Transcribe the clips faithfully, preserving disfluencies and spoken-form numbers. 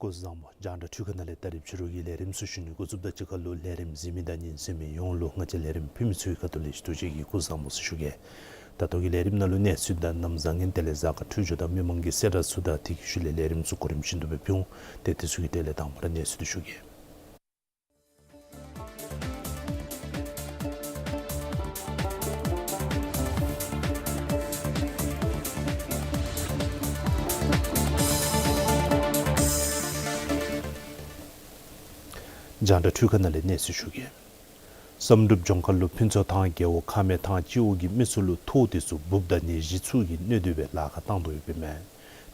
སྐུ་གཟུགས་བཟང་པོ། རྒྱང་བསྒྲགས་འཕྲུལ་ཁང་ནང་ལས་ད་རིས་ཕྱི་རུ་གི་ལས་རིམ་ཚུ་གཞི་བཞག་ནི་འགོ་བཙུགས་དོ། གཅིག་ཁར་ལུ་ལས་རིམ་གཟིགས་མི་དང་ཉན་གསན་མི་ཡོངས་ལུ་ང་བཅས་ལས་རིམ་ཕུལ་མི་ཚུ་གི་ཁ་ཐུག་ལས་ཐུགས་རྗེ་ཆེ་གི་སྐུ་གཟུགས་བཟང་པོ་ཟེར་ཞུ་གེ། ད་ལྟོ་གི་ལས་རིམ་ནང་ལུ་གནས་ཚུལ་དང་གནམ་བཟང་ངན་དེ་ལས་གཟའ་སྐར་འཕྲོད་སྦྱོར་དང་མི་མང་གི་གསལ་བསྒྲགས་ཚུ་དང་དེ་གི་ཤུལ་ལས་ལས་རིམ་ཚུ་གོ་རིམ་བཞིན་དུ་སྦེ་ཕུལ་འོང་། ཏེ་དེ་ཚུ་གི་གྲས་ལས་དང་པ་ར་གནས་ཚུལ་འདི་ཞུ་གེ། རྒྱང་བསྒྲགས་འཕྲུལ་ཁང་ནང་ལས་གནས་ཚུལ་ཞུ་གེ། བསམ་གྲུབ་ལྗོངས་མཁར་ལུ་ཕུན་ཚོགས་ཐང་རྒེད་འོག་ཁ་སྨད་ཐང་སྤྱི་འོག་གི་མི་ཚུ་ལུ་ཐོག་དེ་ཚུ་འབུབ་དང་ནད་གཞི་ཚུ་གིས་གནོད་དེ་སྦེ་ལཱ་ཁག་བཏང་དོ་ཡོདཔ་ཨིན་མས།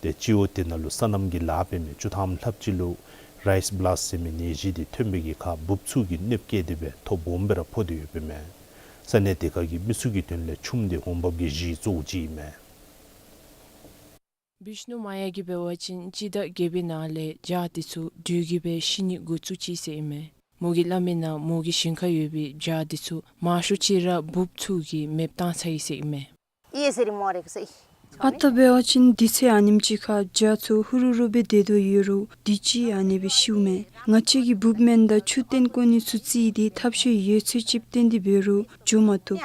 ཏེ་སྤྱི་འོག་དེ་ནང་ལུ་སོ་ནམ་གྱི་ལཱ་འབད་མི་བཅུ་ཐམ་ལྷགཔ་ཅིག་ལུ་རའིས་བླཱསཊ་ཟེར་མི་ནད་གཞི་དེ་ཐོན་པའི་གི་ཁར་འབུབ་ཚུ་གིས་གནོདཔ་བཀལ་ཏེ་སྦེ་ཐོ་སྦོམ་སྦེ་ར་ཕོག་སྟེ་ཡོདཔ་ཨིན་མས། ས་གནས་དེ་ཁ་གི་མི་ཚུ་གི་དོན་ལས་ཆུམ་དེ་འོང་འབབ་ཀྱི་གཞི་གཙོ་བོ་ཅིག་ཨིན་མས། བིཤ་ནུ་མ་ཡ་གིས་འབད་བ་ཅིན་སྤྱི་ཟླ་བརྒྱད་པའི་ནང་ལས་བྱ་དེ་ཚུ་འདུས་ཀྱི་སྦེ་ཤི་ནི་འགོ་བཙུགས་ཅི་ཟེར་ཨིན་མས། མོ་གིས་སླབ་མིའི་ནང་མོ་གི་ཞིང་ཁར་ཡོད་པའི་བྱ་དེ་ཚུ་མང་ཤོས་ཅིག་ར་འབུབ་ཚུ་གིས་མེདཔ་བཏང་ཚར་ཡི་ཟེར་ཨིན་མས། ཨ་རྟག་འབད་བ་ཅིན་དུས་ཚོད་ཨ་ནེམ་ཅིག་ཁར་བྱ་ཚུ་ཧུ་རུ་རུ་སྦེ་སྡོད་དོ་ཡོད་རུང་དུས་ཅི་ཨ་ནི་སྦེ་ཤིཝ་མས། ང་བཅས་ཀྱིས་འབུབ་སྨན་དང་ཆུ་བཏོན་བཀོ་ནི་ཚུ་བརྩིས་ཏེ་ཐབས་ཤེས་ཡོད་ཚད་ཅིག་བཏོན་ཏེ་འབད་རུང་འགྱོ་མ་བཏུབ།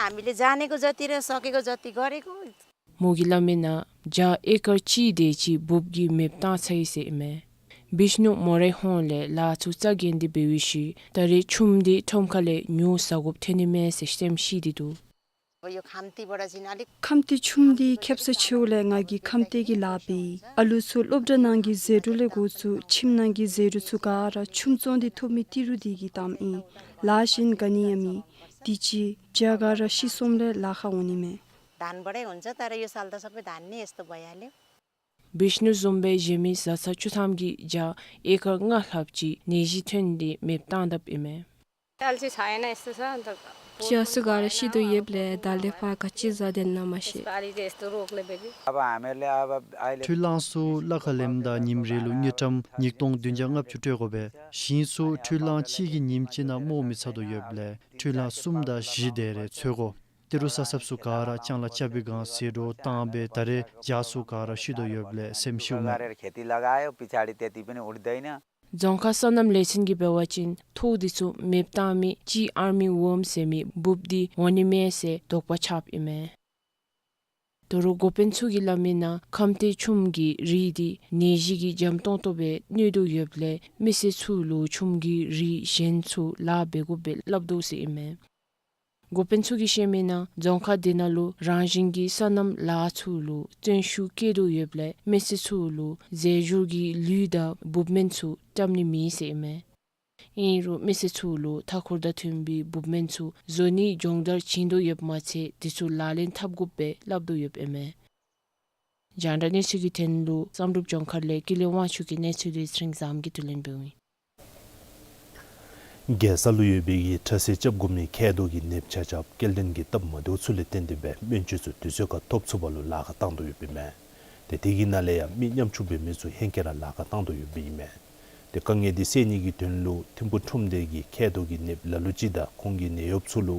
མོ་གིས་སླབ་མིའི་ནང་བྱ་ཨེ་ཀར་གཅིག་དེ་ཅིག་འབུབ་ཀྱིས་མེདཔ་བཏང་ཚར་ཡི་ཟེར་ཨིན་མས། བིཤ་ནུ་མོ་རའི་ཧོངས་ལས་ལཱ་ཚུ་རྩ་འགེངས་ཏེ་འབད་བའི་ཤུལ་ད་རེས་ཆུམ་དེ་ཁྲོམ་ཁ་ལས་ཉོ་ཟ་དགོཔ་ཐོན་ནི་མས་ཟེར་སེམས་ཤི་སྟེ་འདུག། ཁམས་ཏེ་ཆུམ་དེ་ཁེབ་སང་ཕྱེཝ་ལས་ང་གིས་ཁམས་ཏེ་གི་ལཱ་འབད་ཡི། ཨ་ལུ་ཚུ་སློབ་གྲྭ་ནང་གི་ཟད་འགྲོ་ལས་འགོ་བཙུགས་ཁྱིམ་ནང་གི་ཟད་འགྲོ་ཚུ་ག་ར་ཆུམ་བཙོང་སྟེ་ཐོབ་མི་ཏི་རུ་དེ་གིས་བཏངམ་ཨིན། ལཱ་གཞན་ག་ནི་ཡང་མེད། དུས་ཅི་བྱ་ག་ར་ཤི་སོངམ་ལས་ལཱ་ཁག་འོང་ནི་མས། धान बढाइ हुन्छ, तर यो साल त सबै धान नै यस्तो भइहाल्यो। བིཤ་ནུ་བཟུམ་སྦེ་གཞན་མི་བཟའ་ཚང་བཅུ་ཐམ་གྱི་བྱ་ཨེ་ཀར་ལྔ་ལྷགཔ་ཅིག་ནད་གཞི་ཐོན་ཏེ་མེདཔ་བཏང་དཔ་ཨིན་མས། अल्छी छैन यस्तो छ, अन्त བྱ་ཚུ་ག་ར་ཤི་དོ་ཡོདཔ་ལས་ད་ལས་ཕར་ག་ཅི་བཟའ་དོ་ན་མ་ཤེས། यसपालि चाहिँ यस्तो रोगले बेबी। अब हामीहरूले अब अहिले འཕྲུལ་གླང་ཚུ་གླ་ཁར་ལེནམ་ད་ཉིནམ་རེ་ལུ་དངུལ་ཀྲམ་ཉིས་སྟོང་བདུན་བརྒྱ་ལྔ་བཅུ་སྤྲོད་དགོ་པས། ཞིང་ཚུ་འཕྲུལ་གླང་གཅིག་གིས་ཉིནམ་གཅིག་ནང་རྨོ་མི་ཚར་དོ་ཡོདཔ་ལས་འཕྲུལ་གླང་གསུམ་དང་བཞི་དེ་རེ་འཚོལ་དགོ། ཏི་རུ་ས་སྲབ་ཚུ་ག་ར་ལྕང་ལ་རྐྱབ་པའི་སྒང་ཟད་འགྲོ་བཏང་སྦེ་ད་རེས་བྱ་ཚུ་ག་ར་ཤི་དོ་ཡོདཔ་ལས་སེམས་ཤིཝ་མས། गरेर खेती लगायो, पछाडि त्यति पनि उठ्दैन। རྫོང་ཁག་སོ་ནམ་ལས་ཚན་གྱིས་འབད་བ་ཅིན་ཐོག་དེ་ཚུ་མེདཔ་བཏང་མི་ཅི་ཨར་མི་ཝོརམ་ཟེར་མི་འབུབ་དེ་འོང་ནི་མས་ཟེར་དོགས་པ་ཆགསཔ་ཨིན་མས། དོ་རུང་འགོ་དཔོན་ཚུ་གིས་སླབ་མིའི་ནང་ཁམས་ཏེ་ཆུམ་གྱི་རིགས་དེ་ནད་གཞི་གིས་འཇམ་ཏོང་ཏོ་སྦེ་གནོད་དོ་ཡོདཔ་ལས་མི་སེར་ཚུ་ལུ་ཆུམ་གྱི་རིགས་གཞན་ཚུ་ལཱ་འབད་དགོཔ་སྦེ་སླབ་དོ་ཟེར་ཨིན་མས། འགོ་དཔོན་ཚུ་གིས་བཤད་མིའི་ནང་རྫོང་ཁག་དེ་ནང་ལུ་རང་བཞིན་གྱི་སོ་ནམ་ལཱ་ཚུ་ལུ་བརྩོན་ཤུགས་བསྐྱེད་དོ་ཡོདཔ་ལས་མི་སེར་ཚུ་ལུ་རྫས་སྦྱོར་གྱི་ལུད་དང་འབུབ་སྨན་ཚུ་བཀྲམ་ནི་མེད་ཟེར་ཨིན་མས། ཨིན་རུང་མི་སེར་ཚུ་ལུ་མཐའ་འཁོར་དང་མཐུན་པའི་འབུབ་སྨན་ཚུ་བཟོ་ནི་སྦྱོང་བརྡར་བྱིན་དོ་ཡོདཔ་མ་ཚད་དེ་ཚུ་ལག་ལེན་འཐབ་དགོཔ་སྦེ་སླབ་དོ་ཡོདཔ་ཨིན་མས། རྒྱང་བསྒྲགས་གནས་ཚུལ་གྱི་དོན་ལུ་བསམ་གྲུབ་ལྗོངས་མཁར་ལས་ཀུན་ལེགས་དབང་ཕྱུག་གི་གནས་ཚུལ་དེ་ཚེ་རིང་བཟངམོ་གིས་བསྡུ་ལེན་འབདཝ་ཨིན། རྒྱལ་ས་ལུ་ཡོད་པའི་གི་ཁྲ་ཟས་རྐྱབ་དགོ་མི་མཁལ་རྡོག་གི་ནདཔ་ཆ་ཁྱབ་སྐྱེལ་འདྲེན་གྱི་སྟབས་མ་བདེཝ་ཚུ་ལས་བརྟེན་ཏེ་སྦེ་སྨན་བཅོས་ཚུ་དུས་ཚོད་ཁར་ཐོབ་ཚུགས་པ་ལུ་ལཱ་ཁག་བཏང་དོ་ཡོདཔ་ཨིན་མས། ཏེ་དེ་གི་ནང་ལས་ཡང་མི་ཉམ་ཆུང་འབད་མི་ཚུ་ཧེང་སྐལ་ར་ལཱ་ཁག་བཏང་དོ་ཡོདཔ་ཨིན་མས། ཏེ་དཀའ་ངལ་འདི་སེལ་ནི་གི་དོན་ལུ་ཐིམ་ཕུ་ཁྲོམ་སྡེ་གིས་མཁལ་རྡོག་གི་ནདཔ་ལ་ལུ་ཅིག་དང་ཁོང་གི་ནད་གཡོགཔ་ཚུ་ལུ་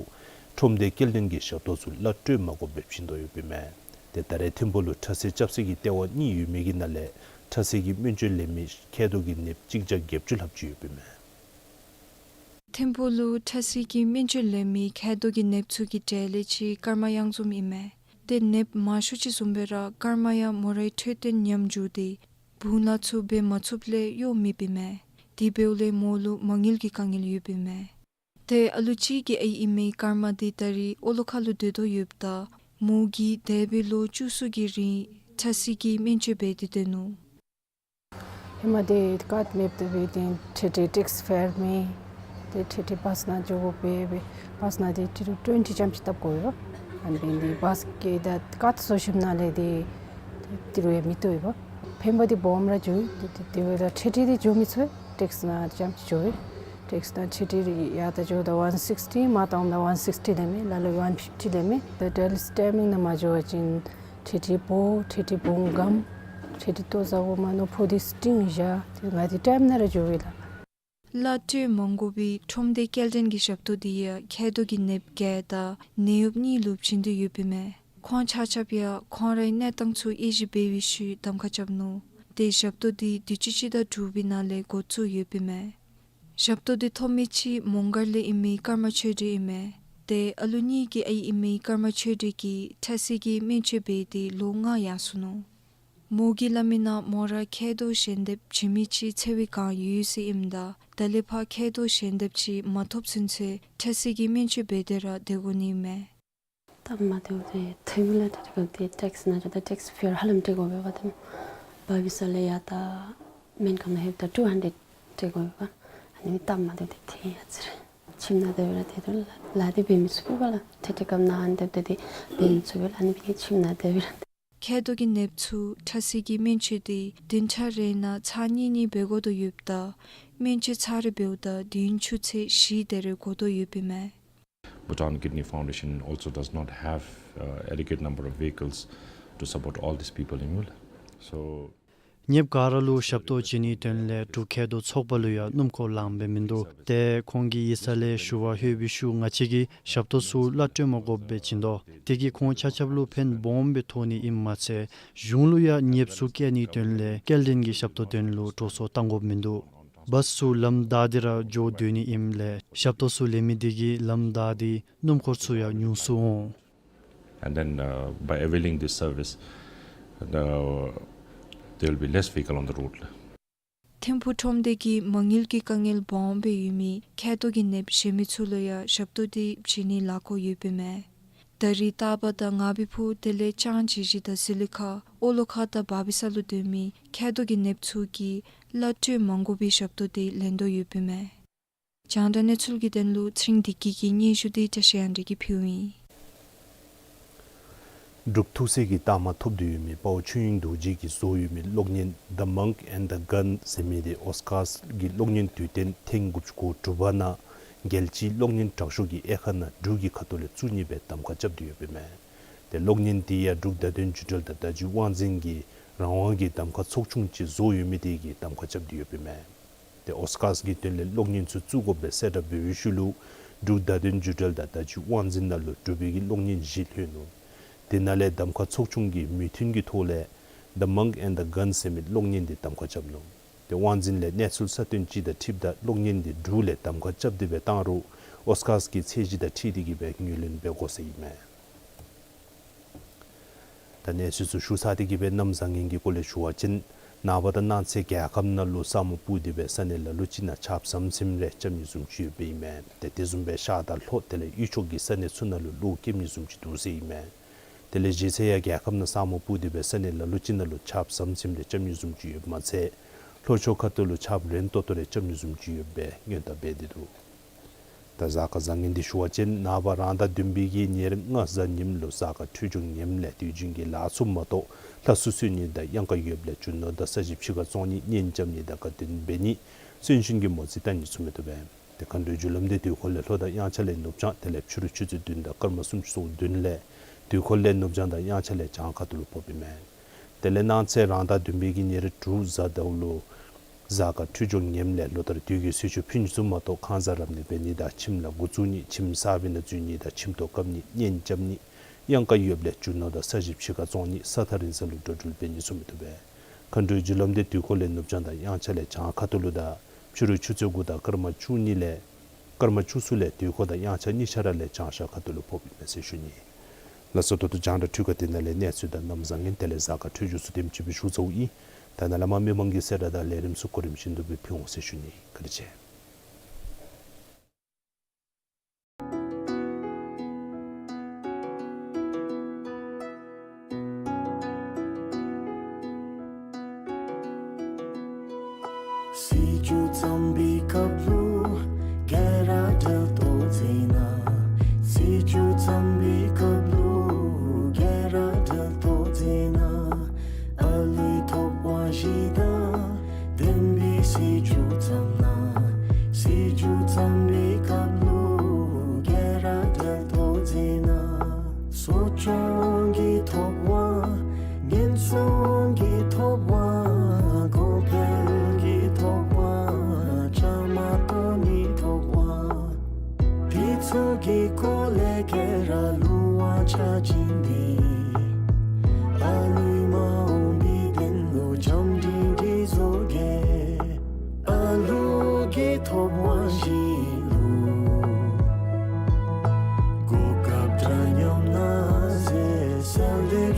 ཁྲོམ་སྡེ་སྐྱེལ་འདྲེན་གྱི་ཞབས་ཏོག་ཚུ་གླ་སྤྲོད་མ་དགོཔ་སྦེ་བྱིན་དོ་ཡོདཔ་ཨིན་མས། ཏེ་ད་རེས་ཐིམ་ཕུ་ལུ་ཁྲ་ཟས་རྐྱབ་སའི་གི་ལྟེ་བ་གཉིས་ཡོད་མི་གི་ནང་ལས་ཁྲ་ཟས་ཀྱི་སྨན་བཅོས་ལེན་མི་མཁལ་རྡོག་གི་ནདཔ་གཅིག་བརྒྱ་བརྒྱད་ཅུ་ལྷགཔ་ཅིག་ཡོདཔ་ཨིན་མས། ཐིམ་ཕུ་ལུ་ཁྲ་ཟས་ཀྱི་སྨན་བཅོས་ལེན་མི་མཁལ་རྡོག་གི་ནདཔ་ཚུ་གི་གྲས་ལས་ཅིག་སྐར་མ་གཡང་འཛོམས་ཨིན་མས། ཏེ་ནདཔ་མང་ཤོས་ཅིག་བཟུམ་སྦེ་ར་སྐར་མ་ཡང་མོ་རའི་འཕྲོད་བསྟེན་ཉམས་འགྱོ་སྟེ་བུང་ལཱ་ཚུ་འབད་མ་ཚུགསཔ་ལས་གཡོག་མེདཔ་ཨིན་མས། དེ་འབདཝ་ལས་མོ་ལུ་མ་དངུལ་གྱི་དཀའ་ངལ་ཡོདཔ་ཨིན་མས། ཏེ་ཨ་ལུ་ཅིག་གི་ཨའི་ཨིན་མི་སྐར་མ་དེ་ད་རེས་ཨོ་ལོ་ཁ་ལུ་སྡོད་དོ་ཡོདཔ་ད་མོ་གིས་འདས་པའི་ལོ་བཅུ་གསུམ་གྱི་རིང་ཁྲ་ཟས་ཀྱི་སྨན་བཅོས་འབད་དེ་སྡོད་ནུག། ཧེ་མ་དེ་ཀརཌ་མེདཔ་ད་འབད་དེ་ཁྲིད་ཁྲིད་ཊེགསི་ཕེར་མེད། ཏེ་ཁྲིད་ཁྲིད་བཱས་ནང་འགྱོ་དགོ་པས་སྦེ་བཱས་ནང་དེ་ཏི་རུ་ཊུ་ཝེན་ཊི་ཙམ་ཅིག་བཏབ་དགོ་པས། ཨ་ནི་འབད་ནི་དེ་བཱས་ཀྱི་ད་ཀརཌ་བཟོ་ཞིནམ་ལས་དེ་ཏི་རུ་ཡང་མི་བཏུབ་པས། ཕན་པ་དེ་སྦོམ་ར་འགྱོ་ཡི། ཏེ་དེ་དེ་སྦེ་ད་ཁྲིད་ཁྲིད་དེ་འགྱོ་མི་ཚུགས། ཊེགསི་ནང་ཙམ་ཅིག་འགྱོ་ཡི། ཊེགསི་ནང་ཁྲིད་ཁྲིད་ཡར་ད་འགྱོཝ་ད་ཝན་སིགསི་ཊི་མར་བཏངམ་ད་ཝན་སིགསི་ཊི་ལེན་མི་ལ་ལུ་ཝན་ཕིཕ་ཊི་ལེན་མི། ད་ཌེལ་སི་ཊེ་མིང་ནང་མར་འགྱོ་བ་ཅིན་ཁྲིད་ཁྲིད་བོ་ཁྲིད་ཁྲིད་བུང་སྒམ་ཁྲིད་ཁྲིད་ལྟོ་བཟའ་བོ་མ་ནོར་ཕོ་དེ་སི་ཊིང་བཞག། ཏེ་ང་དེ་ཊེམ་ནང་ར་འགྱོ་ཡི་ལགས། གླ་སྤྲོད་མ་དགོ་པའི་ཁྲོམ་སྡེ་སྐྱེལ་འདྲེན་གྱི་ཞབས་ཏོག་དེ་ཡང་མཁལ་རྡོག་གི་ནདཔ་བརྒྱད་དང་ནད་གཡོགཔ་གཉིས་ལུ་བྱིན་དོ་ཡོདཔ་ཨིན་མས། ཁོང་ཆ་ཁྱབ་ཡང་ཁོང་རའི་གནས་སྟངས་ཚུ་དབྱེ་ཞིབ་འབད་བའི་ཤུལ་གདམ་ཁ་རྐྱབ་ནུག། ཏེ་ཞབས་ཏོག་འདི་དུས་ཅི་ཅིག་དང་དྲུག་པའི་ནང་ལས་འགོ་བཙུགས་ཡོདཔ་ཨིན་མས། ཞབས་ཏོག་འདི་ཐོབ་མི་ཅིག་མོང་སྒར་ལས་ཨིན་མི་ཀརྨ་ཆོས་སྒྲོན་ཨིན་མས། ཏེ་ཨ་ལུ་གཉིས་ཀྱི་ཨའི་ཨིན་མི་ཀརྨ་ཆོས་སྒྲོན་གྱིས་ཁྲག་ཤེད་ཀྱི་སྨན་བཅོས་འབད་དེ་ལོ་ལྔ་ཡར་སོ་ནུག། མོ་གིས་སླབ་མིའི་ནང་མོ་ར་མཁལ་རྡོག་ཞལ་འདེབས་བྱིན་མི་ཅིག་འཚོལ་བའི་བསྒང་ཡོད་ཟེར་ཨིནམ་ད་ད་ལས་ཕར་མཁལ་རྡོག་ཞལ་འདེབས་ཅིག་མ་ཐོབ་ཚུན་ཚོད་ཁྲག་ཤེད་ཀྱི་སྨན་བཅོས་འབད་དེ་ར་སྡོད་དགོ་ནི་ཨིན་མས། སྟབས་མ་བདེཝ་དེ་ཐོན་མི་ལས་ཏེ་དེ་ཊེགསི་ནང་འགྱོཝ་ད་ཊེགསི་ཕིར་ཧ་ལམ་སྤྲོད་དགོ་པས་པ། ཏེ་བར་བི་ས་ལས་ཡར་ད་སྨན་ཁང་ནང་ལྷོདཔ་ད་ཊུ་ཧན་ཌེཌ་སྤྲོད་དགོ་པས་པ། ཨ་ནི་སྟབས་མ་བདེཝ་དེ་ཐོན་ཡར་སོ་རུང་ཁྱིམ་ནང་སྡོད་རུང་ཏེ་དོ་ལཱ་འདི་འབད་མི་ཚུགས་པས་པ་ལགས། ཏེ་དེ་སྐབས་ནང་ཨ་ནི་སྡོདཔ་ད་ཏེ་འབད་མི་ཚུགས་པས་ལགས། ཨ་ནི་འབད་ཁྱིམ་ནང་སྡོད་རུང་། མཁལ་རྡོག་གི་ནདཔ་ཚུ་ཁྲག་ཤེད་ཀྱི་སྨན་བཅོས་འདི་བདུན་ཕྲག་རེ་ནང་ཚར་གཉིས་གཉིས་འབད་དགོ་དོ་ཡོདཔ་ད་སྨན་བཅོས་ཚར་རེ་འབདཝ་ད་བདུན་ཆུ་ཚོད་བཞི་དེ་རེ་འགོར་དོ་ཡོདཔ་ཨིན་མས། Bhutan Kidney Foundation also does not have, uh, adequate number of vehicles to support all these people in Mul. So, ཉེ་བའི་བར་ལུ་ཞབས་ཏོག་བྱིན་ནིའི་དོན་ལས་འབྲུག་མཁལ་རྡོག་ཚོགས་པ་ལུ་ཡང་སྣུམ་འཁོར་ལངམ་སྦེ་མིན་འདུག། ཏེ་ཁོང་གིས་ཡིག་ཚང་ལས་ཞུ་བར་ལྷོད་པའི་ཤུལ་ང་བཅས་ཀྱིས་ཞབས་ཏོག་ཚུ་གླ་སྤྲོད་མ་དགོཔ་སྦེ་བྱིན་དོ། དེ་གིས་ཁོང་ཆ་ཁྱབ་ལུ་ཕན་སྦོམ་སྦེ་ཐོགས་ནི་ཨིནམ་མ་ཚད་གཞུང་ལུ་ཡང་ཉེསཔ་ཚུ་བཀལ་ནིའི་དོན་ལས་སྐྱེལ་འདྲེན་གྱི་ཞབས་ཏོག་དོན་ལུ་འགྲོ་སོང་བཏང་དགོཔ་མིན་འདུག། བཱསི་ཚུ་ལམ་བདའ་སྟེ་ར་འགྱོ་སྡོད་ནི་ཨིནམ་ལས་ཞབས་ཏོག་ཚུ་ལེན་མི་དེ་གིས་ལམ་བདའ་སྟེ་སྣུམ་འཁོར་ཚུ་ཡང་ཉུང་སུ་འོང་། And then, uh, by availing this service, uh, there will be less vehicle on the road. ཐིམ་ཕུག་ཁྲོམ་སྡེ་གིས་མ་དངུལ་གྱི་དཀའ་ངལ་སྦོམ་སྦེ་ཡོད་མི་མཁལ་རྡོག་གི་ནདཔ་བཞེས་མི་ཚུ་ལུ་ཡང་ཞབས་ཏོག་འདི་བྱིན་ནི་ལཱ་འགོ་ཡོདཔ་ཨིན་མས། ད་རིས་སྟག་པ་དང་ངར་པའི་ཕུ་དེ་ལས་ལྕང་སྦྱིས་སྦྱིས་དང་ཟི་ལི་ཁ་ཨོ་ལོ་ཁ་དང་བར་བི་ས་ལུ་སྡོད་མི་མཁལ་རྡོག་གི་ནདཔ་ཚུ་གིས་གླ་སྤྲོད་མ་དགོ་པའི་ཞབས་ཏོག་འདི་ལེན་དོ་ཡོདཔ་ཨིན་མས། རྒྱང་བསྒྲགས་གནས་ཚུལ་གྱི་དོན་ལུ་ཚེ་རིང་བདེ་སྐྱིད་ཀྱི་སྙན་ཞུ་འདི་བཀྲ་ཤིས་དབང་འདུས་ཀྱིས་ཕུལཝ་ཨིན། འབྲུག་ཐུགས་སྲས་ཀྱི་རྟགས་མ་ཐོབ་སྟེ་ཡོད་མི་དཔའ་བོ་ཆོས་དབྱིངས་རྡོ་རྗེ་གིས་བཟོ་ཡོད་མི་གློག་བརྙན་The Monk and the Gun ཟེར་མི་དེ་ཨོསི་ཀར་གྱི་གློག་བརྙན་དུས་སྟོན་ཐེངས་དགུ་བཅུ་གོ་དྲུག་པ་ནང་རྒྱལ་སྤྱིའི་གློག་བརྙན་དྲག་ཤོས་ཀྱི་དབྱེ་ཁག་ནང་འབྲུག་གི་ཁ་ཐུག་ལས་བཙུགས་ནི་སྦེ་གདམ་ཁ་རྐྱབ་སྟེ་ཡོདཔ་ཨིན་མས། ཏེ་གློག་བརྙན་དེ་ཡང་འབྲུག་བརྡ་དོན་བརྒྱུད་འབྲེལ་དང་བརྡ་བརྒྱུད་དབང་འཛིན་གྱི་རང་དབང་གི་གདམ་ཁ་ཚོགས་ཆུང་ཅིག་བཟོ་ཡོད་མི་དེ་གིས་གདམ་ཁ་རྐྱབ་སྟེ་ཡོདཔ་ཨིན་མས། ཏེ་ཨོསི་ཀར་གྱི་དོན་ལས་གློག་བརྙན་ཚུ་བཙུགས་དགོ་པའི་གསལ་བསྒྲགས་འབད་བའི་ཤུལ་ལུ་འབྲུག་བརྡ་དོན་བརྒྱུད་འབྲེལ་དང་བརྡ་བརྒྱུད་དབང་འཛིན་ནང་ལུ་འབྲུག་པའི་གི་གློག་བརྙན་བཞི་ལྷོད་ནུག། དེ་ནང་ལས་གདམ་ཁ་ཚོགས་ཆུང་གི་མོས་མཐུན་གྱི་ཐོག་ལས་The Monk and the Gun ཟེར་མི་གློག་བརྙན་དེ་གདམ་ཁ་རྐྱབ་ནུག། ཏེ་དབང་འཛིན་ལས་གནས་ཚུལ་གསར་བཏོན་ཅིག་དང་འཁྲིལཝ་ད་གློག་བརྙན་དེ་འབྲུག་ལས་གདམ་ཁ་རྐྱབ་སྟེ་སྦེ་བཏང་རུང་ཨོསི་ཀར་གྱི་ཚད་གཞི་དང་འཁྲིལ་ཏེ་གིས་སྦེ་ངོས་ལེན་འབད་དགོ་ཟེར་ཨིན་མས། ད་གནས་ཚུལ་ཚུ་ཞུ་ཚར་ཏེ་གིས་སྦེ་གནམ་བཟང་ངན་གྱི་སྐོར་ལས་ཞུ་བ་ཅིན་ནངས་པ་དང་གནངས་ཚེ་རྒྱལ་ཁབ་ནང་ལུ་ས་སྨུག་སྤུབས་ཏེ་སྦེ་ས་གནས་ལ་ལུ་ཅིག་ནང་ཆརཔ་ཟམ་ཟིམ་རེ་རྐྱབ་ནི་བཟུམ་ཅིག་ཡོདཔ་ཨིན་མས། ཏེ་དེ་བཟུམ་སྦེ་ཤར་དང་ལྷོ་དེ་ལས་དབུས་ཕྱོགས་ཀྱི་ས་གནས་ཚུ་ནང་ལུ་གློག་འཁྱུག་ནི་བཟུམ་ཅིག་འདུག་ཟེར་ཨིན་མས། དེ་ལས་གཞེས་ཚེ་ཡང་རྒྱལ་ཁབ་ནང་ས་སྨུག་སྤུབས་ཏེ་སྦེ་ས་གནས་ལ་ལུ་ཅིག་ནང་ལུ་ཆརཔ་ཟམ་ཟིམ་རེ་རྐྱབ་ནི་བཟུམ་ཅིག་ཡོདཔ་མ་ཚད་ལྷོ་ཕྱོགས་ཁ་ཐུག་ལུ་ཆརཔ་རན་ཏོག་ཏོ་རེ་རྐྱབ་ནི་བཟུམ་ཅིག་ཡོདཔ་སྦེ་སྔོན་བརྡ་འབད་དེ་འདུག། ད་གཟའ་སྐར་བཟང་ངན་འདི་ཞུ་བ་ཅིན་ནངས་པ་རང་ཟླ་བདུན་པའི་གི་ཉེར་ལྔ་གཟའ་ཉིམ་ལུ་གཟའ་སྐར་འཕྲོད་སྦྱོར་ངནམ་ལས་དུས་རྒྱུན་གྱི་ལཱ་ཚུ་མ་གཏོགས་ལྷ་སྲུང་གསོལ་ནི་དང་གཡང་ཁ་ཡོདཔ་ལས་རྒྱུ་ནོར་དང་ས་གཞི་ཕྱི་ཁར་བཙོང་ནི་གཉེན་རྐྱབ་ནི་དང་དགའ་སྟོན་འབད་ནི་གསོན་གཤིན་གྱི་མོ་རྩིས་བལྟ་ནི་ཚུ་མི་བཏུབ་པས། ཏེ་མཁའ་འགྲོའི་རྒྱུ་ལམ་འདི་དུས་འཁོར་ལས་ལྷོ་དང་དབྱངས་འཆར་ལས་ནུབ་བྱང་དེ་ལས་ཕྱི་རུ་ཆུ་ཚོད་བདུན་དང་སྐར་མ་སུམ་ཅུ་སོ་བདུན་ལས་དུས་འཁོར་ལས་ནུབ་བྱང་དང་དབྱངས་འཆར་ལས་བྱང་ཁ་ཐུག་ལུ་ཕོགཔ་ཨིན་མས། དེ་ལས་གནངས་ཚེ་རང་ཟླ་བདུན་པའི་གི་ཉེར་དྲུག་གཟའ་ཟླཝ་ལུ་གཟའ་སྐར་འཕྲོད་སྦྱོར་ངནམ་ལས་ལོ་ལྟར་དུས་ཀྱི་གསོལ་མཆོད་ཕུལ་ནི་ཚུ་མ་གཏོགས་ཁང་བཟང་རབ་གནས་འབད་ནི་དང་ཁྱིམ་ལཱ་འགོ་བཙུགས་ནི་ཁྱིམ་གསར་པའི་ནང་འཛུལ་ནི་དང་ཁྱིམ་ཐོག་བཀབ་ནི་གཉེན་རྐྱབ་ནི་གཡང་ཁ་ཡོདཔ་ལས་རྒྱུ་ནོར་དང་ས་གཞི་ཕྱི་ཁར་བཙོང་ནི་ས་ཐག་རིང་ས་ལུ་འགྲོ་འགྲུལ་འབད་ནི་ཚུ་མི་བཏུབ་པས། མཁའ་འགྲོའི་རྒྱུ་ལམ་འདི་དུས་འཁོར་ལས་ནུབ་བྱང་དང་དབྱངས་འཆར་ལས་བྱང་ཁ་ཐུག་ལུ་དང་ཕྱི་རུ་ཆུ་ཚོད་དགུ་དང་སྐར་མ་བཅུ་གཉིས་ལས་སྐར་མ་བཅུ་གསུམ་ལས་དུས་འཁོར་དང་དབྱངས་འཆར་གཉིས་ཆ་ར་ལས་བྱང་ཤར་ཁ་ཐུག་ལུ་ཕོགཔ་ཨིན་མས་ཟེར་ཞུ་ནི། ལགས་སོ། ད་ལྟོ་རྒྱང་བསྒྲགས་འཕྲུལ་ཁང་འདི་ནང་ལས་གནས་ཚུལ་དང་གནམ་བཟང་ངན་དེ་ལས་གཟའ་སྐར་འཕྲོད་སྦྱོར་ཚུ་དེམ་ཅིག་སྦེ་ཞུ་ཚརཝ་ཨིན། ད་ནཱ་ལས་མར་མི་མང་གི་གསལ་བསྒྲགས་དང་ལས་རིམ་ཚུ་གོ་རིམ་བཞིན་དུ་སྦེ་ཕུལ་འོང་ཟེར་ཞུ་ནི། བཀའ་དྲིན་ཆེ། སྲིད་སྐྱོང་བརྩམས་པའི་སྐབས་ལུ་རྒྱལ་ར་འབྲེལ་གཏོགས་མཛད་གནང་། སྲིད་སྐྱོང་བརྩམས་པའི་སྐབས་ལུ་རྒྱལ་ར་འབྲེལ་གཏོགས་མཛད་གནང་། ཨ་ལུའི་ཐོབ་དབང་བཞི་དང་ལྡན་པའི་སྲིད་སྐྱོང་བརྩམས་གནང་། སྲིད་སྐྱོང་བརྩམས་པའི་སྐབས་ལུ་རྒྱལ་ར་འབྲེལ་གཏོགས་མཛད་གནང་། གསོ་སྐྱོང་གི་ཐོབ་དབང་། ཉེན་སྲུང་གི་ཐོབ་དབང་། གོང་འཕེལ་གྱི་ཐོབ་དབང་། བཅའ་མར་གཏོགས་ནི་ཐོབ་དབང་། དེ་ཚུ་གི་སྐོར་ལས་རྒྱལ་ར་ལུ་དབང་ཆ་བྱིན་ཏེ་ཨ་ལུའི་མ་འོངས་པའི་དོན་ལུ་བྱམས་སྒྲིང་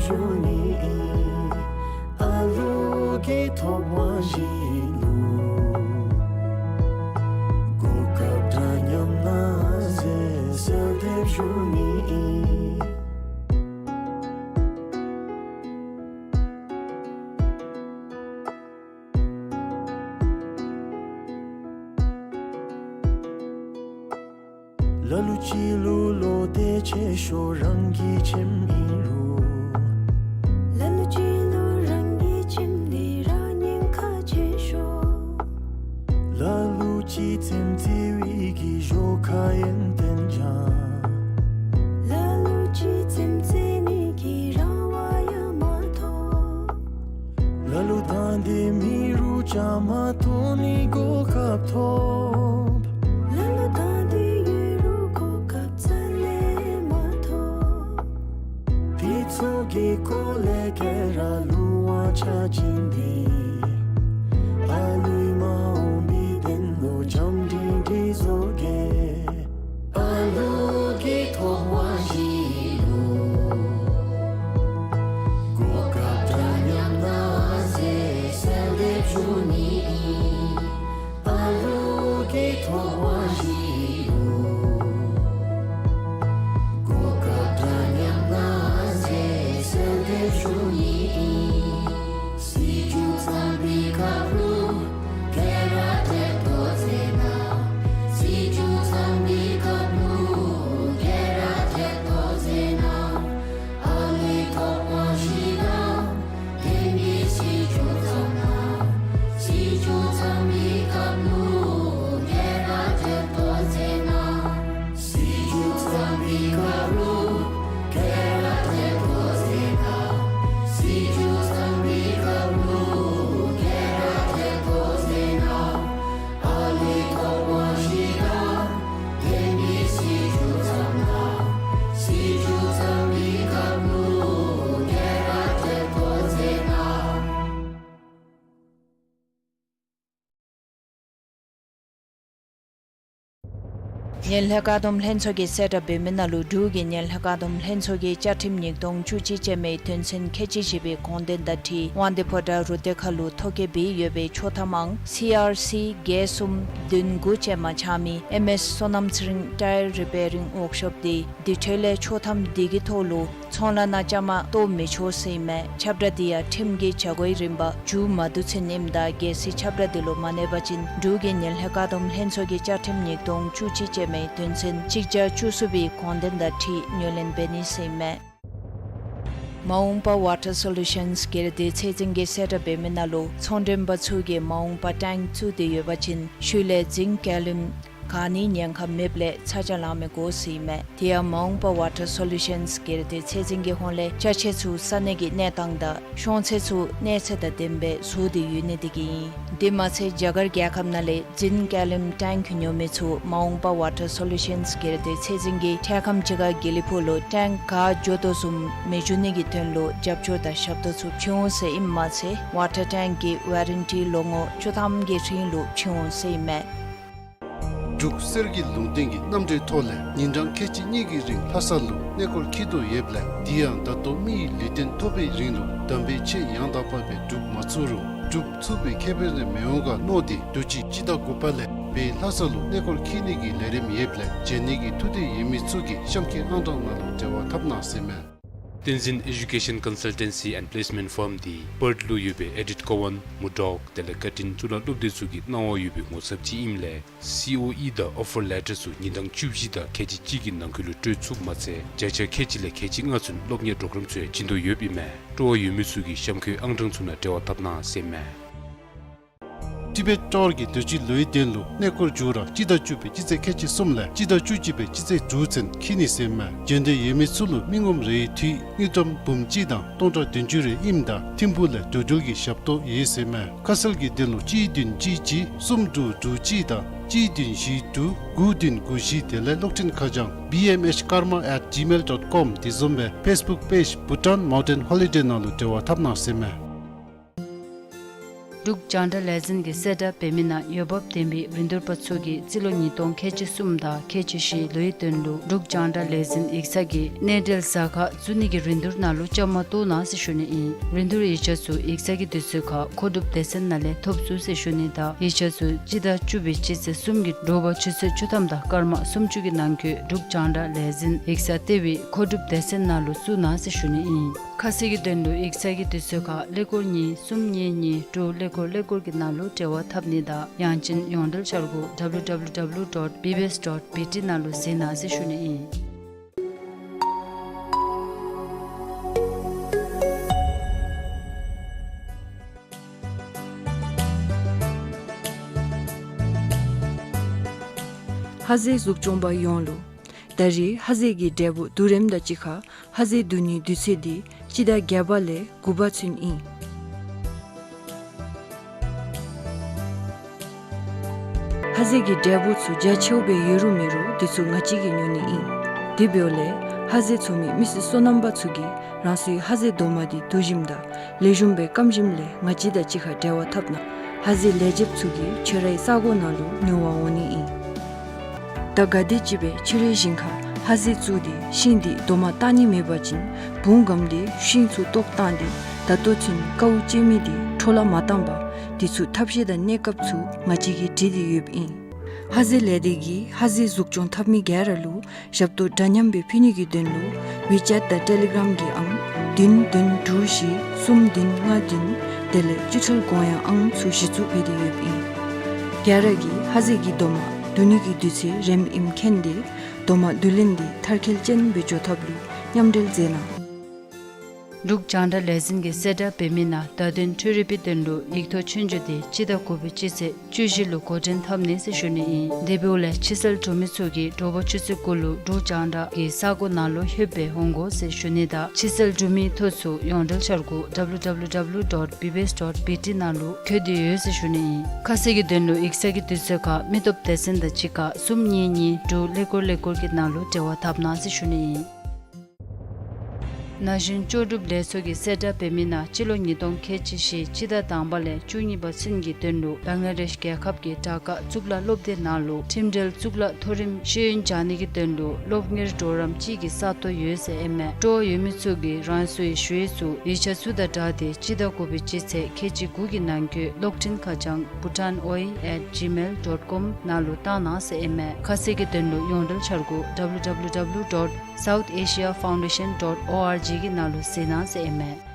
ཞུ་ནི་ཨིན། ཨ་ལུ་གི་ཐོག་མ་གཞི་ལུ་གོ་སྐབས་འདྲ་མཉམ་གནང་ཟེར་གསོལ་འདེབས་ཞུ་ནི་ཨིན། ལ་ལུ་ཅིག་ལུ་བློ་གཏད་ཆེ་ཤོས་རང་གི་ཁྱིམ་ཨིན་རུང་། ལ་ལུ་ཅིག་ལུ་རང་གི་ཁྱིམ་འདི་ར་ཉེན་ཁ་ཆེ་ཤོས། ལ་ལུ་ཅིག་ཚེམ་ཚེ་བའི་གི་ཞོར་ཁ་ཡོན་ཏན་སྦྱང་། ལ་ལུ་ཅིག་ཚེམ་ཚེ་ནི་གི་རང་དབང་ཡང་མ་ཐོབ། ལ་ལུ་དང་འདོད་མེད་རུང་བཅའ་མར་གཏོགས་ནི་གོ་སྐབས་ཐོབ། ལ་ལུ་དང་འདོད་ཡོད་རུང་གོ་སྐབས་རྩ་ལས་མ་ཐོབ། དེ་ཚུ་གི་སྐོར་ལས་ག་ར་ལུང་བ་ཆ་ཅན་འདི་ཨ་ལུའི་མ་འོངས་པའི་དོན་ལུ་བྱམས་སྒྲིང་སྒྲིང་བཟོ་གེ། ཨ་ལུ་གི་ཐོག་མ་གཞི་ལུ་གོ་སྐབས་འདྲ་མཉམ་གནང་ཟེར་གསོལ་འདེབས་ཞུ་ནི་ཨིན། ཨ་ལུ་གི་ཐོག་མ་གཞི་ལུ་གོ་སྐབས་འདྲ་མཉམ་གནང་ཟེར་གསོལ་འདེབས་ཞུ་ནི་ཨིན། སྲིད་སྐྱོང་ཚང་པའི་ཁབ་ལུ་ག་ར་ཐེབས་ཏོག་ཟེར་གནང་། སྲིད་སྐྱོང་ཚང་པའི་ཁབ་ལུ་ག་ར་ཐེབས་ཏོག་ཟེར་གནང་། ཨ་ལུའི་ཐོག་མ་གཞི་དང་ལྡན་པའི་སྲིད་སྐྱོང་ཚང་གནང་། སྲིད་སྐྱོང་ཚང་པའི་ཁབ་ལུ་ག་ར་ཐེབས་ཏོག་ཟེར་གནང་། སྲིད་སྐྱོང་ཚང་པའི་ཁབ་ལུ་ག་ར་ཐེབས་ཏོག་ཟེར་གནང་། སྲིད་སྐྱོང་ཚང་པའི་ཁབ་ལུ་ག་ར་ཐེབས་ཏོག་ཟེར་གནང་། ཨ་ལུའི་ཐོག་མ་གཞི་དང་ལྡན་པའི་སྲིད་སྐྱོང་ཚང་གནང་། སྲིད་སྐྱོང་ཚང་པའི་ཁབ་ལུ་ག་ར་ཐེབས་ཏོག་ཟེར་གནང་། ངན་ལྷད་བཀག་སྡོམ་ལྷན་ཚོགས་ཀྱིས་གསལ་བསྒྲགས་འབད་མི་ནང་ལུ་འབྲུག་གི་ངན་ལྷད་བཀག་སྡོམ་ལྷན་ཚོགས་ཀྱིས་བཅའ་ཁྲིམས་ཉིས་སྟོང་བཅུ་གཅིག་ཅན་མའི་དོན་ཚན་ཁལ་གཅིག་བཞི་པའི་དགོངས་དོན་དང་འཁྲིལ་དབང་འདུས་ཕོ་བྲང་རུ་སྡེ་ཁག་ལུ་ཐོ་བཀོད་འབད་ཡོད་པའི་ཆོག་ཐམ་ཨང་སི་ཨར་སི་བརྒྱད་གསུམ་བདུན་དགུ་ཅན་མ་ཆགས་མི་ཨེམ་ཨེས་བསོད་ནམས་ཚེ་རིང་ཊ་ཡར་རི་པེ་རིང་ཝོརཀ་ཤོབ་འདི་དེ་འཕྲོ་ལས་ཆོག་ཐམ་འདི་གི་ཐོག་ལུ་ཚོང་ལཱ་ནང་བཅའ་མར་གཏོགས་མི་ཆོག་ཟེར་ཨིན་མས། ཁྱབ་བསྒྲགས་འདི་ཡང་ཁྲིམས་ཀྱི་བྱ་སྒོའི་རིམ་པ་མཇུག་མ་བསྡུ་ཚུན་ཨིནམ་ད་གལ་སྲིད་ཁྱབ་བསྒྲགས་འདི་ལུ་མ་གནས་པ་ཅིན་འབྲུག་གི་ངན་ལྷད་བཀག་སྡོམ་ལྷན་ཚོགས་ཀྱིས་བཅའ་ཁྲིམས་ཉིས་སྟོང་བཅུ་གཅིག་ཅན་མའི་དོན་ཚན་གཅིག་བརྒྱ་བཅུ་གསུམ་པའི་དགོངས་དོན་དང་འཁྲིལ་ངོས་ལེན་འབད་ནི་ཟེར་ཨིན་མས། མ་འོངས་པ་ཝ་ཊར་སོ་ལུ་ཤཱནསི་སྒེར་སྡེ་ཚད་འཛིན་གྱིས་གསལ་བསྒྲགས་འབད་མི་ནང་ལུ་ཚོང་མགྲོན་པ་ཚུ་གིས་མ་འོངས་པ་ཊེངཀ་བཙུགས་ཏེ་ཡོད་པ་ཅིན་ཤུལ་ལས་རྫིང་བཀལ་ལུམ་ག་ནི་ཉེན་ཁ་མེདཔ་ལས་ཚ་གྱང་ལང་མི་དགོ་ཟེར་ཨིན་མས། དེ་ཡང་མ་འོངས་པ་ཝ་ཊར་སོ་ལུ་ཤཱནསི་སྒེར་སྡེ་ཚད་འཛིན་གྱི་ཧོངས་ལས་ཅ་ཆས་ཚུ་ས་གནས་ཀྱི་གནས་སྟངས་དང་ཤོང་ཚད་ཚུ་གནས་ཚད་དང་ལྡནམ་སྦེ་བཟོ་སྟེ་ཡོད་ནི་དེ་གིས་ཨིན། དེ་མ་ཚད་རྒྱ་གར་རྒྱལ་ཁབ་ནང་ལས་རྫིང་བཀལ་ལུམ་ཊེངཀ་ཉོ་མི་ཚུ་མ་འོངས་པ་ཝ་ཊར་སོ་ལུ་ཤཱནསི་སྒེར་སྡེ་ཚད་འཛིན་གྱིས་འཕྲལ་ཁམས་ཅིག་ཁར་དགེ་ལེགས་ཕུག་ལུ་ཊེངཀ་ག་འགྱོ་དོ་བཟུམ་མི་འགྱོ་ནི་གི་དོན་ལུ་རྒྱབ་སྐྱོར་དང་ཞབས་ཏོག་ཚུ་བྱིན་འོང་ཟེར་ཨིནམ་མ་ཚད་ཝ་ཊར་ཊེངཀ་གི་ཝ་རེན་ཊི་ལོ་ངོ་བཅུ་ཐམ་གྱི་རིང་ལུ་བྱིན་འོང་ཟེར་ཨིན་མས། འབྲུག་གསེར་གྱི་ལུང་བསྟན་གྱི་རྣམ་འགྲེལ་ཐོག་ལས་ཉིན་གྲངས་ཁལ་གཅིག་གཉིས་ཀྱི་རིང་ལྷ་ས་ལུ་གནས་སྐོར་འཁྱིད་དོ་ཡོདཔ་ལས་དེ་ཡང་ད་ལྟོ་མི་ཡི་ལུས་རྟེན་ཐོབ་པའི་རིང་ལུ་དམ་པའི་ཆོས་ཡང་དག་པ་སྦེ་སྒྲུབ་མ་ཚུགས་རུང་སྒྲུབ་ཚུགས་པའི་ཁེ་ཕན་རེ་མི་འོང་ག་མནོ་སྟེ་དུས་ཅི་སྤྱི་ཟླ་དགུ་པ་ལས་སྦེ་ལྷ་ས་ལུ་གནས་སྐོར་འཁྱིད་ནི་གི་ལས་རིམ་ཡོདཔ་ལས་བྱོན་ནི་གི་ཐུགས་འདོད་ཡོད་མི་ཚུ་གིས་གཤམ་འཁོད་ཨང་གྲངས་ནང་ལུ་འབྲེལ་བ་འཐབ་གནང་ཟེར་ཨིན་མས། བསྟན་འཛིན་ཨེ་ཇུ་ཀེ་ཤཱན་ཀོན་སཱལ་ཊེན་སི་ཨེནཌ་པི་ལེསི་མེནཊ་ཕརམ་འདི་པརཐ་ལུ་ཡོད་པའི་ཨེ་ཌིཐ་ཀོ་ཝཱན་མུར་ཌོག་དེ་ལས་ཀར་ཊིན་གཙུག་ལག་སློབ་སྡེ་ཚུ་གི་གནང་བ་ཡོད་པའི་ངོ་ཚབ་ཅིག་ཨིནམ་ལས་སི་ཨོ་ཨི་དང་ཨོ་ཕར་ལེ་ཊར་ཚུ་ཉིན་གྲངས་བཅུ་བཞི་དང་ཁལ་གཅིག་གཅིག་གི་ནང་འཁོད་ལུ་སྤྲོད་ཚུགསཔ་མ་ཚད་བརྒྱ་ཆ་ཁལ་གཅིག་ལས་ཁལ་གཅིག་ལྔ་ཚུན་སློབ་གཉེར་པོརོ་གརམ་ཚུ་ཡང་བྱིན་དོ་ཡོདཔ་ཨིན་མས། སྤྲོ་བ་ཡོད་མི་ཚུ་གིས་གཤམ་འཁོད་ཨང་གྲངས་ཚུ་ནང་འབྲེལ་བ་འཐབ་གནང་ཟེར་ཨིན་མས། ཊི་བེཊ་ཊུར་གྱིས་དུས་ཅི་ལོའི་དོན་ལུ་གནས་སྐོར་མཇུག་ར་སྤྱི་ཟླ་བཅུ་པའི་སྤྱི་ཚེས་ཁལ་གཅིག་གསུམ་ལས་སྤྱི་ཟླ་བཅུ་གཅིག་པའི་སྤྱི་ཚེས་དྲུག་ཚུན་འཁྱིད་ནི་ཟེར་ཨིན་མས། འབྱོན་འདོད་ཡོད་མི་ཚུ་ལུ་མི་ངོམ་རེའི་དུས་དངུལ་ཀྲམ་འབུམ་གཅིག་དང་སྟོང་ཕྲག་བདུན་ཅུ་རེ་ཨིནམ་ད་ཐིམ་ཕུག་ལས་འགྲོ་འགྲུལ་གྱི་ཞབས་ཏོག་ཡོད་ཟེར་ཨིན་མས། ཁ་གསལ་གྱི་དོན་ལུ་གཅིག་བདུན་གཅིག་གཅིག་གསུམ་དྲུག་དྲུག་གཅིག་དང་གཅིག་བདུན་བཞི་དྲུག་དགུ་བདུན་དགུ་བཞི་དེ་ལས་གློག་འཕྲིན་ཁ་བྱང་བི་ཨེམ་ཨེཆ་ཀརྨ་ཨེཊ་ཇི་མེལ་ཌོཊ་ཀོམ་དེ་བཟུམ་སྦེ་ཕེསི་བུཀ་པེཇ་བྷུ་ཊཱན་མའུན་ཊེན་ཧོ་ལི་ཌེ་ནང་ལུ་འབྲེལ་བ་འཐབ་གནང་ཟེར་ཨིན་མས། འབྲུག་རྒྱང་བསྒྲགས་ལས་འཛིན་གྱི་གསལ་བསྒྲགས་འབད་མི་ནང་འོས་འབབ་ལྡན་པའི་རིན་བསྡུར་པ་ཚུ་གིས་རྩིས་ལོ་ཉིས་སྟོང་ཁལ་གཅིག་གསུམ་དང་ཁལ་གཅིག་བཞི་ལོའི་དོན་ལུ་འབྲུག་རྒྱང་བསྒྲགས་ལས་འཛིན་ཡིག་ཚང་གི་གནས་འབྲེལ་གཟའ་ཁར་བཙུགས་ནི་གི་རིན་བསྡུར་ནང་ལུ་བཅའ་མར་གཏོགས་གནང་ཟེར་ཞུ་ནི་ཨིན། རིན་བསྡུར་ཡིག་ཆ་ཚུ་ཡིག་ཚང་གི་དུས་ཚོད་ཁར་མཁོ་སྒྲུབ་སྡེ་ཚན་ནང་ལས་ཐོབ་ཚུགས་ཟེར་ཞུ་ནི་དང་ཡིག་ཆ་ཚུ་སྤྱི་ཟླ་བཅུ་པའི་སྤྱི་ཚེས་གསུམ་གྱི་དྲོ་པ་ཆུ་ཚོད་བཅུ་ཐམ་དང་སྐར་མ་སུམ་ཅུ་གི་ནང་འཁོད་འབྲུག་རྒྱང་བསྒྲགས་ལས་འཛིན་ཡིག་ཚང་ལྟེ་བའི་མཁོ་སྒྲུབ་སྡེ་ཚན་ནང་ལུ་བཙུགས་གནང་ཟེར་ཞུ་ནི་ཨིན། ཁ་གསལ་གྱི་དོན་ལུ་ཡིག་ཚང་གི་དུས་ཚོད་ཁར་ཀླད་ཀོར་གཉིས་གསུམ་གཉིས་གཉིས་དྲུག་ཀླད་ཀོར་ཀླད་ཀོར་གྱི་ནང་ལུ་འབྲེལ་བ་འཐབ་ནི་དང་ཡང་ཅིན་ཡོངས་འབྲེལ་འཆར་སྒོ་W W W dot B B S dot B T ནང་ལུ་གཟིགས་གནང་ཟེར་ཞུ་ནི་ཨིན། ཧ་ཟེ་གཟུགས་སྐྱོང་པ་ཡོངས་ལུ། ད་རེས་ཧ་ཟེ་གི་འབྲས་བུ་བསྡུ་རིམ་དང་གཅིག་ཁར་ཧ་ཟེ་བསྡུ་ནིའི་དུས་ཚོད་འདི་སྤྱི་ཟླ་བརྒྱད་པ་ལས་དགུ་པ་ཚུན་ཨིན། ཧ་ཟེ་གི་འབྲས་བུ་ཚུ་རྒྱ་ཆེཝ་སྦེ་ཡོད་རུང་མེད་རུང་འདི་ཚུ་ང་བཅས་ཀྱིས་ཉོ་ནི་ཨིན། དེ་འབདཝ་ལས་ཧ་ཟེ་འཚོ་མི་མི་སེར་སོ་ནམ་པ་ཚུ་གིས་རང་སོའི་ཧ་ཟེ་རྡོག་མ་འདི་བསྡུ་ཞིནམ་དང་ལེགས་ཤོམ་སྦེ་སྐམ་ཞིནམ་ལས་ང་བཅས་དང་གཅིག་ཁར་འབྲེལ་བ་འཐབ་གནང་། ཧ་ཟེ་ལེགས་ཆེཝ་ཚུ་གིས་ཁྱོད་རའི་ས་གོ་ནང་ལུ་ཉོ་བར་འོང་ནི་ཨིན། ད་ག་དེམ་ཅིག་སྦེ་ཕྱི་རོལ་ཞིང་ཁར་ཧ་ཟེ་བཙུགས་ཏེ་ཤིང་འདི་རྡོག་མ་བཏགས་ནི་མེད་པ་ཅིན་བུང་སྒམ་སྟེ་ཤིང་ཚུ་བཏོག་བཏང་སྟེ་ད་ལྟོ་ཚུན་དཀའཝ་སྤྱད་མི་འདི་འཕྲོ་བརླག་མ་བཏང་པར་འདི་ཚུ་ཐབས་ཤེས་དང་གནས་སྐབས་ཚུ་ང་བཅས་ཀྱིས་སྒྲིག་སྟེ་ཡོདཔ་ཨིན། ཧ་ཟེ་ལས་སྡེ་གིས་ཧ་ཟེ་གཟུགས་སྐྱོང་འཐབ་མི་ག་ར་ལུ་ཞབས་ཏོག་འདྲ་མཉམ་སྦེ་ཕུལ་ནི་གི་དོན་ལུ་ཝི་ཅེཊ་དང་ཊེ་ལི་གརམ་གྱི་ཨང་བདུན་བདུན་དྲུག་བཞི་གསུམ་བདུན་ལྔ་བདུན་དེ་ལས་སྤྱི་ཐོལ་གོང་ཡང་ཨང་ཚུ་གཞི་བཙུགས་འབད་དེ་ཡོདཔ་ཨིན། ག་ར་གིས་ཧ་ཟེ་གི་རྡོག་མ་བསྡུ་ནི་གི་དུས་ཚོད་རནམ་ཨིནམ་མཁྱེན་ཏེ་རྡོག་མ་བསྡུ་ལེན་འདི་མཐར་འཁྱོལ་ཅན་སྦེ་འགྱོ་ཐབས་ལུ་མཉམ་འབྲེལ་མཛད་གནང་། འབྲུག་རྒྱང་བསྒྲགས་ལས་འཛིན་གྱི་གསལ་བསྒྲགས་འབད་མི་ནང་བརྡ་དོན་འཕྲུལ་རིག་པའི་དོན་ལུ་ཡིག་ཐོག་ཆོས་རྒྱུགས་འདི་སྤྱི་ཟླ་དགུ་པའི་སྤྱི་ཚེས་བཅུ་བཞི་ལུ་འགོ་འདྲེན་འཐབ་ནི་ཟེར་ཞུ་ནི་ཨིན། དེ་འབདཝ་ལས་ཕྱི་སེལ་གྲུབ་མི་ཚུ་གིས་དྲོ་པ་ཆུ་ཚོད་དགུ་ལུ་འབྲུག་རྒྱང་བསྒྲགས་ཀྱི་ས་གོ་ནང་ལུ་ལྷོདཔ་སྦེ་འོང་དགོ་ཟེར་ཞུ་ནི་དང་ཕྱི་སེལ་གྲུབ་མིའི་ཐོ་ཚུ་ཡོངས་འབྲེལ་འཆར་སྒོ་W W W dot B B S dot B T ནང་ལུ་བཀོད་དེ་ཡོད་ཟེར་ཞུ་ནི་ཨིན། ཁ་གསལ་གྱི་དོན་ལུ་ཡིག་ཚང་གི་དུས་ཚོད་ཁར་མི་སྟོབས་སྡེ་ཚན་དང་གཅིག་ཁར་གསུམ་གཉིས་གཉིས་དྲུག་ཀླད་ཀོར་ཀླད་ཀོར་གྱི་ནང་ལུ་འབྲེལ་བ་འཐབ་གནང་ཟེར་ཞུ་ནི་ཨིན། ན་གཞོན་ལྕོགས་གྲུབ་ལས་ཚོགས་ཀྱི་གསལ་བསྒྲགས་འབད་མི་ནང་སྤྱི་ལོ་ཉིས་སྟོང་ཁལ་གཅིག་བཞི་སྤྱི་ཟླ་དང་པ་ལས་བཅུ་གཉིས་པ་ཚུན་གྱི་དོན་ལུ་བང་ལ་དེཤ་རྒྱལ་ཁབ་ཀྱི་དྲག་ཁག་གཙུག་ལག་སློབ་སྡེ་ནང་ལུ་ཁྲིམས་འབྲེལ་གཙུག་ལག་མཐོ་རིམ་ཤེས་ཡོན་སྦྱང་ནི་གི་དོན་ལུ་སློབ་གཉེར་གྲོགས་རམ་ཅིག་གི་ས་སྟོང་ཡོད་ཟེར་ཨིན་མས། སྤྲོ་བ་ཡོད་མི་ཚུ་གིས་རང་སོའི་ཞུ་ཡིག་ཚུ་ཡིག་ཆ་ཚུ་དང་སྦྲགས་ཏེ་སྤྱི་ཟླ་དགུ་པའི་སྤྱི་ཚེས་ཁལ་གཅིག་དགུ་གི་ནང་འཁོད་གློག་འཕྲིན་ཁ་བྱང་bhutanoi at gmail dot com ནང་ལུ་བཏང་གནང་ཟེར་ཨིན་མས། ཁ་གསལ་གྱི་དོན་ལུ་ཡོངས་འབྲེལ་འཆར་སྒོ་W W W dot South Asia Foundation dot O R G གི་ནང་ལུ་གཟིགས་གནང་ཟེར་ཨིན་མས།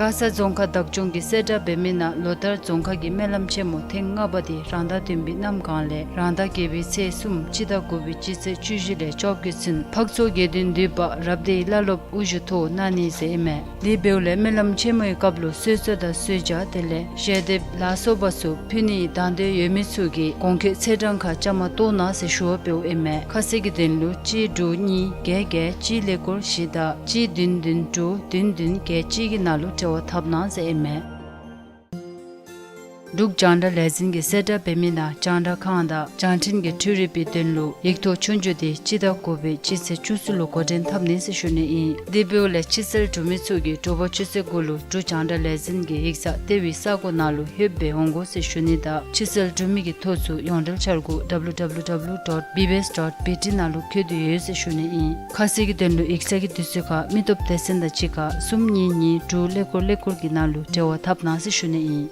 མགར་ས་རྫོང་ཁག་བདག་སྐྱོང་གི་གསལ་བསྒྲགས་འབད་མི་ནང་ལོ་ལྟར་རྫོང་ཁག་གི་སྨོན་ལམ་ཆེན་མོ་ཐེངས་ལྔ་པ་དེ་རང་ཟླ་བདུན་པའི་གནམ་གང་ལས་རང་ཟླ་བརྒྱད་པའི་ཚེས་གསུམ་སྤྱི་ཟླ་དགུ་པའི་སྤྱི་ཚེས་བཅུ་བཞི་ལས་བཅོ་བརྒྱད་ཚུན་འཕགས་མཚོ་དགེ་འདུན་འདུས་པ་རབ་སྡེའི་བླ་སློབ་དབུ་བཞུགས་ཐོག་གནང་ནི་ཟེར་ཨིན་མས། དེ་འབདཝ་ལས་སྨོན་ལམ་ཆེན་མོའི་སྐབས་ལུ་གསོལ་ཚོགས་དང་གསོལ་ཇ་དེ་ལས་ཞལ་འདེབས་ལ་སོགས་པ་ཚུ་ཕུལ་ནིའི་དང་འདོད་ཡོད་མི་ཚུ་གིས་གོང་འཁོད་ཚེས་གྲངས་ཁར་བཅའ་མར་གཏོགས་གནང་ཟེར་ཞུ་བ་འབདཝ་ཨིན་མས། ཁ་གསལ་གྱི་དོན་ལུ་གཅིག་དྲུག་གཉིས་བརྒྱད་བརྒྱད་གཅིག་ཀླད་ཀོར་བཞི་དང་གཅིག་བདུན་བདུན་དྲུག་བདུན་བདུན་བརྒྱད་གཅིག་གི་ནང་ལུ་འབྲེལ་བ་འཐབ་གནང་ཟེར་ཨིན་མས། འབྲུག་རྒྱང་བསྒྲགས་ལས་འཛིན་གྱི་གསལ་བསྒྲགས་འབད་མི་ནང་རྒྱང་བསྒྲགས་ཁང་དང་རྒྱང་འཕྲིན་གྱི་འཕྲུལ་རིག་པའི་དོན་ལུ་ཡིག་ཐོག་ཆོས་རྒྱུགས་དེ་སྤྱི་ཟླ་དགུ་པའི་སྤྱི་ཚེས་བཅུ་གསུམ་ལུ་འགོ་འདྲེན་འཐབ་ནི་ཟེར་ཞུ་ནི་ཨིན། དེ་འབདཝ་ལས་ཕྱི་སེལ་གྲུབ་མི་ཚུ་གིས་དྲོ་པ་ཆུ་ཚོད་དགུ་ལུ་འབྲུག་རྒྱང་བསྒྲགས་ལས་འཛིན་གྱི་ཡིག་ཚང་ལྟེ་བའི་ས་གོ་ནང་ལུ་ལྷོདཔ་སྦེ་འོང་དགོ་ཟེར་ཞུ་ནི་དང་ཕྱི་སེལ་གྲུབ་མི་གི་ཐོ་ཚུ་ཡོངས་འབྲེལ་འཆར་སྒོ W W W dot B B S dot B T ནང་ལུ་བཀོད་དེ་ཡོད་ཟེར་ཞུ་ནི་ཨིན། ཁ་གསལ་གྱི་དོན་ལུ་ཡིག་ཚང་གི་དུས་ཚོད་ཁར་མི་སྟོབས་སྡེ་ཚན་དང་གཅིག་ཁར་གསུམ་གཉིས་གཉིས་དྲུག་ཀླད་ཀོར་ཀླད་ཀོར་གྱི་ནང་ལུ་འབྲེལ་བ་འཐབ་གནང་ཟེར་ཞུ་ནི་ཨིན།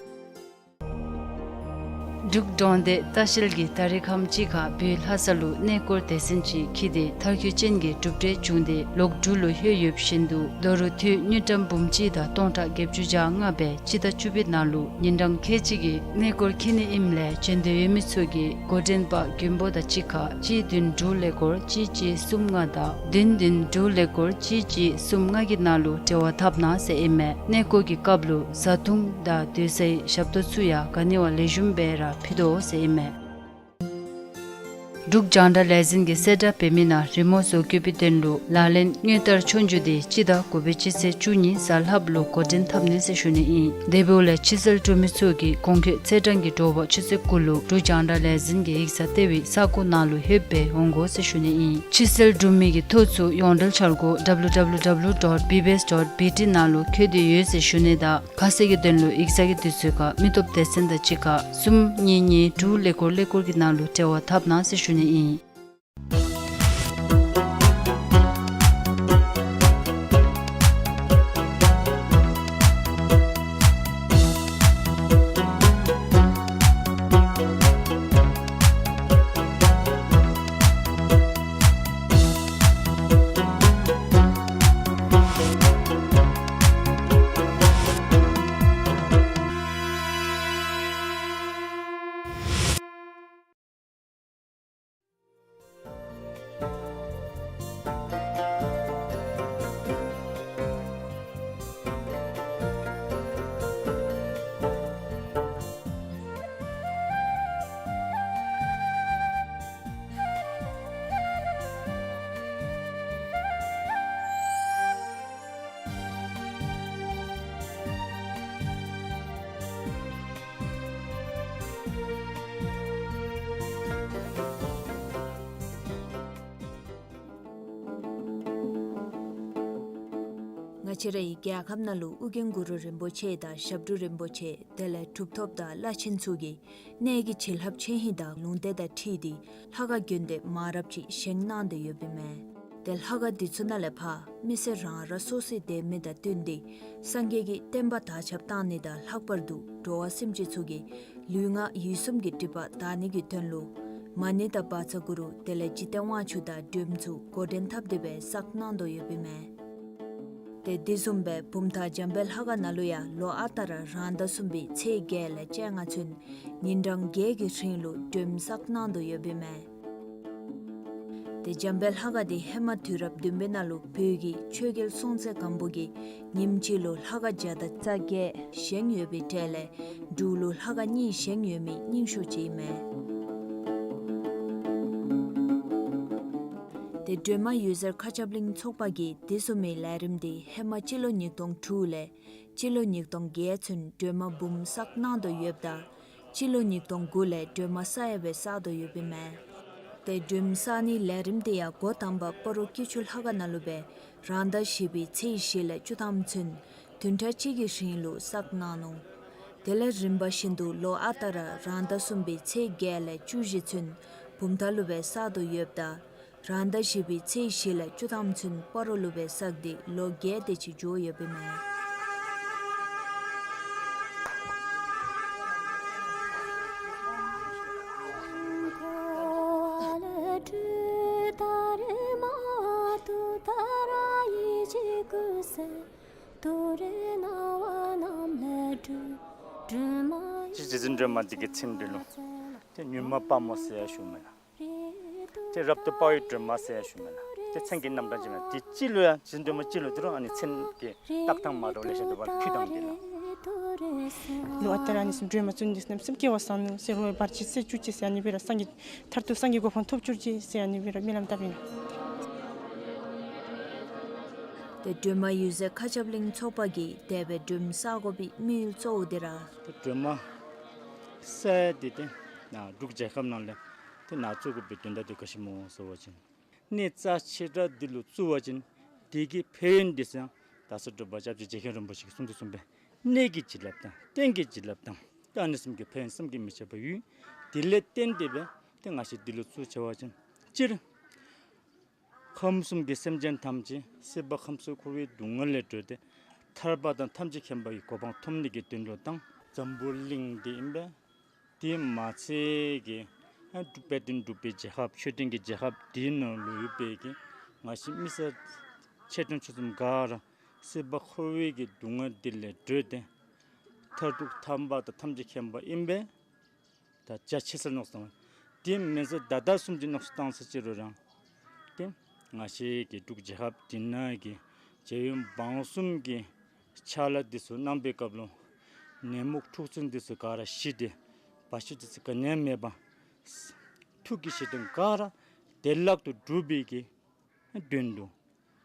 འབྲུག་འབྲོང་སྡེ་ལྟ་བཤལ་གྱིས་ད་རིས་ཁམས་ཅིག་ཁར་བོད་ལྷ་ས་ལུ་གནས་སྐོར་སྡེ་ཚན་ཅིག་འཁྱིད་དེ་མཐར་འཁྱོལ་ཅན་གྱི་གྲུབ་འབྲས་བྱུང་སྟེ་ལོག་འབྲུག་ལུ་ལྷོད་ཡོདཔ་བཞིན་དུ་ལོ་རུ་དུས་དངུལ་ཀྲམ་འབུམ་གཅིག་དང་སྟོང་ཕྲག་བརྒྱད་ཅུ་གྱ་ལྔ་སྦེ་སྤྱི་ཟླ་བཅུ་པའི་ནང་ལུ་ཉིན་གྲངས་ཁལ་གཅིག་གི་གནས་སྐོར་འཁྱིད་ནི་ཨིནམ་ལས་བྱོན་འདོད་ཡོད་མི་ཚུ་གིས་འགོ་འདྲེན་པ་མགོན་པོ་དང་གཅིག་ཁར་གཅིག་བདུན་དྲུག་ཀླད་ཀོར་གཅིག་གཅིག་གསུམ་ལྔ་དང་བདུན་བདུན་དྲུག་ཀླད་ཀོར་གཅིག་གཅིག་གསུམ་ལྔ་གི་ནང་ལུ་འབྲེལ་བ་འཐབ་གནང་ཟེར་ཨིན་མས། གནས་སྐོར་གྱི་སྐབས་ལུ་བཟའ་འཐུང་དང་སྡོད་སའི་ཞབས་ཏོག་ཚུ་ཡང་ག་ནི་བ་ལེགས་ཤོམ་སྦེ་ར་ཕུལ་དོ་ཟེར་ཨིན་མས། འབྲུག་རྒྱང་བསྒྲགས་ལས་འཛིན་གྱིས་གསལ་བསྒྲགས་འབད་མི་ནང་རི་མོ་བཟོ་བཀོད་པའི་དོན་ལུ་ལག་ལེན་དངུལ་ལྟར་ཆོས་རྒྱུགས་དེ་སྤྱི་ཟླ་དགུ་པའི་སྤྱི་ཚེས་བཅུ་གཉིས་གཟའ་ལྷགཔ་ལུ་འགོ་འདྲེན་འཐབ་ནི་ཟེར་ཞུ་ནི་ཨིན། དེ་འབདཝ་ལས་ཕྱི་སེལ་གྲུབ་མི་ཚུ་གིས་གོང་འཁོད་ཚེས་གྲངས་ཀྱི་དྲོ་པ་ཆུ་ཚོད་དགུ་ལུ་འབྲུག་རྒྱང་བསྒྲགས་ལས་འཛིན་གྱི་ཡིག་ཚང་ལྟེ་བའི་ས་སྒོ་ནང་ལུ་ལྷོདཔ་སྦེ་འོང་དགོ་ཟེར་ཞུ་ནི་ཨིན། ཕྱི་སེལ་གྲུབ་མི་གི་ཐོ་ཚུ་ཡོངས་འབྲེལ་འཆར་སྒོ་W W W dot B B S dot B T ནང་ལུ་བཀོད་དེ་ཡོད་ཟེར་ཞུ་ནི་དང་ཁ་གསལ་གྱི་དོན་ལུ་ཡིག་ཚང་གི་དུས་ཚོད་ཁར་མི་སྟོབས་སྡེ་ཚན་དང་གཅིག་ཁར་གསུམ་གཉིས་གཉིས་དྲུག་ཀླད་ཀོར་ཀླད་ཀོར་གྱི་ནང་ལུ་འབྲེལ་བ་འཐབ་གནང་ཟེར་ཞུ་ནི་ཨིན། ང་བཅས་རའི་རྒྱལ་ཁབ་ནང་ལུ་ཨོ་རྒྱན་གུ་རུ་རིན་པོ་ཆེ་དང་ཞབས་དྲུང་རིན་པོ་ཆེ་དེ་ལས་གྲུབ་ཐོབ་དང་བླ་ཆེན་ཚུ་གིས་གནས་ཀྱི་བྱིན་རླབས་ཆེ་ཧིང་དང་ལུང་བསྟན་དང་འཁྲིལ་ཏེ་ལྷ་ཁང་དགོན་སྡེ་མང་རབས་ཅིག་བཞེངས་གནང་སྟེ་ཡོདཔ་ཨིན་མས། ཏེ་ལྷ་ཁང་འདི་ཚུ་ནང་ལས་ཕར་མི་སེར་རང་རང་སོ་སོའི་སྡོད་མི་དང་བསྟུན་ཏེ་སངས་རྒྱས་ཀྱི་བསྟན་པ་དར་ཁྱབ་གཏང་ནི་དང་ལྷག་པར་དུ་འགྲོ་བ་སེམས་ཅན་ཚུ་གི་ལུས་ངག་ཡིད་གསུམ་གྱི་སྒྲིབ་པ་དག་ནི་གི་དོན་ལུ་མ་ཎི་དང་བཛྲ་གུ་རུ་དེ་ལས་འཇིག་རྟེན་དབང་ཕྱུག་དང་སྒྲོལ་མ་ཚུ་འགོ་འདྲེན་འཐབ་སྟེ་སྦེ་བསགས་གནང་དོ་ཡོདཔ་ཨིན་མས། ཏེ་དེ་བཟུམ་སྦེ་བུམ་ཐང་འཇམ་དཔལ་ལྷ་ཁང་ནང་ལུ་ཡང་ལོ་ཨ་རྟག་ར་རང་ཟླ་གསུམ་པའི་ཚེས་བརྒྱད་ལས་བཅོ་ལྔ་ཚུན་ཉིན་གྲངས་བརྒྱད་ཀྱི་རིང་ལུ་སྒྲོལ་མ་བསགས་གནང་དོ་ཡོདཔ་ཨིན་མས། ཏེ་འཇམ་དཔལ་ལྷ་ཁང་འདི་ཧེ་མ་དུས་རབས་བདུན་པའི་ནང་ལུ་བོད་ཀྱི་ཆོས་རྒྱལ་སྲོང་བཙན་སྒམ་པོ་གིས་ཉིནམ་གཅིག་ལུ་ལྷ་ཁང་བརྒྱ་དང་རྩ་བརྒྱད་བཞེངས་ཡོད་པའི་གྲས་ལས་འབྲུག་ལུ་ལྷ་ཁང་གཉིས་བཞེངས་ཡོད་མི་རྙིང་ཤོས་ཅིག་ཨིན་མས། ཏེ་སྒྲོལ་མ་འོད་ཟེར་མཁའ་ཁྱབ་གླིང་ཚོགས་པ་གིས་དེ་བཟུམ་མའི་ལས་རིམ་འདི་ཧེ་མ་སྤྱི་ལོ་ཉིས་སྟོང་དྲུག་ལས་སྤྱི་ལོ་ཉིས་སྟོང་བརྒྱད་ཚུན་སྒྲོལ་མ་འབུམ་བསགས་གནང་དོ་ཡོདཔ་ད་སྤྱི་ལོ་ཉིས་སྟོང་དགུ་ལས་སྒྲོལ་མ་ས་ཡ་སྦེ་བསགས་དོ་ཡོདཔ་ཨིན་མས། ཏེ་སྒྲོལ་མ་བསགས་ནིའི་ལས་རིམ་འདི་ཡང་འགོ་དང་པ་སྤ་རོ་སྐྱིད་ཆུ་ལྷ་ཁང་ནང་ལུ་སྦེ་རང་ཟླ་བཞི་པའི་ཚེས་བཞི་ལས་བཅུ་ཐམ་ཚུན་བདུན་ཕྲག་གཅིག་གི་རིང་ལུ་བསགས་གནང་ནུག། དེ་ལས་རིམ་པ་བཞིན་དུ་ལོ་ཨ་རྟག་ར་རང་ཟླ་གསུམ་པའི་ཚེས་བརྒྱད་ལས་བཅུ་བཞི་ཚུན་བུམ་ཐང་ལུ་སྦེ་བསགས་དོ་ཡོདཔ་ད་རང་ཟླ་བཞི་པའི་ཚེས་བཞི་ལས་བཅུ་ཐམ་ཚུན་སྤ་རོ་ལུ་སྦེ་བསགས་ཏེ་ལོ་བརྒྱད་དེ་ཅིག་འགྱོ་ཡོདཔ་ཨིན་མས། ཅི་རྗེ་བཙུན་སྒྲོལ་མ་འདི་གི་མཚན་འདི་ལུ་ཏེ་མྱུར་མ་དཔའ་མོ་ཟེར་ཡང་ཞུཝ་མེན་ན། ཏེ་རབ་ཏུ་དཔའ་བོའི་སྒྲོལ་མ་ཟེར་ཡང་ཞུཝ་མེན་ན། ཏེ་མཚན་གྱི་རྣམ་གྲངས་ཅིག་མེན་ན། ཏེ་སྤྱི་ལོ་ཡང་རྗེ་བཙུན་སྒྲོལ་མ་སྤྱི་ལོ་འདི་རུང་ཨ་ནི་མཚན་གྱི་བཏགས་ཐངས་མ་འདྲཝ་ལེ་ཤ་འདུག་པ་ཕུད་ཐངས་འདི་ལགས། ལོ་ཨ་རྟག་ར་ཨ་ནི་བཟུམ་སྒྲོལ་མ་བཙུན་འདི་ཚུ་རྣམ་སེམས་སྐྱིད་པ་བཟང་ནུག་ཟེར་རོགས་བར་ཆད་སེལ་བཅུག་ཅིག་ཟེར་ཨ་ནི་སྦེ་ར་སངས་རྒྱས་མཐར་ཐུག་སངས་རྒྱས་གོ་འཕང་ཐོབ་བཅུག་ཅིག་ཟེར་ཨ་ནི་སྦེ་ར་སྨོན་ལམ་བཏབ་ཨིན། ཏེ་སྒྲོལ་མ་འོད་ཟེར་མཁའ་ཁྱབ་གླིང་ཚོགས་པ་གིས་དེ་སྦེ་སྒྲོལ་མ་བསགས་དགོ་པའི་དམིགས་ཡུལ་གཙོ་བོ་འདི་ར། ཏེ་སྒྲོལ་མ་བསགས་ཡ་འདི་ཏེ་ནཱ་འབྲུག་རྒྱལ་ཁབ་ནང་ལས་ཏེ་ནཱ་བཙུགས་དགོ་པའི་དོན་དག་འདི་ག་ཅི་སྨོ་ཟེར་བ་ཅིན་གནས་རྩ་ཆེ་དྲགས་འདི་ལུ་བཙུགས་པ་ཅིན་དེ་གི་ཕན་ཡོན་འདི་ཚུ་ཡང་ད་ས་འབྲུག་པ་སྐྱབས་རྗེ་རྗེ་མཁན་རིན་པོ་ཆེ་གིས་གསུངས་དོ་བཟུམ་སྦེ་གནས་ཀྱི་བྱིན་རླབས་དང་རྟེན་གྱི་བྱིན་རླབས་དང་ཏེ་ཨ་ནི་བཟུམ་གྱི་ཕན་ཡོན་བསམ་གྱིས་མི་ཁྱབ་པ་ཡོད། དེ་ལས་བརྟེན་ཏེ་སྦེ་ཏེ་ང་བཅས་འདི་ལུ་བཙུགས་ཆི་བ་ཅིན་སྤྱིར་ཁམས་གསུམ་གྱི་སེམས་ཅན་ཐམས་ཅད་སྲིད་པ་ཁམས་གསུམ་འཁོར་བའི་སྡུག་བསྔལ་ལས་གྲོལ་ཏེ་ཐར་པ་དང་ཐམས་ཅད་མཁྱེན་པ་གི་གོ་འཕང་ཐོབ་ནི་གི་དོན་ལུ་དང་འཛམ་བུ་གླིང་འདི་ཨིན་པས། དེ་མ་ཚད་ཀྱི་ཨ་འབྲུག་པའི་དོན་འབྲུག་པའི་རྒྱལ་ཁབ་ཆོས་ལྡན་གྱི་རྒྱལ་ཁབ་འདི་ནང་ལུ་ཡོད་པའི་གི་ང་བཅས་མི་སེར་ཆེ་ཆུང་ཆུང་གསུམ་ག་ར་སྲིད་པ་འཁོར་བའི་གི་སྡུག་བསྔལ་འདི་ལས་གྲོལ་ཏེ་མཐར་ཐུག་ཐར་པ་དང་ཐམས་ཅད་མཁྱེན་པ་ཨིན་པས། ད་རྒྱ་ཆེ་སར་མནོ་བསམ་བཏང་། དེ་མེན་ས་ད་ལྟ་བཟུམ་ཅིག་མནོ་བསམ་བཏང་ས་ཅིག་རུང་རང་ཏེ་ང་བཅས་ཀྱི་འབྲུག་རྒྱལ་ཁབ་འདི་ནང་གི་རྒྱལ་ཡུམ་འབངས་གསུམ་གྱི་ཕྱག་ལཱ་འདི་ཚུ་གནང་པའི་སྐབས་ལུ་ནད་མུག་འཁྲུག་རྩོད་འདི་ཚུ་ག་ར་ཞི་སྟེ་བར་ཆད་འདི་ཚུ་ག་ནི་ཡང་མེད་པར་ ཐུགས་ཀྱི་བཞེད་དོན་ག་ར་བདེ་བླག་ཏུ་འགྲུབ་པའི་གི་དོན་དུ།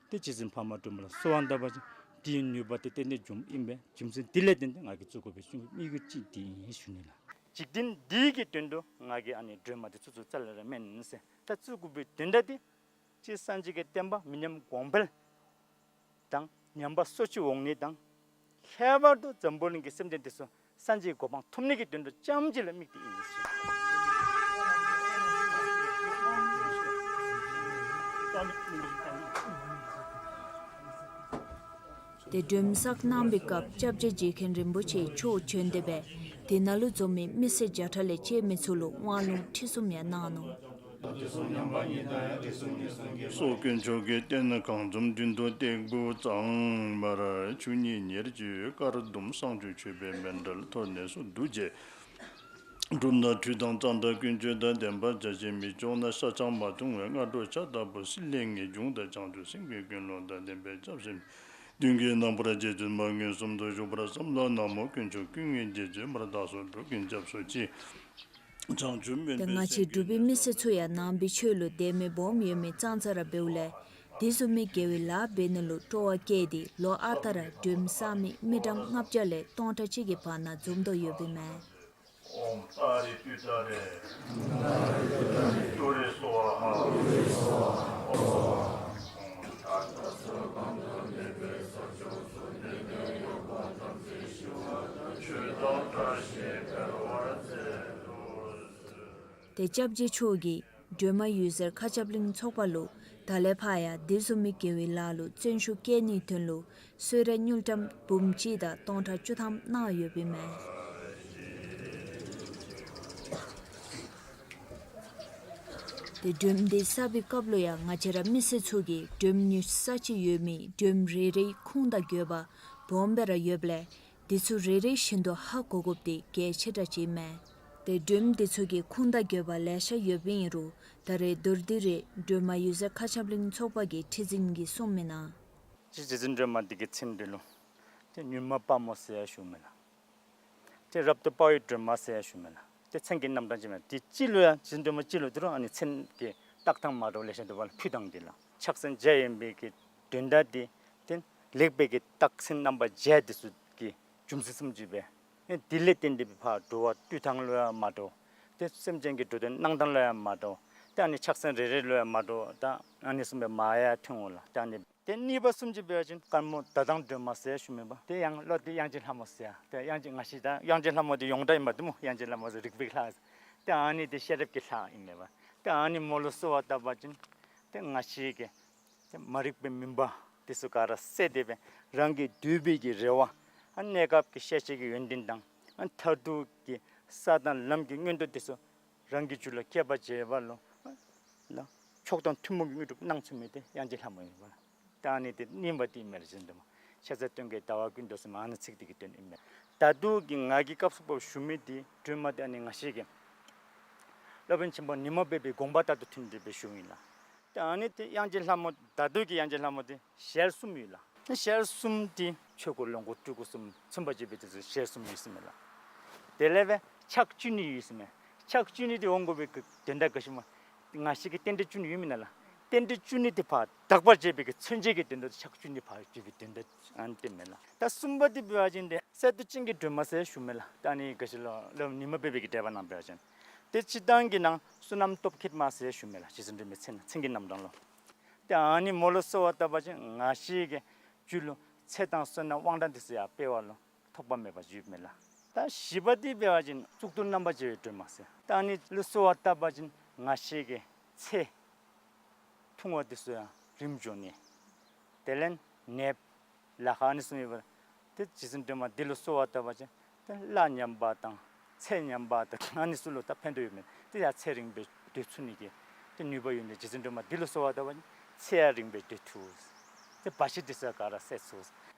ཏེ་རྗེ་བཙུན་འཕགས་མ་སྒྲོལ་མ་ལ་གསོལ་བ་བཏབ་པ་ཅིན་དེའི་ནུས་པ་དེ་ཏན་ཏན་འབྱུངམ་ཨིན་པས། རྒྱུ་མཚན་དེ་ལས་བརྟེན་ཏེ་ང་གིས་བཙུགས་དགོ་པའི་གསུང་གི་དམིགས་ཡུལ་ཅིག་དེ་ཨིན་ཞུ་ནི་ལགས། འཇིག་རྟེན་འདི་གི་དོན་དུ་ང་གིས་ཨ་ནི་སྒྲོལ་མ་དེ་ཚུར་ཚུར་རྩ་ལས་ར་མེན་ཟེར། ད་བཙུགས་དགོ་པའི་དོན་དག་དེ་སྤྱིར་སངས་རྒྱས་ཀྱི་བསྟན་པ་མི་ཉམས་གོང་འཕེལ་དང་ཉམས་པ་སོར་ཆུད་འོང་ནི་དང་། ཁྱད་པར་དུ་འཛམ་བུ་གླིང་གི་སེམས་ཅན་དེ་ཚུ་སངས་རྒྱས་གོ་འཕང་ཐོབ་ནི་གི་དོན་དུ་རྐྱངམ་གཅིག་ལུ་དམིགས་ཏེ་ཨིན་ཟེར། ཏེ་སྒྲོལམ་བསགས་གནང་བའི་སྐབས་སྐྱབས་རྗེ་རྗེ་མཁན་རིན་པོ་ཆེ་མཆོག་བྱོན་ཏེ་སྦེ་དེ་ནང་ལུ་འཛོམས་མི་མི་སེར་བརྒྱ་ཕྲག་ལས་བཅད་མི་ཚུ་ལུ་དབང་ལུང་ཁྲིད་གསུམ་ཡང་གནང་ནུག། སོགས་དཀོན་མཆོག་གི་རྟེན་གང་འཛོམས་མདུན་དུ་སྟེགས་བུ་གཙང་མར་ཆུ་གཉིས་ཉེར་གཅིག་དཀར་ཟླུམ་བསང་མཆོད་མཆོད་པའི་མཎྜལ་ཐོག་ནས་སུ་འདུ་བྱས། སྒྲུབ་ན་ཁྲུས་དང་གཙང་སྦྲ་ཀུན་སྤྱོད་དང་ལྡན་པར་བྱ་ཞིང་། མི་ལྕོགས་ན་ཤ་ཆང་མ་འཐུང་བའི་སྔ་དྲོ་ཇ་ལྟ་བུ་སྲིད་ལས་ངེས་འབྱུང་དང་བྱང་ཆུབ་སེམས་ཀྱི་ཀུན་སློང་དང་ལྡན་པའི་སྐྱབས་སེམས་མདུན་གྱི་རྣམ་པར་རྗེ་བཙུན་མ་མངོན་སུམ་དུ་བཞུགས་པར་བསམ་ལ། ན་མོ་དཀོན་མཆོག་ཀུན་དངོས་རྗེ་བཙུན་མར་བདག་སོགས་འགྲོ་ཀུན་སྐྱབས་སུ་མཆི། བྱང་ཆུབ་སྨོན་ཏེ་ང་བཅས་འབྲུག་པའི་མི་སེར་ཚུ་ཡང་ནང་པའི་ཆོས་ལུ་དད་མོས་སྦོམ་ཡོད་མི་ཙང་ཙ་ར་འབདཝ་ལས་དེ་བཟུམ་མའི་དགེ་བའི་ལཱ་འབད་ནི་ལུ་སྤྲོ་བ་བསྐྱེད་དེ་ལོ་ཨ་རྟག་ར་སྒྲོལམ་བསགས་མི་མི་གྲངས་ལྔ་བརྒྱ་ལས་སྟོང་ཕྲག་གཅིག་གི་བར་ན་འཛོམས་དོ་ཡོདཔ་ཨིན་མས། ཏེ་སྐྱབས་རྗེ་མཆོག་གིས་སྒྲོལ་མ་འོད་ཟེར་མཁའ་ཁྱབ་གླིང་ཚོགས་པ་ལུ་ད་ལས་ཕར་ཡང་དེ་བཟུམ་མའི་དགེ་བའི་ལཱ་ལུ་བརྩོན་ཤུགས་བསྐྱེད་ནིའི་དོན་ལུ་གསོལ་རས་དངུལ་ཀྲམ་འབུམ་གཅིག་དང་སྟོང་ཕྲག་བཅུ་ཐམ་གནང་ཡོདཔ་ཨིན་མས། ཏེ་སྒྲོལམ་འདི་བསགས་པའི་སྐབས་ལུ་ཡང་ང་བཅས་ར་མི་སེར་ཚུ་གིས་སྒྲོལམ་ཉུལ་ས་ཅིག་ཡོད་མི་སྒྲོལམ་རེ་རེའི་ཁུངས་དང་དགོས་པ་སྦོམ་སྦེ་ར་ཡོདཔ་ལས་དེ་ཚུ་རེ་རེ་བཞིན་དུ་ཧ་གོ་དགོཔ་དེ་གལ་ཆེ་དྲགས་ཅིག་ཨིན་མས། ཏེ་སྒྲོལམ་དེ་ཚུ་གི་ཁུངས་དང་དགོས་པ་ལེ་ཤ་ཡོདཔ་ཨིན་རུང་ད་རེས་མདོར་བསྡུས་རེ་སྒྲོལ་མ་འོད་ཟེར་མཁའ་ཁྱབ་གླིང་ཚོགས་པ་གི་ཁྲི་འཛིན་གྱིས་གསུངས་མི་ནང་། ཅིག་རྗེ་བཙུན་སྒྲོལ་མ་འདི་གི་མཚན་འདི་ལུ་ཏེ་མྱུར་མ་དཔའ་མོ་ཟེར་ཡང་ཞུཝ་མས་ལགས། ཏེ་རབ་ཏུ་དཔའ་བའི་སྒྲོལ་མ་ཟེར་ཡང་ཞུཝ་མས་ལགས། ཏེ་མཚན་གྱི་རྣམ་གྲངས་ཅིག་མས། ཏེ་སྤྱི་ལུ་ཡང་རྗེ་བཙུན་སྒྲོལ་མ་སྤྱི་ལུ་འདི་རུང་ཨ་ནི་མཚན་གྱི་བཏགས་ཐངས་མ་འདྲཝ་ལེ་ཤ་འདུག་པ་ལགས། ཕུད་ཐངས་འདི་ལགས། ཕྱག་མཚན་བརྒྱད་ཡིན་པའི་གི་དོན་དག་འདི་ཏེ་ལེགས་པའི་གི་རྟགས་མཚན་རྣམ་པ་བརྒྱད་འདི་ཚུ་གི་རྒྱུ་མཚན་བཟུམ་ཅིག་སྦེ་ཨེ་དེ་ལས་བརྟེན་ཏེ་སྦེ་ཕར་འགྲོ་བ་བཏུལ་ཐངས་ལུ་ཡང་མ་འདྲཝ། ཏེ་སེམས་ཅན་གྱི་འགྲོ་དོན་གནང་ཐངས་ལུ་ཡང་མ་འདྲཝ། ཏེ་ཨ་ནི་ཕྱག་མཚན་རེ་རེ་ལུ་ཡང་མ་འདྲཝ་ད་ཨ་ནི་བཟུམ་སྦེ་མ་ཡང་ཐོན་འོང་ལགས། ཏེ་ཨ་ནི་ཏེ་གཉིས་པ་བཟུམ་ཅིག་འབད་བ་ཅིན་དཀར་མོ་ཟླ་གདོང་སྒྲོལ་མ་ཟེར་ཞུཝ་མས་པ། ཏེ་ཡང་ལོག་སྟེ་དབྱངས་ཅན་ལྷ་མོ་ཟེར། ཏེ་དབྱངས་ཅན་ང་བཅས་ད་དབྱངས་ཅན་ལྷ་མོ་འདི་ཡོངས་གྲགས་ཨིན་པ་འདི་སྨོ། དབྱངས་ཅན་ལྷ་མོ་ཟེར་རིག་པའི་ལྷ། ཏེ་ཨ་ནི་འདི་ཤེས་རབ་ཀྱི་ལྷ་ཨིན་མས་པ། ཏེ་ཨ་ནི་མོ་ལུ་གསོལ་བ་བཏབ་པ་ཅིན་ཏེ་ང་བཅས་ཀྱི་ཏེ་མ་རིག་པའི་མུན་པ་འདི་ཚུ་ག་ར་བསལ་ཏེ་སྦེ་རང་གི་འདོད་པའི་གི་རེ་བ་ཨ་གནས་སྐབས་ཀྱི་ཤེས་བྱའི་གི་ཡོན་ཏན་དང་ཨ་མཐར་ཐུག་གི་ས་དང་ལམ་གྱི་མངོན་འདོད་འདི་ཚུ་རང་གི་རྒྱུད་ལུ་སྐྱེ་བར་བྱེད་པ་ལུ་ཨ་ལགས་མཆོག་དང་ཐུན་མོང་གི་དངོས་གྲུབ་གནང་ཚུགས་མི་འདི་དབྱངས་ཅན་ལྷ་མོ་ཨིན་པ་ལགས། ད་ཨ་ནི་འདི་གཉིས་པ་འདི་ཨིན་མས་ལགས། རྗེ་བཙུན་སྒྲོལ་མ་ཤ་ཟ་སྟོན་ཀའི་ཟླ་བ་ཀུན་འདུས་ཟེར་མི་ཨ་ནི་ཚིག་འདི་གི་དོན་ཨིན་མས། ད་ལྟོ་གི་ང་གིས་སྐབས་སུ་བབས་ཞུ་མི་འདི་སྒྲོལ་མ་འདི་ཨ་ནི་ང་བཅས་ཀྱི་སློབ་དཔོན་ཆེན་པོ་ཉི་མ་སྦས་པའི་དགོངས་པ་ལྟར་དུ་མཐུན་ཏེ་སྦེ་ཞུཝ་ཨིན་ལགས། ཏེ་ཨ་ནི་འདི་དབྱངས་ཅན་ལྷ་མོ་ད་ལྟོ་གི་དབྱངས་ཅན་ལྷ་མོ་འདི་ཞལ་གསུམ་ཡོད་ལགས། ཞལ་གསུམ་འདི་ཆོས་སྐུ་ལོངས་སྐུ་སྤྲུལ་སྐུ་གསུམ་མཚོན་པར་བྱེད་པའི་དེ་ཚུ་ཞལ་གསུམ་ཡོད་ཟེར་མས་ལགས། དེ་ལས་སྦེ་ཕྱག་བཅུ་གཉིས་ཡོད་ཟེར་མས། ཕྱག་བཅུ་གཉིས་འདི་འོང་དགོ་པའི་གི་དོན་དག་ག་ཅི་སྨོ། ང་བཅས་ཀྱི་རྟེན་འབྲེལ་བཅུ་གཉིས་ཡོད་མེན་ན་ལགས། རྟེན་འབྲེལ་བཅུ་གཉིས་འདི་ཕར་དག་པར་བྱེད་པའི་གི་མཚོན་བྱེད་ཀྱི་དོན་དག་ཕྱག་བཅུ་གཉིས་ཕར་བྱེད་པའི་དོན་དག་ཨ་ནི་འདི་མས་ལགས། ད་གསུམ་པ་འདི་འབད་བ་ཅིན་ཏེ་གསེར་མདོག་ཅན་གྱི་སྒྲོལ་མ་ཟེར་ཞུཝ་མས་ལགས། ད་ཨ་ནི་ག་ཅི་ལོ་སློབ་དཔོན་ཉི་མ་སྦས་པའི་གི་འགྲེལ་པ་ནང་འབད་བ་ཅིན་ཏེ་སྤྱིར་བཏང་གི་ནང་བསོད་ནམས་སྟོབས་མཁས་མ་ཟེར་ཞུཝ་མས་ལགས། རྗེ་བཙུན་སྒྲོལ་མའི་མཚན་མཚན་གྱི་རྣམ་གྲངས་ལུ། ཏེ་ཨ་ནི་མོ་ལུ་གསོལ་བ་བཏབ་པ་ཅིན་ང་བཅས་ཀྱི་རྒྱུད་ལུ་ཚེ་དང་བསོད་ནམས་དབང་ཐང་འདི་ཚུ་ཡང་སྤེལ་བ་ལུ་ཐོགས་པ་མེད་པ་ཅིག་ཡོདཔ་མས་ལགས། ད་བཞི་པ་འདི་འབད་བ་ཅིན་གཙུག་ཏོར་རྣམ་པར་རྒྱལ་བའི་སྒྲོལ་མ་ཟེར། ད་ཨ་ནི་ལུ་གསོལ་བ་བཏབ་པ་ཅིན་ང་བཅས་ཀྱི་ཚེ་ཐུང་བ་འདི་ཚུ་ཡང་རིངམོ་འགྱོ་ནི། དེ་ལས་ནདཔ་ལཱ་ཁག་ཨ་ནི་ཚུ་ཡོད་པ་ཏེ་རྗེ་བཙུན་སྒྲོལ་མ་འདི་ལུ་གསོལ་བ་བཏབ་པ་ཅིན་ཏེ་གླ་ཉམས་པ་དང་ཚེ་ཉམས་པ་དང་ཨ་ནི་ཚུ་ལུ་ད་ཕན་ཐོགས་ཡོདཔ་མས། ཏེ་ཡང་ཚེ་རིང་སྦེ་སྡོད་ཚུགས་ནི་གི་ཏེ་ནུས་པ་ཡོད་ནི། རྗེ་བཙུན་སྒྲོལ་མ་འདི་ལུ་གསོལ་བ་བཏབ་པ་ཅིན་ཚེ་ཡང་རིང་སྦེ་སྡོད་ཚུགས། ཏེ་བར་ཆད་འདི་ཚུ་ག་ར་སེལ་ཚུགས།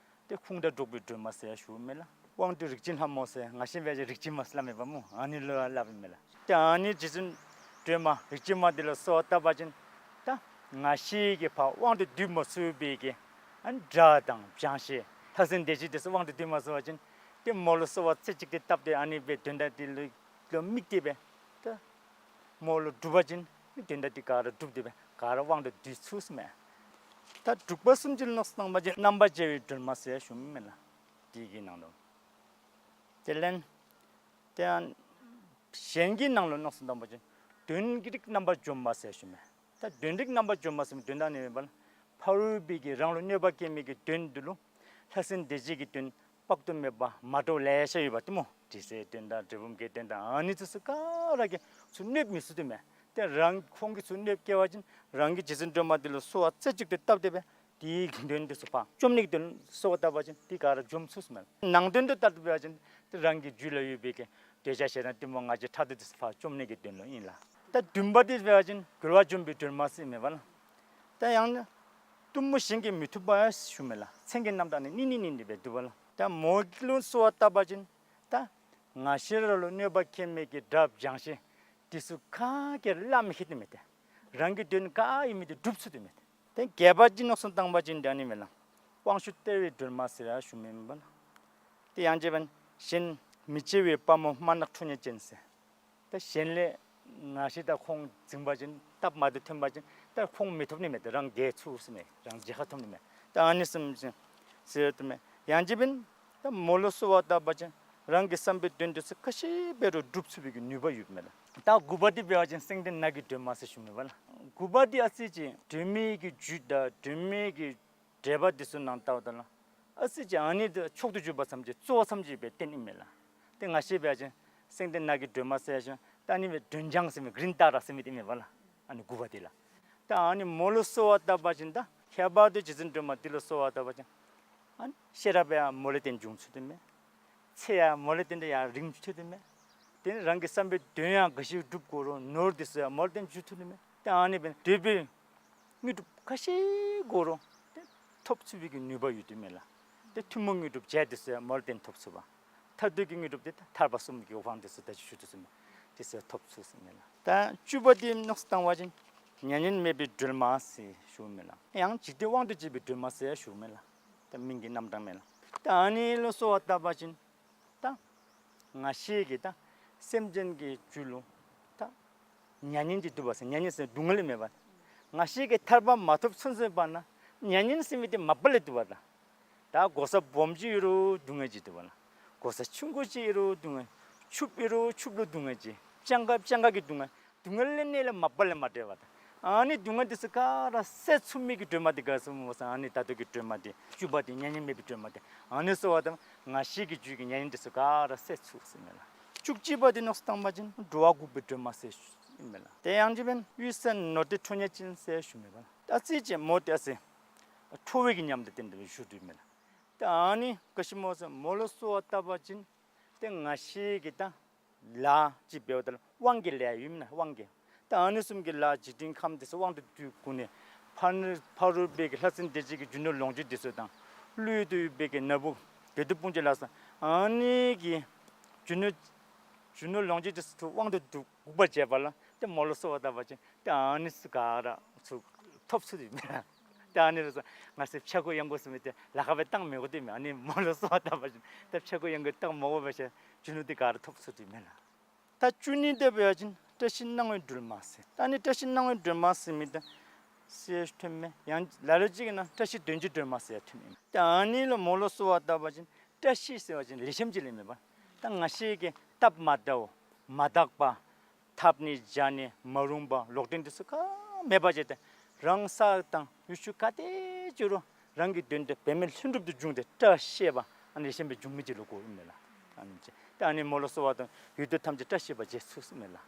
ཏེ་ཁུངས་དག་སྒྲོགས་པའི་སྒྲོལ་མ་ཟེར་ཡང་ཞུཝ་མས་ལགས། དབང་སྡུད་རིགས་ཅན་ལྷ་མོ་ཟེར་ང་བཅས་འབད་བ་ཅིན་རིགས་ཅན་མ་ཟེར་སླབ་མས་པ་སྨོ། ཨ་ནི་ལུ་ཡང་སླབ་ཨིན་མས་ལགས། ཏེ་ཨ་ནི་རྗེ་བཙུན་སྒྲོལ་མ་རིགས་ཅན་མ་འདི་ལུ་གསོལ་བ་བཏབ་པ་ཅིན་ད་ང་བཅས་ཀྱིས་ཕར་དབང་དུ་སྡུད་མ་ཚུགས་པའི་གི་ཨ་ནི་དགྲ་དང་བྱང་ཤེས་ལྷ་སྲིན་སྡེ་བརྒྱད་འདི་ཚུ་དབང་དུ་སྡུད་མ་ཚུགས་པ་ཅིན་ཏེ་མོ་ལུ་གསོལ་བ་རྩེ་གཅིག་ཏུ་བཏབ་སྟེ་ཨ་ནི་སྦེ་དོན་དག་འདི་ལུ་ལུ་དམིགས་ཏེ་སྦེ་ད་ མོ་ལུ་སྒྲུབ་པ་ཅིན་དོན་དག་འདི་ག་ར་འགྲུབ་སྟེ་སྦེ་ག་ར་དབང་དུ་བསྡུ་ཚུགས་ཟེར་མས། ད་འབྲུག་པ་གསུམ་ཅིག་ལུ་མནོ་བསམ་བཏང་པ་ཅིན་རྣམ་པར་རྒྱལ་བའི་སྒྲོལ་མ་ཟེར་ཞུཝ་མས་ལགས། དེ་གི་ནང་དུ་དེ་ལས་དེ་ཡང་གཞན་གྱི་ནང་ལུ་མནོ་བསམ་བཏང་པ་ཅིན་དོན་གྱི་རིགས་རྣམ་པར་འཇོམས་པ་ཟེར་ཞུཝ་མས། ད་དོན་རིགས་རྣམ་པར་འཇོམས་པ་ཟེར་མི་དོན་དག་ནི་མེན་པ་ལགས། ཕ་རོལ་པོའི་གི་རང་ལུ་གནོད་པ་བཀལ་མི་གི་དོན་འདི་ལུ་ལྷ་སྲིན་སྡེ་བརྒྱད་ཀྱི་དོན་དཔག་ཏུ་མེད་པ་མ་འདྲཝ་ལེ་ཤ་ཡོདཔ་འདི་སྨོ། དྲི་ཟའི་དོན་དང་འབྲས་སྤུངས་ཀྱི་དོན་དང་ཨ་ནི་ཚུ་ག་ར་གིས་ཚུར་གནོདཔ་མི་ཚུགས་དོ་མས། ཏེ་རང་ཁོང་གིས་ཚུར་གནོདཔ་བཀལ་བ་ཅིན་རང་གིས་རྗེ་བཙུན་སྒྲོལ་མ་འདི་ལུ་གསོལ་བ་རྩེ་གཅིག་ཏུ་བཏབ་སྟེ་སྦེ་དེའི་དོན་འདི་ཚུ་ཕར་བཅོམ་ནི་གི་དོན་གསོལ་བ་བཏབ་པ་ཅིན་དེ་ག་ར་འཇོམས་ཚུགས་ཟེར་མས། ནང་དོན་དུ་བལྟ་སྟེ་འབད་བ་ཅིན་ཏེ་རང་གི་རྒྱུད་ལུ་ཡོད་པའི་གི་འདོད་ཆགས་ཞེ་སྡང་གཏི་མུག་ང་རྒྱལ་ཕྲག་དོག་འདི་ཚུ་ཕར་བཅོམ་ནི་གི་དོན་ལུ་ཨིན་ལགས། ད་བདུན་པ་འདི་འབད་བ་ཅིན་འགུལ་བ་འཇོམས་པའི་སྒྲོལ་མ་ཟེར་མས་པ་ལགས། ད་ཡང་ན་གཏུམ་མོ་གཞན་གྱིས་མི་ཐུབ་པ་ཞུཝ་མས་ལགས། མཚན་གྱི་རྣམ་གྲངས་ནི་ནི་ནི་ནི་ནི་སྦེ་འདུག་པ་ལགས། ད་མོ་ལུ་གསོལ་བ་བཏབ་པ་ཅིན་ད་ང་ཤི་ར་ལུ་གནོད་པ་བཀལ་མི་གི་དགྲ་སྦྱང་ཤི་དེ་ཚུ་ག་གིས་ར་བརླག་མི་ཤེས་དོ་མས་ཏེ། རང་གི་དོན་ག་ཨིན་མི་འདི་འགྲུབ་ཚུགས་དོ་མས་ཏེ། ཏེ་བརྒྱད་པ་ཅིག་མནོ་བསམ་བཏང་པ་ཅིན་ད་ནི་མས་ལགས། དབང་ཕྱུག་སྟེར་བའི་སྒྲོལ་མ་ཟེར་ཞུཝ་མས་པ་ལགས། ཏེ་ཡང་ཅིན་གཞན་མི་བརྗེ་བའི་དཔའ་མོ་དམར་ནག་ཁྲོ་གཉེར་ཅན་ཟེར། ད་གཞན་ལས་ང་ཤི་ད་ཁོང་འཛིང་པ་ཅིན་སྟབས་མ་བདེཝ་ཐོན་པ་ཅིན་ད་ཁོང་མི་ཐོབ་ནི་མས་ཏེ། རང་རྒྱལ་ཚུགས་ཟེར་མས། རང་རྒྱལ་ཁ་ཐོབ་ནི་མས། ད་ཨ་ནི་བཟུམ་ཅིག་ཟེར་དོ་མས། ཡང་ཅིན་ད་མོ་ལུ་གསོལ་བ་བཏབ་པ་ཅིན་རང་གི་བསམ་པའི་དོན་འདི་ཚུ་ག་ཅི་འབད་རུང་འགྲུབ་ཚུགས་པའི་གི་ནུས་པ་ཡོདཔ་མས་ལགས། ད་དགུ་པ་འདི་འབད་བ་ཅིན་སེང་ལྡེང་ནགས་ཀྱི་སྒྲོལ་མ་ཟེར་ཞུཝ་མས་པ་ལགས། དགུ་པ་འདི་ཨ་ཙི་ཅིག་སྒྲོལ་མའི་གི་རྒྱུད་དང་སྒྲོལ་མའི་གི་འགྲེལ་པ་འདི་ཚུ་ནང་ལྟཝ་ད་ལགས། ཨ་ཙི་ཅིག་ཨ་ནི་འདི་མཆོག་ཏུ་གྱུར་པ་ཙམ་ཅིག་གཙོ་བོ་ཙམ་ཅིག་སྦེ་བསྟན་ཨིན་མས་ལགས། ཏེ་ང་ཤི་འབད་བ་ཅིན་སེང་ལྡེང་ནགས་ཀྱི་སྒྲོལ་མ་ཟེར་ཞུ། ད་ཨ་ནི་སྦེ་སྒྲོལ་ལྗང་ཟེར་མི་གི་རིན་ཏ་ར་ཟེར་མི་འདི་ཨིན་མས་པ་ལགས། ཨ་ནི་དགུ་པ་འདི་ལགས། ད་ཨ་ནི་མོ་ལུ་གསོལ་བ་བཏབ་པ་ཅིན་ད་ཁྱད་པར་དུ་རྗེ་བཙུན་སྒྲོལ་མ་འདི་ལུ་གསོལ་བ་བཏབ་པ་ཅིན་ཨ་ནི་ཤེས་རབ་ཡང་མོ་ལས་བརྟེན་འབྱུང་ཚུགས་དོ་མས། ཚེ་ཡང་མོ་ལས་བརྟེན་ཏེ་ཡང་རིང་ཚུགས་དོ་མས། དེ་ནི་རང་གི་བསམ་པའི་དོན་ཡང་ག་ཅི་འགྲུབ་དགོ་རུང་ནོར་འདི་ཚུ་ཡང་མོ་ལས་བརྟེན་འབྱུང་ཚུགས་དོ་མས། ཏེ་ཨ་ནི་སྦེ་འདོད་པའི་དངོས་གྲུབ་ག་ཅི་དགོ་རུང་ཏེ་ཐོབ་ཚུགས་པའི་གི་ནུས་པ་ཡོད་དོ་མས་ལགས། ཏེ་ཐུན་མོང་དངོས་གྲུབ་བྱད་འདི་ཚུ་ཡང་མོ་ལས་བརྟེན་ཐོབ་ཚུགས་པས། མཐར་ཐུག་གི་དངོས་གྲུབ་འདི་ཐར་པ་གསུམ་གྱི་དབང་འདི་ཚུ་ད་ཅི་ཞུ་དོ་ཟེར་མས། འདི་ཚུ་ཐོབ་ཚུགས་ཟེར་མས་ལགས། ད་བཅུ་པ་འདི་མནོ་བསམ་བཏང་བ་ཅིན་མྱ་ངན་མེད་པའི་སྒྲོལ་མ་ཟེར་ཞུཝ་མས་ལགས། ཡང་འཇིག་རྟེན་དབང་དུ་བྱེད་པའི་སྒྲོལ་མ་ཟེར་ཞུཝ་མས་ལགས། ད་མིང་གི་རྣམ་གྲངས་མས་ལགས། ད་ཨ་ནི་ལུ་གསོལ་བ་བཏབ་པ་ཅིན་ད་ང་ཤི་གི་ད་སེམས་ཅན་གྱི་རྒྱུད་ལུ་ད་མྱ་ངན་ཅིག་འདུག་པ་ཟེར། མྱ་ངན་ཟེར་སྡུག་བསྔལ་མེན་པ། ང་ཤི་གི་ཐར་པ་མ་ཐོབ་ཚུན་ཚོད་པ་ན་མྱ་ངན་ཟེར་མི་འདི་མ་པ་ལས་འདུག་པ་ད། ད་གོ་ས་སྦོམ་ཅིག་ཡོད་རུང་སྡུག་བསྔལ་ཅིག་འདུག་པ་ལགས། གོ་ས་ཆུང་ཀུ་ཅིག་ཡོད་རུང་སྡུག་བསྔལ། ཕྱུགཔོ་ཡོད་རུང་ཕྱུགཔོ་ལུ་སྡུག་བསྔལ་ཅིག། སྤྱང་ཀ་སྤྱང་ཀ་གི་སྡུག་བསྔལ། སྡུག་བསྔལ་ལས་གནས་ལས་མ་པ་ལས་མ་བྲལ་བ་ད། ཨ་ནི་སྡུག་བསྔལ་འདི་ཚུ་ག་ར་བསལ་ཚུགས་མི་གི་སྒྲོལ་མ་འདི་ག་ཟེར་སྨོ་ཟེར། ཨ་ནི་ད་ལྟོ་གི་སྒྲོལ་མ་འདི་བཅུ་པ་འདི་མྱ་ངན་མེད་པའི་སྒྲོལ་མ་འདི། ཨ་ནི་གསོལ་བ་བཏབ་ང་ཤི་གི་རྒྱུད་ཀྱི་མྱ་ངན་འདི་ཚུ་ག་ར་བསལ་ཚུགས་ཟེར་མས་ལགས། བཅུ་གཅིག་པ་འདི་མནོ་བསམ་བཏང་པ་ཅིན་འགྲོ་བ་འགུགས་པའི་སྒྲོལ་མ་ཟེར་ཞུཝ་མས་ལགས། དེ་ཡང་ཅིན་འབདན་གཡུལ་ས་ནོར་འདྲེ་ཁྲོ་གཉེར་ཅན་ཟེར་ཞུཝ་མས་ལགས། ད་ཨ་ཙི་ཅིག་མོ་འདི་ཨ་ཙི་ཁྲོ་བོའི་གི་ཉམས་དང་ལྡན་ཏེ་བཞུགས་དོ་མས་ལགས། ད་ཨ་ནི་ག་ཅི་སྨོ་ཟེར་མོ་ལུ་གསོལ་བ་བཏབ་པ་ཅིན་ཏེ་ང་ཤི་གི་ད་ལཱ་ཅིག་འབདཝ་ད་ལུ་དབང་གི་ལཱ་ཡོད་མེན་ན། དབང་གི། ད་ཨ་ནི་བཟུམ་གྱི་ལཱ་འཇིག་རྟེན་ཁམས་འདི་ཚུ་དབང་དུ་བསྡུ་དགོ་ནི། ཕར་ཕ་རོལ་པོའི་གི་ལྷ་སྲིན་སྡེ་བརྒྱད་ཀྱི་རྒྱུ་ནོར་ལོངས་སྤྱོད་འདི་ཚུ་དང་ཀླུ་ཡུལ་དུ་ཡོད་པའི་གི་ནོར་བུ་བདུད་དཔུང་གི་ལ་སོགས་ཨ་ནི་གི་རྒྱུ་ནོར་རྒྱུ་ནོར་ལོངས་སྤྱོད་འདི་ཚུ་དབང་དུ་བསྡུ་དགོ་པ་བྱེད་པ་ལ་ཏེ་མོ་ལུ་གསོལ་བ་བཏབ་པ་ཅིན་ཏེ་ཨ་ནི་ཚུ་ག་ར་ཚུ་ཐོབ་ཚུགས་དོ་མས། ཏེ་ཨ་ནི་ལུ་ང་བཅས་ཕྱྭ་འགུགས་གཡང་འགུགས་ཟེར་མི་འདི་ལཱ་ཁག་སྦེ་བཏང་མི་དགོ་དོ་མས། ཨ་ནི་མོ་ལུ་གསོལ་བ་བཏབ་པ་ཅིན་ཏེ་ཕྱྭ་འགུགས་གཡང་འགུགས་བཏང་མ་དགོ་པ་ཅིན་རྒྱུ་ནོར་འདི་ག་ར་ཐོབ་ཚུགས་དོ་མས་ལགས། ད་བཅུ་གཉིས་འདི་འབད་བ་ཅིན་བཀྲ་ཤིས་སྣང་བའི་སྒྲོལ་མ་ཟེར། ད་ཨ་ནི་བཀྲ་ཤིས་སྣང་བའི་སྒྲོལ་མ་ཟེར་མི་འདི་ཟེར་ཐོནམ་མས། ཡང་ལ་ལུ་ཅིག་གི་ནང་བཀྲ་ཤིས་དོན་གྱི་སྒྲོལ་མ་ཟེར་ཐོནམ་མས། ད་ཨ་ནི་ལུ་མོ་ལུ་གསོལ་བ་བཏབ་པ་ཅིན་བཀྲ་ཤིས་ཟེར་བ་ཅིན་ལེགས་ཤོམ་ཅིག་ལས་མེན་པ། ད་ང་ཤི་གི་སྟབས་མ་བདེཝ་མ་དག་པ་འཐབ་ནི་བྱ་ནི་མ་རུངས་པ་ལོག་འདྲེན་འདི་ཚུ་ག་མེད་པ་བྱས་ཏེ་རང་ས་དང་ཡུལ་ཤུལ་ག་ཏེ་འགྱོ་རུང་རང་གི་དོན་དེ་འབད་མེད་ལྷུན་གྲུབ་ཏུ་འབྱུང་སྟེ་བཀྲ་ཤིས་པ་ཨ་ནི་ལེགས་ཤོམ་སྦེ་འབྱུང་མི་ཅིག་ལུ་གོཝ་ཨིན་མས་ལགས། ཨ་ནི་ཅིག་ད་ཨ་ནི་མོ་ལུ་གསོལ་བ་བཏབ་ཡུལ་དུས་ཐམས་ཅད་བཀྲ་ཤིས་པ་བྱེད་ཚུགས་ཟེར་མས་ལགས།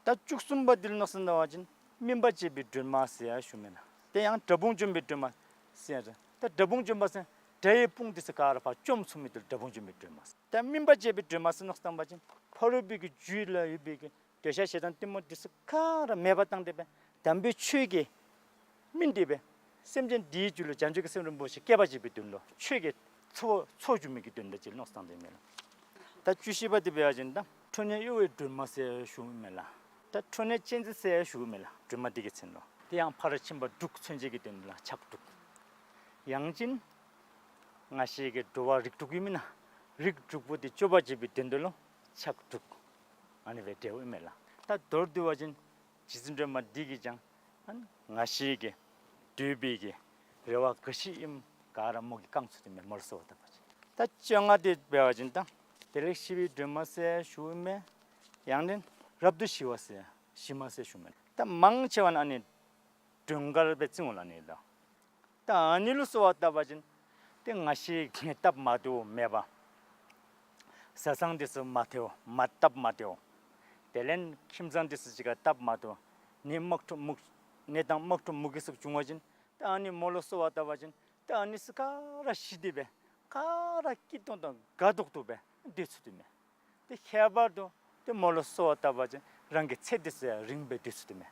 ད་བཅུ་གསུམ་པ་འདི་ལུ་མནོ་བསམ་བཏང་བ་ཅིན་སྨིན་པ་འབྱེད་པའི་སྒྲོལ་མ་ཟེར་ཞུཝ་མས་ལགས། དེ་ཡང་དགྲ་དཔུང་འཇོམས་པའི་སྒྲོལ་མ་ཟེར། ད་དགྲ་དཔུང་འཇོམས་པ་ཟེར་དགྲ་ཡི་དཔུང་འདི་ཚུ་ག་ར་ཕར་བཅོམ་ཚུགས་མི་འདི་ལུ་དགྲ་དཔུང་འཇོམས་པའི་སྒྲོལ་མ་ཟེར། ད་སྨིན་པ་འབྱེད་པའི་སྒྲོལ་མ་ཟེར་མནོ་བསམ་བཏང་བ་ཅིན་ཕ་རོལ་པོའི་གི་རྒྱུད་ལུ་ཡོད་པའི་གི་འདོད་ཆགས་ཞེ་སྡང་གཏི་མུག་འདི་ཚུ་ག་ར་མེད་པ་བཏང་སྟེ་སྦེ་དམ་པའི་ཆོས་ཀྱི་སྨིན་ཏེ་སྦེ་སེམས་ཅན་འདིའི་རྒྱུད་ལུ་བྱང་ཆུབ་ཀྱི་སེམས་རིན་པོ་ཆེ་སྐྱེ་བར་བྱེད་པའི་དོན་ལུ་ཆོས་ཀྱི་ཚོགས་ཚོགས་སྒྱུར་མི་གི་དོན་དག་ཅིག་མནོ་བསམ་བཏང་སྟེ་མས་ལགས། ད་བཅུ་བཞི་པ་འདི་འབད་བ་ཅིན་ད་ཁྲོ་གཉེར་གཡོ་བའི་སྒྲོལ་མ་ཟེར་ཞུཝ་མས་ལགས། ད་ཁྲོ་གཉེར་ཅན་ཟེར་ཞུཝ་མས་ལགས། སྒྲོལ་མ་འདི་གི་མཚན་ལུ། དེ་ཡང་ཕ་རོལ་ཕྱིན་པ་དྲུག་མཚོན་བྱེད་ཀྱི་དོན་ལུ་ཕྱག་དྲུག། ཡང་ཅིན་ང་ཤི་གི་འགྲོ་བ་རིགས་དྲུག་ཡོད་མེན་ན། རིགས་དྲུག་པོ་འདི་སྐྱོབ་པར་བྱེད་པའི་དོན་དུ་ལུ་ཕྱག་དྲུག། ཨ་ནི་སྦེ་འགྲེལཝ་ཨིན་མས་ལགས། ད་མདོར་བསྡུ་བ་ཅིན་རྗེ་བཙུན་སྒྲོལ་མ་འདི་གིས་ཀྱང་ཨ་ནི་ང་བཅས་ཀྱི་འདོད་པའི་གི་རེ་བ་ག་ཅི་ཨིནམ་ག་ར་མོ་གིས་བསྐང་ཚུགས་ཏེ་མས། མོ་ལུ་གསོལ་བ་བཏབ་པ་ཅིན། ད་བཅོ་ལྔ་འདི་འབད་བ་ཅིན་ད་བདེ་ལེགས་ཞི་བའི་སྒྲོན་མ་ཟེར་ཞུཝ་མས། ཡང་ན་རབ་ཏུ་ཞི་བ་ཟེར་ཞི་མ་ཟེར་ཞུཝ་མས། ད་མང་ཆེ་བ་ནི་ཨ་ནི་སྒྲོན་དཀར་སྦེ་བརྩིཝ་ལགས་ཨ་ནི་ལགས། ད་ཨ་ནི་ལུ་གསོལ་བ་བཏབ་པ་ཅིན་ཏེ་ང་བཅས་ཀྱི་སྟབས་མ་བདེཝ་མེད་པ། བཟའ་ཚང་འདི་ཚུ་མ་བདེཝ་མ་སྟབས་མ་བདེཝ། དེ་ལས་ཁྱིམ་ཚང་འདི་ཚུ་གཅིག་ཁར་སྟབས་མ་བདེཝ། ནད་དམག་འཁྲུག་མུག་ནད་དང་དམག་འཁྲུག་མུ་གེ་ཚུ་བྱུང་བ་ཅིན་ད་ཨ་ནི་མོ་ལུ་གསོལ་བ་བཏབ་པ་ཅིན་ད་ཨ་ནི་ཚུ་ག་ར་ཞི་སྟེ་སྦེ་ག་ར་སྐྱིད་ཏོང་ཏོ་དགའ་ཏོག་ཏོ་སྦེ་སྡོད་ཚུགས་ཏེ་མས། ཏེ་ཁྱད་པར་དུ་ཏེ་མོ་ལུ་གསོལ་བ་བཏབ་པ་ཅིན་རང་གི་ཚེ་འདི་ཚུ་ཡང་རིངམོ་སྦེ་སྡོད་ཚུགས་ཏེ་མས།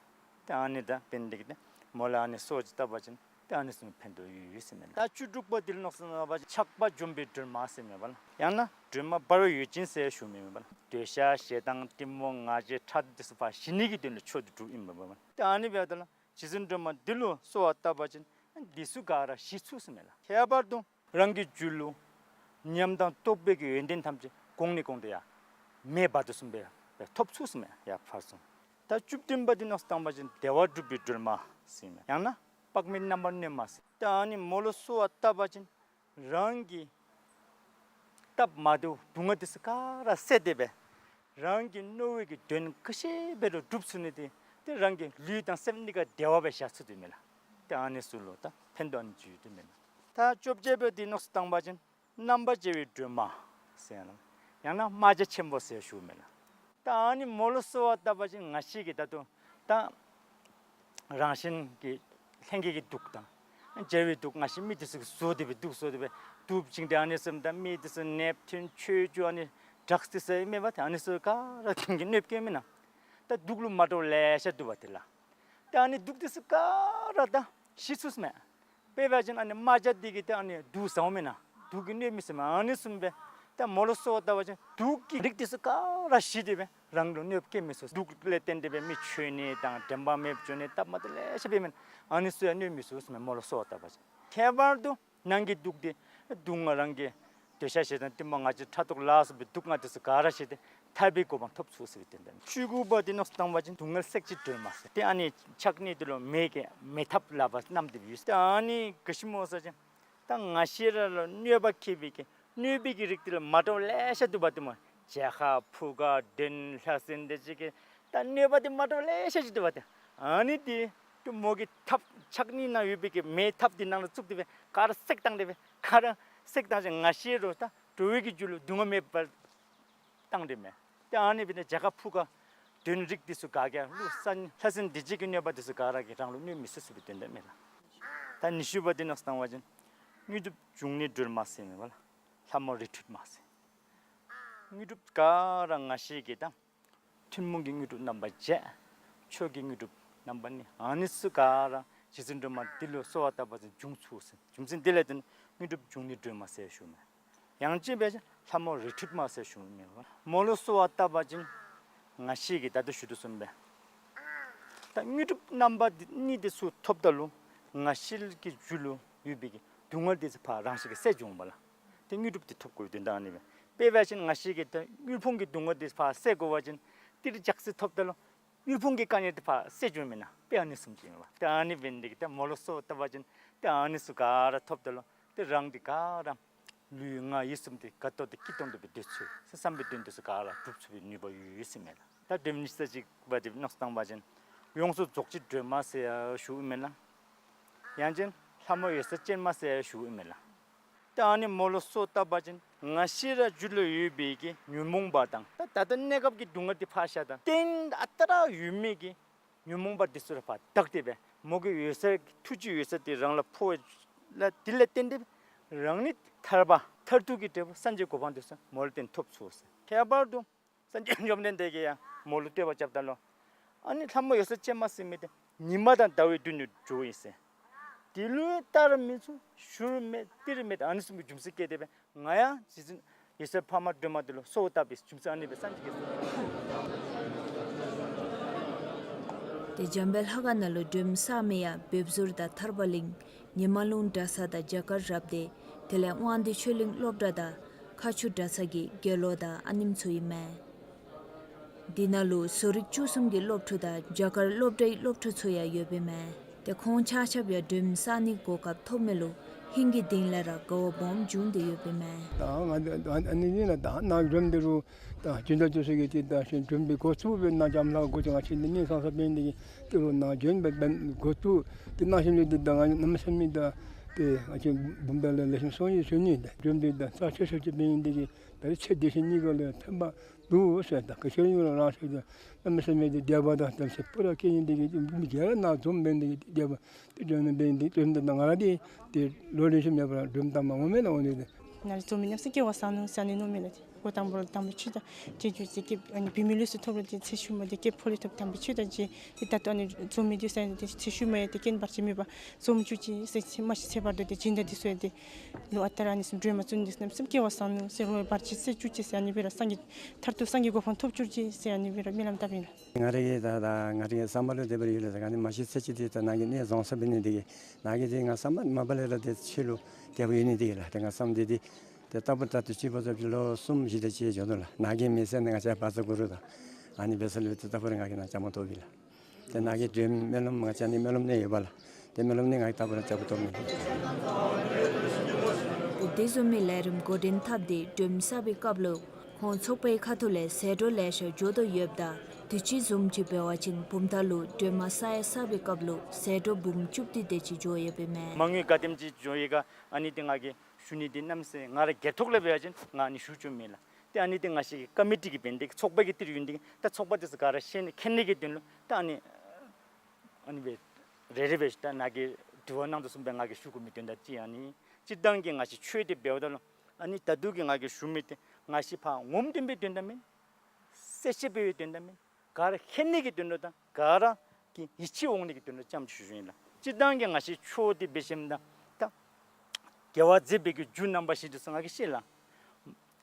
ཏེ་ཨ་ནི་ད་འབདན་འདི་གིས་ཏེ་མོ་ལུ་ཨ་ནི་གསོལ་བ་ཅིག་བཏབ་པ་ཅིན་ཏེ་ཨ་ནི་ཚུ་ཕན་ཐོགས་ཡོད་ཡོད་ཟེར་མས་ལགས། ད་བཅུ་དྲུག་པ་འདི་ལུ་མནོ་བསམ་བཏང་པ་ཅིན་ཆགས་པ་འཇོམས་པའི་སྒྲོལ་མ་ཟེར་མས་པ་ལགས། ཡང་ན་སྒྲོལ་མ་འབར་བའི་འོད་ཅན་ཟེར་ཞུཝ་མས་པ་ལགས། འདོད་ཆགས་ཞེ་སྡང་གཏི་མུག་ང་རྒྱལ་ཕྲག་དོག་འདི་ཚུ་ཕར་ཞི་ནི་གི་དོན་ལུ་མཆོག་ཏུ་གྲུབ་ཨིན་པས་པ་ལགས། ཏེ་ཨ་ནི་འབདཝ་ད་ལུ་རྗེ་བཙུན་སྒྲོལ་མ་འདི་ལུ་གསོལ་བ་བཏབ་པ་ཅིན་འདི་ཚུ་ག་ར་ཞི་ཚུགས་ཟེར་མས་ལགས། ཁྱད་པར་དུ་རང་གི་རྒྱུད་ལུ་ཉམས་དང་རྟོགས་པའི་གི་ཡོན་ཏན་ཐམས་ཅད་གོང་ནས་གོང་དུ་ཡར་མེ་འབར་དོ་བཟུམ་སྦེ་ཐོབ་ཚུགས་ཟེར་མས། ཡར་ཕར་སོང་། ད་བཅུ་བདུན་པ་འདི་མནོ་བསམ་བཏང་པ་ཅིན་བདེ་བ་སྒྲུབ་པའི་སྒྲོལ་མ་ཟེར་མས། ཡང་ན་དཔག་མེད་རྣམ་པར་གནོན་མ་ཟེར། ད་ཨ་ནི་མོ་ལུ་གསོལ་བ་བཏབ་པ་ཅིན་རང་གི་སྟབས་མ་བདེཝ་སྡུག་བསྔལ་འདི་ཚུ་ག་ར་བསལ་ཏེ་སྦེ་རང་གི་མནོ་བའི་གི་དོན་ག་ཅི་འབད་རུང་འགྲུབ་ཚུགས་ནི་འདི་ཏེ་རང་གི་ལུས་དང་སེམས་གཉིས་ཀ་བདེ་བ་སྦེ་བཞག་ཚུགས་ཏེ་མས་ལགས། ཏེ་ཨ་ནི་ཚུ་ལུ་ད་ཕན་ཐོགས་ཨ་ནི་ཅིག་ཡོད་དེ་མས་ལགས། ད་བཅོ་བརྒྱད་པ་འདི་མནོ་བསམ་བཏང་པ་ཅིན་རྣམ་པར་རྒྱལ་བའི་སྒྲོལ་མ་ཟེར་ལགས། ཡང་ན་རྨ་བྱ་ཆེན་པོ་ཟེར་ཞུཝ་མས་ལགས། ད་ཨ་ནི་མོ་ལུ་གསོལ་བ་བཏབ་པ་ཅིན་ང་བཅས་ཀྱིས་ད་ལྟོ་ད་རང་གཞན་གྱི་ལྷན་སྐྱེས་ཀྱི་དུག་དང་བྱ་བའི་དུག་ང་བཅས་མི་འདི་ཚུ་གིས་བཟོ་སྟེ་སྦེ་དུག་བཟོ་སྟེ་སྦེ་དུག་བྱིན་ཏེ་ཨ་ནི་བཟུམ་ད་མི་འདི་ཚུ་ནདཔ་ཐོན་ཆོས་རྒྱུ་ཨ་ནི་ཌྲགས་འདི་ཚུ་ཨིན་མས་པ། ད་ཨ་ནི་ཚུ་ག་ར་གིས་གནོདཔ་བཀལཝ་མེན་ན། ད་དུག་ལུ་མ་འདྲཝ་ལེ་ཤ་འདུག་པ་དེ་ལགས། ད་ཨ་ནི་དུག་འདི་ཚུ་ག་ར་ད་ཞི་ཚུགས་ཟེར་མས། དཔེ་འབད་བ་ཅིན་ཨ་ནི་རྨ་བྱ་འདི་གིས་ཏེ་ཨ་ནི་དུག་ཟཝ་མེན་ན། དུག་གིས་གནོདཔ་མེད་ཟེར་མས། ཨ་ནི་བཟུམ་སྦེ་ད་མོ་ལུ་གསོལ་བ་བཏབ་པ་ཅིན་དུག་གི་རིགས་འདི་ཚུ་ག་ར་ཞི་སྟེ་སྦེ་རང་ལུ་གནོདཔ་བཀལ་མི་ཚུགས། དུག་ལས་བརྟེན་ཏེ་སྦེ་མི་འཆོལ་ནི་དང་དྲན་པ་མེདཔ་འགྱོ་ནི་སྟབས་མ་བདེཝ་ལེ་ཤ་འབད་མི་ཨ་ནི་ཚུ་ཡང་གནོད་མི་ཚུགས་ཟེར་མས། མོ་ལུ་གསོལ་བ་བཏབ་པ་ཅིན། ཁྱད་པར་དུ་ནང་གི་དུག་འདི་སྡུག་བསྔལ་རང་གི་འདོད་ཆགས་ཞེ་སྡང་གཏི་མུག་ང་རྒྱལ་ཕྲག་དོག་ལ་སོགས་པའི་སྡུག་བསྔལ་འདི་ཚུ་ག་ར་ཞི་སྟེ་ཐར་པའི་གོ་འཕང་ཐོབ་ཚུགས་ཟེར་བའི་དོན་དག། བཅུ་དགུ་པ་འདི་མནོ་བསམ་བཏང་པ་ཅིན་སྡུག་བསྔལ་སེལ་བྱེད་སྒྲོལ་མ་ཟེར། ཏེ་ཨ་ནི་ཕྱག་གཉིས་འདི་ལུ་མེ་གི་མེ་ཐབ་ལག་པར་བསྣམས་ཏེ་ཡོད། ཏེ་ཨ་ནི་ག་ཅི་སྨོ་ཟེར་བ་ཅིན་ད་ང་བཅས་ར་ལུ་གནོད་པ་བཀལ་བའི་གི་གནོད་པའི་གི་རིགས་འདི་ལུ་མ་འདྲཝ་ལེ་ཤ་འདུག་པ་ཏེ་སྨོ། བྱད་ཁ་ཕུ་ཁ་གདོན་ལྷ་སྲིན་འདི་ཅིག་གི་ད་གནོད་པ་འདི་མ་འདྲཝ་ལེ་ཤ་ཅིག་འདུག་པ་ཏེ། ཨ་ནི་འདི་ཏེ་མོ་གི་ཐབ་ཕྱག་གཉིས་ནང་ཡོད་པའི་གི་མེ་ཐབ་འདི་ནང་ལུ་བཙུགས་ཏེ་སྦེ་ག་ར་བསྲེགས་བཏང་སྟེ་སྦེ་ག་ར་བསྲེགས་བཏང་ཞིནམ་ང་བཅས་ར་ད་འགྲོ་བའི་གི་རྒྱུད་ལུ་སྡུག་བསྔལ་མེདཔ་བཏང་སྟེ་མས། ཏེ་ཨ་ནི་འབད་ནི་བྱད་ཁ་ཕུ་ཁ་གདོན་རིགས་འདི་ཚུ་ག་གིས་ལུ་ས་ལྷ་སྲིན་སྡིག་ཅན་གྱི་གནོད་པ་འདི་ཚུ་ག་ར་གིས་རང་ལུ་གནོད་མི་ཚུགས་ཟེར་བའི་དོན་དག་མས་ལགས། ད་ཉི་ཤུ་པ་འདི་མནོ་བསམ་བཏང་པ་ཅིན་དངོས་གྲུབ་འབྱུང་གནས་སྒྲོལ་མ་ཟེར་མས་པ་ལགས། ལྷ་མོ་རི་ཁྲོད་མ་ཟེར། དངོས་གྲུབ་ག་ར་ང་བཅས་ཀྱིས་ད་ཐུན་མོང་གི་དངོས་གྲུབ་རྣམ་པ་བརྒྱད། མཆོག་གི་དངོས་གྲུབ་རྣམ་པ་གཉིས། ཨ་ནི་ཚུ་ག་ར་རྗེ་བཙུན་སྒྲོལ་མ་འདི་ལུ་གསོལ་བ་བཏབ་པ་ཅིན་འབྱུང་ཚུགས་ཟེར། རྒྱུ་མཚན་འདི་ལས་བརྟེན་དངོས་གྲུབ་འབྱུང་གནས་སྒྲོལ་མ་ཟེར་ཞུཝ་མས། ཡང་ཅིན་འབད་བ་ཅིན་ལྷ་མོ་རི་ཁྲོད་མ་ཟེར་ཞུཝ་མས་པ། མོ་ལུ་གསོལ་བ་བཏབ་པ་ཅིན་ང་བཅས་ཀྱིས་ད་ལྟོ་ཞུ་དོ་བཟུམ་སྦེ་ད་དངོས་གྲུབ་རྣམ་པ་འདི་གཉིས་འདི་ཚུ་ཐོབ་ད་ལུ་ང་བཅས་ཀྱི་རྒྱུད་ལུ་ཡོད་པའི་གི་སྡུག་བསྔལ་འདི་ཚུ་ཕར་རང་བཞིན་གྱིས་བསལ་འགྱོཝ་མས་པ་ལགས། ཏེ་དངོས་གྲུབ་འདི་ཐོབ་དགོ་པའི་དོན་དག་ཨ་ནི་མས། དཔེ་འབད་བ་ཅིན་ང་བཅས་ཀྱིས་ད་དངུལ་ཕོངས་ཀྱི་སྡུག་བསྔལ་འདི་ཕར་བསལ་དགོ་པ་ཅིན་ཏེ་རི་ལྕགས་སྲེག་ཐོབ་ད་ལུ་དངུལ་ཕོངས་ཀྱི་དཀའ་ངལ་འདི་ཕར་བསལ་འགྱོཝ་མེན་ན། དཔེ་ཨ་ནི་བཟུམ་ཅིག་མས་པ། ཏེ་ཨ་ནི་འབད་ནི་འདི་གིས་ད་མོ་ལུ་གསོལ་བ་བཏབ་པ་ཅིན་ཏེ་ཨ་ནི་ཚུ་ག་ར་ཐོབ་ད་ལུ་ཏེ་རང་འདི་ག་ར་ལུས་ངག་ཡིད་གསུམ་འདི་དགའ་ཏོག་ཏོ་སྐྱིད་ཏོང་ཏོ་སྦེ་སྡོད་ཚུགས་ཟེར་བསམ་པའི་དོན་འདི་ཚུ་ག་ར་འགྲུབ་ཚུགས་པའི་ནུས་པ་ཡོད་ཡོད་ཟེར་མས་ལགས། ད་དོན་ཉི་ཤུ་རྩ་གཅིག་པ་འདི་མནོ་བསམ་བཏང་པ་ཅིན་ཡོངས་སུ་རྫོགས་བྱེད་སྒྲོལ་མ་ཟེར་ཞུཝ་མས་ལགས། ཡང་ཅིན་ལྷ་མོ་འོད་གསལ་ཅན་མ་ཟེར་ཞུཝ་མས་ལགས། ད་ཨ་ནི་མོ་ལུ་གསོལ་བ་བཏབ་པ་ཅིན་ང་བཅས་ར་རྒྱུད་ལུ་ཡོད་པའི་གི་ཉོན་མོངས་པ་དང་ད་ད་ལྟོ་གནས་སྐབས་ཀྱི་སྡུག་བསྔལ་འདི་ཕར་བཞག་ད་གཏན་ཨ་རྟག་ར་ཡོད་མི་གི་ཉོན་མོངས་པ་འདི་ཚུ་ར་ཕར་དག་སྟེ་སྦེ་མོ་གི་འོད་གསལ་ཐུགས་རྗེའི་འོད་གསལ་འདི་རང་ལུ་འཕོ་བ་ལས་འདི་ལས་བརྟེན་ཏེ་རང་ནི་ཐར་པ་མཐར་ཐུག་གི་འབྲས་བུ་སངས་རྒྱས་གོ་འཕང་འདི་ཚུ་མོ་ལུ་བརྟེན་ཐོབ་ཚུགས་ཟེར། ཁྱད་པར་དུ་སངས་རྒྱས་བཅོམ་ལྡན་འདས་ཀྱིས་ཡང་མོ་ལུ་བསྟོད་པ་རྐྱབ་ད་ལུ་ཨ་ནི་ལྷ་མོ་འོད་གསལ་ཅན་མ་ཟེར་མི་འདི་ཉི་མ་དང་ཟླ་བའི་མདུན་དུ་འགྱོཝ་ཨིན་ཟེར། དེ་ལུ་ཡང་བལྟ་ར་མི་ཚུགས། ཞུ་ར་མེད། དེ་ར་མེད། ཨ་ནི་བཟུམ་གྱི་རྒྱུ་མཚན་བཀལ་ཏེ་སྦེ་ང་ཡང་རྗེ་བཙུན་འོད་གསལ་འཕགས་མ་སྒྲོལ་མ་འདི་ལུ་གསོལ་བ་བཏབ་པའི་རྒྱུ་མཚན་ཨ་ནི་སྦེ་སངས་རྒྱས་ཀྱིས་གསུངས། ཏེ་འཇམ་དཔལ་ལྷ་ཁང་ནང་ལུ་སྒྲོལ་མ་གསར་མའི་ཡང་འབེབས་ཟུར་དང་ཐར་པ་གླིང་ཉི་མ་ལུང་གྲྭ་ཚང་དང་རྒྱ་གར་རབ་སྡེ་དེ་ལས་དབང་འདུས་ཆོས་གླིང་སློབ་གྲྭ་དང་མཁར་ཆུ་གྲྭ་ཚང་གི་དགེ་སློང་དང་ཨ་ནེམ་ཚུ་ཨིན་མས། འདི་ནང་ལུ་བཟོ་རིག་བཅུ་གསུམ་གྱི་སློབ་ཕྲུག་དང་རྒྱ་གར་སློབ་གྲྭའི་སློབ་ཕྲུག་ཚུ་ཡང་ཡོདཔ་ཨིན་མས། ཏེ་ཁོང་ཆ་ཁྱབ་ཡང་སྒྲོལམ་བསག་ནིའི་གོ་སྐབས་ཐོབ་མི་ལུ་ཧིང་གི་གཏིང་ལས་ར་དགའ་བ་སྦོམ་བྱུང་སྟེ་ཡོདཔ་ཨིན་མས། ད་ང་འདི་ཨ་ནི་ཨ་ནི་ཨིན་ལགས། ད་ནཱ་སྒྲོལམ་འདི་རུང་ད་སྦྱིན་བདག་འདི་ཚུ་གིས་ཏེ་ད་ཤིང་སྒྲོལམ་འདི་འགོ་བཙུགས་སྦེ་ནཱ་འཇམ་ལྷ་འགོ་ཅིག་ང་བཅས་འདི་ནི་ས་ས་འབད་ནི་འདི་གིས་ཏེ་རུང་ནཱ་སྒྲོལམ་འབད་འབད་འགོ་བཙུགས་ཏེ་གནང་ཞིནམ་ལས་ཏེ་ད་ང་གནམ་མེད་ས་མེད་ད་ཏེ་ང་བཅས་བུམ་ཐང་ལུ་ལེགས་ཤོམ་སོང་ཡི་ཟེར་ཞུ་ནི། ད་སྒྲོལམ་འདི་ད་རྩ་ཆེ་ཤོས་ཅིག་འབད་ནི་འདི་གིས་ད་རེས་ཚེ་འདི་ཕྱི་གཉིས་ཀ་ལུ་ཕན་པ་འདུག་ཟེར། ད་ག་ཅི་ཡང་རང་ཤེས་ཏེ་གནམ་མེད་ས་མེད་ཏེ་དད་པ་དང་དམ་ཚིག་སྤུ་ར་སྐྱེ་ནི་འདི་གིས་མི་སྒེར་ནཱ་འཛོམས་འབད་ནི་འདི་གིས་དད་པ་ཏེ་སྒྲོལམ་འབད་ནི་འདི་སྒྲོལམ་འདི་ད་ང་ར་འདི་ཏེ་ལོ་རེ་བཞིན་མེད་པར་སྒྲོལམ་བལྟ་མ་འོང་མེན་ན། འོང་ནི་འདི་ནཱ་ལུ་འཛོམས་མི་རྣམས་ཀྱིས་དགེ་བ་བསགས་ནུག་ཟེར་ཨ་ནི་མནོཝ་མས་ལགས། འགོ་དང་པོ་ལུ་དམ་པའི་ཆོས་དང་རྗེས་འཇུག་ཟེར་སྐྱེས་ཨ་ནི་བུད་མེད་ལུས་སུ་ཐོབ་རུང་ཏེ་ཚེ་ཤུལ་མ་འདི་སྐྱེས་ཕོ་ལུས་ཐོབ་དམ་པའི་ཆོས་དང་རྗེས་ཏེ་ད་ལྟོ་ཨ་ནི་འཛོམས་མི་འདི་ཟེར་ཨ་ནི་ཏེ་ཚེ་ཤུལ་མ་ཡང་ཏེ་རྐྱེན་བར་ཆད་མེད་པར་འཛོམས་བཅུག་ཅིག་ཟེར་ཚེ་མ་ཤི་ཚེ་བར་དུ་ཏེ་སྦྱིན་བདག་འདི་ཚུ་ཡང་ཏེ་ལོ་ཨ་རྟག་ར་ཨ་ནི་བཟུམ་སྒྲོལ་མ་བཙུགས་ནི་འདི་ཚུ་རྣམས་ཀྱིས་དགེ་བ་བསགས་ནུག་ཟེར་རོགས་བར་ཆད་སེལ་བཅུག་ཅིག་ཟེར་ཨ་ནི་སྦེ་ར་སངས་རྒྱས་མཐར་ཐུག་སངས་རྒྱས་གོ་འཕང་ཐོབ་བཅུག་ཅིག་ཟེར་ཨ་ནི་སྦེ་ར་སྨོན་ལམ་བཏབ་ཨིན་ལགས། ང་རའི་གི་ད་ད་ང་རའི་གི་བསམ་པ་ལུ་དེ་སྦེ་ར་ཡོད་ལགས། ད་ང་ནི་མ་ཤི་ཚེ་གཅིག་འདི་ད་ནཱ་གིས་གནས་བཟུང་ས་འབད་ནི་འདི་གིས་ནཱ་གིས་ཏེ་ང་བསམ་པ་མ་པ་ལས་ར་ཏེ་ཁྱོད་ལུ་དད་པ་ཡོད་ནི་འདི་གིས་ལགས། ཏེ་ང་བསམ་འདི་འདི་ཏེ་ད་ལྟོ་ད་ལྟོ་ཅིག་འབད་ས་ཅིག་ལོ་གསུམ་བཞི་དེ་ཅིག་འགྱོ་དོ་ལགས། ནཱ་གིས་མི་ཟེར་ནི་ང་བཅས་བཛྲ་གུ་རུ་དང་ཨ་ནི་འབད་ས་ལུ་ཏེ་ད་ལྟོ་ར་ང་གིས་ནཱ་བཅའ་མར་གཏོགསཔ་ཨིན་ལགས། ཏེ་ནཱ་གི་སྒྲོལ་མའི་སྨོན་ལམ་ང་བཅས་ནི་སྨོན་ལམ་ནི་ཡོདཔ་ལགས། ཏེ་སྨོན་ལམ་ནི་ང་གིས་ད་ལྟོ་ར་བཅའ་མར་གཏོགསཔ་ཨིན། ཏེ་དེ་བཟུམ་མའི་ལས་རིམ་འགོ་འདྲེན་འཐབ་སྟེ་སྒྲོལ་མ་བསག་པའི་སྐབས་ལུ་ཁོང་ཚོགས་པའི་ཁ་ཐུག་ལས་ཟད་འགྲོ་ལེ་ཤ་འགྱོ་དོ་ཡོདཔ་ད་དུས་ཅི་བཟུམ་ཅིག་འབད་བ་ཅིན་བུམ་ཐང་ལུ་སྒྲོལ་མ་བསག་ཡང་བསག་པའི་སྐབས་ལུ་ཟད་འགྲོ་འབུམ་བཅུ་བདུན་དེ་ཅིག་འགྱོ་ཡོདཔ་ཨིན་མས། མ་དངུལ་ག་དེམ་ཅིག་འགྱོ་ཡི་ག་ཨ་ནི་ཏེ་ང་གིས་ཞུ་ནི་འདི་གནམ་མེད་ས་མེད་ང་ར་སྒེར་ཐོག་ལས་འབད་བ་ཅིན་ང་ཨ་ནི་ཞུ་བཅུག་མེད་ལགས། ཏེ་ཨ་ནི་ཏེ་ང་བཅས་ཀྱི་ཀོ་མི་ཊི་གི་འབད་ནི་འདི་གིས་ཚོགས་པ་གི་ཏི་རུ་ཡོད་ནི་འདི་གིས་ད་ཚོགས་པ་འདི་ཚུ་ག་ར་ཤེས་ནི་མཁྱེན་ནི་གི་དོན་ལུ་ད་ཨ་ནི་ཨ་ནི་སྦེ་རེ་རེ་སྦེ་ད་ནཱ་གིས་དྲི་བ་གནང་དོ་བཟུམ་སྦེ་ང་གིས་ཞུ་དགོ་མི་དོན་དག་ཅིག་ཨ་ནི་སྤྱིར་བཏང་གི་ང་བཅས་ཆོས་འདི་འབདཝ་ད་ལུ་ཨ་ནི་ད་ལྟོ་གི་ང་གིས་ཞུ་མི་འདི་ང་བཅས་ཕར་ངོམ་སྟོན་པའི་དོན་དག་མེན། གསལ་བཤད་འབད་བའི་དོན་དག་མེན། ག་ར་མཁྱེན་ནི་གི་དོན་ལུ་དང་ག་ར་གི་ཡིད་ཆེས་འོང་ནི་གི་དོན་ལུ་ཙམ་ཅིག་ཞུ་ཞུཝ་ཨིན་ལགས། སྤྱིར་བཏང་གི་ང་བཅས་ཆོས་འདི་འབད་ཞིནམ་ད་ད་དགེ་བ་མཛད་པའི་གི་རྒྱུ་རྣམ་པ་བཞི་འདི་ཚུ་ང་གིས་ཤེས་ལགས།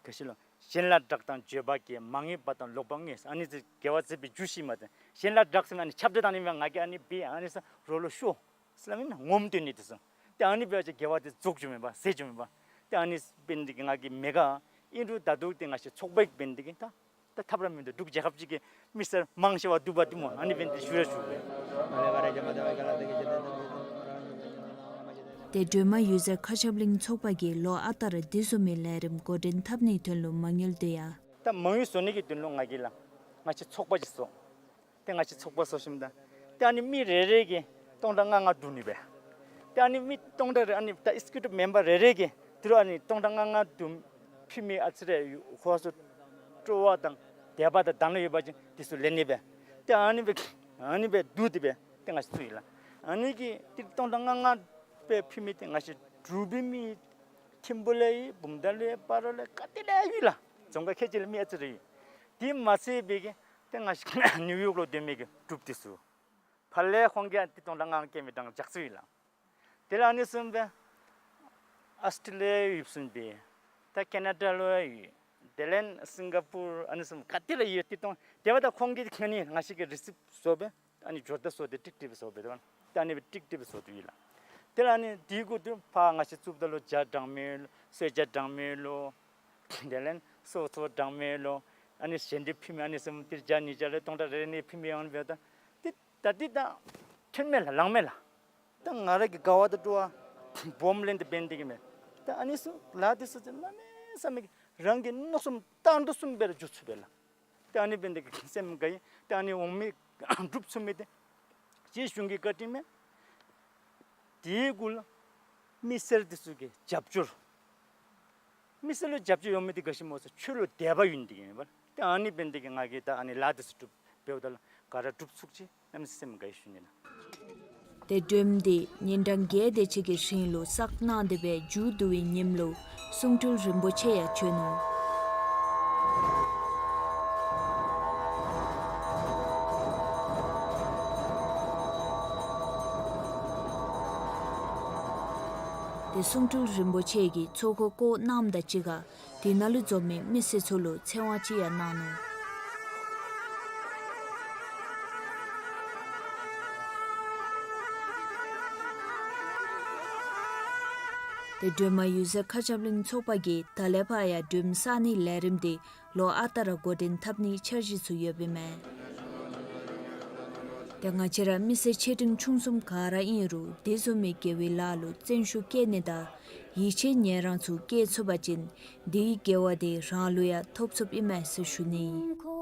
ག་ཅི་ལོ། གཞན་ལ་བསྒྲགས་དང་བརྗོད་པ་གྱིས། མ་ངེས་པ་དང་ལོག་པར་བསྔོས། ཨ་ནི་ཚུ་དགེ་བ་མཛད་པའི་རྒྱུ་ཤེས་མ་ཚད་གཞན་ལ་བསྒྲགས་ཟེར་ཨ་ནི་ཁྱབ་བརྡལ་བཏང་ནི་མེན། ང་གིས་ཨ་ནི་འབད་ཨ་ནི་ས་རོགས་ལུ་ཤོ་ཟེར་སླབ་མེན་ན། ངོམ་སྟོན་ནི་འདི་ཚུ། ཏེ་ཨ་ནི་འབད་བ་ཅིན་དགེ་བ་འདི་རྫོགས་འགྱོཝ་མེན་པ་ཟད་འགྱོཝ་མེན་པ། ཏེ་ཨ་ནི་འབད་ནི་འདི་གིས་ང་གིས་མེད་ག། ཨིན་རུང་ད་ལྟོ་འདི་ང་བཅས་ཚོགས་པའི་འབད་ནི་འདི་གིས་ད་ད་ཐབས་ར་མིན་འདུག། འདུག་རྒྱལ་ཁབ་ཅིག་གི་མི་སེར་མང་ཆེ་བ་འདུག་པ་འདུག་སྨོ། ཨ་ནི་འབད་ནི་འདི་ཞུ་ར་ཞུ་དགོ། ཏེ་སྒྲོལ་མ་འོད་ཟེར་མཁའ་ཁྱབ་གླིང་ཚོགས་པ་གིས་ལོ་ཨ་རྟག་ར་དེ་བཟུམ་མའི་ལས་རིམ་འགོ་འདྲེན་འཐབ་ནིའི་དོན་ལུ་མ་དངུལ་དེ་ཡང་ད་མ་དངུལ་བཟོ་ནི་གི་དོན་ལུ་ང་གིས་ལགས་ང་བཅས་ཚོགས་པ་ཅིག་བཟོ། ཏེ་ང་བཅས་ཚོགས་པ་བཟོ་ཞིནམ་ད་ཏེ་ཨ་ནི་མི་རེ་རེ་གིས་སྟོང་ཕྲག་ལྔ་ལྔ་བསྡུ་ནི་སྦེ། ཏེ་ཨ་ནི་མི་སྟོང་ཕྲག་རེ་ཨ་ནི་ད་ཨེག་སི་ཀིའུ་ཊིབ་མེམ་བར་རེ་རེ་གིས་ཏི་རུ་ཨ་ནི་སྟོང་ཕྲག་ལྔ་ལྔ་བསྡུ་ཕུལ་མི་ཨ་ཙི་རེ་ཡོད། ཁོ་ཚུ་སྤྲོ་བ་དང་དད་པ་དང་དང་ལེན་ཡོད་པ་ཅིན་འདི་ཚུ་ལེན་ནི་སྦེ། ཏེ་ཨ་ནི་སྦེ་ཨ་ནི་སྦེ་བསྡུ་སྟེ་སྦེ་ཏེ་ང་བཅས་བཙུགས་ཡི་ལགས། ཨ་ནི་གིས་ཏི་རུ་སྟོང་ཕྲག་ལྔ་ལྔ་སྦེ་ཕུལ་མི་འདི་ང་བཅས་འབྲུག་པའི་མི་ཐིམ་ཕུ་ལས་ཡོད། བུམ་ཐང་ལས་ཡོད། སྤ་རོ་ལས་ག་ཏེ་ལས་ཡོད་ལགས། རྫོང་ཁག་ཁལ་གཅིག་ལས་མི་ཨ་ཙི་རེ་ཡོད། དེ་མ་ཚད་པའི་གི་ཏེ་ང་བཅས་ནིའུ་ཡོག་ལུ་སྡོད་མི་གི་འབྲུགཔ་འདི་ཚུ་ཕར་ལས་ཁོང་གིས་ཨ་ནི་སྟོང་ཕྲག་ལྔ་ལྔ་བསྐྱལ་མི་གྲངས་བརྒྱ་ཙམ་ཡོད་ལགས། དེ་ལས་ཨ་ནི་བཟུམ་སྦེ་ཨཱོས་ཊེ་ལི་ཡ་ཡོདཔ་བཟུམ་སྦེ་ད་ཁེ་ན་ཌ་ལུ་ཡོད། དེ་ལས་སིང་ག་པུར་ཨ་ནི་བཟུམ་ག་ཏེ་ར་ཡོད། ཏི་སྟོང་དེ་འབདཝ་ད་ཁོང་གིས་ཨ་ནི་ང་བཅས་ཀྱི་རི་སིབཊ་བཟོ་སྦེ་ཨ་ནི་འབྱོར་རྟགས་བཟོ་སྟེ་ཀྲིག་ཀྲི་སྦེ་བཟོ་སྦེ་ད་ཨ་ནི་སྦེ་ཀྲིག་ཀྲི་སྦེ་བཟོ་སྟེ་ཡོད་ལགས། དེ་ལས་ཨ་ནི་དེའི་གུ་ཏེ་ཕར་ང་བཅས་བཙུགསཔ་ད་ལུ་ཇ་དྲང་མི་ལོ་གསོལ་ཇ་དྲང་མི་ལོ་དེ་ལས་སོ་སོ་དྲང་མི་ལོ་ཨ་ནི་གཞན་འདི་ཕུལ་མི་ཨ་ནི་བཟུམ་ཏི་རུ་ཇ་ཉིས་ཇ་ལས་སྟོང་ཕྲག་རེ་རེ་ཨ་ནི་ཕུལ་མི་ཡོད་པས། ད་ཏེ་ད་འདི་ད་ཐོན་མས་ལགས། ལང་མས་ལགས། ད་ང་ར་གིས་དགའ་བ་དང་སྤྲོ་བ་སྦོམ་ལེན་ཏེ་འབད་ནི་འདི་གིས་མས། ད་ཨ་ནི་ཚུ་ལཱ་འདི་ཚུ་གནམ་མེད་ས་མེད་ཀྱི་རང་གི་མནོ་བསམ་བཏང་དོ་བཟུམ་སྦེ་ར་འགྱོ་ཚུགས་པས་ལགས། ད་ཨ་ནི་འབད་ནི་འདི་གིས་སེམས་དགའ་ཡི། ད་ཨ་ནི་འོང་མི་འབྲུགཔ་ཚུགས་མི་འདི་རྗེ་གཞུང་གི་བཀའ་དྲིན་མས། དེའི་གུ་ལུ་མི་སེར་འདི་ཚུ་གི་རྒྱབ་སྐྱོར། མི་སེར་ལུ་རྒྱབ་སྐྱོར་ཡོད་མི་འདི་ག་ཅི་སྨོ་ཟེར་ཆོས་ལུ་དད་པ་ཡོད་ནི་འདི་གིས་མས་པ། ཏེ་ཨ་ནི་འབད་ནི་འདི་གིས་ང་གིས་ད་ཨ་ནི་ལཱ་འདི་ཚུ་འབདཝ་ད་ལུ་ག་ར་འབྲུགཔ་ཚུགས་ཅིག་གནམ་མེད་ས་མེད་སེམས་དགའ་ཡི་ཞུ་ནི་ལགས། ཏེ་སྒྲོལ་མ་འདི་ཉིན་གྲངས་བརྒྱད་དེ་ཅིག་གི་རིང་ལུ་བསགས་གནང་སྟེ་སྦེ་མཇུག་བསྡུ་བའི་ཉིནམ་ལུ་གསུང་སྤྲུལ་རིན་པོ་ཆེ་ཡང་བྱོན་ནུག། ཏེ་གསུང་སྤྲུལ་རིན་པོ་ཆེ་གིས་ཚོགས་འཁོར་བསྐོར་གནངམ་དང་གཅིག་ཁར་དེ་ནང་ལུ་འཛོམས་མི་མི་སེར་ཚུ་ལུ་ཚེ་དབང་ཅིག་ཡང་གནང་ནུག། ཏེ་སྒྲོལ་མ་འོད་ཟེར་མཁའ་ཁྱབ་གླིང་ཚོགས་པ་གིས་ད་ལས་ཕར་ཡང་སྒྲོལ་མ་བསག་ནིའི་ལས་རིམ་འདི་ ལོགས་ཨ་རྟག་ར་འགོ་འདྲེན་འཐབ་ནིའི་འཆར་གཞི་ཚུ་ཡོདཔ་ཨིན་མས། ཏེ་ང་བཅས་ར་མི་སེར་ཆེ་འབྲིང་ཆུང་གསུམ་ག་ར་ཨིན་རུང་དེ་བཟུམ་མའི་དགེ་བའི་ལཱ་ལུ་བརྩོན་ཤུགས་བསྐྱེད་ནི་དང་ཡིད་ཆེས་ཉེ་རང་ཚུ་བསྐྱེད་ཚུགས་པ་ཅིན་དེའི་དགེ་བ་དེ་རང་ལུ་ཡང་ཐོབ་ཚུགསཔ་ཨིན་མས་ཟེར་ཞུ་ནི་ཨིན།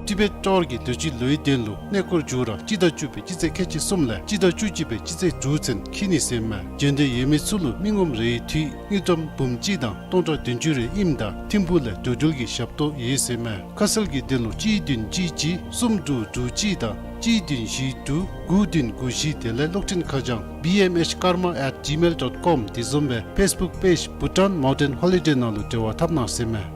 ཊི་བེཊ་ཊོར་གྱིས་དུས་ཅི་ལོའི་དོན་ལུ་གནས་སྐོར་མཇུག་ར་སྤྱི་ཟླ་བཅུ་པའི་སྤྱི་ཚེས་ཁལ་གཅིག་གསུམ་ལས་སྤྱི་ཟླ་བཅུ་གཅིག་པའི་སྤྱི་ཚེས་དྲུག་ཚུན་འཁྱིད་ནི་ཟེར་མས། འབྱོན་འདོད་ཡོད་མི་ཚུ་ལུ་མི་ངོམ་རེའི་འཐུས་དངུལ་ཀྲམ་འབུམ་གཅིག་དང་སྟོང་ཕྲག་བདུན་ཅུ་རེ་ཨིནམ་ད་ཐིམ་ཕུག་ལས་འགྲོ་འགྲུལ་གྱི་ཞབས་ཏོག་ཡོད་ཟེར་མས། ཁ་གསལ་གྱི་དོན་ལུ་གཅིག་བདུན་གཅིག་གཅིག་གསུམ་དྲུག་དྲུག་གཅིག་དང་གཅིག་བདུན་བཞི་དྲུག་དགུ་བདུན་དགུ་བཞི་དེ་ལས་གློག་འཕྲིན་ཁ་བྱང་B M H karma at gmail dot com དེ་བཟུམ་སྦེ་ཕེསི་བུཀ་པེཇ་Bhutan Mountain Holiday ནང་ལུ་འབྲེལ་བ་འཐབ་གནང་ཟེར་མས།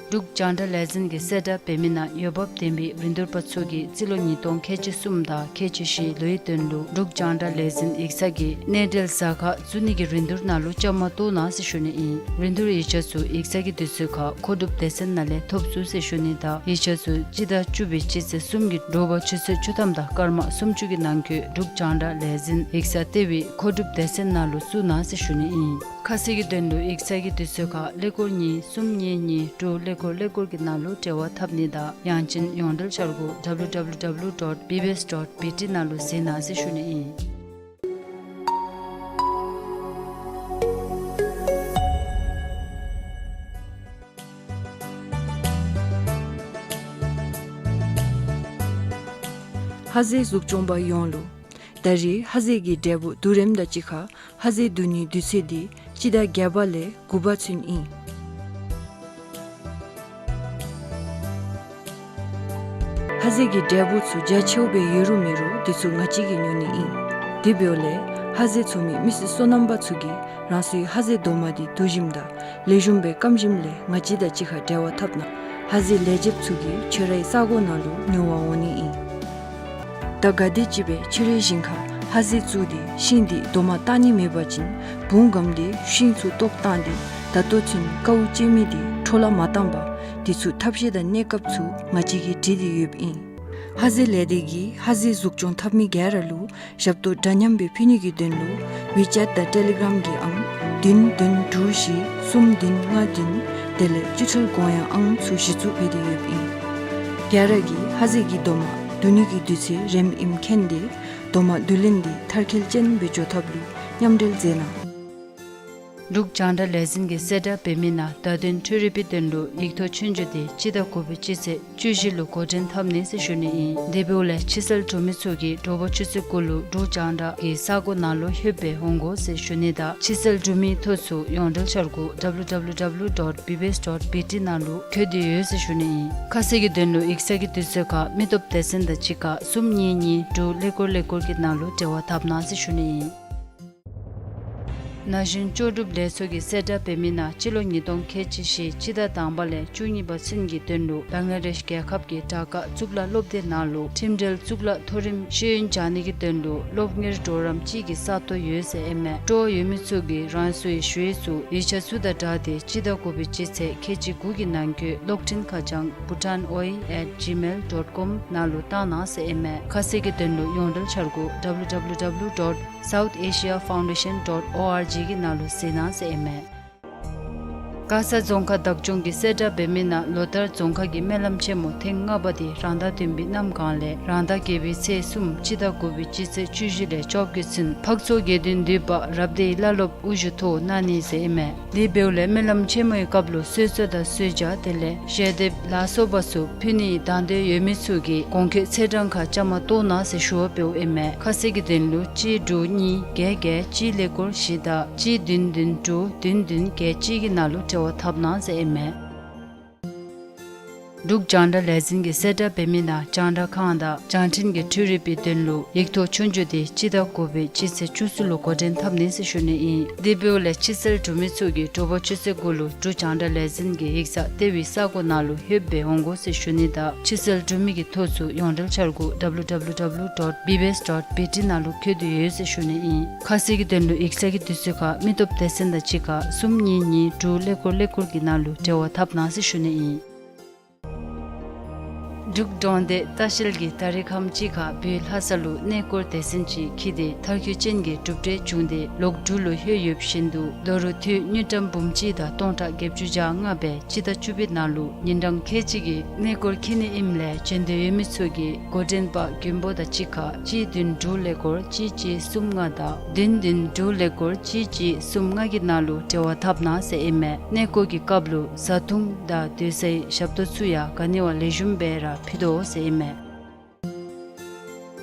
འབྲུག་རྒྱང་བསྒྲགས་ལས་འཛིན་གྱིས་གསལ་བསྒྲགས་འབད་མི་ནང་འོས་འབབ་ལྡན་པའི་རིན་བསྡུར་པ་ཚུ་གིས་རྩིས་ལོ་ཉིས་སྟོང་ཁལ་གཅིག་གསུམ་དང་ཁལ་གཅིག་བཞིའི་ལོའི་དོན་ལུ་འབྲུག་རྒྱང་བསྒྲགས་ལས་འཛིན་ཡིག་ཚང་གི་གནས་འབྲེལ་ཟ་ཁང་བཙུགས་ནི་གི་རིན་བསྡུར་ནང་ལུ་བཅའ་མར་གཏོགས་གནང་ཟེར་ཞུ་ནི་ཨིན། རིན་བསྡུར་ཡིག་ཆ་ཚུ་ཡིག་ཚང་གི་དུས་ཚོད་ཁར་མཁོ་སྒྲུབ་སྡེ་ཚན་ནང་ལས་ཐོབ་ཚུགས་ཟེར་ཞུ་ནི་དང་ཡིག་ཆ་ཚུ་སྤྱི་ཟླ་བཅུ་པའི་སྤྱི་ཚེས་གསུམ་གྱི་དྲོ་པ་ཆུ་ཚོད་བཅུ་ཐམ་དང་སྐར་མ་སུམ་ཅུ་གི་ནང་འཁོད་འབྲུག་རྒྱང་བསྒྲགས་ལས་འཛིན་ཡིག་ཚང་ལྟེ་བའི་མཁོ་སྒྲུབ་སྡེ་ཚན་ནང་ལུ་བཙུགས་གནང་ཟེར་ཞུ་ནི་ཨིན། ཁ་གསལ་གྱི་དོན་ལུ་ཡིག་ཚང་གི་དུས་ཚོད་ཁར་ཀླད་ཀོར་གཉིས་གསུམ་གཉིས་གཉིས་དྲུག་ཀླད་ཀོར་ཀླད་ཀོར་གྱི་ནང་ལུ་འབྲེལ་བ་འཐབ་ནི་དང་ཡང་ཅིན་ཡོངས་འབྲེལ་འཆར་སྒོ་W W W dot B B S dot B T ནང་ལུ་གཟིགས་གནང་ཟེར་ཞུ་ནི་ཨིན། ཧ་ཟེ་གཟུགས་སྐྱོང་པ་ཡོངས་ལུ། ད་རེས་ཧ་ཟེ་གི་འབྲས་བུ་བསྡུ་རིམ་དང་གཅིག་ཁར་ཧ་ཟེ་བསྡུ་ནིའི་དུས་ཚོད་འདི་སྤྱི་ཟླ་བརྒྱད་པ་ལས་དགུ་པ་ཚུན་ཨིན། ཧ་ཟེ་གི་འབྲས་བུ་ཚུ་རྒྱ་ཆེཝ་སྦེ་ཡོད་རུང་མེད་རུང་དེ་ཚུ་ང་བཅས་ཀྱིས་ཉོ་ནི་ཨིན། དེ་འབདཝ་ལས་ཧ་ཟེ་འཚོ་མི་མི་སེར་སོ་ནམ་པ་ཚུ་གིས་རང་སོའི་ཧ་ཟེ་རྡོག་མ་འདི་བསྡུ་ཞིནམ་དང་ལེགས་ཤོམ་སྦེ་སྐམ་ཞིནམ་ལས་ང་བཅས་དང་གཅིག་ཁར་འབྲེལ་བ་འཐབ་གནང་། ཧ་ཟེ་ལེགས་ཆེཝ་ཚུ་གིས་ཁྱོད་རའི་ས་གོ་ནང་ལུ་ཉོ་བར་འོང་ནི་ཨིན། ད་ག་དེམ་ཅིག་སྦེ་ཁྱོད་རའི་ཞིང་ཁར་ཧ་ཟེ་བཙུགས་ཏེ་ཤིང་འདི་རྡོག་མ་བཏགས་ནི་མེད་པ་ཅིན་བུང་སྒམ་སྟེ་ཤིང་ཚུ་བཏོག་བཏང་སྟེ་ད་ལྟོ་ཚུན་དཀའཝ་སྤྱད་མི་འདི་འཕྲོ་བརླག་མ་བཏང་པར་དེ་ཚུ་ཐབས་ཤེས་དང་གནས་སྐབས་ཚུ་ང་བཅས་ཀྱིས་སྒྲིག་སྟེ་ཡོདཔ་ཨིན། ཧ་ཟེ་ལས་སྡེ་གིས་ཧ་ཟེ་གཟུགས་སྐྱོང་འཐབ་མི་ག་ར་ལུ་ཞབས་ཏོག་འདྲ་མཉམ་སྦེ་ཕུལ་ནི་གི་དོན་ལུ་ཝི་ཅེཊ་དང་ཊེ་ལི་གརམ་གྱི་ཨང་བདུན་བདུན་དྲུག་བཞི་གསུམ་བདུན་ལྔ་བདུན་དེ་ལས་སྤྱི་ཐོལ་གོང་ཡང་ཨང་ཚུ་གཞི་བཙུགས་འབད་དེ་ཡོདཔ་ཨིན། ག་ར་གིས་ཧ་ཟེ་གི་རྡོག་མ་བསྡུ་ནི་གི་དུས་ཚོད་རནམ་ཨིནམ་མཁྱེན་ཏེ་རྡོག་མ་བསྡུ་ལེན་འདི་མཐར་འཁྱོལ་ཅན་སྦེ་འགྱོ་ཐབས་ལུ་མཉམ་འབྲེལ་མཛད་གནང་། འབྲུག་རྒྱང་བསྒྲགས་ལས་འཛིན་གྱིས་གསལ་བསྒྲགས་འབད་མི་ནང་བརྡ་དོན་འཕྲུལ་རིག་པའི་དོན་ལུ་ཡིག་ཐོག་ཆོས་རྒྱུགས་འདི་སྤྱི་ཟླ་དགུ་པའི་སྤྱི་ཚེས་བཅུ་བཞི་ལུ་འགོ་འདྲེན་འཐབ་ནི་ཟེར་ཞུ་ནི་ཨིན། དེ་འབདཝ་ལས་ཕྱི་གསལ་འབྲུག་མི་ཚུ་གིས་དྲོ་པ་ཆུ་ཚོད་དགུ་ལུ་འབྲུག་རྒྱང་བསྒྲགས་ཀྱི་ས་གོ་ནང་ལུ་ལྷོདཔ་སྦེ་འོང་དགོ་ཟེར་ཞུ་ནི་དང་ཕྱི་གསལ་འབྲུག་མིའི་ཐོ་ཚུ་ཡོངས་འབྲེལ་འཆར་སྒོ་W W W dot B B S dot B T ནང་ལུ་བཀོད་དེ་ཡོད་ཟེར་ཞུ་ནི་ཨིན། ཁ་གསལ་གྱི་དོན་ལུ་ཡིག་ཚང་གི་དུས་ཚོད་ཁར་མི་སྟོབས་སྡེ་ཚན་དང་གཅིག་ཁར་གསུམ་གཉིས་གཉིས་དྲུག་ཀླད་ཀོར་ཀླད་ཀོར་གྱི་ནང་ལུ་འབྲེལ་བ་འཐབ་གནང་ཟེར་ཞུ་ནི་ཨིན། ན་གཞོན་ལྕོགས་གྲུབ་ལས་ཚོགས་ཀྱིས་གསལ་བསྒྲགས་འབད་མི་ནང་སྤྱི་ལོ་ཉིས་སྟོང་ཁལ་གཅིག་བཞི་སྤྱི་ཟླ་དང་པ་ལས་བཅུ་གཉིས་པ་ཚུན་གྱི་དོན་ལུ་བང་ལ་དེཤ་རྒྱལ་ཁབ་ཀྱི་ཌ་ཀ་གཙུག་ལག་སློབ་སྡེ་ནང་ལུ་ཁྲིམས་འབྲེལ་གཙུག་ལག་མཐོ་རིམ་ཤེས་ཡོན་སྦྱང་ནི་གི་དོན་ལུ་སློབ་གཉེར་གྲོགས་རམ་ཅིག་གི་ས་སྟོང་ཡོད་ཟེར་ཨིན་མས། སྤྲོ་བ་ཡོད་མི་ཚུ་གིས་རང་སོའི་ཞུ་ཡིག་ཚུ་ཡིག་ཆ་ཚུ་དང་སྦྲགས་ཏེ་སྤྱི་ཟླ་དགུ་པའི་སྤྱི་ཚེས་ཁལ་གཅིག་དགུ་གི་ནང་འཁོད་གློག་འཕྲིན་ཁ་བྱང་bhutan O E at gmail dot com ནང་ལུ་བཏང་གནང་ཟེར་ཨིན་མས། ཁ་གསལ་གྱི་དོན་ལུ་ཡོངས་འབྲེལ་འཆར་སྒོ་W W W dot south asia foundation dot O R G གི་ནང་ལུ་གཟིགས་གནང་ཟེར་ཨིན་མས། མགར་ས་རྫོང་ཁག་བདག་སྐྱོང་གིས་གསལ་བསྒྲགས་འབད་མི་ནང་ལོ་ལྟར་རྫོང་ཁག་གི་སྨོན་ལམ་ཆེན་མོ་ཐེངས་ལྔ་པ་འདི་རང་ཟླ་བདུན་པའི་གནམ་གང་ལས་རང་ཟླ་བརྒྱད་པའི་ཚེས་གསུམ་སྤྱི་ཟླ་དགུ་པའི་སྤྱི་ཚེས་བཅུ་བཞི་ལས་བཅོ་བརྒྱད་ཚུན་འཕགས་མཚོ་དགེ་ལྡན་འདུས་པ་རབ་སྡེའི་བླ་སློབ་དབུ་བཞུགས་ཐོག་གནང་ནི་ཟེར་ཨིན་མས། དེ་འབདཝ་ལས་སྨོན་ལམ་ཆེན་མོའི་སྐབས་ལུ་གསོལ་ཚོགས་དང་གསོལ་ཇ་དེ་ལས་ཞལ་འདེབས་ལ་སོགས་པ་ཚུ་ཕུལ་ནིའི་དང་འདོད་ཡོད་མི་ཚུ་གིས་གོང་འཁོད་ཚེས་གྲངས་ཁར་བཅའ་མར་གཏོགས་གནང་ཟེར་ཞུ་བ་འབདཝ་ཨིན་མས། ཁ་གསལ་གྱི་དོན་ལུ་གཅིག་དྲུག་གཉིས་བརྒྱད་བརྒྱད་གཅིག་ཀླད་ཀོར་བཞི་དང་གཅིག་བདུན་བདུན་དྲུག་བདུན་བདུན་བརྒྱད་གཅིག་གི་ནང་ལུ་འབྲེལ་བ་འཐབ་གནང་ཟེར་ཨིན་མས། འབྲུག་རྒྱང་བསྒྲགས་ལས་འཛིན་གྱིས་གསལ་བསྒྲགས་འབད་མི་ནང་རྒྱང་བསྒྲགས་ཁང་དང་རྒྱང་འཕྲིན་གྱི་འཕྲུལ་རིག་པའི་དོན་ལུ་ཡིག་ཐོག་ཆོས་རྒྱུགས་དེ་སྤྱི་ཟླ་དགུ་པའི་སྤྱི་ཚེས་བཅུ་གསུམ་ལུ་འགོ་འདྲེན་འཐབ་ནི་ཟེར་ཞུ་ནི་ཨིན། དེ་འབདཝ་ལས་ཕྱི་སེལ་འབྲུག་མི་ཚུ་གིས་དྲོ་པ་ཆུ་ཚོད་དགུ་ལུ་འབྲུག་རྒྱང་བསྒྲགས་ལས་འཛིན་གྱི་ཡིག་ཚང་ལྟེ་བའི་ས་སྒོ་ནང་ལུ་ལྷོདཔ་སྦེ་འོང་དགོ་ཟེར་ཞུ་ནི་དང་ཕྱི་སེལ་འབྲུག་མི་གི་ཐོ་ཚུ་ཡོངས་འབྲེལ་འཆར་སྒོ་W W W dot B B S dot B T ནང་ལུ་བཀོད་དེ་ཡོད་ཟེར་ཞུ་ནི་ཨིན། ཁ་གསལ་གྱི་དོན་ལུ་ཡིག་ཚང་གི་དུས་ཚོད་ཁར་མི་སྟོབས་སྡེ་ཚན་དང་གཅིག་ཁར་གསུམ་གཉིས་གཉིས་དྲུག་ཀླད་ཀོར་ཀླད་ཀོར་གྱི་ནང་ལུ་འབྲེལ་བ་འཐབ་གནང་ཟེར་ཞུ་ནི་ཨིན། འབྲུག་འབྲོང་སྡེ་ལྟ་བཤལ་གྱིས་ད་རིས་ཁམས་ཅིག་ཁར་བོད་ལྷ་ས་ལུ་གནས་སྐོར་སྡེ་ཚན་ཅིག་འཁྱིད་དེ་མཐར་འཁྱོལ་ཅན་གྱི་གྲུབ་འབྲས་བྱུང་སྟེ་ལོག་འབྲུག་ལུ་ལྷོད་ཡོདཔ་བཞིན་དུ་ད་རུང་དངུལ་ཀྲམ་འབུམ་གཅིག་དང་སྟོང་ཕྲག་བརྒྱད་ཅུ་གྱ་ལྔ་སྦེ་སྤྱི་ཟླ་བཅུ་པའི་ནང་ལུ་ཉིན་གྲངས་ཁལ་གཅིག་གི་གནས་སྐོར་འཁྱིད་ནི་ཨིནམ་ལས་བྱོན་འདོད་ཡོད་མི་ཚུ་གིས་འགོ་འདྲེན་པ་མགོན་པོ་དང་གཅིག་ཁར་གཅིག་བདུན་དྲུག་ཀླད་ཀོར་གཅིག་གཅིག་གསུམ་ལྔ་དང་བདུན་བདུན་དྲུག་ཀླད་ཀོར་གཅིག་གཅིག་གསུམ་ལྔ་གི་ནང་ལུ་འབྲེལ་བ་འཐབ་གནང་ཟེར་ཨིན་མས། གནས་སྐོར་གྱི་སྐབས་ལུ་བཟའ་འཐུང་དང་སྡོད་སའི་ཞབས་ཏོག་ཚུ་ཡང་ག་ནི་བ་ལེགས་ཤོམ་སྦེ་ར་ཕུལ་དོ་ཟེར་ཨིན་མས།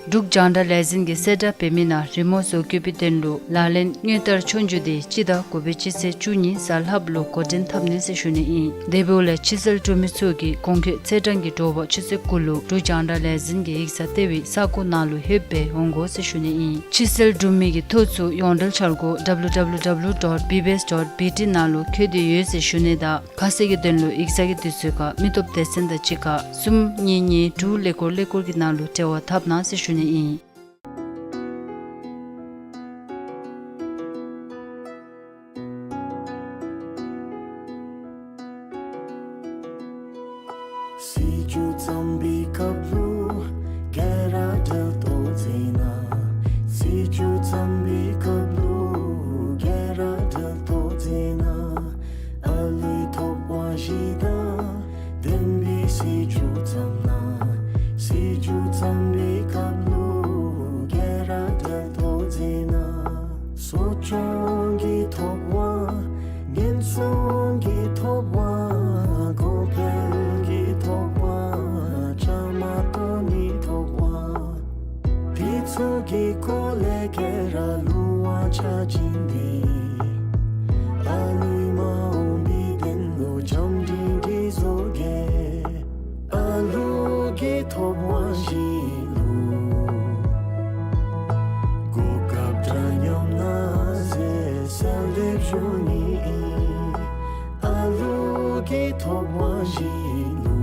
འབྲུག་རྒྱང་བསྒྲགས་ལས་འཛིན་གྱིས་གསལ་བསྒྲགས་འབད་མི་ནང་རི་མོ་བཟོ་བཀོད་པའི་དོན་ལུ་ལག་ལེན་དངུལ་ལྟར་ཆོས་རྒྱུགས་དེ་སྤྱི་ཟླ་དགུ་པའི་སྤྱི་ཚེས་བཅུ་གཉིས་གཟའ་ལྷགཔ་ལུ་འགོ་འདྲེན་འཐབ་ནི་ཟེར་ཞུ་ནི་ཨིན། དེ་འབདཝ་ལས་ཕྱི་སེལ་འབྲུག་མི་ཚུ་གིས་གོང་འཁོད་ཚེས་གྲངས་ཀྱི་དྲོ་པ་ཆུ་ཚོད་དགུ་ལུ་འབྲུག་རྒྱང་བསྒྲགས་ལས་འཛིན་གྱི་ཡིག་ཚང་ལྟེ་བའི་ས་སྒོ་ནང་ལུ་ལྷོདཔ་སྦེ་འོང་དགོ་ཟེར་ཞུ་ནི་ཨིན། ཕྱི་སེལ་འབྲུག་མི་གི་ཐོ་ཚུ་ཡོངས་འབྲེལ་འཆར་སྒོ་W W W dot B B S dot B T ནང་ལུ་བཀོད་དེ་ཡོད་ཟེར་ཞུ་ནི་དང་ཁ་གསལ་གྱི་དོན་ལུ་ཡིག་ཚང་གི་དུས་ཚོད་ཁར་མི་སྟོབས་སྡེ་ཚན་དང་གཅིག་ཁར་གསུམ་གཉིས་གཉིས་དྲུག་ཀླད་ཀོར་ཀླད་ཀོར་གྱི་ནང་ལུ་འབྲེལ་བ་འཐབ་གནང་ཟེར་ཞུ་ནི་ཨིན། སྲིད་བྱུས་བརྩམ་པའི་སྐབས་ལུ་ག་ར་འབྲེལ་གཏོགས་མཛད་གནང་། སྲིད་བྱུས་བརྩམ་པའི་སྐབས་ལུ་ག་ར་འབྲེལ་གཏོགས་མཛད་གནང་། ཨ་ལུའི་ཐོབ་དབང་བཞི་དང་ལྡན་པའི་སྲིད་བྱུས་བརྩམ་གནང་། སྲིད་བྱུས་བརྩམ་པའི་སྐབས་ལུ་ག་ར་འབྲེལ་གཏོགས་མཛད་གནང་། གསོ་སྐྱོང་གི་ཐོབ་དབང་། ཉེན་སྲུང་གི་ཐོབ་དབང་། གོང་འཕེལ་གྱི་ཐོབ་དབང་། བཅའ་མར་གཏོགས་ནིའི་ཐོབ་དབང་། དེ་ཚུ་གི་སྐོར་ལས་ག་ར་ལུང་བ་ཆ་བཞག་སྟེ་ཨ་ལུའི་མ་འོངས་པའི་དོན་ལུ་བྱམས་སྒྲིང་སྒྲིང་བཟོ་གེ། ཨ་ལུ་གི་ཐོབ་དབང་བཞི་ལུ་གོ་སྐབས་འདྲ་མཉམ་གནང་ཟེར་གསལ་འདེབས་ཞུ་ནི་ཨིན། ཨ་ལུ་གི་ཐོབ་དབང་བཞི་ལུ་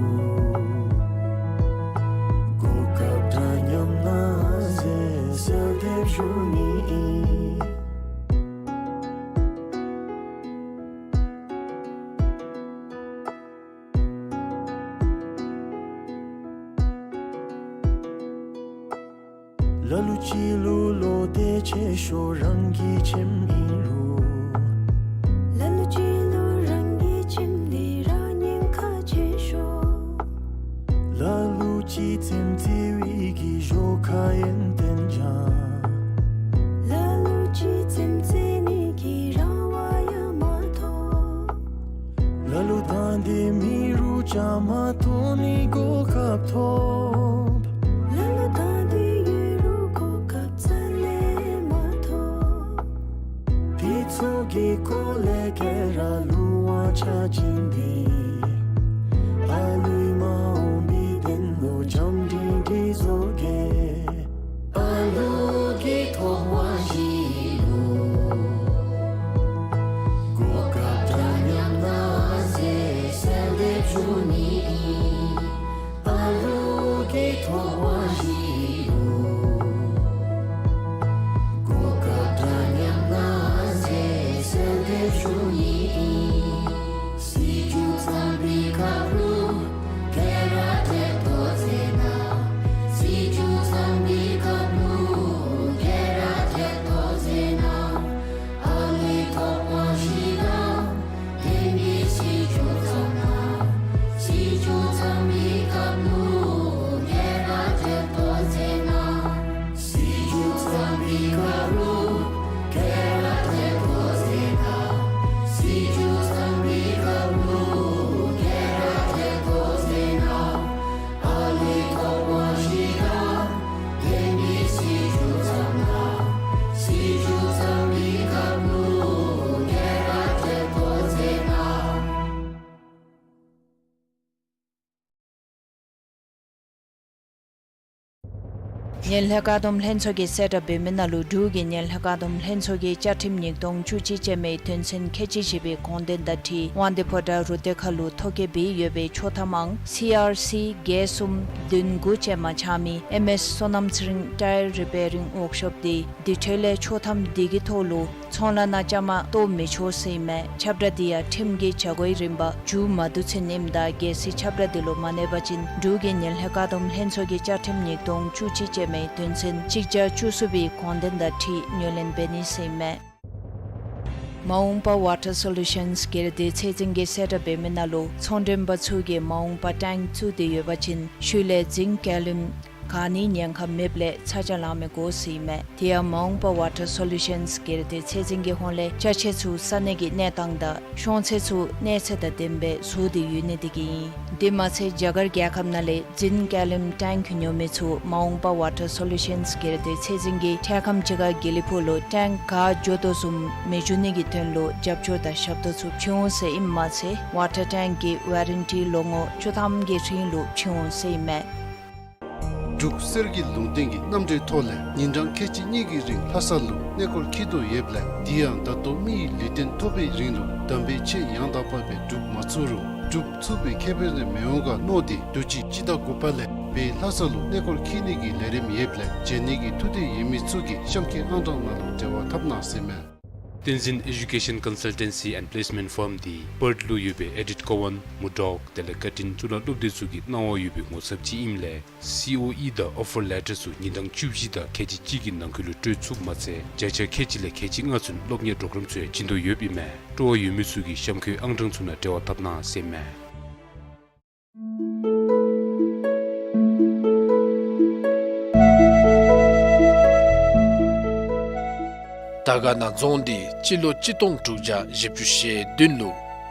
གོ་སྐབས་འདྲ་མཉམ་གནང་ཟེར་གསལ་འདེབས་ཞུ་ནི་ཨིན། ལ་ལུ་ཅིག་ལུ་བློ་གཏད་ཆེ་ཤོས་རང་གི་ཁྱིམ་ཨིན་རུང་། ལ་ལུ་ཅིག་ལུ་རང་གི་ཁྱིམ་འདི་ར་ཉེན་ཁ་ཆེ་ཤོས། ལ་ལུ་ཅིག་རྩེདམོ་རྩེ་བའི་གི་ཞོར་ཁ་ཡོན་ཏན་སྦྱང་། ལ་ལུ་ཅིག་རྩེདམོ་རྩེ་ནི་གི་རང་དབང་ཡང་མ་ཐོབ། ལ་ལུ་དང་འདོད་མེད་རུང་བཅའ་མར་གཏོགས་ནི་གོ་སྐབས་ཐོབ། ལ་ལུ་དང་འདོད་ཡོད་རུང་གོ་སྐབས་རྩ་ལས་མ་ཐོབ། དེ་ཚུ་གི་སྐོར་ལས་ག་ར་ལུང་བ་ཆ་བཞག་སྟེ་ཨ་ལུའི་མ་འོངས་པའི་དོན་ལུ་བྱམས་སྒྲིང་སྒྲིང་བཟོ་གེ། ཨ་ལུ་གི་ཐོབ་དབང་བཞི་ལུ་གོ་སྐབས་འདྲ་མཉམ་གནང་ཟེར་གསལ་འདེབས་ཞུ་ནི་ཨིན། ཨ་ལུ་གི་ཐོབ་དབང་བཞི་ལུ་གོ་སྐབས་འདྲ་མཉམ་གནང་ཟེར་གསལ་འདེབས་ཞུ་ནི་ཨིན། སྲིད་བྱུས་བརྩམ་པའི་ ངན་ལྷད་བཀག་སྡོམ་ལྷན་ཚོགས་ཀྱིས་གསལ་བསྒྲགས་འབད་མི་ནང་ལུ་འབྲུག་གི་ངན་ལྷད་བཀག་སྡོམ་ལྷན་ཚོགས་ཀྱི་བཅའ་ཁྲིམས་ཉིས་སྟོང་བཅུ་གཅིག་ཅན་མའི་དོན་ཚན་ཁལ་གཅིག་བཞི་པའི་དགོངས་དོན་དང་འཁྲིལ་དབང་འདུས་ཕོ་བྲང་རུ་སྡེ་ཁག་ལུ་ཐོ་བཀོད་འབད་ཡོད་པའི་ཆོག་ཐམ་ཨང་སི་ཨར་སི་བརྒྱད་གསུམ་བདུན་དགུ་ཅན་མ་ཆགས་མི་ཨེམ་ཨེས་བསོད་ནམས་ཚེ་རིང་ཊ་ཡར་རི་པེ་རིང་ཝརཀ་ཤོབ་འདི་འདི་འཕྲོ་ལས་ཆོག་ཐམ་འདི་གི་ཐོག་ལུ་ཚོང་ལཱ་ནང་བཅའ་མར་གཏོགས་མི་ཆོག་ཟེར་ཨིན་མས། ཁྱབ་བསྒྲགས་འདི་ཡང་ཁྲིམས་ཀྱི་བྱ་སྒོའི་རིམ་པ་མཇུག་མ་བསྡུ་ཚུན་ཨིནམ་ད་གལ་སྲིད་ཁྱབ་བསྒྲགས་འདི་ལུ་མ་གནས་པ་ཅིན་འབྲུག་གི་ངན་ལྷད་བཀག་སྡོམ་ལྷན་ཚོགས་ཀྱི་བཅའ་ཁྲིམས་ཉིས་སྟོང་བཅུ་གཅིག་ཅན་མའི་དོན་ཚན་གཅིག་བརྒྱ་བཅུ་གསུམ་པའི་དགོངས་དོན་དང་འཁྲིལ་ངོས་ལེན་འབད་ནི་ཟེར་ཨིན་མས། མ་འོངས་པ་ཝ་ཊར་སོ་ལུ་ཤཱནསི་སྒེར་སྡེ་ཚད་འཛིན་གྱིས་གསལ་བསྒྲགས་འབད་མི་ནང་ལུ་ཚོང་མགྲོན་པ་ཚུ་གིས་མ་འོངས་པ་ཊེངཀ་བཙུགས་ཏེ་ཡོད་པ་ཅིན་ཤུལ་ལས་རྫིང་བཀལ་ལེམ་ག་ནི་ཉེན་ཁ་མེདཔ་ལས་ཚ་གྱང་ལང་མི་དགོ་ཟེར་ཨིན་མས། དེ་ཡང་མ་འོངས་པ་ཝ་ཊར་སོ་ལུ་ཤཱནསི་སྒེར་སྡེ་ཚད་འཛིན་གྱི་ཧོངས་ལས་ཅ་ཆས་ཚུ་ས་གནས་ཀྱི་གནས་སྟངས་དང་ཤོང་ཚད་ཚུ་གནས་ཚད་དང་ལྡནམ་སྦེ་བཟོ་སྟེ་ཡོད་ནི་དེ་གིས་ཨིན། དེ་མ་ཚད་རྒྱ་གར་རྒྱལ་ཁབ་ནང་ལས་རྫིང་བཀལ་ལེམ་ཊེངཀ་ཉོ་མི་ཚུ་མ་འོངས་པ་ཝ་ཊར་སོ་ལུ་ཤཱནསི་སྒེར་སྡེ་ཚད་འཛིན་གྱིས་འཕྲལ་ཁམས་ཅིག་ཁར་དགེ་ལེགས་ཕུག་ལུ་ཊེངཀ་ག་འགྱོ་དོ་བཟུམ་མི་འགྱོ་ནི་གི་དོན་ལུ་རྒྱབ་སྐྱོར་དང་ཞབས་ཏོག་ཚུ་བྱིན་འོང་ཟེར་ཨིནམ་མ་ཚད་ཝ་ཊར་ཊེངཀ་གི་ཝ་རན་ཊི་ལོ་ངོ་བཅུ་ཐམ་གྱི་རིང་ལུ་བྱིན་འོང་ཟེར་ཨིན་མས། འབྲུག་གསེར་གྱི་ལུང་བསྟན་གྱི་རྣམ་འགྲེལ་ཐོག་ལས་ཉིན་གྲངས་ཁལ་གཅིག་གཉིས་ཀྱི་རིང་ལྷ་ས་ལུ་གནས་སྐོར་འཁྱིད་དོ་ཡོདཔ་ལས་དེ་ཡང་ད་ལྟོ་མི་ཡི་ལུས་རྟེན་ཐོབ་པའི་རིང་ལུ་དམ་པའི་ཆོས་ཡང་དག་པ་སྦེ་སྒྲུབ་མ་ཚུགས་རུང་སྒྲུབ་ཚུགས་པའི་ཁེ་ཕན་རེ་མི་འོང་ག་མནོ་སྟེ་དུས་ཅི་སྤྱི་ཟླ་དགུ་པ་ལས་སྦེ་ལྷ་ས་ལུ་གནས་སྐོར་འཁྱིད་ནི་གི་ལས་རིམ་ཡོདཔ་ལས་བྱོན་ནི་གི་ཐུགས་འདོད་ཡོད་མི་ཚུ་གིས་གཤམ་འཁོད་ཨང་གྲངས་ནང་ལུ་འབྲེལ་བ་འཐབ་གནང་ཟེར་ཨིན་མས། བསྟན་འཛིན་ཨེ་ཌུ་ཀེ་ཤཱན་ཀོན་སལ་ཊེན་སི་ཨེནཌ་པི་ལེསི་མེནཊ་ཕརམ་འདི་པརཐ་ལུ་ཡོད་པའི་ཨེ་ཌིཐ་ཀོ་ཝཱན་མུར་ཌོག་དེ་ལས་ཀར་ཊིན་གཙུག་ལག་སློབ་སྡེ་ཚུ་གིས་གནང་བ་ཡོད་པའི་ངོ་ཚབ་ཅིག་ཨིནམ་ལས་སི་ཨོ་ཨི་དང་ཨོ་ཕར་ལེ་ཊར་ཚུ་ཉིན་གྲངས་བཅུ་བཞི་དང་ཁལ་གཅིག་གཅིག་གི་ནང་འཁོད་ལུ་སྤྲོད་ཚུགས་མ་ཚད་བརྒྱ་ཆ་ཁལ་གཅིག་ལས་ཁལ་གཅིག་ལྔ་ཚུན་སློབ་གཉེར་གྲོགས་རམ་ཚུ་ཡང་བྱིན་དོ་ཡོདཔ་ཨིན་མས། སྤྲོ་བ་ཡོད་མི་ཚུ་གིས་གཤམ་འཁོད་ཨང་གྲངས་ཚུ་ནང་འབྲེལ་བ་འཐབ་གནང་ཟེར་ཨིན་མས། དར་དཀར་ན་རྫོང་འདི་སྤྱི་ལོ་གཅིག་སྟོང་དྲུག་བརྒྱ་བཞི་བཅུ་ཞེ་བདུན་ལུ་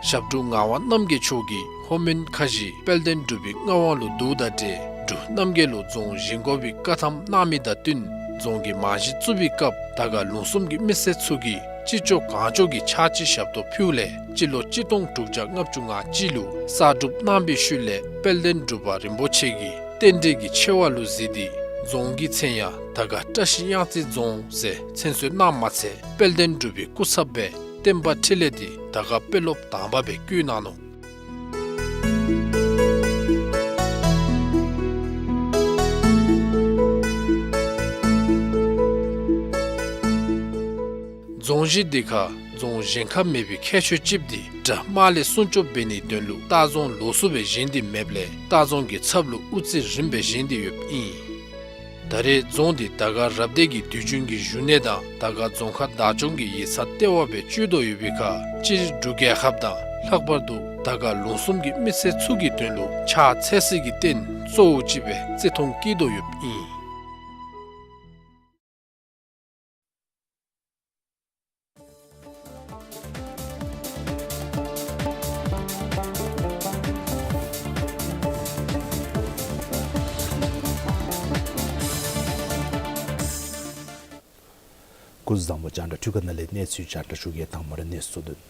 ཞབས་དྲུང་ངག་དབང་རྣམ་རྒྱལ་མཆོག་གིས་ལྷོ་མོན་ཁ་བཞི་དཔལ་ལྡན་འབྲུག་པའི་མངའ་དབང་ལུ་བསྡུཝ་དང་འབྲེལ་འབྲུག་རྣམ་རྒྱལ་ལུ་རྫོང་བཞེངས་དགོ་པའི་བཀའ་ཐམ་གནང་མི་དང་བསྟུན་རྫོང་གི་རྨང་གཞི་བཙུགས་པའི་སྐབས་དར་དཀར་ལུང་གསུམ་གྱི་མི་སེར་ཚུ་གིས་ཅི་ལྕོགས་གང་ལྕོགས་ཀྱིས་ཕྱག་ཕྱི་ཞབས་ཏོག་ཕུལཝ་ལས་སྤྱི་ལོ་གཅིག་སྟོང་དྲུག་བརྒྱ་ལྔ་བཅུ་ང་གཅིག་ལུ་གསར་སྒྲུབ་གནང་བའི་ཤུལ་ལས་དཔལ་ལྡན་འབྲུག་པ་རིན་པོ་ཆེ་གིས་རྟེན་འབྲེལ་གྱི་ཆེ་བ་ལུ་གཟིགས་ཏེ་རྫོང་གི་མཚན་ཡང་དར་དཀར་བཀྲ་ཤིས་གཡང་རྩེ་རྫོང་ཟེར་མཚན་གསོལ་གནངམ་མ་ཚད་དཔལ་ལྡན་འབྲུག་པའི་སྐུ་ཚབ་སྦེ་བསྟན་པ་འཕྲིན་ལས་འདི་དར་དཀར་དཔོན་སློབ་དང་པ་སྦེ་བསྐོས་གནང་ནུག། རྫོང་གཞི་འདི་ཁར་རྫོང་གཞན་ཁར་མེད་པའི་ཁྱད་ཆོས་ཅིག་འདི་དགྲ་དམག་ལས་སྲུང་སྐྱོབ་འབད་ནིའི་དོན་ལུ་ལྟ་རྫོང་ལོགས་སུ་སྦེ་བཞེངས་ཏེ་མེདཔ་ལས་ལྟ་རྫོང་གི་ཚབ་ལུ་དབུ་རྩེ་རིངམ་སྦེ་བཞེངས་ཏེ་ཡོདཔ་ཨིན། ད་རེས་རྫོང་འདི་དར་དཀར་རབ་སྡེ་གི་དུས་རྒྱུན་གྱི་བཞུགས་གནས་དང་དར་དཀར་རྫོང་ཁག་བདག་སྐྱོང་གི་ཡིག་ཚང་ལྟེ་བ་སྦེ་སྤྱོད་དོ་ཡོད་པའི་ཁར་སྤྱིར་འབྲུག་རྒྱལ་ཁབ་དང་ལྷག་པར་དུ་དར་དཀར་ལུང་གསུམ་གྱི་མི་སེར་ཚུ་གི་དོན་ལུ་ཕྱག་འཚལ་སའི་གི་རྟེན་གཙོ་བོ་ཅིག་སྦེ་བརྩི་མཐོང་བསྐྱེད་དོ་ཡོདཔ་ཨིན། སྐུ་གཟུགས་བཟང་པོ། རྒྱང་བསྒྲགས་འཕྲུལ་ཁང་ནང་ལས་གནས་ཚུལ་རྒྱང་བསྒྲགས་ཞུ་གེ། དང་པ་ར་གནས་ཚུལ་དོན།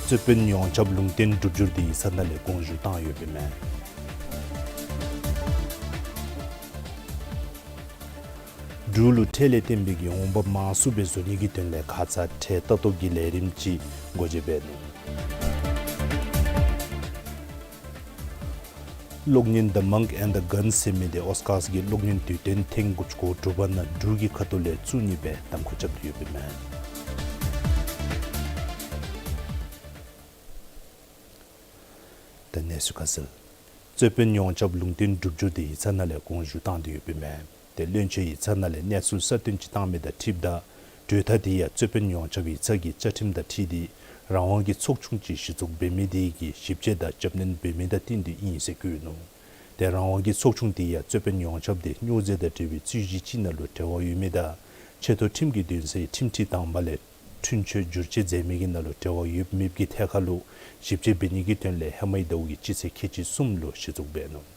རྩོད་དཔོན་ཡོངས་ཁྱབ་ལུང་བསྟན་སྒྲུབ་སྦྱོར་འདི་ཡིག་ཚང་ནང་ལས་དགོངས་ཞུ་བཏང་ཡོདཔ་ཨིན་མས། འབྲུག་ལུ་ཁྲལ་ལས་བརྟེན་པའི་གི་འོང་འབབ་མང་སུ་སྦེ་བཟོ་ནི་གི་དོན་ལས་ཁ་ཙ་ཁྲལ་ལྟ་རྟོག་གི་ལས་རིམ་ཅིག་སྒོ་འབྱེད་འབད་ནུག། གློག་བརྙན་The Monk and the Gun ཟེར་མི་འདི་ཨོསི་ཀརསི་གི་གློག་བརྙན་དུས་སྟོན་ཐེངས་དགུ་བཅུ་གོ་དྲུག་པ་ནང་འབྲུག་གི་ཁ་ཐུག་ལས་བཙུགས་ནི་སྦེ་གདམ་ཁ་རྐྱབ་སྟེ་ཡོདཔ་ཨིན་མས། ད་གནས་ཚུལ་ཁ་གསལ། རྩོད་དཔོན་ཡོངས་ཁྱབ་ལུང་བསྟན་སྒྲུབ་སྦྱོར་འདི་ཡིག་ཚང་ནང་ལས་དགོངས་ཞུ་བཏང་སྟེ་ཡོདཔ་ཨིན་མས། ཏེ་བློན་ཆེན་ཡིག་ཚང་ནང་ལས་གནས་ཚུལ་གསར་བཏོན་ཅིག་བཏང་མི་དང་འཁྲིལཝ་ད་གྲོས་ཐག་འདི་ཡང་རྩོད་དཔོན་ཡོངས་ཁྱབ་ཡིག་ཚང་གི་བཅའ་ཁྲིམས་དང་འཁྲིལ་ཏེ་རང་དབང་གི་ཚོགས་ཆུང་ཅིག་གཞི་བཙུགས་འབད་མི་དེ་གིས་ཞིབ་དཔྱད་དང་རྒྱབ་སྣོན་འབད་མི་དང་བསྟུན་ཏེ་ཨིན་ཟེར་བཀོད་ནུག། ཏེ་རང་དབང་གི་ཚོགས་ཆུང་དེ་ཡང་རྩོད་དཔོན་ཡོངས་ཁྱབ་དེ་སྨྱོ་རྫས་དང་འབྲེལ་བའི་རྩོད་གཞི་ཅིག་ནང་ལུ་འབྲེལ་བ་ཡོད་མི་དང་ཆེ་མཐོ་ཁྲིམས་ཀྱི་འདུན་སའི་ཁྲིམས་ཁྲི་དང་པ་ལས་འཁྲུན་ཆོད་བསྒྱུར་བཅོས་མཛད་མི་གི་ནང་ལུ་འབྲེལ་བ་ཡོད་མེད་ཀྱི་ཐད་ཁར་ལུ་ཞིབ་དཔྱད་འབད་ནི་གི་དོན་ལས་ཧེ་མའི་ཟླཝ་གི་སྤྱི་ཚེས་ཁལ་གཅིག་གསུམ་ལུ་གཞི་བཙུགས་འབད་ནུག།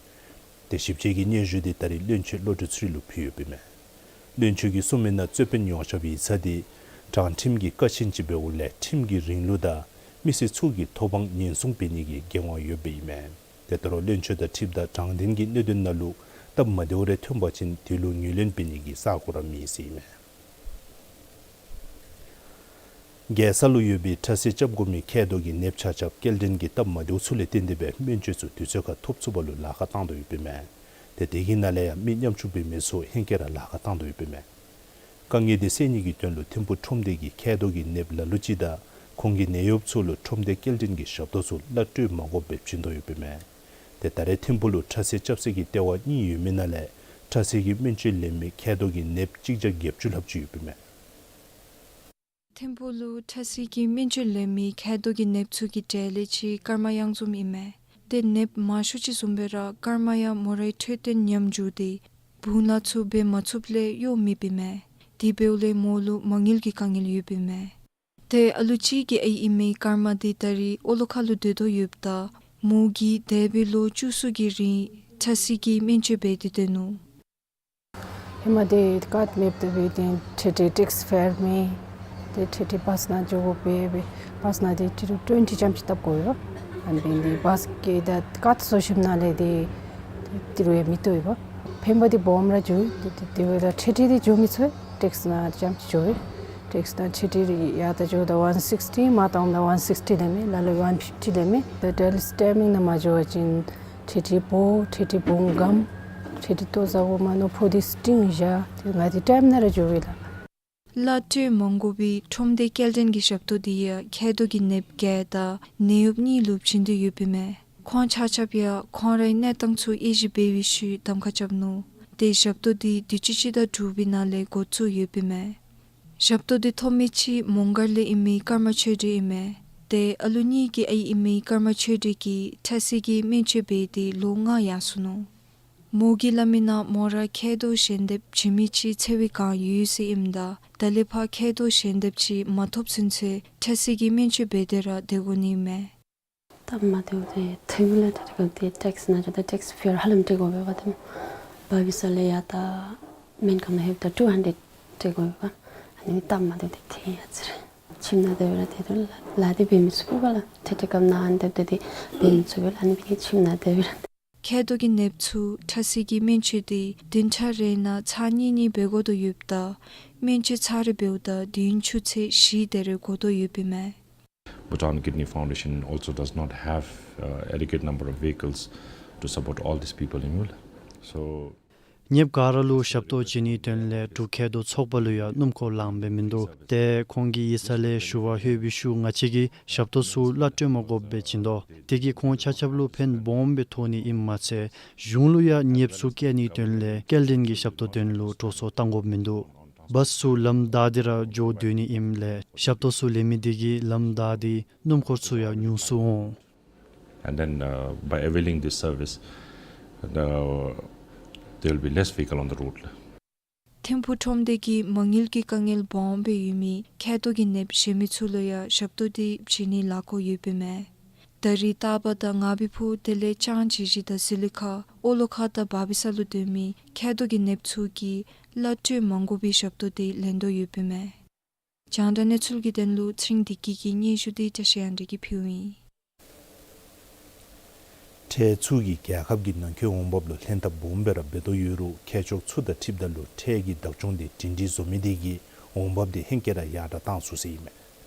ཏེ་ཞིབ་དཔྱད་ཀྱི་སྙན་ཞུ་དེ་ད་རེས་བློན་ཆེན་བློ་གྲོས་ཚེ་རིང་ལུ་ཕུལ་ཡོདཔ་ཨིན་མས། བློན་ཆེན་གྱིས་གསུངས་མི་ནང་རྩོད་དཔོན་ཡོངས་ཁྱབ་ཡིག་ཚང་དེ་དྲང་ཁྲིམས་ཀྱི་ཀ་ཆེན་ཅིག་འབདཝ་ལས་ཁྲིམས་ཀྱི་རིང་ལུགས་དང་མི་སེར་ཚུ་གི་ཐོབ་དབང་ཉེན་སྲུང་འབད་ནི་གི་འགན་དབང་ཡོདཔ་ཨིན་མས། དེ་ལྟར་བློན་ཆེན་དང་འཁྲིལཝ་ད་དྲང་བདེན་གྱི་གནད་དོན་ནང་ལུ་སྟབས་མ་བདེཝ་རེ་ཐོན་པ་ཅིན་དེ་ལུ་ངོས་ལེན་འབད་ནི་གི་ས་གོ་ར་མེད་ཟེར་ཨིན་མས། རྒྱལ་ས་ལུ་ཡོད་པའི་ཁྲ་སིལ་རྐྱབ་དགོ་མི་མཁལ་རྡོག་གི་ནདཔ་ཆ་ཁྱབ་སྐྱེལ་འདྲེན་གྱི་སྟབས་མ་བདེཝ་ཚུ་ལས་བརྟེན་ཏེ་སྦེ་སྨན་བཅོས་ཚུ་དུས་ཚོད་ཁར་ཐོབ་ཚུགས་པ་ལུ་ལཱ་ཁག་བཏང་དོ་ཡོདཔ་ཨིན་མས། ཏེ་དེ་གི་ནང་ལས་ཡང་མི་ཉམ་ཆུང་འབད་མི་ཚུ་ཧེང་སྐལ་ར་ལཱ་ཁག་བཏང་དོ་ཡོདཔ་ཨིན་མས། དཀའ་ངལ་དེ་སེལ་ནི་གི་དོན་ལུ་ཐིམ་ཕུག་ཁྲོམ་སྡེ་གིས་མཁལ་རྡོག་གི་ནདཔ་ལ་ལུ་ཅིག་དང་ཁོང་གི་ནད་གཡོགཔ་ཚུ་ལུ་ཁྲོམ་སྡེ་སྐྱེལ་འདྲེན་གྱི་ཞབས་ཏོག་ཚུ་གླ་སྤྲོད་མ་དགོཔ་སྦེ་བྱིན་དོ་ཡོདཔ་ཨིན་མས། ཏེ་ད་རེས་ཐིམ་ཕུག་ལུ་ཁྲ་སིལ་རྐྱབ་སའི་ལྟེ་བ་གཉིས་ཡོད་མི་ནང་ལས་ཁྲ་སིལ་གྱི་སྨན་བཅོས་ལེན་མི་མཁལ་རྡོག་གི་ནདཔ་གཅིག་བརྒྱ་བརྒྱད་ཅུ་ལྷགཔ་ཅིག་ཡོདཔ་ཨིན་མས། ཐིམ་ཕུག་ལུ་ཁྲ་སིལ་གྱི་སྨན་བཅོས་ལེན་མི་མཁལ་རྡོག་གི་ནདཔ་ཚུ་གི་གྲས་ལས་ཅིག་སྐར་མ་གཡང་འཛོམས་ཨིན་མས། ཏེ་ནདཔ་མང་ཤོས་ཅིག་བཟུམ་སྦེ་ར་སྐར་མ་ཡང་མོ་རའི་འཕྲོད་བསྟེན་ཉམས་འགྱོ་སྟེ་བུང་ལ་ཚུ་འབད་མ་ཚུགསཔ་ལས་གཡོག་མེདཔ་ཨིན་མས། དེ་འབདཝ་ལས་མོ་ལུ་མ་དངུལ་གྱི་དཀའ་ངལ་ཡོདཔ་ཨིན་མས། ཏེ་ཨ་ལུ་གཅིག་གི་ཨའི་ཨིན་མི་སྐར་མ་དེ་ད་རེས་ཨོ་ལོ་ཁ་ལུ་སྡོད་དོ་ཡོདཔ་ད་མོ་གིས་འདས་པའི་ལོ་བཅུ་གསུམ་གྱི་རིང་ཁྲ་སིལ་གྱི་སྨན་བཅོས་འབད་དེ་སྡོད་ནུག། ཧེ་མ་དེ་ཀརཌ་མེདཔ་ད་འབད་དེ་ཁྲི་ཁྲི་ཊེགསི་ཕེར་མེད། ཏེ་ཁྲི་ཁྲི་བཱས་ནང་འགྱོ་དགོ་པས། བཱས་ནང་དེ་ཏི་རུ་ཊུ་ཝེན་ཊི་ཙམ་ཅིག་བཏབ་དགོ་པས། ཨ་ནི་འབད་དེ་བཱས་ཀྱི་ད་ཀརཌ་བཟོ་ཞིནམ་ལས་དེ་ཏི་རུ་ཡང་མི་བཏུབ་པས། ཕན་པ་དེ་སྦོམ་ར་འགྱོ་དེ། དེ་དེ་བས་ད་ཁྲི་ཁྲི་དེ་འགྱོ་མི་ཚུགས། ཊེགསི་ནང་ཙམ་ཅིག་འགྱོ་བས། ཊེགསི་ནང་ཁྲི་ཁྲི་ཡར་ད་འགྱོཝ་ད་ཝན་སིགསི་ཊི་མར་བཏངམ་ད་ཝན་སིགསི་ཊི་ལེན་མས། ལ་ལུ་ཝན་ཕིཕ་ཊི་ལེན་མས། ད་ཌེལ་སི་ཊེམ་པིང་ནང་མ་འགྱོ་བ་ཅིན་ཁྲི་ཁྲི་བོ་ཁྲི་ཁྲི་བུང་སྒམ་ཁྲི་ཁྲི་ལྟོ་བཟའ་བོ་མ་ནོར་ཕོ་དེ་སི་ཊིང་བཞག་དེ་ང་དེ་ཊེམ་ནང་ར་འགྱོ་བས་ལགས། གླ་སྤྲོད་མ་དགོ་པའི་ཁྲོམ་སྡེ་སྐྱེལ་འདྲེན་གྱི་ཞབས་ཏོག་དེ་ཡང་མཁལ་རྡོག་གི་ནདཔ་བརྒྱད་དང་ནད་གཡོགཔ་གཉིས་ལུ་བྱིན་དོ་ཡོདཔ་ཨིན་མས། ཁོང་ཆ་ཁྱབ་ཡང་ཁོང་རའི་གནས་སྟངས་ཚུ་དབྱེ་ཞིབ་འབད་བའི་ཤུལ་གདམ་ཁ་རྐྱབ་ནུག། ཏེ་ཞབས་ཏོག་དེ་དུས་ཅི་ཅིག་དང་དྲུག་པའི་ནང་ལས་འགོ་བཙུགས་ཡོདཔ་ཨིན་མས། ཞབས་ཏོག་དེ་ཐོབ་མི་ཅིག་མོང་སྒར་ལས་ཨིན་མི་ཀརྨ་ཆོས་སྒྲོན་ཨིན་མས། ཏེ་ཨ་ལུ་གཉིས་ཀྱི་ཨའི་ཨིན་མི་ཀརྨ་ཆོས་སྒྲོན་གྱིས་ཁྲ་སིལ་གྱི་སྨན་བཅོས་འབད་དེ་ལོ་ལྔ་ཡར་སོ་ནུག། མོ་གིས་སླབ་མིའི་ནང་མོ་ར་མཁལ་རྡོག་གཞན་འདེབས་བྱིན་མི་ཅིག་འཚོལ་བའི་བསྒང་ཡོད་ཟེར་ཨིནམ་ད་ད་ལས་ཕར་མཁལ་རྡོག་གཞན་འདེབས་ཅིག་མ་ཐོབ་ཚུན་ཚོད་ཁྲ་སིལ་གྱི་སྨན་བཅོས་འབད་དེ་ར་སྡོད་དགོ་ནི་ཨིན་མས། སྟབས་མ་བདེཝ་དེ་ཐོན་མི་ལས་ད་རེས་ཀྱི་ཊེགསི་ནང་འགྱོཝ་ད་ཊེགསི་ཕེར་ཧ་ལམ་སྤྲོད་དགོ་པས་པ། ཏེ་བ་བི་ས་ལས་ཡར་ད་སྨན་ཁང་ནང་ལྷོདཔ་ད་ཊུ་ཧན་ཌེཌ་སྤྲོད་དགོ་པས་པ། ཨ་ནི་སྟབས་མ་བདེཝ་དེ་ཐོན་ཡར་སོ་རུང་ཁྱིམ་ནང་སྡོད་པ་ར་དེ་དུས་ལཱ་དེ་འབད་མི་ཚུགས་པས་པ་ལགས། ཁྲི་ཁྲི་སྒམ་ནང་ཨ་ནི་སྡོདཔ་ད་དེ་འབད་མི་ཚུགས་པས་ལགས། ཨ་ནི་འབད་ནི་ཁྱིམ་ནང་སྡོད་པ་ར། མཁལ་རྡོག་གི་ནདཔ་ཚུ་ཁྲ་སིལ་གྱི་སྨན་བཅོས་དེ་བདུན་ཕྲག་རེ་ནང་ཚར་གཉིས་གཉིས་འབད་དགོ་དོ་ཡོདཔ་ད་སྨན་བཅོས་ཚར་རེ་འབདཝ་ད་བདུན་ཅུ་ཚེག་བཞི་དེ་རེ་དགོ་དོ་ཡོདཔ་ཨིན་མས། Bhutan Kidney Foundation also does not have, uh, adequate number of vehicles to support all these people in Mul. So, ཉེཔ་ག་ར་ལུ་ཞབས་ཏོག་བྱིན་ནིའི་དོན་ལས་འབྲུག་མཁལ་རྡོག་ཚོགས་པ་ལུ་ཡང་སྣུམ་འཁོར་ལངམ་སྦེ་མིན་འདུག། ཏེ་ཁོང་གིས་ཡིག་ཚང་ལས་ཞུ་བ་ལྷོད་པའི་ཤུལ་ང་བཅས་ཀྱིས་ཞབས་ཏོག་ཚུ་གླ་སྤྲོད་མ་དགོཔ་སྦེ་བྱིན་དོ། དེ་གིས་ཁོང་ཆ་ཁྱབ་ལུ་ཕན་སྦོམ་སྦེ་ཐོགས་ནི་ཨིནམ་མ་ཚད་གཞུང་ལུ་ཡང་ཉེཔ་ཚུ་བཀལ་ནིའི་དོན་ལས་སྐྱེལ་འདྲེན་གྱི་ཞབས་ཏོག་དོན་ལུ་འགྲོ་སོང་བཏང་དགོཔ་མིན་འདུག། བཱས་ཚུ་ལམ་བདའ་སྟེ་ར་འགྱོ་སྡོད་ནི་ཨིནམ་ལས་ཞབས་ཏོག་ཚུ་ལེན་མི་དེ་གིས་ལམ་བདའ་སྟེ་སྣུམ་འཁོར་ཚུ་ཡང་ཉུང་སུ་འོང་། And then, uh, by availing this service, the, there will be less vehicle on the road. ཐིམ་ཕུག་ཁྲོམ་སྡེ་གིས་མ་དངུལ་གྱི་དཀའ་ངལ་སྦོམ་སྦེ་ཡོད་མི་མཁལ་རྡོག་གི་ནདཔ་གཞན་མི་ཚུ་ལུ་ཡང་ཞབས་ཏོག་དེ་བྱིན་ནིའི་ལཱ་འགོ་ཡོདཔ་ཨིན་མས། ད་རེས་སྟག་པ་དང་ངར་བའི་ཕུག་དེ་ལས་ལྕང་ཇི་ཇི་དང་ཟི་ལི་ཁ་ཨོ་ལོ་ཁ་དང་བ་བི་ས་ལུ་སྡོད་མི་མཁལ་རྡོག་གི་ནདཔ་ཚུ་གིས་གླ་སྤྲོད་མ་དགོ་པའི་ཞབས་ཏོག་དེ་ལེན་དོ་ཡོདཔ་ཨིན་མས། རྒྱང་བསྒྲགས་གནས་ཚུལ་གྱི་དོན་ལུ་ཚེ་རིང་བདེ་སྐྱིད་ཀྱི་སྙན་ཞུ་དེ་བཀྲ་ཤིས་དབང་འདུས་ཀྱིས་ཕུལཝ་ཨིན། ཁྲལ་ཚུ་གིས་རྒྱལ་ཁབ་ཀྱི་ནང་འཁོད་འོང་འབབ་ལུ་ལྷན་ཐབས་སྦོམ་སྦེ་ར་འབད་དོ་ཡོད་རུང་མཁས་མཆོག་ཚུ་དང་འཁྲིལཝ་ད་ལུ་ཁྲལ་གྱི་བདག་སྐྱོང་དེ་སྒྲིང་སྒྲིང་བཟོ་མི་དེ་གིས་འོང་འབབ་དེ་ཧེང་སྐལ་ར་ཡར་དྲགས་བཏང་ཚུགས་ཟེར་ཨིན་མས།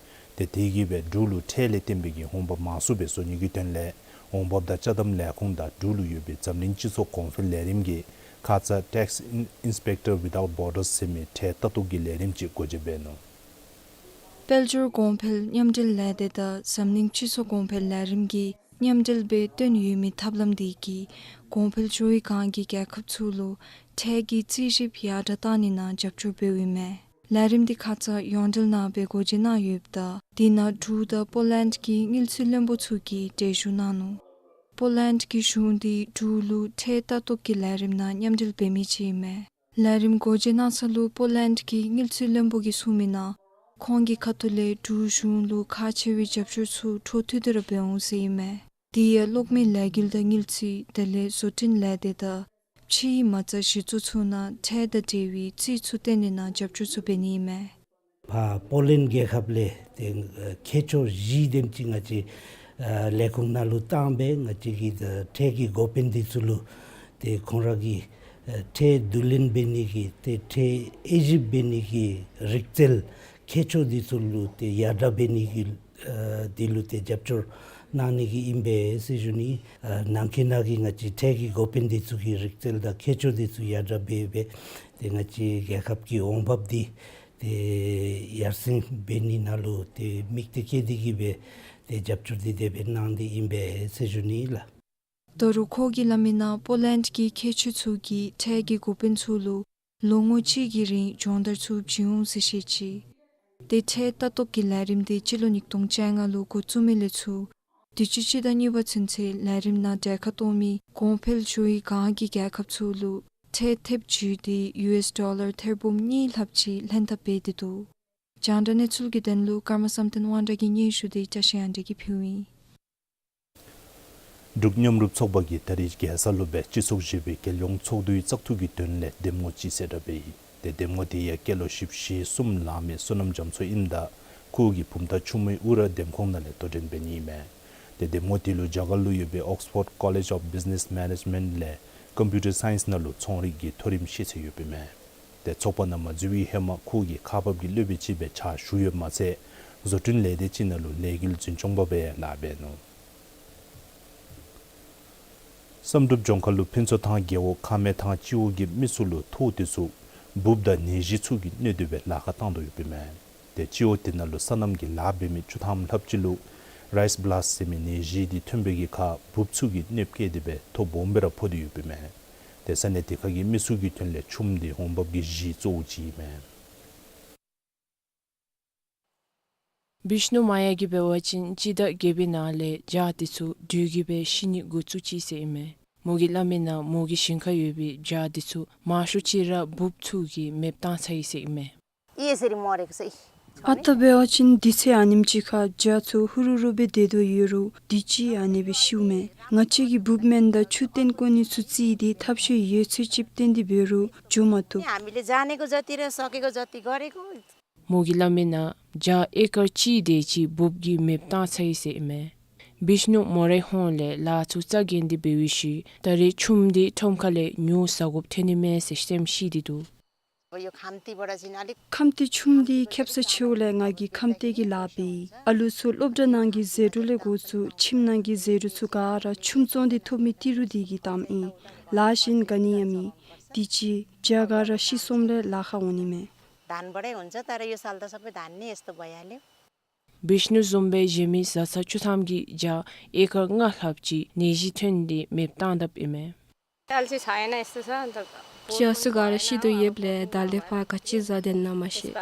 ཏེ་དེ་གིས་སྦེ་འབྲུག་ལུ་ཁྲལ་ལས་བརྟེན་པའི་གི་འོང་འབབ་མང་སུ་སྦེ་བཟོ་ནི་གི་དོན་ལས་འོང་འབབ་དང་ཅ་དམ་ལས་ཁུངས་དང་འབྲུག་ལུ་ཡོད་པའི་འཛམ་གླིང་སྤྱི་ཚོགས་གོང་འཕེལ་ལས་རིམ་གྱིས་ཁ་ཙ་Tax In- Inspector Without Borders ཟེར་མི་ཁྲལ་ལྟ་རྟོག་གི་ལས་རིམ་ཅིག་སྒོ་འབྱེད་འབད་ནུག། དཔལ་འབྱོར་གོང་འཕེལ་མཉམ་འབྲེལ་ལས་སྡེ་དང་འཛམ་གླིང་སྤྱི་ཚོགས་གོང་འཕེལ་ལས་རིམ་གྱིས་མཉམ་འབྲེལ་སྦེ་བཏོན་ཡོད་མི་ཐབས་ལམ་དེ་གིས་གོང་འཕེལ་འགྱོ་བའི་སྒང་གི་རྒྱལ་ཁབ་ཚུ་ལུ་ཁྲལ་གྱི་རྩིས་ཞིབ་ཡར་དྲགས་གཏང་ནི་ནང་རྒྱབ་སྐྱོར་འབདཝ་ཨིན་མས། ལས་རིམ་དེ་ཁ་ཙ་ཡོན་ཏན་ནང་སྦེ་སྒོ་འབྱེད་གནང་ཡོདཔ་ད་དེ་ནང་འབྲུག་དང་པོ་ལེནཌ་གི་དངུལ་རྩིས་བློན་པོ་ཚུ་གིས་གྲལ་བཞུགས་གནང་ནུག། པོ་ལེནཌ་གི་གཞུང་དེ་འབྲུག་ལུ་ཁྲལ་ལྟ་རྟོག་གི་ལས་རིམ་ནང་མཉམ་འབྲེལ་འབད་མི་ཅིག་ཨིན་མས། ལས་རིམ་སྒོ་འབྱེད་གནང་ས་ལུ་པོ་ལེནཌ་གི་དངུལ་རྩིས་བློན་པོ་གིས་གསུངས་མིའི་ནང་ཁོང་གི་ཁ་ཐུག་ལས་འབྲུག་གཞུང་ལུ་ཁག་ཆེ་བའི་རྒྱབ་སྐྱོར་ཚུ་འཕྲོ་མཐུད་དེ་ར་འབད་འོང་ཟེར་ཨིན་མས། དེ་ཡང་གློག་མེ་ལས་འགུལ་དང་དངུལ་རྩིས་དེ་ལས་བཟོ་སྐྲུན་ལས་སྡེ་དང་ཕྱིའི་མ་རྩ་གཞི་བཙུགས་ཚུ་ནང་ཁྲལ་དང་འབྲེལ་བའི་རྩིས་ཚུ་བཏོན་ནི་ནང་རྒྱབ་སྐྱོར་ཚུ་འབད་ནི་ཨིན་མས། ཕར་པོ་ལེནཌ་རྒྱལ་ཁབ་ལས་ཏེ་མཁས་མཆོག་བཞི་དེམ་ཅིག་ང་བཅས་ ཨ་ལས་ཁུངས་ནང་ལུ་བཏང་སྦེ་ང་བཅས་ཀྱིས་ད་ཁྲལ་གྱི་འགོ་དཔོན་འདི་ཚུ་ལུ་ཏེ་ཁོང་ར་གི་ཨ་ཁྲལ་བསྡུ་ལེན་འབད་ནི་གི་ཏེ་ཁྲལ་དབྱེ་ཞིབ་འབད་ནི་གི་རིག་རྩལ་མཁས་མཆོག་འདི་ཚུ་ལུ་ཏེ་ཡར་དྲག་འབད་ནི་གི་ཨ་འདི་ལུ་ཏེ་རྒྱབ་སྐྱོར་གནང་ནི་གི་ཨིན་པས་ཟེར་ཞུ་ནི། ཨ་ནང་འཁོད་ནང་གི་ང་བཅས་ཁྲལ་གྱི་འགོ་དཔོན་འདི་ཚུ་གི་རིག་རྩལ་དང་མཁས་མཆོག་འདི་ཚུ་ཡར་དྲག་འབད་སྦེ་ཏེ་ང་བཅས་རྒྱལ་ཁབ་ཀྱི་འོང་འབབ་འདི་ཏེ་ཡར་སེང་འབད་ནི་ནང་ལུ་ཏེ་དམིགས་གཏད་བསྐྱེད་དེ་གིས་སྦེ་ཏེ་རྒྱབ་སྐྱོར་འདི་དེ་སྦེ་གནང་སྟེ་ཨིན་པས་ཟེར་ཞུ་ནི་ལགས། ད་རུང་ཁོ་གིས་སླབ་མིའི་ནང་པོ་ལེནཌ་གི་མཁས་མཆོག་ཚུ་གིས་ཁྲལ་གྱི་འགོ་དཔོན་ཚུ་ལུ་ལོ་ངོ་གཅིག་གི་རིང་སྦྱོང་བརྡར་ཚུ་བྱིན་འོང་ཟེར་བཤད་ཅི། ཏེ་ཁྲལ་ལྟ་རྟོག་གི་ལས་རིམ་དེ་སྤྱི་ལོ་ཉིས་སྟོང་བཅོ་ལྔ་ལུ་འགོ་བཙུགས་མི་ལས་ཚུར་དུས་ཅི་སྤྱི་ཟླ་གཉིས་པ་ཚུན་ཚོད་ལས་རིམ་ནང་གྲལ་ཁར་གཏོགས་མི་གོང་འཕེལ་ཤོར་བའི་སྒང་གི་རྒྱལ་ཁབ་ཚུ་ལུ་ཁྲལ་ཐེབས་བརྒྱུད་དེ་ཡུ་ཨེསི་ཌོ་ལར་ཐེར་འབུམ་གཉིས་ལྷགཔ་ཅིག་ལྷན་ཐབས་འབད་དེ་འདུག། རྒྱང་བསྒྲགས་གནས་ཚུལ་གྱི་དོན་ལུ་ཀརྨ་བསམ་གཏན་དབང་གྲགས་ཀྱི་སྙན་ཞུ་དེ་བཀྲ་ཤིས་དབང་གྲགས་ཀྱིས་ཕུལཝ་ཨིན། འབྲུག་མཉམ་རུབ་ཚོགས་པ་གིས་ད་རིས་རྒྱལ་ས་ལུ་སྦེ་སྤྱི་ཚོགས་བཞི་པའི་རྒྱལ་ཡོངས་ཚོགས་འདུའི་བཙག་འཐུ་གི་དོན་ལས་འདེམས་ངོ་ཅིག་གསལ་བསྒྲགས་འབད་ཡི། ཏེ་འདེམས་ངོ་དེ་ཡང་སྐྱེས་ལོ་བཞི་བཅུ་ཞེ་གསུམ་ལང་མི་བསོད་ནམས་རྒྱ་མཚོ་ཨིནམ་ད་ཁོ་གི་བུམ་ཐང་ཆུ་མོ་ཨུ་ར་འདེམས་ཁོངས་ནང་ལས་དོ་འགྲན་འབད་ནི་ཨིན་མས། ཏེ་འདེམས་ངོ་དེ་ལུ་རྒྱ་གར་ལུ་ཡོད་པའི་Oxford College of Business Management ལས་ཀམ་པིའུ་ཊར་སའིནསི་ནང་ལུ་ཚོང་རིག་གི་མཐོ་རིམ་ཤེས་ཚད་ཡོདཔ་ཨིན་མས། ཏེ་ཚོགས་པ་ནང་མ་འཛུལ་བའི་ཧེ་མ་ཁོ་གིས་ཁག་འབག་གི་སློབ་དཔོན་ཅིག་སྦེ་ཕྱག་ཞུ་ཡོདཔ་མ་ཚད་བཟོ་སྐྲུན་ལས་སྡེ་ཅིག་ནང་ལུ་ལས་འགུལ་འཛིན་སྐྱོང་པ་སྦེ་ལཱ་འབད་ནུག། བསམ་གྲུབ་ལྗོངས་མཁར་ལུ་ཕུན་ཚོགས་ཐང་རྒེད་འོག་ཁ་སྨད་ཐང་སྤྱི་འོག་གི་མི་ཚུ་ལུ་ཐོག་དེ་ཚུ་འབུཔ་དང་ནད་གཞི་ཚུ་གིས་གནོད་དེ་སྦེ་ལཱ་ཁག་བཏང་དོ་ཡོདཔ་ཨིན་མས། ཏེ་སྤྱི་འོག་དེ་ནང་ལུ་སོ་ནམ་གྱི་ལཱ་འབད་མི་བཅུ་ཐམ་ལྷགཔ་ཅིག་ལུ་རའིསི་བླཱསཊ་ཟེར་མི་ནད་གཞི་དེ་ཐོན་པའི་གི་ཁར་འབུཔ་ཚུ་གིས་གནོདཔ་བཀལ་ཏེ་སྦེ་ཐོ་སྦོམ་སྦེ་ར་ཕོག་སྟེ་ཡོདཔ་ཨིན་མས། ཏེ་ས་གནས་དེ་ཁ་གི་མི་ཚུ་གི་དོན་ལས་ཆུམ་དེ་འོང་འབབ་ཀྱི་གཞི་གཙོ་བོ་ཅིག་ཨིན་མས། བིཤ་ནུ་མ་ཡ་གིས་འབད་བ་ཅིན་སྤྱི་ཟླ་བརྒྱད་པའི་ནང་ལས་བྱ་དེ་ཚུ་འབྲུག་གི་སྦེ་ཤི་ནི་འགོ་བཙུགས་ཅི་ཟེར་ཨིན་མས། མོ་གིས་སླབ་མིའི་ནང་མོ་གི་ཞིང་ཁར་ཡོད་པའི་བྱ་དེ་ཚུ་མང་ཤོས་ཅིག་ར་འབུཔ་ཚུ་གིས་མེདཔ་བཏང་ཚར་ཡི་ཟེར་ཨིན་མས། ཨ་རྟག་འབད་བ་ཅིན་དུས་ཚོད་ཨ་ནེམ་ཅིག་ཁར་བྱ་ཚུ་ཧུ་རུ་རུ་སྦེ་སྡོད་དོ་ཡོད་རུང་དུས་ཅི་ཨ་ནི་སྦེ་ཤིཝ་མས། ང་བཅས་ཀྱིས་འབུཔ་སྨན་དང་ཆུ་བཏོན་དགོ་ནི་ཚུ་བརྩིས་ཏེ་ཐབས་ཤེས་ཡོད་ཚད་ཅིག་བཏོན་ཏེ་འབད་རུང་འགྱོ་མ་བཏུབ། མོ་གིས་སླབ་མིའི་ནང་བྱ་ཨེ་ཀར་གཅིག་དེ་ཅིག་འབུཔ་གིས་མེདཔ་བཏང་ཚར་ཡི་ཟེར་ཨིན་མས། བིཤ་ནུ་མོ་རའི་ཧོངས་ལས་ལཱ་ཚུ་རྩ་འགེངས་ཏེ་འབད་བའི་ཤུལ་ད་རེས་ཆུམ་དེ་ཁྲོམ་ཁ་ལས་ཉོ་ཟ་དགོཔ་ཐོན་ནི་མས་ཟེར་སེམས་ཤི་སྟེ་འདུག། ཁམས་ཏེ་ཆུམ་དེ་ཁེབ་ས་ཆེཝ་ལས་ང་གིས་ཁམས་ཏེ་གི་ལཱ་འབད་ཡི། ཨ་ལུ་ཚུ་སློབ་གྲྭ་ནང་གི་ཟད་འགྲོ་ལས་འགོ་བཙུགས་ཁྱིམ་ནང་གི་ཟད་འགྲོ་ཚུ་ག་ར་ཆུམ་བཙོང་སྟེ་ཐོབ་མི་ཏི་རུ་དེ་གིས་བཏངམ་ཨིན། ལཱ་གཞན་ག་ནི་ཡང་མེད། དུས་ཅི་བྱ་ག་ར་ཤི་སོངམ་ལས་ལཱ་ཁག་འོང་ནི་མས། धान बढे हुन्छ, तर यो साल त सबै धान नै यस्तो भइहाल्यो। བིཤ་ནུ་བཟུམ་སྦེ་གཞན་མི་བཟའ་ཚང་བཅུ་ཐམ་གྱི་བྱ་ཨེ་ཀར་ལྔ་ལྷགཔ་ཅིག་ནད་གཞི་ཐོན་ཏེ་མེདཔ་བཏང་དཔ་ཨིན་མས། अल्छी छैन यस्तो छ, अन्त བྱ་ཚུ་ག་ར་ཤི་དོ་ཡོདཔ་ལས་ད་ལས་ཕར་ག་ཅི་བཟའ་དོ་ན་མ་ཤེས།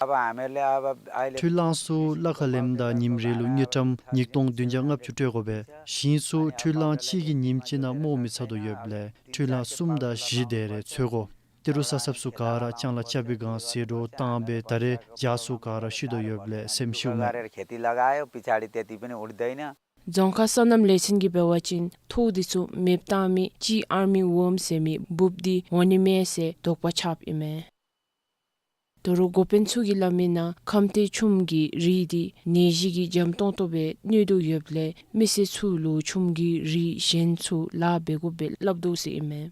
अब हामीले अब अहिले འཕྲུལ་གླང་ཚུ་གླ་ཁར་ལེནམ་ད་ཉིནམ་རེ་ལུ་དངུལ་ཀྲམ་ཉིས་སྟོང་བདུན་བརྒྱ་ལྔ་བཅུ་སྤྲོད་དགོ་པས། ཞིང་ཚུ་འཕྲུལ་གླང་གཅིག་གིས་ཉིནམ་གཅིག་ནང་རྨོ་མི་ཚར་དོ་ཡོདཔ་ལས་འཕྲུལ་གླང་གསུམ་དང་བཞི་དེ་རེ་འཚོལ་དགོ། ཏི་རུ་ས་ཚབ་ཚུ་ག་ར་ལྕང་ལཱ་རྐྱབ་པའི་སྒང་ཟད་འགྲོ་བཏང་སྦེ་ད་རེས་བྱ་ཚུ་ག་ར་ཤི་དོ་ཡོདཔ་ལས་སེམས་ཤིཝ་མས། लगाएर खेती लगायो, पछाडि त्यति पनि उठ्दैन। རྫོང་ཁག་སོ་ནམ་ལས་ཚན་གྱིས་འབད་བ་ཅིན་ཐོག་དེ་ཚུ་མེདཔ་བཏང་མི་ཅིག་ཨར་མི་ཝོརམ་ཟེར་མི་འབུཔ་དེ་འོང་ནི་མས་ཟེར་དོགས་པ་ཆགསཔ་ཨིན་མས། ད་རུང་འགོ་དཔོན་ཚུ་གིས་སླབ་མིའི་ནང་ཁམས་ཏེ་ཆུམ་གྱི་རིགས་དེ་ནད་གཞི་གིས་འཇམ་ཏོང་ཏོ་སྦེ་གནོད་དོ་ཡོདཔ་ལས་མི་སེར་ཚུ་ལུ་ཆུམ་གྱི་རིགས་གཞན་ཚུ་ལཱ་འབད་དགོ་པའི་སླབ་དོ་ཟེར་ཨིན་མས།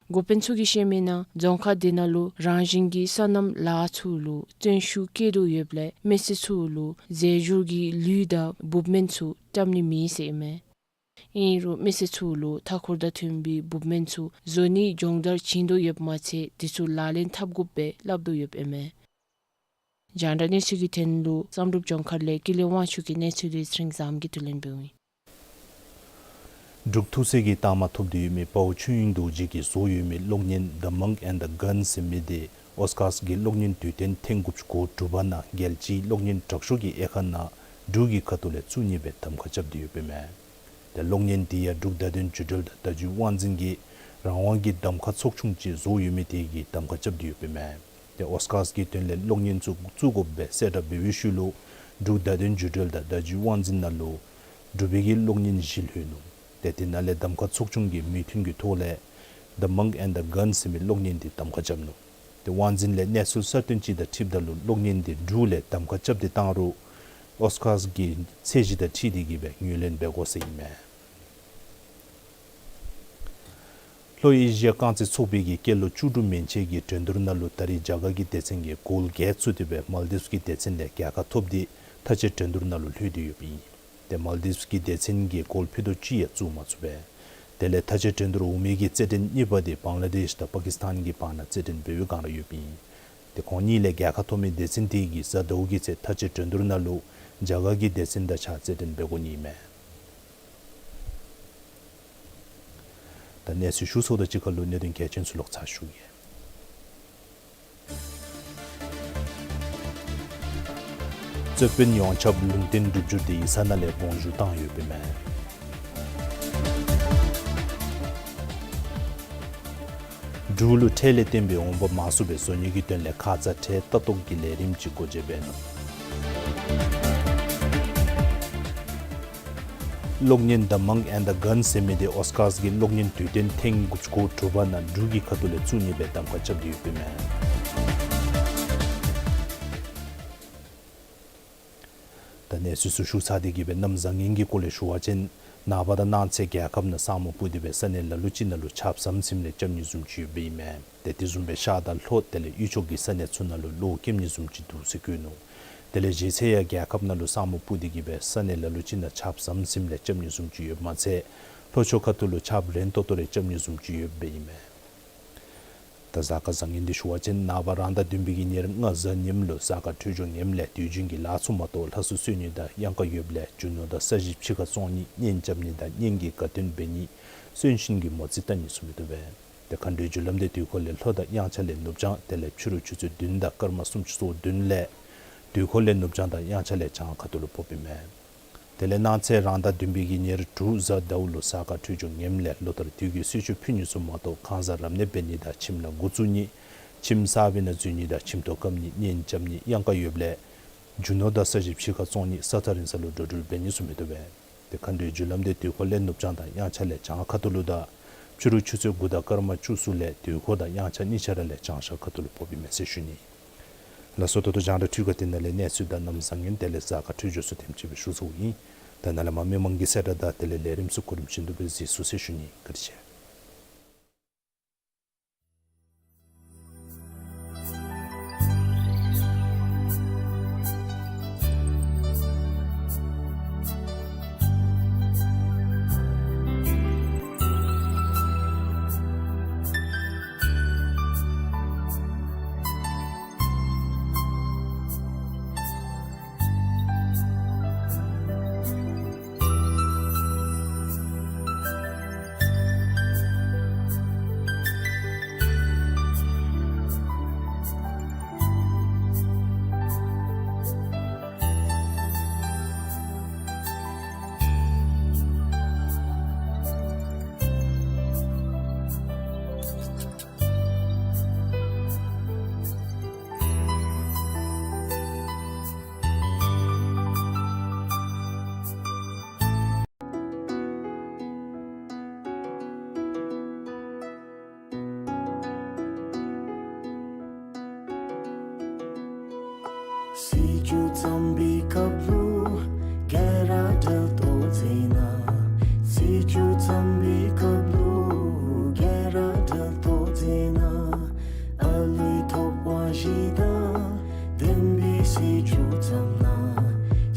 འགོ་དཔོན་ཚུ་གིས་བཤད་མིའི་ནང་རྫོང་ཁག་དེ་ནང་ལུ་རང་བཞིན་གྱི་སོ་ནམ་ལཱ་ཚུ་ལུ་བརྩོན་ཤུགས་བསྐྱེད་དོ་ཡོདཔ་ལས་མི་སེར་ཚུ་ལུ་རྫས་སྦྱོར་གྱི་ལུད་དང་འབུཔ་སྨན་ཚུ་བཀྲམ་ནི་མེད་ཟེར་ཨིན་མས། ཨིན་རུང་མི་སེར་ཚུ་ལུ་མཐའ་འཁོར་དང་མཐུན་པའི་འབུཔ་སྨན་ཚུ་བཟོ་ནིའི་སྦྱོང་བརྡར་བྱིན་དོ་ཡོདཔ་མ་ཚད་དེ་ཚུ་ལག་ལེན་འཐབ་དགོ་པའི་སླབ་དོ་ཡོདཔ་ཨིན་མས། རྒྱང་བསྒྲགས་གནས་ཚུལ་གྱི་དོན་ལུ་བསམ་གྲུབ་ལྗོངས་མཁར་ལས་ཀུན་ལེགས་དབང་ཕྱུག་གི་གནས་ཚུལ་དེ་ཚེ་རིང་བཟངམོ་གིས་བསྡུ་ལེན་འབདཝ་ཨིན། འབྲུག་ཐུགས་སྲས་ཀྱི་རྟགས་མ་ཐོབ་སྟེ་ཡོད་མི་དཔའ་བོ་ཆོས་དབྱིངས་རྡོ་རྗེ་གིས་བཟོ་ཡོད་མི་གློག་བརྙན་The Monk and the Gun ཟེར་མི་དེ་ཨོསི་ཀཱརསི་གི་གློག་བརྙན་དུས་སྟོན་ཐེངས་དགུ་བཅུ་གོ་དྲུག་པ་ནང་རྒྱལ་སྤྱིའི་གློག་བརྙན་དྲག་ཤོས་ཀྱི་དབྱེ་ཁག་ནང་འབྲུག་གི་ཁ་ཐུག་ལས་བཙུགས་ནི་སྦེ་གདམ་ཁ་རྐྱབ་སྟེ་ཡོདཔ་ཨིན་མས། ཏེ་གློག་བརྙན་དེ་ཡང་འབྲུག་བརྡ་དོན་བརྒྱུད་འབྲེལ་དང་བརྡ་བརྒྱུད་དབང་འཛིན་གྱིས་རང་དབང་གི་གདམ་ཁ་ཚོགས་ཆུང་ཅིག་བཟོ་ཡོད་མི་དེ་གིས་གདམ་ཁ་རྐྱབ་སྟེ་ཡོདཔ་ཨིན་མས། ཏེ་ཨོསི་ཀཱརསི་གི་དོན་ལས་གློག་བརྙན་ཚུ་བཙུགས་དགོ་པའི་གསལ་བསྒྲགས་འབད་བའི་ཤུལ་ལུ་འབྲུག་བརྡ་དོན་བརྒྱུད་འབྲེལ་དང་བརྡ་བརྒྱུད་དབང་འཛིན་ནང་ལུ་འབྲུག་པའི་གི་གློག་བརྙན་བཞི་ལྷོད་ནུག། ཏེ་དེ་ནང་ལས་གདམ་ཁ་ཚོགས་ཆུང་གི་མོས་མཐུན་གྱི་ཐོག་ལས་The Monk and the Gun ཟེར་མི་གློག་བརྙན་དེ་གདམ་ཁ་རྐྱབ་ནུག། ཏེ་དབང་འཛིན་ལས་གནས་ཚུལ་གསར་བཏོན་ཅིག་དང་འཁྲིལཝ་ད་ལུ་གློག་བརྙན་དེ་འབྲུག་ལས་གདམ་ཁ་རྐྱབ་སྟེ་བཏང་རུང་ ཨོ་སི་ཀར་གྱི་ཚད་གཞི་དང་འཁྲིལ་ཏེ་གིས་སྦེ་ངོས་ལེན་འབད་དགོ་ཟེར་ཨིན་མས། ལྷོ་ཨེ་ཤི་ཡ་རྐང་རྩེད་ཚོགས་པའི་གི་སྐྱེས་ལོ་བཅུ་དྲུག་མན་ཆད་ཀྱི་འགྲན་བསྡུར་ནང་ལུ་ད་རེས་རྒྱ་གར་གྱི་སྡེ་ཚན་གྱིས་གོལ་བརྒྱད་བཙུགས་ཏེ་སྦེ་མཱལ་ཌིབས་ཀྱི་སྡེ་ཚན་ལས་རྒྱལ་ཁ་ཐོབ་སྟེ་མཐའ་དཔྱད་འགྲན་བསྡུར་ནང་ལུ་ལྷོད་དེ་ཡོདཔ་ཨིན། ཏེ་མཱལ་ཌིབས་ཀྱི་སྡེ་ཚན་གྱིས་གོལ་ཕུད་རྡོག་གཅིག་ཡང་བཙུགས་མ་ཚུགས་པས། དེ་ལས་མཐའ་དཔྱད་འགྲན་བསྡུར་འོག་མའི་གི་རྩེད་འགྲན་གཉིས་པ་དེ་བང་ལ་དེཤ་དང་པ་ཀིས་ཐཱན་གྱི་བར་ན་རྩེད་འགྲན་འབད་བའི་བསྒང་ར་ཡོདཔ་ཨིན། ཏེ་ཁོང་གཉིས་ལས་རྒྱལ་ཁ་ཐོབ་མི་སྡེ་ཚན་དེ་གིས་གཟའ་ཟླཝ་གི་ཚེ་མཐའ་དཔྱད་འགྲན་བསྡུར་ནང་ལུ་རྒྱ་གར་གྱི་སྡེ་ཚན་དང་གཅིག་ཁར་རྩེད་འགྲན་འབད་དགོ་ནི་ཨིན་མས། ད་གནས་ཚུལ་ཞུ་ཚརཝ་དང་གཅིག་ཁར་ལུ་གནད་དོན་གལ་ཆེན་ཚུ་ལོག་ཚར་ཞུ་གེ། རྩོད་དཔོན་ཡོངས་ཁྱབ་ལུང་བསྟན་གྲུབ་འགྱུར་དེ་ཡིག་ཚང་ནང་ལས་དགོངས་ཞུ་བཏང་ཡོདཔ་ཨིན་མས། འབྲུག་ལུ་ཁྲལ་ལས་བརྟེན་པའི་འོང་འབབ་མང་སུ་སྦེ་བཟོ་ནི་གི་དོན་ལས་ཁ་ཙ་ཁྲལ་ལྟ་རྟོག་གི་ལས་རིམ་ཅིག་སྒོ་འབྱེད་འབད་ནུག། གློག་བརྙན་The Monk and the Gun ཟེར་མི་དེ་ཨོ་སི་ཀར་གྱི་གློག་བརྙན་དུས་སྟོན་ཐེངས་དགུ་བཅུ་གོ་དྲུག་པ་ནང་འབྲུག་གི་ཁ་ཐུག་ལས་བཙུགས་ནི་སྦེ་གདམ་ཁ་རྐྱབ་སྟེ་ཡོདཔ་ཨིན་མས། ད་གནས་ཚུལ་ཚུ་ཞུ་ཚར་ཏེ་གིས་སྦེ་གནམ་བཟང་ངན་གྱི་སྐོར་ལས་ཞུ་བ་ཅིན་ནངས་པ་དང་གནངས་ཚེ་རྒྱལ་ཁབ་ནང་ས་སྨུག་སྤུབས་ཏེ་སྦེ་ས་གནས་ལ་ལུ་ཅིག་ནང་ལུ་ཆརཔ་ཟམ་ཟིམ་ལས་རྐྱབ་ནི་བཟུམ་ཅིག་ཡོདཔ་ཨིན་མས། ཏེ་དེ་བཟུམ་སྦེ་ཤར་དང་ལྷོ་དེ་ལས་དབུས་ཕྱོགས་ཀྱི་ས་གནས་ཚུ་ནང་ལུ་གློག་ཁེབས་ནི་བཟུམ་ཅིག་འདུག་ཟེར་བཀོད་ནུག། དེ་ལས་གཞེས་ཚེས་ཡང་རྒྱལ་ཁབ་ནང་ལུ་ས་སྨུག་སྤུབས་ཏེ་གིས་སྦེ་ས་གནས་ལ་ལུ་ཅིག་ནང་ཆརཔ་ཟམ་ཟིམ་ལས་རྐྱབ་ནི་བཟུམ་ཅིག་ཡོདཔ་མ་ཚད་ལྷོ་ཕྱོགས་ཁ་ཐུག་ལུ་ཆརཔ་རན་ཏོག་ཏོ་རེ་རྐྱབ་ནི་བཟུམ་ཅིག་ཡོདཔ་ཨིན་མས། ད་གཟའ་སྐར་བཟང་ངན་འདི་ཞུ་བ་ཅིན་ནངས་པ་རང་ཟླ་བདུན་པའི་གི་ཉེར་ལྔ་གཟའ་ཉིམ་ལུ་གཟའ་སྐར་འཕྲོད་སྦྱོར་ངནམ་ལས་དུས་རྒྱུན་གྱི་ལཱ་ཚུ་མ་གཏོགས་ལྷ་གསོལ་གསོལ་ནི་དང་གཡང་ཁ་ཡོདཔ་ལས་རྒྱུ་ནོར་དང་ས་གཞི་ཕྱི་ཁར་བཙོང་ནི་གཉེན་རྐྱབ་ནི་དང་གཉེན་གྱི་དགའ་སྟོན་འབད་ནི་གསོན་གཤིན་གྱི་མོ་རྩིས་བལྟ་ནི་ཚུ་མི་བཏུབ་པས། ཏེ་མཁའ་འགྲོའི་རྒྱུ་ལམ་དེ་དུས་འཁོར་ལས་ལྷོ་དང་དབྱངས་འཆར་ལས་ནུབ་བྱང་དེ་ལས་ཕྱི་རུ་ཆུ་ཚོད་བདུན་དང་སྐར་མ་སུམ་ཅུ་སོ་བདུན་ལས་དུས་འཁོར་ལས་ནུབ་བྱང་དང་དབྱངས་འཆར་ལས་བྱང་ཁ་ཐུག་ལུ་ཕོགཔ་ཨིན་མས། དེ་ལས་གནངས་ཚེ་རང་ཟླ་བདུན་པའི་གི་ཉེར་དྲུག་གཟའ་ཟླཝ་ལུ་གཟའ་སྐར་འཕྲོད་སྦྱོར་ངནམ་ལས་ལོ་ལྟར་དུས་ཀྱི་གསོལ་མཆོད་ཕུལ་ནི་ཚུ་མ་གཏོགས་ཁང་བཟང་རབ་གནས་འབད་ནི་དང་ཁྱིམ་ནང་འགོ་བཙུགས་ནི་ཁྱིམ་གསར་པའི་ནང་འཛུལ་ནི་དང་ཁྱིམ་ཐོག་བཀབ་ནི་གཉེན་རྐྱབ་ནི་གཡང་ཁ་ཡོདཔ་ལས་རྒྱུ་ནོར་དང་ས་གཞི་ཕྱི་ཁར་བཙོང་ནི་ས་ཐག་རིང་ས་ལུ་འགྲོ་འགྲུལ་འབད་ནི་ཚུ་མི་བཏུབ་པས། ཏེ་མཁའ་འགྲོའི་རྒྱུ་ལམ་དེ་དུས་འཁོར་ལས་ནུབ་བྱང་དང་དབྱངས་འཆར་ལས་བྱང་ཁ་ཐུག་ལུ་དང་ཕྱི་རུ་ཆུ་ཚོད་དགུ་དང་སྐར་མ་བཅུ་གསུམ་ལས་དུས་འཁོར་དང་དབྱངས་འཆར་གཉིས་ཆ་ར་ལས་བྱང་ཤར་ཁ་ཐུག་ལུ་ཕོགཔ་ཨིན་མས་ཟེར་ཞུ་ནི། ལགས་སོ། ད་ལྟོ་རྒྱང་བསྒྲགས་འཕྲུལ་ཁང་འདི་ནང་ལས་གནས་ཚུལ་དང་གནམ་བཟང་ངན་དེ་ལས་གཟའ་སྐར་འཕྲོད་སྦྱོར་ཚུ་ཐེངས་གཅིག་སྦེ་ཞུ་ཚརཝ་ཨིན། ད་ནཱ་ལས་མར་མི་མང་གི་གསལ་བསྒྲགས་དང་དེ་ལས་ལས་རིམ་ཚུ་གོ་རིམ་བཞིན་དུ་སྦེ་གཟིགས་ཚུགས་ཟེར་ཞུ་ནི། བཀའ་དྲིན་ཆེ། སྲིད་བྱུས་བརྩམས་པའི་སྐབས་ལུ་རྒྱལ་ར་བསྒྲལ་ཏོ་ཟེར་ན། སྲིད་བྱུས་བརྩམས་པའི་སྐབས་ལུ་རྒྱལ་ར་བསྒྲལ་ཏོ་ཟེར་ན། ཨ་ལུའི་ཐོབ་དབང་བཞི་དང་ལྡན་པའི་སྲིད་བྱུས་བརྩམས་ན།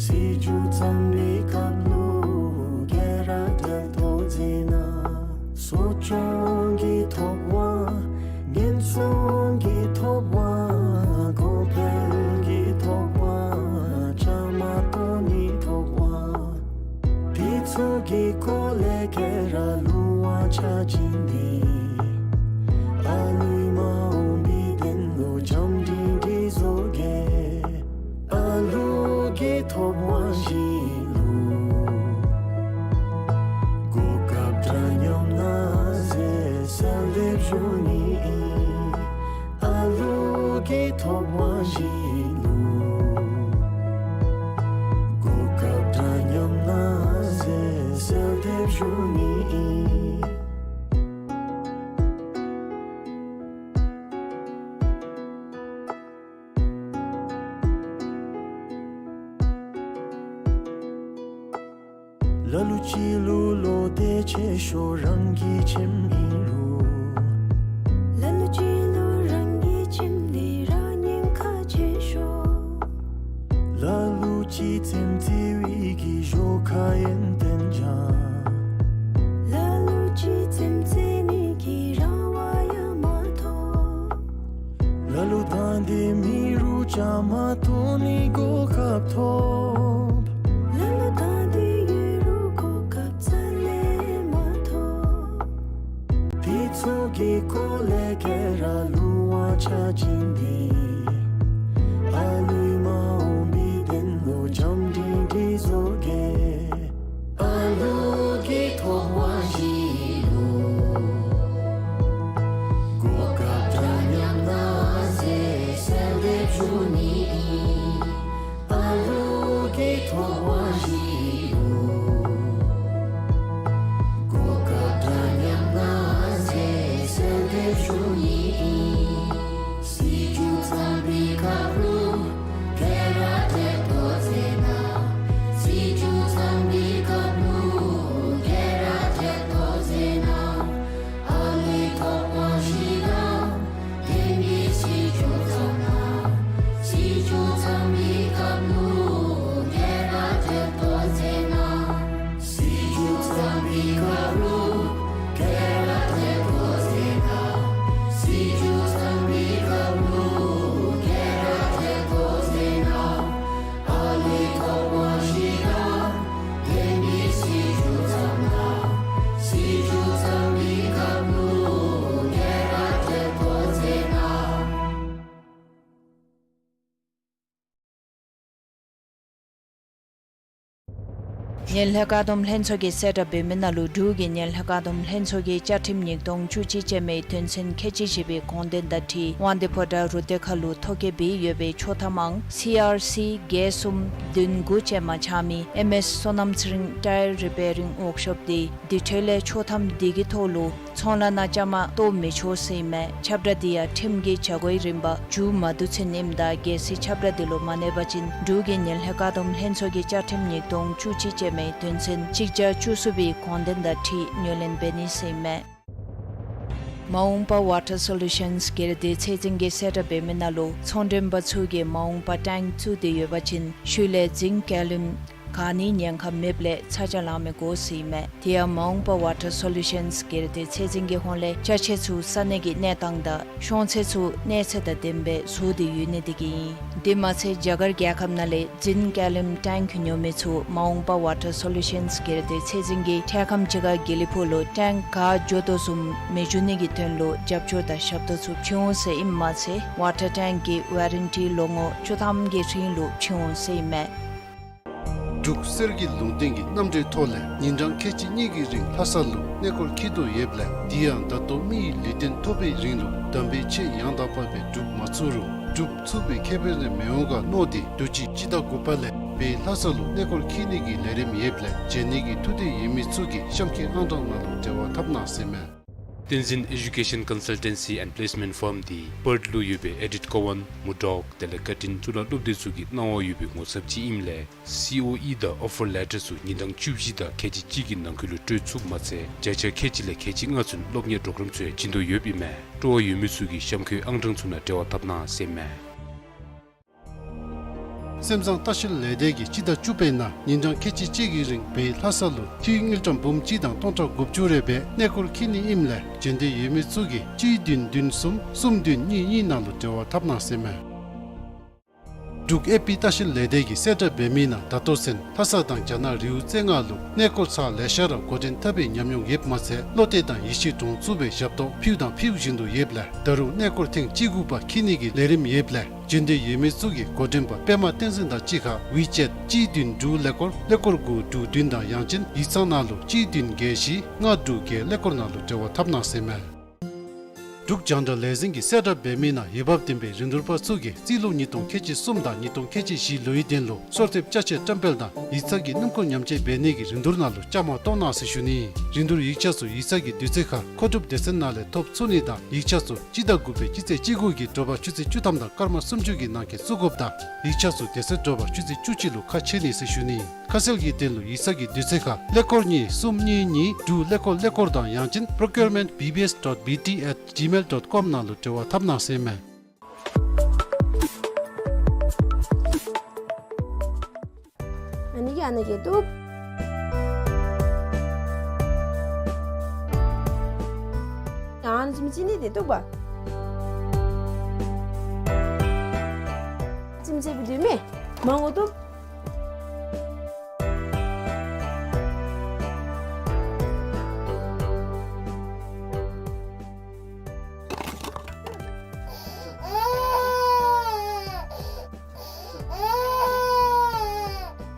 སྲིད་བྱུས་བརྩམས་པའི་སྐབས་ལུ་རྒྱལ་ར་བསྒྲལ་ཏོ་ཟེར་ན། གསོ་སྐྱོང་གི་ཐོབ་དབང་ཉེན་སྲུང་གི་ཐོབ་དབང་གོང་འཕེལ་གྱི་ཐོབ་དབང་བཅའ་མར་གཏོགས་ནི་ཐོབ་དབང་དེ་ཚུ་གི་སྐོར་ལས་ག་ར་ལུང་བ་ཆ་བཞག་སྟེ་ཨ་ལུའི་མ་འོངས་པའི་དོན་ལུ་བྱམས་སྒྲིང་སྒྲིང་བཟོ་གེ། ཨ་ལུ་གི་ཐོབ་དབང་བཞི་ལུ་གོ་སྐབས་འདྲ་མཉམ་གནང་ཟེར་གསོལ་འདེབས་ཞུ་ནི་ཨིན། ཨ་ལུ་གི་ཐོབ་དབང་བཞི་ལུ་གོ་སྐབས་འདྲ་མཉམ་གནང་ཟེར་གསོལ་འདེབས་ཞུ་ནི་ཨིན། ལ་ལུ་ཅིག་ལུ་བློ་གཏད་ཆེ་ཤོས་རང་གི་ཁྱིམ་ཨིན་རུང་། ལ་ལུ་ཅིག་ལུ་རང་གི་ཁྱིམ་འདི་ར་ཉེན་ཁ་ཆེ་ཤོས། ལ་ལུ་ཅིག་རྩེདམོ་རྩེ་བའི་གི་ཞོར་ཁ་ཡོན་ཏན་སྦྱང་། ལ་ལུ་ཅིག་རྩེདམོ་རྩེ་ནི་གི་རང་དབང་ཡང་མ་ཐོབ། ལ་ལུ་དང་འདོད་མེད་རུང་བཅའ་མར་གཏོགས་ནི་གོ་སྐབས་ཐོབ། ལ་ལུ་དང་འདོད་ཡོད་རུང་གོ་སྐབས་རྩ་ལས་མ་ཐོབ། དེ་ཚུ་གི་སྐོར་ལས་ཁྱེད་ར་ལུ་དབང་ཆ་བྱིན་ཏེ། ཨ་ལུའི་མ་འོངས་པའི་དོན་ལུ་བྱམས་སྒྲིང་སྒྲིང་བཟོ་གེ། ཨ་ལུ་གི་ཐོབ་དབང་གཞི་ལུ་གོ་སྐབས་འདྲ་མཉམ་གནང་ཟེར་གསོལ་འདེབས་ཞུ་ནི་ཨིན། ཨ་ལུ་གི་ཐོབ་དབང་གཞི་ལུ་གོ་སྐབས་འདྲ་མཉམ་གནང་ཟེར་གསོལ་འདེབས་ཞུ་ནི་ཨིན། སྲིད་སྐྱོང་གཙང་པའི་སྐབས་ལུ་ཁྱེད་ར་འཐད་ཏོ་མཛད་གནང་། སྲིད་སྐྱོང་གཙང་པའི་སྐབས་ལུ་ཁྱེད་ར་འཐད་ཏོ་མཛད་གནང་། ཨ་ལུའི་ཐོབ་དབང་གཞི་དང་ལྡན་པའི་སྲིད་སྐྱོང་བཙུགས་གནང་། སྲིད་སྐྱོང་གཙང་པའི་སྐབས་ལུ་ཁྱེད་ར་འཐད་ཏོ་མཛད་གནང་། སྲིད་སྐྱོང་གཙང་པའི་སྐབས་ལུ་ཁྱེད་ར་འཐད་ཏོ་མཛད་གནང་། སྲིད་སྐྱོང་གཙང་པའི་སྐབས་ལུ་ཁྱེད་ར་འཐད་ཏོ་མཛད་གནང་། ཨ་ལུའི་ཐོབ་དབང་གཞི་དང་ལྡན་པའི་སྲིད་སྐྱོང་བཙུགས་གནང་། སྲིད་སྐྱོང་གཙང་པའི་སྐབས་ལུ་ཁྱེད་ར་འཐད་ཏོ་མཛད་གནང་། ངན་ལྷད་བཀག་སྡོམ་ལྷན་ཚོགས་ཀྱིས་གསལ་བསྒྲགས་འབད་མི་ནང་ལུ་འབྲུག་གི་ངན་ལྷད་བཀག་སྡོམ་ལྷན་ཚོགས་ཀྱིས་བཅའ་ཁྲིམས་ཉིས་སྟོང་བཅུ་གཅིག་ཅན་མའི་དོན་ཚན་ཁལ་གཅིག་བཞི་པའི་དགོངས་དོན་དང་འཁྲིལ་དབང་འདུས་ཕོ་བྲང་རུ་སྡེ་ཁག་ལུ་ཐོ་བཀོད་འབད་ཡོད་པའི་ཆོག་ཐམ་ཨང་སི་ཨར་སི་བརྒྱད་གསུམ་བདུན་དགུ་ཅན་མ་ཆགས་མི་ཨེམ་ཨེས་བསོད་ནམས་ཚེ་རིང་ཊ་ཡར་རི་པེ་རིང་ཝརཀ་ཤོབ་འདི་འདི་འཕྲོ་ལས་ཆོག་ཐམ་འདི་གི་ཐོག་ལུ་ཚོང་ལཱ་ནང་བཅའ་མར་གཏོགས་མི་ཆོག་ཟེར་ཨིན་མས། ཁྱབ་བསྒྲགས་འདི་ཡང་ཁྲིམས་ཀྱི་བྱ་སྒོའི་རིམ་པ་མཇུག་མ་བསྡུ་ཚུན་ཨིནམ་ད་གལ་སྲིད་ཁྱབ་བསྒྲགས་འདི་ལུ་མ་གནས་པ་ཅིན་འབྲུག་གི་ངན་ལྷད་བཀག་སྡོམ་ལྷན་ཚོགས་ཀྱི་བཅའ་ཁྲིམས་ཉིས་སྟོང་བཅུ་གཅིག་ཅན་མའི་དོན་ཚན་གཅིག་བརྒྱ་བཅུ་གསུམ་པའི་དགོངས་དོན་དང་འཁྲིལ་ངོས་ལེན་འབད་ནི་ཟེར་ཨིན་མས། མ་འོངས་པ་ཝ་ཊར་སོ་ལུ་ཤཱནསི་སྒེར་སྡེ་ཚད་འཛིན་གྱིས་གསལ་བསྒྲགས་འབད་མི་ནང་ལུ་ཚོང་མགྲོན་པ་ཚུ་གིས་མ་འོངས་པ་ཊེངཀ་བཙུགས་ཏེ་ཡོད་པ་ཅིན་ཤུལ་ལས་རྫིང་ཀ་ལིམ་ག་ནི་ཉེན་ཁ་མེདཔ་ལས་ཚ་གྱང་ལང་མི་དགོ་ཟེར་ཨིན་མས། དེ་ཡང་མ་འོངས་པ་ཝ་ཊར་སོ་ལུ་ཤཱནསི་སྒེར་སྡེ་ཚད་འཛིན་གྱི་ཧོངས་ལས་ཅ་ཆས་ཚུ་ས་གནས་ཀྱི་གནས་སྟངས་དང་ཤོང་ཚད་ཚུ་གནས་ཚད་དང་ལྡནམ་སྦེ་བཟོ་སྟེ་ཡོད་ནི་དེ་གིས་ཨིན། དེ་མ་ཚད་རྒྱ་གར་རྒྱལ་ཁབ་ནང་ལས་རྫིང་ཀ་ལིམ་ཊེངཀ་ཉོ་མི་ཚུ་མ་འོངས་པ་ཝ་ཊར་སོ་ལུ་ཤཱནསི་སྒེར་སྡེ་ཚད་འཛིན་གྱིས་ཐད་ཁམས་ཅིག་ཁར་དགེ་ལེགས་ཕུག་ལུ་ཊེངཀ་ག་འགྱོ་དོ་བཟུམ་མི་འགྱོ་ནི་གི་དོན་ལུ་རྒྱབ་སྐྱོར་དང་ཞབས་ཏོག་ཚུ་བྱིན་འོང་ཟེར་ཨིནམ་མ་ཚད་ཝ་ཊར་ཊེངཀ་གི་ཝ་རན་ཊི་ལོ་ངོ་བཅུ་ཐམ་གྱི་རིང་ལུ་བྱིན་འོང་ཟེར་ཨིན་མས། འབྲུག་གསེར་གྱི་ལུང་བསྟན་གྱི་རྣམ་འགྲེལ་ཐོག་ལས་ཉིན་གྲངས་ཁལ་གཅིག་གཉིས་ཀྱི་རིང་ལྷ་ས་ལུ་གནས་སྐོར་འཁྱིད་དོ་ཡོདཔ་ལས་དེ་ཡང་ད་ལྟོ་མི་ཡི་ལུས་རྟེན་ཐོབ་པའི་རིང་ལུ་དམ་པའི་ཆོས་ཡང་དག་པ་སྦེ་སྒྲུབ་མ་ཚུགས་རུང་སྒྲུབ་ཚུགས་པའི་ཁེ་ཕན་རེ་མི་འོང་ག་མནོ་སྟེ་དུས་ཅི་སྤྱི་ཟླ་དགུ་པ་ལས་བོད་ལྷ་ས་ལུ་གནས་སྐོར་འཁྱིད་ནི་གི་ལས་རིམ་ཡོདཔ་ལས་བྱོན་ནི་གི་ཐུགས་འདོད་ཡོད་མི་ཚུ་གིས་གཤམ་འཁོད་ཨང་གྲངས་ནང་ལུ་འབྲེལ་བ་འཐབ་གནང་ཟེར་ཨིན་མས། བསྟན་འཛིན་ཨེ་ཌུ་ཀེ་ཤཱན་ཀོན་སལ་ཊེན་སི་ཨེནཌ་པི་ལེསི་མེནཊ་ཕརམ་འདི་པརཐ་ལུ་ཡོད་པའི་ཨེ་ཌིཐ་ཀོ་ཝཱན་མུར་ཌོག་དེ་ལས་ཀར་ཊིན་གཙུག་ལག་སློབ་སྡེ་ཚུ་གིས་གནང་བ་ཡོད་པའི་ངོ་ཚབ་ཅིག་ཨིནམ་ལས་སི་ཨོ་ཨི་དང་ཨོ་ཕར་ལེ་ཊར་ཚུ་ཉིན་གྲངས་བཅུ་བཞི་དང་ཁལ་གཅིག་གཅིག་གི་ནང་འཁོད་ལུ་སྤྲོད་ཚུགསཔ་མ་ཚད་བརྒྱ་ཆ་ཁལ་གཅིག་ལས་ཁལ་གཅིག་ལྔ་ཚུན་སློབ་གཉེར་གྲོགས་རམ་ཚུ་ཡང་བྱིན་དོ་ཡོདཔ་ཨིན་མས། སྤྲོ་བ་ཡོད་མི་ཚུ་གིས་གཤམ་འཁོད་ཨང་གྲངས་ཚུ་ནང་འབྲེལ་བ་འཐབ་གནང་ཟེར་ཨིན་མས། སེམས་བཟང་ལྟ་བཤལ་ལས་སྡེ་གིས་སྤྱི་ཟླ་བཅུ་པའི་ནང་ཉིན་གྲངས་ཁལ་གཅིག་གཅིག་གི་རིང་བོད་ལྷ་ས་ལུ་འཐུས་དངུལ་ཀྲམ་འབུམ་གཅིག་དང་སྟོང་ཕྲག་དགུ་བཅུ་རེ་སྦེ་གནས་སྐོར་འཁྱིད་ནི་ཨིནམ་ལས་བྱོན་འདོད་ཡོད་མི་ཚུ་གིས་གཅིག་བདུན་བདུན་གསུམ་གསུམ་བདུན་གཉིས་གཉིས་ནང་ལུ་འབྲེལ་བ་འཐབ་གནང་ཟེར་ཨིན་མས། འབྲུག་ཨེ་པི་ལྟ་བཤལ་ལས་སྡེ་གིས་གསལ་བསྒྲགས་འབད་མི་ནང་ད་ལྟོ་ཚུན་ལྷ་ས་དང་རྒྱ་ནག་རི་བོ་རྩེ་ལྔ་ལུ་གནས་སྐོར་ཚར་ལེ་ཤ་ར་འགོ་འདྲེན་འཐབ་པའི་ཉམས་མྱོང་ཡོདཔ་མ་ཚད་བློ་གཏད་དང་ཡིད་ཆེས་འདྲོངས་ཚུགས་པའི་ཞབས་ཏོག་ཕུལཝ་དང་ཕུལ་བཞིན་དུ་ཡོདཔ་ལས་ད་རུང་གནས་སྐོར་ཐེངས་གཅིག་དགུ་པ་འཁྱིད་ནི་གི་ལས་རིམ་ཡོདཔ་ལས་བྱོན་འདོད་ཡོད་མི་ཚུ་གིས་འགོ་འདྲེན་པ་པདྨ་བསྟན་འཛིན་དང་གཅིག་ཁར་ཝི་ཅེཊ་གཅིག་བདུན་དྲུག་ཀླད་ཀོར་ཀླད་ཀོར་དགུ་དྲུག་བདུན་དང་ཡང་ཅིན་ཡིག་ཚང་ནང་ལུ་གཅིག་བདུན་བརྒྱད་བཞི་ལྔ་དྲུག་བརྒྱད་ཀླད་ཀོར་ནང་ལུ་འབྲེལ་བ་འཐབ་གནང་ཟེར་ཨིན་མས། འབྲུག་རྒྱང་བསྒྲགས་ལས་འཛིན་གྱིས་གསལ་བསྒྲགས་འབད་མི་ནང་འོས་འབབ་ལྡན་པའི་རིན་བསྡུར་པ་ཚུ་གིས་རྩིས་ལོ་ཉིས་སྟོང་ཁལ་གཅིག་གསུམ་དང་ཉིས་སྟོང་ཁལ་གཅིག་བཞི་ལོའི་དོན་ལུ་གསོལ་འདེབས་ཅ་ཆས་བཀྲམ་སྤེལ་དང་ཡིག་ཚང་གི་སྣུམ་འཁོར་ཉམས་བཅོས་འབད་ནི་གི་རིན་བསྡུར་ནང་ལུ་བཅའ་མར་གཏོགས་གནང་ཟེར་ཞུ་ནི། རིན་བསྡུར་ཡིག་ཆ་ཚུ་ཡིག་ཚང་གི་དུས་ཚོད་ཁར་མཁོ་སྒྲུབ་སྡེ་ཚན་ནང་ལས་ཐོབ་ཚུགས་ནི་དང་ཡིག་ཆ་ཚུ་སྤྱི་ཟླ་དགུ་པའི་སྤྱི་ཚེས་བཅུ་དགུ་གི་དྲོ་པ་ཆུ་ཚོད་བཅུ་ཐམ་དང་སྐར་མ་སུམ་ཅུ་གི་ནང་འཁོད་བཙུགས་དགོཔ་དང་ཡིག་ཆ་ཚུ་དེ་ཚེ་དྲོ་པ་ཆུ་ཚོད་བཅུ་གཅིག་ལུ་ཁ་ཕྱེ་ནི་ཟེར་ཞུ་ནི། ཁ་གསལ་གྱི་དོན་ལུ་ཡིག་ཚང་གི་དུས་ཚོད་ཁར་ཀླད་ཀོར་གཉིས་གསུམ་གཉིས་གཉིས་དྲུག་ཀླད་ཀོར་ཀླད་ཀོར་དང་ཡང་ཅིན་procurement B B S dot B T at gmail dot com ནང་ལུ་འབྲེལ་བ་འཐབ་གནང་ཟེར་མས། ཨ་ནི་གིས་ཨ་ནི་གིས་བཏུབ། ཨ་ནི་ཙིམ་ཅིག་ནི་དེ་བཏུབ་པ། ཙིམ་ཅིག་སྦེ་བཏུབ་མས། མང་པོ་བཏུབ།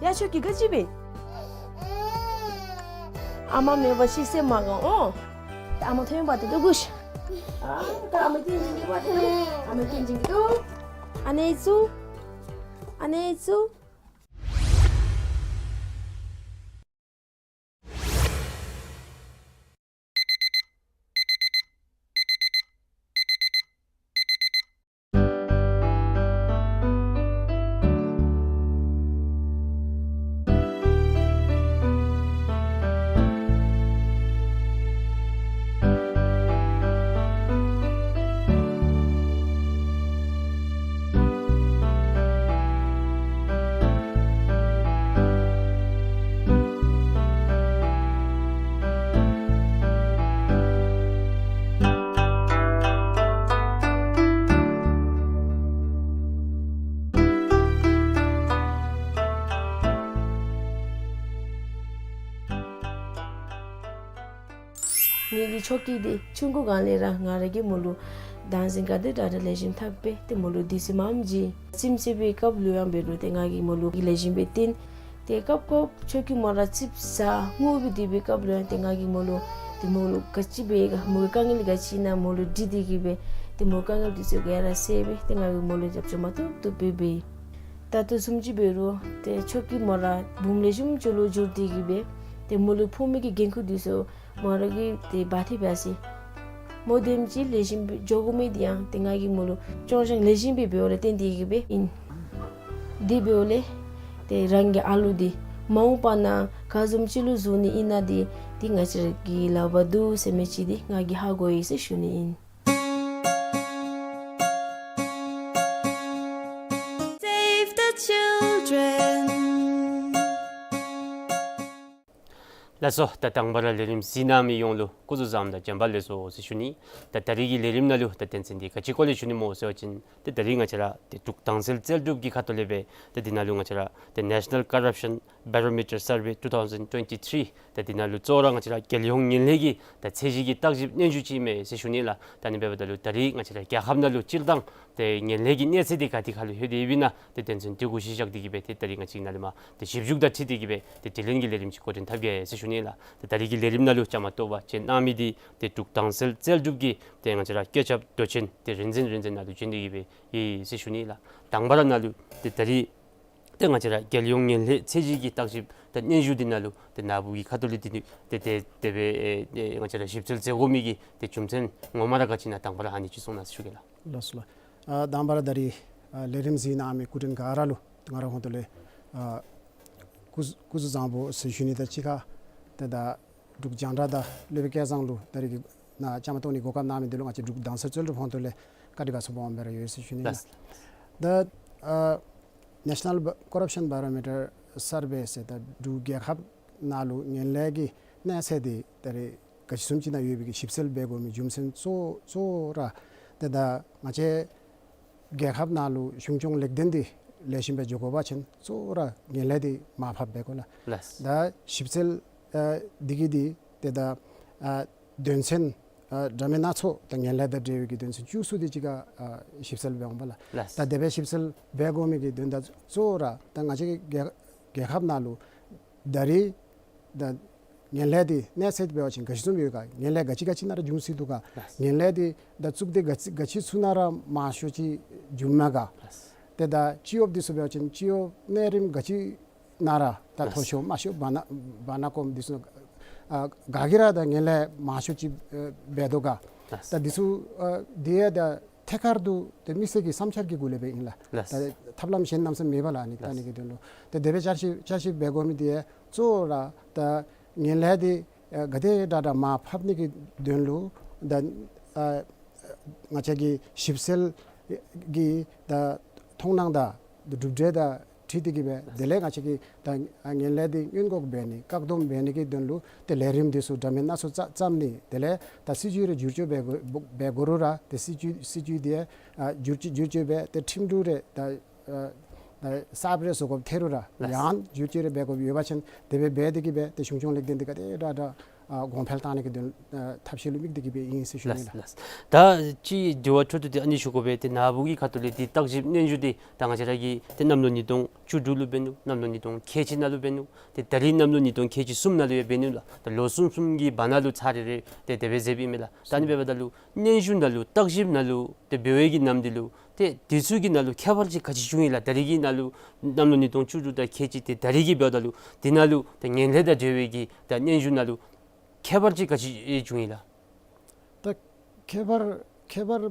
ཡ་ཁྱོད་ཀྱིས་ག་ཅི་འབད། ཨ་མ་མེད་པར་ཤི་སེམས་མ་དགའ་འོང་། ཨ་མ་ཐོན་པ་དེ་ལུ་གུ་ཤ། ཨ་ད་ཨ་མ་སྐྱོན་བྱིན་གྱི་པ་དེ་ལུ། ཨ་མ་སྐྱོན་བྱིན་གྱི་འདུག། ཨ་ནི་ཚུ། ཨ་ནི་ཚུ། ངེ་གི་ཆོ་ག་འདི་ཆུང་ཀུ་སྒང་ལས་ར་ང་ར་གིས་མོ་ལུ་དང་འཛིན་ག་དེ་དྲག་དྲག་ལེགས་ཤོམ་འཐབ་སྦེ་ཏེ་མོ་ལུ་དུས་ཚོད་མངམ་བྱིན། ཙིམ་ཅིག་སྦེ་སྐབས་ལུ་ཡང་འབད་རུང་ཏེ་ང་གིས་མོ་ལུ་ལེགས་ཤོམ་སྦེ་བསྟེན། ཏེ་སྐབས་སྐབས་ཆོ་ག་མོ་ར་ཙིགཔ་ཟ་ངུ་སྦེ་སྡོད་པའི་སྐབས་ལུ་ཡང་ཏེ་ང་གིས་མོ་ལུ་ཏེ་མོ་ལུ་ག་ཅི་འབད་ག་མོ་གི་དཀའ་ངལ་ག་ཅི་ཨིན་ན་མོ་ལུ་དྲི་སྟེ་གི་སྦེ་ཏེ་མོ་དཀའ་ངལ་དེ་ཚུ་ག་ར་སེལ་སྦེ་ཏེ་ང་གིས་མོ་ལུ་རྒྱབ་སྐྱོར་མ་བཏུབ་བཏུབ་སྦེ་འབད་ཡི། ད་ལྟོ་བཟུམ་ཅིག་འབད་རུང་ཏེ་ཆོ་ག་མོ་ར་བུམོ་ལེགས་ཤོམ་ཅིག་ལུ་འགྱུར་ཏེ་གི་སྦེ་ཏེ་མོ་ལུ་ཕོག་མི་གི་འགན་ཁུར་དེ་ཚུ་མོ་ར་གིས་ཏེ་འབག་སྟེ་འབད་ཡི། མོ་དེམ་ཅིག་ལེགས་ཤོམ་སྦེ་འགྱོ་དགོ་མི་འདི་ཡང་ཏེ་ང་གིས་མོ་ལུ་སྐྱོང་སྦྱང་ལེགས་ཤོམ་སྦེ་འབདཝ་ལས་བརྟེན་ཏེ་གི་སྦེ་ཨིན། དེ་འབདཝ་ལས་ཏེ་རང་གི་ཨ་ལུ་འདི་མ་འོངས་པ་ནང་ག་བཟུམ་ཅིག་ལུ་བཟོ་ནི་ཨིན་ན་འདི་འདི་ང་བཅས་ར་གི་ལག་པར་འདུག་ཟེར་མི་ཅིག་འདི་ང་གིས་ཧ་གོ་ཡི་ཟེར་ཞུ་ནི་ཨིན། Save the children. ལགས་སོ། ད་དང་པ་ར་ལས་རིམ་གཟིགས་གནང་མི་ཡོངས་ལུ་སྐུ་གཟུགས་བཟང་དང་བྱོན་པ་ལེགས་སོ་ཟེར་ཞུ་ནི། ད་ད་རིས་ཀྱི་ལས་རིམ་ནང་ལུ་ད་དོན་ཚན་འདི་ག་ཅི་སྐོར་ལས་ཞུ་ནི་སྨོ་ཟེར་བ་ཅིན་ཏེ་ད་རིས་ང་བཅས་ར་ཏེ་འབྲུག་དྭངས་གསལ་རྩལ་སྒྲུབ་ཀྱི་ཁ་ཐུག་ལས་སྦེ་ཏེ་འདི་ནང་ལུ་ང་བཅས་ར་ཏེ་National Corruption Barometer Survey two thousand twenty-three ད་འདི་ནང་ལུ་གཙོ་བོ་ར་ང་བཅས་ར་རྒྱལ་ཡོངས་ངན་ལྷད་ཀྱི་ད་ཚད་གཞི་གི་བརྟག་ཞིབ་སྙན་ཞུ་ཅིག་ཨིན་མས་ཟེར་ཞུ་ནི་ལགས། ད་ཨ་ནི་འབདཝ་ད་ལུ་ད་རིས་ང་བཅས་ར་རྒྱལ་ཁབ་ནང་ལུ་སྤྱིར་བཏང་ཏེ་ངན་ལྷད་ཀྱི་གནས་ཚད་འདི་ག་དེ་ཁར་ལུ་ལྷོད་དེ་ཡོདཔ་ཨིན་ན་ཏེ་དོན་ཚན་དེ་གུ་གཞི་བཞག་སྟེ་གི་སྦེ་ཏེ་ད་རིས་ང་བཅས་ནཱ་ལས་མར་ཏེ་ཞིབ་འཇུག་དང་འཁྲིལ་ཏེ་གི་སྦེ་ཏེ་དྲི་ལན་གྱི་ལས་རིམ་ཅིག་འགོ་འདྲེན་འཐབ་གེ་ཟེར་ཞུ་ནི་ལགས། ཏེ་ད་རིས་ཀྱི་ལས་རིམ་ནང་ལུ་བཅའ་མར་གཏོགས་པ་བྱོན་གནང་མི་འདི་ཏེ་འབྲུག་དྭངས་གསལ་རྩལ་སྒྲུབ་ཀྱི་ཏེ་ང་བཅས་ར་བཀོད་ཁྱབ་མདོ་ཆེན་ཏེ་རིག་འཛིན་རིག་འཛིན་ནཱ་ལུ་བྱོན་ཏེ་གི་སྦེ་ཡོད་ཟེར་ཞུ་ནི་ལགས། དང་པ་ར་ནཱ་ལུ་ཏེ་ད་རིས་ཏེ་ང་བཅས་ར་རྒྱལ་ཡོངས་ངན་ལྷད་ཚད་གཞི་གི་བརྟག་ཞིབ་ད་སྙན་ཞུ་འདི་ནང་ལུ་ཏེ་ནཱ་བུ་གི་ཁ་ཐུག་ལས་འདི་ནི་ཏེ་ཏེ་དེ་སྦེ་ཨེ་ཨེ་ང་བཅས་ར་ཞིབ་འཚོལ་མཛད་དགོ་མི་གི་ཏེ་རྒྱུ་མཚན་ངོ་མ་ར་ག་ཅི་ཨིན་ན་དང་པ་ར་ཨ་ནི་ཅིག་གསུང་གནང་ཟེར་ཞུ་གེ་ལགས། ལགས་སོ་ལགས། ཨ་དང་པ་ར་ད་རིས་ཨ་ལས་རིམ་གཟིགས་གནང་མི་སྐུ་མགྲོན་ག་ར་ལུ་ང་རའི་ཧོངས་ལས་ཨ་སྐུ་སྐུ་གཟུགས་བཟང་པོ་ཟེར་ཞུ་ནི་དང་གཅིག་ཁར་ཏེ་ད་འབྲུག་རྒྱང་བསྒྲགས་དང་སློབ་དཔོན་སྐལ་བཟང་ལུ་ད་རིས་ཀྱི་ནཱ་བཅའ་མར་གཏོགས་ནིའི་གོ་སྐབས་གནང་མི་འདི་ལུ་ང་བཅས་འབྲུག་དྭངས་གསལ་རྩལ་སྒྲུབ་ཧོངས་ལས་བཀའ་དྲིན་དགའ་ཚོར་སྦོམ་སྦེ་ར་ཡོད་ཟེར་ཞུ་ནི་ལགས། ལགས། ད་ཨ་National Corruption Barometer Survey ཟེར་ད་འབྲུག་རྒྱལ་ཁབ་ནང་ལུ་ངན་ལྷད་ཀྱི་གནས་ཚད་འདི་ད་རིས་ག་ཅི་བཟུམ་ཅིག་ནང་ཡོད་པའི་གི་ཞིབ་འཚོལ་འབད་དགོ་མི་རྒྱུ་མཚན་གཙོ་གཙོ་བོ་ར་ཏེ་ད་ང་བཅས་རྒྱལ་ཁབ་ནང་ལུ་གཞུང་སྐྱོང་ལེགས་ལྡན་འདི་ལེགས་ཤོམ་སྦེ་འགྱོ་དགོ་པ་ཅིན་གཙོ་བོ་ར་ངན་ལྷད་འདི་མར་ཕབ་འབད་དགོ་ལགས། ལགས། ད་ཞིབ་འཚོལ་ཨ་འདི་གི་འདི་ཏེ་ད་ཨ་དོན་ཚན་ཨ་འདྲ་མིན་སྣ་ཚོགས་ད་ངན་ལྷད་དང་འབྲེལ་བའི་གི་དོན་ཚན་བཅུ་གསུམ་དེ་ཅིག་ཁར་ཨ་ཞིབ་འཚོལ་འབད་འོང་པ་ལགས། ལགས། ད་དེ་སྦེ་ཞིབ་འཚོལ་འབད་དགོ་མི་གི་དོན་དག་གཙོ་བོ་ར་ད་ང་བཅས་ཀྱི་རྒྱལ་རྒྱལ་ཁབ་ནང་ལུ་ད་རིས་ད་ངན་ལྷད་འདི་གནས་ཚད་འབད་བ་ཅིན་ག་ཅི་བཟུམ་ཡོད་ག། ངན་ལྷད་ག་ཅི་ག་ཅི་ནང་ར་འབྱུང་སྲིད་འདུག་ག། ལགས། ངན་ལྷད་འདི་ད་བཙུགས་ཏེ་ག་ཅི་ག་ཅི་ཚུ་ནང་ར་མང་ཤོས་ཅིག་འབྱུངམ་མས་ག། ལགས། ཏེ་ད་སྤྱི་གཡོགཔ་འདི་ཚུ་འབད་བ་ཅིན་སྤྱི་གཡོགཔ་གནས་རིམ་ག་ཅི་ནང་ར་ད་ལགས། མཐོ་ཤོས་དམའ་ཤོས་བར་ན་བར་ན་ཀོམ་འདི་ཚུ་ཨ་ག་གིས་ར་ད་ངན་ལྷད་མང་ཤོས་ཅིག་ཨ་འབད་དོ་ག། ལགས། ད་འདི་ཚུ་ཨ་འདི་ཡང་ད་ ཐད་ཀར་དུ་ཏེ་མི་སེར་གྱི་བསམ་འཆར་གྱི་སྒོ་ལས་སྦེ་ཨིན་ལགས། ལགས། ད་ཐབས་ལམ་གཞན་རྣམ་གསུམ་མེད་པས་ལགས། ཨ་ནི་ལགས། ད་ཨ་ནི་གི་དོན་ལུ་ཏེ་དེ་སྦེ་བསྐྱར་ཞིབ་བསྐྱར་ཞིབ་འབད་དགོ་མི་འདི་ཡང་གཙོ་བོ་ར་ད་ངན་ལྷད་འདི་ཨ་ག་དེ་དྲག་དྲག་མར་ཕབ་ནི་གི་དོན་ལུ་ད་ཨ་ང་བཅས་ཀྱི་ཞིབ་འཚོལ་གྱི་ད་མཐོང་སྣང་དང་གྲུབ་འབྲས་དང་འཁྲིལ་ཏེ་གི་སྦེ་དེ་ལས་ང་བཅས་ཀྱིས་ད་ངན་ལྷད་འདི་སྔོན་འགོག་འབད་ནི་བཀག་སྡོམ་འབད་ནི་གི་དོན་ལུ་ཏེ་ལས་རིམ་འདི་ཚུ་འདྲ་མིན་སྣ་ཚོགས་བརྩམ་ནི། དེ་ལས་ད་སྲིད་བྱུས་རེ་བསྒྱུར་བཅོས་འབད་དགོ་འབད་དགོ་རུང་ར་ཏེ་སྲིད་བྱུས་སྲིད་བྱུས་འདི་ཨ་བསྒྱུར་བཅོས་བསྒྱུར་བཅོས་འབད་དེ་ཁྲིམས་ལུགས་རེ་ད་ཨ་ད་གསརཔ་རེ་བཟོ་དགོཔ་ཐལ་རུང་ར་ལགས། ཡང་བསྒྱུར་བཅོས་རེ་འབད་དགོཔ་ཡོད་པ་ཅིན་དེ་སྦེ་འབད་དེ་གི་སྦེ་ཏེ་གཞུང་སྐྱོང་ལེགས་ལྡན་འདི་ག་དེ་དྲག་དྲག་ཨ་གོང་འཕེལ་བཏང་ནི་གི་དོན་ཨ་ཐབས་ཤེས་ལུ་དམིགས་ཏེ་གི་སྦེ་ཨིན་ཟེར་ཞུ་ནི་ལགས། ལགས། ལགས། ད་ཅིག་དྲི་བ་འཕྲོ་མཐུད་དེ་ཨ་ནི་ཞུ་དགོ་པས། ཏེ་ནཱ་བུ་གི་ཁ་ཐུག་ལས་འདི་བརྟག་ཞིབ་སྙན་ཞུ་འདི་ད་ང་བཅས་ར་གི་ཏེ་གནམ་ལོ་ཉིས་སྟོང་བཅུ་དྲུག་ལུ་འབད་ནུག། གནམ་ལོ་ཉིས་སྟོང་ཁལ་གཅིག་ནང་ལུ་འབད་ནུག། ཏེ་ད་རིས་གནམ་ལོ་ཉིས་སྟོང་ཁལ་གཅིག་གསུམ་ནང་ལུ་ཡང་འབད་ནུག་ལགས། ད་ལོ་གསུམ་གསུམ་གྱི་བར་ན་ལུ་ཚར་རེ་རེ་ཏེ་དེ་སྦེ་མཛདཔ་ཨིན་མས་ལགས། ད་ཨ་ནི་འབདཝ་ད་ལུ་སྙན་ཞུ་ནང་ལུ་བརྟག་ཞིབ་ནང་ལུ་ཏེ་འབད་བའི་གི་ནམ་འདི་ལུ་ཏེ་འདི་ཚུ་གི་ནང་ལུ་ཁྱད་པར་ཅིག་ག་ཅི་བྱུང་ཡི་ལགས། ད་རིས་ཀྱི་ནང་ལུ་གནམ་ལོ་ཉིས་སྟོང་བཅུ་དྲུག་དང་ཁལ་གཅིག་ཏེ་ད་རིས་ཀྱི་འབདཝ་ད་ལུ་འདི་ནང་ལུ་ཏེ་ངན་ལྷད་དང་འབྲེལ་བའི་གི་ད་སྙན་ཞུ་ནང་ལུ་ཁྱད་པར་ཅིག་ག་ཅི་བྱུང་ཡི་ལགས། ད་ཁྱད་པར་ཁྱད་པར་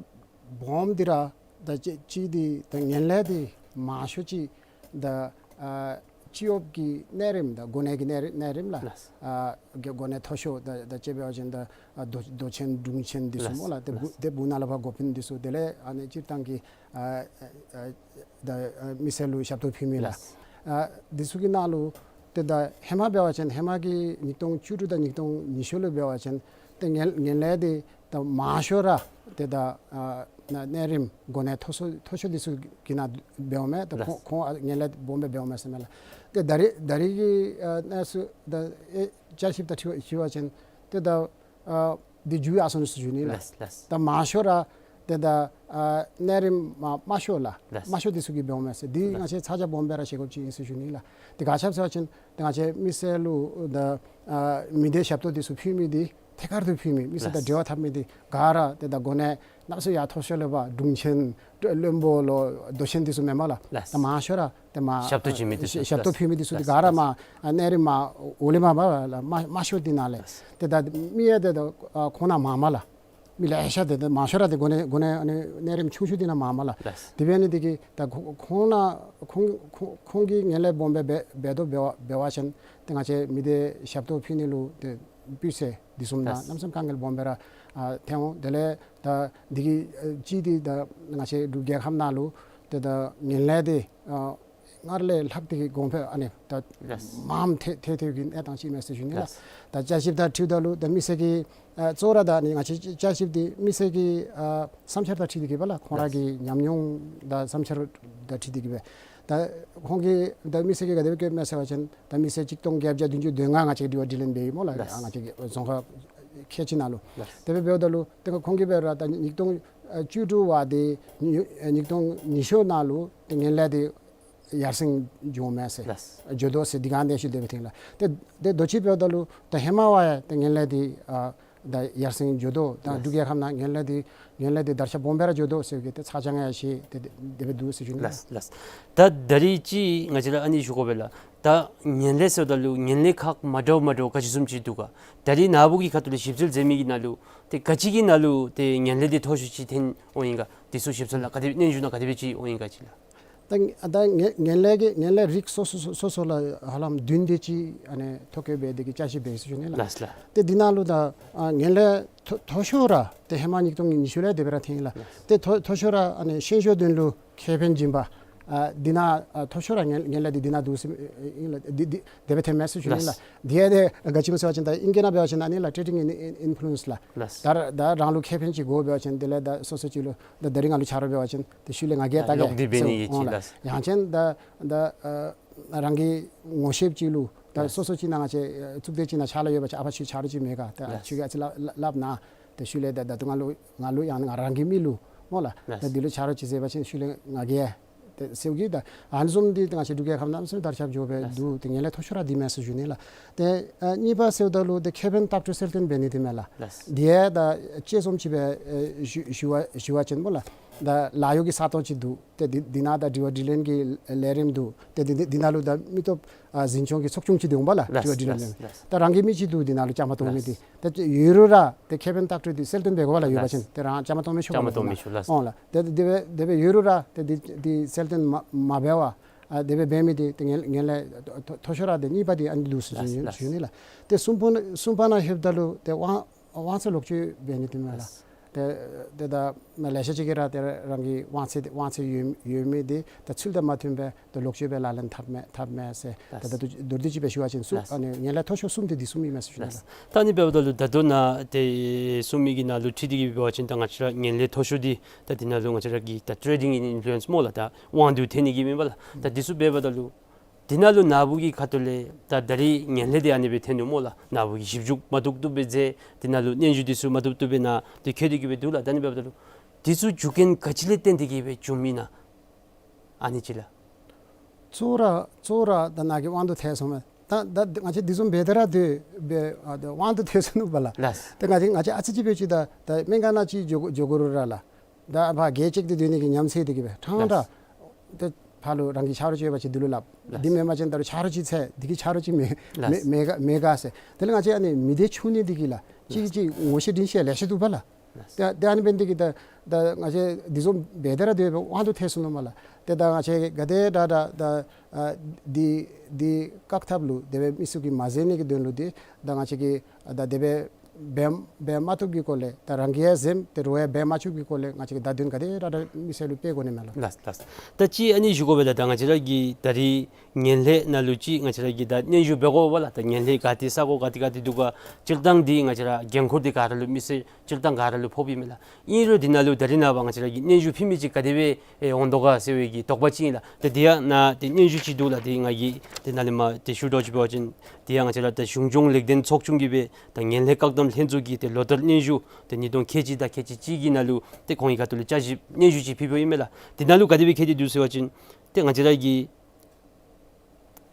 སྦོམ་འདི་ར་ད་ཅི་ཅིག་འདི་ད་ངན་ལྷད་འདི་མང་ཤོས་ཅིག་ད་ཨ་སྤྱི་གཡོགཔ་གི་གནས་རིམ་དང་གོ་གནས་ཀྱི་གནས་རི་གནས་རིམ་ལགས། ལགས། ཨ་གོ་གནས་མཐོ་ཤོས་ད་ད་ཅི་འབད་བ་ཅིན་ད་ཨ་མདོ་མདོ་ཆེན་དྲུང་ཆེན་འདི་ཚུ་ལགས། སྨོ་ལགས། ཏེ་ལགས། བུ་ཏེ་བུ་ནང་ལས་ཕར་འགོ་དཔོན་འདི་ཚུ་དེ་ལས་ཨ་ནི་སྤྱིར་བཏང་གི་ཨ་ཨ་ད་ཨ་མི་སེར་ལུ་ཞབས་ཏོག་ཕུལ་མི་ལགས། ལགས། ཨ་འདི་ཚུ་གི་ནང་ལུ་ཏེ་ད་ཧེ་མ་འབད་བ་ཅིན་ཧེ་མ་གི་ཉིས་སྟོང་བཅུ་དྲུག་དང་ཉིས་སྟོང་ཉི་ཤུ་ལུ་འབད་བ་ཅིན་ཏེ་ངན་ངན་ལྷད་འདི་ད་མང་ཤོས་ར་ཏེ་ད་ཨ་ན་གནས་རིམ་གོ་གནས་མཐོ་ཤོས་མཐོ་ཤོས་འདི་ཚུ་གི་ནང་འབདཝ་མས། ད་ལགས། ཁོང་ཁོང་ཨ་ངན་ལྷད་སྦོམ་སྦེ་འབདཝ་མས་ཟེར་མས་ལགས། ཏེ་ད་རིས་ད་རིས་ཀྱི་ཨ་གནས་ཚུལ་ད་ཨེ་བསྐྱར་ཞིབ་ད་འཁྲིལ་བ་འཁྲིལ་བ་ཅིན་ཏེ་ད་ཨ་འདི་འགྱུར་ཡར་སོང་ནུག་ཟེར་ཞུ་ནི་ལགས། ལགས། ལགས། ད་མང་ཤོས་ར་ཏེ་ད་ཨ་གནས་རིམ་དམའ་དམའ་ཤོས་ལགས། ལགས། དམའ་ཤོས་འདི་ཚུ་གི་འབདཝ་མས་ཟེར། འདི་ལགས། ང་བཅས་ཚ་གྱང་སྦོམ་སྦེ་ར་བཞེས་དགོཔ་ཅིག་ཨིན་ཟེར་ཞུ་ནི་ལགས། ཏེ་ག་ཅི་སྦེ་ཟེར་བ་ཅིན་ཏེ་ང་བཅས་མི་སེར་ལུ་ད་ཨ་མི་སྡེ་ཞབས་ཏོག་འདི་ཚུ་ཕུལ་མི་འདི་ཐད་ཀར་དུ་ཕུལ་མི་མི་སེར་དང་ལགས། འབྲེལ་བ་འཐབ་མི་འདི་ག་ར་ཏེ་ད་གོ་གནས་གནམ་མེད་ས་མེད་ཡར་མཐོ་ཤོས་ལས་ཕར་དྲུང་ཆེན་བློན་པོ་ལོ་མདོ་ཆེན་འདི་ཚུ་མེན་པ་ལགས། ལགས། ད་མང་ཤོས་ར་ཏེ་མར་ཞབས་ཏོག་བྱིན་མི་འདི་ཚུ་ཞབས་ཏོག་བྱིན་མི་འདི་ཚུ་ཏེ་ལགས། ག་ར་མར་ཨ་གནས་རིམ་མར་འོག་ལས་མར་མར་ལགས། དམའ་དམའ་ཤོས་འདི་ནང་ལས། ལགས། ཏེ་ད་མི་ཡང་ཏེ་ད་ཨ་ཁོང་ནང་མང་མས་ལགས། མི་ལེ་ཤ་ཏེ་ད་མང་ཤོས་ར་ཏེ་གོ་གནས་གོ་གནས་ཨ་ནི་གནས་རིམ་ཆུང་ཤོས་འདི་ནང་མང་མས་ལགས། ལགས། དེ་འབད་ནི་འདི་གིས་ད་ཁོ་ཁོང་ནང་ཁོང་ཁོང་ཁོང་གིས་ངན་ལྷད་སྦོམ་སྦེ་འབད་འབད་དོ་འབད་བ་འབད་བ་ཅིན་ཏེ་ང་བཅས་མི་སྡེ་ཞབས་ཏོག་ཕུལ་ནི་ལུ་ཏེ་སྤུས་ཚད་འདི་བཟུམ་དང་ལགས། གནམ་མེད་ས་མེད་དཀའ་ངལ་སྦོམ་སྦེ་ར་ཨ་ཐོན་འོང་། དེ་ལས་ད་འདི་གི་ཨ་ཅིག་འདི་ད་ང་བཅས་འབྲུག་རྒྱལ་ཁབ་ནང་ལུ་ཏེ་ད་ངན་ལྷད་འདི་ཨ་སྔར་ལས་ལྷག་སྟེ་གི་གོང་འཕེལ་ཨ་ནི་ད་ལགས། མངམ་ཐལ་ཐལ་ཐལཝ་གི་གནས་སྟངས་ཅིག་མས་ཟེར་ཞུ་ནི་ལགས། ལགས། ད་བསྐྱར་ཞིབ་དང་འཁྲིལཝ་ད་ལུ་ད་མི་སེར་གྱི་ཨ་གཙོ་བོ་ར་ད་ཨ་ནི་ང་བཅས་བསྐྱར་ཞིབ་འདི་མི་སེར་གྱི་ཨ་བསམ་འཆར་དང་འཁྲིལ་ཏེ་གི་སྦེ་ལགས། ཁོང་ར་ལགས། གི་ཉམས་མྱོང་དང་བསམ་འཆར་དང་འཁྲིལ་ཏེ་གི་སྦེ། ད་ཁོང་གིས་ད་མི་སེར་གྱིས་ག་དེ་སྦེ་བཀོདཔ་མས་ཟེར་བ་ཅིན་ད་མི་སེར་གཅིག་སྟོང་བརྒྱད་བརྒྱ་བདུན་ཅུ་དོན་ལྔ་ང་བཅས་ཀྱིས་དྲི་བ་དྲིས་ལན་འབད་ཡི་སྨོ་ལགས། ལགས། ང་བཅས་ཀྱི་རྫོང་ཁག་ཁལ་གཅིག་ནང་ལུ། ལགས། དེ་སྦེ་འབདཝ་ད་ལུ་ཏེ་ཁོང་གིས་འབད་ར་ད་ཉིས་སྟོང་བཅུ་དྲུག་བ་འདི་ཉིས་ཉིས་སྟོང་ཉི་ཤུ་ནང་ལུ་ཏེ་ངན་ལྷད་འདི་ཡར་སེང་འགྱོཝ་མས་ཟེར། ལགས། འགྱོ་དོ་ཟེར་འདི་ག་གནས་ཚུལ་དེ་སྦེ་ཐོན་ལགས། ཏེ་ཏེ་དོ་ཅི་འབདཝ་ད་ལུ་ད་ཧེ་མ་བ་ཡང་ཏེ་ངན་ལྷད་འདི་ཨ་ད་ཡར་སེང་འགྱོ་དོ། ད་ལགས། འབྲུག་རྒྱལ་ཁབ་ནང་ངན་ལྷད་འདི་ངན་ལྷད་འདི་དར་ཁྱབ་སྦོམ་སྦེ་ར་འགྱོ་དོ་ཟེར་གི་ཏེ་ཚ་གྱང་ཡང་བཞེས་ཏེ་དེ་སྦེ་འདུག་ཟེར་ཞུ་ནི་ལགས། ལགས། ལགས། ད་ད་རིས་ཅིག་ང་བཅས་ར་ཨ་ནི་ཞུ་དགོ་པས་ལགས། ད་ངན་ལྷད་ཟེརཝ་ད་ལུ་ངན་ལྷད་ཁག་མ་འདྲཝ་མ་འདྲཝ་ག་ཅི་བཟུམ་ཅིག་འདུག་ག། ད་རིས་ནཱ་བུ་གི་ཁ་ཐུག་ལས་ཞིབ་འཚོལ་མཛད་མི་གི་ནང་ལུ་ཏེ་ག་ཅི་གི་ནང་ལུ་ཏེ་ངན་ལྷད་འདི་མཐོ་ཤོས་ཅིག་ཐོན་འོང་ཡི་ག། འདི་ཚུ་ཞིབ་འཚོལ་ལགས་ག་དེ་སྦེ་སྙན་ཞུ་ནང་ག་དེ་སྦེ་ཅིག་འོང་ཡི་ག་ཅིག་ལགས། ད་ད་ངན་ངན་ལྷད་ཀྱི་ངན་ལྷད་རིགས་སོ་སོ་སོ་སོ་ལས་ཧ་ལམ་བདུན་དེ་ཅིག་ཨ་ནི་ཐོ་བཀོད་འབད་དེ་གི་བསྐྱར་ཞིབ་འབད་ཡི་ཟེར་ཞུ་ནི་ལགས། ལགས་ལགས། ཏེ་འདི་ནང་ལུ་ད་ཨ་ངན་ལྷད་མཐོ་མཐོ་ཤོས་ར་ཏེ་ཧེ་མ་ཉིས་སྟོང་ཉི་ཤུ་ལས་དེ་སྦེ་ར་ཐོན་ཡི་ལགས། ལགས། ཏེ་མཐོ་མཐོ་ཤོས་ར་ཨ་ནི་ཤེས་འཇོན་དོན་ལུ་ཁེ་ཕན་སྦྱིན་པ་ཨ་འདི་ནང་ཨ་མཐོ་ཤོས་ར་ངན་ངན་ལྷད་འདི་འདི་ནང་འདུག་ཟེར་ཨིན་ལགས། འདི་འདི་དེ་སྦེ་ཐོན་མས་ཟེར་ཞུ་ནི་ལགས། ལགས། དེ་ཡང་ཏེ་ག་ཅི་སྨོ་ཟེར་བ་ཅིན་ད་ཨིང་སྐད་ནང་འབད་བ་ཅིན་ཨ་ནི་ལགས་trading in in influence ལགས། ལགས། ད་ད་རང་ལུ་ཁེ་ཕན་ཅིག་དགོ་འབད་བ་ཅིན་དེ་ལས་ད་སོ་སོ་ཅིག་ལུ་ད་ད་རིས་ང་ལུ་ཆ་རོགས་འབད་བ་ཅིན་ཏེ་ཤུལ་ལས་ང་གིས་ཡང་ལྟ་གེ་ཡོག་འདི་འབད་ནི་ཟེར་ཡི་ཅིག་འོང་ལགས། ལགས། ཡང་ཅིན་ད་ད་ཨ་རང་གི་ངོ་ཤེསཔ་ཅིག་ལུ་ད་ལགས། སོ་སོ་ཅིག་ནང་ང་བཅས་ཨ་གཙུག་སྡེ་ཅིག་ནང་ཕྱག་ལཱ་ཡོད་པ་ཅིན་ཨ་ཕར་ཁྱོད་ཆ་རོགས་ཅིག་མེད་ག། ད་ལགས། ཁྱོད་ཀྱིས་ཨ་ཙི་སླབ་སླབ་གནང་། ཏེ་ཤུལ་ལས་ད་ད་ལྟོ་ང་ལུ་ང་ལུ་ཡང་ང་རང་གི་མི་ལུ་སྨོ་ལགས། ལགས། ད་འདི་ལུ་ཆ་རོགས་ཅིག་ཟེར་བ་ཅིན་ཤུལ་ལས་ང་གིས་ཏེ་ཟེརཝ་གིས་ད་ཨ་ནི་བཟུམ་འདི་ཏེ་ང་བཅས་འབྲུག་རྒྱལ་ཁབ་ནང་གནམ་མེད་ས་མེད་དར་ཁྱབ་འགྱོ་སྦེ་ལགས། འདུག། ཏེ་ངན་ལྷད་མཐོ་ཤོས་ར་འདི་མས་ཟེར་ཞུ་ནི་ལགས། ཏེ་ཨ་གཉིས་པ་ཟེརཝ་ད་ལུ་ཏེ་ཁེ་ཕན་བཏགས་གྲོལ་སེལ་བརྟེན་འབད་ནི་འདི་མས་ལགས། ལགས། དེ་ཡང་ད་དཔྱད་རྩོམ་ཅིག་སྦེ་ཨེ་ཞུ་ཞུ་བ་ཞུ་བ་ཅིན་སྨོ་ལགས། ད་ལཱ་གཡོག་གི་ས་སྟོང་ཅིག་འདུག། ཏེ་འདི་འདི་ནང་ད་དྲི་བ་དྲིས་ལན་གྱི་ལས་རིམ་འདུག། ཏེ་འདི་འདི་འདི་ནང་ལུ་ད་མི་སྟོབས་ཨ་འཛིན་སྐྱོང་གི་ཚོགས་ཆུང་ཅིག་འདུག་པ་ལགས། ལགས། དྲི་བ་དྲིས་ལན་ལགས། ལགས། ད་རང་གི་མི་ཅིག་འདུག། འདི་ནང་ལུ་བཅའ་མར་གཏོགས་མི་འདི། ལགས། ད་ཡོད་རུང་ར་ཏེ་ཁེ་ཕན་བརྟག་སྤྲོད་འདི་གསལ་སྟོན་འབད་དགོ་པ་ལགས། ཡོད་པ་ཅིན། ལགས། ཏེ་རང་བཅའ་མར་གཏོགས་མི་ཆོག་པ་ལགས། བཅའ་མར་གཏོགས་མི་ཆོག་ལགས། འོང་ལགས། ཏེ་དེ་སྦེ་དེ་སྦེ་ཡོད་རུང་ར་ཏེ་འདི་འདི་གསལ་སྟོན་མ་མ་འབད་བར་ཨ་དེ་སྦེ་འབད་མི་འདི་ཏེ་ངན་ངན་ལྷད་མཐོ་མཐོ་ཤོས་ར་ཏེ་གཉིས་པ་འདི་ཨ་ནི་འདུག་ཟེར་ཞུ་ཞུ་ནི་ལགས། ཏེ་གསུམ་པ་གསུམ་པ་ནང་ལྷོདཔ་ད་ལུ་ཏེ་དབང་དབང་ཚད་ལོག་སྤྱོད་འབད་ནི་འདི་མས་ལགས། ཏེ་ཏེ་ད་མ་ལེ་ཤ་ཅིག་གིས་ར་ཏེ་རང་གི་དབང་ཚད་དབང་ཚད་ཡོད་ཡོད་མི་འདི་ད་ཚུལ་དང་མ་མཐུན་པའི་ད་ལོག་སྤྱོད་སྦེ་ལག་ལེན་འཐབ་མས་འཐབ་མས་ཟེར། ད་ད་ལགས། མདོར་བསྡུས་ཅིག་སྦེ་ཞུ་བ་ཅིན་གསུམ། ལགས། ཨ་ནི་ངན་ལྷད་མཐོ་ཤོས་གསུམ་འདི་འདི་གསུམ་ཨིན་མས་ཟེར་ཞུ་ནི་ལགས། ལགས། ད་ཨ་ནི་འབདཝ་ད་ལུ་ད་ལྟོ་ནཱ་ཏེ་གསུམ་མི་གི་ནང་ལུ་ཁྲིད་དེ་གིས་འབད་བ་ཅིན་ད་ང་བཅས་ར་ངན་ལྷད་མཐོ་ཤོས་འདི་ད་འདི་ནང་ལུ་ང་བཅས་ར་གི་ད་ཊེ་རེ་ཌིང་ཨིན་ཕུ་ལུ་ཨེནསི་སྨོ་ལགས། ད་དབང་དུ་ཐལ་ནི་གི་མེན་པ་ལགས། ད་འདི་ཚུ་འབདཝ་ད་ལུ་འདི་ནང་ལུ་ནཱ་བུ་གི་ཁ་ཐུག་ལས་ད་ད་རིས་ངན་ལྷད་འདི་ཨ་ནི་སྦེ་ཐོན་ནུག་སྨོ་ལགས། ནཱ་བུ་གིས་ཞིབ་འཇུག་མ་བཏུབ་བཏུབ་སྦེ་མཛད། འདི་ནང་ལུ་སྙན་ཞུ་འདི་ཚུ་མ་བཏུབ་བཏུབ་སྦེ་ནཱ་ཏེ་བཀོད་དེ་གིས་སྦེ་འདུག་ལགས། ད་ཨ་ནི་འབདཝ་ད་ལུ་འདི་ཚུ་རྒྱུ་རྐྱེན་ག་ཅི་ལས་བརྟེན་ཏེ་གིས་སྦེ་བྱུངམ་ཨིན་ན། ཨ་ནི་ཅིག་ལགས། གཙོ་བོ་ར་གཙོ་བོ་ར་ད་ནཱ་གིས་དབང་དུ་ཐལ་སོང་མས། ད་ད་ང་བཅས་འདི་བཟུམ་འབད་དེ་ར་སྡོད་སྦེ་ཨ་ད་དབང་དུ་ཐལ་སོང་ནུག་པ་ལགས། ལགས། ད་ང་བཅས་ང་བཅས་ཨ་ཙི་ཅིག་སྦེ་ཅིག་ད་ད་སྨན་ཁང་ནང་ཅིག་འགྱོ་འགྱོ་དགོ་རུང་ར་ལགས། ད་ཕར་གྱལ་བཅད་དེ་སྡོད་ནི་གི་ཉམས་སད་དེ་གིས་སྦེ་ཕྲང་ཕྲང་ལགས། ད་ཕར་ལུ་རང་གི་ཆ་རོགས་ཅིག་ཡོད་པ་ཅིན་འདི་ལུ་སླབ། ལགས། འདི་མེན་པ་ཅིན་ད་རུང་ཆ་རོགས་ཅིག་འཚོལ། འདི་གི་ཆ་རོགས་ཅིག་མེད་ལགས། མེད་མེད་ག་མེད་ག་ཟེར། དེ་ལས་ང་བཅས་ཨ་ནི་མི་སྡེ་ཆུང་ནི་འདི་གིས་ལགས། གཅིག་གིས་གཅིག་ངོ་ཤེས་འདྲིས་ཤེས་ལེ་ཤ་འདུག་པ་ལགས། ལགས། ཏེ་ཏེ་ཨ་ནི་འབད་ནི་འདི་གིས་ད་ད་ང་བཅས་འདི་བཟུམ་འབད་དེ་ར་སྡོད་སྦེ་དབང་དུ་ཐལ་སོང་ནུག་མས་ལགས། ཏེ་ད་ང་བཅས་ག་དེ་དྲག་དྲག་ད་ཨ་འདི་འདི་བཀག་ཐབས་ལུ་དེ་སྦེ་མི་ཚུ་གིས་མ་མཛད་ནི་གི་དོན་ལུ་འདི་ད་ང་བཅས་ཀྱིས་ད་དེ་སྦེ་འབད་འབད་མ་བཏུབ་ཀྱི་སྐོར་ལས་ད་རང་གིས་ཡང་འཛེམ་ཏེ་རོགས་ཡང་འབད་མ་བཅུག་གི་སྐོར་ལས་ང་བཅས་ཀྱིས་བརྡ་དོན་ག་དེ་དྲག་དྲག་མི་སེར་ལུ་སྤེལ་དགོ་ནི་མས་ལགས། ལགས་ལགས། ད་ཅི་ཨ་ནི་ཞུ་དགོ་པས་ལགས། ད་ང་བཅས་ར་གི་ད་རིས་ངན་ལྷད་ནང་ལུ་ཅིག་ང་བཅས་ར་གིས་ད་སྙན་ཞུ་འབད་དགོ་པས་ལགས། ད་ངན་ལྷད་ག་ཏེ་ས་གོ་ག་ཏེ་ག་ཏེ་འདུག་ག་སྤྱིར་བཏང་འདི་ང་བཅས་ར་འགན་ཁུར་འདི་ག་ར་ལུ་མི་སེར་སྤྱིར་བཏང་ག་ར་ལུ་ཕོགཔ་ཨིན་མས་ལགས། ཨིན་རུང་འདི་ནང་ལུ་ད་རིས་ནངས་པ་ང་བཅས་ར་གིས་སྙན་ཞུ་ཕུལ་མི་ཅིག་ག་དེ་སྦེ་ཨེ་འོང་དོ་ག་ཟེར་བའི་གི་དོགས་པ་ཅིག་ཨིན་ལགས། ད་འདི་ཡང་ནཱ་ཏེ་སྙན་ཞུ་ཅིག་འདུག་ལགས། ཏེ་ང་གིས་ཏེ་ནཱ་ལས་མར་ཏེ་ཞུ་དོ་ཅིག་འབད་བ་ཅིན་འདི་ཡང་ང་བཅས་ར་ད་གཞུང་སྐྱོང་ལེགས་ལྡན་ཚོགས་ཆུང་གིས་སྦེ་ད་ངན་ལྷད་བཀག་སྡོམ་ལྷན་ཚོགས་ཀྱི་ཏེ་ལོ་བསྟར་སྙན་ཞུ་ཏེ་ཉིས་སྟོང་ཁལ་གཅིག་དང་ཁལ་གཅིག་གཅིག་གི་ནང་ལུ་ཏེ་ཁོང་གི་ཁ་ཐུག་ལས་བསྐྱར་ཞིབ་སྙན་ཞུ་ཅིག་ཕུལ་ཕུལཝ་ཨིན་མས་ལགས། འདི་ནང་ལུ་ག་དེ་སྦེ་བཀོད་དེ་འདུག་ཟེར་བ་ཅིན་ཏེ་ང་བཅས་ར་གི་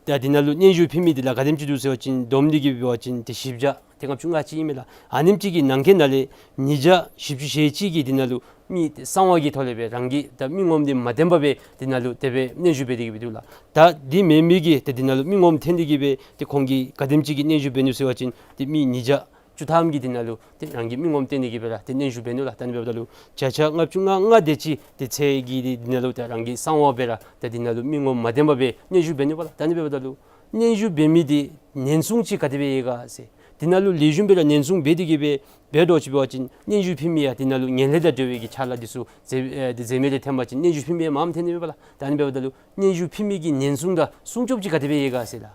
ད་འདི་ནང་ལུ་སྙན་ཞུ་ཕུལ་མི་འདི་ལགས་ག་དེམ་ཅིག་འདུག་ཟེར་བ་ཅིན་བསྡོམས་ཏེ་གིས་འབད་བ་ཅིན་ཏེ་བཞི་བརྒྱ་ཏེ་ལྔ་བཅུ་ང་གཅིག་ཨིན་མས་ལགས། ཨ་ནེམ་ཅིག་གི་ནང་འཁོད་ནང་ལས་ཉིས་བརྒྱ་བཞི་བཅུ་ཞེ་གཅིག་གིས་འདི་ནང་ལུ་མི་ཏེ་གསང་བ་གི་ཐོག་ལས་སྦེ་རང་གི་ད་མི་ངོམ་འདི་མ་ཐོན་པར་སྦེ་འདི་ནང་ལུ་དེ་སྦེ་སྙན་ཞུ་འབད་དེ་གིས་སྦེ་འདུག་ལགས། ད་འདི་མེན་མི་གིས་ཏེ་འདི་ནང་ལུ་མི་ངོམ་ཐོན་ཏེ་གིས་སྦེ་ཏེ་ཁོང་གིས་ག་དེམ་ཅིག་གི་སྙན་ཞུ་འབད་ནུག་ཟེར་བ་ཅིན་ཏེ་མི་ཉིས་བརྒྱ་བཅུ་ཐམ་གྱིས་འདི་ནང་ལུ་ཏེ་རང་གི་མི་ངོམ་བཏོན་ནི་གི་སྦེ་ར་ཏེ་སྙན་ཞུ་འབད་ནུག་ལགས། ད་ཨ་ནི་འབདཝ་ད་ལུ་བརྒྱ་ཆ་ལྔ་བཅུ་ང་ལྔ་དེ་ཅིག་དེ་ཚུ་གིས་འདི་ནང་ལུ་ཏེ་རང་གི་གསང་བ་སྦེ་ར་ཏེ་འདི་ནང་ལུ་མི་ངོམ་མ་བཏོན་པར་སྦེ་སྙན་ཞུ་འབད་ནུག་པ་ལགས། ད་ཨ་ནི་འབདཝ་ད་ལུ་སྙན་ཞུ་འབད་མི་འདི་ཉེན་སྲུང་ཅིག་ག་དེ་སྦེ་ཡོད་ག་ཟེར་འདི་ནང་ལུ་ལེགས་ཤོམ་སྦེ་ར་ཉེན་སྲུང་འབད་དེ་གིས་སྦེ་འབད་དོ་ཅིག་འབད་བ་ཅིན་སྙན་ཞུ་ཕུལ་མི་ཡང་འདི་ནང་ལུ་ངན་ལྷད་དང་འབྲེལ་བའི་གི་ཕྱག་ལཱ་འདི་ཚུ་མཛད་ཨེ་འདི་མཛད་མི་རེ་ཐོན་པ་ཅིན་སྙན་ཞུ་ཕུལ་མི་ཡང་མངམ་ཐོན་ནི་མས་པ་ལགས། ད་ཨ་ནི་འབདཝ་ད་ལུ་སྙན་ཞུ་ཕུལ་མི་གི་ཉེན་སྲུང་དང་སྲུང་སྐྱོབ་ཅིག་ག་དེ་སྦེ་ཡོད་ག་ཟེར་ལགས།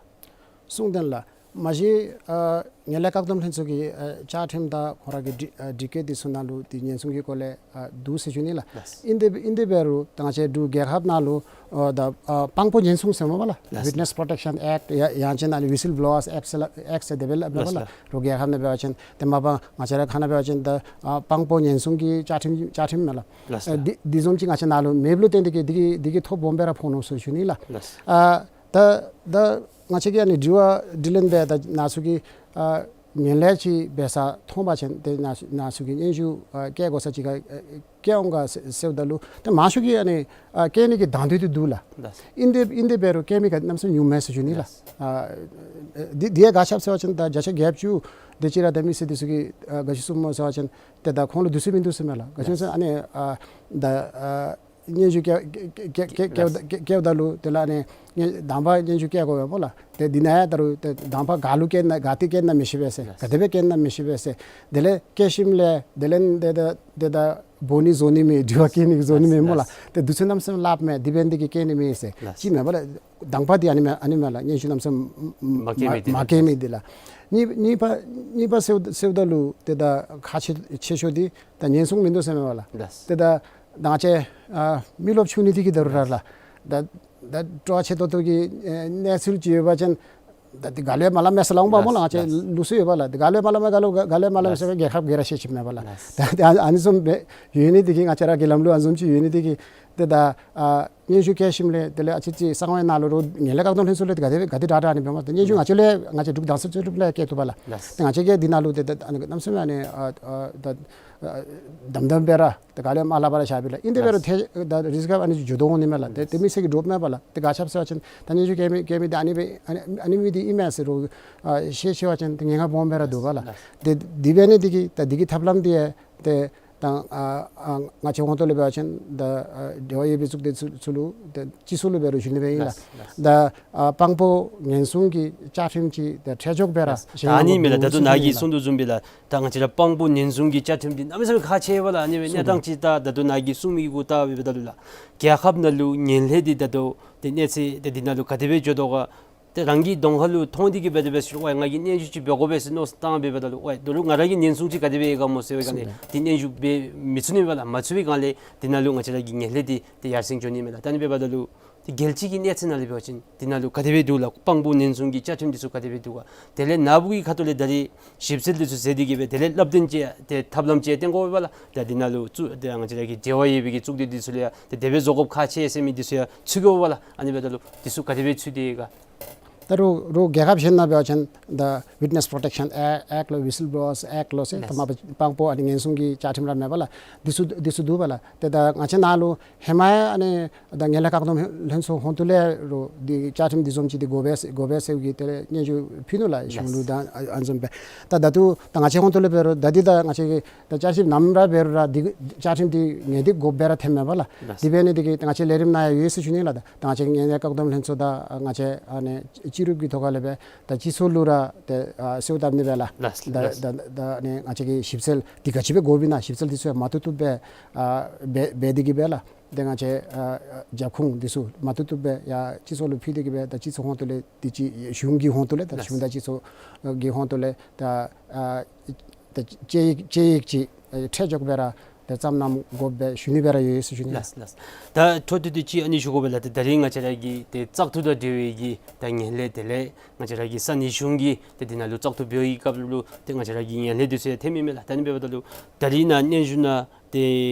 གསུངས་དོན་ལགས། མ་གཞི་ཨ་ངན་ལྷད་བཀག་སྡོམ་ལྷན་ཚོགས་ཀྱི་ཨ་བཅའ་ཁྲིམས་དང་ཁོང་ར་གི་སྒྲིག་ཨ་སྒྲིག་བཀོད་འདི་ཚུ་ནང་ལུ་འདི་ཉེན་སྲུང་གི་སྐོར་ལས་ཨ་འདུག་ཟེར་ཞུ་ནི་ལགས། ལགས། ཨིན་ཏེ་ཨིན་ཏེ་འབད་རུང་ད་ང་བཅས་འབྲུག་རྒྱལ་ཁབ་ནང་ལུ་ཨ་ད་ཨ་དཔང་པོ་ཉེན་སྲུང་ཟེར་སྨོ་པ་ལགས། ལགས། Witness Protection Act ཡ་ཡང་ཅིན་ཨ་ནི་Whistle Blowers Act ཟེར་ལགས། Act ཟེར་དེ་སྦེ་སླབ་པ་ལགས། ལགས། འབྲུག་རྒྱལ་ཁབ་ནང་འབད་བ་ཅིན་ཏེ་མ་པ་ང་བཅས་ར་ཁ་ནང་འབད་བ་ཅིན་ད་ཨ་དཔང་པོ་ཉེན་སྲུང་གི་བཅའ་ཁྲིམས་བཅའ་ཁྲིམས་མས་ལགས། ལགས། ཨ་ལགས། འདི་འདི་བཟུམ་ཅིག་ང་བཅས་ནང་ལུ་མེདཔ་ལུ་བརྟེན་ཏེ་གིས་འདི་གི་འདི་གི་ཐོ་སྦོམ་སྦེ་ར་ཕོག་ནུག་ཟེར་ཞུ་ནི་ལགས། ལགས། ཨ་ད་ད་ང་བཅས་ཀྱིས་ཨ་ནི་དྲི་བ་དྲིས་ལན་འབད་ད་ནཱ་ཚུ་གིས་ཨ་ངན་ལྷད་ཅིག་འབད་ས་མཐོང་པ་ཅིན་ཏེ་ནཱ་ནཱ་ཚུ་གིས་སྙན་ཞུ་ཨ་བཀལ་དགོ་ས་ཅིག་ཁར་ཨ་བཀལ་འོང་ག་ཟེར་ཟེརཝ་ད་ལུ་ཏེ་མང་ཤོས་ཀྱིས་ཨ་ནི་ཨ་བཀལ་ནི་གི་དང་འདོད་འདི་འདུག་ལགས། ལགས། ཨིན་ཏེ་ཨིན་ཏེ་འབད་རུང་བཀལ་མི་ག་གནམ་མེད་ས་མེད་ཉུངམ་མས་ཟེར་ཞུ་ནི་ལགས། ལགས། ཨ་འདི་འདི་ཡང་ག་ཅི་སྦེ་ཟེར་བ་ཅིན་ད་བརྒྱ་ཆ་བརྒྱད་ཅུ་དེ་ཅིག་ར་ད་མི་སེར་འདི་ཚུ་གིས་ཨ་ག་ཅི་གསུངམ་སྨོ་ཟེར་བ་ཅིན་ཏེ་ད་ཁོང་ལུ་དུས་ཚོད་མིན་འདུག་ཟེར་མས་ལགས། ག་ཅི་ཟེར་ཨ་ནི་ཨ་ད་ཨ་སྙན་ཞུ་བཀལ་བཀལ་བཀལ་བཀལ་བཀལ་བཀལཝ་ད་ལུ་དེ་ལས་ཨ་ནི་དང་པ་སྙན་ཞུ་བཀལ་དགོ་པས་སྨོ་ལགས། ཏེ་འདི་ནང་ཡང་ད་རུང་ཏེ་དང་པ་ག་ལུ་བཀལ་ན་ག་ཏེ་བཀལ་ན་མི་ཤེས་པས་ཟེར། ག་དེ་སྦེ་བཀལ་ན་མི་ཤེས་པས་ཟེར། དེ་ལས་བཀལ་ཞིནམ་ལས་དེ་ལས་ཏེ་ད་ཏེ་ད་འབོ་ནི་བཟོ་ནི་མེད། དྲི་བ་བཀོད་ནི་བཟོ་ནི་མེད་སྨོ་ལགས། ཏེ་དུས་ཚོད་གནམ་མེད་ས་མེད་སླབ་མས། དེ་འབད་ནི་དེ་གིས་བཀལ་ནི་མེད་ཟེར། ཅིག་མེན་པ་ལགས། དང་པ་འདི་ཨ་ནི་མས་ཨ་ནི་མས་ལགས། སྙན་ཞུ་གནམ་མེད་ས་མེད་མ་བཀལ་མི་འདི་ལགས། མ་བཀལ་མི་འདི་ལགས། གཉིས་གཉིས་པ་གཉིས་པ་ཟེརཝ་ཟེརཝ་ད་ལུ་ཏེ་ད་ཁག་ཆེ་ཆེ་ཤོས་འདི་ད་ཉེན་སྲུང་མིན་འདུག་ཟེར་མས་པ་ལགས། ཏེ་ད་ང་བཅས་ཨ་མི་རློབས་ཆུང་ནི་འདི་གིས་ད་རུང་ར་ལགས། ད་ད་སྤྲོ་བ་ཆེ་ཏོག་ཏོ་གི་ཨེ་གནས་ཚུལ་ཅིག་ཡོད་པ་ཅིན་ད་འདི་ག་ལུ་ཡང་མ་སླབ་མས་ཟེར་སླབ་འོང་པ་སྨོ་ལགས། ང་བཅས་ལུགས་སྲོལ་ཡོད་པ་ལགས། འདི་ག་ལུ་ཡང་མ་སླབ་མས། ག་ལུ་ག་ལུ་ཡང་མ་སླབ་མས་ཟེར་རྒྱལ་ཁབ་གིས་ར་ཤེས་ཅི་མས་པ་ལགས། ད་ད་ཨ་ནི་བཟུམ་སྦེ་ཡོད་ནི་འདི་གིས་ང་བཅས་ར་གི་ལམ་ལུགས་ཨ་ནི་བཟུམ་ཅིག་ཡོད་ནི་འདི་གིས་ཏེ་ད་ཨ་སྙན་ཞུ་བཀལ་ཞིནམ་ལས་དེ་ལས་ཨ་ཙི་ཅིག་གསང་བའི་ནང་ལུ་རོགས་ངན་ལྷད་བཀག་སྡོམ་ལྷན་ཚོགས་ལས་ཏེ་ག་དེ་ག་དེ་དྲག་དྲག་ཨ་ནི་འབད་མས། ཏེ་སྙན་ཞུ་ང་བཅས་ལས་ང་བཅས་འབྲུག་རྡ་སའི་རྩོད་སྒྲུབ་ལས་བཀལ་བཏུབ་པ་ལགས། ཏེ་ང་བཅས་ཀྱིས་འདི་ནང་ལུ་ཏེ་ད་ཨ་ནི་གནམ་མེད་ས་མེད་ཨ་ནི་ཨ་ཨ་ད་ ཨ་དམ་དམ་སྦེ་ར་ཏེ་ག་ལས་མ་སླབ་པར་བཞག་པས་ལགས། ཨིན་དེ་འབད་རུང་ཏེ་ད་རིསི་ཀ་ཨ་ནི་འགྱོ་དོ་འོང་ནི་མས་ལགས། ཏེ་ཏེ་མི་སེར་གྱིས་འདྲོགཔ་མས་པ་ལགས། ཏེ་ག་ཅི་སྦེ་ཟེར་བ་ཅིན་ད་སྙན་ཞུ་བཀལ་མི་བཀལ་མི་འདི་ཨ་ནི་སྦེ་ཨ་ནི་ཨ་ནི་མི་འདི་ཨིན་མས་ཟེར་རུང་ཨ་ཤེས་ཤེས་པ་ཅིན་ཏེ་ཉེན་ཁ་སྦོམ་སྦེ་ར་འདུག་པ་ལགས། ཏེ་དེ་འབད་ནི་འདི་གིས་ད་འདི་གི་ཐབས་ལམ་འདི་ཡང་ཏེ་ད་ཨ་ཨ་ང་བཅས་ཧོང་ཏོ་ལས་འབད་བ་ཅིན་ད་ཨ་འབྲེལ་བ་ཡོད་པའི་གཙུག་སྡེ་ཚུ་ཚུ་ལུ་ད་སྤྱི་ཚོགས་ལུ་འབད་རུང་ཞུ་ནི་སྦེ་ཨིན་ལགས། ལགས་ལགས། ད་ཨ་སྤང་སྤོ་ཉེན་སྲུང་གི་བཅའ་ཁྲིམས་ཅིག་ད་ཁྲིམས་འགྱུར་སྦེ་ར་ལགས། ད་ཨ་ནི་མས་ལགས། ད་ལྟོ་ནཱ་གིས་གསུང་དོ་བཟུམ་སྦེ་ལགས། ད་ང་བཅས་ར་སྤང་སྤོ་ཉེན་སྲུང་གི་བཅའ་ཁྲིམས་འདི་གནམ་མེད་ས་མེད་ཁག་ཆེ་བས་ལགས། ཨ་ནི་སྦེ་གནས་སྟངས་ཅིག་ད་ད་ལྟོ་ནཱ་གིས་གསུང་མི་གི་གུ་བལྟ་བའི་འབདཝ་ད་ལུ་ལགས། རྒྱལ་ཁབ་ནང་ལུ་ངན་ལྷད་འདི་ད་ལྟོ་ཏེ་གནས་ཚད་ཏེ་འདི་ནང་ལུ་ག་དེ་སྦེ་འགྱོ་དོ་ག། ཏེ་རང་གི་གདོང་ཁ་ལུ་མཐོང་སྟེ་གི་འབད་དེ་འབད་ཞུ་ཝའི་ང་གིས་སྙན་ཞུ་ཅིག་འབད་དགོ་པས་ཟེར་མནོ་བསམ་བཏང་སྦེ་འབདཝ་ད་ལུ་ཝའི་དོ་རུང་ང་ར་གིས་ཉེན་སྲུང་ཅིག་ག་དེ་སྦེ་ཡོད་ག་སྨོ་ཟེར་བའི་སྒང་ལས་ཏེ་སྙན་ཞུ་འབད་མི་ཚུགས་ནི་མས་ལགས། མ་ཚུགས་པའི་སྒང་ལས་འདི་ནང་ལུ་ང་བཅས་ར་གི་ངན་ལྷད་འདི་ཏེ་ཡར་སེང་འགྱོ་ནི་མས་ལགས། ད་ཨ་ནི་འབདཝ་ད་ལུ་ཏེ་རྒྱལ་སྤྱི་གི་གནས་ཚད་ནང་ལས་འབད་བ་ཅིན་འདི་ནང་ལུ་ག་དེ་སྦེ་འདུག་ལགས། སྤང་སྤོ་ཉེན་སྲུང་གི་བཅའ་ཁྲིམས་འདི་ཚུ་ག་དེ་སྦེ་འདུག་ག། དེ་ལས་ནཱ་བུ་གི་ཁ་ཐུག་ལས་ད་རིས་ཞིབ་འཚོལ་འདི་ཚུ་མཛད་དེ་གི་སྦེ་དེ་ལས་སླབ་སྟོན་ཅིག་ཏེ་ཐབས་ལམ་ཅིག་བསྟན་དགོ་པས་ལགས། ད་འདི་ནང་ལུ་ཚུ་ཏེ་ང་བཅས་ར་གི་འབྲེལ་བ་ཡོད་པའི་གི་གཙུག་སྡེ་འདི་ཚུ་ལུ་ཡང་ཏེ་དེ་སྦེ་བཟོ་དགོཔ་ཁག་ཆེ་ཟེར་མི་འདི་ཚུ་ཡང་ཚུད་དགོ་པས་ལགས། ཨ་ནི་འབདཝ་ད་ལུ་འདི་ཚུ་ག་དེ་སྦེ་ཚུད་དེ་ག། ད་རུང་རུང་རྒྱལ་ཁབ་གཞན་ནང་འབད་བ་ཅིན་ད་Witness Protection Act ལོ་Whistleblower Act ལོ་ཟེར་ད་མ་པ་སྤང་སྤོ་ཨ་ནི་ཉེན་སྲུང་གི་བཅའ་ཁྲིམས་ར་མེད་པ་ལགས། འདི་ཚུ་འདི་ཚུ་འདུག་པ་ལགས། ཏེ་ད་ང་བཅས་ནཱ་ལུ་ཧེ་མ་ཡང་ཨ་ནི་ད་ངན་ལྷད་བཀག་སྡོམ་ལྷན་ཚོགས་ཧོང་ཏོ་ལས་རུང་འདི་བཅའ་ཁྲིམས་འདི་བཟུམ་ཅིག་འདི་དགོ་པས་དགོ་པས་ཟེར་གི་དེ་ལས་སྙན་ཞུ་ཕུལ་ནུག་ལགས། གཞུང་ལུ་ད་ཨ་ཨ་ནི་བཟུམ་སྦེ་ད་ད་ལྟོ་ད་ང་བཅས་ཧོང་ཏོ་ལས་འབད་རུང་ད་འདི་ད་ང་བཅས་ཀྱི་ད་བཅའ་ཁྲིམས་ནམ་ར་འབད་རུང་ར་འདི་བཅའ་ཁྲིམས་འདི་ངེས་ཏིག་དགོཔ་སྦེ་ར་ཐོནམ་མས་པ་ལགས། འདི་འབད་ནི་འདི་གིས་ད་ང་བཅས་ལས་རིམ་ནང་ཡང་ཡོད་ཟེར་ཞུ་ནི་ལགས། ད་ད་ང་བཅས་ངན་ལྷད་བཀག་སྡོམ་ལྷན་ཚོགས་དང་ང་བཅས་ཨ་ནི་སྤྱི་རུབ་ཀྱི་ཐོག་ཁ་ལས་སྦེ་ད་སྤྱི་ཚོགས་ལུ་ར་ཏེ་ཨ་གསལཝ་བཏབ་ནི་སྦེ་ལགས། ལགས་ད་ལགས། ད་ད་ཨ་ནི་ང་བཅས་ཀྱི་ཞིབ་འཚོལ་འདི་ག་ཅི་སྦེ་དགོཔ་ཨིན་ན་ཞིབ་འཚོལ་འདི་ཚུ་ཡང་མ་བཏུབ་བཏུབ་སྦེ་ཨ་འབད་འབད་དེ་གི་སྦེ་ལགས། ཏེ་ང་བཅས་ཨ་ཨ་རྒྱབ་ཁུངས་འདི་ཚུ་མ་བཏུབ་བཏུབ་སྦེ་ཡར་སྤྱི་ཚོགས་ལུ་ཕུལ་ཏེ་གི་སྦེ་ད་སྤྱི་ཚོགས་ཧོང་ཏོ་ལས་འདི་ཅིག་གཞུང་གི་ཧོང་ཏོ་ལས་ད་ལགས། གཞུང་དང་སྤྱི་ཚོགས་ཀྱི་ཧོང་ཏོ་ལས་ད་ཨ་ད་དཔྱད་ཡིག་དཔྱད་ཡིག་ཅིག་ཨ་ཁྲིམས་འགྱུར་སྦེ་ར་ཏེ་བརྩམ་གནང་དགོཔ་སྦེ་ཞུ་ནི་སྦེ་ར་ཡོད་ཟེར་ཞུ་ནི། ལགས་ལགས། ད་འཕྲོ་མཐུད་དེ་ཅིག་ཨ་ནི་ཞུ་དགོ་པས་ལགས། ཏེ་ད་རིས་ང་བཅས་ར་གི་ཏེ་བཙག་འཐུ་དང་འབྲེལ་བའི་གི་ད་ངན་ལྷད་དེ་ལས་ང་བཅས་ར་གི་ས་གནས་གཞུང་གིས་ཏེ་འདི་ནང་ལུ་བཙག་འཐུ་འབད་བའི་སྐབས་ལུ་ཏེ་ང་བཅས་ར་གི་ངན་ལྷད་འདི་ཚུ་ཡང་ཐོན་མི་མས་ལགས། ད་ཨ་ནི་འབདཝ་ད་ལུ་ད་རིས་ནཱ་སྙན་ཞུ་ནང་ཏེ་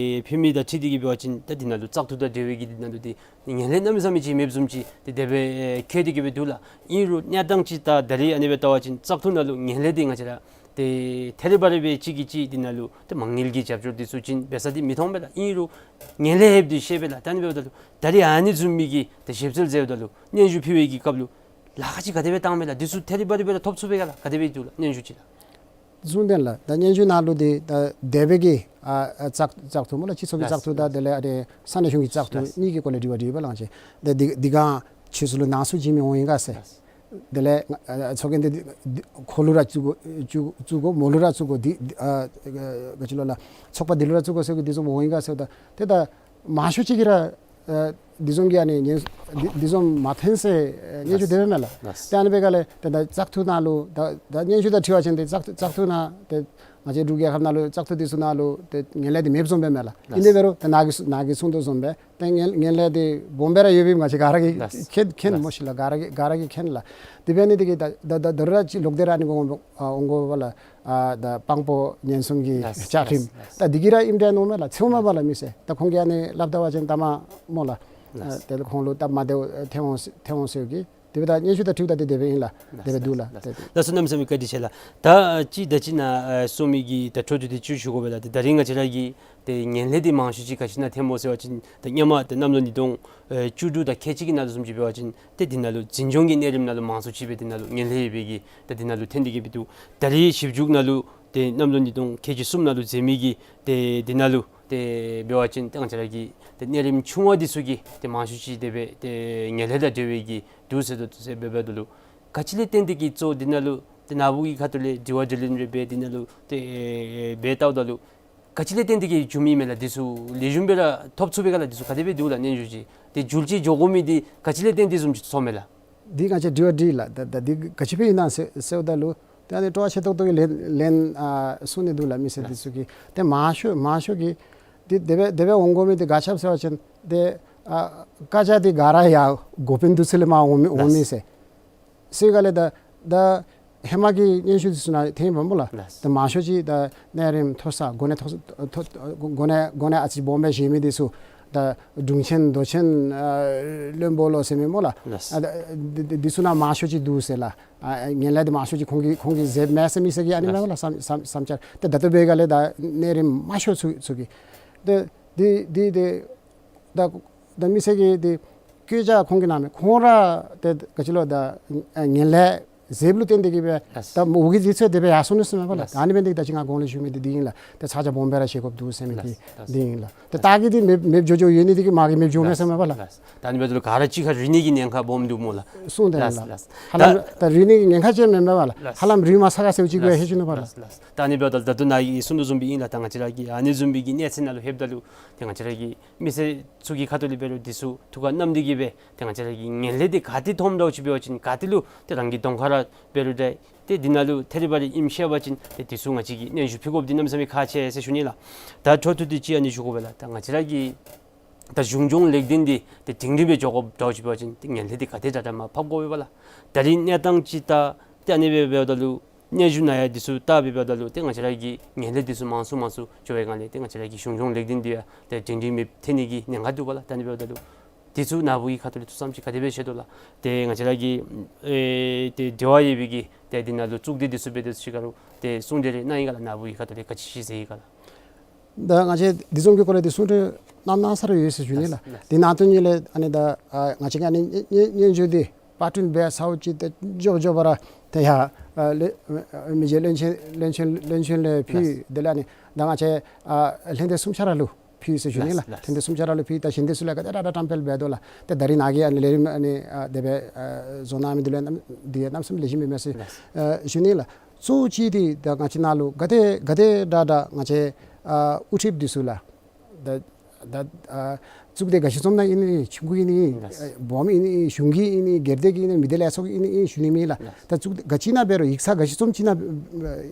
ཕུལ་མི་དང་འཁྲིལ་ཏེ་གི་འབད་བ་ཅིན་ད་འདི་ནང་ལུ་བཙག་འཐུ་དང་འབྲེལ་བའི་གི་འདི་ནང་ལུ་ཏེ་ངན་ལྷད་གནམ་མེད་ས་མེད་ཅིག་མེདཔ་བཟུམ་ཅིག་ཏེ་དེ་སྦེ་ཨེ་བཀོད་དེ་གི་སྦེ་འདུག་ལགས། ཨིན་རུང་གནས་སྟངས་ཅིག་ད་ད་རིས་ཨ་ནི་སྦེ་བལྟ་བ་ཅིན་བཙག་འཐུ་ནང་ལུ་ངན་ལྷད་འདི་ང་བཅས་ར་ཏེ་ཐད་རི་བ་རི་སྦེ་གཅིག་གིས་གཅིག་འདི་ནང་ལུ་ཏེ་མ་དངུལ་གྱི་རྒྱབ་སྐྱོར་འདི་ཚུ་བྱིན་འབད་ས་འདི་མི་མཐོང་པས་ལགས། ཨིན་རུང་ངན་ལྷད་ཡོདཔ་འདི་ཤེས་པས་ལགས། ད་ཨ་ནི་འབདཝ་ད་ལུ་ད་རིས་ཨ་ནི་བཟུམ་མའི་གི་ཏེ་ཞིབ་འཚོལ་མཛདཔ་ད་ལུ་སྙན་ཞུ་ཕུལ་བའི་གི་སྐབས་ལུ་ལཱ་ཁག་ཅིག་ག་དེ་སྦེ་བཏང་མས་ལགས། འདི་ཚུ་ཐད་རི་བ་རི་སྦེ་ར་ཐོབ་ཚུགས་པས་ག་ལགས། ག་དེ་སྦེ་འདུག་ལགས་སྙན་ཞུ་ཅིག་ལགས། གསུང་དོན་ལགས། ད་སྙན་ཞུ་ནང་ལུ་འདི་ད་འདས་པའི་གི་ཨ་ཨ་བཙག་བཙག་འཐུ་སྨོ་ལགས། སྤྱི་ཚོགས་ཀྱི་ལགས་བཙག་འཐུ་ལགས། དང་དེ་ལས་ཨ་ནི་ས་གནས་གཞུང་གི་བཙག་འཐུ་ལགས། གཉིས་ཀྱི་སྐོར་ལས་དྲི་བ་དྲིས་པ་ལགས། ང་བཅས་ད་འདི་འདི་ག་ཆོས་སྲིད་ལུ་ནང་གསུག་བྱིན་མི་འོང་ཡི་ག་ཟེར། ལགས། དེ་ལས་ཨ་ཨ་ཚོགས་རྒྱན་འདི་འདི་ཁོ་ལུ་ར་བཙུགས་དགོ་བཙུགས་བཙུགས་དགོ་མོ་ལུ་ར་བཙུགས་དགོ་འདི་ཨ་ག་ཅི་ལོ་ལགས། ཚོགས་པ་འདི་ལུ་ར་བཙུགས་དགོ་ཟེར་གི་འདི་ཚུ་འོང་ཡི་ག་ཟེརཝ་ད་ཏེ་ད་མང་ཤོས་ཅིག་གིས་ར་ཨ་འདི་བཟུམ་གྱི་ཨ་ནི་ཉེན་འདི་འདི་བཟུམ་མ་ཐོན་ཟེར་ཨ་སྙན་ཞུ་དེ་སྦེ་མས་ལགས། ལགས། ཏེ་ཨ་ནི་འབད་ག་ལས་ཏེ་ད་བཙག་འཐུ་ནང་ལུ་ད་ད་སྙན་ཞུ་དང་འཁྲིལ་བ་ཅིན་ཏེ་བཙག་འཐུ་བཙག་འཐུ་ནང་ཏེ་ང་བཅས་འབྲུག་རྒྱལ་ཁབ་ནང་ལུ་བཙག་འཐུ་འདི་ཚུ་ནང་ལུ་ཏེ་ངན་ལྷད་འདི་མེདཔ་བཟུམ་སྦེ་མས་ལགས། ལགས། ཨིན་དེ་འབད་རུང་ཏེ་ནཱ་གིས་ནཱ་གིས་གསུང་དོ་བཟུམ་སྦེ་ཏེ་ངན་ངན་ལྷད་འདི་སྦོམ་སྦེ་ར་ཡོད་པའི་ང་བཅས་ག་ར་གིས་ལགས། མཁྱེན་མཁྱེན་ལགས། སྨོ་ཤེས་ལགས། ག་ར་གིས་ག་ར་གིས་མཁྱེན་ལགས། དེ་འབད་ནི་འདི་གིས་ད་ད་ད་ད་རུང་ར་ཅིག་ལོག་སྟེ་ར་ཨ་ནི་འོང་འོང་དགོ་པས་ལགས། ཨ་ད་སྤང་སྤོ་ཉེན་སྲུང་གི་ལགས། བཅའ་ཁྲིམས། ལགས། ད་འདི་གིས་ར་ཨིནམ་འདྲས་མནོཝ་མས་ལགས། ཚོརཝ་མས་པ་ལགས་མི་སེར། ད་ཁོང་གིས་ཨ་ནི་སླབ་ད་པ་ཅིན་ད་མ་སྨོ་ལགས། ལགས། ཨ་དེ་ལས་ཁོང་ལུ་སྟབས་མ་བདེཝ་ཐོན་འོང་ཐོན་འོང་ཟེར་གི། དེ་འབདཝ་ད་སྙན་ཞུ་དང་འཁྲིལཝ་ད་དེ་དེ་སྦེ་ཨིན་ལགས། དེ་སྦེ་འདུག་ལགས། ལགས། ལགས་སོ། གནམ་མེད་ས་མེད་བཀའ་དྲིན་ཆེ་ལགས། ད་ཅིག་ད་ཅི་ནཱ་ཨ་གསུང་མི་གི་ད་འཕྲོ་མཐུད་དེ་ཅིག་ཞུ་དགོ་པས་ལགས། ད་ད་རིས་ང་བཅས་ར་གི་ཏེ་ངན་ལྷད་འདི་མང་ཤོས་ཅིག་ག་ཅི་ནང་ཐོནམ་སྨོ་ཟེར་བ་ཅིན་ད་སྔོན་མ་ཏེ་གནམ་ལོ་ཉིས་སྟོང་ཨེ་བཅུ་དྲུག་དང་ཁལ་གཅིག་གི་ནང་ལུ་བཟུམ་ཅིག་འབད་བ་ཅིན་ཏེ་འདི་ནང་ལུ་འཛིན་སྐྱོང་གི་གནས་རིམ་ནང་ལུ་མང་སུ་ཅིག་སྦེ་འདི་ནང་ལུ་ངན་ལྷད་ཡོད་པའི་གི་ད་འདི་ནང་ལུ་ཐོན་ཏེ་གི་སྦེ་འདུག། ད་རིས་ཞིབ་འཇུག་ནང་ལུ་ཏེ་གནམ་ལོ་ཉིས་སྟོང་ཁལ་གཅིག་གསུམ་ནང་ལུ་མཛད་མི་གི་ཏེ་འདི་ནང་ལུ་ཏེ་འབད་བ་ཅིན་ཏེ་ང་བཅས་ར་གི་ཏེ་གནས་རིམ་ཆུང་བ་འདི་ཚུ་གི་ཏེ་མང་ཤོས་ཅིག་དེ་སྦེ་ཏེ་ངན་ལྷད་དང་འབྲེལ་བའི་གི་འདུག་ཟེར་དོ་ཟེར་འབད་འབདཝ་ད་ལུ་ག་ཅི་ལས་བརྟེན་ཏེ་གི་གཙོ་འདི་ནང་ལུ་ཏེ་ནཱ་བུ་གི་ཁ་ཐུག་ལས་དྲི་བ་དྲིས་ལན་རེ་འབད་འདི་ནང་ལུ་ཏེ་འབད་བལྟཝ་ད་ལུ་ག་ཅི་ལས་བརྟེན་ཏེ་གི་འགྱོ་མི་མས་ལགས། འདི་ཚུ་ལེགས་ཤོམ་སྦེ་ར་ཐོབ་ཚུགས་པས་ག་ལགས། འདི་ཚུ་ག་དེ་སྦེ་འདུག་ལགས་སྙན་ཞུ་ཅིག། ཏེ་འགྱུར་བཅོས་འགྱོ་དགོ་མི་འདི་ག་ཅི་ལས་བརྟེན་ཏེ་བཟུམ་ཅིག་ཚོརཝ་མས་ལགས། འདི་ང་བཅས་དྲི་བ་དྲིས་ལགས། ད་ད་འདི་ག་ཅི་སྦེ་ཨིན་ན་ཟེར་ཟེརཝ་ད་ལུ་ཏེ་ཨ་ནི་སྤྲོ་བ་ཆེ་ཏོག་ཏོ་གིས་ལན་ལན་ཨ་གསུང་ནི་འདུག་ལགས་མི་སེར་འདི་ཚུ་གིས། ཏེ་མང་ཤོས་མང་ཤོས་ཀྱིས་འདི་དེ་སྦེ་དེ་སྦེ་འོང་དགོ་མི་འདི་ག་ཅི་སྦེ་ཟེར་བ་ཅིན་ཏེ་ཨ་བཀའ་རྒྱ་འདི་ག་ར་ཡང་འགོ་དཔོན་འདི་ཚུ་ལས་མར་འོང་མི་འོང་མི་ཟེར། ཟེར་ག་ལས་ད་ད་ཧེ་མ་གི་སྙན་ཞུ་འདི་ཚུ་ནང་ཐོན་ཡི་པ་སྨོ་ལགས། ལགས། ད་མང་ཤོས་ཅིག་ད་གནས་རིམ་མཐོ་ས་གོ་གནས་མཐོ་ས་མཐོ་གོ་གནས་གོ་གནས་ཨ་ཙི་སྦོམ་སྦེ་བཞེས་མི་འདི་ཚུ་ ད་དྲུང་ཆེན་མདོ་ཆེན་ཨ་བློན་པོ་ལོ་ཟེར་མི་སྨོ་ལགས། ལགས། ཨ་ད་འདི་འདི་འདི་ཚུ་ནང་མང་ཤོས་ཅིག་འདུག་ཟེར་ལགས། ཨ་ངན་ལྷད་འདི་མང་ཤོས་ཅིག་ཁོང་གིས་ཁོང་གིས་མཛདཔ་མས་ཟེར་མི་ཟེར་གི་ཨ་ནི་མས་ལགས། ལགས། བསམ་བསམ་བསམ་འཆར་ཏེ་ད་ལྟོ་འབད་ག་ལས་ད་གནས་རིམ་མང་ཤོས་ཚུ་ཚུ་གིས་ཏེ་འདི་འདི་ཏེ་ད་ད་མི་སེར་གྱིས་ཏེ་བཀོད་རྒྱ་ཁོང་གིས་གནང་མས། ཁོང་ར་ཏེ་ག་ཅི་ལོ་ད་ཨ་ངན་ལྷད་མཛདཔ་ལུ་བརྟེན་ཏེ་གིས་སྦེ་ལགས། ད་མུ་གི་འདི་ཚུ་དེ་སྦེ་ཡར་སོང་ནུག་ཟེར་མས་པ་ལགས། ལགས། ཨ་ནི་འབད་ནི་འདི་གིས་ད་ཅི་ང་གོང་ལས་ཞུ་མི་འདི་འདི་ཨིན་ལགས། ཏེ་ཚ་གྱང་སྦོམ་སྦེ་ར་བཞེས་དགོཔ་འདུག་ཟེར་མི་འདི་ལགས། ལགས། འདི་ཨིན་ལགས། ཏེ་ལགས། ད་གི་འདི་མེདཔ་མེདཔ་འགྱོ་འགྱོ་ཡོད་ནི་འདི་གིས་མ་གི་མེདཔ་འགྱོཝ་མས་ཟེར་མས་པ་ལགས། ལགས། ད་ཨ་ནི་འབདཝ་ད་ལུ་ག་ར་གཅིག་ཁར་རུལ་ནི་གི་ཉེན་ཁ་སྦོམ་འདུག་སྨོ་ལགས། གསུངས་ཏེ་ལགས། ལགས། ལགས། ད་ད་རུལ་ནི་གི་ཉེན་ཁ་ཅིག་མེན་མས་པ་ལགས། ལགས། ཧ་ལམ་རུལ་མ་ཚར་ག་ཟེརཝ་ཅིག་གི་ལགས། ཧེ་ཅིག་ནུག་པ་ལགས། ལགས། ལགས། ད་ཨ་ནི་འབདཝ་ད་ད་ལྟོ་ནཱ་གིས་གསུངས་དོ་བཟུམ་སྦེ་ཨིན་ལགས། ད་ང་བཅས་ར་གིས་ཨ་ནི་བཟུམ་སྦེ་གི་གནས་ཚད་ནང་ལུ་ལྷོདཔ་ད་ལུ་ཏེ་ང་བཅས་ར་གི་མི་སེར་ཚུ་གི་ཁ་ཐུག་ལས་འབད་རུང་འདི་ཚུ་ཐུགས་ཁར་བསྣམས་ཏེ་གིས་སྦེ་ཏེ་ང་བཅས་ར་གི་ངན་ལྷད་འདི་ག་ཏེ་མཐོངམ་འདྲཝ་ཅིག་འབད་བ་ཅིན་ག་ཏེ་ལུ་ཏེ་རང་གི་གདོང་ཁ་ར་འབད་རུང་ཏེ་ཏེ་འདི་ནང་ལུ་ཐད་རི་བ་རི་ཨིནམ་ཤེས་པ་ཅིན་ཏེ་འདི་ཚུ་ང་བཅས་ཀྱིས་སྙན་ཞུ་ཕུལ་དགོཔ་འདི་གནམ་མེད་ས་མེད་ཁག་ཆེ་ཟེར་ཞུ་ནི་ལགས། ད་འཕྲོ་མཐུད་དེ་ཅིག་ཨ་ནི་ཞུ་དགོ་པས་ལགས། ད་ང་བཅས་ར་གི་ད་གཞུང་སྐྱོང་ལེགས་ལྡན་འདི་ཏེ་སྒྲིང་སྒྲིང་སྦེ་འགྱོ་དགོཔ་འདྲཝ་ཅིག་འབད་བ་ཅིན་ཏེ་ངན་ལྷད་འདི་ག་དེ་དྲག་དྲག་མར་ཕབ་དགོ་པས་པ་ལགས། ད་རིས་གནས་སྟངས་ཅིག་ད་ཏེ་ཨ་ནི་སྦེ་འབདཝ་ད་ལུ་སྙན་ཞུ་ནང་ཡང་འདི་ཚུ་བལྟ་སྦེ་འབདཝ་ད་ལུ་ཏེ་ང་བཅས་ར་གི་ངན་ལྷད་འདི་ཚུ་མང་སུ་མང་སུ་འགྱོ་བའི་སྒང་ལས་ཏེ་ང་བཅས་ར་གི་གཞུང་སྐྱོང་ལེགས་ལྡན་འདི་ཡང་ཏེ་སྒྲིང་སྒྲིང་མེདཔ་ཐལ་ནི་གི་ཉེན་ཁ་འདུག་པ་ལགས། ད་ཨ་ནི་འབདཝ་ད་ལུ་འདི་ཚུ་ནཱ་བུ་གི་ཁ་ཐུག་ལས་ཐུགས་བསམ་ཅིག་ག་དེ་སྦེ་བཞེས་དོ་ལགས། ཏེ་ང་བཅས་ར་གི་ཨེ་ཏེ་འབྲེལ་བ་ཡོད་པའི་གི་ཏེ་འདི་ནང་ལུ་གཙུག་སྡེ་འདི་ཚུ་འབད་དེ་ཅིག་ཁར་ལུ་ཏེ་གསུང་གྲོས་རེ་གནང་ཡི་ག་ལགས། ནཱ་བུ་གི་ཁ་ཐུག་ལས་ག་ཅི་ཅིག་ཟེར་ཡི་ག་ལགས། ད་ང་བཅས་འདི་བཟུམ་གྱི་སྐོར་ལས་ཏེ་གསུང་གྲོས་གནང་གནང་ས་ར་ཡོད་ཟེར་ཞུ་ནི་ལགས། ལགས། འདི་ནང་དོན་ཉིད་ལས་ཨ་ནི་ད་ཨ་ང་བཅས་ཀྱིས་ཨ་ནི་སྙན་སྙན་སྙན་ཞུ་འདི་པར་སྐྲུན་འབད་ཚརཝ་ཅིག་ཏེ་མགྱོགས་མགྱོགས་པ་ར་ཏེ་ཡར་ཨ་ལས་མི་རྗེ་བློན་ཆེན་བློན་ཆེན་བློན་ཆེན་ལས་ཕུལ། ལགས། དེ་ལས་ཨ་ནི་ད་ང་བཅས་ཨ་ལྷན་སྡེ་གསུམ་ཆ་ར་ལུ་ཕུལ་ཟེར་ཞུ་ནི་ལགས། ལགས། ལགས། ལྷན་སྡེ་གསུམ་ཆ་ར་ལུ་ཕུལ། ད་གཞན་སྡེ་ཚུ་ལུ་ག་དེ་ར་ད་བཀྲམ་སྤེལ་འབད་དོ་ལགས། ཏེ་ད་རིས་ནཱ་གིས་ཨ་ནི་ལས་རིམ་ཨ་ནི་ཨ་དེ་སྦེ་ཨ་བཟོ་གནང་མི་འདི་ལུ་ཡང་གནམ་འདི་ཡང་གནམ་མེད་ས་མེད་ལེགས་ཤོམ་ཨིན་མས་ཟེར་ལགས། ཨ་ཞུ་ནི་ལགས། གཙོ་བོ་ཅིག་འདི་ད་ང་བཅས་ནཱ་ལུ་ག་དེ་ག་དེ་དྲག་དྲག་ང་བཅས་ཨ་དབུ་ཁྲིདཔ་འདི་ཚུ་ལགས། ད་ད་ཨ་གཙུག་སྡེ་ག་ཅི་བཟུམ་ནང་ཨིན་ནི་ཆུང་ཀུ་ཨིན་ནི་ཨ་སྦོམ་ཨིན་ནི་གཞུང་གི་ཨིན་ནི་སྒེར་སྡེ་གི་ཨིན་ནི་མི་སྡེ་ལས་ཚོགས་ཨིན་ནི་ཨིན་ཞུ་ནི་མེད་ལགས། ད་གཙུག་སྡེ་ག་ཅི་ནང་འབད་རུང་ཡིག་ཚང་ག་ཅི་བཟུམ་ཅིག་ནང་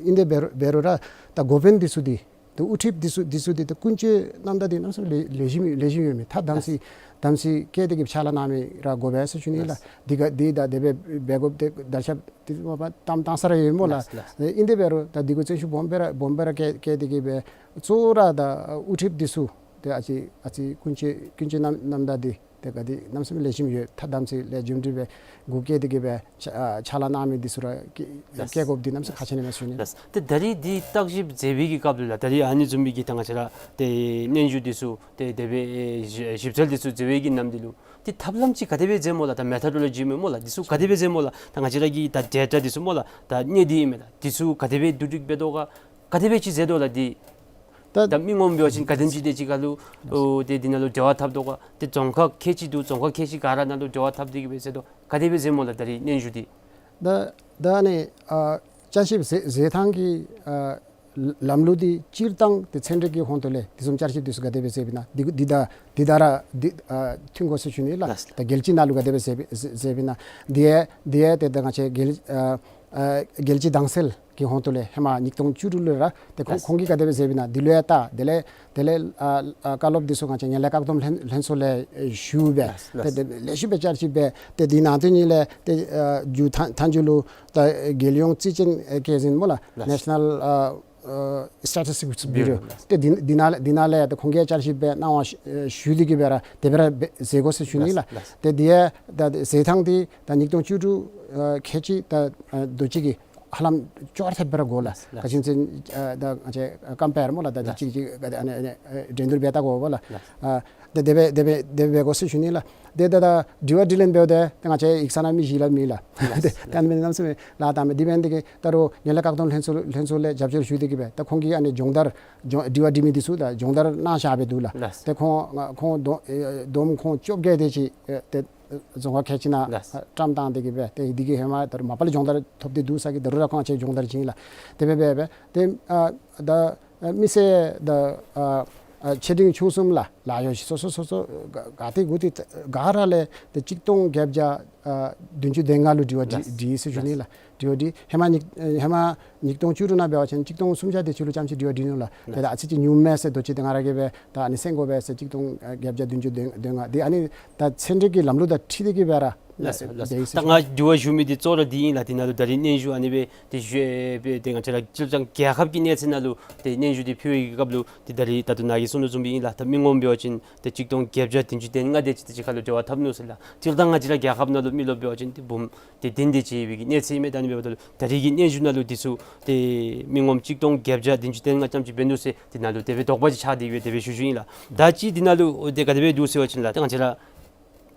ཨིན་ཏེ་འབད་རུང་འབད་རུང་ར་ད་འགོ་དཔོན་འདི་ཚུ་འདི་ད་དབུ་ཁྲིདཔ་འདི་ཚུ་འདི་ཚུ་འདི་ད་ཀུན་སྤྱོད་རྣམ་དག་འདི་གནམ་མེད་ས་མེད་ལེགས་ལེགས་ཤོམ་ལེགས་ཤོམ་ཡོད་མི་ད་དམ་ཚིག་དམ་ཚིག་བཀལ་ཏེ་གིས་ཕྱག་ལཱ་གནང་མི་ར་དགོ་པས་ཟེར་ཞུ་ནི་ལགས། འདི་ག་འདི་ད་དེ་སྦེ་འབད་དགོཔ་ཏེ་དར་ཁྱབ་འདི་མ་པ་བཏང་བཏང་ས་ར་ཡོད་སྨོ་ལགས། ལགས། ལགས། ཨིན་ཏེ་འབད་རུང་ད་འདི་གུ་བརྩོན་ཤུགས་སྦོམ་སྦེ་ར་སྦོམ་སྦེ་ར་བཀལ་བཀལ་ཏེ་གིས་སྦེ་གཙོ་བོ་ར་ད་དབུ་ཁྲིདཔ་འདི་ཚུ་ཏེ་ཨ་ཙི་ཨ་ཙི་ཀུན་སྤྱོད་ཀུན་སྤྱོད་རྣམ་རྣམ་དག་འདི་ཏེ་ག་འདི་གནམ་མེད་ས་མེད་ལེགས་ཤོམ་ཡོད། ད་དམ་ཚིག་ལེགས་ཤོམ་འདི་སྦེ་གུ་བཀལ་ཏེ་གིས་སྦེ་ཕྱག་ཨ་ཕྱག་ལཱ་གནང་མི་འདི་ཚུ་ར་བཀལ་ལགས། བཀལ་དགོཔ་འདི་གནམ་མེད་ས་མེད་ཁག་ཆེ་ནི་མས་ཟེར་ཞུ་ནི། ལགས། ཏེ་ད་རིས་འདི་བརྟག་ཞིབ་མཛད་པའི་གི་སྐབས་ལུ་ལགས། ད་རིས་ཨ་ནི་བཟུམ་མའི་གི་ད་ང་བཅས་ར་ཏེ་སྙན་ཞུ་འདི་ཚུ་ཏེ་དེ་སྦེ་ཨེ་ཞིབ་ཞིབ་འཚོལ་འདི་ཚུ་མཛད་པའི་གི་ནམ་འདི་ལུ་ཏེ་ཐབས་ལམ་ཅིག་ག་དེ་སྦེ་མཛད་སྨོ་ལགས། ད་མེ་ཐོཌ་ལོ་ཇི་མས་སྨོ་ལགས། འདི་ཚུ་ག་དེ་སྦེ་མཛད་སྨོ་ལགས། ད་ང་བཅས་ར་གི་ད་ཌེ་ཊ་འདི་ཚུ་སྨོ་ལགས། ད་གནས་འདི་ཨིན་མས་ལགས། འདི་ཚུ་ག་དེ་སྦེ་བསྡུ་སྒྲིག་འབད་དོ་ག་ག་དེ་སྦེ་ཅིག་མཛད་དོ་ལགས། འདི་ད་ད་མི་ངོམ་འབད་བ་ཅིན་ག་དེམ་ཅིག་དེ་ཅིག་ཁར་ལུ་ཨོ་ཏེ་འདི་ནང་ལུ་འབྲེལ་བ་འཐབ་དོ་ག་ཏེ་རྫོང་ཁག་ཁལ་གཅིག་འདུག། རྫོང་ཁག་ཁལ་གཅིག་ག་ར་ནང་ལུ་འབྲེལ་བ་འཐབ་སྟེ་གིས་སྦེ་མཛད་དོ་ག་དེ་སྦེ་མཛད་སྨོ་ལགས། ད་རིས་སྙན་ཞུ་འདི་ད་ད་ཨ་ནི་ཨ་བསྐྱར་ཞིབ་མཛད་མཛད་ཐངས་ཀྱི་ཨ་ལམ་ལུགས་འདི་སྤྱིར་བཏང་ཏེ་ཚན་རིག་གི་ཧོང་ཏོ་ལས་འདི་བཟུམ་བསྐྱར་ཞིབ་འདི་ཚུ་ག་དེ་སྦེ་མཛདཔ་ཨིན་ན་འདི་འདི་དང་འདི་དང་ར་འདི་ཨ་མཐུན་དགོ་ཟེར་ཞུ་ནི་ལགས། ལགས། ད་རྒྱལ་སྤྱི་ནང་ལུ་ག་དེ་སྦེ་མཛད་མཛད་མཛདཔ་ཨིན་ན་འདི་ཡང་འདི་ཡང་ཏེ་ད་ང་བཅས་རྒྱལ་ཨ་ཨ་རྒྱལ་སྤྱི་དྭངས་གསལ་གྱི་ཧོང་ཏོ་ལས་ཧེ་མ་ཉིས་སྟོང་བཅུ་དྲུག་ལུ་ར་ཏེ་ཁོང་ལགས། ཁོང་གིས་ག་དེ་སྦེ་མཛདཔ་ཨིན་ན་འདི་ལུ་ཡང་བལྟ། དེ་ལས་དེ་ལས་ཨ་ཨ་བཀའ་སློབ་འདི་ཚུ་ང་བཅས་ངན་ལྷད་བཀག་སྡོམ་ལྷན་ལྷན་ཚོགས་ལས་ཨེ་ཞུ་སྦེ་ལགས། ཏེ་ལགས། ཏེ་ལེགས་ཤོམ་སྦེ་བསྐྱར་ཞིབ་འབད། ཏེ་འདི་ནང་དོན་ཉིད་ལས་ཏེ་ཨ་མཇུག་མཐའ་མཇུག་ལུ་ད་རྒྱལ་ཡོངས་རྩིས་ཅན་ཨེ་ཁེ་ཟེར་སྨོ་ལགས། ལགས། ནེ་ཤ་ནཱལ་ཨ་ཨ་སི་ཊེ་ཊིག་སི་བྷི་རོ། བྷི་རོ། ལགས། ཏེ་འདི་འདི་ནང་འདི་ནང་ལས་ཡང་ཏེ་ཁོང་གིས་བསྐྱར་ཞིབ་འབད་གནང་བ་ཞུ་ཞུ་སྟེ་གིས་སྦེ་ར་དེ་སྦེ་ར་འབད་མཛད་དགོ་ཟེར་ཞུ་ནི་ལགས། ལགས། ལགས། ཏེ་འདི་ཡང་ད་མཛད་ཐངས་འདི་ད་ཉིས་སྟོང་བཅུ་དྲུག་ཨ་ཁལ་གཅིག་ད་ཨ་དུས་ཅི་གི་ཧ་ལམ་ཅོག་ར་འཐདཔ་སྦེ་ར་དགོ་ལགས། ལགས། ག་ཅི་ཟེར་ཨ་ད་ང་བཅས་ཨ་ཀམ་པེར་སྨོ་ལགས། ད་ལགས། གཅིག་གཅིག་ག་དེ་ཨ་ནི་ཨ་ནི་ཨ་འགྲན་བསྡུར་འབད་བལྟ་དགོ་པ་ལགས། ལགས། ཨ་ཏེ་དེ་སྦེ་དེ་སྦེ་དེ་སྦེ་འབད་དགོ་ཟེར་ཞུ་ནི་ལགས། ཏེ་ད་ད་དྲི་བ་དྲིས་ལན་འབདཝ་ད་ཏེ་ང་བཅས་ཡིག་ཚང་ནང་མི་བཞི་ལས་མེད་ལགས། ལགས། ཏེ་ད་ཨ་ནི་སྦེ་གནམ་མེད་ས་མེད་ལཱ་བཏང་མས། དེ་འབད་ནི་དེ་གིས་ད་རུང་ངན་ལྷད་བཀག་སྡོམ་ལྷན་ཚོགས་ལྷན་ཚོགས་ལས་རྒྱབ་སྐྱོར་ཞུ་སྟེ་གིས་སྦེ་ད་ཁོང་གིས་ཨ་ནི་སྦྱོང་བརྡར་སྦྱོང་དྲི་བ་དྲི་མི་འདི་ཚུ་ད་སྦྱོང་བརྡར་གནང་བཞག་སྦེ་འདུག་ལགས། ལགས། ཏེ་ཁོང་ཁོང་བསྡོམས་ཨེ་བསྡོམས་ཁོང་བཅོ་བརྒྱད་དེ་ཅིག་ཨེ་ཏེ་རྫོང་ཁག་ཁལ་གཅིག་ནང་ལགས། བཀྲམ་བཏང་སྟེ་གིས་སྦེ་ཏེ་འདི་གིས་ཧེ་མ་ད་རུང་མ་པ་ལས་སྦྱོང་བརྡར་ཐོབ་སྟེ་འདུག་ས་གི་ད་རུང་ར་ཁོང་ཅིག་སྦྱོང་བརྡར་བྱིན་ལགས། དེ་སྦེ་འབད་འབད་ཏེ་ཨ་ད་ཨ་མི་སེར་ད་ཨ་ཨ་ཆེ་འབྲིང་ཆུང་གསུམ་ལགས་ལཱ་གཡོག་སོ་སོ་སོ་སོ་ག་ག་ཏེ་གུ་ཏེ་ག་ར་ལས་ཏེ་གཅིག་སྟོང་བརྒྱད་བརྒྱ་ ཨ་བདུན་ཅུ་དོན་ལྔ་ལུ་དྲི་བ་དྲི་ལགས། དྲིས་ཟེར་ཞུ་ནི་ལགས། དྲི་བ་དྲིས། ཧེ་མ་ཉིས་ཨེ་ཧེ་མ་ཉིས་སྟོང་བཅུ་དྲུག་ནང་འབད་བ་ཅིན་གཅིག་སྟོང་སུམ་བརྒྱ་དེ་ཅིག་ལུ་ཙམ་ཅིག་དྲི་བ་དྲིས་ནུག་ལགས། ལགས། ཏེ་ད་ཨ་ཙི་ཅིག་ཉུངམ་མས་ཟེར། དོ་ཅི་ཏེ་ང་ར་གིས་སྦེ་ད་ཨ་ནི་སེང་གོ་སྦེ་ཟེར། གཅིག་སྟོང་ཨ་བརྒྱད་བརྒྱ་བདུན་ཅུ་དོན་དོན་ལྔ་དེ་ཨ་ནི་ད་ཚན་རིག་གི་ལམ་ལུགས་དང་འཁྲིལ་ཏེ་གིས་སྦེ་ར། ལགས་སོ། ལགས་སོ། དེ་ད་ང་དྲི་བ་ཞུ་མི་འདི་གཙོ་བོ་ར་འདི་ཨིན་ལགས། འདི་ནང་ལུ་ད་རིས་སྙན་ཞུ་ཨ་ནི་སྦེ་ཏེ་ཞུ་སྦེ་ཏེ་ང་བཅས་ར་སྤྱིར་བཏང་རྒྱལ་ཁབ་ཀྱི་གནས་ཚད་ནང་ལུ་ཏེ་སྙན་ཞུ་འདི་ཕུལ་བའི་སྐབས་ལུ་ཏེ་ད་རིས་ད་ལྟོ་ནཱ་གིས་གསུངས་དོ་བཟུམ་སྦེ་ཨིན་ལགས། ད་མི་ངོམ་འབད་བ་ཅིན་ཏེ་གཅིག་སྟོང་བརྒྱད་བརྒྱ་བདུན་ཅུ་དོན་ལྔ་དེ་ཅིག་ཏེ་ཅིག་ཁར་ལུ་འབྲེལ་བ་འཐབ་ནུག་ཟེར་ལགས། སྤྱིར་བཏང་ང་བཅས་ར་རྒྱལ་ཁབ་ནང་ལུ་མི་རློབས་འབད་བ་ཅིན་ཏེ་འབུམ་ཏེ་བདུན་དེ་ཅིག་སྦེ་གི་གནས་ཚད་ཨིན་མས། ད་ཨ་ནི་འབདཝ་ད་ལུ་ད་རིས་ཀྱི་སྙན་ཞུ་ནང་ལུ་འདི་ཚུ་ཏེ་མི་ངོམ་གཅིག་སྟོང་བརྒྱད་བརྒྱ་བདུན་ཅུ་དོན་ལྔ་ཙམ་ཅིག་འབད་ནུག་ཟེར་འདི་ནང་ལུ་དེ་སྦེ་དོགས་པ་ཅིག་ཆགས་ཏེ་གིས་སྦེ་དེ་སྦེ་ཞུ་ཞུཝ་ཨིན་ལགས། ད་ཅི་འདི་ནང་ལུ་ཏེ་ག་དེ་སྦེ་འདུག་ཟེར་བ་ཅིན་ལགས། ཏེ་ང་བཅས་ར་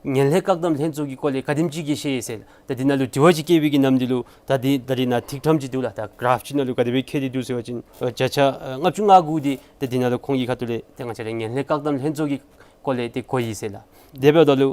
ངན་ལྷད་བཀག་སྡོམ་ལྷན་ཚོགས་ཀྱི་སྐོར་ལས་ག་དེམ་ཅིག་གིས་ཤེས་ཡི་ཟེར། ད་འདི་ནང་ལུ་དྲི་བ་ཅིག་བཀོད་པའི་གི་ནམ་འདི་ལུ་ད་འདི་ད་རིས་ནཱ་ཐིག་ཕྲེང་ཅིག་འདུག་ལགས། ད་ག་རཱཕ་ཅིག་ནང་ལུ་ག་དེ་སྦེ་བཀོད་དེ་འདུག་ཟེར་བ་ཅིན་ཨ་བརྒྱ་ཆ་ཨ་ལྔ་བཅུ་ང་དགུ་འདི་ཏེ་འདི་ནང་ལུ་ཁོང་གི་ཁ་ཐུག་ལས་ཏེ་ང་བཅས་ར་ངན་ལྷད་བཀག་སྡོམ་ལྷན་ཚོགས་ཀྱི་སྐོར་ལས་ཏེ་གོ་ཡི་ཟེར་ལགས། དེ་འབདཝ་ད་ལུ་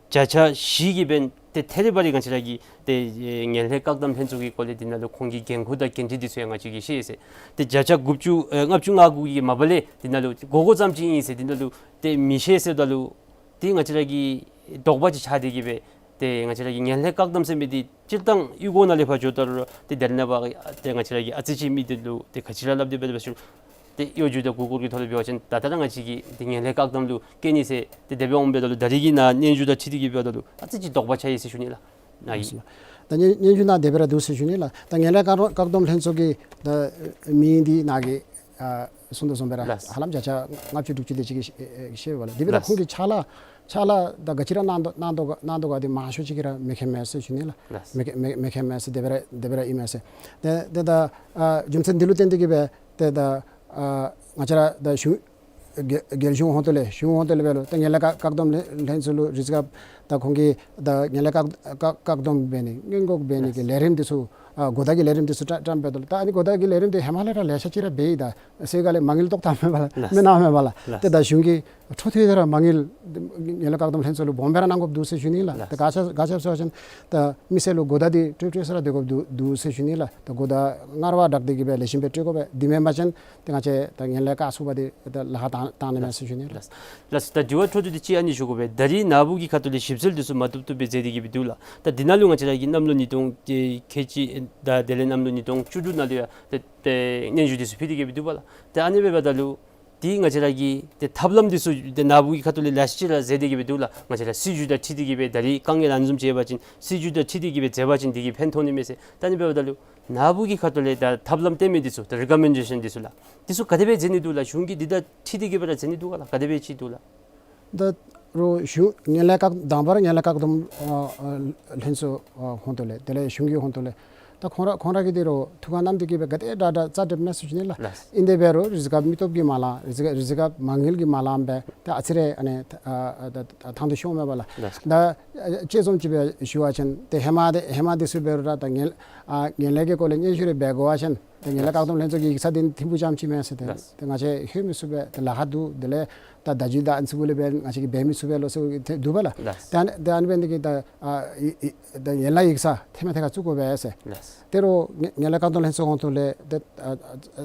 བརྒྱ་ཆ་བཞི་གིས་འབདན་ཏེ་ཐད་རི་བ་རི་ང་བཅས་ར་གི་ཏེ་ཨེ་ངན་ལྷད་བཀག་སྡོམ་ལྷན་ཚོགས་ཀྱི་སྐོར་ལས་འདི་ནང་ལུ་ཁོང་གི་འགན་ཁུར་དང་འགན་འཁྲི་འདི་ཚུ་ཡང་ང་བཅས་ཀྱིས་ཤེས་ཡི་ཟེར། ཏེ་བརྒྱ་ཆ་དགུ་བཅུ་ཨེ་ལྔ་བཅུ་ང་དགུ་གིས་མ་པ་ལས་འདི་ནང་ལུ་གོ་གོཝ་ཙམ་ཅིག་ཨིན་ཟེར། འདི་ནང་ལུ་ཏེ་མི་ཤེས་ཟེརཝ་ད་ལུ་ཏེ་ང་བཅས་ར་གི་དོགས་པ་ཅིག་ཆགས་ཏེ་གིས་སྦེ་ཏེ་ང་བཅས་ར་གི་ངན་ལྷད་བཀག་སྡོམ་ཟེར་མི་འདི་སྤྱིར་བཏང་གཡུས་སྒོ་ནང་ལས་ཕར་འགྱོཝ་ད་ལུ་ཏེ་ད་རིས་ནངས་པ་ཏེ་ང་བཅས་ར་གིས་ཨ་ཙི་ཅིག་མི་འདི་ལུ་ཏེ་ག་ཅི་ར་སླབ་སྟེ་འབད་འབད་ཞུ་ཏེ་གཡོ་སྒྱུ་དང་མགུ་སྐོར་གྱི་ཐོག་ལས་འབད་བ་ཅིན་ད་ལྟོ་ར་ང་བཅས་ཀྱིས་ཏེ་ངན་ལྷད་བཀག་སྡོམ་ལུ་བཀལ་ནི་ཟེར་ཏེ་དེ་སྦེ་འོངམ་འབདཝ་ད་ལུ་ད་རིས་ཀྱི་ནཱ་སྙན་ཞུ་དང་འཁྲིལ་ཏེ་གིས་འབདཝ་ད་ལུ་ཨ་ཙི་ཅིག་དོགས་པ་ཆགས་ཡི་ཟེར་ཞུ་ནི་ལགས། ནཱ་གི། ད་སྙན་སྙན་ཞུ་ནང་དེ་སྦེ་ར་འདུག་ཟེར་ཞུ་ནི་ལགས། ད་ངན་ལྷད་བཀག་སྡོམ་བཀག་སྡོམ་ལྷན་ཚོགས་ཀྱི་ད་མིང་འདི་ནཱ་གིས་ཨ་གསུངས་དོ་བཟུམ་སྦེ་ར་ལགས། ཧ་ལམ་བརྒྱ་ཆ་ལྔ་བཅུ་དྲུག་ཅུ་དེ་ཅིག་གིས་ཤེས་ཤེས་པས་ལགས། དེ་འབདཝ་ད་ལགས། ཁོང་གིས་ཕྱག་ལཱ་ཕྱག་ལཱ་ད་ག་ཅི་ར་གནང་དོ་གནང་དོ་ག་གནང་དོ་ག་འདི་མང་ཤོས་ཅིག་གིས་ར་མི་མཁྱེན་མས་ཟེར་ཞུ་ནི་ལགས། ལགས། མི་མཁྱེན་མི་མཁྱེན་མས་ཟེར། དེ་སྦེ་ར་དེ་སྦེ་ར་ཨིན་མས་ཟེར། ཏེ་ཏེ་ད་ཨ་རྒྱུ་མཚན་འདི་ལུ་བརྟེན་ཏེ་གིས་སྦེ་ཏེ་ད་ཨ་ང་བཅས་ར་ད་གཞུང་རྒྱལ་རྒྱལ་གཞུང་ཧོངས་ཏོ་ལས་གཞུང་ཧོངས་ཏོ་ལས་འབད་རུང་ད་ངན་ལྷད་བཀག་བཀག་སྡོམ་ལྷན་ལྷན་ཚོགས་ལུ་རེས་འགའ་ད་ཁོང་གིས་ད་ངན་ལྷད་བཀག་བཀག་བཀག་སྡོམ་འབད་ནི་སྔོན་འགོག་འབད་ནི་གི་ལས་རིམ་འདི་ཚུ་ཨ་གོ་བརྡ་གི་ལས་རིམ་འདི་ཚུ་བཀྲམ་བཀྲམ་འབདཝ་ད་ལུ་ད་ཨ་ནི་གོ་བརྡ་གི་ལས་རིམ་འདི་ཧེ་མ་ལས་ར་ལེ་ཤ་ཅིག་ར་འབད་ཡི། ད་སེ་ག་ལས་མ་དངུལ་ཏོག་ཏོ་མེད་པས་ལགས། ལགས། མེད་ན་མེད་པས་ལགས། ལགས། ཏེ་ད་གཞུང་གིས་འཕྲོ་མཐུད་དེ་ར་མ་དངུལ་ངན་ལྷད་བཀག་སྡོམ་ལྷན་ཚོགས་ལུ་སྦོམ་སྦེ་ར་གནང་དགོཔ་འདུག་ཟེར་ཞུ་ནི་ལགས། ལགས། ད་ག་ཅི་ག་ཅི་ཟེར་བ་ཅིན་ད་མི་སེར་ལུ་གོ་བརྡ་འདི་སྤྲོད་སྤྲོད་ས་ར་སྡོད་དགོཔ་འདུག་འདུག་ཟེར་ཞུ་ནི་ལགས། ད་གོ་བརྡ་སྔར་བ་དྲག་སྟེ་གིས་སྦེ་ལེགས་ཤོམ་སྦེ་སྤྲོད་དགོ་པས། དེ་མེན་པ་ཅིན་ཏེ་ང་བཅས་ད་ངན་ལྷད་བཀག་ཚུགས་པ་འདི་ད་ལཱ་ཁག་བཏང་བཏང་ནི་མས་ཟེར་ཞུ་ནི་ལགས། ལགས། ལགས། ད་དྲི་བ་འཕྲོ་མཐུད་དེ་ཅིག་ཨ་ནི་ཞུ་དགོ་པས། ད་རིས་ནཱ་བུ་གི་ཁ་ཐུག་ལས་ཞིབ་འཚོལ་འདི་ཚུ་མ་བཏུབ་བཏུབ་སྦེ་མཛད་དེ་གིས་སྦེ་འདུག་ལགས། ད་འདི་ནང་ལུ་ང་བཅས་ར་གི་གནམ་ལོ་ཉིས་སྟོང་ཁལ་གཅིག་ད་དེ་ལས་གནམ་ལོ་ཉིས་སྟོང་བཅུ་དྲུག་ནང་ལུ་ཡང་ཏེ་ཏེ་སྙན་ཞུ་འདི་ཚུ་ཕུལ་ཏེ་གིས་སྦེ་འདུག་པ་ལགས། ཏེ་ཨ་ནི་འབདཝ་ད་ལུ་ཏེ་ང་བཅས་ར་གི་ཏེ་ཐབས་ལམ་འདི་ཚུ་ཏེ་ནཱ་བུ་གི་ཁ་ཐུག་ལས་ལེ་ཤ་ཅིག་ར་མཛད་དེ་གིས་སྦེ་འདུག་ལགས། ང་བཅས་ར་སྲིད་བྱུས་དང་འཁྲིལ་ཏེ་གིས་སྦེ་ད་རིས་དཀའ་ངལ་ཨ་ནི་བཟུམ་ཅིག་ཡོད་པ་ཅིན་སྲིད་བྱུས་དང་འཁྲིལ་ཏེ་གིས་སྦེ་མཛད་པ་ཅིན་འདི་གིས་ཕན་ཐོགས་ནི་མས་ཟེར། ད་ཨ་ནི་འབདཝ་ད་ལུ་ནཱ་བུ་གི་ཁ་ཐུག་ལས་ད་ཐབས་ལམ་སྟོན་མི་འདི་ཚུ་ད་རི་ཀོ་མེན་ཌེ་ཤཱན་འདི་ཚུ་ལགས། འདི་ཚུ་ག་དེ་སྦེ་མཛད་ནི་འདུག་ལགས། གཞུང་གིས་འདི་དང་འཁྲིལ་ཏེ་གིས་སྦེ་ར་མཛད་ནི་འདུག་ག་ལགས། ག་དེ་སྦེ་ཅིག་འདུག་ལགས། ད་རུང་གཞུང་ངན་ལྷད་བཀག་དང་པ་ར་ངན་ལྷད་བཀག་སྡོམ་ཨ་ཨ་ལྷན་ཚོགས་ཨ་ཧོངས་ཏོ་ལས་དེ་ལས་གཞུང་གི་ཧོངས་ཏོ་ལས་ད་ཁོང་ར་ཁོང་ར་གིས་འདི་རུང་ཐུགས་ཁར་བསྣམས་ཏེ་གིས་སྦེ་ག་དེ་དྲག་དྲག་རྩ་འགྲིགཔ་མས་ཟེར་ཞུ་ནི་ལགས། ལགས། ཨིན་དེ་འབད་རུང་རེས་འགའ་མི་སྟོབས་ཀྱི་མ་ལངམ་རེས་འགའ་རེས་འགའ་མ་དངུལ་གྱི་མ་ལངམ་སྦེ་ད་ཨ་ཙི་རེ་ཨ་ནི་ཨ་ཨ་ད་ད་ཐང་དུ་ཤོརཝ་མས་པ་ལགས། ལགས། ད་ཨ་དཔྱེ་བཟུམ་ཅིག་སྦེ་ཞུ་བ་ཅིན་ཏེ་ཧེ་མ་འདི་ཧེ་མ་འདི་ཚུ་འབད་རུང་ར་ད་ངན་ཨ་ངན་ལྷད་ཀྱི་སྐོར་ལས་སྙན་ཞུ་རེ་འབད་དགོ་པ་ཅིན་ཏེ་ངན་ལྷད་བཀག་སྡོམ་ལྷན་ཚོགས་ཀྱི་ཡིག་ཚང་འདི་ཐིམ་ཕུག་རྐྱངམ་ཅིག་མས་ཟེར་ཏེ། ལགས། ཏེ་ང་བཅས་ལྷོད་མི་ཚུགས་པས། ཏེ་ལཱ་ཁག་འདུག། དེ་ལས་ད་བརྡ་བརྒྱུད་དང་ཨ་ནི་ཚུ་གུ་ལས་འབད་ང་བཅས་ཀྱིས་འབད་མི་ཚུགས་པས་ལོ་ཟེར་ཏེ་འདུག་པ་ལགས། ལགས། ཏེ་ཨ་ནི་ཏེ་ཨ་ནི་འབད་ནི་དེ་གིས་ད་ཨ་ཡི་ཡི་ད་ཡན་ལག་ཡིག་ཚང་ཐེངས་མ་ཐེངས་ཁར་བཙུགས་དགོ་པས་ཟེར། ལགས། དེ་རུང་ངན་ངན་ལྷད་བཀག་སྡོམ་ལྷན་ཚོགས་ཧོངས་ཏོ་ལས་ཏེ་ཨ་ཨ་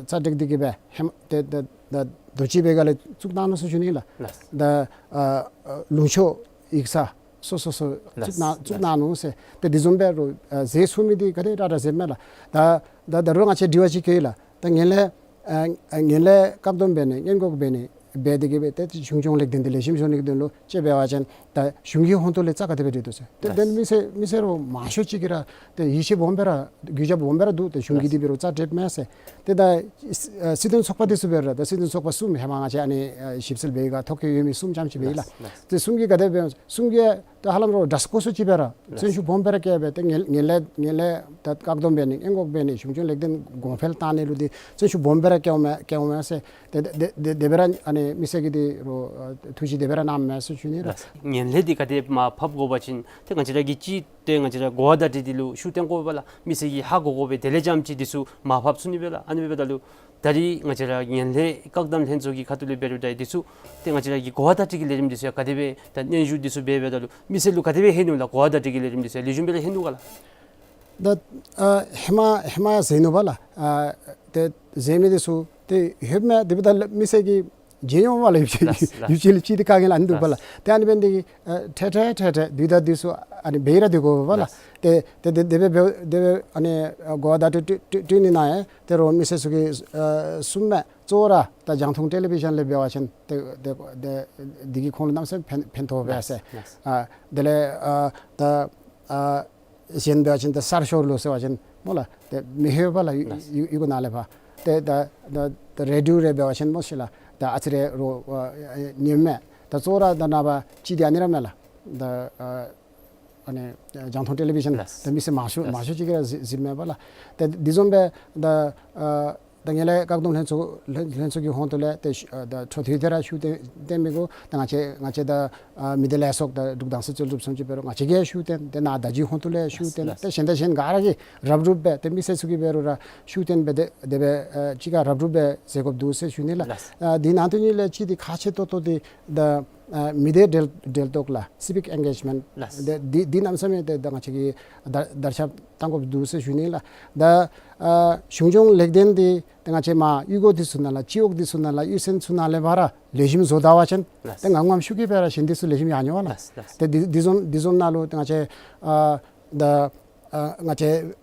རྩ་འགྲིག་སྟེ་གིས་སྦེ་ཧེ་མ་ཏེ་ཏེ་ད་དོ་ཅི་འབད་ག་ལས་བཙུགས་གནང་ནུག་ཟེར་ཞུ་ནི་ལགས། ལགས། ད་ཨ་ཨ་ལུང་ཕྱོགས་ཡིག་ཚང་སོ་སོ་སོ་ལགས། བཙུགས་གནང་བཙུགས་གནང་ནུག་ཟེར། ཏེ་དེ་བཟུམ་འབད་རུང་ཨ་མཛད་ཚུགས་མི་འདི་ག་དེ་དྲག་དྲག་མཛདཔ་མས་ལགས། ད་ད་ད་རུང་ང་བཅས་དྲི་བ་ཅིག་བཀོད་ཡི་ལགས། ད་ངན་ལྷད་ཨ་ཨ་ངན་ལྷད་བཀག་སྡོམ་འབད་ནི་སྔོན་འགོག་འབད་ནི་འབད་དེ་གིས་སྦེ་ཏེ་གཞུང་སྐྱོང་ལེགས་ལྡན་འདི་ལེགས་ཤོམ་འགྱོ་ནི་གི་དོན་ལུ་དཔྱེ་འབད་བ་ཅིན་ད་གཞུང་གི་ཧོངས་ཏོ་ལས་རྩ་ག་དེ་སྦེ་འགྲིག་འདུག་ཟེར། ཏེ་ལགས། དེ་མི་སེར་མི་སེར་ར་མང་ཤོས་ཅིག་གིས་ར་ཏེ་ཡིད་ཆེས་སྦོམ་སྦེ་ར་གུས་ཞབས་སྦོམ་སྦེ་ར་འདུག། ཏེ་གཞུང་གིས་ལགས། འདི་འབད་རུང་རྩ་འགྲིགཔ་མས་ཟེར། ཏེ་ད་ཨ་སྲིད་དོན་ཚོགས་པ་འདི་ཚུ་འབད་རུང་ད་སྲིད་དོན་ཚོགས་པ་གསུམ་ཧེ་མ་ང་བཅས་ཨ་ནི་ཨ་ཞིབ་འཚོལ་འབད་བའི་སྒང་ཐོ་བཀོད་ཡོད་མི་གསུམ་རྐྱངམ་ཅིག་སྦེ་ཨིན་ལགས། ལགས། ཏེ་གསུམ་གྱིས་ག་དེ་སྦེ་གསུམ་གྱིས་ད་ཧ་ལམ་ར་དྲག་སྐོར་སུ་ཅིག་སྦེ་ར་ལགས། བརྩོན་ཤུགས་སྦོམ་སྦེ་ར་བསྐྱེད་སྦེ་ཏེ་ངན་ངན་ལྷད་ངན་ལྷད་ད་བཀག་སྡོམ་འབད་ནི་སྔོན་འགོག་འབད་ནི་གཞུང་སྐྱོང་ལེགས་ལྡན་གོང་འཕེལ་བཏང་ནི་ལུ་འདི་བརྩོན་ཤུགས་སྦོམ་སྦེ་ར་བསྐྱེད་འོང་མས་བསྐྱེད་འོང་མས་ཟེར། ཏེ་ཏེ་ཏེ་དེ་སྦེ་ར་ཨ་ནི་མི་སེར་གྱིས་འདི་རུང་ཨ་ཐུགས་བཞེད་དེ་སྦེ་ར་གནངམ་མས་ཟེར་ཞུ་ནི་ལགས། ངན་ལྷད་འདི་ག་དེ་མར་ཕབ་དགོ་པ་ཅིན་ཏེ་ང་བཅས་ར་གིས་ཅིག་ཏེ་ང་བཅས་ར་གོ་བ་བརྡ་སྤྲོད་འདི་ལུ་ཤུགས་བཏོན་དགོ་པས་ལགས། མི་སེར་གྱིས་ཧ་གོ་དགོ་པས། དེ་ལས་རྐྱངམ་ཅིག་འདི་ཚུ་མར་ཕབ་ཚུགས་ནི་པས་ལགས། ཨ་ནི་འབདཝ་ད་ལུ་ད་རིས་ང་བཅས་ར་ངན་ལྷད་བཀག་སྡོམ་ལྷན་ཚོགས་ཀྱི་ཁ་ཐུག་ལས་འབད་རུང་ད་འདི་ཚུ་ཏེ་ང་བཅས་ར་གི་གོ་བ་བརྡ་སྤྲོད་ཀྱི་ལས་རིམ་འདི་ཚུ་ཡང་ག་དེ་སྦེ་ད་སྙན་ཞུ་འདི་ཚུ་འབད་འབདཝ་ད་ལུ་མི་སེར་ལུ་ག་དེ་སྦེ་ལྷོད་ནུག་ལགས། གོ་བ་བརྡ་སྤྲོད་ཀྱི་ལས་རིམ་འདི་ཚུ་ཡང་ལེགས་ཤོམ་སྦེ་ར་ལྷོད་ནུག་ག་ལགས། ད་ཨ་ཧེ་མ་ཧེ་མ་ཡང་མཛད་ནུག་པ་ལགས། ཨ་ཏེ་མཛད་མི་འདི་ཚུ་ཏེ་ལྷོདཔ་མས། དེ་འབདཝ་ད་མི་སེར་གྱིས་ མཇལ་འོང་པ་ལགས། ཡུལ་ལགས་ལགས། ཡུལ་ལུ་ཅིག་འདི་དཀའ་ངལ་ཨ་ནི་འདུག་པ་ལགས། ལགས། ཏེ་ཨ་ནི་འབད་ནི་དེ་གིས་ཨ་ཏེ་ཏེ་ཏེ་ཏེ་དུས་དང་དུས་སུ་ཨ་ནི་འབད་ར་སྡོད་དགོ་པ་ལགས། ལགས། ཏེ་ཏེ་ཏེ་དེ་སྦེ་འབད་དེ་སྦེ་ཨ་ནི་གོ་བརྡ་སྤྲོད་སྤྲོད་སྤྲོད་ནི་ནང་ཡང་ཏེ་རོགས་མི་སེར་ཚུ་གིས་ཨ་གསུངམ་མས། གཙོ་བོ་ར་ད་རྒྱང་མཐོང་ཊེ་ལི་བི་ཤཱན་ལས་འབད་བ་ཅིན་ཏེ་ཏེ་ཏེ་འདི་གིས་ཁོང་ལུ་གནམ་མེད་ས་མེད་ཕན་ཕན་ཐོགས་པས་ཟེར། ལགས། ཨ་དེ་ལས་ཨ་ད་ཨ་གཞན་འབད་བ་ཅིན་ད་གསར་ཤོག་ལུ་ཟེར་བ་ཅིན་སྨོ་ལགས། ཏེ་མི་ལྷོད་པས་ལགས། ཡུ་ལགས། ཡུ་ཡུ་གུར་ནང་ལས་ཕར། ཏེ་ད་ད་ད་རེ་ཌི་ཡོ་རེ་འབད་བ་ཅིན་སྨོ་ཤིག་ལགས། ད་ཨ་ཙི་རེ་རོགས་ཨ་ཉནམ་མས། ད་གཙོ་བོ་ར་ད་ནངས་པ་ཅིག་འདི་ཨ་ནི་ར་མས་ལགས། ད་ཨ་ཨ་ནི་རྒྱང་མཐོང་ཊེ་ལི་བི་ཤཱན་ལགས། ད་མི་སེར་མང་ཤོས་ལགས། མང་ཤོས་ཅིག་གིས་ར་གཟིགས་གཟིགསཔ་མས་པ་ལགས། ད་འདི་བཟུམ་སྦེ་ད་ཨ་ད་ངན་ལྷད་བཀག་སྡོམ་ལྷན་ཚོགས་ལྷན་ལྷན་ཚོགས་ཀྱི་ཧོངས་ཏོ་ལས་ཏེ་ཤུ་ཨ་ད་འཕྲོ་མཐུད་དེ་ར་ཤུགས་བཏོན་བཏོན་མི་དགོ། ད་ང་བཅས་ང་བཅས་ད་ཨ་མི་སྡེ་ལས་ཚོགས་དང་འབྲུག་དྭངས་གསལ་རྩལ་སྒྲུབ་ཚུན་ཚོད་འབད་རུང་ང་བཅས་ཀྱིས་ཤུགས་བཏོན། ཏེ་ནཱ་བརྡ་བརྒྱུད་ཧོངས་ཏོ་ལས་ཤུགས་བཏོན། ལགས། ཏེ་གཞན་དང་གཞན་ག་ར་གིས་རབ་རུབ་སྦེ་ཏེ་མི་སེར་ཚུ་གིས་འབད་རུང་ར་ཤུགས་བཏོན་སྦེ་དེ་དེ་སྦེ་ཨ་གཅིག་ཁར་རབ་རུབ་སྦེ་མཛད་དགོཔ་འདུག་ཟེར་ཞུ་ནི་ལགས། ལགས། ཨ་འདི་ནང་དོན་གཉིས་ལས་གཅིག་འདི་ཁག་ཆེ་ཏོག་ཏོ་འདི་ད་ཨ་མི་སྡེ་འབྲེལ་འབྲེལ་གཏོགས་ལགས། སི་བིག་ཨེན་གེཇ་མེནཊ། ལགས། དེ་འདི་འདི་གནམ་མེད་ས་མེད་ཏེ་ད་ང་བཅས་ཀྱིས་དར་དར་ཁྱབ་གཏང་དགོཔ་འདུག་ཟེར་ཞུ་ནི་ལགས། ད་ཨ་གཞུང་སྐྱོང་ལེགས་ལྡན་འདི་ཏེ་ང་བཅས་མར་གཡུས་སྒོ་འདི་ཚུ་ནང་ལས་སྤྱི་འོག་འདི་ཚུ་ནང་ལས་གཡུས་ཚན་ཚུ་ནང་ལས་ཕར་ར་ལེགས་ཤོམ་བཟོ་ད་པ་ཅིན། ལགས། ཏེ་ངམ་ངམ་ཤུགས་ཀྱིས་འབད་ར་གཞན་འདི་ཚུ་ལེགས་ཤོམ་ཡར་འགྱོ་བ་ལགས། ལགས་ལགས། ཏེ་འདི་འདི་བཟུམ་འདི་བཟུམ་ནང་ལུ་ཏེ་ང་བཅས་ཨ་ད་ཨ་ང་བཅས་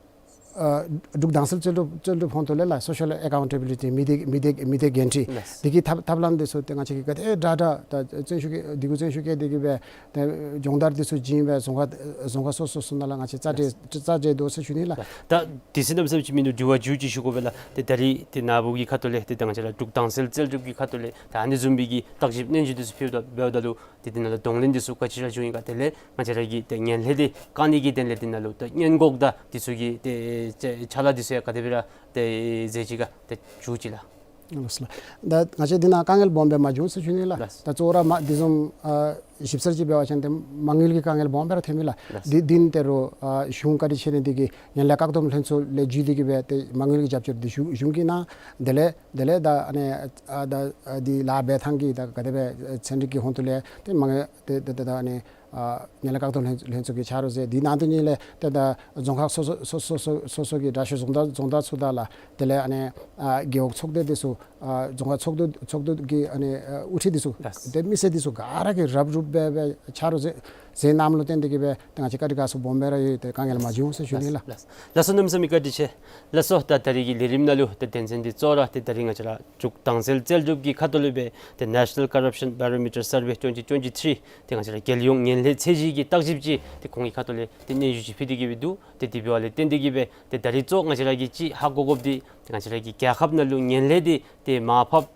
ཨ་འབྲུག་དྭངས་གསལ་རྩལ་སྒྲུབ་རྩལ་སྒྲུབ་ཧོངས་ཏོ་ལས་ལགས། སོ་ཤལ་ཨེ་ཀའུན་ཊེ་བི་ལི་ཊི། མི་སྡེ་མི་སྡེ་མི་སྡེ་འགན་འཁྲི། ལགས། འདི་གི་ཐབས་ཐབས་ལམ་འདི་ཚུ་ཏེ་ང་བཅས་ཀྱིས་ག་དེ་དྲག་དྲག་ད་བརྩོན་ཤུགས་བསྐྱེད་འདི་གུ་བརྩོན་ཤུགས་བསྐྱེད་དེ་གིས་སྦེ་ཏེ་སྦྱོང་བརྡར་འདི་ཚུ་བྱིན་སྦེ་རྫོང་ཁག་རྫོང་ཁག་སོ་སོ་སོ་ནང་ལས་ང་བཅས་རྩ་འགེངས་རྩ་འགེངས་དོ་ཟེར་ཞུ་ནི་ལགས། ད་དེ་ཚེ་གནམ་མེད་ས་མེད་ཅིག་མིན་འདུག། དྲི་བ་མཇུག་ཅིག་ཞུ་དགོ་པས་ལགས། ཏེ་ད་རིས་ཏེ་ནཱ་བུ་གི་ཁ་ཐུག་ལས་ཏེ་ད་ང་བཅས་ར་འབྲུག་དྭངས་གསལ་རྩལ་སྒྲུབ་ཀྱི་ཁ་ཐུག་ལས་ད་ཨ་ནི་བཟུམ་མའི་གི་བརྟག་ཞིབ་སྙན་ཞུ་འདི་ཚུ་ཕུལཝ་ད་འབདཝ་ད་ལུ་ཏེ་འདི་ནང་ལུ་གདོང་ལེན་འདི་ཚུ་ག་ཅི་ར་བྱུང་ཡི་ག། དེ་ལས་ང་བཅས་ར་གི་ཏེ་ངན་ལྷད་འདི་བཀག་ནི་གི་དོན་ལས་འདི་ནང་ལུ་ཏེ་སྔོན་འགོག་དང་འདི་ཚུ་གི་ཏེ་ཅ་ཅ་ལ་འདི་ཚུ་ཡང་ག་དེ་སྦེ་ར་ཏེ་མཛད་ཅི་ག་ཏེ་ཞུ་ཅི་ལགས། ལགས་སོ་ལགས། ད་ང་བཅས་འདི་ནང་དཀའ་ངལ་སྦོམ་སྦེ་མ་བྱུང་ཟེར་ཞུ་ནི་ལགས། ལགས། ད་གཙོ་བོ་ར་མ་འདི་བཟུམ་ཨ་ཞིབ་གསལ་ཅིག་འབད་བ་ཅིན་ཏེ་མ་དངུལ་གྱི་དཀའ་ངལ་སྦོམ་སྦེ་ར་ཐོན་མས་ལགས། ལགས། འདི་འདི་ནི་ཏེ་རོགས་ཨ་གཞུང་བཀའ་དྲིན་ཆེ་ནི་འདི་གིས་ངན་ལྷད་བཀག་སྡོམ་ལྷན་ཚོགས་ལས་བརྒྱུད་དེ་གིས་སྦེ་ཏེ་མ་དངུལ་གྱི་རྒྱབ་སྐྱོར་འདི་གཞུང་གཞུང་གིས་གནང་། དེ་ལས་དེ་ལས་ད་ཨ་ནི་ཨ་ད་ཨ་འདི་ལཱ་འབད་ཐངས་ཀྱི་ད་ག་དེ་སྦེ་ཚན་རིག་གི་ཧོངས་ཏོ་ལས་ཏེ་མ་དངུལ་ཏེ་ཏེ་ཏེ་ད་ཨ་ནི་ཨ་ངན་ལྷད་བཀག་སྡོམ་ལྷན་ལྷན་ཚོགས་ཀྱིས་ཆ་རོགས་མཛད། འདི་ནང་དོན་གཉིས་ལས་ཏེ་ད་རྫོང་ཁག་སོ་སོ་སོ་སོ་སོ་སོ་སོ་གི་དྲག་ཤོས་རྫོང་བདག་རྫོང་བདག་ཚུ་དང་ལགས། དེ་ལས་ཨ་ནི་ཨ་རྒེད་འོག་ཚོགས་སྡེ་འདི་ཚུ་ཨ་རྫོང་ཁག་ཚོགས་འདུ་ཚོགས་འདུ་གི་ཨ་ནི་ཨ་དབུ་ཁྲིད་འདི་ཚུ། ལགས། ཏེ་མི་སེར་འདི་ཚུ་ག་ར་གིས་རབ་རུབ་སྦེ་སྦེ་ཆ་རོགས་མཛད་མཛད་གནངམ་ལུ་བརྟེན་དེ་གིས་སྦེ་ཏེ་ང་བཅས་བཀའ་དྲིན་དགའ་ཚོར་སྦོམ་སྦེ་ར་ཡོད། ཏེ་དཀའ་ངལ་མ་བྱུང་ཟེར་ཞུ་ནི་ལགས། ལགས་སོ། གནམ་མེད་ས་མེད་བཀའ་དྲིན་ཆེ། ལགས་སོ། ད་ད་རིས་ཀྱི་ལས་རིམ་ནང་ལུ་ཏེ་དོན་ཚན་འདི་གཙོ་བོ་ར་ཏེ་ད་རིས་ང་བཅས་ར་འབྲུག་དྭངས་གསལ་རྩལ་སྒྲུབ་ཀྱི་ཁ་ཐུག་ལས་སྦེ་ཏེ་National Corruption Barometer Survey twenty twenty-three ཏེ་ང་བཅས་ར་རྒྱལ་ཡོངས་ངན་ལྷད་ཚད་གཞི་གི་བརྟག་ཞིབ་ཅིག་ཏེ་ཁོང་གི་ཁ་ཐུག་ལས་ཏེ་སྙན་ཞུ་ཅིག་ཕུལ་ཏེ་གིས་སྦེ་འདུག། ཏེ་དེ་འབདཝ་ལས་བརྟེན་དེ་གིས་སྦེ་ཏེ་ད་རིས་གཙོ་ང་བཅས་ར་གིས་ཅིག་ཧ་གོ་དགོཔ་འདི་ཏེ་ང་བཅས་ར་གི་རྒྱལ་ཁབ་ནང་ལུ་ངན་ལྷད་འདི་ཏེ་མར་ཕབ་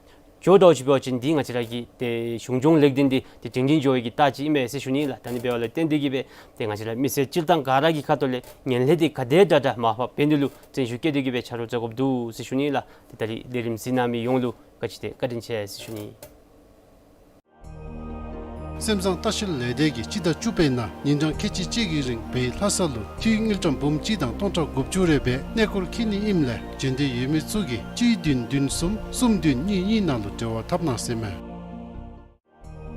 འགྱོ་དོ་ཅིག་འབད་བ་ཅིན་འདི་ང་བཅས་ར་གི་ཏེ་གཞུང་སྐྱོང་ལེགས་ལྡན་འདི་ཏེ་སྒྲིང་སྒྲིང་འགྱོ་བའི་གི་རྟགས་ཅིག་ཨིན་མས་ཟེར་ཞུ་ནི་ལགས། ད་ཨ་ནི་འབདཝ་ལས་བརྟེན་དེ་གིས་སྦེ་ཏེ་ང་བཅས་ར་མི་སེར་སྤྱིར་བཏང་ག་ར་གི་ཁ་ཐུག་ལས་ངན་ལྷད་འདི་ག་དེ་དྲག་དྲག་མར་ཕབ་འབད་ནི་ལུ་བརྩོན་ཤུགས་བསྐྱེད་དེ་གིས་སྦེ་ཆ་རོགས་མཛད་དགོཔ་འདུག་ཟེར་ཞུ་ནི་ལགས། ཏེ་ད་རིས་ལས་རིམ་གཟིགས་གནང་མི་ཡོངས་ལུ་བཀའ་དྲིན་ཆེ་བཀའ་དྲིན་ཆེ་ཟེར་ཞུ་ནི། སེམས་བཟང་ལྟ་བཤལ་ལས་སྡེ་གིས་སྤྱི་ཟླ་བཅུ་པའི་ནང་ཉིན་གྲངས་ཁལ་གཅིག་གཅིག་གི་རིང་བལ་ལྷ་ས་ལུ་ཁྱི་དངུལ་ཀྲམ་འབུམ་གཅིག་དང་སྟོང་ཕྲག་དགུ་བཅུ་རེ་སྦེ་གནས་སྐོར་འཁྱིད་ནི་ཨིནམ་ལས་འབྱོན་འདོད་ཡོད་མི་ཚུ་གིས་གཅིག་བདུན་བདུན་གསུམ་གསུམ་བདུན་གཉིས་གཉིས་ནང་ལུ་འབྲེལ་བ་འཐབ་གནང་ཟེར་མས།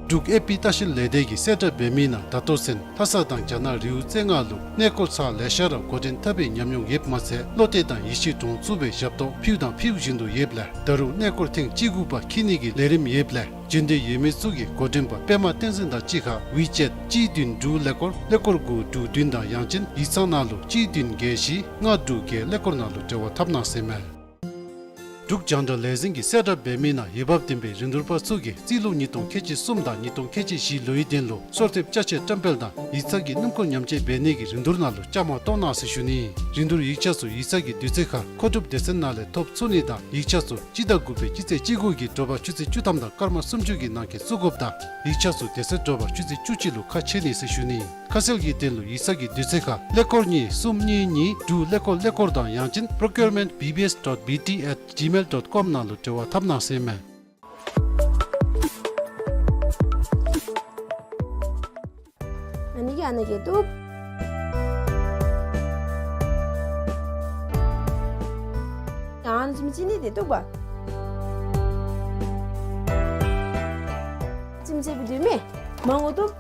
འབྲུག་ཨེ་པི་ལྟ་བཤལ་ལས་སྡེ་གིས་གསལ་བསྒྲགས་འབད་མི་ནང་ད་ལྟོ་ཚུན་ལྷ་ས་དང་རྒྱ་ནག་རི་བོ་རྩེ་ལྔ་ལུ་གནས་སྐོར་ཚར་ལེ་ཤ་ར་འགོ་འདྲེན་འཐབ་པའི་ཉམས་མྱོང་ཡོདཔ་མ་ཚད་བློ་གཏད་དང་ཡིད་ཆེས་གདོང་བཙུགས་པའི་ཞབས་ཏོག་ཕུལཝ་དང་ཕུལ་བཞིན་དུ་ཡོདཔ་ལས་ད་རུང་གནས་སྐོར་ཐེངས་བཅུ་དགུ་པ་འཁྱིད་ནི་གི་ལས་རིམ་ཡོདཔ་ལས་འབྱོན་འདོད་ཡོད་མི་ཚུ་གིས་འགོ་འདྲེན་པ་པདྨ་བསྟན་འཛིན་དང་གཅིག་ཁར་ཝི་ཅེཊ་གཅིག་བདུན་དྲུག་ཀླད་ཀོར་ཀླད་ཀོར་དགུ་དྲུག་བདུན་དང་ཡང་ཅིན་ཡིག་ཚང་ནང་ལུ་གཅིག་བདུན་བརྒྱད་བཞི་ལྔ་དྲུག་བརྒྱད་ཀླད་ཀོར་ནང་ལུ་འབྲེལ་བ་འཐབ་གནང་ཟེར་མས། འབྲུག་རྒྱང་བསྒྲགས་ལས་འཛིན་གྱིས་གསལ་བསྒྲགས་འབད་མི་ནང་འོས་འབབ་ལྡན་པའི་རིན་བསྡུར་པ་ཚུ་གིས་རྩིས་ལོ་ཉིས་སྟོང་ཁལ་གཅིག་གསུམ་དང་ཉིས་སྟོང་ཁལ་གཅིག་བཞི་ལོའི་དོན་ལུ་གསོལ་འདེབས་ཅ་ཆས་བཀྲམ་སྤེལ་དང་ཡིག་ཚང་གི་སྣུམ་འཁོར་ཉམས་བཅོས་འབད་ནི་གི་རིན་བསྡུར་ནང་ལུ་བཅའ་མར་གཏོགས་གནང་ཟེར་ཞུ་ནི། རིན་བསྡུར་ཡིག་ཆ་ཚུ་ཡིག་ཚང་གི་དུས་ཚོད་ཁར་མཁོ་སྒྲུབ་སྡེ་ཚན་ནང་ལས་ཐོབ་ཚུགས་ནི་དང་ཡིག་ཆ་ཚུ་སྤྱི་ཟླ་དགུ་པའི་སྤྱི་ཚེས་བཅུ་དགུ་གི་དྲོ་པ་ཆུ་ཚོད་བཅུ་ཐམ་དང་སྐར་མ་སུམ་ཅུ་གི་ནང་འཁོད་བཙུགས་དགོཔ་དང་ཡིག་ཆ་ཚུ་དེ་ཚེ་དྲོ་པ་ཆུ་ཚོད་བཅུ་གཅིག་ལུ་ཁ་ཕྱེ་ནི་ཟེར་ཞུ་ནི། ཁ་གསལ་གྱི་དོན་ལུ་ཡིག་ཚང་གི་དུས་ཚོད་ཁར་ཀླད་ཀོར་གཉིས་གསུམ་གཉིས་གཉིས་དྲུག་ཀླད་ཀོར་ཀླད་ཀོར་དང་ཡང་ཅིན་procurement B B S dot B T at gmail dot com ནང་ལུ་འབྲེལ་བ་འཐབ་གནང་ཟེར་མས། ཨ་ནི་གིས་ཨ་ནི་གིས་བཏུབ། ཡང་ཨ་ནི་ཙིམ་ཅིག་ནི་དེ་བཏུབ་པ། ཙིམ་ཅིག་སྦེ་བཏུབ་མས། མང་པོ་བཏུབ།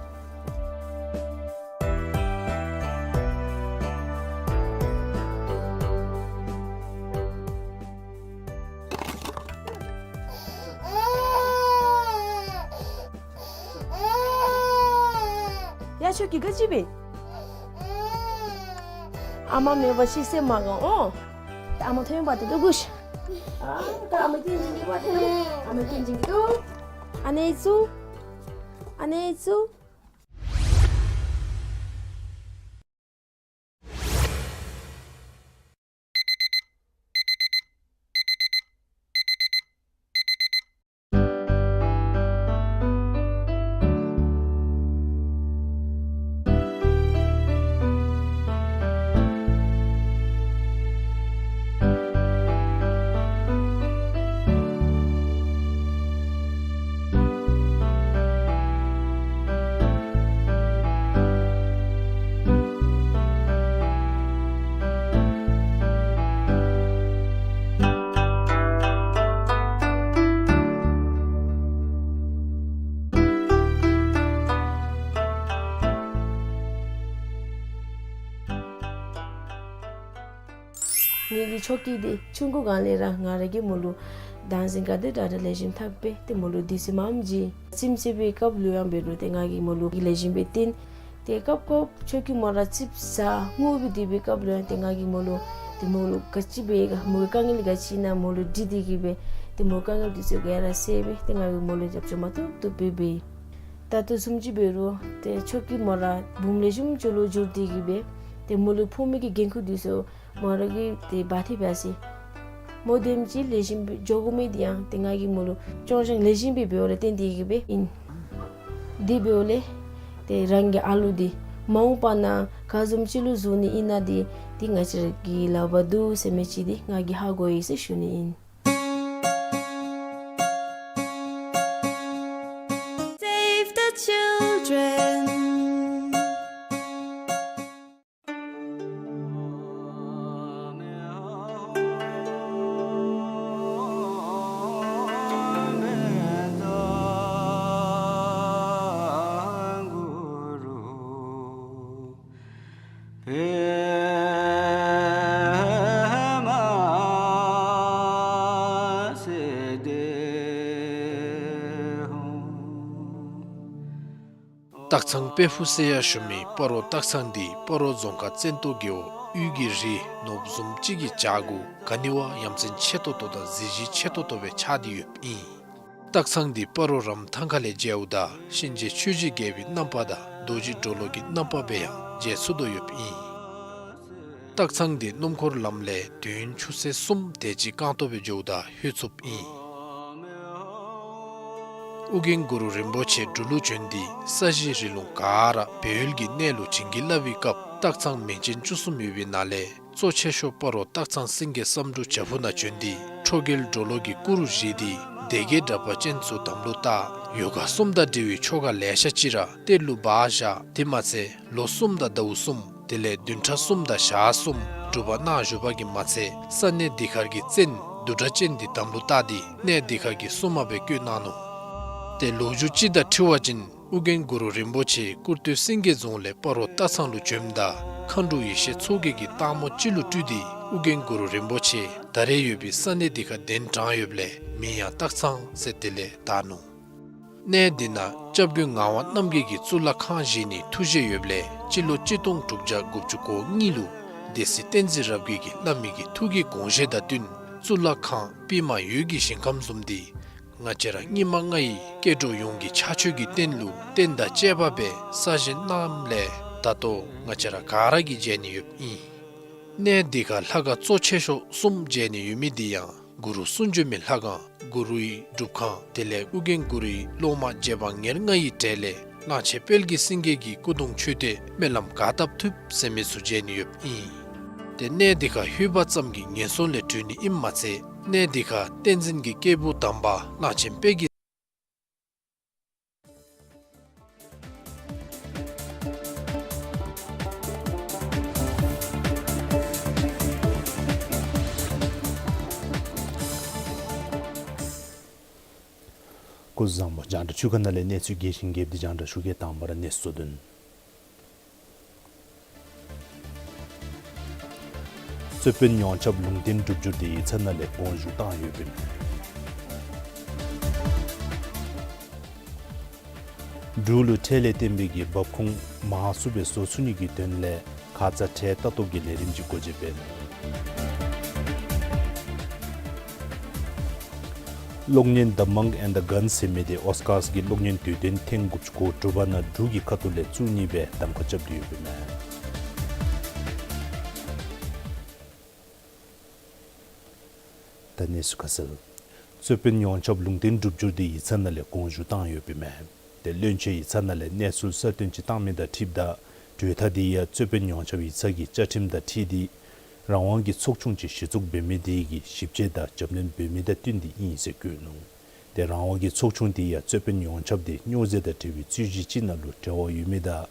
ཡ་ཁྱོད་ཀྱིས་ག་ཅི་འབད། ཨ་མ་མེད་པར་ཤི་སེམས་མ་དགའ་འོང་། ད་ཨ་མ་ཐོན་པ་དེ་ཏོ་གུ་ཤ། ཨ་ད་ཨ་མ་སྐྱེངས་ཅིག་གི་པ་དེ་ཏོ། ཨ་མ་སྐྱེངས་ཅིག་གི་ཏོ། ཨ་ནེ་ཙུ། ཨ་ནེ་ཙུ། ངེ་གི་ཆོ་གི་འདི་ཆུང་ཀུ་གང་ལས་ར་ང་ར་གི་མོ་ལུ་ད་ཟིན་ག་དེ་དྲག་དྲག་ལེགས་ཤོམ་འཐག་པས། ཏེ་མོ་ལུ་དུས་ཚོད་མངམ་ཅིག་ཚིམ་ཚིམ་པའི་སྐབས་ལུ་ཡང་འབད་རུང་ཏེ་ང་གིས་མོ་ལུ་ལེགས་ཤོམ་སྦེ་བསྟེན། ཏེ་སྐབས་སྐབས་ཆོ་གི་མོ་ར་ཙིགཔ་ཟ་ངུ་སྦེ་སྡོད་པའི་སྐབས་ལུ་ཡང་ཏེ་ང་གིས་མོ་ལུ་ཏེ་མོ་ལུ་ག་ཅི་འབད་ག་མོ་གི་དཀའ་ངལ་ག་ཅི་ཨིན་ན་མོ་ལུ་དྲི་སྟེ་གི་སྦེ་ཏེ་མོ་དཀའ་ངལ་དེ་ཚུ་ག་ར་སེལ་སྦེ་ཏེ་ང་གིས་མོ་ལུ་རྒྱབ་སྐྱོར་མ་བཏུབ་བཏུབ་སྦེ་འབད་ཡི། ད་ལྟོ་བཟུམ་ཅིག་འབད་རུང་ཏེ་ཆོ་གི་མོ་ར་བུམོ་ལེགས་ཤོམ་ཅིག་ལུ་འགྱུར་ཏེ་གི་སྦེ་ཏེ་མོ་ལུ་ཕོག་མི་གི་འགན་ཁུར་དེ་ཚུ་མོ་ར་གིས་ཏེ་འབག་སྟེ་འབད་ཡི་ཟེར། མོ་དེམ་ཅིག་ལེགས་ཤོམ་སྦེ་འགྱོ་དགོ་མི་དེ་ཡང་ཏེ་ང་གིས་མོ་ལུ་སྐྱོང་སྦྱང་ལེགས་ཤོམ་སྦེ་འབདཝ་ལས་བརྟེན་ཏེ་གི་སྦེ་ཨིན། དེ་འབདཝ་ལས་ཏེ་རང་གི་ཨ་ལུ་དེ་མ་འོངས་པ་ན་ག་བཟུམ་ཅིག་ལུ་བཟོ་ནི་ཨིན་ན་དེ་ཏེ་ང་བཅས་ར་གི་ལག་པར་འདུག་ཟེར་མི་ཅིག་དེ་ང་གིས་ཧ་གོ་ཡི་ཟེར་ཞུ་ནི་ཨིན། Save the children. སྟག་ཚང་དཔལ་ཕུག་ཟེར་ཡང་ཞུ་མི་སྤ་རོ་སྟག་ཚང་འདི་སྤ་རོ་རྫོང་ཁག་བཙན་ཏོ་རྒེད་འོག་དབུས་ཀྱི་རི་ནོར་བུ་བཟུམ་ཅིག་གི་བྱག་གུ་ག་ནི་བ་ཡ་མཚན་ཆེ་ཏོག་ཏོ་དང་གཟི་བརྗིད་ཆེ་ཏོག་ཏོ་སྦེ་ཆགས་ཏེ་ཡོདཔ་ཨིན། སྟག་ཚང་འདི་སྤ་རོ་རམ་ཐང་ཁ་ལས་མཇལཝ་ད་གཤིན་རྗེ་ཆོས་ཀྱི་རྒྱལ་པོའི་རྣམ་པ་དང་རྡོ་རྗེ་གྲོ་ལོད་ཀྱི་རྣམ་པ་སྦེ་ཡང་མཇལ་ཚུགས་དོ་ཡོདཔ་ཨིན། སྟག་ཚང་འདི་སྣུམ་འཁོར་ལམ་ལས་དུས་ཡུན་ཆུ་ཚོད་གསུམ་དེ་ཅིག་རྐང་སྟོང་སྦེ་འགྱོཝ་ད་ལྷོད་ཚུགསཔ་ཨིན། ཨོ་རྒྱན་གུ་རུ་རིན་པོ་ཆེ་འབྲུག་ལུ་བྱོན་ཏེ་ས་གཞི་རི་ལུང་ག་ར་སྦས་ཡུལ་གྱི་གནས་ལུ་བྱིན་གྱིས་བརླབས་པའི་སྐབས་སྟག་ཚང་མིང་ཅན་བཅུ་གསུམ་ཡོད་པའི་ནང་ལས་གཙོ་ཆེ་ཤོས་སྤ་རོ་སྟག་ཚང་སེང་གེ་བསམ་འགྲུབ་བྱག་ཕུག་ནང་བྱོན་ཏེ་ཁྲོ་རྒྱལ་གྲོ་ལོད་ཀྱི་སྐུ་རུ་བཞེངས་ཏེ་སྡེ་བརྒྱད་དྲེགས་པ་ཅན་ཚུ་དམ་ལུ་བཏགས། ཡོ་ག་གསུམ་དང་འབྲེལ་བའི་ཆོ་ག་ལེ་ཤ་ཅིག་ར་གཏེར་ལུ་སྦ་བཞག། དེ་མ་ཚད་ལོ་གསུམ་དང་ཟླཝ་གསུམ་དེ་ལས་བདུན་ཕྲག་གསུམ་དང་ཞག་གསུམ་སྒྲུབ་པ་གནང་བཞུགས་པ་གིས་མ་ཚད་ས་གནས་འདི་ཁར་གྱི་བཙན་བདུད་གྲགས་ཅན་འདི་དམ་ལུ་བཏགས་ཏེ་གནས་འདི་ཁར་གྱི་སྲུང་མ་སྦེ་བསྐོས་གནང་ནུག། ཏེ་ལོ་རྒྱུས་ཅིག་དང་འཁྲིལ་བ་ཅིན་ཨོ་རྒྱན་གུ་རུ་རིན་པོ་ཆེ་སྐུར་སྟོད་སེང་གེ་རྫོང་ལས་སྤ་རོ་སྟག་ཚང་ལུ་བྱོནམ་ད་མཁའ་འགྲོ་ཡེ་ཤེས་མཚོ་རྒྱལ་གྱིས་སྟག་མོ་ཅིག་ལུ་སྤྲུལ་ཏེ་ཨོ་རྒྱན་གུ་རུ་རིན་པོ་ཆེ་ད་རེས་ཡོད་པའི་ས་གནས་འདི་ཁར་གདན་དྲངས་ཡོདཔ་ལས་མིང་ཡང་སྟག་ཚང་ཟེར་དེ་ལས་བཏགས་ནུག། གནས་འདི་ནང་སྐྱབས་མགོན་ངག་དབང་རྣམ་རྒྱལ་གྱིས་གཙུག་ལག་ཁང་བཞེངས་ནིའི་ཐུགས་བཞེད་ཡོདཔ་ལས་སྤྱི་ལོ་གཅིག་སྟོང་དྲུག་བརྒྱ་དགུ་བཅུ་གོ་གཉིས་ལུ་སྡེ་སྲིད་བསྟན་འཛིན་རབ་རྒྱས་ཀྱིས་བླ་མའི་གི་ཐུགས་ཀྱི་དགོངས་བཞེད་དང་བསྟུན་གཙུག་ལག་ཁང་པདྨ་འོད་ཀྱི་ཞིང་ཁམས་བཟུམ་འདི་ང་བཅས་ར་སྙིགས་མ་ལྔ་ཡི་སྐྱེ་འགྲོ་ཡོངས་ཀྱི་ཕྱག་མཆོད་ཀྱི་རྟེན་ལུ་རྟེན་དང་བཅས་པ་སྦེ་གསར་བཞེངས་གནངམ་ལས་ད་ལྟོ་ང་བཅས་ར་ག་ར་གིས་མཇལ་ནི་ཡོདཔ་ཨིན། གནས་འདི་ཁར་ལྷ་ཁང་གཙོ་ཆེ་ཤོས་གསུམ་མཇལ་ནི་ཡོད་མི་འདི་ཡང་གུ་རུ་གསུང་བྱོན་མའི་ལྷ་ཁང་གུ་རུའི་སྒྲུབ་ཁང་དེ་ལས་ཨོ་རྒྱན་གུ་རུའི་སློབ་མ་རྗེ་འབངས་ཉེར་ལྔ་ཡི་གྲས་ལས་གླང་ཆེན་དཔལ་གྱི་སེང་གེ་གི་སྐུ་གདུང་མཆོད་རྟེན་སྨོན་ལམ་ག་བཏབ་ཐུབ་ཟེར་མི་ཚུ་མཇལ་ནི་ཡོདཔ་ཨིན། ཏེ་གནས་འདི་ཁར་ལྷོད་པ་ཙམ་གྱིས་ངན་སོང་ལས་གྲོལ་ནི་ཨིནམ་མ་ཚད་གནས་འདི་ཁར་བསྟན་འཛིན་གྱི་སྐྱེས་བུ་དམ་པ་གླང་ཆེན་དཔལ་གྱི་སྐུ་གཟུགས་བཟང་པོ། རྒྱང་བསྒྲགས་ཆུ་ཁ་ནང་ལས་གནས་ཚུལ་རྒྱས་ཤིང་རྒྱསཔ་འདི་རྒྱང་བསྒྲགས་ཞུ་གེ། དང་པ་ར་གནས་ཚུལ་དོན། རྩོད་དཔོན་ཡོངས་ཁྱབ་ལུང་བསྟན་སྒྲུབ་རྒྱུ་དེ་ཡིག་ཚང་ནང་ལས་དགོངས་ཞུ་བཏང་ཡོདཔ་ཨིན། འབྲུག་ལུ་ཁྲལ་ལས་བརྟེན་པའི་གི་འབབ་ཁུངས་མང་སུ་སྦེ་བཟོ་ཚུགས་ནི་གི་དོན་ལས་ཁ་ཙ་ཁྲལ་ལྟ་རྟོག་གི་ལས་རིམ་ཅིག་སྒོ་འབྱེད་འབད་ནུག། གློག་བརྙན་The Monk and the Gun ཟེར་མི་དེ་ཨོསི་ཀཱརསི་གི་གློག་བརྙན་དུས་སྟོན་ཐེངས་དགུ་བཅུ་གོ་དྲུག་པ་ནང་འབྲུག་གི་ཁ་ཐུག་ལས་བཙུགས་ནི་སྦེ་གདམ་ཁ་རྐྱབ་སྟེ་ཡོདཔ་ཨིན་མས། ད་གནས་ཚུལ་ཁ་གསལ། རྩོད་དཔོན་ཡོངས་ཁྱབ་ལུང་བསྟན་སྒྲུབ་སྦྱོར་དེ་ཡིག་ཚང་ནང་ལས་དགོངས་ཞུ་བཏང་ཡོདཔ་ཨིན་མས། དེ་བློན་ཆེན་ཡིག་ཚང་ནང་ལས་གནས་ཚུལ་གསར་བཏོན་ཅིག་བཏང་མི་དང་འཁྲིལཝ་ད་གྲོས་ཐག་དེ་ཡང་རྩོད་དཔོན་ཡོངས་ཁྱབ་ཡིག་ཚང་གི་བཅའ་ཁྲིམས་དང་འཁྲིལ་ཏེ་རང་དབང་གི་ཚོགས་ཆུང་ཅིག་གཞི་བཙུགས་འབད་མི་དེ་གིས་ཞིབ་དཔྱད་དང་རྒྱབ་སྣོན་འབད་མི་དང་བསྟུན་ཏེ་ཨིན་ཟེར་བཀོད་ནུག། དེ་རང་དབང་གི་ཚོགས་ཆུང་དེ་ཡང་རྩོད་དཔོན་ཡོངས་ཁྱབ་དེ་སྨྱོ་རྫས་དང་འབྲེལ་བའི་རྩོད་གཞི་ཅིག་ནང་ལུ་འབྲེལ་བ་ཡོད་མི་དང་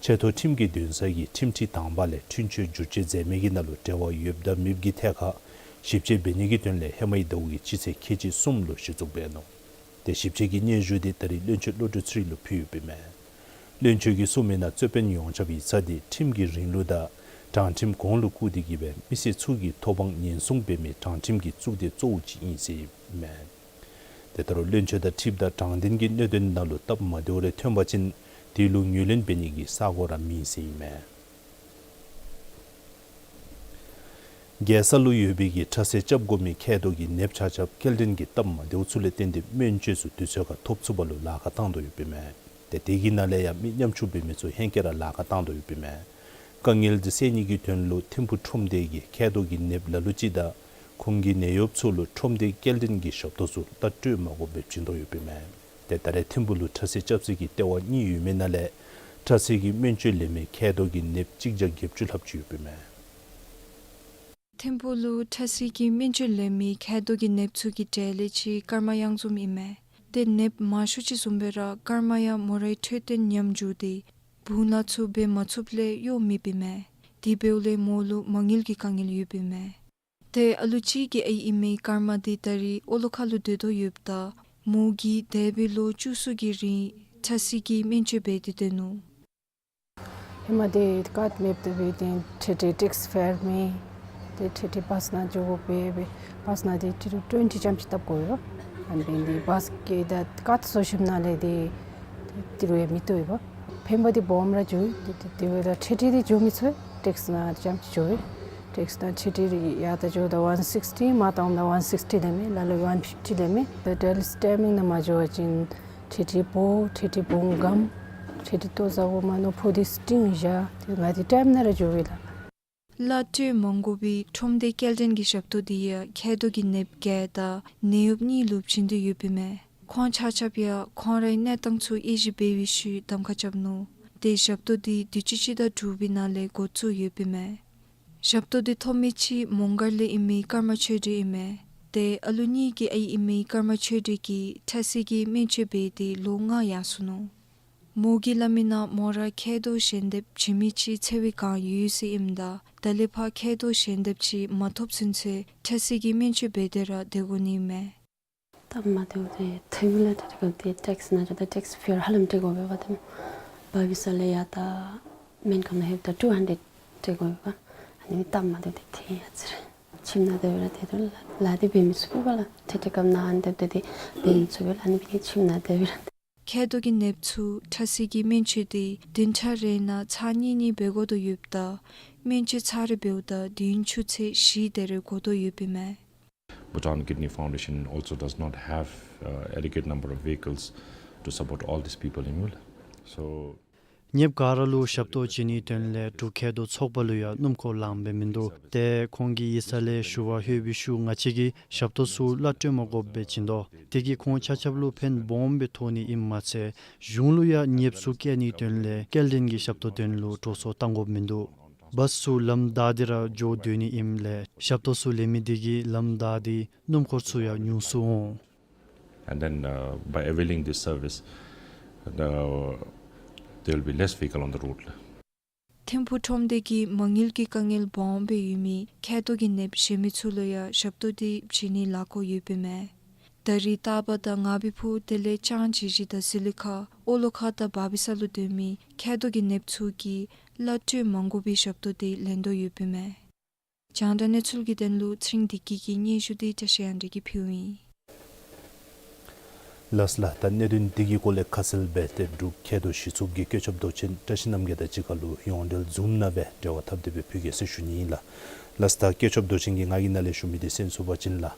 ཆེ་མཐོ་ཁྲིམས་ཀྱི་འདུན་ས་གིས་ཁྲིམས་ཁྲི་དང་པ་ལས་འཁྲུན་ཆོད་བསྒྱུར་བཅོས་མཛད་མི་གི་ནང་ལུ་འབྲེལ་བ་ཡོདཔ་དང་མེདཔ་གི་ཐད་ཁར་ཞིབ་དཔྱད་འབད་ནི་གི་དོན་ལས་ཧེ་མའི་ཟླཝ་གི་སྤྱི་ཚེས་ཁལ་གཅིག་གསུམ་ལུ་གཞི་བཙུགས་འབད་ནུག། དེ་ཞིབ་དཔྱད་ཀྱི་སྙན་ཞུ་དེ་ད་རེས་བློན་ཆེན་བློ་གྲོས་ཚེ་རིང་ལུ་ཕུལ་ཡོདཔ་ཨིན་མས། བློན་ཆེན་གྱིས་གསུངས་མི་ནང་རྩོད་དཔོན་ཡོངས་ཁྱབ་ཡིག་ཚང་དེ་ཁྲིམས་ཀྱི་རིང་ལུགས་དང་དྲང་ཁྲིམས་གོང་ལུ་བཀུར་ཏེ་གི་སྦེ་མི་སེར་ཚུ་གི་ཐོབ་དབང་ཉེན་སྲུང་འབད་མི་དྲང་ཁྲིམས་ཀྱི་གཙུག་སྡེ་གཙོ་བོ་ཅིག་ཨིན་ཟེར་ཨིན་མས། དེ་ལྟར་བློན་ཆེན་དང་འཁྲིལཝ་ད་དྲང་བདེན་གྱི་གནད་དོན་ནང་ལུ་སྟབས་མ་བདེཝ་རེ་ཐོན་པ་ཅིན་དེ་ལུ་ངོས་ལེན་འབད་ནི་གི་ས་གོ་ར་མེད་ཟེར་ཨིན་མས། རྒྱལ་ས་ལུ་ཡོད་པའི་གི་ཁྲ་སིལ་རྐྱབ་དགོ་མི་མཁལ་རྡོག་གི་ནདཔ་ཆ་ཁྱབ་སྐྱེལ་འདྲེན་གྱི་སྟབས་མ་བདེཝ་ཚུ་ལས་བརྟེན་ཏེ་སྨན་བཅོས་ཚུ་དུས་ཚོད་ཁར་ཐོབ་ཚུགསཔ་ལུ་ལཱ་ཁག་བཏང་དོ་ཡོདཔ་ཨིན་མས། དེ་དེ་གི་ནང་ལས་ཡང་མི་ཉམ་ཆུང་འབད་མི་ཚུ་ཧེང་སྐལ་ར་ལཱ་ཁག་བཏང་དོ་ཡོདཔ་ཨིན་མས། དཀའ་ངལ་འདི་སེལ་ནི་གི་དོན་ལུ་ཐིམ་ཕུག་ཁྲོམ་སྡེ་གིས་མཁལ་རྡོག་གི་ནདཔ་ལ་ལུ་ཅིག་དང་ཁོང་གི་ནད་གཡོགཔ་ཚུ་ལུ་ཁྲོམ་སྡེ་སྐྱེལ་འདྲེན་གྱི་ཞབས་ཏོག་ཚུ་གླ་སྤྲོད་མ་དགོཔ་སྦེ་བྱིན་དོ་ཡོདཔ་ཨིན་མས། དེ་ད་རེས་ཐིམ་ཕུག་ལུ་ཁྲ་སིལ་རྐྱབ་སའི་གི་ལྟེ་བ་གཉིས་ཡོད་མི་ནང་ལས་ཁྲ་སིལ་གྱི་སྨན་བཅོས་ལེན་མི་མཁལ་རྡོག་གི་ནདཔ་གཅིག་བརྒྱ་བརྒྱད་ཅུ་ལྷགཔ་ཅིག་ཡོདཔ་ཨིན་མས། ཐིམ་ཕུག་ལུ་ཁྲ་སིལ་གྱི་སྨན་བཅོས་ལེན་མི་མཁལ་རྡོག་གི་ནདཔ་ཚུ་གི་གྲལ་ལས་ཅིག་ཀརྨ་གཡང་འཛོམས་ཨིན་མས། དེ་ནདཔ་མང་ཤོས་ཅིག་བཟུམ་སྦེ་ར་ཀརྨ་ཡང་མོ་རའི་འཕྲོད་བསྟེན་ཉམས་འགྱོ་སྟེ་བུང་ལཱ་ཚུ་འབད་མ་ཚུགསཔ་ལས་གཡོག་མེདཔ་ཨིན་མས། དེ་འབདཝ་ལས་མོ་ལུ་མ་དངུལ་གྱི་དཀའ་ངལ་ཡོདཔ་ཨིན་མས། ཏེ་ཨ་ལུ་གཅིག་གི་ཨའི་ཨིན་མི་ཀརྨ་དེ་ད་རེས་ཨོ་ལོ་ཁ་ལུ་སྡོད་དོ་ཡོདཔ་ད་མོ་གིས་འདས་པའི་ལོ་བཅུ་གསུམ་གྱི་རིང་ཁྲ་སིལ་གྱི་སྨན་བཅོས་འབད་དེ་སྡོད་ནུག། ཧེ་མ་དེ་ཀཱརཌ་མེདཔ་ད་འབད་དེ་ཁྲལ་ཁྲལ་ཊེགསི་ཕར་མི་དེ་ཁྲལ་ཁྲལ་བཱསི་ནང་འགྱོ་དགོ་པས། བཱསི་ནང་དེ་ཊི་རུ་ཊུ་ཝེན་ཊི་ཙམ་ཅིག་བཏབ་དགོ་པས། ཨ་ནི་འབད་ནི་དེ་བཱསི་གི་ད་ཀཱརཌ་བཟོ་ཞིནམ་ལས་དེ་ཊི་རུ་ཡང་མི་བཏུབ་པས། ཕན་པ་དེ་སྦོམ་ར་འགྱོ་ཡི། དེ་དེ་དེ་བས་ད་ཁྲལ་ཁྲལ་དེ་འགྱོ་མི་ཚུགས། ཊེགསི་ནང་ཙམ་ཅིག་འགྱོ་ཡི། ཊེགསི་ནང་ཁྲལ་ཁྲལ་ཡར་ད་འགྱོཝ་ད་ཝན་སིགསི་ཊི་མར་བཏངམ་ད་ཝན་སིགསི་ཊི་ལེན་མི་ལ་ལུ་ཝན་ཕིཕ་ཊི་ལེན་མི། ད་ཌེལ་ཊའི་མིང་ནང་མ་འགྱོ་བ་ཅིན་ཁྲལ་ཁྲལ་བོ་ཁྲལ་ཁྲལ་བུང་སྒམ་ཁྲལ་ཁྲལ་ལྟོ་བཟའ་བོ་མ་ནོར་ཕོ་དེ་སི་ཊིང་བཞག་དེ་ང་དེ་ཊའིམ་ནང་ར་འགྱོ་བས་ལགས། གླ་སྤྲོད་མ་དགོ་པའི་ཁྲོམ་སྡེ་སྐྱེལ་འདྲེན་གྱི་ཞབས་ཏོག་དེ་ཡང་མཁལ་རྡོག་གི་ནདཔ་བརྒྱད་དང་ནད་གཡོགཔ་གཉིས་ལུ་བྱིན་དོ་ཡོདཔ་ཨིན་མས། ཁོང་ཆ་ཁྱབ་ཡང་ཁོང་རའི་གནས་སྟངས་ཚུ་དབྱེ་ཞིབ་འབད་བའི་ཤུལ་གདམ་ཁ་རྐྱབ་ནུག། དེ་ཞབས་ཏོག་དེ་དུས་ཅི་སྤྱི་ཟླ་དྲུག་པའི་ནང་ལས་འགོ་བཙུགས་ཡོདཔ་ཨིན་མས། ཞབས་ཏོག་དེ་ཐོབ་མི་ཅིག་མོང་སྒར་ལས་ཨིན་མི་ཀརྨ་ཆོས་སྒྲོན་ཨིན་མས། དེ་ཨ་ལུ་གཉིས་ཀྱི་ཨའི་ཨིན་མི་ཀརྨ་ཆོས་སྒྲོན་གྱིས་ཁྲ་སིལ་གྱི་སྨན་བཅོས་འབད་དེ་ལོ་ལྔ་ཡར་སོ་ནུག། མོ་གིས་སླབ་མི་ནང་མོ་ར་མཁལ་རྡོག་གཞན་དེ་བྱིན་མི་ཅིག་འཚོལ་བའི་བསྒང་ཡོད་ཟེར་ཨིནམ་ད་ད་ལས་ཕར་མཁལ་རྡོག་གཞན་དེ་ཅིག་མ་ཐོབ་ཚུན་ཚོད་ཁྲ་སིལ་གྱི་སྨན་བཅོས་འབད་དེ་ར་སྡོད་དགོ་ནི་ཨིན་མས། སྟབས་མ་བདེཝ་དེ་ཐོན་མི་ལས་ཏེ་ཏེ་ཊེགསི་ནང་འགྱོཝ་ད་ཊེགསི་ཕེར་ཧ་ལམ་སྤྲོད་དགོ་པས་པ། ཏེ་བ་བི་ས་ལས་ཡར་ད་སྨན་ཁང་ནང་ལྷོདཔ་ད་ཊུ་ཧན་ཌེཌ་སྤྲོད་དགོ་པས་པ། ཨ་ནི་སྟབས་མ་བདེཝ་དེ་ཐོན་ཡ་ཅི་རེ། ཁྱིམ་ནང་སྡོད་ར་ཏེ་ཏེ་ལཱ་དེ་འབད་མི་ཚུགས་པས་ལགས། ཏེ་ཏེ་སྐབས་ནང་ཨ་ནི་སྡོདཔ་ད་ཏེ་འབད་མི་ཚུགས་པས་ལགས། ཨ་ནི་འབད་ཁྱིམ་ནང་སྡོད་ར། མཁལ་རྡོག་གི་ནདཔ་ཚུ་ཁྲ་སིལ་གྱི་སྨན་བཅོས་དེ་བདུན་ཕྲག་རེ་ནང་ཚར་གཉིས་གཉིས་འབད་དགོ་དོ་ཡོདཔ་ད་སྨན་བཅོས་ཚར་རེ་འབདཝ་ད་དུས་ཡུན་ཆུ་ཚོད་བཞི་དེ་རེ་འགོར་དོ་ཡོདཔ་ཨིན་མས། Bhutan Kidney Foundation also does not have, uh, adequate number of vehicles to support all these people in Mul. So ཉེ་བར་ག་ར་ལུ་ཞབས་ཏོག་བྱིན་ནིའི་དོན་ལས་འབྲུག་མཁལ་རྡོག་ཚོགས་པ་ལུ་ཡང་སྣུམ་འཁོར་ལངམ་སྦེ་མིན་འདུག། ཏེ་ཁོང་གིས་ཡིག་ཚང་ལས་ཞུ་བར་ལྷོད་པའི་ཤུལ་ང་བཅས་ཀྱིས་ཞབས་ཏོག་ཚུ་གླ་སྤྲོད་མ་དགོཔ་སྦེ་བྱིན་དོ། དེ་གིས་ཁོང་ཆ་ཁྱབ་ལུ་ཕན་སྦོམ་སྦེ་ཐོགས་ནི་ཨིནམ་མ་ཚད་གཞུང་ལུ་ཡང་ནདཔ་ཚུ་སྐྱེལ་ནིའི་དོན་ལས་སྐྱེལ་འདྲེན་གྱི་ཞབས་ཏོག་དོན་ལུ་འགྲོ་སོང་བཏང་དགོཔ་མིན་འདུག། བཱསི་ཚུ་ལམ་བདའ་སྟེ་ར་འགྱོ་སྡོད་ནི་ཨིནམ་ལས་ཞབས་ཏོག་ཚུ་ལེན་མི་དེ་གིས་ལམ་བདའ་སྟེ་སྣུམ་འཁོར་ཚུ་ཡང་ཉུང་སུ་འོང་། And then, uh, by availing this service, the, there will be less vehicle on the road. ཐིམ་ཕུག་ཁྲོམ་སྡེ་གིས་མ་དངུལ་གྱི་དཀའ་ངལ་སྦོམ་སྦེ་ཡོད་མི་མཁལ་རྡོག་གི་ནདཔ་གཞན་མི་ཚུ་ལུ་ཡང་ཞབས་ཏོག་དེ་བྱིན་ནིའི་ལཱ་འགོ་ཡོདཔ་ཨིན་མས། ད་རིས་སྟག་པ་དང་ངར་བའི་ཕུ་དེ་ལས་ལྕང་ཇི་ཇི་དང་ཟི་ལི་ཁ་ཨོ་ལོ་ཁ་དང་བ་བི་ས་ལུ་སྡོད་མི་མཁལ་རྡོག་གི་ནདཔ་ཚུ་གིས་གླ་སྤྲོད་མ་དགོ་པའི་ཞབས་ཏོག་དེ་ལེན་དོ་ཡོདཔ་ཨིན་མས། རྒྱང་བསྒྲགས་གནས་ཚུལ་གྱི་དོན་ལུ་ཚེ་རིང་བདེ་སྐྱིད་ཀྱི་སྙན་ཞུ་དེ་བཀྲ་ཤིས་དབང་འདུས་ཀྱིས་ཕུལཝ་ཨིན། ལགས་ལགས། ད་གནད་དོན་འདི་གི་སྐོར་ལས་ཁ་གསལ་སྦེ་ཏེ་འབྲུག་མཁས་སྡོད་གཞི་ཚོགས་ཀྱི་བཀོད་ཁྱབ་མདོ་ཆེན་བཀྲ་ཤིས་རྣམ་རྒྱལ་དང་གཅིག་ཁར་ལུ་ཡོངས་འབྲེལ་ཛུམ་ནང་སྦེ་འབྲེལ་བ་འཐབ་སྟེ་སྦེ་ཕུལ་གེ་ཟེར་ཞུ་ནི་ཨིན་ལགས། ལགས། ད་བཀོད་ཁྱབ་མདོ་ཆེན་གྱིས་ང་གིས་ནཱ་ལས་ཞུ་མི་འདི་གསན་ཚུགས་པ་ཅིན་ལགས།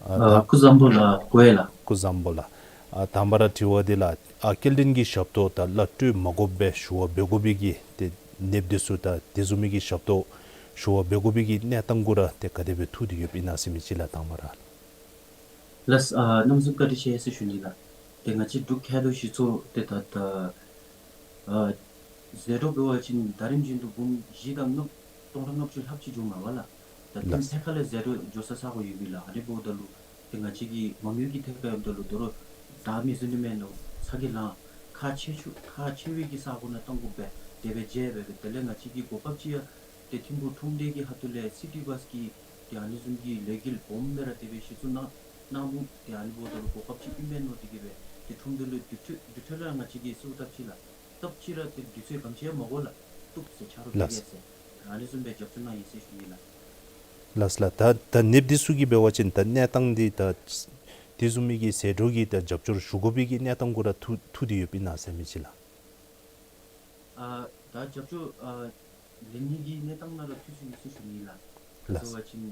ཨ་ད་ཨ་སྐུ་གཟུགས་བཟང་པོ་ལགས། གོ་ཡི་ལགས། སྐུ་གཟུགས་བཟང་པོ་ལགས། ཨ་དང་པ་ར་དྲི་བ་འདི་ལགས། ཨ་སྐྱེལ་འདྲེན་གྱི་ཞབས་ཏོག་ད་གླ་སྤྲོད་མ་དགོཔ་སྦེ་ཞུ་བ་འབད་དགོ་པའི་གི་ཏེ་ནདཔ་འདི་ཚུ་དང་དེ་བཟུམ་མའི་གི་ཞབས་ཏོག་ཞུ་བ་འབད་དགོ་པའི་གི་གནས་སྟངས་གུ་ར་ཏེ་ག་དེ་སྦེ་ཐུག་སྟེ་ཡོདཔ་ཨིན་ན་ཟེར་མི་ཅིག་ལགས། དང་པ་ར། ལགས། ཨ་གནམ་མེད་ས་མེད་བཀའ་དྲིན་ཆེ་ཟེར་ཞུ་ནི་ལགས། ཏེ་ང་བཅས་འབྲུག་མཁས་སྡོད་གཞི་ཚོགས་ཏེ་ད་ད་ཨ་ཟད་འགྲོ་འབད་བ་ཅིན་ཟླ་རིམ་བཞིན་དུ་འབུམ་བཞི་དང་ལྔ་སྟོང་ཕྲག་ལྔ་བཅུ་ལྷགཔ་ཅིག་འགྱོཝ་མས་པ་ལགས། ད་ལགས། ཐད་ཀར་ལས་ཟད་འགྲོ་འགྱོ་ས་ས་གོ་ཡོད་པས་ལགས། ཨ་ནི་འབདཝ་ད་ལུ་ཏེ་ང་བཅས་ཀྱི་མ་དངུལ་གྱི་ཐད་ཁར་འབདཝ་ད་ལུ་དོ་རུང་ད་མི་བཟུམ་འདི་མེན་ནོ། ཚ་གྱང་ལང་ཁག་ཆེ་ཤོས་ཁག་ཆེ་བའི་གི་ས་གོ་ནང་གཏང་དགོཔ་སྦེ་དེ་སྦེ་མཇལ་སྦེ་སྦེ་དེ་ལས་ང་བཅས་ཀྱི་གོ་སྐབས་ཅིག་ཡང་ཏེ་ཐིམ་ཕུག་ཁྲོམ་སྡེ་གི་ཁ་ཐུག་ལས་སི་ཊི་བཱསི་གི་ཏེ་ཨ་ནི་བཟུམ་གྱི་ལས་འགུལ་སྦོམ་སྦེ་ར་དེ་སྦེ་གཞི་བཙུགས་གནང་གནང་འདུག། ཏེ་ཨ་ནི་འབདཝ་ད་ལུ་གོ་སྐབས་ཅིག་ཨིན་མས་མནོ་སྟེ་གིས་སྦེ་ཏེ་ཁྲོམ་སྡེ་ལུ་དུས་ཐོག་དུས་ཐོག་ལས་ང་བཅས་ཀྱིས་གསོལཝ་བཏབ་ཅི་ལགས། སྟབས་ཅིག་ར་ཏེ་དུས་ཚོད་ག་དེམ་ཅིག་ཡང་མ་འགོར་ལགས། བཏུབ་ཟེར་ཆ་རོགས་ལགས། འབད་གེ་ཟེར་ཨ་ནི་བཟུམ་སྦེ་རྒྱབ་སྐྱོར་གནང་ཡི་ཟེར་ཞུ་ནི་ལགས། ལགས་ལགས། ད་ད་ནདཔ་འདི་ཚུ་གི་འབད་བ་ཅིན་ད་གནས་སྟངས་འདི་ད་དེ་བཟུམ་མའི་གི་ཟད་འགྲོ་གི་ད་རྒྱབ་སྐྱོར་ཞུ་དགོ་པའི་གི་གནས་སྟངས་གུ་ར་ཐུག་ཐུག་སྟེ་ཡོདཔ་ཨིན་ན་ཟེར་མི་ཅིག་ལགས། ཨ་ད་རྒྱབ་སྐྱོར་ཨ་ལེན་ནི་གི་གནས་སྟངས་ནང་ར་ཐུག་སོ་ཡི་ཟེར་ཞུ་ནི་ལགས། ལགས། ཟེར་བ་ཅིན་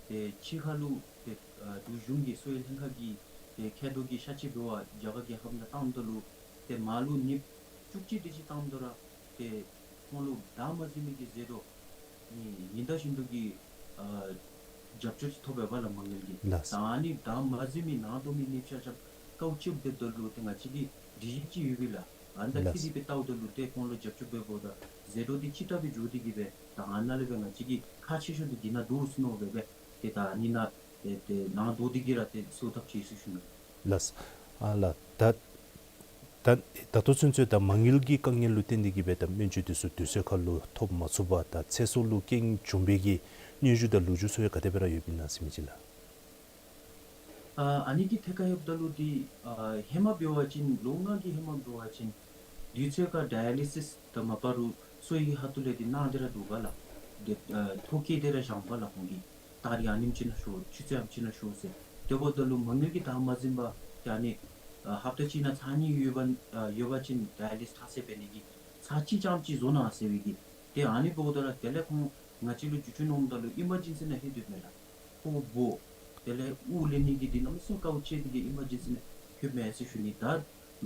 ཏེ་ཕྱི་ཁ་ལུ་ཏེ་ཨ་འབྲུག་གཞུང་གི་གསོ་བའི་ལྷན་ཁག་གིས་ཏེ་མཁལ་རྡོག་གི་ཤ་ཆི་འབད་བར་རྒྱ་གར་རྒྱལ་ཁབ་ནང་བཏངམ་ད་ལུ་ཏེ་མར་ལུ་ནདཔ་བཅུ་གཅིག་དེ་ཅིག་བཏངམ་ད་ར་ཏེ་ཁོང་ལུ་བདའ་མ་ཟུན་མི་གི་ཟད་འགྲོ་ཨ་ནི་ཉིན་ལྟར་བཞིན་དུ་གི་ཨ་རྒྱབ་སྐྱོར་ཅིག་ཐོབ་པས་པ་ལགས་མ་དངུལ་གྱི། ལགས། ད་ཨ་ནི་བདའ་མ་ཟུན་མི་ནང་སྡོད་མི་ནདཔ་ཆ་ཁྱབ་ཀའུ་ཅིག་སྡོདཔ་ད་ལུ་ཏེ་ང་བཅས་ཀྱི་སྒྲིག་གཞི་ཅིག་ཡོད་པས་ལགས། ཨ་ནི་ད་ལགས། ཁྱེད་དེ་སྦེ་བལྟཝ་ད་ལུ་ཏེ་ཁོང་ལུ་རྒྱབ་སྐྱོར་འབད་འབདཝ་ད་ཟད་འགྲོ་འདི་ཅི་ལྟ་སྦེ་འགྱོ་སྟེ་གིས་སྦེ་ད་ཨ་ནཱ་ལས་སྦེ་ང་བཅས་ཀྱི་ཁག་ཆེ་ཤོས་འདི་འདི་ནང་འདུག་ཟེར་མནོ་སྦེ་སྦེ་ཏེ་ད་ཨ་ནི་ནང་ཏེ་ཏེ་ནང་འདུག་སྟེ་གིས་ར་ཏེ་གསོལཝ་བཏབ་ཅི་ཟེར་ཞུ་ནི། ལགས། ཨ་ལགས། ད་ད་ད་ལྟོ་ཚུན་ཚོད་ད་མ་དངུལ་གྱི་དཀའ་ངལ་ལུ་བརྟེན་ཏེ་གིས་སྦེ་ད་སྨན་བཅོས་འདི་ཚུ་དུས་ཚོད་ཁར་ལུ་ཐོབ་མ་ཚུགས་པར་ད་ཚེ་སྲོག་ལུ་རྐྱེན་བྱུང་པའི་གི་གནོན་ཤུགས་དང་ལོ་རྒྱུས་ཚུ་ཡང་ག་དེ་སྦེ་ར་ཡོདཔ་ཨིན་ན་ཟེར་མི་ཅིག་ལགས། ཨ་ཨ་ནི་གི་ཐད་ཁར་ཡོདཔ་ད་ལུ་འདི་ཨ་ཧེ་མ་འབད་བ་ཅིན་ལོ་ལྔ་གི་ཧེ་མ་འབད་བ་ཅིན་དུས་ཚོད་ཁར་ཌའི་ལི་སིས་དང་མ་པ་རུ་གསོ་བའི་ཁ་ཐུག་ལས་འདི་གནང་སྟེ་ར་འདུག་པ་ལགས། ཏེ་ཨ་ཐོ་བཀོད་དེ་ར་བཞག་པ་ལགས་ཁོང་གིས། ད་རིས་ཨ་ནེམ་ཅིག་ནང་ཤོག་ཆུ་ཚོད་ཨ་ནེམ་ཅིག་ནང་ཤོག་ཟེར། དེ་འབདཝ་ད་ལུ་མ་དངུལ་གྱིས་བདའ་མ་ཟུན་པར་ཏེ་ཨ་ནི་ཨ་ཧབ་ཏ་གཅིག་ནང་ཚར་གཉིས་ཡོད་པ་ཨ་ཡོད་པ་ཅིན་ཌའི་ལི་སིས་ཚར་གསར་འབད་ནི་གི་ཚར་གཅིག་རྐྱངམ་ཅིག་བཟོ་གནང་ཟེར་བའི་གི། ཏེ་ཨ་ནི་འབདཝ་ད་ར་དེ་ལས་ཁོང་ང་བཅས་ལུ་བརྒྱུད་སྐུར་གནངམ་ད་ལུ་ཨི་མར་ཇེན་སི་ནང་ལྷོད་སྡོདཔ་མས་ལགས། ཁོ་བོ་དེ་ལས་དབུགས་ལེན་ནི་གི་འདི་གནམ་མེད་ས་མེད་དཀའཝ་སྤྱད་དེ་གིས་ཨི་མར་ཇེན་སི་ནང་ལྷོདཔ་མས་ཟེར་ཞུ་ནི། ད་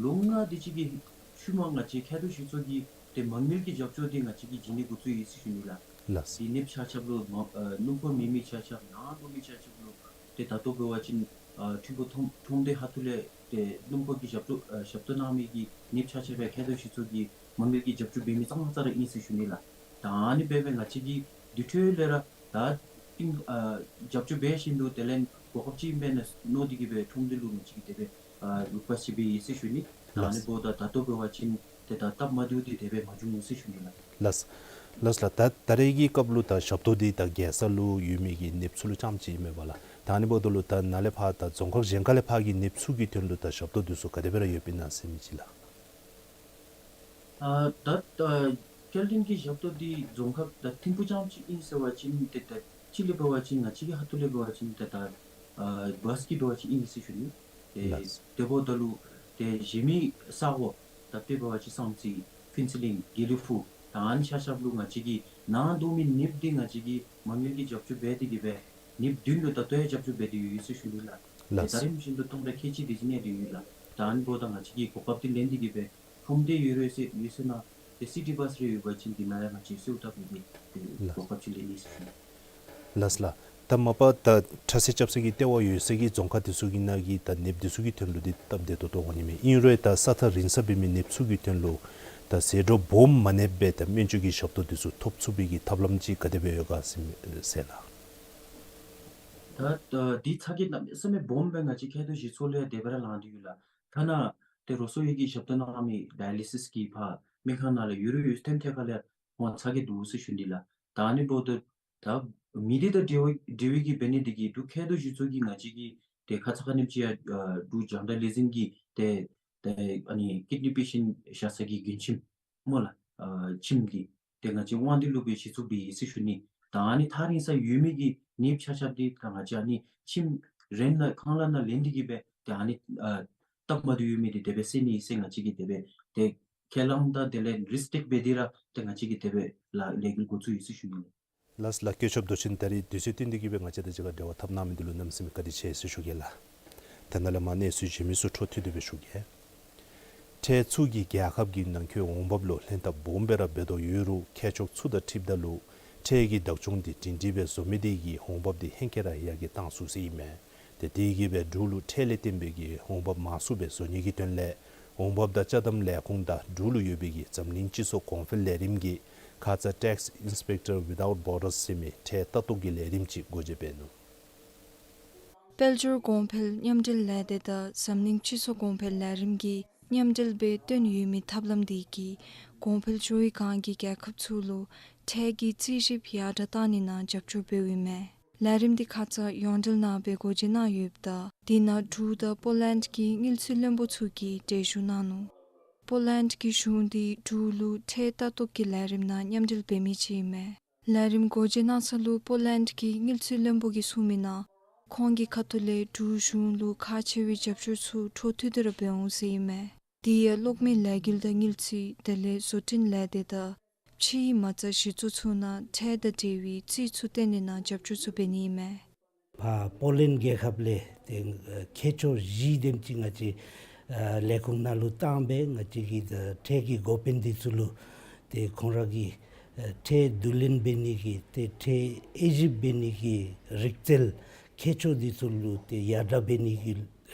ལོ་ལྔ་དེ་ཅིག་གི་ཤུལ་མ་ང་བཅས་མཁལ་རྡོག་གཞི་ཚོགས་ཀྱིས་ཏེ་མ་དངུལ་གྱི་རྒྱབ་སྐྱོར་འདི་ང་བཅས་ཀྱིས་བྱིན་ནི་འགོ་བཙུགས་ཡི་ཟེར་ཞུ་ནི་ལགས། ལགས། ཏེ་ནདཔ་ཆ་ཁྱབ་ལུ་མ་ཨ་སྣུམ་འཁོར་མེད་མི་ཆ་ཁྱབ་ནང་སྡོད་མི་ཆ་ཁྱབ་ལུ་ཏེ་ད་ལྟོ་འབད་བ་ཅིན་ཨ་ཐིམ་ཕུག་ཁྲོམ་ཁྲོམ་སྡེ་ཁ་ཐུག་ལས་ཏེ་སྣུམ་འཁོར་གྱི་རྒྱབ་སྐྱོར་ཨ་ཞབས་ཏོག་གནང་མི་གི་ནདཔ་ཆ་ཁྱབ་སྦེ་མཁལ་རྡོག་གཞི་ཚོགས་ཀྱིས་མ་དངུལ་གྱི་རྒྱབ་སྐྱོར་འབད་མི་ཙང་ཙ་ར་ཨིན་ཟེར་ཞུ་ནི་ལགས། ད་ཨ་ནི་འབད་བའི་ང་བཅས་ཀྱིས་དུས་ཐོག་ལས་ར་ད་ཨིན་ཨ་རྒྱབ་སྐྱོར་འབད་བཞིན་དུ་དེ་ལས་གོ་སྐབས་ཅིག་མེན་ན་མནོ་སྟེ་གིས་སྦེ་ཁྲོམ་སྡེ་ལུ་ང་བཅས་ཀྱིས་དེ་སྦེ་ཨ་རུག་པ་ཅིག་འབད་ཡི་ཟེར་ཞུ་ནི། ད་ཨ་ནི་ལགས། འབདཝ་ད་ད་ལྟོ་འབད་བ་ཅིན་ཏེ་ད་སྟབས་མ་བདེཝ་འདི་དེ་སྦེ་མ་བྱུང་ཟེར་ཞུ་ནི་ལགས། ལགས། ལགས་ལགས། ད་ད་རེས་ཀྱི་སྐབས་ལུ་ད་ཞབས་ཏོག་འདི་ད་རྒྱལ་ས་ལུ་ཡོད་མི་གི་ནདཔ་ཚུ་ལུ་རྐྱངམ་ཅིག་ཨིན་མས་པ་ལགས། ད་ཨ་ནི་འབདཝ་ད་ལུ་ད་ནཱ་ལས་ཕར་ད་རྫོང་ཁག་གཞན་ཁ་ལས་ཕར་གྱི་ནདཔ་ཚུ་གི་དོན་ལུ་ད་ཞབས་ཏོག་འདི་ཚུ་ག་དེ་སྦེ་ར་ཡོདཔ་ཨིན་ན་ཟེར་མི་ཅིག་ལགས། ཨ་ད་ད་སྐྱེལ་འདྲེན་གྱི་ཞབས་ཏོག་འདི་རྫོང་ཁག་ད་ཐིམ་ཕུག་རྐྱངམ་ཅིག་ཨིན་ཟེར་བ་ཅིན་ཏེ་ད་ཅིག་ལས་འབད་བ་ཅིན་ང་བཅས་ཀྱི་ཁ་ཐུག་ལས་འབད་བ་ཅིན་ཏེ་ད་ཨ་བཱས་ཀྱིས་འབད་བ་ཅིན་ཨིན་ཟེར་ཞུ་ནི། ཏེ་ལགས། དེ་འབདཝ་ད་ལུ་ཏེ་གཞན་མི་ས་གོ་ད་དཔེ་འབད་བ་ཅིན་བསམ་རྩེ་ཕུན་ཚོགས་གླིང་དགེ་ལེགས་ཕུག་ད་ཨ་ནི་ཆ་ཁྱབ་ལུ་ང་བཅས་ཀྱི་ནང་སྡོད་མི་ནདཔ་འདི་ང་བཅས་ཀྱིས་མ་དངུལ་གྱི་རྒྱབ་སྐྱོར་འབད་དེ་གིས་སྦེ་ནདཔ་བདུན་ལུ་ད་ལྟོ་ཡང་རྒྱབ་སྐྱོར་འབད་དེ་ཡོད་ཟེར་ཞུ་ནི་ལགས། ཏེ་ལགས། ད་རིས་བཞིན་དུ་སྟོང་ཕྲག་ཁལ་གཅིག་དེ་ཅིག་གནས་ཏེ་ཡོད་ལགས། ད་ཨ་ནི་འབདཝ་ད་ང་བཅས་ཀྱིས་གོ་སྐབས་འདི་ལེན་ཏེ་གིས་སྦེ་ཁྲོམ་སྡེ་ཡོད་རུང་ཡོད་ཟེར་ཡོད་ཟེར་ན་ཏེ་སི་ཊི་བཱས་རེ་ཡོད་པ་ཅིན་འདི་ནང་ཡང་ང་བཅས་གསོལཝ་བཏབ་སྟེ་ཏེ་ལགས། གོ་སྐབས་ཅིག་ལེན་ནི་ཟེར་ཞུ་ནི། ལགས་ལགས། ད་མ་པ་ད་ཁྲ་སེ་རྐྱབ་ས་གི་ལྟེ་བ་ཡོད་ས་གི་རྫོང་ཁག་འདི་ཚུ་གི་ནང་གི་ད་ནདཔ་འདི་ཚུ་གི་དོན་ལུ་འདི་སྟབས་བདེ་ཏོག་ཏོ་འོང་ནི་མས། ཨིན་རུང་ད་ས་ཐག་རིང་ས་འབད་མི་ནདཔ་ཚུ་གི་དོན་ལུ་ད་ཟད་འགྲོ་སྦོམ་མ་གནསཔ་སྦེ་ད་སྨན་བཅོས་ཀྱི་ཞབས་ཏོག་འདི་ཚུ་ཐོབ་ཚུགས་པའི་གི་ཐབས་ལམ་ཅིག་ག་དེ་སྦེ་ཡོད་ག་ཟེར་ཟེར་ལགས། ད་ད་འདི་ཚ་གྱང་གནམ་མེད་ས་མེད་སྦོམ་སྦེ་ང་བཅས་མཁལ་རྡོག་གཞི་ཚོགས་ལས་དེ་སྦེ་ར་ལངས་ཏེ་ཡོད་ལགས། ཐ་ན་ཏེ་རོགས་སོ་ཡི་གི་ཞབས་ཏོག་གནང་མི་ཌའི་ལི་སིས་ཀྱི་ཕར་སྨན་ཁང་ནང་ལས་ཡོད་རུང་ཡོད་ཐོན་ཐད་ཁ་ལས་ཁོང་ཚ་གྱང་འདུག་ཟེར་ཞུ་ནི་ལགས། ད་ཨ་ནི་འབདཝ་ད་ད་མི་སྡེ་དང་འབྲེལ་བ་འབྲེལ་བའི་གི་འབད་ནི་འདི་གིས་འབྲུག་མཁལ་རྡོག་གཞི་ཚོགས་ཀྱིས་ང་བཅས་ཀྱི་ཏེ་ཁ་ཙ་ཁ་ཉིནམ་ཅིག་ཡང་ཨ་འབྲུག་རྒྱང་བསྒྲགས་ལས་འཛིན་གྱི་ཏེ་ཏེ་ཨ་ནི་ཀིཌ་ནི་པེ་ཤེནཊ་བཞག་ས་གི་མགྲོན་ཁྱིམ་སྨོ་ལགས། ཨ་ཁྱིམ་འདི་ཏེ་ང་བཅས་དབང་འདུས་ལུ་སྦེ་གཞི་བཙུགས་འབད་ཡི་ཟེར་ཞུ་ནི། ད་ཨ་ནི་ཐག་རིང་ས་ཡོད་མི་གི་ནདཔ་ཆ་ཁྱབ་འདི་ད་ང་བཅས་ཨ་ནི་ཁྱིམ་རེནཊ་ནང་ཁང་གླ་ནང་ལེན་ཏེ་གིས་སྦེ་ ཏེ་ཨ་ནི་ཨ་སྟབས་མ་བདེཝ་ཡོད་མི་འདི་དེ་སྦེ་སེལ་ནི་ཟེར་ང་བཅས་ཀྱིས་དེ་སྦེ་ཏེ་ཁས་བླངས་དང་དེ་ལས་རིསཀ་ཊེཀ་འབད་དེ་ར་ཏེ་ང་བཅས་ཀྱིས་དེ་སྦེ་ལཱ་ལས་འགུལ་འགོ་བཙུགས་ཡི་ཟེར་ཞུ་ནི་ལགས། ལགས་ལགས། བཀོད་ཁྱབ་མདོ་ཆེན། ད་རིས་དུས་ཚོད་བཏོན་ཏེ་གིས་སྦེ་ང་བཅས་དང་གཅིག་ཁར་འབྲེལ་བ་འཐབ་གནང་མི་འདི་ལུ་གནམ་མེད་ས་མེད་བཀའ་དྲིན་ཆེ་ཟེར་ཞུ་གེ་ལགས། ད་ནཱ་ལས་མར་གནས་ཚུལ་གཞན་མི་ཚུ་འཕྲོ་མཐུད་དེ་སྦེ་ཞུ་གེ། ཁྲལ་ཚུ་གིས་རྒྱལ་ཁབ་ཀྱི་ནང་འཁོད་འོང་འབབ་ལུ་ལྷན་ཐབས་སྦོམ་སྦེ་ར་འབད་དོ་ཡོད་རུང་ཁྱད་ཆོས་ཚུ་དང་འཁྲིལཝ་ད་ལུ་ཁྲལ་གྱི་བདག་སྐྱོང་འདི་སྒྲིང་སྒྲི་སྦེ་བཟོ་མི་དེ་གིས་འོང་འབབ་འདི་ཧེང་སྐལ་ར་ཡར་རྒྱས་བཏང་ཚུགས་ཟེར་ཨིན་མས། ཏེ་དེ་གིས་སྦེ་འབྲུག་ལུ་ཁྲལ་ལས་བརྟེན་པའི་གི་འོང་འབབ་མང་སུ་སྦེ་བཟོ་ནི་གི་དོན་ལས་འོང་འབབ་དང་ཅ་དམ་ལས་ཁུངས་དང་འབྲུག་ལུ་ཡོད་པའི་གི་འཛམ་གླིང་སྤྱི་ཚོགས་གོང་འཕེལ་ལས་རིམ་གྱི་ཁ་ཙ་Tax Inspector Without Borders ཟེར་མི་ཁྲལ་ལྟ་རྟོག་གི་ལས་རིམ་ཅིག་སྒོ་འབྱེད་འབད་ནུག། དཔལ་འབྱོར་གོང་འཕེལ་མཉམ་འབྲེལ་ལས་སྡེ་དང་འཛམ་གླིང་སྤྱི་ཚོགས་གོང་འཕེལ་ལས་རིམ་གྱིས་མཉམ་འབྲེལ་སྦེ་བཏོན་ཡོད་མི་ཐབས་ལམ་འདི་གིས་གོང་འཕེལ་ཚུ་གི་སྒང་གི་རྒྱལ་ཁབ་ཚུ་ལུ་ཁྲལ་གྱི་རྩིས་རིགཔ་ཡར་དྲགས་བཏང་ནི་ནང་རྒྱབ་སྐྱོར་འབདཝ་ཨིན་མས། ལས་རིམ་འདི་ཁ་ཙ་ཡོངས་འབྲེལ་ནང་སྦེ་སྒོ་འབྱེད་གནང་ཡོདཔ་ད་དེ་ནང་འབྲུག་དང་པོ་ལེནཌ་གི་དངུལ་རྩིས་བློན་པོ་ཚུ་གིས་གྲལ་བཞུགས་གནང་ནུག། པོ་ལེནཌ་གི་གཞུང་འདི་འབྲུག་ལུ་ཁྲལ་ལྟ་རྟོག་གི་ལས་རིམ་ནང་མཉམ་འབྲེལ་འབད་མི་ཅིག་ཨིན་མས། ལས་རིམ་སྒོ་འབྱེད་གནང་ས་ལུ་པོ་ལེནཌ་གི་དངུལ་རྩིས་བློན་པོ་གིས་གསུངས་མི་ནང་ཁོང་གི་ཁ་ཐུག་ལས་འབྲུག་གཞུང་ལུ་ཁག་ཆེ་བའི་རྒྱབ་སྐྱོར་ཚུ་འཕྲོ་མཐུད་དེ་ར་འབད་འོང་ཟེར་ཨིན་མས། དེ་ཡང་གློག་མེ་ལས་འགུལ་དང་དངུལ་རྩིས་དེ་ལས་བཟོ་སྐྲུན་ལས་སྡེ་དང་ཕྱིའི་མ་རྩ་གཞི་བཙུགས་ཚུ་ནང་ཁྲལ་དང་འབྲེལ་བའི་རྩིས་ཚུ་བཏོན་ནི་ནང་རྒྱབ་སྐྱོར་ཚུ་འབད་ནི་ཨིན་མས། ཕར་པོ་ལེནཌ་རྒྱལ་ཁབ་ལས་ཏེ་ཁྱད་ཆོས་བཞི་དེམ་ཅིག་ང་བཅས་ལས་ཁུངས་ནང་ལུ་བཏང་སྦེ་ང་བཅས་ཀྱི་ཁྲལ་གྱི་འགོ་དཔོན་འདི་ཚུ་ལུ་ཏེ་ཁོང་ར་གི་ཁྲལ་བསྡུ་ལེན་འབད་ནི་གི་ཏེ་ཁྲལ་དབྱེ་ཞིབ་འབད་ནི་གི་རིག་རྩལ་ཁྱད་ཆོས་འདི་ཚུ་ལུ་ཏེ་ཡར་དྲགས་འབད་ནི་གི་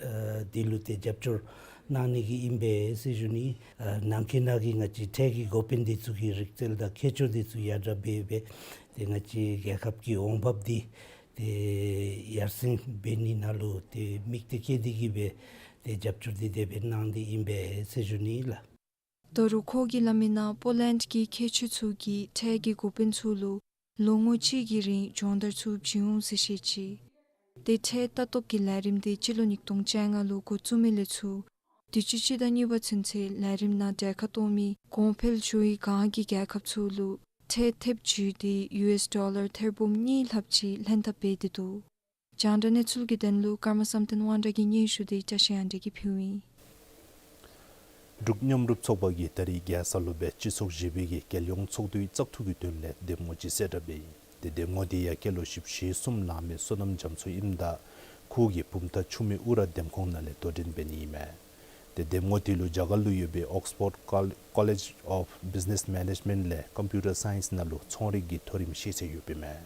ཨ་འདི་ལུ་ཏེ་རྒྱབ་སྐྱོར་གནང་ནི་གི་ཨིན་པས་ཟེར་ཞུ་ནི། ཨ་ནང་འཁོད་ནང་གི་ང་བཅས་ཁྲལ་གྱི་འགོ་དཔོན་འདི་ཚུ་གི་རིག་རྩལ་དང་ཁྱད་ཆོས་འདི་ཚུ་ཡར་དྲགས་འབད་སྦེ་ཏེ་ང་བཅས་རྒྱལ་ཁབ་ཀྱི་འོང་འབབ་འདི་ཏེ་ཡར་སེང་འབད་ནི་ནང་ལུ་ཏེ་དམིགས་གཏད་བསྐྱེད་དེ་གིས་སྦེ་ཏེ་རྒྱབ་སྐྱོར་འདི་དེ་སྦེ་གནང་སྟེ་ཨིན་པས་ཟེར་ཞུ་ནི་ལགས། ད་རུང་ཁོ་གིས་སླབ་མི་ནང་པོ་ལེནཌ་གི་ཁྱད་ཆོས་ཚུ་གིས་ཁྲལ་གྱི་འགོ་དཔོན་ཚུ་ལུ་ལོ་ངོ་གཅིག་གི་རིང་སྦྱོང་བརྡར་ཚུ་བྱིན་འོང་ཟེར་བཤད་ཅི། ཏེ་ཁྲལ་ལྟ་རྟོག་གི་ལས་རིམ་འདི་སྤྱི་ལོ་ཉིས་སྟོང་བཅོ་ལྔ་ལུ་འགོ་བཙུགས་མི་ལས་ཚུར་དུས་ཅི་སྤྱི་ཟླ་གཉིས་པ་ཚུན་ཚོད་ལས་རིམ་ནང་གྲལ་ཁར་གཏོགས་མི་གོང་འཕེལ་ཚུ་གི་སྒང་གི་རྒྱལ་ཁབ་ཚུ་ལུ་ཁྲལ་ཐེབས་བརྒྱུད་དེ་ཡུ་ཨེསི་ཌོ་ལར་ཐེར་འབུམ་གཉིས་ལྷགཔ་ཅིག་ལྷན་ཐབས་འབད་དེ་འདུག། རྒྱང་བསྒྲགས་གནས་ཚུལ་གྱི་དོན་ལུ་ཀརྨ་བསམ་གཏན་དབང་གྲགས་ཀྱི་སྙན་ཞུ་འདི་བཀྲ་ཤིས་དབང་འདུས་ཀྱིས་ཕུལཝ་ཨིན། འབྲུག་མཉམ་རུབ་ཚོགས་པ་གིས་ད་རིས་རྒྱལ་ས་ལུ་སྦེ་སྤྱི་ཚོགས་བཞི་པའི་གི་རྒྱལ་ཡོངས་ཚོགས་འདུའི་བཙག་འཐུ་གི་དོན་ལས་འདེམས་ངོ་ཅིག་གསལ་བསྒྲགས་འབད་ཡི། ཏེ་འདེམས་ངོ་འདི་ཡང་སྐྱེས་ལོ་བཞི་བཅུ་ཞེ་གསུམ་ལང་མི་བསོད་ནམས་རྒྱ་མཚོ་ཨིནམ་ད་ཁོ་གི་བུམ་ཐང་ཆུ་སྨད་ཨུ་ར་འདེམས་ཁོངས་ནང་ལས་དོ་འགྲན་འབད་ནི་ཨིན་མས། ཏེ་འདེམས་ངོ་འདི་ལུ་རྒྱ་གར་ལུ་ཡོད་པའི་Oxford Col- College of Business Management ལས་ཀམ་པིའུ་ཊར་སའིནསི་ནང་ལུ་ཚོང་རིག་གི་མཐོ་རིམ་ཤེས་ཚད་ཡོདཔ་ཨིན་མས།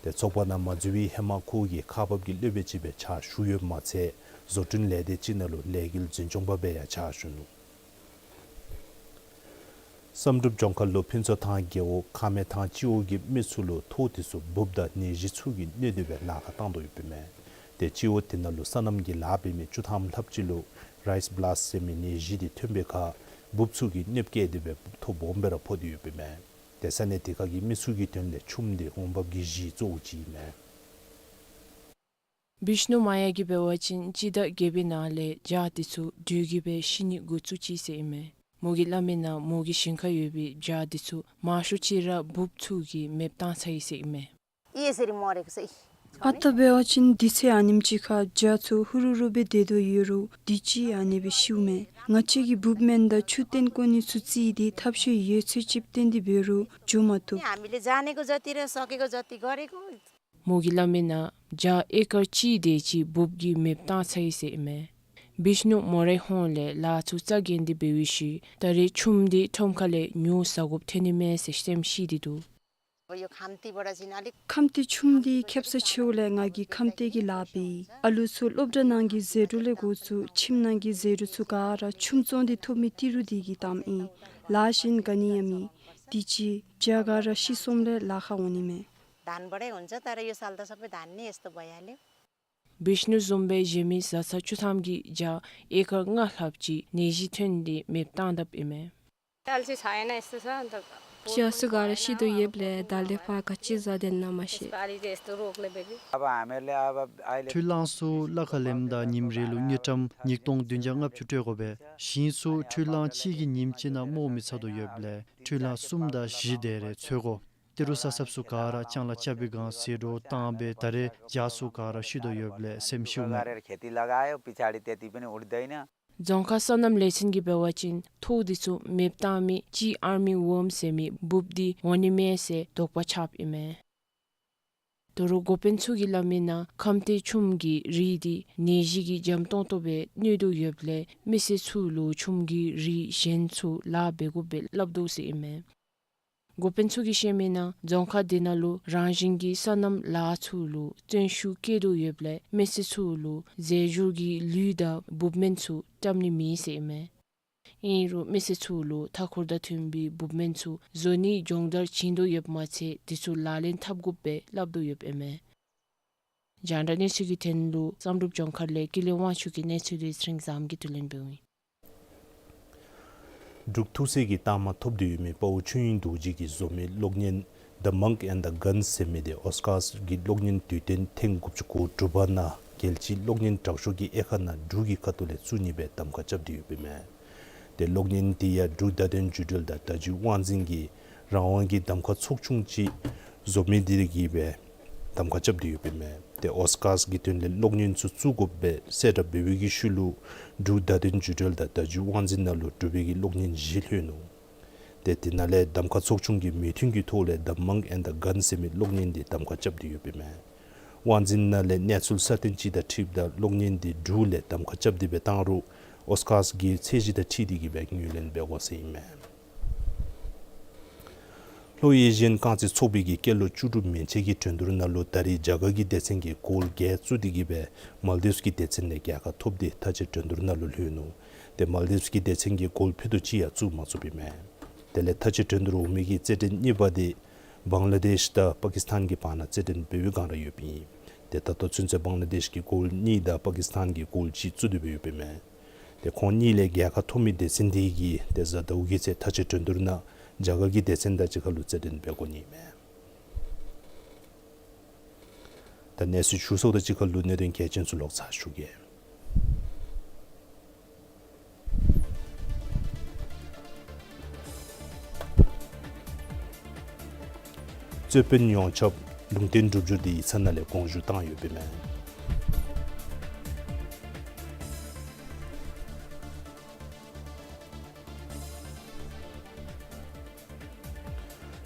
ཏེ་ཚོགས་པ་ནང་མ་འཛུལ་བའི་ཧེ་མ་ཁོ་གིས་ཁག་འབག་གི་སློབ་དཔོན་ཅིག་སྦེ་ཕྱག་ཞུ་ཡོདཔ་མ་ཚད་བཟོ་སྐྲུན་ལས་སྡེ་ཅིག་ནང་ལུ་ལས་འགུལ་འཛིན་སྐྱོང་པ་སྦེ་ཡང་ཕྱག་ཞུ་ནུག། བསམ་གྲུབ་ལྗོངས་མཁར་ལུ་ཕུན་ཚོགས་ཐང་རྒེད་འོག་ཁ་སྨད་ཐང་སྤྱི་འོག་གི་མི་ཚུ་ལུ་ཐོག་དེ་ཚུ་འབུབ་དང་ནད་གཞི་ཚུ་གིས་གནོད་དེ་སྦེ་ལཱ་ཁག་བཏང་དོ་ཡོདཔ་ཨིན་མས། ཏེ་སྤྱི་འོག་དེ་ནང་ལུ་སོ་ནམ་གྱི་ལཱ་འབད་མི་བཅུ་ཐམ་ལྷགཔ་ཅིག་ལུ་རའིསི་བླཱསཊ་ཟེར་མི་ནད་གཞི་འདི་ཐོན་པའི་ཁར་འབུབ་ཚུ་གིས་གནོདཔ་བཀལ་དེ་སྦེ་འབུབ་ཐོག་སྦོམ་སྦེ་ར་ཕོག་སྟེ་ཡོདཔ་ཨིན་མས། ཏེ་ས་གནས་དེ་ཁ་གི་མི་ཚུ་གི་དོན་ལས་ཆུམ་འདི་འོང་འབབ་ཀྱི་གཞི་གཙོ་བོ་ཅིག་ཨིན་མས། བིཤ་ནུ་མ་ཡ་གིས་འབད་བ་ཅིན་སྤྱི་ཟླ་བརྒྱད་པའི་ནང་ལས་བྱ་འདི་ཚུ་སྦྲུལ་གྱིས་སྦེ་ཤི་ནི་འགོ་བཙུགས་ཅི་ཟེར་ཨིན་མས། མོ་གིས་སླབ་མི་ནང་མོ་གི་ཞིང་ཁར་ཡོད་པའི་བྱ་འདི་ཚུ་མང་ཤོས་ཅིག་ར་འབུབ་ཚུ་གིས་མེདཔ་བཏང་ཚར་ཡི་ཟེར་ཨིན་མས། ཨ་རྟག་འབད་བ་ཅིན་དུས་ཚོད་ཨ་ནེམ་ཅིག་ཁར་བྱ་ཚུ་ཧུ་རུ་རུ་སྦེ་སྡོད་དོ་ཡོད་རུང་དུས་ཅི་ཨ་ནེ་སྦེ་ཤིཝ་མས། ང་བཅས་ཀྱིས་འབུབ་སྨན་དང་ཆུ་བཏོན་བཀོ་ནི་ཚུ་བརྩིས་ཏེ་ཐབས་ཤེས་ཡོད་ཚད་ཅིག་བཏོན་ཏེ་འབད་རུང་འགྱོ་མ་བཏུབ། हामीले जानेको जति र सकेको जति गरेको। མོ་གིས་སླབ་མི་ནང་བྱ་ཨེ་ཀར་གཅིག་དེ་ཅིག་འབུབ་ཀྱིས་མེདཔ་བཏང་ཚར་ཡི་ཟེར་ཨིན་མས། བིཤ་ནུ་མོ་རའི་ཧོངས་ལས་ལཱ་ཚུ་རྩ་འགེངས་ཏེ་འབད་བའི་ཤུལ་ད་རེས་ཆུམ་འདི་ཁྲོམ་ཁ་ལས་ཉོ་ཟ་དགོཔ་ཐོན་ནི་མས་ཟེར་སེམས་ཤི་སྟེ་འདུག། यो खम्तीबाट चाहिँ अलिक ཁམས་བདེ་ཆུམ་འདི་ཁེབ་ས་ཆེཝ་ལས་ང་གིས་ཁམས་བདེ་གི་ལཱ་འབད་ཡི། ཨ་ལུ་ཚུ་སློབ་གྲྭ་ནང་གི་ཟད་འགྲོ་ལས་འགོ་བཙུགས་ཁྱིམ་ནང་གི་ཟད་འགྲོ་ཚུ་ག་ར་ཆུམ་བཙོང་སྟེ་ཐོབ་མི་ཏི་རུ་འདི་གིས་བཏངམ་ཨིན། ལཱ་གཞན་ག་ནི་ཡང་མེད། དུས་ཅི་བྱ་ག་ར་ཤི་སོངམ་ལས་ལཱ་ཁག་འོང་ནི་མས། धानबाटै हुन्छ, तर यो साल त सबै धान नै यस्तो भइहाल्यो। བིཤ་ནུ་བཟུམ་སྦེ་གཞན་མི་བཟའ་ཚང་བཅུ་ཐམ་གྱི་བྱ་ཨེ་ཀར་ལྔ་ལྷགཔ་ཅིག་ནད་གཞི་ཐོན་ཏེ་མེདཔ་བཏང་དཔ་ཨིན་མས། ཅ་སུ་ག་ར་ཤི་དོ་ཡོདཔ་ལས་ད་ལས་ཕར་ག་ཅི་བཟའ་དོ་ན་མ་ཤེས། འཕྲུལ་གླང་ཚུ་གླ་ཁར་ལེནམ་ད་ཉིནམ་རེ་ལུ་དངུལ་ཀྲམ་ཉིས་སྟོང་བདུན་བརྒྱ་ལྔ་བཅུ་སྤྲོད་དགོ་པས། ཞིང་ཚུ་འཕྲུལ་གླང་གཅིག་གིས་ཉིནམ་གཅིག་ནང་རྨོ་མི་ཚར་དོ་ཡོདཔ་ལས་འཕྲུལ་གླང་གསུམ་དང་བཞི་དེ་རེ་འཚོལ་དགོ། ཏི་རུ་ས་སྲབ་ཚུ་ག་ར་ལྕང་ལ་ཆ་བི་སྒང་ཟད་འགྲོ་བཏང་སྦེ་ད་རེས་བྱག་ཚུ་ག་ར་ཤི་དོ་ཡོདཔ་ལས་སེམས་ཤུགས་མེད། རྫོང་ཁག་སོ་ནམ་ལས་ཚན་གྱིས་འབད་བ་ཅིན་ཐོག་འདི་ཚུ་མེདཔ་བཏང་མི་ཅི་ཨར་མི་ཝོརམ་ཟེར་མི་འབུཔ་འདི་འོང་ནི་མས་ཟེར་དོགས་པ་ཆགསཔ་ཨིན་མས། དོ་རུང་འགོ་དཔོན་ཚུ་གིས་སླབ་མིའི་ནང་ཁམས་སྟོད་ཆུམ་གྱི་རི་འདི་ནད་གཞི་གིས་འཇམ་ཏོང་ཏོ་སྦེ་གནོད་དོ་ཡོདཔ་ལས་མི་སེར་ཚུ་ལུ་ཆུམ་གྱི་རི་གཞན་ཚུ་ལཱ་འབད་དགོཔ་སྦེ་སླབ་དོ་ཟེར་ཨིན་མས། འགོ་དཔོན་ཚུ་གིས་བཤད་མིའི་ནང་རྫོང་ཁག་འདི་ནང་ལུ་རང་བཞིན་གྱི་སོ་ནམ་ལཱ་ཚུ་ལུ་བརྩོན་ཤུགས་བསྐྱེད་དོ་ཡོདཔ་ལས་མི་སེར་ཚུ་ལུ་རྫས་སྦྱོར་གྱི་ལུད་དང་འབུཔ་སྨན་ཚུ་བཀྲམ་ནི་མེད་ཟེར་ཨིན་མས། ཨིན་རུང་མི་སེར་ཚུ་ལུ་མཐའ་འཁོར་དང་མཐུན་པའི་འབུཔ་སྨན་ཚུ་བཟོ་ནི་སྦྱོང་བརྡར་བྱིན་དོ་ཡོདཔ་མ་ཚད་དེ་ཚུ་ལག་ལེན་འཐབ་དགོཔ་སྦེ་སླབ་དོ་ཡོདཔ་ཨིན་མས། རྒྱང་བསྒྲགས་གནས་ཚུལ་གྱི་དོན་ལུ་བསམ་གྲུབ་ལྗོངས་མཁར་ལས་ཀུན་ལེགས་དབང་ཕྱུག་གི་གནས་ཚུལ་དེ་ཚེ་རིང་བཟངམོ་གིས་བསྡུ་ལེན་འབདཝ་ཨིན། འབྲུག་ཐུགས་སྲས་ཀྱི་རྟགས་མ་ཐོབ་སྟེ་ཡོད་མི་དཔའ་བོ་ཆོས་དབྱིངས་རྡོ་རྗེ་གིས་བཟོ་མི་གློག་བརྙན་The Monk and the Gun ཟེར་མི་དེ་ཨོསི་ཀར་གྱི་གློག་བརྙན་དུས་སྟོན་ཐེངས་དགུ་བཅུ་གོ་དྲུག་པ་ནང་རྒྱལ་སྤྱིའི་གློག་བརྙན་དྲག་ཤོས་ཀྱི་དབྱེ་ཁག་ནང་འབྲུག་གི་ཁ་ཐུག་ལས་བཙུགས་ནི་སྦེ་གདམ་ཁ་རྐྱབ་སྟེ་ཡོདཔ་ཨིན་མས། ཏེ་གློག་བརྙན་དེ་ཡང་འབྲུག་བརྡ་དོན་བརྒྱུད་འབྲེལ་དང་བརྡ་བརྒྱུད་དབང་འཛིན་གྱི་རང་དབང་གི་གདམ་ཁ་ཚོགས་ཆུང་ཅིག་བཟོ་མི་དེ་གིས་སྦེ་གདམ་ཁ་རྐྱབ་སྟེ་ཡོདཔ་ཨིན་མས། ཏེ་ཨོསི་ཀར་གྱི་དོན་ལས་གློག་བརྙན་ཚུ་བཙུགས་དགོཔ་སྦེ་གསལ་བསྒྲགས་འབད་བའི་གི་ཤུལ་ལུ་འབྲུག་བརྡ་དོན་བརྒྱུད་འབྲེལ་དང་བརྡ་བརྒྱུད་དབང་འཛིན་ནང་ལུ་འབྲུག་པའི་གི་གློག་བརྙན་བཞི་ལྷོད་ནུག། ཏེ་དེ་ནང་ལས་གདམ་ཁ་ཚོགས་ཆུང་གི་མོས་མཐུན་གྱི་ཐོག་ལས་The Monk and the Gun ཟེར་མི་གློག་བརྙན་དེ་གདམ་ཁ་རྐྱབ་སྟེ་ཡོདཔ་ཨིན་མས། དབང་འཛིན་ནང་ལས་གནས་ཚུལ་གསར་བཏོན་ཅིག་དང་འཁྲིལཝ་ད་གློག་བརྙན་དེ་འབྲུག་ལས་གདམ་ཁ་རྐྱབ་སྟེ་སྦེ་བཏང་རུང་ཨོསི་ཀར་གྱི་ཚད་གཞི་དང་འཁྲིལ་ཏེ་གིས་སྦེ་ངོས་ལེན་འབད་དགོ་ཟེར་ཨིན་མས། ལྷོ་ཨེ་ཤི་ཡན་རྐང་རྩེད་ཚོགས་པའི་གི་སྐྱེས་ལོ་བཅུ་དྲུག་མན་ཆད་ཀྱི་འགྲན་བསྡུར་ནང་ལུ་ད་རེས་རྒྱ་གར་གྱི་སྡེ་ཚན་གྱིས་གོལ་བརྒྱད་བཙུགས་ཏེ་གིས་སྦེ་མཱལ་དིབསི་གི་སྡེ་ཚན་ལས་རྒྱལ་ཁ་ཐོབ་སྟེ་མཐའ་དཔྱད་འགྲན་བསྡུར་ནང་ལུ་ལྷོད་ནུག། ཏེ་མཱལ་དིབསི་གི་སྡེ་ཚན་གྱིས་གོལ་ཕུད་རྡོག་གཅིག་ཡང་བཙུགས་མ་ཚུགསཔ་ཨིན་མས། དེ་ལས་མཐའ་དཔྱད་འགྲན་བསྡུར་འོང་མི་གི་རྩེད་འགྲན་གཉིས་པ་དེ་བང་ལ་དེཤ་དང་པ་ཀིསི་ཐན་གྱི་བར་ན་རྩེད་འགྲན་འབད་བའི་སྒང་ར་ཡོདཔ་ཨིན། ཏེ་ད་ལྟོ་ཚུན་ཚོད་བང་ལ་དེཤ་གིས་གོལ་གཉིས་དང་པ་ཀིསི་ཐན་གྱིས་གོལ་གཅིག་བཙུགས་ཏེ་སྦེ་ཡོདཔ་ཨིན་མས། ཏེ་ཁོང་གཉིས་ལས་རྒྱལ་ཁ་ཐོབ་མི་སྡེ་ཚན་དེ་གིས་ཏེ་གཟའ་ཟླཝ་གི་ཚེ་མཐའ་དཔྱད་འགྲན་བསྡུར་ནང་རྒྱ་གར་གྱི་སྡེ་ཚན་དང་གཅིག་ཁར་ལུ་རྩེད་འགྲན་འབད་དགོ་ནི་ཨིན་མས། ད་གནས་ཚུལ་ཞུ་ཚརཝ་དང་གཅིག་ཁར་ལུ་གནད་དོན་གལ་ཆེན་ཚུ་ལོག་ཚར་ཞུ་གེ། རྩོད་དཔོན་ཡོངས་ཁྱབ་ལུང་བསྟན་སྒྲུབ་སྦྱོར་དེ་ཡིག་ཚང་ནང་ལས་དགོངས་ཞུ་བཏང་ཡོདཔ་ཨིན་མས།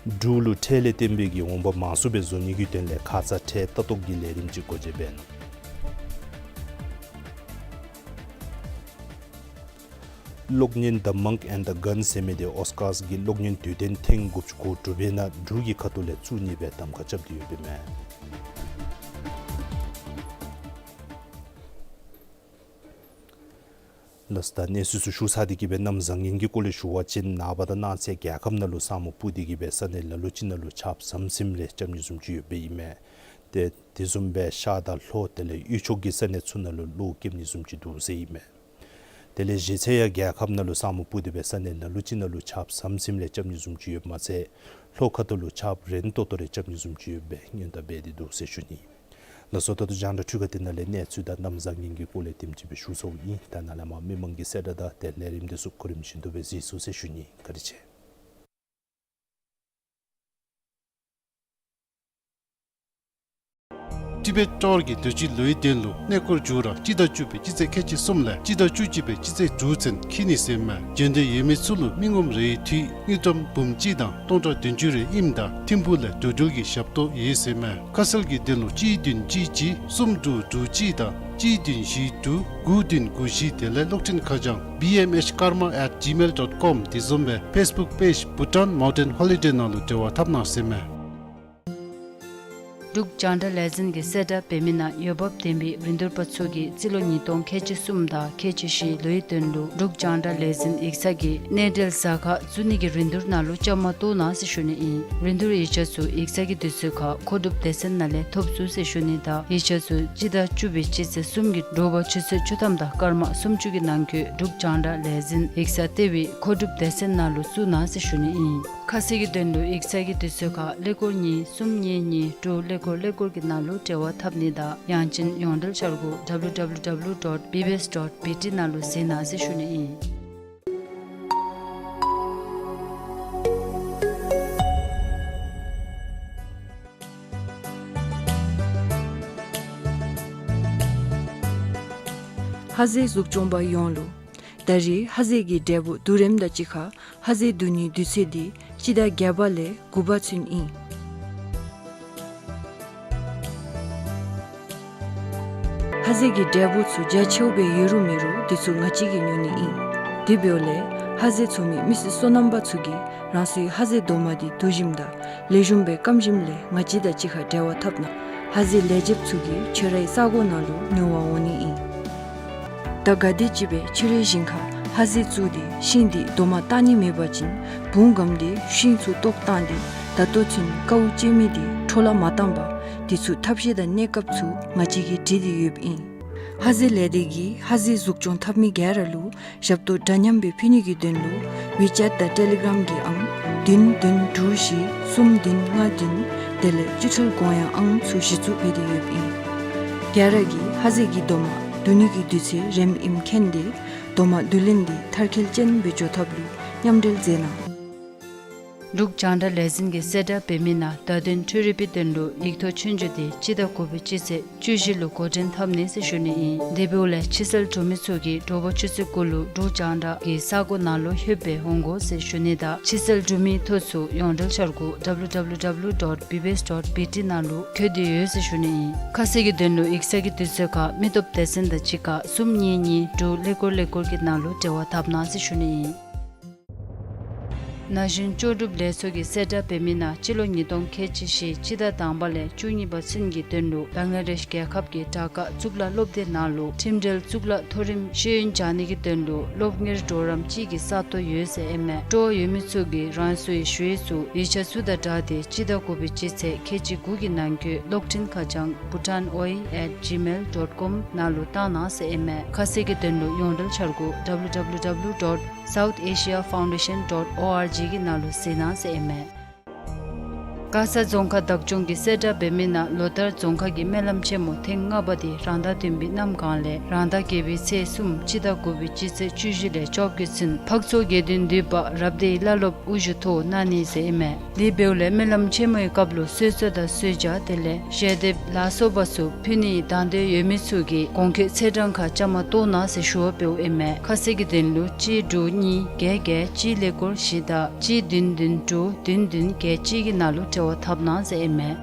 འབྲུག་ལུ་ཁྲལ་ལས་བརྟེན་པའི་གི་འོང་འབབ་མང་སུ་སྦེ་བཟོ་ནི་གི་དོན་ལས་ཁ་ཙ་ཁྲལ་ལྟ་རྟོག་གི་ལས་རིམ་ཅིག་འགོ་འབྱེད་འབད་ནུག། གློག་བརྙན་The Monk and the Gun ཟེར་མི་དེ་ཨོསི་ཀར་གྱི་གློག་བརྙན་དུས་སྟོན་ཐེངས་དགུ་བཅུ་གོ་དྲུག་པའི་ནང་འབྲུག་གི་ཁ་ཐུག་ལས་བཙུགས་ནི་སྦེ་གདམ་ཁ་རྐྱབ་སྟེ་ཡོདཔ་ཨིན་མས། ལགས་སོ། ད་གནས་ཚུལ་ཚུ་ཞུ་ཚར་ཏེ་གིས་སྦེ་གནམ་བཟང་ངན་གྱི་སྐོར་ལས་ཞུ་བ་ཅིན་ནངས་པ་དང་གནངས་ཚེ་རྒྱལ་ཁབ་ནང་ལུ་ས་སྨུག་སྤུབས་ཏེ་གིས་སྦེ་ས་གནས་ལ་ལུ་ཅིག་ནང་ལུ་ཆརཔ་ཟམ་ཟིམ་རེ་རྐྱབ་ནི་བཟུམ་ཅིག་ཡོདཔ་ཨིན་མས། ཏེ་དེ་བཟུམ་སྦེ་ཤར་དང་ལྷོ་དེ་ལས་དབུས་ཕྱོགས་ཀྱི་ས་གནས་ཚུ་ནང་ལུ་གློག་རྐྱབ་ནི་བཟུམ་ཅིག་འདུག་ཟེར་ཨིན་མས། དེ་ལས་གཞེས་ཚེ་ཡང་རྒྱལ་ཁབ་ནང་ལུ་ས་སྨུག་སྤུབས་ཏེ་སྦེ་ས་གནས་ལ་ལུ་ཅིག་ནང་ལུ་ཆརཔ་ཟམ་ཟིམ་རེ་རྐྱབ་ནི་བཟུམ་ཅིག་ཡོདཔ་མ་ཚད་ལྷོ་ཁ་ཐུག་ལུ་ཆརཔ་རན་ཏོག་ཏོ་རེ་རྐྱབ་ནི་བཟུམ་ཅིག་ཡོད་པའི་སྔོན་བརྡ་འབད་དེ་འདུག་ཟེར་ཞུ་ནི། ལགས་སོ། ད་ལྟོ་རྒྱང་བསྒྲགས་འཕྲུལ་ཁང་འདི་ནང་ལས་གནས་ཚུལ་དང་གནམ་བཟང་ངན་གྱི་སྐོར་ལས་དེམ་ཅིག་སྦེ་ཞུ་ཚརཝ་ཨིན། ད་ནཱ་ལས་མར་མི་མང་གི་གསལ་བསྒྲགས་དང་ཏེ་ལས་རིམ་འདི་ཚུ་གོ་རིམ་བཞིན་དུ་སྦེ་གཟིགས་ཚུགས་ཟེར་ཞུ་ནི། བཀའ་དྲིན་ཆེ། ཊི་བེཊ་ཊོར་གྱི་དུས་ཅི་ལོའི་དོན་ལུ་གནས་སྐོར་མཇུག་ར་སྤྱི་ཟླ་བཅུ་པའི་སྤྱི་ཚེས་ཁལ་གཅིག་གསུམ་ལས་སྤྱི་ཟླ་བཅུ་གཅིག་པའི་སྤྱི་ཚེས་དྲུག་ཚུན་འཁྱིད་ནི་ཟེར་མས། འབྱོན་འདོད་ཡོད་མི་ཚུ་ལུ་མི་ངོམ་རེའི་འཐུས་དངུལ་ཀྲམ་འབུམ་གཅིག་དང་སྟོང་ཕྲག་བདུན་ཅུ་རེ་ཨིནམ་ད་ཐིམ་ཕུག་ལས་འགྲོ་འགྲུལ་གྱི་ཞབས་ཏོག་ཡོད་ཟེར་མས། ཁ་གསལ་གྱི་དོན་ལུ་གཅིག་བདུན་གཅིག་གཅིག་གསུམ་དྲུག་དྲུག་གཅིག་དང་གཅིག་བདུན་བཞི་དྲུག་དགུ་བདུན་དགུ་བཞི་དེ་ལས་གློག་འཕྲིན་ཁ་བྱང་B M H karma at gmail dot com དེ་བཟུམ་སྦེ་ཕེསི་བུཀ་པེཇ་Bhutan Mountain Holiday ནང་ལུ་འབྲེལ་བ་འཐབ་གནང་ཟེར་མས། འབྲུག་རྒྱང་བསྒྲགས་ལས་འཛིན་གྱིས་གསལ་བསྒྲགས་འབད་མི་ནང་འོས་འབབ་ལྡན་པའི་རིན་བསྡུར་པ་ཚུ་གིས་རྩིས་ལོ་ཉིས་སྟོང་ཁལ་གཅིག་གསུམ་དང་ཁལ་གཅིག་བཞི་ལོའི་དོན་ལུ་འབྲུག་རྒྱང་བསྒྲགས་ལས་འཛིན་ཡིག་ཚང་གི་གནས་འབྲེལ་ཟ་ཁང་བཙུགས་ནི་གི་རིན་བསྡུར་ནང་ལུ་བཅའ་མར་གཏོགས་གནང་ཟེར་ཞུ་ནི་ཨིན། རིན་བསྡུར་ཡིག་ཆ་ཚུ་ཡིག་ཚང་གི་དུས་ཚོད་ཁར་མཁོ་སྒྲུབ་སྡེ་ཚན་ནང་ལས་ཐོབ་ཚུགས་ཟེར་ཞུ་ནི་དང་ཡིག་ཆ་ཚུ་སྤྱི་ཟླ་བཅུ་པའི་སྤྱི་ཚེས་གསུམ་གྱི་དྲོ་པ་ཆུ་ཚོད་བཅུ་ཐམ་དང་སྐར་མ་སུམ་ཅུ་གི་ནང་འཁོད་འབྲུག་རྒྱང་བསྒྲགས་ལས་འཛིན་ཡིག་ཚང་ལྟེ་བའི་མཁོ་སྒྲུབ་སྡེ་ཚན་ནང་ལུ་བཙུགས་གནང་ཟེར་ཞུ་ནི་ཨིན། ཁ་གསལ་གྱི་དོན་ལུ་ཡིག་ཚང་གི་དུས་ཚོད་ཁར་ཀླད་ཀོར་གཉིས་གསུམ་གཉིས་གཉིས་དྲུག་ཀླད་ཀོར་ཀླད་ཀོར་གྱི་ནང་ལུ་འབྲེལ་བ་འཐབ་ནི་དང་ཡང་ཅིན་ཡོངས་འབྲེལ་འཆར་སྒོ་W W W dot B B S dot B T ནང་ལུ་གཟིགས་གནང་ཟེར་ཞུ་ནི་ཨིན། ཧ་ཟེ་གཟུགས་སྐྱོང་པ་ཡོངས་ལུ། ད་རེས་ཧ་ཟེ་གི་འབྲས་བུ་བསྡུ་རིམ་དང་གཅིག་ཁར་ཧ་ཟེ་བསྡུ་ནིའི་དུས་ཚོད་འདི་སྤྱི་ཟླ་བརྒྱད་པ་ལས་དགུ་པ་ཚུན་ཨིན། ཧ་ཟེ་གི་འབྲས་བུ་ཚུ་རྒྱ་ཆེཝ་སྦེ་ཡོད་རུང་མེད་རུང་འདི་ཚུ་ང་བཅས་ཀྱིས་ཉོ་ནི་ཨིན། དེ་འབདཝ་ལས་ཧ་ཟེ་འཚོ་མི་མི་སེར་སོ་ནམ་པ་ཚུ་གིས་རང་སོའི་ཧ་ཟེ་རྡོག་མ་འདི་བསྡུ་ཞིནམ་དང་ལེགས་ཤོམ་སྦེ་སྐམ་ཞིནམ་ལས་ང་བཅས་དང་གཅིག་ཁར་འབྲེལ་བ་འཐབ་གནང་། ཧ་ཟེ་ལེགས་འཇེབ་ཚུ་གིས་ཁྱོད་རའི་ས་གོ་ནང་ལུ་ཉོ་བར་འོང་ནི་ཨིན། ད་ག་དེམ་ཅིག་སྦེ་ཕྱི་རོལ་ཞིང་ཁར་ཧ་ཟེ་བཙུགས་ཏེ་ཤིང་འདི་རྡོག་མ་བཏགས་ནི་མེད་པ་ཅིན་བུང་སྒམ་སྟེ་ཤིང་ཚུ་བཏོག་བཏང་སྟེ་ད་ལྟོ་ཚུན་དཀའཝ་སྤྱད་མི་འདི་འཕྲོ་བརླག་མ་བཏང་པར་འདི་ཚུ་ཐབས་ཤེས་དང་གནས་སྐབས་ཚུ་ང་བཅས་ཀྱིས་བྲིས་ཏེ་ཡོདཔ་ཨིན། ཧ་ཟེ་ལས་སྡེ་གིས་ཧ་ཟེ་གཟུགས་སྐྱོང་འཐབ་མི་ག་ར་ལུ་ཞབས་ཏོག་འདྲ་མཉམ་སྦེ་ཕུལ་ནི་གི་དོན་ལུ་ཝི་ཅེཊ་དང་ཊེ་ལི་གརམ་གྱི་ཨང་བདུན་བདུན་དྲུག་བཞི་གསུམ་བདུན་ལྔ་བདུན་དེ་ལས་སྤྱི་ཐོལ་གོང་ཡངས་ཨང་ཚུ་གཞི་བཙུགས་འབད་དེ་ཡོདཔ་ཨིན། ག་ར་གིས་ཧ་ཟེ་གི་རྡོག་མ་བསྡུ་ནི་གི་དུས་ཚོད་རནམ་ཨིནམ་མཁྱེན་ཏེ་རྡོག་མ་བསྡུ་ལེན་འདི་མཐར་འཁྱོལ་ཅན་སྦེ་འགྱོ་ཐབས་ལུ་མཉམ་འབྲེལ་མཛད་གནང་། འབྲུག་རྒྱང་བསྒྲགས་ལས་འཛིན་གྱིས་གསལ་བསྒྲགས་འབད་མི་ནང་བརྡ་དོན་འཕྲུལ་རིག་པའི་དོན་ལུ་ཡིག་ཐོག་ཆོས་རྒྱུགས་འདི་སྤྱི་ཟླ་དགུ་པའི་སྤྱི་ཚེས་བཅུ་བཞི་ལུ་འགོ་འདྲེན་འཐབ་ནི་ཟེར་ཞུ་ནི་ཨིན། དེ་འབདཝ་ལས་ཕྱི་སེལ་གྲུབ་མི་ཚུ་གིས་དྲོ་པ་ཆུ་ཚོད་དགུ་ལུ་འབྲུག་རྒྱང་བསྒྲགས་ཀྱི་ས་གོ་ནང་ལུ་ལྷོདཔ་སྦེ་འོང་དགོ་ཟེར་ཞུ་ནི་དང་ཕྱི་སེལ་གྲུབ་མིའི་ཐོ་ཚུ་ཡོངས་འབྲེལ་འཆར་སྒོ་W W W dot B B S dot B T ནང་ལུ་བཀོད་དེ་ཡོད་ཟེར་ཞུ་ནི་ཨིན། ཁ་གསལ་གྱི་དོན་ལུ་ཡིག་ཚང་གི་དུས་ཚོད་ཁར་མི་སྟོབས་སྡེ་ཚན་དང་གཅིག་ཁར་གསུམ་གཉིས་གཉིས་དྲུག་ཀླད་ཀོར་ཀླད་ཀོར་གྱི་ནང་ལུ་འབྲེལ་བ་འཐབ་གནང་ཟེར་ཞུ་ནི་ཨིན། ན་གཞོན་ལྕོགས་གྲུབ་ལས་ཚོགས་ཀྱིས་གསལ་བསྒྲགས་འབད་མི་ནང་སྤྱི་ལོ་ཉིས་སྟོང་ཁལ་གཅིག་བཞི་སྤྱི་ཟླ་དང་པ་ལས་བཅུ་གཉིས་པ་ཚུན་གྱི་དོན་ལུ་བང་ལ་དེཤ་རྒྱལ་ཁབ་ཀྱི་དྲག་ཁག་གཙུག་ལག་སློབ་སྡེ་ནང་ལུ་ཁྲིམས་འབྲེལ་གཙུག་ལག་མཐོ་རིམ་ཤེས་ཡོན་སྦྱང་ནི་གི་དོན་ལུ་སློབ་གཉེར་གྲོགས་རམ་ཅིག་གི་ས་སྟོང་ཡོད་ཟེར་ཨིན་མས། སྤྲོ་བ་ཡོད་མི་ཚུ་གིས་རང་སོའི་ཞུ་ཡིག་ཚུ་ཡིག་ཆ་ཚུ་དང་སྦྲགས་ཏེ་སྤྱི་ཟླ་དགུ་པའི་སྤྱི་ཚེས་ཁལ་གཅིག་དགུ་གི་ནང་འཁོད་གློག་འཕྲིན་ཁ་བྱང་bhutanoi at gmail dot com ནང་ལུ་བཏང་གནང་ཟེར་ཨིན་མས། ཁ་གསལ་གྱི་དོན་ལུ་ཡོངས་འབྲེལ་འཆར་སྒོ W W W dot South Asia Foundation dot O R G གི་ནང་ལུ་གཟིགས་གནང་ཟེར་ཨིན་མས། མགར་ས་རྫོང་ཁག་བདག་སྐྱོང་གིས་གསལ་བསྒྲགས་འབད་མི་ནང་ལོ་ལྟར་རྫོང་ཁག་གི་སྨོན་ལམ་ཆེན་མོ་ཐེངས་ལྔ་པ་དེ་རང་ཟླ་བདུན་པའི་གནམ་གང་ལས་རང་ཟླ་བརྒྱད་པའི་ཚེས་གསུམ་སྤྱི་ཟླ་དགུ་པའི་སྤྱི་ཚེས་བཅུ་བཞི་ལས་བཅོ་བརྒྱད་ཚུན་འཕགས་མཚོ་དགེ་འདུན་འདུས་པ་རབ་སྡེའི་བླ་སློབ་དབུ་བཞུགས་ཐོག་གནང་ནི་ཟེར་ཨིན་མས། དེ་འབདཝ་ལས་སྨོན་ལམ་ཆེན་མོའི་སྐབས་ལུ་གསོལ་ཚོགས་དང་གསོལ་ཇ་དེ་ལས་ཞལ་འདེབས་ལ་སོགས་པ་ཚུ་ཕུལ་ནིའི་དང་འདོད་ཡོད་མི་ཚུ་གིས་གོང་འཁོད་ཚེས་གྲངས་ཁར་བཅའ་མར་གཏོགས་གནང་ཟེར་ཞུ་བ་འབདཝ་ཨིན་མས། ཁ་གསལ་གྱི་དོན་ལུ་གཅིག་དྲུག་གཉིས་བརྒྱད་བརྒྱད་གཅིག་ཀླད་ཀོར་བཞི་དང་གཅིག་བདུན་བདུན་དྲུག་བདུན་བདུན་བརྒྱད་གཅིག་གི་ནང་ལུ་འབྲེལ་བ་འཐབ་གནང་ཟེར་ཨིན་མས།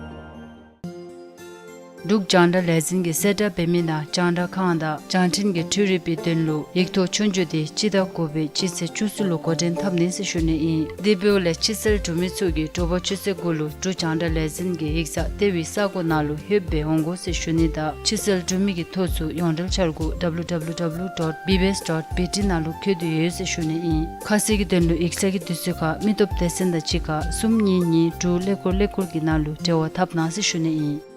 འབྲུག་རྒྱང་བསྒྲགས་ལས་འཛིན་གྱིས་གསལ་བསྒྲགས་འབད་མི་ནང་རྒྱང་བསྒྲགས་ཁང་དང་རྒྱང་འཕྲིན་གྱི་འཕྲུལ་རིག་པའི་དོན་ལུ་ཡིག་ཐོག་ཆོས་རྒྱུགས་དེ་སྤྱི་ཟླ་དགུ་པའི་སྤྱི་ཚེས་བཅུ་གསུམ་ལུ་འགོ་འདྲེན་འཐབ་ནི་ཟེར་ཞུ་ནི་ཨིན། དེ་འབདཝ་ལས་ཕྱི་སེལ་གྲུབ་མི་ཚུ་གིས་དྲོ་པ་ཆུ་ཚོད་དགུ་ལུ་འབྲུག་རྒྱང་བསྒྲགས་ལས་འཛིན་གྱི་ཡིག་ཚང་ལྟེ་བའི་ས་གོ་ནང་ལུ་ལྷོདཔ་སྦེ་འོང་དགོ་ཟེར་ཞུ་ནི་དང་ཕྱི་སེལ་གྲུབ་མི་གི་ཐོ་ཚུ་ཡོངས་འབྲེལ་འཆར་སྒོ་W W W dot B B S dot B T ནང་ལུ་བཀོད་དེ་ཡོད་ཟེར་ཞུ་ནི་ཨིན། ཁ་གསལ་གྱི་དོན་ལུ་ཡིག་ཚང་གི་དུས་ཚོད་ཁར་མི་སྟོབས་སྡེ་ཚན་དང་གཅིག་ཁར་གསུམ་གཉིས་གཉིས་དྲུག་ཀླད་ཀོར་ཀླད་ཀོར་གྱི་ནང་ལུ་འབྲེལ་བ་འཐབ་གནང་ཟེར་ཞུ་ནི་ཨིན།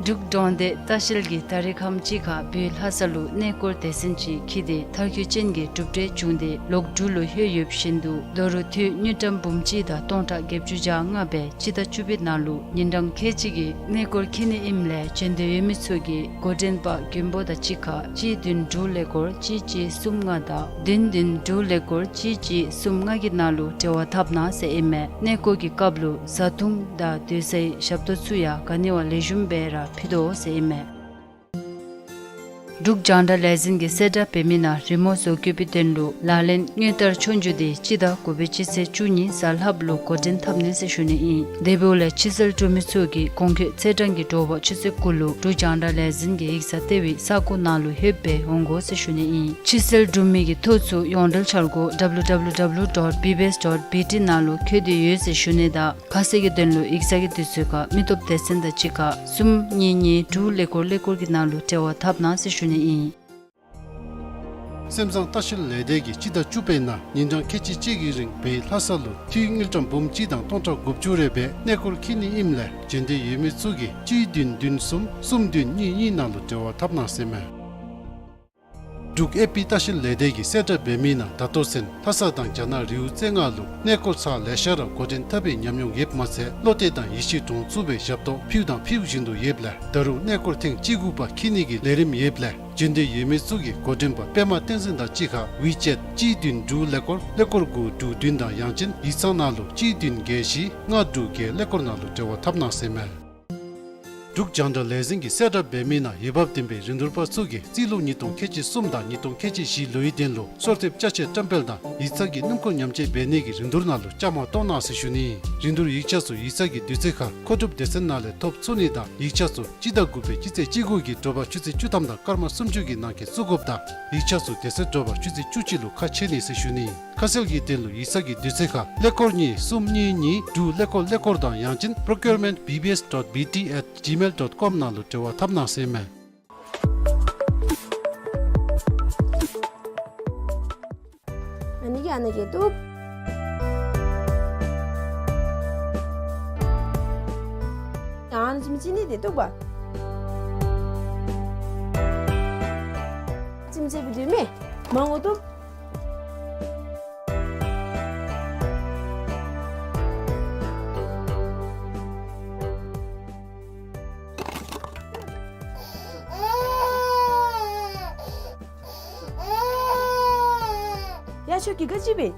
འབྲུག་གྲོང་སྡེ་ལྟ་བཤལ་གྱིས་ད་རིས་ཁམས་ཅིག་ཁར་བོད་ལྷ་ས་ལུ་གནས་སྐོར་སྡེ་ཚན་ཅིག་འཁྱིད་དེ་མཐར་འཁྱོལ་ཅན་གྱི་གྲུབ་འབྲས་བྱུང་སྟེ་ལོག་འབྲུག་ལུ་ལྷོད་ཡོདཔ་བཞིན་དུ་ད་རུང་འཐུས་དངུལ་ཀྲམ་འབུམ་གཅིག་དང་སྟོང་ཕྲག་བརྒྱད་ཅུ་གྱ་ལྔ་སྦེ་སྤྱི་ཟླ་བཅུ་པའི་ནང་ལུ་ཉིན་གྲངས་ཁལ་གཅིག་གི་གནས་སྐོར་འཁྱིད་ནི་ཨིནམ་ལས་བྱོན་འདོད་ཡོད་མི་ཚུ་གིས་འགོ་འདྲེན་པ་མགོན་པོ་དང་གཅིག་ཁར་གཅིག་བདུན་དྲུག་ཀླད་ཀོར་གཅིག་གཅིག་གསུམ་ལྔ་དང་བདུན་བདུན་དྲུག་ཀླད་ཀོར་གཅིག་གཅིག་གསུམ་ལྔ་གི་ནང་ལུ་འབྲེལ་བ་འཐབ་གནང་ཟེར་ཨིན་མས། གནས་སྐོར་གྱི་སྐབས་ལུ་བཟའ་འཐུང་དང་སྡོད་སའི་ཞབས་ཏོག་ཚུ་ཡང་ག་ནི་བ་ལེགས་ཤོམ་སྦེ་ར་ཕུལ་དོ་ཟེར་ཨིན་མས། འབྲུག་རྒྱང་བསྒྲགས་ལས་འཛིན་གྱིས་གསལ་བསྒྲགས་འབད་མི་ནང་རི་མོ་བཟོ་བཀོད་པའི་དོན་ལུ་ལག་ལེན་དངུལ་ལྟར་ཆོས་རྒྱུགས་དེ་སྤྱི་ཟླ་དགུ་པའི་སྤྱི་ཚེས་བཅུ་གཉིས་གཟའ་ལྷགཔ་ལུ་འགོ་འདྲེན་འཐབ་ནི་ཟེར་ཞུ་ནི་ཨིན། དེ་འབདཝ་ལས་ཕྱི་སེལ་འབྲུག་མི་ཚུ་གིས་གོང་འཁོད་ཚེས་གྲངས་ཀྱི་དྲོ་པ་ཆུ་ཚོད་དགུ་ལུ་འབྲུག་རྒྱང་བསྒྲགས་ལས་འཛིན་གྱི་ཡིག་ཚང་ལྟེ་བའི་ས་གོ་ནང་ལུ་ལྷོདཔ་སྦེ་འོང་དགོ་ཟེར་ཞུ་ནི་ཨིན། ཕྱི་སེལ་འབྲུག་མི་གི་ཐོ་ཚུ་ཡོངས་འབྲེལ་འཆར་སྒོ་W W W dot B B S dot B T ནང་ལུ་བཀོད་དེ་ཡོད་ཟེར་ཞུ་ནི་དང་ཁ་གསལ་གྱི་དོན་ལུ་ཡིག་ཚང་གི་དུས་ཚོད་ཁར་མི་སྟོབས་སྡེ་ཚན་དང་གཅིག་ཁར་གསུམ་གཉིས་གཉིས་དྲུག་ཀླད་ཀོར་ཀླད་ཀོར་གྱི་ནང་ལུ་འབྲེལ་བ་འཐབ་གནང་ཟེར་ཞུ་ནི་ཨིན། སེམས་བཟང་ལྟ་བཤལ་ལས་སྡེ་གིས་སྤྱི་ཟླ་བཅུ་པའི་ནང་ཉིན་གྲངས་ཁལ་གཅིག་གཅིག་གི་རིང་བོད་ལྷ་ས་ལུ་འཐུས་དངུལ་ཀྲམ་འབུམ་གཅིག་དང་སྟོང་ཕྲག་དགུ་བཅུ་རེ་སྦེ་གནས་སྐོར་འཁྱིད་ནི་ཨིནམ་ལས་བྱོན་འདོད་ཡོད་མི་ཚུ་གིས་གཅིག་བདུན་བདུན་གསུམ་གསུམ་བདུན་གཉིས་གཉིས་ནང་ལུ་འབྲེལ་བ་འཐབ་གནང་ཟེར་མས། འབྲུག་ཨེ་པི་ལྟ་བཤལ་ལས་སྡེ་གིས་གསལ་བསྒྲགས་འབད་མི་ནང་ད་ལྟོ་ཚུན་ལྷ་ས་དང་རྒྱ་ནག་རི་བོ་རྩེ་ལྔ་ལུ་གནས་སྐོར་ཚར་ལེ་ཤ་ར་འགོ་འདྲེན་འཐབ་པའི་ཉམས་མྱོང་ཡོདཔ་མ་ཚད་བློ་གཏད་དང་ཡིད་ཆེས་གྲོང་ཚོ་སྦེ་ཞབས་ཏོག་ཕུལཝ་དང་ཕུལ་བཞིན་དུ་ཡོདཔ་ལས་ད་རུང་གནས་སྐོར་ཐེངས་བཅུ་དགུ་པ་འཁྱིད་ནི་གི་ལས་རིམ་ཡོདཔ་ལས་བྱོན་འདོད་ཡོད་མི་ཚུ་གིས་འགོ་འདྲེན་པ་པདྨ་བསྟན་འཛིན་དང་གཅིག་ཁར་ཝི་ཅེཊ་གཅིག་བདུན་དྲུག་ཀླད་ཀོར་ཀླད་ཀོར་དགུ་དྲུག་བདུན་དང་ཡང་ཅིན་ཡིག་ཚང་ནང་ལུ་གཅིག་བདུན་བརྒྱད་བཞི་ལྔ་དྲུག་བརྒྱད་ཀླད་ཀོར་ནང་ལུ་འབྲེལ་བ་འཐབ་གནང་ཟེར་མས། འབྲུག་རྒྱང་བསྒྲགས་ལས་འཛིན་གྱིས་གསལ་བསྒྲགས་འབད་མི་ནང་འོས་འབབ་ལྡན་པའི་རིན་བསྡུར་པ་ཚུ་གིས་རྩིས་ལོ་ཉིས་སྟོང་ཁལ་གཅིག་གསུམ་དང་ཉིས་སྟོང་ཁལ་གཅིག་བཞི་ལོའི་དོན་ལུ་གསོལ་འདེབས་ཅ་ཆས་བཀྲམ་སྤེལ་དང་ཡིག་ཚང་གི་སྣུམ་འཁོར་ཉམས་བཅོས་འབད་ནི་གི་རིན་བསྡུར་ནང་ལུ་བཅའ་མར་གཏོགས་གནང་ཟེར་ཞུ་ནི། རིན་བསྡུར་ཡིག་ཆ་ཚུ་ཡིག་ཚང་གི་དུས་ཚོད་ཁར་མཁོ་སྒྲུབ་སྡེ་ཚན་ནང་ལས་ཐོབ་ཚུགས་ནི་དང་ཡིག་ཆ་ཚུ་སྤྱི་ཟླ་དགུ་པའི་སྤྱི་ཚེས་བཅུ་དགུ་གི་དྲོ་པ་ཆུ་ཚོད་བཅུ་ཐམ་དང་སྐར་མ་སུམ་ཅུ་གི་ནང་འཁོད་བཙུགས་དགོཔ་དང་ཡིག་ཆ་ཚུ་དེ་ཚེ་དྲོ་པ་ཆུ་ཚོད་བཅུ་གཅིག་ལུ་ཁ་ཕྱེ་ནི་ཟེར་ཞུ་ནི། ཁ་གསལ་གྱི་དོན་ལུ་ཡིག་ཚང་གི་དུས་ཚོད་ཁར་ཀླད་ཀོར་གཉིས་གསུམ་གཉིས་གཉིས་དྲུག་ཀླད་ཀོར་ཀླད་ཀོར་དང་ཡང་ཅིན་procurement B B S dot B T at gmail dot com ནང་ལུ་འབྲེལ་བ་འཐབ་གནང་ཟེར་མས། ཨ་ནི་གི་ཨ་ནི་གི་ཏོ། ཨ་ནི་ཅི་མི་ཅི་ནི་དེ་ཏོ་བ། ཅི་མི་ཅི་བི་དུ་མེ། མང་ངོ་ཏོ། ཡ་ཆོ་གི་ག་ཅི་བེ།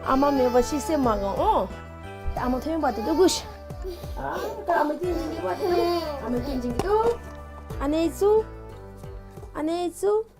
ཨ་མ་མེད་པ་ཤི་སེམས་མ་དགའ་འོ། ཨ་མ་ཐོན་པ་དེ་ཏོ་གུ་ཤ། ཨ་ད་ཨ་མ་ཏིན་ཅིང་གི་བ་དེ་ཨ་མ་ཏིན་ཅིང་གི་ཏོ། ཨ་ནེ་ཚུ། ཨ་ནེ་ཚུ།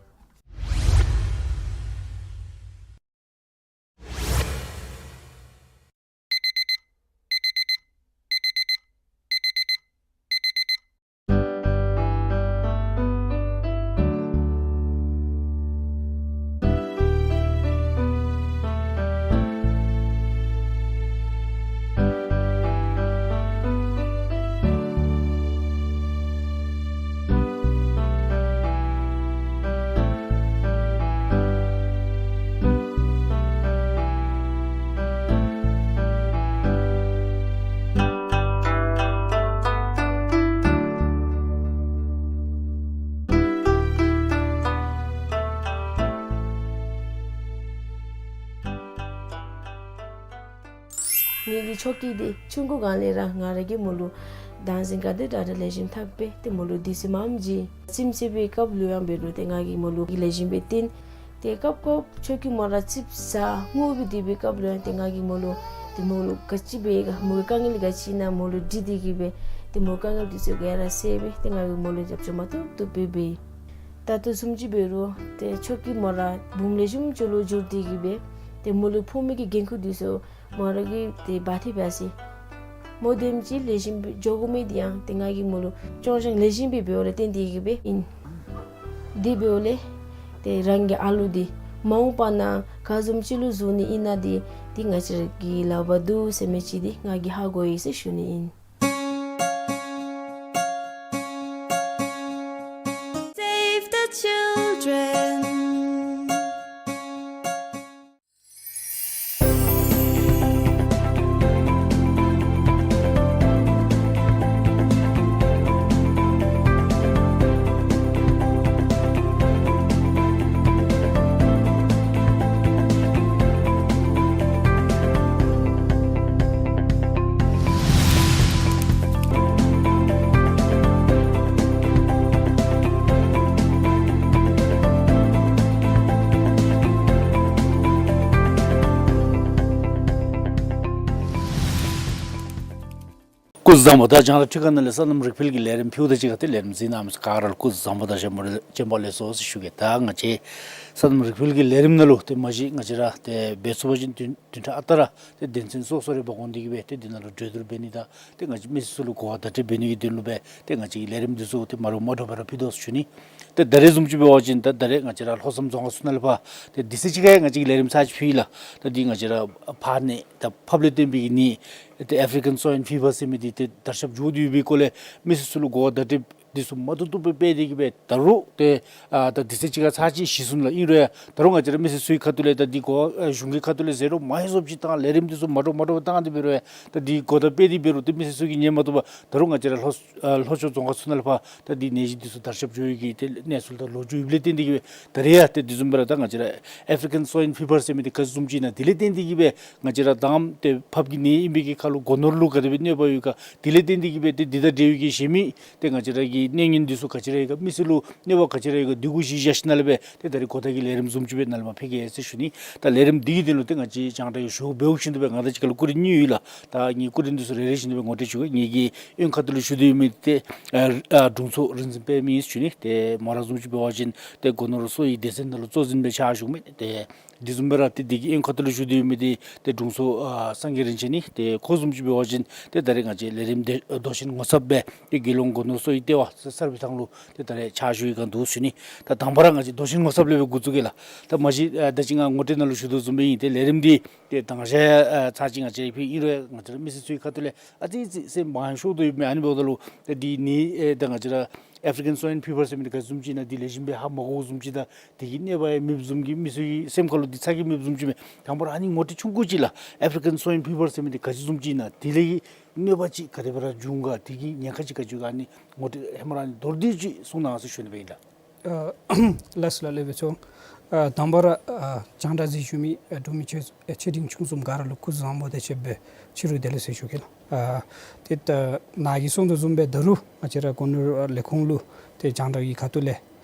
ངེ་གི་ཆོ་གི་དེ་ཆུང་ཀུ་གང་ལས་ར་ང་ར་གི་མོ་ལུ་དང་ཟིན་ག་དེ་དྲག་དྲག་ལེགས་ཤོམ་ཐག་པེ་དེ་མོ་ལུ་དུས་ཚོད་མངམ་ཅིག་ཁྱིམ་ཚེས་པའི་སྐབས་ལུ་ཡང་འབད་རུང་དེ་ང་གི་མོ་ལུ་ལེགས་ཤོམ་སྦེ་སྟོན། དེ་སྐབས་སྐབས་ཆོ་གི་མོ་ར་ཙིགཔ་ཟ་ངུ་སྦེ་སྡོད་པའི་སྐབས་ལུ་ཡང་དེ་ང་གི་མོ་ལུ་དེ་མོ་ལུ་ག་ཅི་འབད་ག་མོ་གི་དཀའ་ངལ་ག་ཅི་ཨིན་ན་མོ་ལུ་དྲི་སྟེ་གི་སྦེ་དེ་མོ་དཀའ་ངལ་དེ་ཚུ་ག་ར་སེལ་སྦེ་དེ་ང་གི་མོ་ལུ་རྒྱབ་སྐྱོར་མ་བཏུབ་བཏུབ་སྦེ་འབད། ད་ལྟོ་བཟུམ་ཅིག་འབད་རུང་དེ་ཆོ་གི་མོ་ར་བུམོ་ལེགས་ཤོམ་ཅིག་ལུ་འགྱུར་ཏེ་གི་སྦེ་དེ་མོ་ལུ་ཕོག་མི་གི་འགན་ཁུར་དེ་ཚུ་མོ་ར་གིས་དེ་འབག་སྟེ་འབད་ཡི། མོ་དེམ་ཅིག་ལེགས་ཤོམ་སྦེ་འགྱོ་དགོ་མི་དེ་ཡང་དེ་ང་གི་མོ་ལུ་སྐྱོང་སྦྱང་ལེགས་ཤོམ་སྦེ་འབདཝ་ལས་བརྟེན་ཏེ་གི་སྦེ་ཨིན། དེ་འབདཝ་ལས་དེ་རང་གི་ཨ་ལུ་དེ་མ་འོངས་པ་ནང་ག་བཟུམ་ཅིག་ལུ་བཟོ་ནི་ཨིན་ན་དེ་དེ་ང་བཅས་ར་གི་ལག་པར་འདུག་ཟེར་མི་ཅིག་དེ་ང་གིས་ཧ་གོ་ཡི་ཟེར་ཞུ་ནི་ཨིན། Save the children. སྐུ་གཟུགས་བཟང་པོ་དང་རྒྱང་བསྒྲགས་ཁྲི་ཁ་ནང་ལས་སོ་ནམ་རིག་འཕེལ་གྱི་ལས་རིམ་ཕུལཝ་ད་གཅིག་ཁར་ཏེ་ལས་རིམ་གཟིགས་གནང་མི་ག་ར་ལུ་སྐུ་གཟུགས་བཟང་པོ་དང་བྱོན་པ་ལེགས་བྱོན་པ་ལེགས་སོ་ཟེར་ཞུ་གེ། ད་ང་བཅས་སོ་ནམ་རིག་འཕེལ་གྱི་ལས་རིམ་ནང་ལུ་ཏེ་མ་གཞི་ང་བཅས་ར་ཏེ་འབད་ཚུགས་པ་ཅིན་བདུན་བདུན་ཕྲག་ཨ་རྟག་ར་ཏེ་དོན་ཚན་སོ་སོ་རེ་འབག་འོང་སྟེ་གི་སྦེ་ཏེ་འདི་ནང་ལུ་གྲོས་བསྡུར་འབད་ནི་དང་ཏེ་ང་བཅས་མི་སེར་ཚུ་ལུ་གོ་བ་བརྡ་སྤྲོད་འབད་ནི་གི་དོན་ལུ་སྦེ་ཏེ་ང་བཅས་ཀྱི་ལས་རིམ་འདི་ཚུ་ཏེ་མ་འདྲཝ་མ་འདྲཝ་སྦེ་ར་ཕུལ་དོ་ཟེར་ཞུ་ནི། ཏེ་ད་རེས་བཟུམ་ཅིག་འབད་བ་ཅིན་ད་ད་རེས་ང་བཅས་ར་ལྷོ་བསམ་རྫོང་ཁག་ཚུ་ནང་ལས་ཕར་ཏེ་དུས་ཚོད་ཅིག་ཁར་ཡང་ང་བཅས་ཀྱིས་ལས་རིམ་ཚར་ཅིག་ཕུལ་ཡི་ལགས། ད་འདི་ང་བཅས་ར་ཕར་ནི་ད་ཕར་ལས་བརྟེན་པའི་ནི་ཏེ་ཨེཕ་རི་ཀན་སོའིན་ཕི་བར་ཟེར་མི་འདི་ཏེ་དར་ཁྱབ་འགྱོ་སྟེ་ཡོད་པའི་སྐོར་ལས་མི་སེར་ཚུ་ལུ་གོ་བ་བརྡ་སྤྲོད་འདི་ཚུ་མ་བཏུབ་བཏུབ་སྦེ་སྤེལ་ཏེ་གི་སྦེ་ད་རུང་ཏེ་ཨ་ད་དུས་ཚོད་ཅིག་ཁར་ཚར་ཅིག་ཞུ་སོང་ལགས། ཨིན་རུང་ཡང་ད་རུང་ང་བཅས་ར་མི་སེར་ཚུའི་ཁ་ཐུག་ལས་ད་འདི་གོ་ཨ་གཞུང་གི་ཁ་ཐུག་ལས་ཟེར་རུང་མ་ཧེ་བཟུམ་ཅིག་བཏང་ལས་རིམ་འདི་ཚུ་མ་འདྲཝ་མ་འདྲཝ་བཏང་སྟེ་འབད་རུང་ཡང་ད་འདི་གོ་བརྡ་སྤེལ་ཏེ་འབད་རུང་ཏེ་མི་སེར་ཚུ་གིས་ཉན་མ་བཏུབ་པར་ད་རུང་ང་བཅས་ར་ལྷོ་ཨ་ལྷོ་ཕྱོགས་རྫོང་ཁག་ཚུ་ནང་ལས་ཕར་ད་འདི་ནད་གཞི་འདི་ཚུ་དར་ཁྱབ་འགྱོ་ཡི་གི་ཏེ་གནས་ཚུལ་དང་ལོ་རྒྱུས་ཡོདཔ་ལས་བརྟེན་ཏེ་གི་སྦེ་ད་རེས་ཡང་ཏེ་དེ་བཟུམ་སྦེ་ར་ད་ང་བཅས་ར་ཨེཕ་རི་ཀན་སོའིན་ཕི་བར་ཟེར་མི་འདི་ག་བཟུམ་ཅིག་ཨིན་ན་དེ་ལས་བརྟེན་ཏེ་གི་སྦེ་ང་བཅས་ར་དང་ཏེ་ཕགཔ་གི་ནད་ཨིན་པའི་གི་ཁར་ལུ་སྒོ་ནོར་ལུ་ག་དེ་སྦེ་གནོད་པ་ཡོད་ག་དེ་ལས་བརྟེན་ཏེ་གི་སྦེ་ཏེ་འདི་དང་འབྲེལ་བའི་གི་གཞན་མི་ཏེ་ང་བཅས་ར་གི་ གནས་ངན་འདི་ཚུ་ག་ཅི་ར་ཡོད་ག་མི་སེར་ལུ་གནོད་པ་ག་ཅི་ར་ཡོད་ག་འདི་གུ་གཞི་བཞག་ཞིནམ་ལས་སྦེ་ཏེ་ད་རིས་གོ་བརྡ་གི་ལས་རིམ་བཟུམ་ཅིག་སྦེ་ནཱ་ལས་མར་ཕུལ་གེ་ཟེར་ཞུ་ནི། ད་ལས་རིམ་འདི་གི་དོན་ལུ་ཏེ་ང་བཅས་རྒྱང་བསྒྲགས་ཀྱི་ཞུ་བ་འབདཝ་བཞིན་དུ་སྦེ་ང་དང་གཅིག་ཁར་ལུ་སྐུ་རིམ་གཉིས་ཡོད་ལགས། ད་ངེའི་སྐུ་རིམ་འདི་ཚུ་རེ་རེ་བཞིན་དུ་སྦེ་ངོ་སྤྲོད་ཞུ་གེ། ངེ་གི་གཡོན་ཁ་ཐུག་ལུ་བཞུགས་ཏེ་ཡོད་མི་འདི་ཏེ་ཨ་ཨ་དྲུང་འཚོ་རིག་འཛིན་དཔལ་མི་ཨིན་ཟེར་ཞུ་ནི། ཏེ་མོ་ར་བཟུམ་ཅིག་འབད་བ་ཅིན་ཏེ་སྒོ་ནོར་གསོ་བའི་སྡེ་ཚན་ནང་ལུ་གཙོ་འཛིན་སྦེ་ཕྱག་ཞུ་མི་ཏེ་འདི་བཟུམ་སྦེ་ར་ཏེ་འདི་གི་གཡོན་ཁ་ཐུག་ལུ་བཞུགས་ཏེ་ཡོད་མི་འདི་ཏེ་དྲུང་འཚོ་ཨ་སངས་རྒྱས་རིན་ཆེན་ཨིན། ཏེ་ཁོ་བཟུམ་ཅིག་འབད་བ་ཅིན་ཏེ་ད་རིས་ང་བཅས་ལས་རིམ་འདི་མདོ་ཆེན་ངོ་ཚབ་སྦེ་ཏེ་དགེ་སློང་སྒོ་ནོར་གསོ་བའི་ལྟེ་བ་གསར་སྦས་ཐང་ལུ་ཏེ་ད་རིས་ཕྱག་ཞུ་བའི་སྒང་འདུག་ཟེར་ཞུ་ནི། ད་དང་པ་ར་ང་བཅས་མདོ་ཆེན་ངོ་ཚབ་ལས་སྦེ་འགོ་བཙུགས་གེ་ལགས། ད་མ་གཞི་ཨ་ད་ཅི་ང་ངོ་སྤྲོད་ནང་ལུ་ཞུ་དོ་བཟུམ་སྦེ་ཨིན། ཏེ་ལས་རིམ་འདི་ཏེ་དང་ཤ་ཨ་ཚར་ཅིག་ང་བཅས་ཕུལ་ཨིན་རུང་ང་བཅས་ར་མི་སེར་ཚུ་གི་ཁ་ཐུག་ལས་ཨ་ཙི་ཙི་སེམས་མང་ཤོས་དོ་ཡོད་མི་ཨ་ནི་འབདཝ་ད་ལུ་ཏེ་འདི་ནི་ཨེ་ད་ང་བཅས་ར་ཨེ་ཕི་རི་ཀན་སོའིན་ཕི་བར་ཟེར་མི་འདི་ག་ཅི་བཟུམ་ཅིག་ཨིན་ན་འདི་ལེགས་ཤོམ་སྦེ་ཧ་མ་གོཝ་བཟུམ་ཅིག་དང་འདི་གི་གནོད་པ་ཡང་མེདཔ་བཟུམ་གྱི་མི་ཚུ་གི་སེམས་ཁ་ལུ་འདི་ཚ་གྱང་མེདཔ་བཟུམ་ཅིག་མས། དང་པ་ར་ཨ་ནི་ངོ་སྤྲོད་ཆུང་ཀུ་ཅིག་ལགས། ཨེ་ཕི་རི་ཀན་སོའིན་ཕི་བར་ཟེར་མི་འདི་ག་ཅི་བཟུམ་ཅིག་ཨིན་ན་འདི་ལས་གནོད་པ་ཅིག་ག་དེ་སྦེ་ར་འབྱུང་ག་འདི་གི་ཉེན་ཁ་ཅིག་ག་ཅི་ཡོད་ག་ཨ་ནི་ངོ་སྤྲོད་ཧེ་མ་ར་ཨ་ནི་མདོར་བསྡུས་ཅིག་གསུང་གནང་ཟེར་ཞུ་ནི་སྦེ་ཨིན་ལགས། ཨ་ལགས་སོ་ལགས་ལེགས་པའི་ཚོགས། ཨ་དང་པ་ར་ཨ་རྒྱང་བསྒྲགས་གཟིགས་བཞུགས་མི་ཨ་འབྲུག་མི་ཆེ་ཨ་ཆེ་འབྲིང་ཆུང་གསུམ་ག་ར་ལུ་སྐུ་གཟུགས་བཟང་པོ་དང་བཅས་པའི་ཕྱི་རུ་བདེ་ལེགས་ཟེར་ཞུ་གེ་ལགས། ཨ་ཏེ་ད་ནཱ་གིས་གསུང་དོ་བཟུམ་སྦེ་ད་རུང་ང་བཅས་ར་སྒོ་ནོར་ལས་ཁུངས་ལུ་ཏེ་རྒྱང་བསྒྲགས་ཀྱི་ཁ་ཐུག་ལས་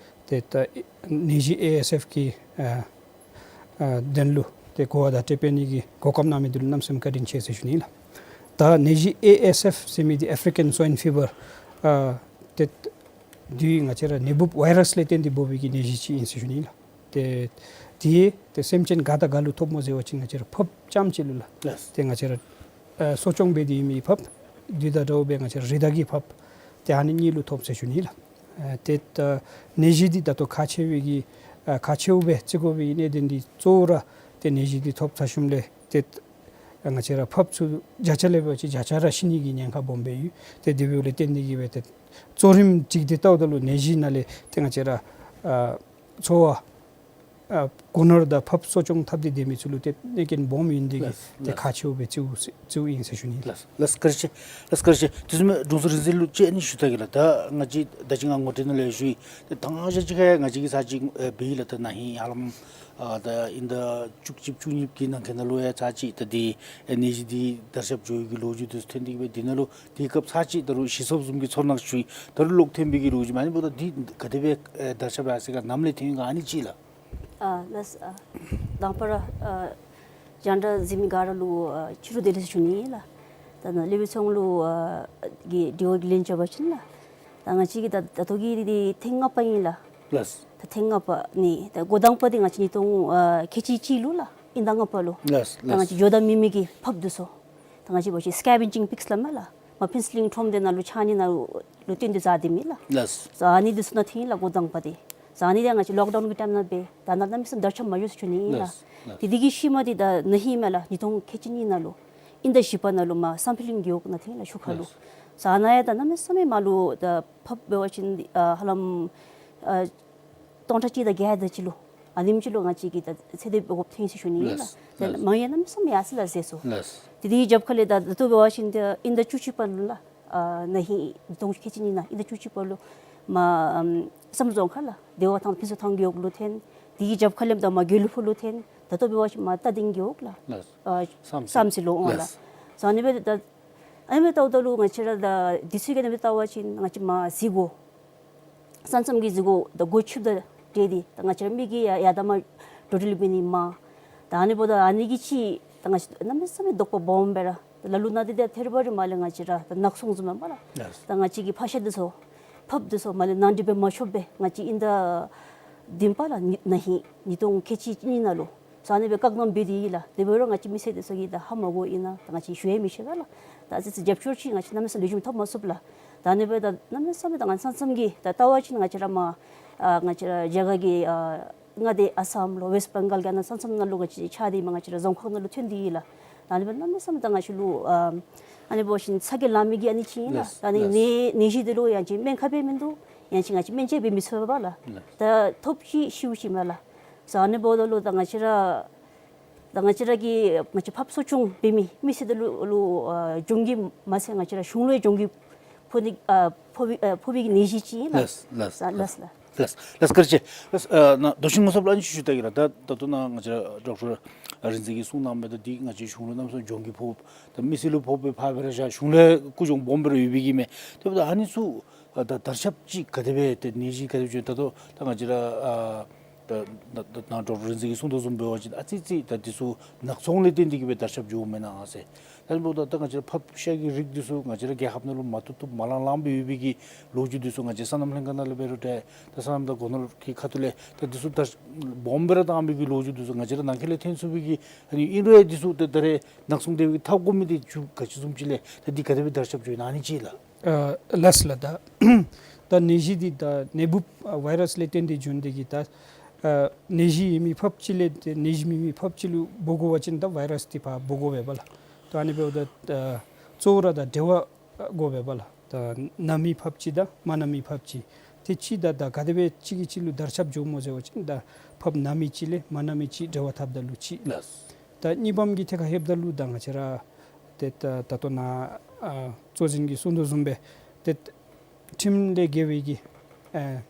ཏེ་ད་ནད་གཞི་ཨེ་ཨེས་ཨེཕ་གི་ཨ་ཨ་དོན་ལུ་ཏེ་གོ་བ་བརྡ་སྤྲོད་འབད་ནི་གི་གོ་སྐབས་གནང་མི་འདི་ལུ་གནམ་མེད་ས་མེད་བཀའ་དྲིན་ཆེ་ཟེར་ཞུ་ནི་ལགས། ད་ནད་གཞི་ཨེ་ཨེས་ཨེཕ་ཟེར་མི་འདི་ཨེ་ཕི་རི་ཀན་སོའིན་ཕི་བར་ཨ་ཏེ་འདི་ང་བཅས་ར་ནད་འབུཔ་ཝའི་རཱསི་ལས་བརྟེན་ཏེ་འབོ་བའི་གི་ནད་གཞི་ཅིག་ཨིན་ཟེར་ཞུ་ནི་ལགས། ཏེ་འདི་ཏེ་སེམས་ཅན་ག་དང་ག་ལུ་ཐོབ་སྨོ་ཟེར་བ་ཅིན་ང་བཅས་ར་ཕགཔ་རྐྱངམ་ཅིག་ལུ་ལགས། ལགས། ཏེ་ང་བཅས་ར་ཨ་གསོ་སྐྱོང་འབད་དེ་ཡོད་མི་ཕགཔ་འདི་དང་འདྲཝ་སྦེ་ང་བཅས་ར་རི་དྭགས་ཀྱི་ཕགཔ་ཏེ་ཨ་ནི་གཉིས་ལུ་ཐོབ་ཟེར་ཞུ་ནི་ལགས། ཨ་ཏེ་ད་ནད་གཞི་འདི་ད་ལྟོ་ཁག་ཆེ་བའི་གི་ཨ་ཁག་ཆེཝ་སྦེ་བརྩི་དགོ་པའི་གནད་དོན་འདི་གཙོ་བོ་ར་ཏེ་ནད་གཞི་འདི་ཐོབ་ཚར་ཞིནམ་ལས་ཏེ་ང་བཅས་ར་ཕགཔ་ཚུ་བརྒྱ་ཆ་ལས་འབད་བ་ཅིན་བརྒྱ་ཆ་ར་ཤི་ནི་གི་ཉེན་ཁ་སྦོམ་སྦེ་ཡོད། ཏེ་དེ་འབདཝ་ལས་བརྟེན་ཏེ་གིས་སྦེ་ཏེ་གཙོ་རིམ་ཅིག་འདི་བལྟཝ་ད་ལུ་ནད་གཞི་ནང་ལས་ཏེ་ང་བཅས་ར་ཨ་འཚོ་བ་ཨ་སྒོ་ནོར་དང་ཕགཔ་གསོ་སྐྱོང་འཐབ་སྟེ་སྡོད་མི་ཚུ་ལུ་ཏེ་གནོད་རྐྱེན་སྦོམ་ཨིན་ཏེ་གིས་ལགས་ཏེ་ལགས། ཁག་ཆེཝ་སྦེ་བརྩིཝ་བརྩིཝ་ཨིན་ཟེར་ཞུ་ནི། ལགས་ལགས་བཀའ་དྲིན་ཆེ། ལགས་བཀའ་དྲིན་ཆེ། དེ་བཟུམ་སྦེ་དྲུང་འཚོ་རིག་འཛིན་ལུ་ཅིག་ཨ་ནི་ཞུ་ད་གེ་ལགས། ད་ང་བཅས་ད་ཅི་ང་ངོ་སྤྲོད་ནང་ལས་ཞུ་ཡི། ད་དང་ཤ་ཅིག་ཁར་ང་བཅས་ཀྱིས་ཚར་ཅིག་ཨེ་འབད་ཡི་ལགས། ད་ན་ཧིང་ཧ་ལམ་ཨ་ད་ཨིན་ཟླ་བཅུ་གཅིག་བཅུ་གཉིས་ཀྱི་ནང་འཁོད་ནང་ལུ་ཡང་ཚར་ཅིག་ད་འདི་ཨེ་ནད་གཞི་འདི་དར་ཁྱབ་འགྱོ་བའི་གི་ལོ་རྒྱུས་འདི་ཐོན་ཏེ་གིས་སྦེ་འདི་ནང་ལུ་དེའི་སྐབས་ཚར་ཅིག་ད་རུང་ཞི་སོངམ་བཟུམ་གྱི་ཚོར་སྣང་ཞུ་ཡི། ད་རུང་ལོག་ཐོན་པའི་གི་ལོ་རྒྱུས་མ་ཨ་ནི་འབདཝ་ད་འདི་ག་དེ་སྦེ་ཨེ་དར་ཁྱབ་ཡར་སོ་ཡི་ག་ནམ་ལས་ཐོན་ཡི་ག་ཨ་ནི་ཅིག་ལགས། ཨ་ལགས། ཨ་དང་པ་ར་ཨ་རྒྱང་བསྒྲགས་གཟིགས་མི་ག་ར་ལུ་ཨ་ཕྱི་རུ་བདེ་ལེགས་ཞུ་ནི་ལགས། ད་ནཱ་ལེགས་པའི་ཚོགས་ལུ་ཨ་གི་དྲི་བ་གི་ལན་རྐྱབ་པ་ཅིན་ལགས། ད་ང་བཅས་ཀྱིས་ད་ད་ལྟོ་གི་འདི་ཐེངས་ལྔ་པ་ཨིན་ལགས། ལགས། ད་ཐེངས་ལྔ་པ་ནི་ད་འགོ་དང་པ་འདི་ང་བཅས་ཉིས་སྟོང་ཨ་ཁལ་གཅིག་གཅིག་ལུ་ལགས། ཨིན་ཟླ་ལྔ་པ་ལུ། ལགས་ད་ང་བཅས་ལགས། འགྱོ་དང་མི་མེད་ཀྱི་ཕགཔ་འདི་ཚུ་ད་ང་བཅས་འབད་བ་ཅིན་སི་ཀེ་བེན་ཇིང་པིགསི་སླབ་མས་ལགས། མ་ཕུན་ཚོགས་གླིང་ཁྲོམ་སྡེ་ནང་ལུ་ཆགས་ནི་ནང་ལུ་བཏོན་ཏེ་བཟའ་སྡོད་མི་ལགས། ལགས། བཟའ་ནི་འདི་ཚུ་ནང་ཐོན་ཡི་ལགས་འགོ་དང་པ་འདི། བཟའ་ནི་འདི་ང་བཅས་ལོག་ཌའུན་གྱི་ཊའིམ་ནང་སྦེ་ད་ནཱ་གནམ་མེད་ས་མེད་དར་ཁྱབ་མ་འགྱོ་ཟེར་ཞུ་ནི་ཨིན་ལགས། ལགས་ལགས། ཏེ་འདི་གི་ཤུལ་མ་འདི་ད་ན་ཧིང་མས་ལགས་ཉིས་སྟོང་ཁལ་གཅིག་གཉིས་ནང་ལུ་ཨིན་ཟླ་བཞི་པ་ནང་ལུ་མར་སམ་ཕི་ལིང་རྒེད་འོག་ནང་ཐོན་ཡི་ལགས་ཤུག་ཁ་ལུ། ལགས། བཟའ་ནི་ཡང་ད་གནམ་མེད་ས་མེད་མར་ལུ་ད་ཕགཔ་འབད་བ་ཅིན་ཨ་ཧ་ལམ་ཨ་སྟོང་ཕྲག་གཅིག་དང་བརྒྱད་དེ་ཅིག་ལུ་ཨ་ནེམ་ཅིག་ལུ་ང་བཅས་ཀྱིས་ད་ཚོད་སྡེ་འབད་དགོཔ་ཐོན་ཡི་ཟེར་ཞུ་ནི་ཨིན་ལགས། ལགས་ལགས། ད་མང་ཡང་གནམ་མེད་ས་མེད་ཡར་སོ་ཡི་ལགས་ཟས་སོ། ལགས། ཏེ་དེའི་རྒྱབ་ཁ་ལས་ད་ད་ལྟོ་འབད་བ་ཅིན་ད་ཨིན་ཟླ་བཅུ་གཅིག་པ་ལུ་ལགས། ཨ་ན་ཧིང་ཉིས་སྟོང་ཁལ་གཅིག་གཉིས་ནང་ཨིན་ཟླ་བཅུ་གཅིག་པ་ལུ་མར་ཨམ་བསམ་གྲུབ་རྫོང་ཁག་ལགས་བདེ་བ་ཐང་ཕུན་ཚོགས་ཐང་རྒེད་འོག་ལུ་ཐོན། དེའི་རྒྱབ་ཁ་ལས་ད་མར་དགེ་ལུགས་ཕུག་ལུ་ཐོན། ད་ལྟོ་འབད་བ་ཅིན་མར་རྟ་སྡིང་རྒེད་འོག་ལགས། ལགས། ཨ་བསམ་སྤྱི་ལུ་འོང་ལགས། ལགས། ཟེར་ཨ་ནི་སྦེ་ད་ཨ་ནི་སྦེ་ལྟཝ་ད་ལུ་ང་བཅས་ར་ད་དུས་ཚོད་ཀྱི་ཨ་ནི་སྦེ་ལྟ་བ་ཅིན་ང་བཅས་མར་གཟིགས་དགོ། ས་མཚམས་ཀྱི་གཟིགས་དགོ་ད་སྒོ་ཕྱེཝ་ད་འདྲ་འདི་ད་ང་བཅས་ར་མི་གིས་ཡར་ཡར་དང་མར་འགྲོ་འགྲུལ་འབད་ནི་མང་། ད་ཨ་ནི་འབདཝ་ད་ཨ་ནི་གིས་ཅིག་ད་ང་བཅས་གནམ་མེད་ས་མེད་དོགས་པ་སྦོམ་སྦེ་ར་ད་ལ་ལུ་ནང་འདི་ད་ཐད་རི་བ་རི་མར་ལས་ང་བཅས་ར་ད་ནག་ཚོང་བཟུམ་མས་པ་ལགས། ལགས། ད་ང་བཅས་ཀྱི་ཕག་ཤ་འདི་ཚུ་ཕགཔ་འདི་ཚུ་མར་ལས་ནང་འདྲེན་འབད་མ་ཆོགཔ་སྦེ་ང་བཅས་ཨིན་ཟླ་བདུན་པ་ལགས་ན་ཧིང་ཉིས་སྟོང་ཁལ་གཅིག་གཉིས་ནང་ལུ་ཟེར་ཨ་ནི་སྦེ་བཀག་དམ་འབད་དེ་ཡོད་ལགས། དེ་འབད་རུང་ང་བཅས་མི་སེར་འདི་ཚུ་གིས་ད་ཧ་མ་གོ་ཨིན་ན་ད་ང་བཅས་ཞུ་ཡང་མི་ཤེས་པས་ལགས། ད་ཨ་ཙི་ཙི་རྒྱབ་སྐྱོར་ཅིག་ང་བཅས་གནམ་མེད་ས་མེད་ལེགས་ཤོམ་ཐོབ་མ་ཚུགས་ལགས། ད་ཨ་ནི་སྦེ་ད་གནམ་མེད་ས་མེད་ད་ང་ས་མཚམས་ཀྱི་ད་ལྟ་བ་ཅིན་ང་བཅས་ར་མར་ཨ་ང་བཅས་ར་རྒྱ་གར་གྱི་ཨ་མངའ་སྡེ་ཨ་སམ་ལོ་ཝེསཊ་བེང་གཱལ་གྱི་ཨ་ནཱ་ས་མཚམས་ནང་ལུ་ང་བཅས་ཆགས་ཏེ་མར་ང་བཅས་ར་རྫོང་ཁག་ནང་ལུ་ཐོན་ཏེ་ཡོད་ལགས། ད་ཨ་ནི་སྦེ་གནམ་མེད་ས་མེད་ད་ང་བཅས་ལུ་ཨ་ཨ་ནི་འབད་བ་ཅིན་ཚ་གྱང་ལང་མི་གི་ཨ་ནི་ཅིག་ཨིན་ལགས། ལགས། ད་ཨ་ནི་ལགས། ནད་ནད་གཞི་འདི་ལུ་ཡང་ཅིན་སྨན་ཁབ་ཡང་མིན་འདུག། ཡང་ཅིན་ང་བཅས་སྨན་བཅོས་འབད་མི་ཚུགས་པས་ལགས། ལགས། ད་ཐོབ་ཅི་ཤིཝ་ཅིག་མས་ལགས། ཟེར་ཨ་ནི་འབདཝ་ད་ལུ་ད་ང་བཅས་ར་ད་ང་བཅས་ར་གི་ང་བཅས་ཕགཔ་གསོ་སྐྱོང་འབད་མི་མི་སེར་འདི་ལུ་ལུ་ཨ་གྱོང་གུད་མ་ཚད་ང་བཅས་ར་གཞུང་ལུ་ཡང་གྱོང་གུད་ཕོག་ནི་ཨ་ཕོག་པའི་ཨ་ཕོག་པའི་གི་ནད་གཞི་ཅིག་ཨིན་ལགས། ལགས་ལགས། ལགས་ལགས། ལགས་ལགས། བཀའ་དྲིན་ཆེ། ལགས། ཨ་ནཱ་མདོ་ཆེན་ངོ་ཚབ་ལུ་ཨ་ནི་ཅིག་ཞུ་ད་གེ་ལགས། ད་ད་ལྟོ་ནཱ་ང་བཅས་ཌོག་ཊར་རིག་འཛིན་གྱིས་གསུང་གནང་མི་ད་འདི་ང་བཅས་གཞུང་ལུ་གནམ་མེད་ས་མེད་གྱོང་གུད་ཕོག། ད་མི་སེར་ལུ་ཕོག་པའི་ཕར་སྦེ་ར་བཞག་གཞུང་ལུ་ཡང་རྒུད་གྱོང་སྦོམ་སྦེ་ར་ཡོད་པའི་གི་མས། དེ་འབདཝ་ད་ཨ་ནི་ཚུ་ ཨ་ད་དར་ཁྱབ་ཅིག་ག་དེ་སྦེ་ཏེ་ནད་གཞི་ག་དེ་སྦེ་འགྱོ་ད་ལྟོ་ད་ང་བཅས་ར་ཨ་ད་ད་ད་ནཱ་ཌོག་ཊར་རིག་འཛིན་གྱིས་གསུང་དོ་བཟུམ་འབད་བ་ཅིན་ཨ་ཙི་ཙི་ད་འདི་ཚུ་ནག་ཚོང་ལས་བརྟེན་ཏེ་གི་སྦེ་དར་ཁྱབ་འགྱོཝ་མེན་ན་ཟེར། ད་འབདཝ་ད་ད་ང་བཅས་ར་ཕགཔ་ཤ་གི་རིགས་འདི་ཚུ་ང་བཅས་ར་རྒྱལ་ཁབ་ནང་ལུ་མ་བཏུབ་བཏུབ་མ་ལང་ལངམ་སྦེ་ཡོད་པའི་གི་ལོ་རྒྱུས་འདི་ཚུ་ང་བཅས་སོ་ནམ་ལྷན་ཁག་ནང་ལས་འབད་རུང་འདྲ་ད་སོ་ནམ་དང་སྒོ་ནོར་གྱི་ཁ་ཐུག་ལས་ད་འདི་ཚུ་ད་སྦོམ་སྦེ་ར་བཏང་བའི་གི་ལོ་རྒྱུས་འདི་ཚུ་ང་བཅས་ར་ནང་འཁོད་ལས་ཐོན་ཚུགས་པའི་གི་ཨ་ནི་ཨིན་རུང་ཡང་འདི་ཚུ་ད་ད་རེས་ནག་ཚོང་སྡེ་བའི་འཐབ་དགོ་མི་འདི་ཅིག་ག་ཅི་བཟུམ་ཅིག་ལས་ད་འདི་ག་དེ་སྦེ་དར་ཁྱབ་འགྱོ་ཡི་ན་ཨ་ནི་ཅིག་ལགས། ཨ་ལགས་ལགས། ད་ད་ནད་གཞི་འདི་ད་ནད་འབུཔ་ཨ་ཝའི་རཱསི་ལས་བརྟེན་ཏེ་འབྱུང་སྟེ་གི་ད་ཨ་ནད་གཞི་ཡོད་མི་ཕགཔ་ཅིག་ལས་ཏེ་ནད་གཞི་མེད་མི་ཕགཔ་ཅིག་ལུ་འབོ་དགོ་པ་ཅིན་ད་ཝའི་རཱསི་འདི་ཕར་འབོ་དགོ་པས་པ་ལགས། ད་ཨ་ནི་འབདཝ་ད་ད་གཙོ་བོ་ར་ད་འབྲེལ་བ་དགོ་པས་པ་ལགས། ད་ན་མི་ཕགཔ་ཅིག་དང་མ་ན་མི་ཕགཔ་ཅིག་ཏེ་གཅིག་ད་ད་ག་དེ་སྦེ་གཅིག་གིས་གཅིག་ལུ་དར་ཁྱབ་འགྱོཝ་སྨོ་ཟེར་བ་ཅིན་ད་ཕགཔ་ན་མི་ཅིག་ལས་མ་ན་མི་ཅིག་འབྲེལ་བ་འཐབ་ད་ལུ་གཅིག་ལགས། ད་གཉིས་པམ་གྱི་ཐད་ཁར་ལྷོདཔ་ད་ལུ་ད་ང་བཅས་ར་ཏེ་ད་ད་ལྟོ་ནཱ་ཨ་གཙོ་འཛིན་གྱིས་གསུང་དོ་བཟུམ་སྦེ་ཏེ་ཁྲིམས་ལས་འགལ་བའི་གི་ཨེ་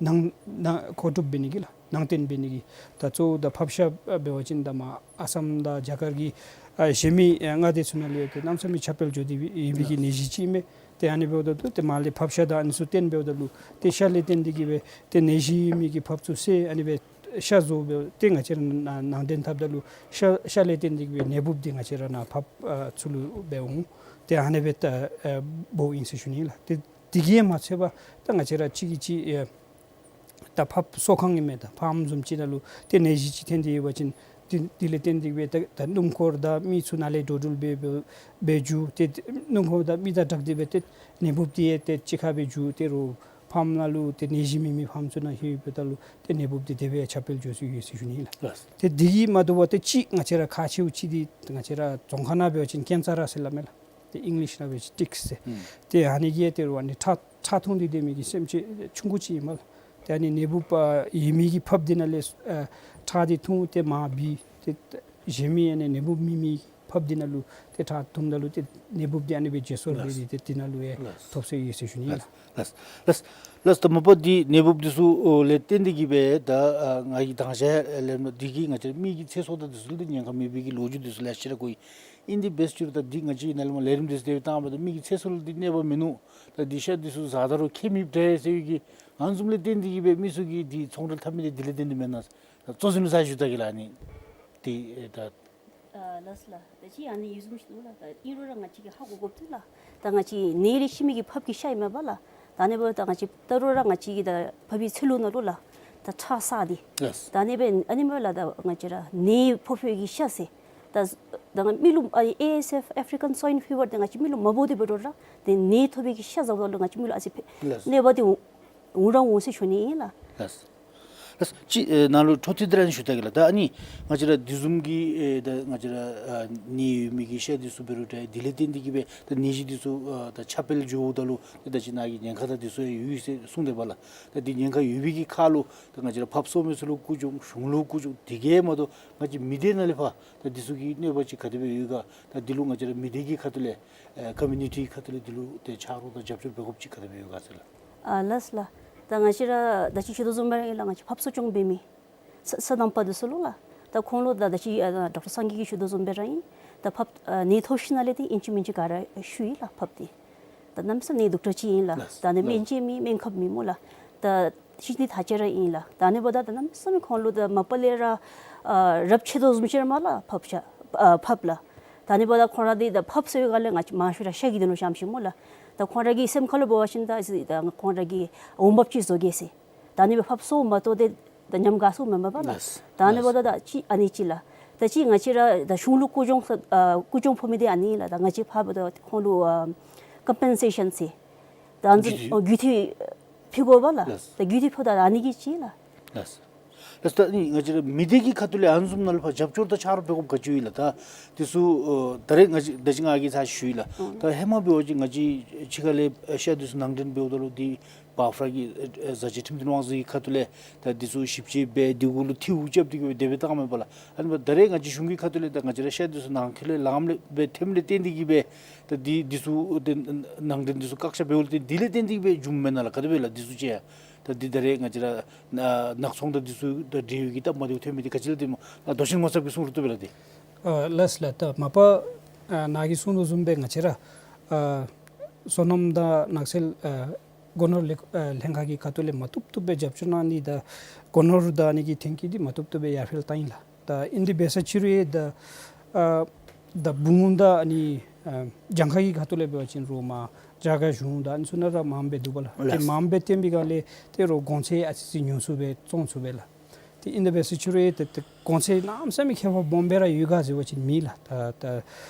ནང་ནང་མཁོ་སྒྲུབ་འབད་ནི་གི་ལགས་ནང་རྟེན་འབད་ནི་གི་ད་གཙོ་བོ་ད་ཕགཔ་ཤ་འབད་བ་ཅིན་ད་མར་ཨ་སམ་དང་རྒྱ་གར་གྱི་ཨ་གཞན་མི་ཨེ་མངའ་སྡེ་ཚུ་ནང་ལུ་ཡང་ཏེ་གནམ་མེད་ས་མེད་ཁྱབ་སྤེལ་འགྱོ་སྟེ་ཡོད་པའི་གི་ནད་གཞི་ཅིག་ཨིན་མས། ཏེ་ཨ་ནི་འབདཝ་ད་ལུ་ཏེ་མར་ལས་ཕགཔ་ཤ་དང་ཨ་ནི་ཚུ་བཏོན་འབདཝ་ད་ལུ་ཏེ་ཤ་ལས་བརྟེན་ཏེ་གི་སྦེ་ཏེ་ནད་གཞི་ཡོད་མི་གི་ཕགཔ་ཚུ་བསད་ཨ་ནི་སྦེ་ཤ་བཟོ་སྦེ་ཏེ་ང་བཅས་ར་ནང་ནང་རྟེན་འཐབ་ད་ལུ་ཤ་ཤ་ལས་བརྟེན་ཏེ་གི་སྦེ་ནད་འབུཔ་འདི་ང་བཅས་ར་ནཱ་ཕགཔ་ཨ་ཚུ་ལུ་འབད་འོང་། ཏེ་ཨ་ནི་སྦེ་ད་ཨེ་འབོཝ་ཨིན་ཟེར་ཞུ་ནི་ལགས། ཏེ་དེ་གིས་མ་ཚད་པར་ད་ང་བཅས་ར་གཅིག་གིས་གཅིག་ཨེ་ད་ཕགཔ་གསོ་ཁང་ཨིན་མས། ད་ཕརམ་བཟུམ་ཅིག་ནང་ལུ་ཏེ་ནད་གཞི་ཅིག་ཐོན་ཏེ་ཡོད་པ་ཅིན་དེ་དེ་ལས་བརྟེན་ཏེ་སྦེ་ད་ད་སྣུམ་འཁོར་དང་མི་ཚུ་ནཱ་ལས་འགྲོ་འགྲུལ་འབད་འབད་འབད་འགྱོ། ཏེ་སྣུམ་འཁོར་དང་མི་དང་སྦྲགས་ཏེ་སྦེ་ཏེ་ནད་འབུཔ་འདི་ཡང་ཏེ་གཅིག་ཁར་སྦེ་འགྱོ། ཏེ་རོགས་ཕརམ་ནང་ལུ་ཏེ་ནད་གཞི་མེད་མི་ཕགཔ་ཚུ་ནང་ལྷོད་འབདཝ་ད་ལུ་ཏེ་ནད་འབུཔ་འདི་དེ་སྦེ་ཡང་ཁྱབ་སྤེལ་འགྱོ་སྲོལ་ཡོད་ཟེར་ཞུ་ནི་ལགས། ལགས། ཏེ་དེ་གིས་མ་དོ་བར་ཏེ་གཅིག་ང་བཅས་ར་ཁག་ཆེཝ་ཅིག་འདི་ང་བཅས་ར་རྫོང་ཁ་ནང་འབད་བ་ཅིན་ཀེན་ས་ར་ཟེར་སླབ་མས་ལགས། ཏེ་ཨིང་ལིཤ་ནང་འབད་བ་ཅིན་ཊིཀསི་ཟེར། ཨུམ་ཏེ་ཨ་ནི་གིས་ཏེ་རོགས་ཨ་ནི་ཁྲག་ཁྲག་འཐུང་སྟེ་སྡོད་མི་གི་སེམས་ཅན་ཆུང་ཀུ་ཅིག་ཨིན་མས་ལགས། ཏེ་ཨ་ནི་ནད་འབུཔ་ཨ་ཡོད་མི་གི་ཕགཔ་འདི་ནང་ལས་ཨ་ཁྲག་འདི་འཐུང་སྟེ་མར་འབུད་དེ་གཞན་མི་ཨ་ནི་ནད་འབུཔ་མེད་མི་ཕགཔ་འདི་ནང་ལུ་ཏེ་ཁྲག་འཐུངམ་ད་ལུ་ཏེ་ནད་འབུཔ་འདི་ཨ་ནི་སྦེ་བརྗེ་སོར་འབད་དེ་ཏེ་དེ་ནང་ལུ་ཡང་ཐོབ་སྲོལ་ཡོད་ཟེར་ཞུ་ནི་ལགས། ལགས་ལགས་ལགས། ད་མ་པ་འདི་ནད་འབུཔ་འདི་ཚུ་ལས་བརྟེན་ཏེ་གི་སྦེ་ད་ཨ་ང་གིས་མདང་ཞག་ལས་མ་འདི་གིས་ང་བཅས་མི་གི་ཚེ་སྲོག་དང་འདི་ཚུ་ལུ་ཉེན་ཁ་མེད་པའི་གི་ལོ་རྒྱུས་འདི་ཚུ་ལེ་ཤ་ར་གོ་ཡི། ཨིན་དེ་འབད་རུང་ད་འདི་ང་བཅས་ནཱ་ལས་མར་ལས་རིམ་འདི་ཚུ་དེ་སྦེ་བཏང་བ་ད་མི་གི་ཚེ་སྲོག་ལུ་འདི་གནོད་པ་མིན་ནུག། ད་འདི་ཤ་འདི་ཚུ་བཟའ་ད་རུང་ཁྱད་མེདཔ་འདྲས་ཟེར་བའི་གི་ཨ་ནི་བཟུམ་ལས་བརྟེན་ཏེ་གི་སྦེ་མི་ཚུ་གིས་འདི་ཚོང་འབྲེལ་འཐབ་མི་འདི་དེ་ལས་བརྟེན་ཏེ་མེན་ན། ད་གཙོ་འཛིན་ལུ་ཚར་ཞུ་ད་གེ་ལགས། ཨ་ནི་འདི་ད་ཨ་ལགས་ལགས། ད་ཅི་ཨ་ནི་ཡོད་བཟུམ་ཅིག་འདུག་ལགས། ད་ཨིན་རུང་ར་ང་བཅས་ཀྱིས་ཧ་གོ་དགོཔ་འདུག་ལགས། ད་ང་བཅས་ནད་ལས་ཤི་མི་གི་ཕགཔ་གི་ཤ་ཨིན་མས་པ་ལགས། ད་ཨ་ནི་འབདཝ་ད་ང་བཅས་ད་རུང་ར་ང་བཅས་ཀྱི་ད་ཕགཔ་གི་ཚེ་ལུ་ནང་ལུ་ལགས། ད་ཁྲག་བསགས་ཏེ། ལགས། ད་ཨ་ནི་སྦེ་ཨ་ནི་སྨོ་ལགས། ད་ང་བཅས་ར་ནད་ཕོག་ཕོག་གི་ཤ་ཟེར། ད་ད་ང་མི་ལུ་ཨ་ཨེ་ཨེསི་ཨེཕ་ཨེཕ་རི་ཀན་སུའིན་ཕི་བར་འདི་ང་བཅས་མི་ལུ་མ་ཕོག་སྟེ་འབད་རུང་ར་ཏེ་ནད་ཐོབ་པའི་གི་ཤ་བཟའཝ་ད་ལུ་ང་བཅས་མི་ལུ་ཨ་ཙི་ཕོག། ལགས། གནོད་པ་འདི་འོང་ར་འོང་ཟེར་ཞུ་ནི་ཨིན་ལགས། ལགས། ལགས། ཅིག་ཨེ་ནཱ་ལུ་འཕྲོ་མཐུད་དེ་ར་ཨ་ནི་ཞུ་ད་གེ་ལགས། ད་ཨ་ནི་ང་བཅས་ར་དེ་བཟུམ་གྱི་ཨེ་ད་ང་བཅས་ར་ཨ་ནད་ཡོད་མི་གི་ཤ་འདི་ཚུ་འབད་རུང་ད་དེ་ལས་བརྟེན་ཏེ་གི་སྦེ་ད་ནད་གཞི་འདི་ཚུ་ཨ་ད་ཁྱབ་སྤེལ་འགྱོཝ་ད་ལུ་ད་ད་ཅི་ནཱ་གི་ཉེན་ཁ་ད་འདི་ཚུ་ཡང་ཡོད་ཟེར་གསུངས་ཏེ་པ་ལགས། ད་འདི་ཉེན་ཁ་ཡོད་པའི་གི་ཁར་ལུ་ད་ང་བཅས་ར་ཕགཔ་གསོ་མི་ཚུ་ལུ་སྐུ་གྱོང་གཞུང་ལུ་སྐུ་གྱོང་དེ་གིས་མ་དོ་ང་བཅས་མི་སྡེ་ནང་ལས་ཕར་ད་འདི་ཚུ་གི་གནོད་པ་ཅིག་ག་དེ་སྦེ་ཡོད་ག། ད་འདི་ལུ་ང་བཅས་ར་མི་སྡེ་གི་ཁ་ཐུག་ལས་ཨེ་ཀོ་མིའུ་ནི་ཊི་ཁ་ཐུག་ལས་འདི་ལུ་ཏེ་ཕྱག་རོགས་དང་རྒྱབ་སྐྱོར་འབད་དགོཔ་ཅིག་ག་དེ་སྦེ་ཡོད་ག་ཟེར་ལགས། ཨ་ལགས་ལགས། ད་ང་བཅས་ར་ད་ཅི་ཞུ་དོ་བཟུམ་སྦེ་ར་ཨིན་ལགས། ང་བཅས་ཕགཔ་གསོ་སྐྱོང་འབད་མི་སོ་སོ་ནམ་པ་འདི་ཚུ་ལུ་ལགས། ད་ཁོང་ལུ་ད་ད་ཅི་ཨ་ཌོག་ཊར་སངས་རྒྱས་ཀྱིས་ཞུ་དོ་བཟུམ་སྦེ་ར་ཨིན། ད་ཕགཔ་ཨ་ནད་ཐོབ་ཞིནམ་ལས་ཏེ་ཨིན་ཅི་མིན་ཅི་ག་ར་ཞུ་ཡི་ལགས་ཕགཔ་འདི། ད་གནམ་མེད་ས་མེད་ནད་སྡུག་དྲགས་ཅིག་ཨིན་ལགས། ལགས། ད་ཨ་ནི་ལགས། སྨན་བཅོས་མེད་སྨན་ཁབ་མེད་སྨོ་ལགས། ད་ཤི་ནི་ཐག་ཆོད་ར་ཨིན་ལགས། ད་ཨ་ནི་འབདཝ་ད་ད་གནམ་མེད་ས་མེད་ཁོང་ལུ་ད་མ་པ་ལས་ར་ཨ་རབས་ཆད་དོ་བཟུམ་ཅིག་ར་མས་ལགས་ཕགཔ་ཤ་ཨ་ཕགཔ་ལགས། ད་ཨ་ནི་འབདཝ་ད་ཁོང་ར་འདི་ད་ཕགཔ་ཟེར་བའི་སྒང་ལས་ང་བཅས་མང་ཤོས་ར་ཤ་གི་དོན་ལུ་བཤམས་ཅི་སྨོ་ལགས། ད་ཁོང་ར་གི་སེམས་ཁ་ལུ་འབད་བ་ཅིན་ད་ད་ཁོང་ར་གི་འོང་འབབ་ཅིག་བཟོ་གེ་ཟེར། ད་ཨ་ནི་སྦེ་ཕགཔ་གསོཝ་མ་གཏོགས་ཏེ་ད་ཉམས་དགའ་ས་མེན་པ་ལགས། ལགས། ད་ཨ་ནི་འབདཝ་ད་ད་ཅི་ཨ་ནི་ཅིག་ལགས། ད་ཅི་ང་བཅས་ར་ད་གཞུང་ལུ་སྐུ་གྱོང་ས་ཨ་སྐུ་གྱོང་ཕོག་མི་འདི་ཨ་ནི་ལགས། ད་ང་བཅས་ཕར་འབདཝ་ད་ཁོང་ལུ་ཨ་ཀམ་པེན་སེ་ཤཱན་ཟེར། ད་ཨ་ནི་རྒུད་འཐུས། ཨ་རྒུད་འཐུས་ཕུལ་དགོ་པ་ལགས། ལགས། ད་རྒུད་འཐུས་ཕུལཝ་ད་ཨ་ནི་གིས་ཅིག་ལགས། ལགས། ལགས། ད་ཨ་ནི་ང་བཅས་ར་མི་སྡེ་གི་ཁ་ཐུག་ལས་ཨ་ནི་བཟུམ་ནང་ལུ་ཕར་རྒྱབ་སྐྱོར་དང་ཕྱག་རོགས་འབད་དགོཔ་ག་ཅི་ཡོད་ལགས། ད་འདི་ཚུ་ཨ་ད་རེས་ང་བཅས་ད་ཅི་ང་གིས་ཚར་ཞུ་ཡི་ལགས། ཨང་། ད་ཧེ་མ་འབད་བ་ཅིན་ང་བཅས་ཕྱི་ཁ་ལས་ཤ་འདི་ཚུ་ནང་འདྲེན་འབདཝ་ད་ལུ་འདི་བཱཕ་ར་གི་ཨེ་བཟའ་བཅའ་ཁྲིམས་དོན་དབང་འཛིན་གྱི་ཁ་ཐུག་ལས་ད་འདི་ཚུ་ཞིབ་དཔྱད་འབད་དེ་གུ་ལུ་ཐིའུ་རྐྱབ་སྟེ་གི་སྦེ་དེ་སྦེ་བཏང་མས་པ་ལགས། ཨ་ནི་འབདཝ་ད་ད་རེས་ང་བཅས་གཞུང་གི་ཁ་ཐུག་ལས་ད་ང་བཅས་ར་ཤ་འདི་ཚུ་ནང་འཁོད་ལས་ལངམ་ལས་སྦེ་ཐོནམ་ལས་བརྟེན་ཏེ་གི་སྦེ་ད་འདི་འདི་ཚུ་ཏེ་ནང་འདྲེན་འདི་ཚུ་བཀག་ཆ་འབདཝ་ལས་བརྟེན་དེ་ལས་བརྟེན་ཏེ་གི་སྦེ་བྱུངམ་མེན་ན་ལགས། ག་དེ་སྦེ་ལགས་འདི་ཚུ་ཅིག་ཡང་ད་འདི་ད་རེས་ང་བཅས་ར་ཨ་ནག་ཚོང་དང་འདི་ཚུ་ད་འབྲེལ་ཡོད་ཀྱི་སྟབས་མ་བདེཝ་ཐོན་མི་འདི་ག་ཅི་ལགས། ཏེ་མ་ལགས་མདོ་ཆེན་ངོ་ཚབ་ཀྱིས་གསུང་རུང་བཏུབ་པས་ལགས། ཏེ་ཨ་ལགས་ལགས། ད་མ་པ་ཨ་ནཱ་གིས་གསུང་དོ་བཟུམ་སྦེ་ང་བཅས་ར་ཨ་སོ་ནམ་དང་ནགས་ཚལ་ཨ་ སྒོ་ནོར་ལས་ཨ་ལྷན་ཁག་གི་ཁ་ཐུག་ལས་མ་བཏུབ་བཏུབ་སྦེ་རྒྱབ་སྐྱོར་གནང་ནི་དང་སྒོ་ནོར་དང་ཨ་ནི་གི་ཐོན་སྐྱེད་འདི་མ་བཏུབ་བཏུབ་སྦེ་ཡར་འཕེལ་བཏང་ཡི་ལགས། ད་ཨིན་དེ་འབད་ས་ཕྱི་རུ་ཡང་ད་ཨ་ད་བུམ་དང་ཨ་ནི་ཨ་གྱངས་ཁ་གི་ཁ་ཐུག་ལས་འབད་བ་ཅིན་རོགས་མར་རྒྱ་གར་གཞུང་དང་ཨ་ནི་ཚུ་ནང་ར་མངམ་སྦེ་འདུག་པ་ལགས། ཏེ་ལགས། མངམ་སྦེ་བཏོན་པའི་སྒང་ལས་ཏེ་རོགས་གོང་ཚད་ཨ་ཙི་ཙི་ཉུང་སུ་སྦེ་བཙོང་ཚུགས་པས་ལགས། ཏེ་ཨིན་དེ་འབད་ས་ཕྱི་རུ་ཡང་ཏེ་ཏེ་གོང་ཚད་གནམ་མེད་ས་མེད་ཁྱད་པར་སྦོམ་སྦེ་ར་ཡོད་ག་ཟེར་བ་ཅིན་མེད་ལགས། ད་ད་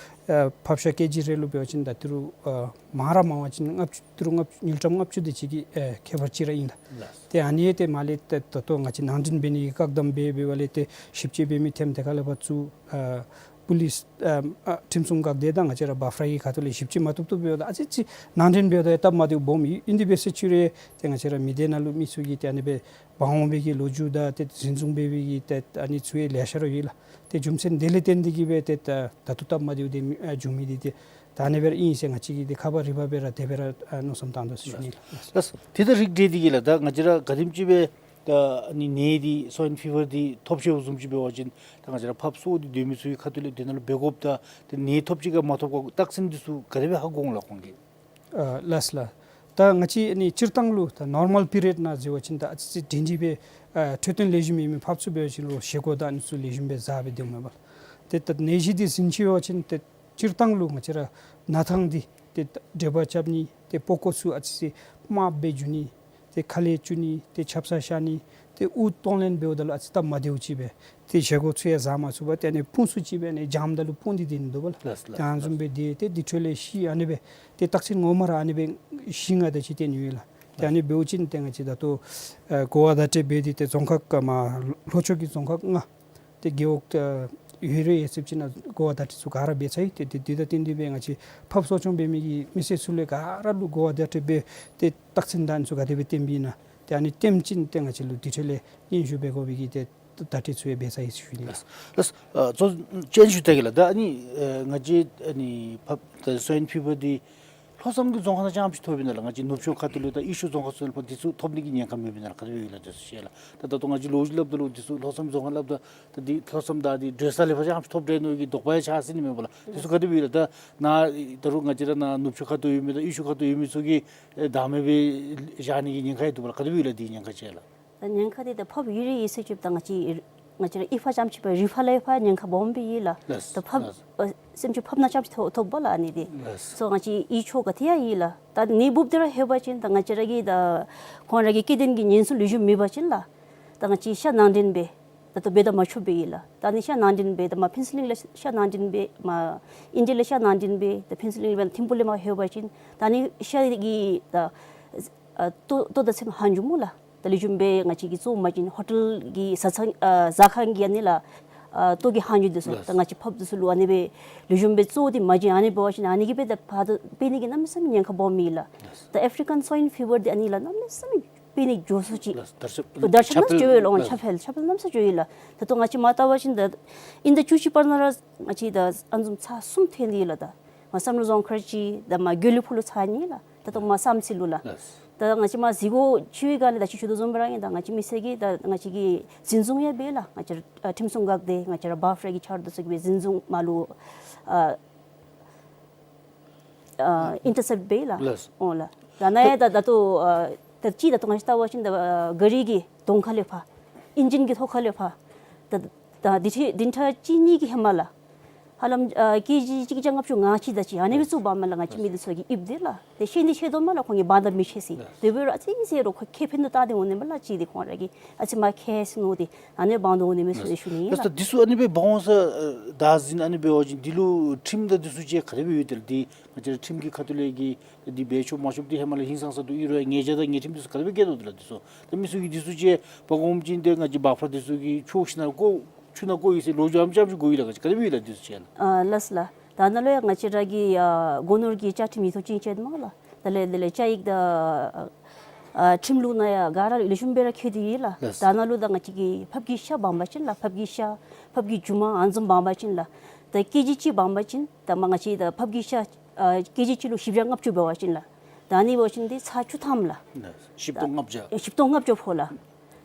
ཨ་ཕབ་ཤ་ཀེ་ཇི་རེ་ལུ་འབད་བ་ཅིན་ད་ཏི་རུ་ཨ་མང་ར་མང་བ་ཅིན་ལྔ་བཅུ་ཏི་རུ་ལྔ་བཅུ་དངུལ་ཀྲམ་ལྔ་བཅུ་དེ་ཅིག་གི་ཨེ་ཁྱད་པར་ཅིག་ར་ཨིན་ལགས། ལགས། ཏེ་ཨ་ནི་ཡང་ཏེ་མར་ལས་ཏེ་ད་ལྟོ་ང་བཅས་ནང་འདྲེན་འབད་ནི་གི་བཀག་དམ་འབད་འབད་བ་ལས་ཏེ་ཞིབ་དཔྱད་འབད་མི་ཐེམ་དེ་ཁ་ལས་ཕར་ཚུར་ཨ་པུ་ལིསི་ཨ་ཨ་ཁྲིམས་སྲུང་འགག་སྡེ་དང་ང་བཅས་ར་བཱ་ཕ་ར་གི་ཁ་ཐུག་ལས་ཞིབ་དཔྱད་མ་བཏུབ་བཏུབ་འབདཝ་ད་ཨ་ཙི་ཙི་ནང་འདྲེན་འབདཝ་ད་ཡང་སྟབས་མ་བདེཝ་སྦོམ་ཨིན། ཨིན་དེ་འབད་ས་ཕྱི་རུ་ཡང་ཏེ་ང་བཅས་ར་མི་སྡེ་ནང་ལུ་མི་ཚུ་གིས་ཏེ་ཨ་ནི་སྦེ་འབག་འོང་བའི་གི་ལོ་རྒྱུས་དང་ཏེ་འཛིན་བཟུང་འབད་བའི་གི་ཏེ་ཨ་ནི་ཚུ་ཡང་ལེ་ཤ་ར་ཡོད་ལགས། ཏེ་རྒྱུ་མཚན་དེ་ལས་བརྟེན་ཏེ་གིས་སྦེ་ཏེ་ད་ད་ལྟོ་སྟབས་མ་བདེཝ་དེ་ཨ་བྱུང་མི་འདི་ཏེ་ད་ཨ་ནི་སྦེ་ར་ཨིན་ཟེར་ང་བཅས་ཀྱིས་ཏེ་ཁ་པར་རི་པ་སྦེ་ར་དེ་སྦེ་ར་ཨ་མནོ་བསམ་བཏང་དོ་ཟེར་ཞུ་ནི་ལགས། ལགས། དེ་དང་རིགས་བསྒྲེས་ཏེ་གིས་ལགས། ད་ང་བཅས་ར་ག་དེམ་ཅིག་སྦེ་ད་ཨ་ནི་ནད་འདི་སོའིན་ཕི་བར་འདི་ཐོབ་ཤོར་བཟུམ་ཅིག་འབད་བ་ཅིན་ད་ང་བཅས་ར་ཕགཔ་གསོ་སྟེ་སྡོད་མི་ཚུ་གི་ཁ་ཐུག་ལས་དེ་ནང་ལུ་འབད་དགོཔ་དང་ཏེ་ནད་ཐོབ་ཅི་ག་མ་ཐོབ་ག་རྟགས་མཚན་འདི་ཚུ་ག་དེ་སྦེ་ཧ་གོ་འོང་ལགས་ཁོང་གིས། ཨ་ལགས་ལགས། ད་ང་བཅས་ཨ་ནི་སྤྱིར་བཏང་ལུ་ད་ནོར་མཱལ་པི་རི་ཡོཌ་ནང་ཟེར་བ་ཅིན་ད་ཨ་ཙི་ཙི་སྒྲིང་སྒྲི་སྦེ་ཨ་འཕྲོད་བསྟེན་ལེགས་ཤོམ་ཡོད་མི་ཕགཔ་ཚུ་འབད་བ་ཅིན་རོགས་བཞེས་སྒོ་དང་ཨ་ནི་ཚུ་ལེགས་ཤོམ་སྦེ་བཟའ་སྦེ་སྡོདཔ་མས་པ། ཏེ་ད་ནད་གཞི་འདི་ཟིན་ཅི་བ་ཅིན་ཏེ་སྤྱིར་བཏང་ལུ་ང་བཅས་ར་ན་ཐང་འདི་ཏེ་འདྲེད་པ་རྐྱབ་ནི་ཏེ་པགས་ཀོ་ཚུ་ཨ་ཙི་ཙི་དམརཔོ་སྦེ་འགྱུར་ནི་ཏེ་ཁ་ལས་བཅུག་ནི་ཏེ་ཆབ་གསང་ཤར་ནི་ཏེ་དབུགས་གཏོང་ལེན་འབདཝ་ད་ལུ་ཨ་ཙི་སྟབས་མ་བདེཝ་ཅིག་སྦེ་ཏེ་བཞེས་སྒོ་ཚུ་ཡང་བཟའ་མ་ཚུགས་པར་ཏེ་ཨ་ནི་སྤུངས་སུ་ཅིག་སྦེ་ཨ་ནི་འཇམ་ད་ལུ་སྤུངས་ཏེ་སྡོད་ནི་འདུག་པ་ལགས། ལགས་ལགས། ཏེ་ཨ་ནི་བཟུམ་སྦེ་སྡོད་དེ་དེ་འཕྲོ་ལས་ཤི་ཨ་ནི་སྦེ་ཏེ་རྟགས་མཚན་ངོ་མ་ར་ཨ་ནི་སྦེ་ཤི་ང་ད་ཅིག་སྟོན་ཡོད་ལགས། ཏེ་ཨ་ནི་འབདཝ་ཅིན་ཏེ་ང་བཅས་ད་ལྟོ་ཨ་གོ་བ་བརྡ་སྤྲོད་འབད་དེ་ཏེ་རྫོང་ཁག་ཀ་མར་ལྷོ་ཕྱོགས་ཀྱི་རྫོང་ཁག་ལྔ་ཏེ་རྒེད་འོག་ཨ་ཡོད་རེ་ཡོད་ཚད་ཅིག་ནང་གོ་བ་བརྡ་སྤྲོད་ཚུ་ག་ར་འབད་ཚར་ཡི། ཏེ་ཏེ་དེ་དང་བསྟུན་ཏེ་སྦེ་ང་བཅས་ཕགཔ་གསོ་སྐྱོང་འབད་མི་གི་མི་སེར་ཚུ་ལས་ག་ར་ལུ་གོ་བ་བརྡ་སྤྲོད་འབད་དེ་རྟགས་མཚན་དང་ཨ་ནི་ཚུ་ག་དེ་སྦེ་སྟོན་པས་ན་ཏེ་ཨ་ནི་སྟོན་ཅིན་ཏེ་ང་བཅས་ལུ་དེ་འཕྲོ་ལས་སྙན་ཞུ་འབད་དགོ་པའི་གི་ཏེ་བརྡ་སྤྲོད་ཚུ་ཡང་འབད་ཚར་ཡི་ཟེར་ཞུ་ནི་ལགས། ལགས། ཨ་གཙོ་ཅན་ཞུ་ད་གེ་ལགས། ད་ཨ་ནི་ཨ་ང་བཅས་ཨ་ནི་ཕགཔ་ད་སོའིན་ཕི་བར་འདི་ལྷོ་མཚམས་ཀྱི་རྫོང་ཁག་ནང་རྐྱངམ་ཅིག་ཐོབ་ཨིན་ན་ལགས། ང་བཅས་ནུབ་ཕྱོགས་ཁ་ཐུག་ལུ་དང་དབུས་ཕྱོགས་རྫོང་ཁག་ཚུ་ལུ་ཕར་འདི་ཚུ་ཐོབ་ནི་གི་ཉེན་ཁ་མེད་པས་ན་ལགས། ག་དེ་སྦེ་ཡོད་ལགས་འདི་ཚུ་ཤེས་ལགས། ད་ད་ལྟོ་ང་བཅས་ལོ་རྒྱུས་སླབ་ད་ལུ་འདི་ཚུ་ལྷོ་མཚམས་རྫོང་ཁག་སླབ་ད་ད་འདི་ལྷོ་མཚམས་ད་འདི་བགྲོད་ས་ལས་ཕར་རྐྱངམ་ཅིག་ཐོབ་འདྲས་མནོ་གི་དོགས་པ་ཡང་ཆགས་སྲིད་ནི་མས་པ་ལགས། འདི་ཚུ་ག་དེ་སྦེ་ཡོད་ལགས། ད་ནཱ་ད་རུང་ང་བཅས་ར་ནཱ་ནུབ་ཕྱོགས་ཁ་ཐུག་ཡོད་མི་དང་དབུས་ཕྱོགས་ཁ་ཐུག་ཡོད་མི་ཚུ་གིས་ཨེ་བདག་མེད་སྦེ་བཞག་ནི་གི་ཉེན་ཁ་ཡང་འདུག་པ་ལགས། ག་དེ་སྦེ་ཡོད་ལགས་འདི་ཉེན་ཁ་ཅིག་ལགས། ད་ཉེན་ཁ་འདི་ད་ཕགཔ་ཡོད་རེ་ཡོད་ཚད་ཅིག་ད་ང་བཅས་ང་བཅས་ར་ཨི་ཕགཔ་རྐྱངམ་ཅིག་སྦེ་རི་ཕགཔ་ལས་ཕར་ཉེན་ཁ་སྦོམ་སྦེ་ཡོད་ལགས། ལགས། ད་ཕགཔ་ལགས། ཨ་སེམས་ཅན་ཕགཔ་ནང་རྐྱངམ་ཅིག་ཐོབ་ཐོབ་པ་ལགས་ཨ་ནི་འདི། ལགས། སོ་ང་བཅས་ཨི་ཕྱོགས་ག་ཏེ་ཡང་ཡོད་ལགས། ད་ནད་འབུཔ་འདི་ར་ལྷོད་པ་ཅིན་ད་ང་བཅས་ར་གི་ད་ཁོང་ར་གི་སྐྱེ་ལྡན་གྱི་ཉེན་སྲུང་ལེགས་ཤོམ་མེད་པ་ཅིན་ལགས། ད་ང་བཅས་ཤ་ནང་འདྲེན་འབད་ད་ལྟོ་འབད་དང་མ་ཆོགཔ་སྦེ་ཡོད་ལགས། ད་ཨ་ནི་ཤ་ནང་འདྲེན་འབད་ད་མར་ཕུན་ཚོགས་གླིང་ལས་ཤ་ནང་འདྲེན་འབད་མར་ཨིན་ཌི་ཡ་ལས་ཤ་ནང་འདྲེན་འབད་ད་ཕུན་ཚོགས་གླིང་ལས་ཐིམ་ཕུག་ལས་མར་ལྷོད་པ་ཅིན་ད་ཨ་ནི་ཤ་གི་ད་ཨ་ལྟོ་ལྟོ་དང་ཚོདམ་ཧ་འགྱོཝ་སྨོ་ལགས། ད་ལེགས་ཤོམ་སྦེ་ང་བཅས་ཀྱིས་བཙོ་མ་བྱིན་ཧོ་ཊེལ་གྱི་ཟ་ཚང་ཨ་ཟ་ཁང་གི་ཨ་ནི་ལགས་ཨ་ལྟོ་གི་ཧ་འགྱོཝ་འདི་ཚུ་ལགས། ད་ང་བཅས་ཕགཔ་འདི་ཚུ་ལུ་ཨ་ནི་སྦེ་ལེགས་ཤོམ་སྦེ་བཙོ་སྟེ་མ་བྱིན་ཨ་ནི་འབད་བ་ཅིན་ཨ་ནི་གིས་འབད་ད་ཕར་ད་འབད་ནི་གི་གནམ་མེད་ས་མེད་ཉེན་ཁ་སྦོམ་ཨིན་ལགས། ལགས། ད་ཨེ་ཕི་རི་ཀན་སོའིན་ཕི་བར་འདི་ཨ་ནི་ལགས་གནམ་མེད་ས་མེད་འབད་ནི་འགྱོ་སུ་ཅིག་ལགས། དར་ཁྱབ་དར་ཁྱབ་གནམ་མེད་ས་མེད་འགྱོ་ཡི་ལགས། ཁྱབ་འཕེལ་ཁྱབ་འཕེལ་གནམ་མེད་ས་མེད་འགྱོ་ཡི་ལགས། ད་ལྟོ་ང་བཅས་མར་བལྟ་བ་ཅིན་ད་དབྱིན་ཟླ་བཅུ་གཅིག་བར་ན་ར་ང་བཅས་ད་ཨ་ནི་བཟུམ་ཚར་གསུམ་ཐོན་ཏེ་ཡོད་ལགས། ད་མར་བསམ་གྲུབ་རྫོང་མཁར་ཅིག་ད་མར་དགེ་ལེགས་ཕུག་ལུ་ཚར་གཉིས་ལགས། ད་ལྟོ་མར་བསམ་རྩེ་ལུ་ལགས། ལགས། ད་ང་བཅས་མར་གཟིགས་སྐོར་ཅིག་གི་སྒང་ལས་ད་ཅི་ཞུ་དོ་བཟུམ་སྦེ་ར་ཨིན། ད་ང་བཅས་མི་སེར་གྱིས་ད་ང་བཅས་ཀྱིས་འཛིན་བཟུང་ཡང་འབད་ལགས། ང་བཅས་ར་ཨ་ཁྲིམས་སྲུང་འགག་སྡེ་ང་བཅས་ར་བཱ་ཕ་ར་གི་ཆ་རོགས་འདི་ཚུ་གིས་འཛིན་བཟུང་མར་ལུ་ཨ་ཨ་ཨིན་ཊར་སེབཊ་འབད་ལགས། ལགས། འོང་ལགས། ད་ནཱ་ཡང་ད་ད་ལྟོ་ཨ་ད་ཅི་ད་ལྟོ་ང་བཅས་བལྟ་བ་ཅིན་ད་ཨ་ག་རི་གི་གདོང་ཁ་ལས་ཕར་ཨིན་ཇིན་གྱི་ཐོག་ཁ་ལས་ཕར་ད་ད་འདི་འཕྲལ་འདི་འཕྲལ་གཅིག་གཉིས་ཀྱི་ཧེ་མ་ལགས། ཧ་ལམ་ཨ་ཀེ་ཇི་གཅིག་བརྒྱ་ལྔ་བཅུ་ང་གཅིག་དེ་ཅིག་ཨ་ནི་སྦེ་བཙུགས་འབག་མས་ལགས། ང་བཅས་མི་འདི་ཚུ་གིས་ཨིབ་དེ་ལགས། དེ་ཤེས་ནི་ཤེས་དོ་མས་ལགས། ཁོང་གིས་འབག་ད་མི་ཤེས་ཟེར། དེ་འབད་རུང་ཨ་ཙི་ཟེར་རུང་ཁོ་ཁེ་ཕན་དུ་བལྟ་སྟེ་འོང་ནི་མས་ལགས། ཅིག་དེ་ཁོང་ར་གིས་ཨ་ཙི་མར་ཁེ་སི་ནོར་ཏེ་ཨ་ནི་འབག་འོང་ནི་མས་ཟེར་ཞུ་ནི་ལགས། ད་འདི་ཚུ་ཨ་ནི་སྦེ་འབག་འོང་ས་ཨ་བདག་འཛིན་ཨ་ནི་འབད་བ་ཅིན་འདི་ལུ་ཁྲིམས་དང་འདི་ཚུ་ཅིག་ག་དེ་སྦེ་ཡོད་དེ་ལགས། འདི་ང་བཅས་ར་ཁྲིམས་ཀྱི་ཁ་ཐུག་ལས་ཀྱི་འདི་འབད་ཆོག་མ་ཆོག་འདི་ཧེ་མ་ལས་ཧིང་སངས་ས་འདུག། ཨིན་རུང་ཡང་ཉེས་བྱ་དང་ཉེས་ཁྲིམས་འདི་ཚུ་ག་དེ་སྦེ་བཀལ་དོ་དེ་ལགས། འདི་ཚུ་ད་མི་ཚུ་གིས་འདི་ཚུ་ཅིག་འབག་འོངམ་ཅིག་འདི་ང་བཅས་བཱ་ཕ་ར་འདི་ཚུ་གིས་ཆུ་ཤིང་ནང་བཀོ་ཆུ་ནང་བཀོ་ཡི་ཟེར་ལོ་རྒྱུས་ཨ་ནེམ་ཅིག་གོ་ཡི་ལགས། ག་དེ་སྦེ་ཡོད་ལགས་འདི་ཚུ་ཅིག་ལགས། ཨ་ལགས་ལགས། ད་ནཱ་ལུ་ཡང་ང་བཅས་ར་གི་ཨ་སྒོ་ནོར་གྱི་བཅའ་ཁྲིམས་ཡིག་ཐོག་ཅིག་བཅད་མས་ལགས། དེ་ལས་དེ་ལས་བཅའ་ཡིག་དང་ཨ་ཁྲིམས་ལུགས་ནང་ཡང་ག་ར་ལེགས་ཤོམ་སྦེ་ར་བཀོད་དེ་ཡོད་ལགས། ལགས། ད་ནཱ་ལུ་ད་ང་བཅས་ཀྱིས་ཕགཔ་གི་ཤ་འབག་པ་ཅིན་ལགས། ཕགཔ་གི་ཤ་ཕགཔ་གི་རྒྱུ་མ་ཨ་ནི་བཟུམ་འབག་པ་ཅིན་ལགས། ད་ཀེ་ཇི་གཅིག་འབག་པ་ཅིན་ད་མར་ང་བཅས་ད་ཕགཔ་གི་ཤ་ཨ་ཀེ་ཇི་གཅིག་ལུ་བཞི་བརྒྱ་ལྔ་བཅུ་འབད་བ་ཅིན་ལགས། ད་ཨ་ནི་འབད་བ་ཅིན་འདི་ཚར་བཅུ་ཐམ་ལགས། བཞི་སྟོང་ལྔ་བརྒྱ། བཞི་སྟོང་ལྔ་བརྒྱ་ཕོག་ལགས།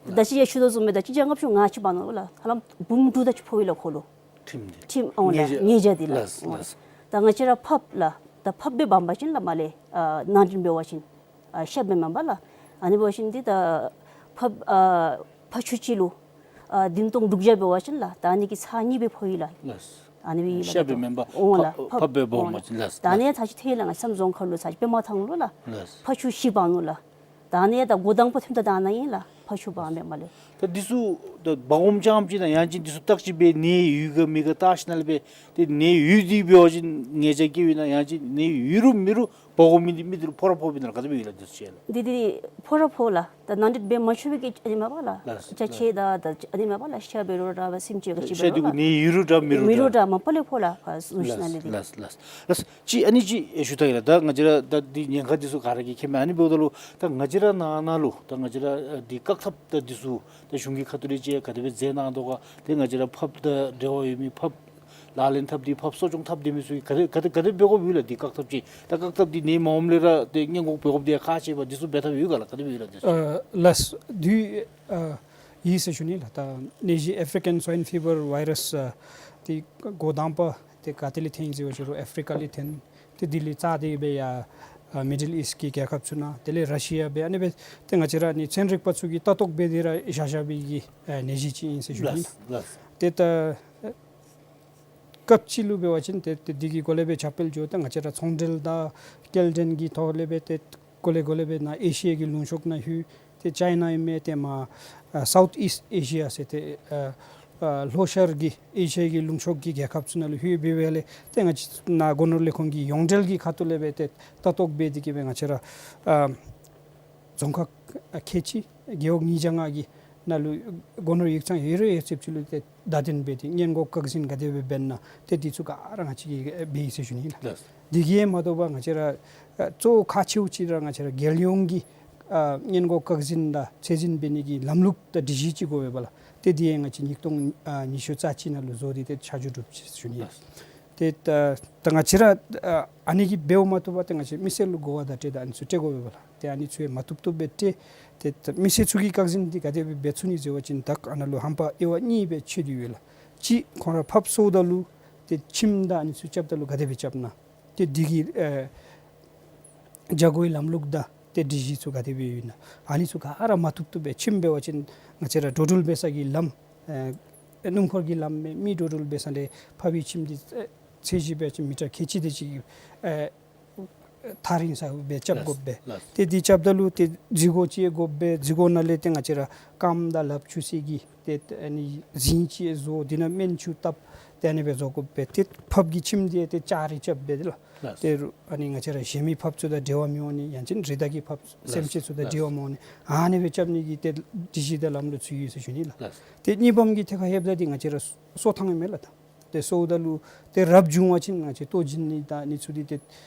ད་ཅི་ཡང་ཞུ་དོ་བཟུམ་སྦེ་ད་གཅིག་བརྒྱ་ལྔ་བཅུ་ང་གཅིག་འབག་ནུག་ལགས། ཧ་ལམ་འབུམ་དྲུག་དེ་ཅིག་ཕོག་ཡི་ལགས་ཁོ་ལུ། ཁྲིམས་འདི། ཁྲིམས་འོང་ལགས། ཉེས་བྱ། ཉེས་བྱ་འདི་ལགས། ལགས་ལགས། ད་ང་བཅས་ར་ཕགཔ་ལགས། ད་ཕགཔ་སྦེ་འབག་པ་ཅིན་ལགས་མར་ལས་ཨ་ནང་འདྲེན་འབད་བ་ཅིན། ཨ་ཤ་འབད་མེན་པ་ལགས། ཨ་ནི་འབད་བ་ཅིན་འདི་ད་ཕགཔ་ཨ་ཕགཔ་ཚུ་གཅིག་ལུ་ཨ་བདུན་སྟོང་དྲུག་བརྒྱ་འབད་བ་ཅིན་ལགས། ད་ཨ་ནི་གི་ཚར་གཉིས་སྦེ་ཕོག་ཡི་ལགས། ལགས། ཨ་ནི་སྦེ་ཡི་ལགས། ཤ་འབད་མེན་པ། འོང་ལགས། ཕགཔ་ཕགཔ་འབད་འབདཝ་འོང་མ་ལགས། ཅིན་ལགས། ད་ཨ་ནི་ཡང་ཚར་ཅིག་ཐོན་ཡི་ལགས། ང་བསམ་རྫོང་ཁག་ལུ་ཚར་ཅིག་པདྨ་ཐང་ལུ་ལགས། ལགས། ཕགཔ་ཚུ་བཞི་འབག་ནུག་ལགས། ད་ཨ་ནི་ཡང་ད་འགོ་དང་པ་ཐོནམ་ད་ད་ཨ་ནཱ་ཨིན་ལགས། ཕགཔ་ཚུ་འབག་མེན་པ་ལགས། ད་འདི་ཚུ་ད་འབག་འོངམ་ཙམ་ཅིག་ནང་ཡང་ཅིན་འདི་ཚུ་བརྟག་དཔྱད་འབད་ནད་ཡོད་ག་མེད་ག་བརྟག་ཞིནམ་ལས་འབད་ཏེ་ནད་ཡོད་དེ་འབད་བ་ཅིན་ཉེས་ཆད་བཀལཝ་ཨིན་ན་ཡང་ཅིན་ནད་ཡོད་རུང་མེད་རུང་འབག་འོང་མི་འདི་མི་འདི་ལུ་ཕོག་ར་ཕོགཔ་ཨིན་ན་ག་དེ་སྦེ་ཨིན་ལགས་འདི་ཚུ་ཅིག་ལགས། འདི་འདི་ཕོག་ར་ཕོག་ལགས། ད་ནང་འདྲེན་འབད་མ་ཆོག་པའི་གི་ཨ་ནི་མས་པ་ལགས། ལགས། ཅ་ཆས་དང་ད་ཨ་ནི་མས་པ་ལགས། ཤ་འབད་རུང་ར་སེམས་ཅན་ག་ཅི་ཤ་འབད་འདི་རུང་གུ་ར་ནད་ཡོད་རུང་འདྲ་མེད་མེད་རུང་རུང་འདྲ་འདྲ་མ་པ་ལས་ཕོག་ལགས། ཕར་ཟུར་ཞིནམ་ལས་འདི། ལགས་ལགས་ལགས། ཅིག་ཨ་ནི་ཅིག་ཞུ་ད་ཡི་ལགས། ད་ང་བཅས་ར་ད་འདི་ཉེན་ཁ་འདི་ཚུ་ག་ར་གིས་མཁྱེན་མས། ཨ་ནི་འབདཝ་ད་ལུ་ད་ང་བཅས་ར་ནང་ན་ལུ་ད་ང་བཅས་ར་ཨ་འདི་བཀག་ཐབས་ད་འདི་ཚུ་ད་གཞུང་གི་ཁ་ཐུག་ལས་ཅིག་ག་དེ་སྦེ་མཛད་གནང་དོ་ག། ཏེ་ང་བཅས་ར་ཕགཔ་དང་འབྲེལ་བ་ཡོད་མི་ཕགཔ་ལག་ལེན་འཐབ་སྟེ་ཕགཔ་གསོ་སྐྱོང་འཐབ་སྡོད་མི་ཚུ་གིས་ག་དེ་ག་དེ་ག་དེ་འབད་དགོཔ་ཡོད་ལགས། འདི་བཀག་ཐབས་ཅིག་ད་བཀག་ཐབས་འདི་ནད་མ་འོངམ་ལས་ར་ཏེ་སྔོན་འགོག་འབད་དགོཔ་འདི་ཁག་ཆེ་བས། འདི་ཚུ་འབད་ཐབས་ཡོད་ག་ལགས། ག་དེ་སྦེ་ཡོད་ལགས་འདི་ཚུ། ཨ་ལགས། འདི་ཨ་ཡོད་ཟེར་ཞུ་ནི་ལགས། ད་ནད་གཞི་African Swine Fever virus ཨ་འདི་འགོ་དང་པ་ཏེ་ག་ཏེ་ལས་ཐོན་ཡི་ཟེར་བ་ཅིན་རུང་ཨ་ཕི་རི་ཀ་ལས་ཐོན། ཏེ་དེ་ལས་རྩ་དེ་སྦེ་ཡར་ཨ་མི་ཌལ་ཨིསཊ་གི་རྒྱལ་ཁབ་ཚུ་ནང་དེ་ལས་ར་ཤི་ཡ་སྦེ་ཨ་ནི་སྦེ་ཏེ་ང་བཅས་ར་ནི་ཚན་རིག་པ་ཚུ་གིས་ལྟ་རྟོག་འབད་དེ་ར་བཞག་བཞག་པའི་གི་ཨ་ནད་གཞི་ཅིག་ཨིན་ཟེར་ཞུ་ནི། ལགས་ལགས། ཏེ་ད་སྐབས་ཅིག་ལུ་འབད་བ་ཅིན་ཏེ་ཏེ་འདི་གི་སྒོ་ལས་སྦེ་ཁྱབ་སྤེལ་འགྱོ་ད་ང་བཅས་ར་ཚོང་འབྲེལ་དང་སྐྱེལ་འདྲེན་གྱི་ཐོག་ལས་སྦེ་ཏེ་སྒོ་ལས་སྒོ་ལས་སྦེ་ནཱ་ཨེ་ཤི་ཡ་གི་ལུང་ཕྱོགས་ནང་ལྷོད། ཏེ་ཅའི་ན་ཨིན་མས། ཏེ་མར་ཨ་South East Asia ཟེར་ཏེ་ཨ་ཨ་ལྷོ་ཤར་གྱི་ཨེ་ཤི་ཡ་གི་ལུང་ཕྱོགས་ཀྱི་རྒྱལ་ཁབ་ཚུ་ནང་ལུ་ལྷོད་སྦེ་སྦེ་ལས་ཏེ་ང་བཅས་ནཱ་སྒོ་ནོར་ལས་ཁུངས་ཀྱི་ཡོངས་འབྲེལ་གྱི་ཁ་ཐུག་ལས་སྦེ་ཏེ་ལྟ་རྟོག་འབད་དེ་གིས་སྦེ་ང་བཅས་ར་ཨ་རྫོང་ཁག་ཨ་ཁལ་གཅིག་རྒེད་འོག་ཉིས་བརྒྱ་ལྔ་གི་ནང་ལུ་སྒོ་ནོར་ཡིག་ཚང་ཡོད་རེ་ཡོད་ཚད་ཅིག་ལུ་ཏེ་བརྡ་སྟོན་འབད་དེ་སྔོན་འགོག་བཀག་འཛིན་ག་དེ་སྦེ་འབད་ན་ཏེ་འདི་ཚུ་ག་ར་ང་བཅས་ཀྱིས་འབད་ཡི་ཟེར་ཞུ་ནི་ལགས། ལགས། དེ་གིས་མ་གཏོགས་པ་ང་བཅས་ར་ཨ་གཙོ་བོ་ཁག་ཆེཝ་ཅིག་ར་ང་བཅས་ར་རྒྱལ་ཡོངས་ཀྱི་ཨ་སྔོན་འགོག་བཀག་འཛིན་དང་ཚད་འཛིན་འབད་ནི་གི་ལམ་ལུགས་དང་སྒྲིག་གཞི་ཅིག་དགོ་པས་ལགས། ཏེ་དེ་ཡང་ང་བཅས་ཉིས་སྟོང་ཨ་ཉི་ཤུ་རྩ་གཅིག་ནང་ལུ་བཟོ་སྟེ་ཏེ་ཆ་འཇོག་གྲུབ་ཅི་ཟེར་ཞུ་ནི། ལགས། ཏེ་ད་ད་ང་བཅས་ར་ཨ་ཨ་ནི་གིས་འབདཝ་མ་གཏོགས་པ་ཏེ་ང་བཅས་མི་སེར་ལུ་གོ་བ་བརྡ་སྤྲོད་དང་ཨ་ནི་ཚུ་སྤྲོད་དགོ་པས་ལགས། ཏེ་ཨ་ནི་ཚུ་ཡང་མ་བཏུབ་བཏུབ་སྦེ་སྤྲོད། ཏེ་ད་མི་སེར་ཚུ་གིས་བཀག་འཛིན་འདི་ག་དེ་སྦེ་འབད་ཚུགས་ནི་ཟེར་བ་ཅིན་ད་ཨ་ནཱ་ལུ་ཧམ་པ་དབྱེ་བ་གཉིས་སྦེ་ཕྱེ་སྟེ་ཡོད་ལགས། གཅིག་ཁོང་ར་ཕགཔ་གསོཝ་ད་ལུ་ཏེ་ཁྱིམ་དང་ཨ་ནི་ཚུ་རྐྱབ་ད་ལུ་ག་དེ་སྦེ་རྐྱབ་ན། ཏེ་འདི་གི་ཨེ་བྱ་སྒོའི་ལམ་ལུགས་དང་ཏེ་སྒྲིག་གཞི་ཚུ་ག་དེ་སྦེ་ཡོད་ན། ཨ་ནི་ཚུ་ག་ར་མ་བཏུབ་བཏུབ་སྦེ་ཁྱིམ་འབད་བ་ཅིན་ང་བཅས་ར་འགྲོ་འགྲུལ་འབད་ས་གི་ལམ་ཨེ་སྣུམ་འཁོར་གྱི་ལམ་མེད། མི་འགྲོ་འགྲུལ་འབད་ས་ལས་ཕགཔ་གི་ཁྱིམ་འདི་ཨེ་ཚད་གཞི་འབད་བ་ཅིན་མི་ཊར་ཁལ་གཅིག་དེ་ཅིག་ཨེ་ཐག་རིང་ས་སྦེ་རྐྱབ་དགོ་པས། ལགས། ཏེ་འདི་རྐྱབ་ད་ལུ་ཏེ་འཛུལ་སྒོ་ཅིག་དགོ་པས། འཛུལ་སྒོ་ནང་ལས་ཏེ་ང་བཅས་ར་རྐངམ་དང་ལགཔ་འཁྱུ་སའི་གི་ཏེ་ཨ་ནི་རྫིང་ཅིག་བཟོ། དེ་ནང་སྨན་ཆུ་བཏབ། ཏེ་ཨ་ནི་སྦེ་བཟོ་དགོ་པས། ཏེ་ཕགཔ་གི་ཁྱིམ་འདི་ཏེ་ལྕགས་རི་རྐྱབ་སྦེ་ཏེ་ལགས། ལགས། ཏེ་རུང་ཨ་ནི་ང་བཅས་ར་གཞན་མི་ཕགཔ་ཚུ་དང་འབྲེལ་བ་མི་འོང་ནི། ཡང་ཅིན་རི་དྭགས་ཀྱི་ཕགཔ་ལགས། སེམས་ཅན་ཚུ་དང་ལགས། འབྲེལ་བ་མི་འོང་ནི། ཨ་ནི་སྦེ་རྐྱབ་ནི་གི་ཏེ་སྒྲིག་གཞི་དང་ལམ་ལུགས་ཚུ་ཡོད་ཟེར་ཞུ་ནི་ལགས། ལགས། ཏེ་གཉིས་པམ་གི་ཐད་ཁར་ལྷོདཔ་ད་འདི་ང་བཅས་ར་གསོ་ཐངས་ཨིན་མས་ལགས། ད་ཏེ་གསོཝ་ད་ལུ་ཏེ་རབ་བྱུང་བ་ཅིན་ང་བཅས་ལྟོ་བྱིན་ནི་དང་ཨ་ནི་ཚུ་འདི་ཏེ་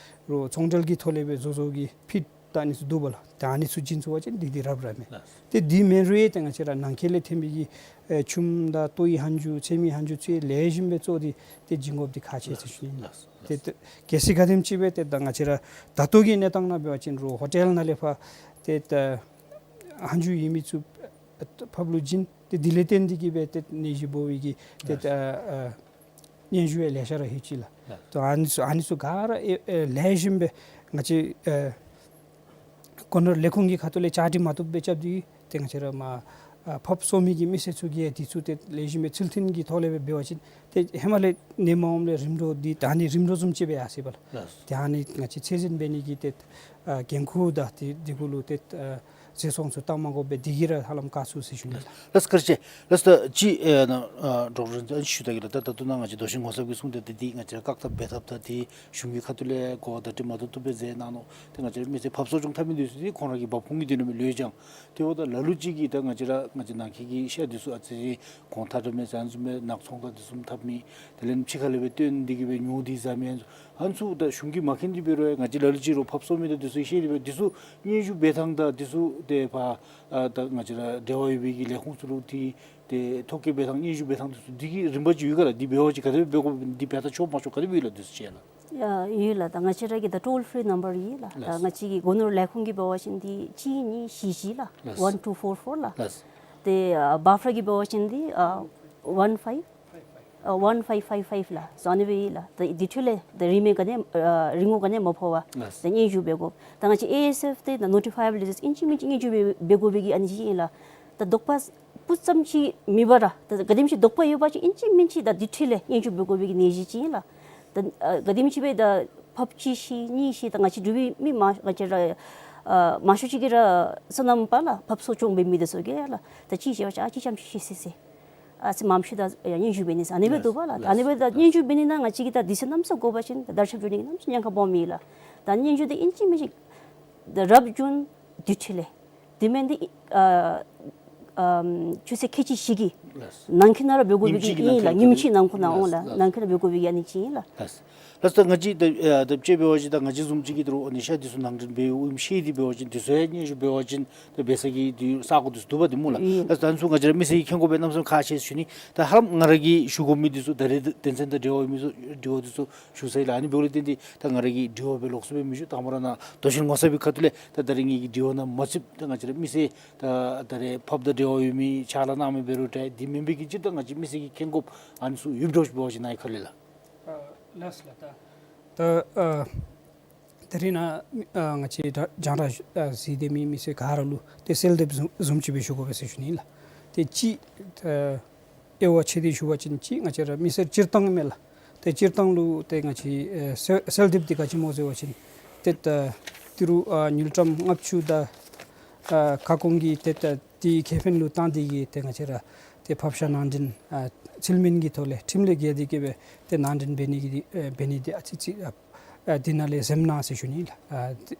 རོགས་ཚོང་འབྲེལ་གྱི་ཐོག་ལས་སྦེ་བཟོ་བཟོཝ་གི་ཕིཌ་དང་ཨ་ནི་ཚུ་འདུག་པ་ལགས། ད་ཨ་ནི་ཚུ་བྱིན་ཚུགས་པ་ཅིན་འདི་འདི་རབ་ར་མས། ལགས། ཏེ་འདི་མེན་རུང་ཡང་ཏེ་ང་བཅས་ར་ནང་འཁོད་ལས་ཐོན་པའི་གི་ཨེ་ཆུམ་དང་ལྟོའི་ཧན་ཇུ་ཚལ་མའི་ཧན་ཇུ་ཚུ་ལེགས་ཤོམ་སྦེ་བཙོ་སྟེ་ཏེ་བྱིན་དགོཔ་འདི་ཁག་ཆེ་ཟེར་ཞུ་ནི་ལགས། ལགས། ཏེ་ཏེ་གལ་སྲིད་ག་དེམ་ཅིག་སྦེ་ཏེ་ད་ང་བཅས་ར་ད་ལྟོ་གི་གནས་སྟངས་ནང་འབད་བ་ཅིན་རོགས་ཧོ་ཊེལ་ནང་ལས་ཕར་ཏེ་ད་ཧན་ཇུ་ཡོད་མི་ཚུ་ཕགཔ་ལུ་བྱིན། ཏེ་དེ་ལས་བརྟེན་ཏེ་གིས་སྦེ་ཏེ་ནད་གཞི་འབོ་བའི་གི་ཏེ་ལགས། ཨ་ཨ་སྙན་ཞུ་ཡང་ལེ་ཤ་ར་ལྷོད་ཅི་ལགས། ལགས། ཏེ་ཨ་ནི་ཚུ་ཨ་ནི་ཚུ་ག་ར་ཨེ་ཨེ་ལེགས་ཤོམ་སྦེ་ང་བཅས་ཨེ་སྒོ་ནོར་ལས་ཁུངས་ཀྱི་ཁ་ཐུག་ལས་བཅའ་སྒྲིག་མ་བཏུབ་སྦེ་རྐྱབ་སྟེ་ཏེ་ང་བཅས་ར་མར་ཨ་ཕགཔ་གསོ་མི་གི་མི་སེར་ཚུ་གིས་ཡང་འདི་ཚུ་ཏེ་ལེགས་ཤོམ་སྦེ་ཚུལ་མཐུན་གྱི་ཐོག་ལས་སྦེ་འབད་བ་ཅིན་ཏེ་ཧེ་མ་ལས་ནད་མ་འོངམ་ལས་རིམ་གྲོ་འདི་ད་ཨ་ནི་རིམ་གྲོ་བཟུམ་ཅིག་སྦེ་ཡར་སོ་ཡི་པ་ལགས། ལགས། ཏེ་ཨ་ནི་ང་བཅས་ཚད་འཛིན་འབད་ནི་གི་ཏེ་ཨ་འགན་ཁུར་དང་ཏེ་འདི་གུ་ལུ་ཏེ་ཨ་ཟད་སོང་ཚུ་བཏང་མ་དགོ་པར་འདི་གིས་ར་ཧ་ལམ་བཀག་ཚུགས་ཟེར་ཞུ་ནི་ལགས། ལགས་བཀའ་དྲིན་ཆེ། ལགས་ད་ཅི་ཨེ་ན་ཨ་ཌོག་ཊར་ཨ་ནི་ཞུ་ད་གེ་ལགས། ད་ད་ལྟོ་ནཱ་ང་བཅས་རྡོ་ཤིང་ངོ་ཚབ་ཀྱིས་གསུངས་ཏེ་ཏེ་འདི་ང་བཅས་ར་བཀག་ཐབས་འབད་ཐབས་ད་འདི་གཞུང་གི་ཁ་ཐུག་ལས་གོ་བ་བརྡ་སྤྲོད་མ་བཏུབ་བཏུབ་སྦེ་མཛད་གནང་ནུག། ཏེ་ང་བཅས་ར་མི་སེར་ཕགཔ་གསོ་སྐྱོང་འཐབ་མི་འདི་ཚུ་འདི་ཁོང་ར་གི་འབབ་ཁུངས་ཀྱི་དོན་ལུ་མི་ལུས་ཀྱང་ཏེ་འབདཝ་ད་ལ་ལུ་ཅིག་གིས་ད་ང་བཅས་ར་ང་བཅས་ནང་འཁོད་ཀྱི་ཤ་འདི་ཚུ་ཨ་ཙི་གོང་ཐ་དྲགས་མས་ཟེར་ཨ་ནི་བཟུམ་སྦེ་ནག་ཚོང་དང་འདི་བཟུམ་འཐབ་མི་དེ་ལས་ཕྱི་ཁ་ལས་སྦེ་བཏོན་ཏེ་གིས་སྦེ་ཉོ་སྟེ་ཟ་མི་ཨ་ནི་ཚུ་ད་གཞུང་གིས་མ་མཁྱེན་ཏེ་འབད་རུང་ཡང་ང་བཅས་ལ་ལུ་ཅིག་རོགས་ཕགཔ་གསོ་མི་དང་འདི་ཚུ་ཤེས་ཏེ་སྦེ་འདི་ཚུ་སྙན་ཞུ་འབད་ཐངས་དང་འདི་ཚུ་ཏེ་ཕར་ཨ་ད་ང་བཅས་ར་འབྲེལ་བ་ཡོད་པའི་གི་ལས་ཁུངས་ཚུ་ལུ་ཏེ་ཏེ་ཐོ་བཀོད་འབད་ཐངས་སྙན་ཞུ་འབད་ཐངས་འདི་ཚུ་འདི་གི་རིམ་པ་ཅིག་ཡོད་ག་ལགས། འདི་འབད་བ་ཅིན་ག་དེ་སྦེ་འབད་དགོ་འདི་འབད་ད་ཆོག་མ་ཆོག་ག་དེ་སྦེ་ཡོད་ལགས་འདི་ཚུ་ཅིག་ལགས། ཡ་ཡོད་ལགས། ད་ང་བཅས་ར་གི་ད་ཊོལ་ཕི་རི་ནམ་བར་ཡོད་ལགས། ད་ལགས། ང་བཅས་ཀྱི་སྒོ་ནོར་ལས་ཁུངས་ཀྱི་འབད་བ་ཅིན་འདི་གཅིག་གཉིས་བཞི་བཞི་ལགས། ལགས། ཝན་ཊུ་ཕོར་ཕོར་ལགས། ལགས། ཏེ་ཨ་བཱཕ་ལ་གི་འབད་བ་ཅིན་འདི་ཨ་ཝན་ཕའིབ་ ཨ་ཝན་ཕའིབ་ཕའིབ་ཕའིབ་ལགས་ཟེར་ཨ་ནི་སྦེ་ཡོད་ལགས། ད་དེ་འཕྲོ་ལས་ད་རིན་མེད་ག་ནི་ཨ་རིན་གོང་ག་ནི་མ་ཕོག་པར་ལགས། ད་སྙན་ཞུ་འབད་དགོ། ད་ང་བཅས་ཨེ་ཨེས་ཨེཕ་འདི་ད་ནོ་ཊི་ཕའི་ཨེབ་ལི་ལིསཊ་ཨིན་ཅི་མིན་ཅི་སྙན་ཞུ་འབད་འབད་དགོ་པའི་གི་ཨ་ནི་ཅིག་ཨིན་ལགས། ད་དོགས་པ་སྤུ་ཙམ་ཅིག་མེད་པར་ད་ག་དེམ་ཅིག་དོགས་པ་ཡོད་པ་ཅིན་ཨིན་ཅི་མིན་ཅི་ད་དེ་འཕྲོ་ལས་སྙན་ཞུ་འབད་དགོ་པའི་གི་ནང་གཞི་ཅིག་ཨིན་ལགས། ད་ཨ་ག་དེམ་ཅིག་སྦེ་ད་ཕབ་གཅིག་ཤེས་གཉིས་ཤེས་ད་ང་བཅས་འབྲུག་པའི་མི་མང་ང་བཅས་ར་ཨ་མང་ཤོས་ཅིག་གིས་ར་སོ་ནམ་པ་ལགས། ཕབ་གསོ་སྐྱོང་འབད་མི་འདི་ཚུ་གིས་ལགས། ད་གཅིག་ཤེས་པ་ཅིན་ཨ་གཅིག་ཙམ་ཅིག་ཤེས་ཟེར་ཟེར། ཨ་ཙི་མངམ་ཤོས་ད་ཡང་སྙན་ཞུ་འབད་ནི་ཟེར་ཨ་ནི་སྦེ་འདུག་པ་ལགས། ད་ཨ་ནི་སྦེ་ད་སྙན་ཞུ་འབད་ནི་ནང་ང་བཅས་ཀྱིས་ད་དུས་ཚོད་གནམ་མེད་ས་མེད་དགོ་པ་ཅིན་ད་དར་ཁྱབ་འགྱོ་ནི་གནམ་མེད་ས་མེད་ཉེན་ཁ་སྦོམ་ཨིན་ལགས། ད་སྙན་ཞུ་འདི་ཨིན་ཅི་མིན་ཅི་ད་རབ་བྱུང་དེ་འཕྲོ་ལས་དེ་མེན་འདི་ཨ་ཨམ་ཆུ་ཚོད་ཁལ་གཅིག་བཞི་གི་ལགས། ནང་འཁོད་ནང་ར་འབད་དགོ་པའི་གི་ཉིནམ་གཅིག་ཨིན་ལགས། ཉིནམ་གཅིག་ནང་འཁོད་ནང་འོང་ལགས། ལགས། ནང་འཁོད་ནང་འབད་དགོ་པའི་གི་ཨ་ནི་ཅིག་ཨིན་ལགས། ལགས། ལགས་ད་ང་བཅས་ད་ཨ་ད་དཔྱེ་འབད་བ་ཅིན་ད་ང་བཅས་བཟུམ་ཅིག་གིས་ད་རུང་ཨ་ནི་ཤ་འདི་ཚུ་ནང་འདྲེན་འབད་འོང་ཤེས་ཏེ་འབད་བ་ཅིན་དེ་ཚུ་ཡང་སྙན་ཞུ་འབད་བ་ཅིན་ད་འབད་ས་གི་དེ་ས་གོ་དེ་ཚུ་འདུག་པ་དེ་སྨོ་ལགས། ཨིན། ལགས་ད་ཨ་ནི་ཚུ་ང་བཅས་ར་མི་སེར་གྱིས་མཁྱེན་དགོ་པའི་གནམ་མེད་ས་མེད་ཁག་ཆེ་ཟེར་ཞུ་ནི། ད་ཧ་ལམ་ང་ར་གིས་ཞུ་དགོ་མི་འདི་ཚུ་ད་རེས་དོན་ཚན་དང་འབྲེལ་བ་ཡོད་མི་ཚུ་དྲི་བ་འདི་ཚུ་ཞུ་ཚར་ཡི་ལགས། ཨ་ནི་འབདཝ་ལས་བརྟེན་ཏེ་ད་ང་ར་གིས་དྲི་བ་སྦེ་ལོགས་སུ་སྦེ་མི་ཞུ། དང་པ་ར་ནཱ་མདོ་ཆེན་ངོ་མཚར་བའི་ཁ་ཐུག་ལས་ད་ད་རེས་ངེ་གི་དྲི་བ་ནང་མ་ཚུདཔ་ད་ང་བཅས་ར་མི་སེར་ད་ད་རེས་ཕབ་དང་འབྲེལ་བ་ཡོད་མི་ཕྱག་ལཱ་གནང་མི་འབད་རུང་འདྲ། དེ་མེན་པའི་གི་སྤྱིར་བཏང་ང་བཅས་མི་སེར་གྱིས་མཁྱེན་དགོཔ་ཨ་ནི་ཚུ་ཡོདཔ་འདྲཝ་ཅིག་འབད་བ་ཅིན་ནཱ་གི་ཁ་ལས་ལགས། ཨ་ལགས་ལགས། ད་ད་ཨ་ད་རེས་ནཱ་ཨ་ང་བཅས་ར་རྒྱང་བསྒྲགས་ཨ་གཟིགས་སྡོད་མི་མི་སེར་ག་ར་ལུ་ཏེ་གསལ་འདེབས་བཟུམ་བཟུམ་ཅིག་སྦེ་ཞུ་དགོ་པས་ཟེར་ཞུ་ནི་ལགས། ཏེ་གཅིག་ཨ་དབྱེ་བ་ཕྱེ་སྟེ་ཞུ་བ་ཅིན་གཅིག་ང་བཅས་ར་མི་སེར་སྤྱིར་བཏང་ཨིན་མས་ལགས། ཏེ་སྤྱིར་བཏང་ལུ་ཏེ་ང་བཅས་ཨེ་གསལ་གསལ་འདེབས་འདི་ག་ཅི་སྨོ་ཟེར་བ་ཅིན་ཏེ་ད་ཏི་རུ་ཨ་དངུལ་ཀྲམ་ལྔ་བཅུ་དང་ཨ་ཁ་སྐོང་གི་ཏེ་ད་དེའི་ཁེ་ཕན་ལུ་བཏང་སྟེ་གིས་ཏེ་ང་བཅས་ར་ཏེ་ཕབ་ཤ་ནང་འདྲེན་ཨ་ཚུལ་མིན་གྱི་ཐོག་ལས་ཁྲིམས་ལས་འགལ་ཏེ་གིས་སྦེ་ཏེ་ནང་འདྲེན་འབད་ནི་གི་ཨེ་འབད་ནི་འདི་ཨ་ཙི་ཙི་ཨ་ཨ་འདི་ནང་ལས་འཛེམ་གནང་ཟེར་ཞུ་ནི་ལགས། ཨ་ཏེ་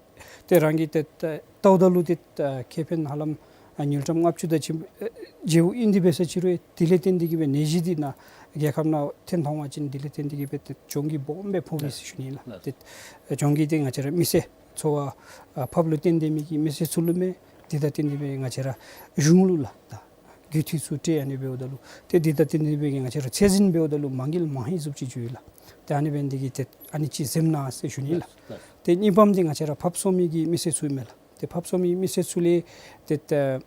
ཏེ་རང་གིས་ཏེ་ད་ལྟཝ་ད་ལུ་ཏེ་ད་ཁེ་ཕན་ཧ་ལམ་ཨ་དངུལ་ཀྲམ་ལྔ་བཅུ་དང་ཅིག་ཨེ་བརྗེ་པོ་ཨིན། དེ་འབད་ས་ཅིག་རུང་དེ་ལས་བརྟེན་ཏེ་གིས་སྦེ་ནད་གཞི་འདི་ནཱ་རྒྱལ་ཁབ་ནང་ཐོན་འོང་བ་ཅིན་དེ་ལས་བརྟེན་ཏེ་གིས་སྦེ་ཏེ་གྱོང་གུད་སྦོམ་སྦེ་ཕོག་པས་ཟེར་ཞུ་ནི་ལགས། ལགས། ཏེ་གྱོང་གུད་འདི་ང་བཅས་ར་མི་སེར་འཚོ་བ་ཨ་ཕབ་ལུ་བརྟེན་ཏེ་མི་གི་མི་སེར་ཚུ་ལུ་མས། དེ་དང་བརྟེན་ཏེ་སྦེ་ང་བཅས་ར་གཞུང་ལུ་ལགས་ད་རྒུད་འཐུས་ཚུ་སྤྲོད་ཨ་ནི་འབདཝ་ད་ལུ་ཏེ་དེ་དང་བརྟེན་ཏེ་སྦེ་ང་བཅས་ར་ཚད་འཛིན་འབདཝ་ད་ལུ་མ་དངུལ་མང་ཧེང་བཟུམ་ཅིག་འགྱོ་ཡི་ལགས། ཏེ་ཨ་ནི་འབད་ནི་འདི་གིས་ཏེ་ཨ་ནི་ཅིག་འཛེམ་གནང་ཟེར་ཞུ་ནི་ལགས། ལགས། ཏེ་གཉིས་པམ་འདི་ང་བཅས་ར་ཕབ་གསོ་མི་གི་མི་སེར་ཚུ་ཨིན་མས་ལགས། ཏེ་ཕབ་གསོ་མི་མི་སེར་ཚུ་ལས་ཏེ་ད་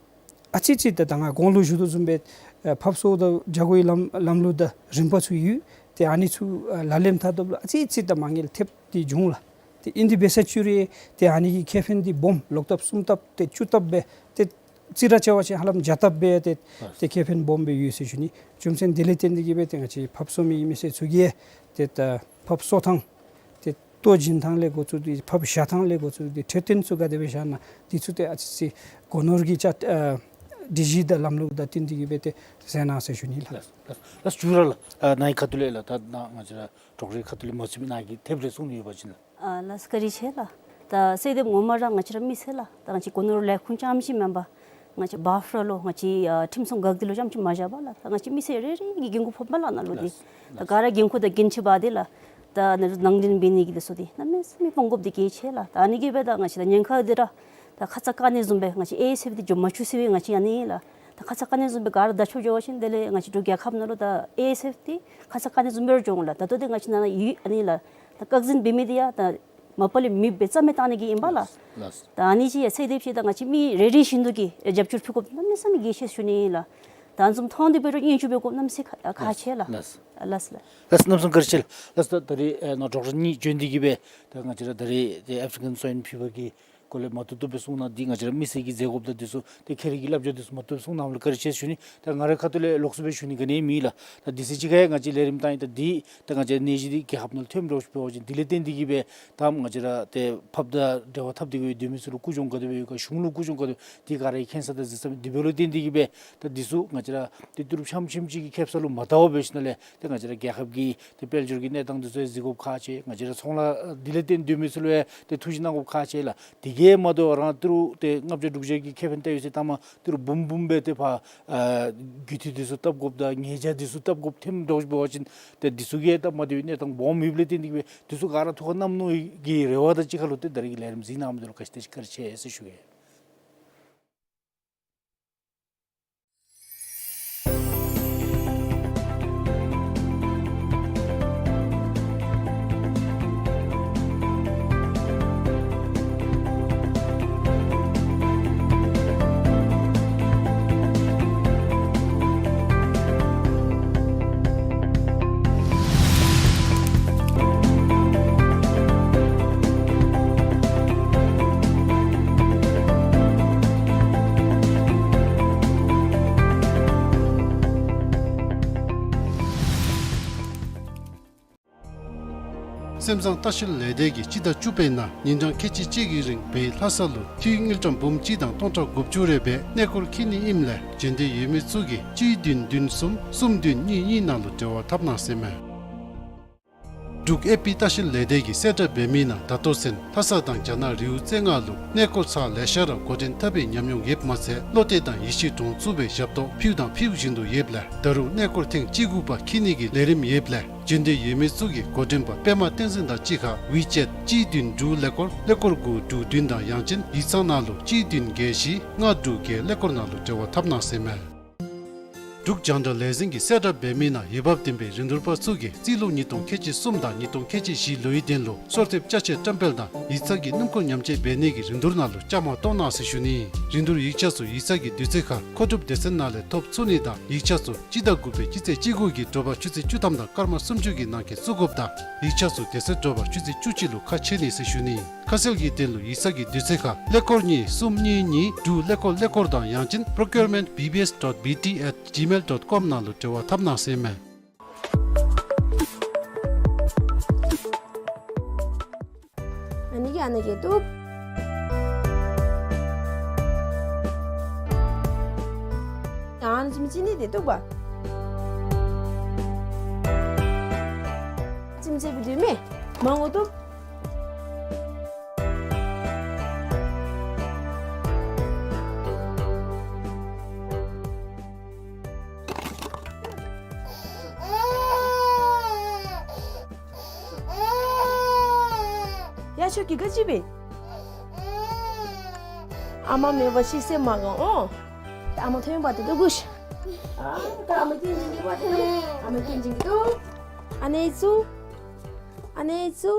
ཨ་ཙི་ཙི་ད་ད་ང་གོང་ལུ་ཞུ་དོ་བཟུམ་སྦེ་ཨ་ཕབ་གསོ་དང་རྒྱ་སྒོའི་ལམ་ལམ་ལུགས་དང་རིམ་པ་ཚུ་ཡོད། ཏེ་ཨ་ནི་ཚུ་ཨ་ལག་ལེན་འཐབ་འཐབ་ལུ་ཨ་ཙི་ཙི་ད་མ་དངུལ་ཐེབས་ཏེ་འགྱོ་འོང་ལགས། ཏེ་ཨིན་དེ་འབད་ས་ཅིག་རུང་ཏེ་ཨ་ནི་གི་ཁེ་ཕན་འདི་སྦོམ་ལོག་ལྟབ་གསུམ་ལྟབ་ཏེ་བཅུ་ལྟབ་སྦེ་ཏེ་རྩིས་ར་རྐྱབ་པ་ཅིན་ཧ་ལམ་བརྒྱ་ལྟབ་སྦེ་ཏེ་ཏེ་ཁེ་ཕན་སྦོམ་སྦེ་ཡོད་ཟེར་ཞུ་ནི། རྒྱུ་མཚན་དེ་ལས་བརྟེན་ཏེ་གིས་སྦེ་ཏེ་ང་བཅས་ཕབ་གསོ་མི་མི་སེར་ཚུ་གིས་ཏེ་ད་ཕབ་གསོ་ཐངས་ཏེ་ལྟོ་བྱིན་ཐངས་ལས་འགོ་བཙུགས་ཏེ་ཕབ་བཞག་ཐངས་ལས་འགོ་བཙུགས་ཏེ་འཕྲོད་བསྟེན་ཚུ་ག་དེ་སྦེ་བཞག་ན་འདི་ཚུ་ཏེ་ཨ་ཙི་ཅིག་སྒོ་ནོར་གྱི་ཅ་ཨ་སྒྲིག་གཞི་དང་ལམ་ལུགས་དང་བསྟུན་ཏེ་གིས་སྦེ་ཏེ་མཛད་གནང་ཟེར་ཞུ་ནི་ལགས། ལགས་ལགས། ལགས་ཞུ་ར་ལགས། ཨ་ནཱ་གི་ཁ་ཐུག་ལས་ལགས། ད་ནཱ་ང་བཅས་ར་གྲོགས་རེ་ཁ་ཐུག་ལས་མ་ཚུད་པའི་ནཱ་གི་ཐེབས་རེ་གསུང་ནི་ཡོད་པ་ཅིན་ལགས། ཨ་ལགས་བཀའ་དྲིན་ཆེ་ལགས། ད་གསལ་འདེབས་ངོ་མ་ར་ང་བཅས་ར་མི་སེར་ལགས། ད་ང་བཅས་སྒོ་ནོར་ལས་ཁུངས་རྐྱངམ་ཅིག་མེན་པར་ང་བཅས་བཱཕ་ར་ལུ་ང་བཅས་ཨ་ཁྲིམས་སྲུང་འགག་སྡེ་ལུ་རྐྱངམ་ཅིག་མ་བཞག་པར་ལགས། ད་ང་བཅས་མི་སེར་རེ་རེ་གིས་འགན་ཁུར་ཕོགཔ་མས་ལགས་ནཱ་ལུ་འདི། ལགས་ལགས། ད་ག་ར་འགན་ཁུར་དང་འགན་འཁྲི་འབག་སྟེ་ལགས། ད་ནཱ་ནང་འདྲེན་འབད་ནི་གི་འདི་ཚུ་འདི་གནམ་མེད་ས་མེད་སྤོང་དགོཔ་འདི་གལ་ཆེ་ལགས། ད་ཨ་ནི་གིས་སྦེ་ད་ང་བཅས་ད་ཉེན་ཁ་འདི་ར་ད་ཁ་ཙ་བཀག་ནི་བཟུམ་སྦེ་ང་བཅས་ཨེ་ཨེས་ཨེཕ་འདི་འགྱོ་མ་བཅུག་ཟེར་བའི་ང་བཅས་ཨ་ནི་ལགས། ད་ཁ་ཙ་བཀག་ནི་བཟུམ་སྦེ་ག་ར་བརྡ་ཆོད་འགྱོ་བ་ཅིན་དེ་ལས་ང་བཅས་འབྲུག་རྒྱལ་ཁབ་ནང་ལུ་ད་ཨེ་ཨེས་ཨེཕ་འདི་ཁ་ཙ་བཀག་ནི་བཟུམ་སྦེ་ར་འགྱོ་འོང་ལགས། ད་ལྟོ་འདི་ང་བཅས་ནཱ་ཡོད་ཨ་ནི་ལགས། ད་བཀག་འཛིན་འབད་མི་འདི་ཡང་ད་མ་པ་ལས་མེདཔ་སྦེ་རྩ་མེད་བཏང་ནི་གི་ཨིན་པས་ལགས། ལགས་ལགས། ད་ཨ་ནི་ཅིག་ཡང་གསལ་འདེབས་ཅིག་ད་ང་བཅས་མི་རེ་རེ་བཞིན་དུ་གིས་རྒྱབ་སྐྱོར་ཕུལ་དགོཔ་གནམ་མེད་ས་མེད་གལ་ཆེ་ཟེར་ཞུ་ནི་ཨིན་ལགས། ད་ཨ་ནི་བཟུམ་མཐོང་སྟེ་འབད་རུང་སྙན་ཞུ་འབད་དགོཔ་གནམ་མེད་ས་མེད་ཁག་ཁག་ཆེ་ལགས། ལགས་ལགས། ལགས་ལགས། ལགས་གནམ་མེད་ས་མེད་བཀའ་དྲིན་ཆེ་ལགས། ལགས་ད་ད་རེས་ཨེ་ནཱ་གྲོགས་ར་གཉིས་བྱོན་ཏེ་གིས་སྦེ་ད་ང་བཅས་ར་ད་རེས་ཏེ་ཨེཕ་རི་ཀན་སོའིན་ཕི་བར་གྱི་སྐོར་ལས་མ་བཏུབ་བཏུབ་སྦེ་གསུང་གནང་། འདི་ང་བཅས་ར་མི་སེར་གྱིས་མཛད་དགོཔ་དང་འདི་ཚུ་ཏེ་ཁྱེད་རའི་གི་བསླབ་བྱ་འདི་ཚུ་མ་བཏུབ་གསུང་གནངམ་ལུ་བཀའ་དྲིན་ཆེ་ཟེར་ཞུ་ནི། ད་ང་རའི་ཁ་ཐུག་ལས་ལོགས་སུ་སྦེ་ཞུ་ནི་ག་ནི་མེད་ལགས། ད་དུས་ཚོད་ཅིག་ཁར་ཡང་ང་བཅས་ལས་རིམ་བཏང་ཡི། ད་འདི་ད་ང་བཅས་ནད་གཞི་འདི་རྒྱལ་ཁབ་ནང་ལུ་ཐོནམ་འདྲཝ་ཅིག་འབད་བ་ཅིན་དེ་ལས་བརྟེན་ཏེ་གིས་སྦེ་ད་ང་བཅས་ར་ཏེ་ཕབ་དང་འབྲེལ་བ་འཐབ་སྟེ་གིས་སྡོད་མི་ཚུ་ལུ་ཀུན་སྦྱོང་ག་དེ་སྦེ་ཡོད་ག་གཞུང་ལུ་ཀུན་སྦྱོང་ག་དེ་འདི་ག་ར་གིས་མཁྱེན་ས་དང་གཟིགས་ས་མས། དེ་འབདཝ་ལས་བརྟེན་ཏེ་གིས་སྦེ་ད་འདི་ཚུ་ང་བཅས་ར་ཏེ་ཏི་རུ་ཕྱམ་ཕྱིམ་ཅིག་གི་ཁེབ་ས་ལུ་མ་བལྟ་བར་འབད་ཞིནམ་ལས་ཏེ་ང་བཅས་ར་རྒྱལ་ཁབ་ཀྱི་ཏེ་དཔལ་འབྱོར་གྱི་གནས་སྟངས་འདི་ཚུ་ཡང་གཟིགས་དགོཔ་ཁག་ཆེ། ང་བཅས་ར་ཚོང་ལཱ་འདི་ལས་བརྟེན་སྡོད་མི་ཚུ་ལུ་ཡང་ཏེ་ཐུགས་ཞིབ་གནང་དགོཔ་ཁག་ཆེ་ལགས། དེ་གིས་མ་དོ་རང་ཏི་རུ་ཏེ་ལྔ་བརྒྱ་དྲུག་བརྒྱ་གི་ཁེ་ཕན་བལྟ་ཡོད་ཟེར་ད་མ་ཏི་རུ་འབུམ་འབུམ་སྦེ་ཏེ་ཕར་ཨ་རྒུད་འཐུས་འདི་ཚུ་བཏབ་དགོཔ་དང་ཉེས་བྱ་འདི་ཚུ་བཏབ་དགོཔ་ཐོནམ་འདྲཝ་ཅིག་འབད་བ་ཅིན་ཏེ་འདི་ཚུ་གིས་ད་མ་བདེ་བའི་གནས་སྟངས་སྦོམ་ཡོདཔ་ལས་བརྟེན་ཏེ་གིས་སྦེ་འདི་ཚུ་ག་ར་ཐུགས་ཁར་བསྣམས་ནི་གི་རེ་བ་དང་གཅིག་ཁར་ལུ་ཏེ་ད་རེས་ཀྱི་ལས་རིམ་གཟིགས་གནང་མི་འདི་ལུ་བཀའ་དྲིན་ཆེ་ཟེར་ཞུ་ཡི། སེམས་བཟང་ལྟ་བཤལ་ལས་སྡེ་གིས་སྤྱི་ཟླ་བཅུ་པའི་ནང་ཉིན་གྲངས་ཁལ་གཅིག་གཅིག་གི་རིང་བལ་ལྷ་ས་ལུ་འཐུས་དངུལ་ཀྲམ་འབུམ་གཅིག་དང་སྟོང་ཕྲག་དགུ་བཅུ་རེ་སྦེ་གནས་སྐོར་འཁྱིད་ནི་ཨིནམ་ལས་འབྱོན་འདོད་ཡོད་མི་ཚུ་གིས་གཅིག་བདུན་བདུན་གསུམ་གསུམ་བདུན་གཉིས་གཉིས་ནང་ལུ་འབྲེལ་བ་འཐབ་གནང་ཟེར་མས། འབྲུག་ཨེ་པི་ལྟ་བཤལ་ལས་སྡེ་གིས་གསལ་བསྒྲགས་འབད་མི་ནང་ད་ལྟོ་ཚུན་ལྷ་ས་དང་རྒྱ་ནག་རི་བོ་རྩེ་ལྔ་ལུ་གནས་སྐོར་ཚར་ལེ་ཤ་ར་འགོ་འདྲེན་འཐབ་པའི་ཉམས་མྱོང་ཡོདཔ་མ་ཚད་བློ་གཏད་དང་ཡིད་ཆེས་འདྲོངས་ཚུགས་པའི་ཞབས་ཏོག་ཕུལཝ་དང་ཕུལ་བཞིན་དུ་ཡོདཔ་ལས་ད་རུང་གནས་སྐོར་ཐེངས་བཅུ་དགུ་པ་འཁྱིད་ནི་གི་ལས་རིམ་ཡོདཔ་ལས་འབྱོན་འདོད་ཡོད་མི་ཚུ་གིས་འགོ་འདྲེན་པ་པདྨ་བསྟན་འཛིན་དང་གཅིག་ཁར་ཝི་ཅེཊ་གཅིག་བདུན་དྲུག་ཀླད་ཀོར་ཀླད་ཀོར་དགུ་དྲུག་བདུན་དང་ཡང་ཅིན་ཡིག་ཚང་ནང་ལུ་གཅིག་བདུན་བརྒྱད་བཞི་ལྔ་དྲུག་བརྒྱད་ཀླད་ཀོར་ནང་ལུ་འབྲེལ་བ་འཐབ་གནང་ཟེར་མས། འབྲུག་རྒྱང་བསྒྲགས་ལས་འཛིན་གྱིས་གསལ་བསྒྲགས་འབད་མི་ནང་འོས་འབབ་ལྡན་པའི་རིན་བསྡུར་པ་ཚུ་གིས་རྩིས་ལོ་ཉིས་སྟོང་ཁལ་གཅིག་གསུམ་དང་ཉིས་སྟོང་ཁལ་གཅིག་བཞི་ལོའི་དོན་ལུ་གསོལ་འདེབས་ཅ་ཆས་བཀྲམ་སྤེལ་དང་ཡིག་ཚང་གི་སྣུམ་འཁོར་ཉམས་བཅོས་འབད་ནི་གི་རིན་བསྡུར་ནང་ལུ་བཅའ་མར་གཏོགས་གནང་ཟེར་ཞུ་ནི། རིན་བསྡུར་ཡིག་ཆ་ཚུ་ཡིག་ཚང་གི་དུས་ཚོད་ཁར་མཁོ་སྒྲུབ་སྡེ་ཚན་ནང་ལས་ཐོབ་ཚུགས་ནི་དང་ཡིག་ཆ་ཚུ་སྤྱི་ཟླ་དགུ་པའི་སྤྱི་ཚེས་བཅུ་དགུ་གི་དྲོ་པ་ཆུ་ཚོད་བཅུ་ཐམ་དང་སྐར་མ་སུམ་ཅུ་གི་ནང་འཁོད་བཙུགས་དགོཔ་དང་ཡིག་ཆ་ཚུ་དེ་ཚེ་དྲོ་པ་ཆུ་ཚོད་བཅུ་གཅིག་ལུ་ཁ་ཕྱེ་ནི་ཟེར་ཞུ་ནི། ཁ་གསལ་གྱི་དོན་ལུ་ཡིག་ཚང་གི་དུས་ཚོད་ཁར་ཀླད་ཀོར་གཉིས་གསུམ་གཉིས་གཉིས་དྲུག་ཀླད་ཀོར་ཀླད་ཀོར་དང་ཡང་ཅིན་procurement B B S dot B T at gmail dot com ནང་ལུ་འབྲེལ་བ་འཐབ་གནང་ཟེར་མས། ཨ་ནི་གིས་ཨ་ནི་གིས་བཏུབ། ཡང་ཨ་ནི་ཅིག་མི་ཅིག་ནི་དེ་བཏུབ་པ། ཅིག་མི་ཅིག་བི་ཌིའོ་མེ་མང་པོ་བཏུབ། ཡ་ཁྱོད་ཀྱིས་ག་ཅི་འབད། ཨ་མ་མེད་པར་ཤི་སེམས་མ་དགའ་འོང་། ཨ་མ་ཐོན་པ་དེ་ལྟོ་གུ་ཤ། ཨ་ད་ཨ་མ་སྐྱིད་སྦྱིན་གྱི་པ་དེ་ལྟོ། ཨ་མ་སྐྱིད་སྦྱིན་གྱི་ལྟོ། ཨ་ནེ་ཚུ། ཨ་ནེ་ཚུ།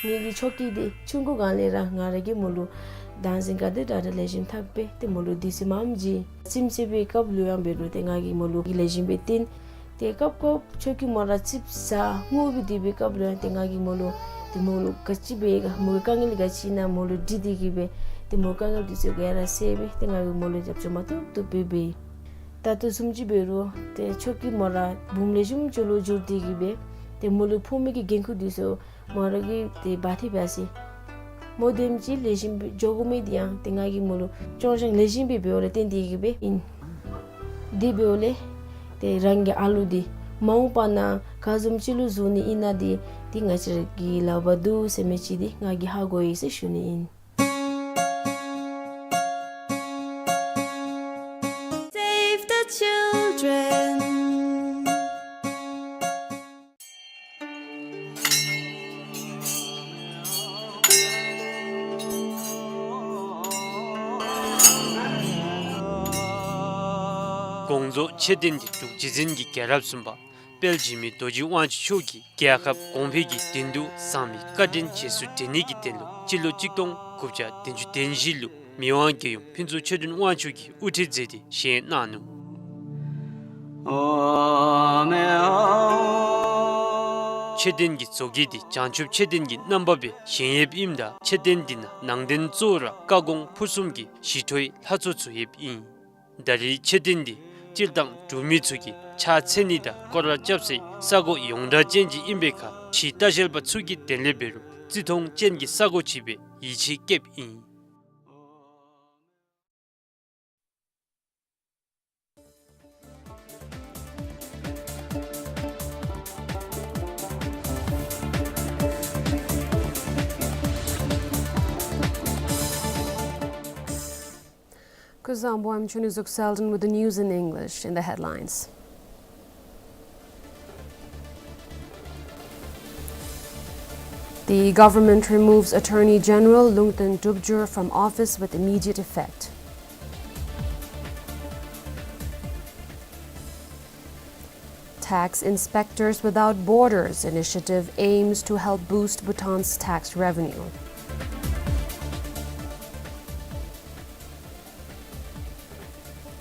ངེ་གི་ཆོ་གི་འདི་ཆུང་ཀུ་སྒང་ལས་ར་ང་ར་གིས་མོ་ལུ་བདག་འཛིན་ག་དེ་དྲག་དྲག་ལེགས་ཤོམ་འཐབ་སྦེ་ཏེ་མོ་ལུ་དུས་ཚོད་མངམ་བྱིན། རྩིསམ་རྩེ་བའི་སྐབས་ལུ་ཡང་འབད་རུང་ཏེ་ང་གིས་མོ་ལུ་ལེགས་ཤོམ་སྦེ་བསྟེན། ཏེ་སྐབས་སྐབས་ཆོ་གི་མོ་ར་རྩིསཔ་ཟ་ངུ་སྦེ་སྡོད་པའི་སྐབས་ལུ་ཡང་ཏེ་ང་གིས་མོ་ལུ་ཏེ་མོ་ལུ་ག་ཅི་འབད་ག་མོ་གི་དཀའ་ངལ་ག་ཅི་ཨིན་ན་མོ་ལུ་དྲི་སྟེ་གིས་སྦེ་ཏེ་མོ་དཀའ་ངལ་འདི་ཚུ་ག་ར་སེལ་སྦེ་ཏེ་ང་གིས་མོ་ལུ་རྒྱབ་སྐྱོར་མ་བཏུབ་བཏུབ་སྦེ་འབད་ཡི། ད་ལྟོ་བཟུམ་ཅིག་འབད་རུང་ཏེ་ཆོ་གི་མོ་ར་འབུམ་ལེགས་ཤོམ་ཅིག་ལུ་འགྱུར་ཏེ་གིས་སྦེ་ཏེ་མོ་ལུ་ཕོག་མི་གི་འགན་ཁུར་འདི་ཚུ་མོ་ར་གིས་ཏེ་འབག་སྟེ་འབག་ཟེར། མོ་དེམ་ཅིག་ལེགས་ཤོམ་སྦེ་འགྱོ་དགོ་མི་འདི་ཡང་ཏེ་ང་གིས་མོ་ལུ་སྐྱོང་སྦྱང་ལེགས་ཤོམ་སྦེ་འབདཝ་ལས་བརྟེན་ཏེ་གིས་སྦེ་ཨིན། དེ་འབདཝ་ལས་ཏེ་རང་གི་ཨ་ལུ་འདི་མ་འོངས་པ་ནང་ག་བཟུམ་ཅིག་ལུ་བཟོ་ནི་ཨིན་ན་འདི་ཏེ་ང་བཅས་ར་གི་ལག་པར་འདུག་ཟེར་མི་ཅིག་འདི་ང་གིས་ཧ་གོ་ཡི་ཟེར་ཞུ་ནི་ཨིན། Save the children. དགོངས་རྫོགས་མཆོད་རྟེན་འདི་འབྲུག་རྗེ་བཙུན་གྱི་རྒྱལ་རབས་གསུམ་པ་དཔལ་འཇིགས་མེད་རྡོ་རྗེ་དབང་ཕྱུག་མཆོག་གིས་རྒྱལ་ཁབ་གོང་འཕེལ་གྱི་དོན་དུ་གསང་བའི་བཀའ་དྲིན་རྗེས་སུ་དྲན་ནི་གི་དོན་ལུ་སྤྱི་ལོ་གཅིག་སྟོང་དགུ་བརྒྱ་བདུན་ཅུ་དོན་བཞི་ལུ་མི་དབང་རྒྱལ་ཡུམ་ཕུན་ཚོགས་ཆོས་སྒྲོན་དབང་ཕྱུག་གིས་དབུ་ཁྲིད་མཛད་དེ་བཞེངས་གནང་ནུག། མཆོད་རྟེན་གྱི་བཟོ་བཀོད་འདི་བྱང་ཆུབ་མཆོད་རྟེན་གྱི་རྣམ་པ་སྦེ་བཞེངས་ཡོདཔ་ཨིནམ་ད་མཆོད་རྟེན་འདི་ནང་ནང་རྟེན་གཙོ་བོ་ར་བཀའ་དགོངས་ཕུར་གསུམ་གྱི་ཞི་ཁྲོའི་ལྷ་ཚོགས་ཚུ་ཡོདཔ་ཨིན། ད་རེས་མཆོད་རྟེན་འདི་སྤྱིར་བཏང་འབྲུག་མི་ཚུ་གིས་ཕྱག་འཚལ་ནི་དང་སྐོར་ར་རྐྱབ་སའི་ས་གོ་ཡོངས་གྲགས་ཅན་ཅིག་ཨིན་པའི་ཁར་ཕྱི་ལྟ་བཤལ་པ་ཚུ་གི་དོན་ལས་འབད་རུང་བརྩི་མཐོང་ཅན་གྱི་ས་གོ་ཅིག་སྦེ་ཡིད་ཆེས་བསྐྱེདཔ་ཨིན། Kuzuzangpo, I'm Chuni Zuk Selden with the news in English. In the headlines: The government removes Attorney General Lungten Dubjur from office with immediate effect. Tax Inspectors Without Borders initiative aims to help boost Bhutan's tax revenue.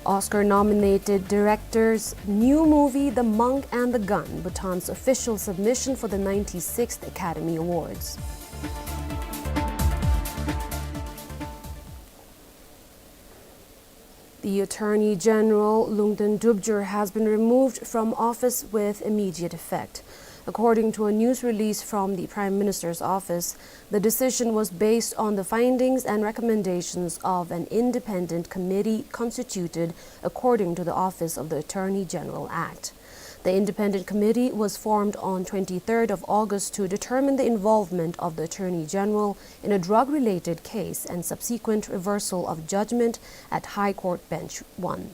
Oscar-nominated director's new movie, The Monk and the Gun, Bhutan's official submission for the ninety-sixth Academy Awards. The Attorney General, Lungten Dubjur, has been removed from office with immediate effect. According to a news release from the Prime Minister's office, the decision was based on the findings and recommendations of an independent committee constituted according to the Office of the Attorney General Act. The independent committee was formed on twenty-third of August to determine the involvement of the Attorney General in a drug-related case and subsequent reversal of judgment at High Court Bench one.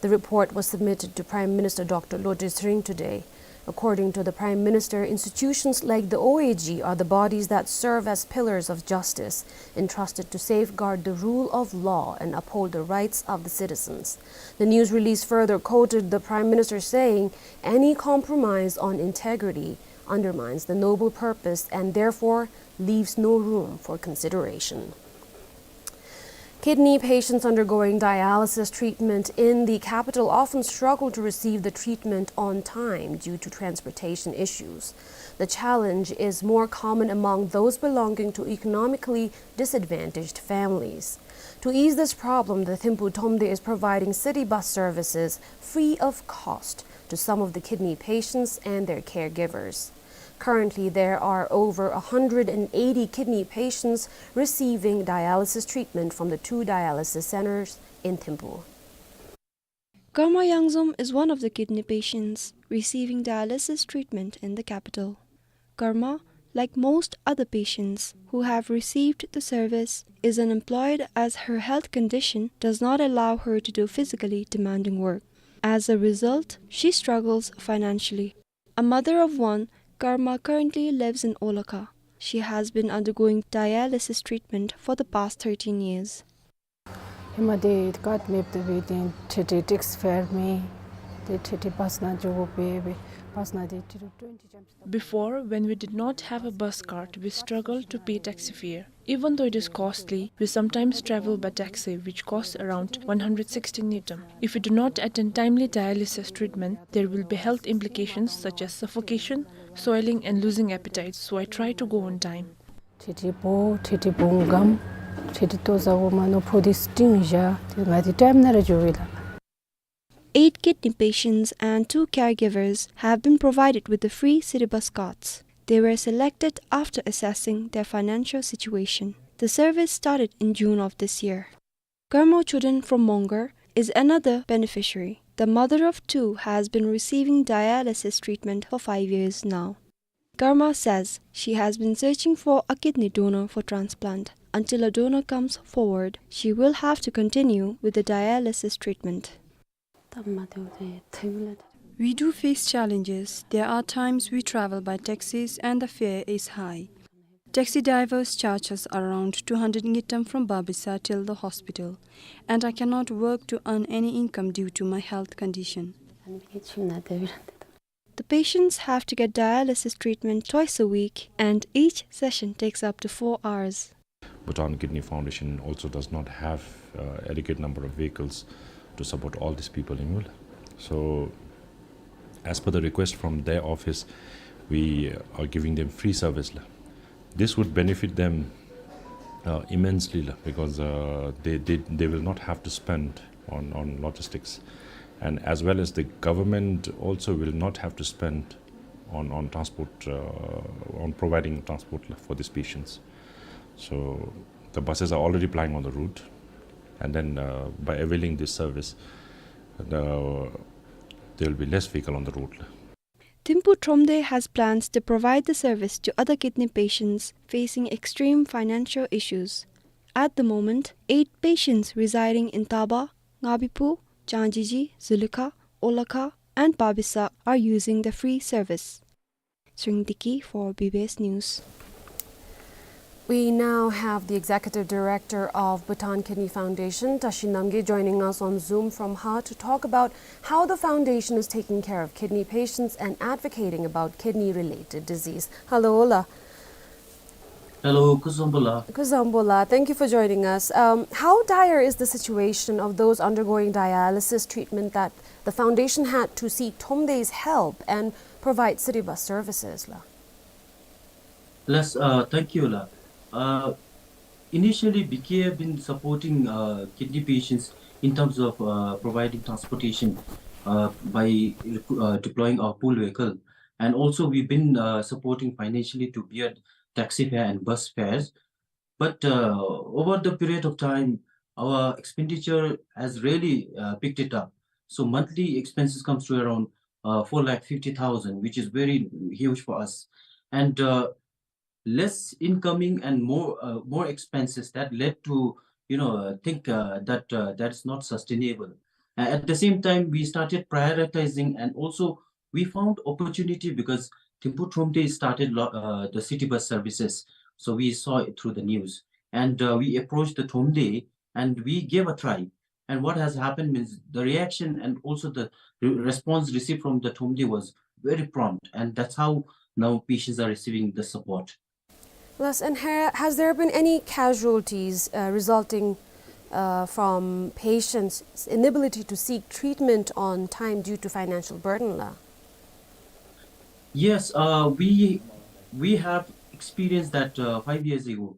The report was submitted to Prime Minister Doctor Lotay Tshering today. According to the Prime Minister, institutions like the O A G are the bodies that serve as pillars of justice, entrusted to safeguard the rule of law and uphold the rights of the citizens. The news release further quoted the Prime Minister saying, "Any compromise on integrity undermines the noble purpose and therefore leaves no room for consideration." Kidney patients undergoing dialysis treatment in the capital often struggle to receive the treatment on time due to transportation issues. The challenge is more common among those belonging to economically disadvantaged families. To ease this problem, the Thimphu Thromde is providing city bus services free of cost to some of the kidney patients and their caregivers. Currently, there are over a hundred and eighty kidney patients receiving dialysis treatment from the two dialysis centers in Thimphu. Karma Yangzom is one of the kidney patients receiving dialysis treatment in the capital. Karma, like most other patients who have received the service, is unemployed as her health condition does not allow her to do physically demanding work. As a result, she struggles financially. A mother of one, Karma currently lives in Olakha. She has been undergoing dialysis treatment for the past thirteen years. ཧེ་མ་དེ་ཀཱརཌ་མེདཔ་ད་འབད་དེ་ཏེ་ཏེ་ཊེགསི་ཕེར་མེད། ཏེ་ཏེ་ཏེ་བཱས་ནང་འགྱོ་དགོཔ་འབད་འབད་བཱས་ནང་དེ་ཏེ་ཊེན་ཊི་ཅམ་སི། Before, when we did not have a bus card, we struggled to pay taxi fare. Even though it is costly, we sometimes travel by taxi, which costs around one hundred sixty ngultrum. If we do not attend timely dialysis treatment, there will be health implications such as suffocation, swelling, and losing appetite, so I try to go on time. ཏེ་ཏེ་ཕོ་ཏེ་ཏེ་བུང་གམ་ཏེ་ཏེ་ལྟོ་བཟའཝ་མ་ནོར་ཕོ་དེ་སི་ཊིང་བཞག་ཏེ་ང་དེ་ཊའིམ་ནང་ར་འགྱོ་བས་ལགས། Eight kidney patients and two caregivers have been provided with the free city bus cards. They were selected after assessing their financial situation. The service started in June of this year. Karma Choden from Mongar is another beneficiary. The mother of two has been receiving dialysis treatment for five years now. Karma says she has been searching for a kidney donor for transplant. Until a donor comes forward, she will have to continue with the dialysis treatment. We do face challenges. There are times we travel by taxis and the fare is high. Taxi drivers charge us around two hundred ngultrum from Babisa till the hospital, and I cannot work to earn any income due to my health condition. The patients have to get dialysis treatment twice a week, and each session takes up to four hours. Bhutan Kidney Foundation also does not have, uh, adequate number of vehicles to support all these people in Mul. So, as per the request from their office, we are giving them free service, la. This would benefit them, uh, immensely, la, because, uh, they, they, they will not have to spend on, on logistics. And as well as the government also will not have to spend on, on transport, uh, on providing transport, la, for these patients. So the buses are already plying on the route, and then, uh, by availing this service, the, there will be less vehicle on the road. Thimphu Thromde has plans to provide the service to other kidney patients facing extreme financial issues. At the moment, eight patients residing in Taba, Ngabipu, Changjijiu, Zulukha, Olakha, and Babisa are using the free service. Sringtiki for B B S News. We now have the Executive Director of Bhutan Kidney Foundation, Tashi Namgay, joining us on Zoom from Hawa to talk about how the foundation is taking care of kidney patients and advocating about kidney-related disease. Hello, Ola. Hello, kuzuzangpo la. Kuzuzangpo. Thank you for joining us. Um, how dire is the situation of those undergoing dialysis treatment that the foundation had to seek Thromdey's help and provide city bus services la? Yes, uh, thank you la. Uh, initially, B K F been supporting, uh, kidney patients in terms of, uh, providing transportation, uh, by, uh, deploying our pool vehicle. And also, we've been, uh, supporting financially to bear taxi fare and bus fares. But, uh, over the period of time, our expenditure has really, uh, picked it up. So monthly expenses comes to around, uh, four lakh fifty thousand, which is very huge for us. And, uh, less incoming and more, uh, more expenses that led to, you know, uh, think, uh, that, uh, that is not sustainable. Uh, at the same time, we started prioritizing, and also we found opportunity because Thimphu Thromde started lo-, uh, the city bus services. So we saw it through the news, and, uh, we approached the Thromde and we gave a try. And what has happened means the reaction and also the re-, response received from the Thromde was very prompt, and that's how now patients are receiving the support. Yes, and ha-, has there been any casualties, uh, resulting, uh, from patients' inability to seek treatment on time due to financial burden la? Yes, uh, we, we have experienced that, uh, five years ago.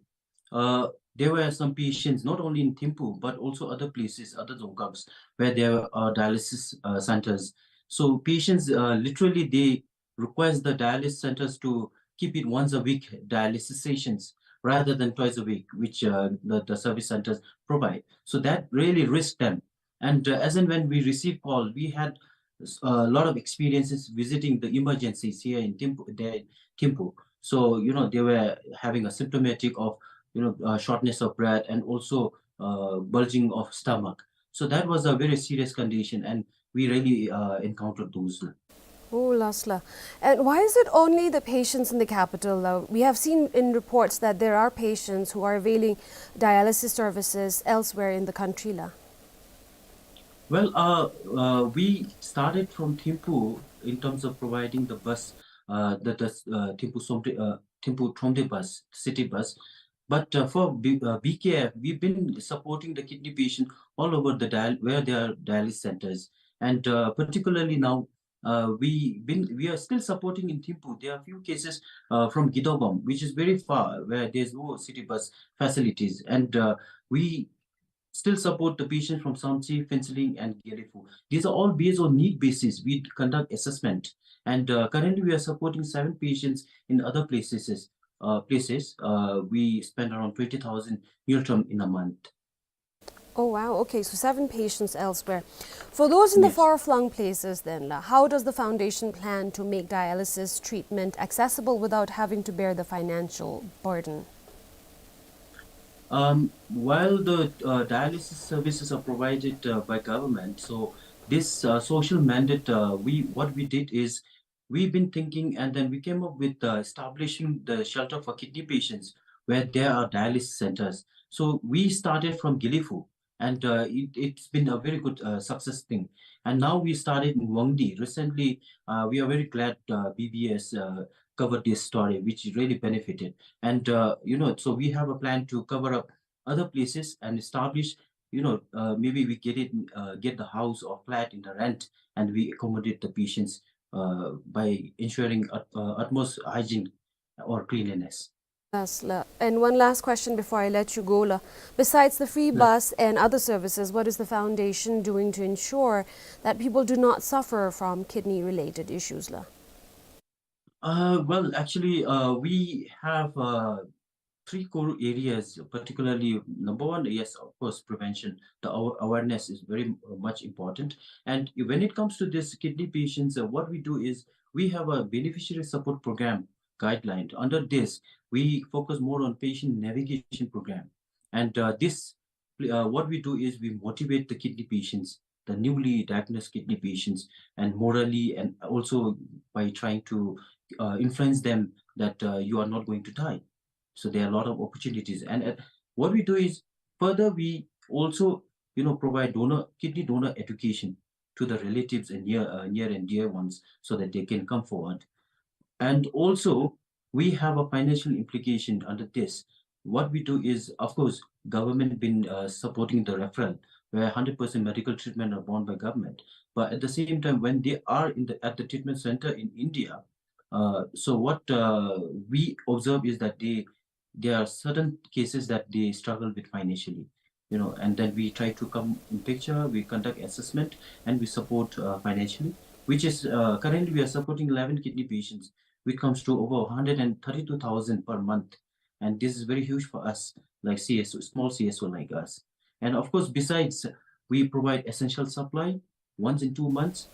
Uh, there were some patients, not only in Thimphu, but also other places, other dzongkhags, where there are dialysis, uh, centers. So patients, uh, literally, they request the dialysis centers to keep it once a week dialysis sessions rather than twice a week, which, uh, the, the service centers provide. So that really risked them. And, uh, as and when we receive call, we had s-, a lot of experiences visiting the emergencies here in Thimphu, there in Thimphu. So, you know, they were having a symptomatic of, you know, uh, shortness of breath and also, uh, bulging of stomach. So that was a very serious condition, and we really, uh, encountered those. Oh, last la. And why is it only the patients in the capital la? We have seen in reports that there are patients who are availing dialysis services elsewhere in the country la. Well, uh, uh, we started from Thimphu in terms of providing the bus, uh, the, the, uh, Thimphu Somte-, uh, Thimphu Thromde bus, city bus. But, uh, for B-, uh, B K F, we've been supporting the kidney patient all over the dial-, where there are dialysis centers. And, uh, particularly now, uh, we been, we are still supporting in Thimphu. There are few cases, uh, from Gidogom, which is very far, where there's no city bus facilities. And, uh, we still support the patients from Samtse, Phuentsholing, and Gelephu. These are all based on need basis. We conduct assessment. And, uh, currently we are supporting seven patients in other places. Uh, places. Uh, we spend around twenty thousand ngultrum in a month. Oh, wow. Okay, so seven patients elsewhere. For those in the Yes. far-flung places then, la, how does the foundation plan to make dialysis treatment accessible without having to bear the financial burden? Um, while the, uh, dialysis services are provided, uh, by government, so this, uh, social mandate, uh, we, what we did is we've been thinking, and then we came up with, uh, establishing the shelter for kidney patients where there are dialysis centers. So we started from Gelephu, and, uh, it, it's been a very good, uh, success thing. And now we started in Wangdi. Recently, uh, we are very glad, uh, B B S, uh, covered this story, which really benefited. And, uh, you know, so we have a plan to cover up other places and establish, you know, uh, maybe we get it, uh, get the house or flat in the rent, and we accommodate the patients, uh, by ensuring ut-, uh, utmost hygiene or cleanliness. Yes, la. And one last question before I let you go, la. Besides the free Yeah. bus and other services, what is the foundation doing to ensure that people do not suffer from kidney-related issues, la? Uh, well, actually, uh, we have, uh, three core areas, particularly number one, yes, of course, prevention. The awa-, awareness is very, uh, much important. And when it comes to this kidney patients, uh, what we do is we have a beneficiary support program guideline. Under this, we focus more on patient navigation program. And, uh, this, uh, what we do is we motivate the kidney patients, the newly diagnosed kidney patients, and morally, and also by trying to, uh, influence them that, uh, you are not going to die. So there are a lot of opportunities. And, uh, what we do is further we also, you know, provide donor, kidney donor education to the relatives and near, uh, near and dear ones so that they can come forward. And also, we have a financial implication under this. What we do is, of course, government been, uh, supporting the referral, where hundred percent medical treatment are borne by government. But at the same time, when they are in the, at the treatment center in India, uh, so what, uh, we observe is that they, there are certain cases that they struggle with financially, you know, and then we try to come in picture, we conduct assessment, and we support, uh, financially, which is, uh, currently we are supporting eleven kidney patients, which comes to over hundred and thirty-two thousand per month. And this is very huge for us, like C S O, small C S O like us. And of course, besides, we provide essential supply once in two months,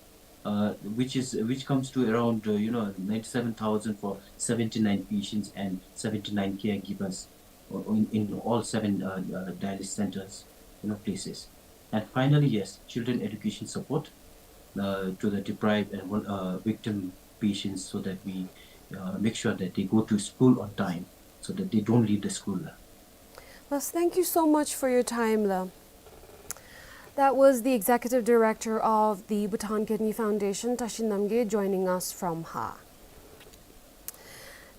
uh, which is, which comes to around, uh, you know, ninety-seven thousand for seventy-nine patients and seventy-nine caregivers, uh, in, in all seven, uh, uh, dialysis centers, you know, places. And finally, yes, children education support, uh, to the deprived and vul-, uh, victim patients, so that we, uh, make sure that they go to school on time, so that they don't leave the school. Well, thank you so much for your time, la. That was the executive director of the Bhutan Kidney Foundation, Tashi Namgay, joining us from Hha.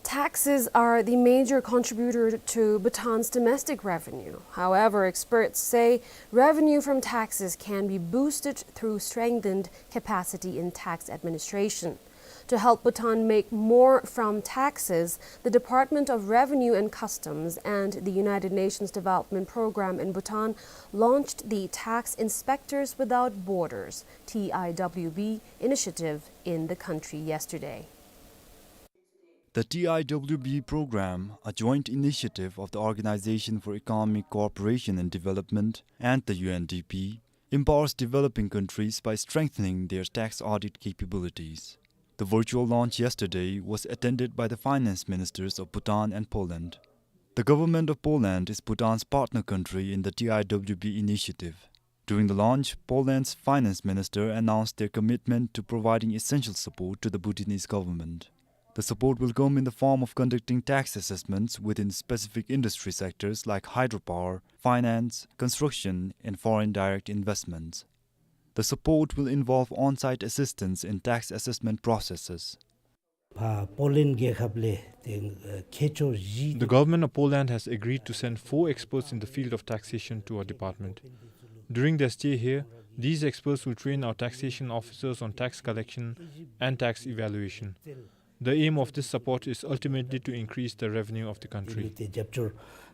Taxes are the major contributor to Bhutan's domestic revenue. However, experts say revenue from taxes can be boosted through strengthened capacity in tax administration. To help Bhutan make more from taxes, the Department of Revenue and Customs and the United Nations Development Program in Bhutan launched the Tax Inspectors Without Borders, T I W B, initiative in the country yesterday. The T I W B program, a joint initiative of the Organization for Economic Cooperation and Development and the U N D P, empowers developing countries by strengthening their tax audit capabilities. The virtual launch yesterday was attended by the finance ministers of Bhutan and Poland. The government of Poland is Bhutan's partner country in the T I W B initiative. During the launch, Poland's finance minister announced their commitment to providing essential support to the Bhutanese government. The support will come in the form of conducting tax assessments within specific industry sectors like hydropower, finance, construction, and foreign direct investments. The support will involve on-site assistance in tax assessment processes. ཕར་པོ་ལན་རྒྱལ་ཁབ་ལས་དེ་མཁས་མཆོག་བཞི། The government of Poland has agreed to send four experts in the field of taxation to our department. During their stay here, these experts will train our taxation officers on tax collection and tax evaluation. The aim of this support is ultimately to increase the revenue of the country. དེ་ལུ་དེ་རྒྱབ་སྐྱོར་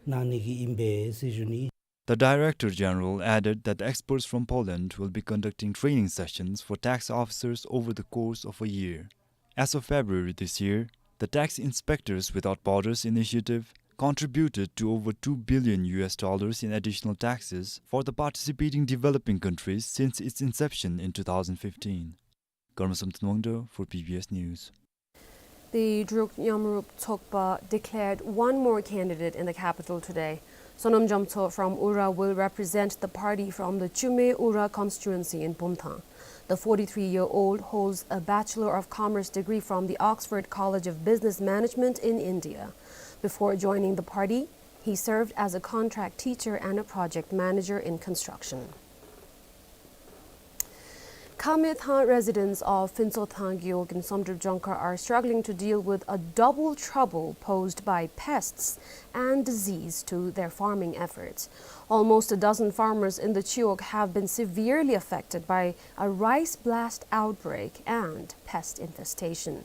གནང་ནི་གི་ཨིན་པས་ཟེར་ཞུ་ནི། The Director General added that the experts from Poland will be conducting training sessions for tax officers over the course of a year. As of February this year, the Tax Inspectors Without Borders initiative contributed to over two billion U S dollars in additional taxes for the participating developing countries since its inception in two thousand fifteen. Karma Samten Wangda for B B S News. The Druk Nyamrup Tsokpa declared one more candidate in the capital today. Sonam Jamtso from Ura will represent the party from the Chume Ura constituency in Pumthang. The forty-three-year-old holds a Bachelor of Commerce degree from the Oxford College of Business Management in India. Before joining the party, he served as a contract teacher and a project manager in construction. Khamethang residents of Phuntshothang Gewog in Somdrup Jongkhar are struggling to deal with a double trouble posed by pests and disease to their farming efforts. Almost a dozen farmers in the Chiwog have been severely affected by a rice blast outbreak and pest infestation.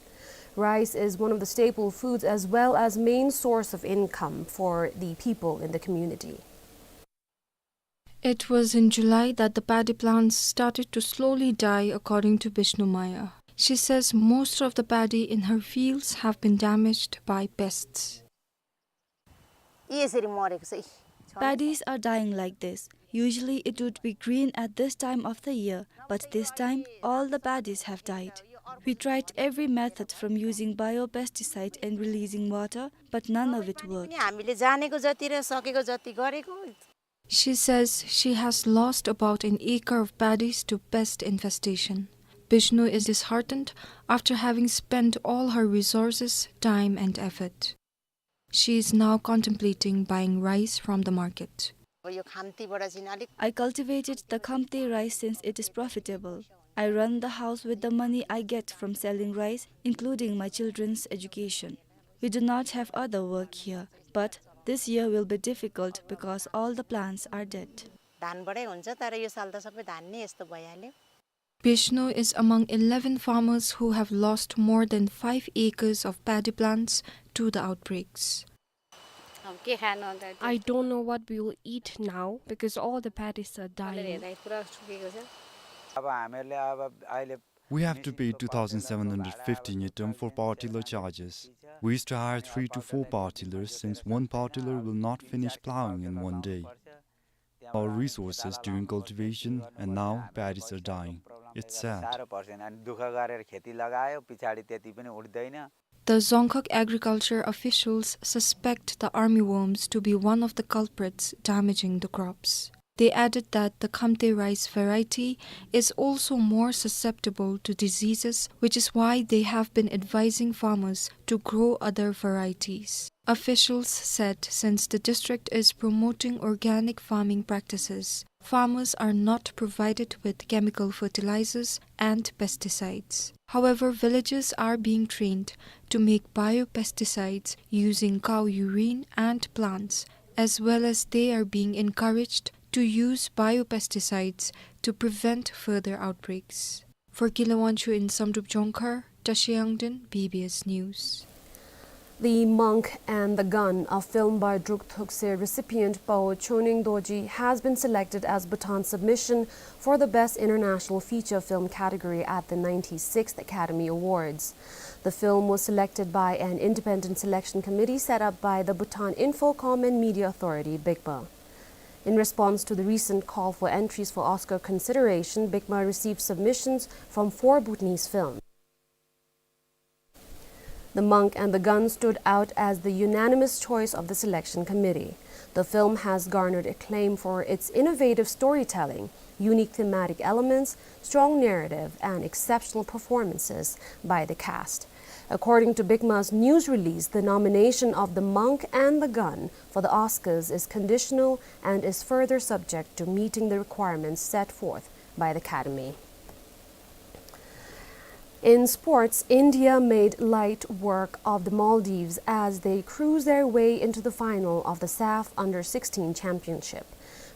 Rice is one of the staple foods as well as main source of income for the people in the community. It was in July that the paddy plants started to slowly die, according to Bishnu Maya. She says most of the paddy in her fields have been damaged by pests. Paddies are dying like this. Usually it would be green at this time of the year, but this time all the paddies have died. We tried every method from using biopesticide and releasing water, but none of it worked. पनि हामीले जानेको जति र सकेको जति गरेको। She says she has lost about an acre of paddies to pest infestation. Bishnu is disheartened after having spent all her resources, time and effort. She is now contemplating buying rice from the market. अब यो खाम्तीबाट चाहिँ अलिक I cultivated the khamti rice since it is profitable. I run the house with the money I get from selling rice, including my children's education. We do not have other work here, but this year will be difficult because all the plants are dead. धानबाटै हुन्छ, तर यो साल त सबै धान नै यस्तो भइहाल्यो। Bishnu is among eleven farmers who have lost more than five acres of paddy plants to the outbreaks. अब के खानु अन्त? I don't know what we will eat now because all the paddies are dying. हेर्दा पुरा सुकेको छ। अब हामीहरूले अब अहिले We have to pay two thousand seven hundred fifty ngultrum for power tiller charges. We used to hire three to four power tillers since one power tiller will not finish plowing in one day. Our resources during cultivation and now paddies are dying. It's sad. साह्रो पर्छ नि। अनि दुःख गरेर खेती लगायो, पछाडि त्यति पनि उठ्दैन। The Dzongkhag agriculture officials suspect the armyworms to be one of the culprits damaging the crops. They added that the khamti rice variety is also more susceptible to diseases, which is why they have been advising farmers to grow other varieties. Officials said since the district is promoting organic farming practices, farmers are not provided with chemical fertilizers and pesticides. However, villagers are being trained to make biopesticides using cow urine and plants, as well as they are being encouraged to use biopesticides to prevent further outbreaks. For Gila Wangchuk in Samdrup Jongkhar, Tashi Yangden, B B S News. The Monk and the Gun, a film by Druk Thukse recipient Pao Choening Dorji, has been selected as Bhutan submission for the Best International Feature Film category at the ninety-sixth Academy Awards. The film was selected by an independent selection committee set up by the Bhutan Infocom and Media Authority, BICMA. In response to the recent call for entries for Oscar consideration, BICMA received submissions from four Bhutanese films. The Monk and the Gun stood out as the unanimous choice of the selection committee. The film has garnered acclaim for its innovative storytelling, unique thematic elements, strong narrative, and exceptional performances by the cast. According to BICMA's news release, the nomination of The Monk and the Gun for the Oscars is conditional and is further subject to meeting the requirements set forth by the Academy. In sports, India made light work of the Maldives as they cruise their way into the final of the SAFF Under sixteen Championship.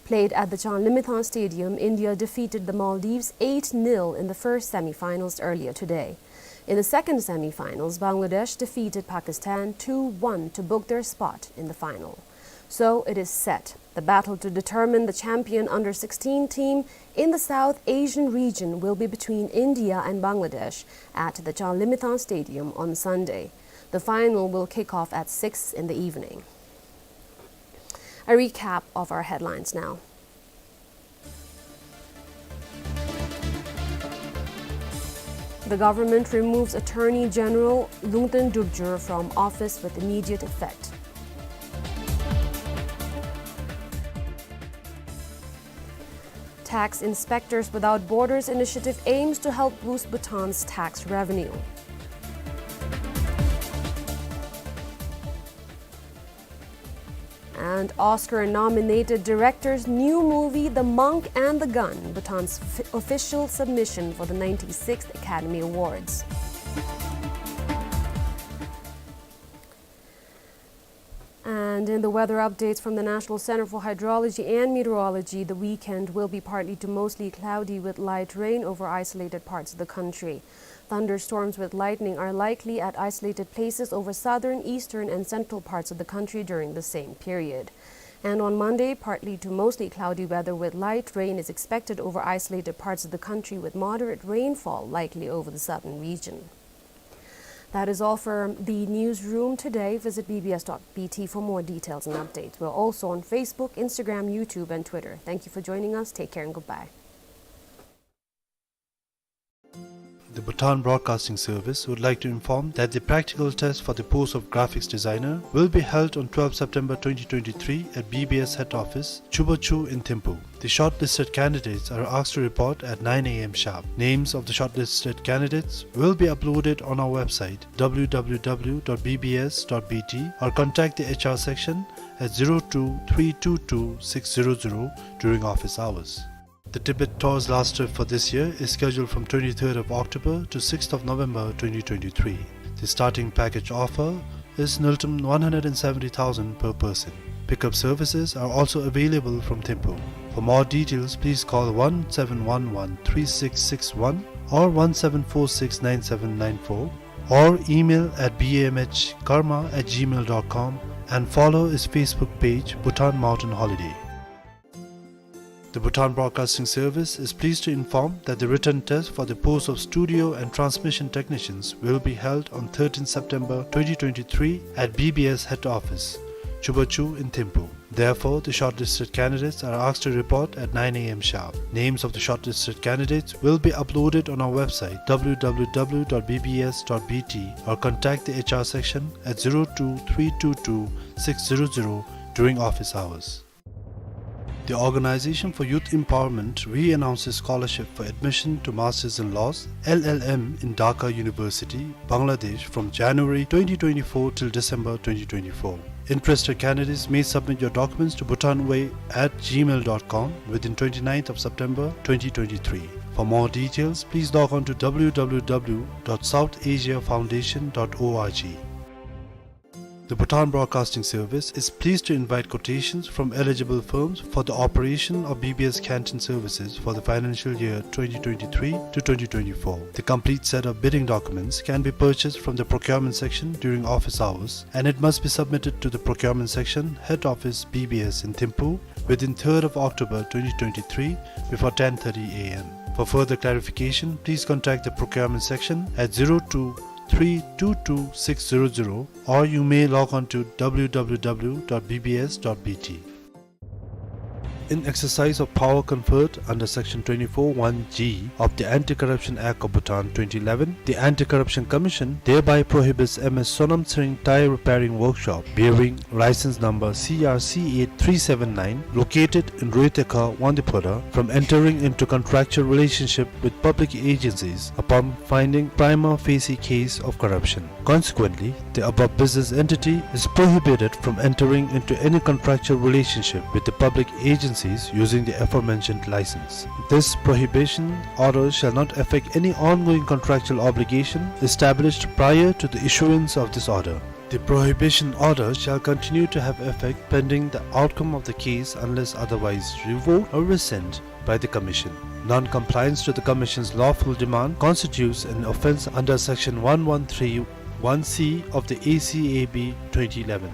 Played at the Changlimithang Stadium, India defeated the Maldives eight nil in the first semi-finals earlier today. In the second semi-finals, Bangladesh defeated Pakistan two one to book their spot in the final. So it is set. The battle to determine the champion under sixteen team in the South Asian region will be between India and Bangladesh at the Changlimithang Stadium on Sunday. The final will kick off at six in the evening. A recap of our headlines now. The government removes Attorney General Lungten Drupjur from office with immediate effect. Tax Inspectors Without Borders initiative aims to help boost Bhutan's tax revenue. And Oscar-nominated director's new movie, The Monk and the Gun, Bhutan's f-, official submission for the ninety-sixth Academy Awards. And in the weather updates from the National Center for Hydrology and Meteorology, the weekend will be partly to mostly cloudy with light rain over isolated parts of the country. Thunderstorms with lightning are likely at isolated places over southern, eastern, and central parts of the country during the same period. And on Monday, partly to mostly cloudy weather with light rain is expected over isolated parts of the country, with moderate rainfall likely over the southern region. That is all for the newsroom today. Visit B B S dot B T for more details and updates. We're also on Facebook, Instagram, YouTube, and Twitter. Thank you for joining us. Take care and goodbye. The Bhutan Broadcasting Service would like to inform that the practical test for the post of graphics designer will be held on twelfth September twenty twenty-three at B B S head office, Chubachu in Thimphu. The shortlisted candidates are asked to report at nine A M sharp. Names of the shortlisted candidates will be uploaded on our website, W W W dot B B S dot B T, or contact the H R section at zero two three two two six zero zero during office hours. The Tibet tour's last trip for this year is scheduled from twenty-third of October to sixth of November twenty twenty-three. The starting package offer is Ngultrum one hundred and seventy thousand per person. Pickup services are also available from Thimphu. For more details, please call one seven one one three six six one or one seven four six nine seven nine four or email at B M H karma at gmail dot com and follow his Facebook page, Bhutan Mountain Holiday. The Bhutan Broadcasting Service is pleased to inform that the written test for the post of studio and transmission technicians will be held on thirteenth September twenty twenty-three at B B S head office, Chubachu in Thimphu. Therefore, the shortlisted candidates are asked to report at nine A M sharp. Names of the shortlisted candidates will be uploaded on our website, W W W dot B B S dot B T, or contact the H R section at zero two three two two six zero zero during office hours. The Organization for Youth Empowerment re-announces scholarship for admission to Masters in Laws, L L M, in Dhaka University, Bangladesh, from January twenty twenty-four till December twenty twenty-four. Interested candidates may submit your documents to bhutanway at gmail dot com within twenty-ninth of September twenty twenty-three. For more details, please log on to W W W dot south asia foundation dot org. The Bhutan Broadcasting Service is pleased to invite quotations from eligible firms for the operation of B B S canteen services for the financial year twenty twenty-three to twenty twenty-four. The complete set of bidding documents can be purchased from the procurement section during office hours, and it must be submitted to the procurement section, head office, B B S in Thimphu, within third of October twenty twenty-three before ten thirty A M. For further clarification, please contact the procurement section at zero two three two two six zero zero, or you may log on to W W W dot B B S dot B T. In exercise of power conferred under Section twenty-four one G of the Anti-Corruption Act of Bhutan twenty eleven, the Anti-Corruption Commission thereby prohibits M S Sonam Tshering Tyre Repairing Workshop, bearing license number C R C eight three seven nine, located in Roetekha, Wangdue Phodrang, from entering into contractual relationship with public agencies upon finding prima facie case of corruption. Consequently, the above business entity is prohibited from entering into any contractual relationship with the public agencies using the aforementioned license. This prohibition order shall not affect any ongoing contractual obligation established prior to the issuance of this order. The prohibition order shall continue to have effect pending the outcome of the case unless otherwise revoked or rescinded by the Commission. Non-compliance to the Commission's lawful demand constitutes an offence under Section one one three one C of the A C A B twenty eleven.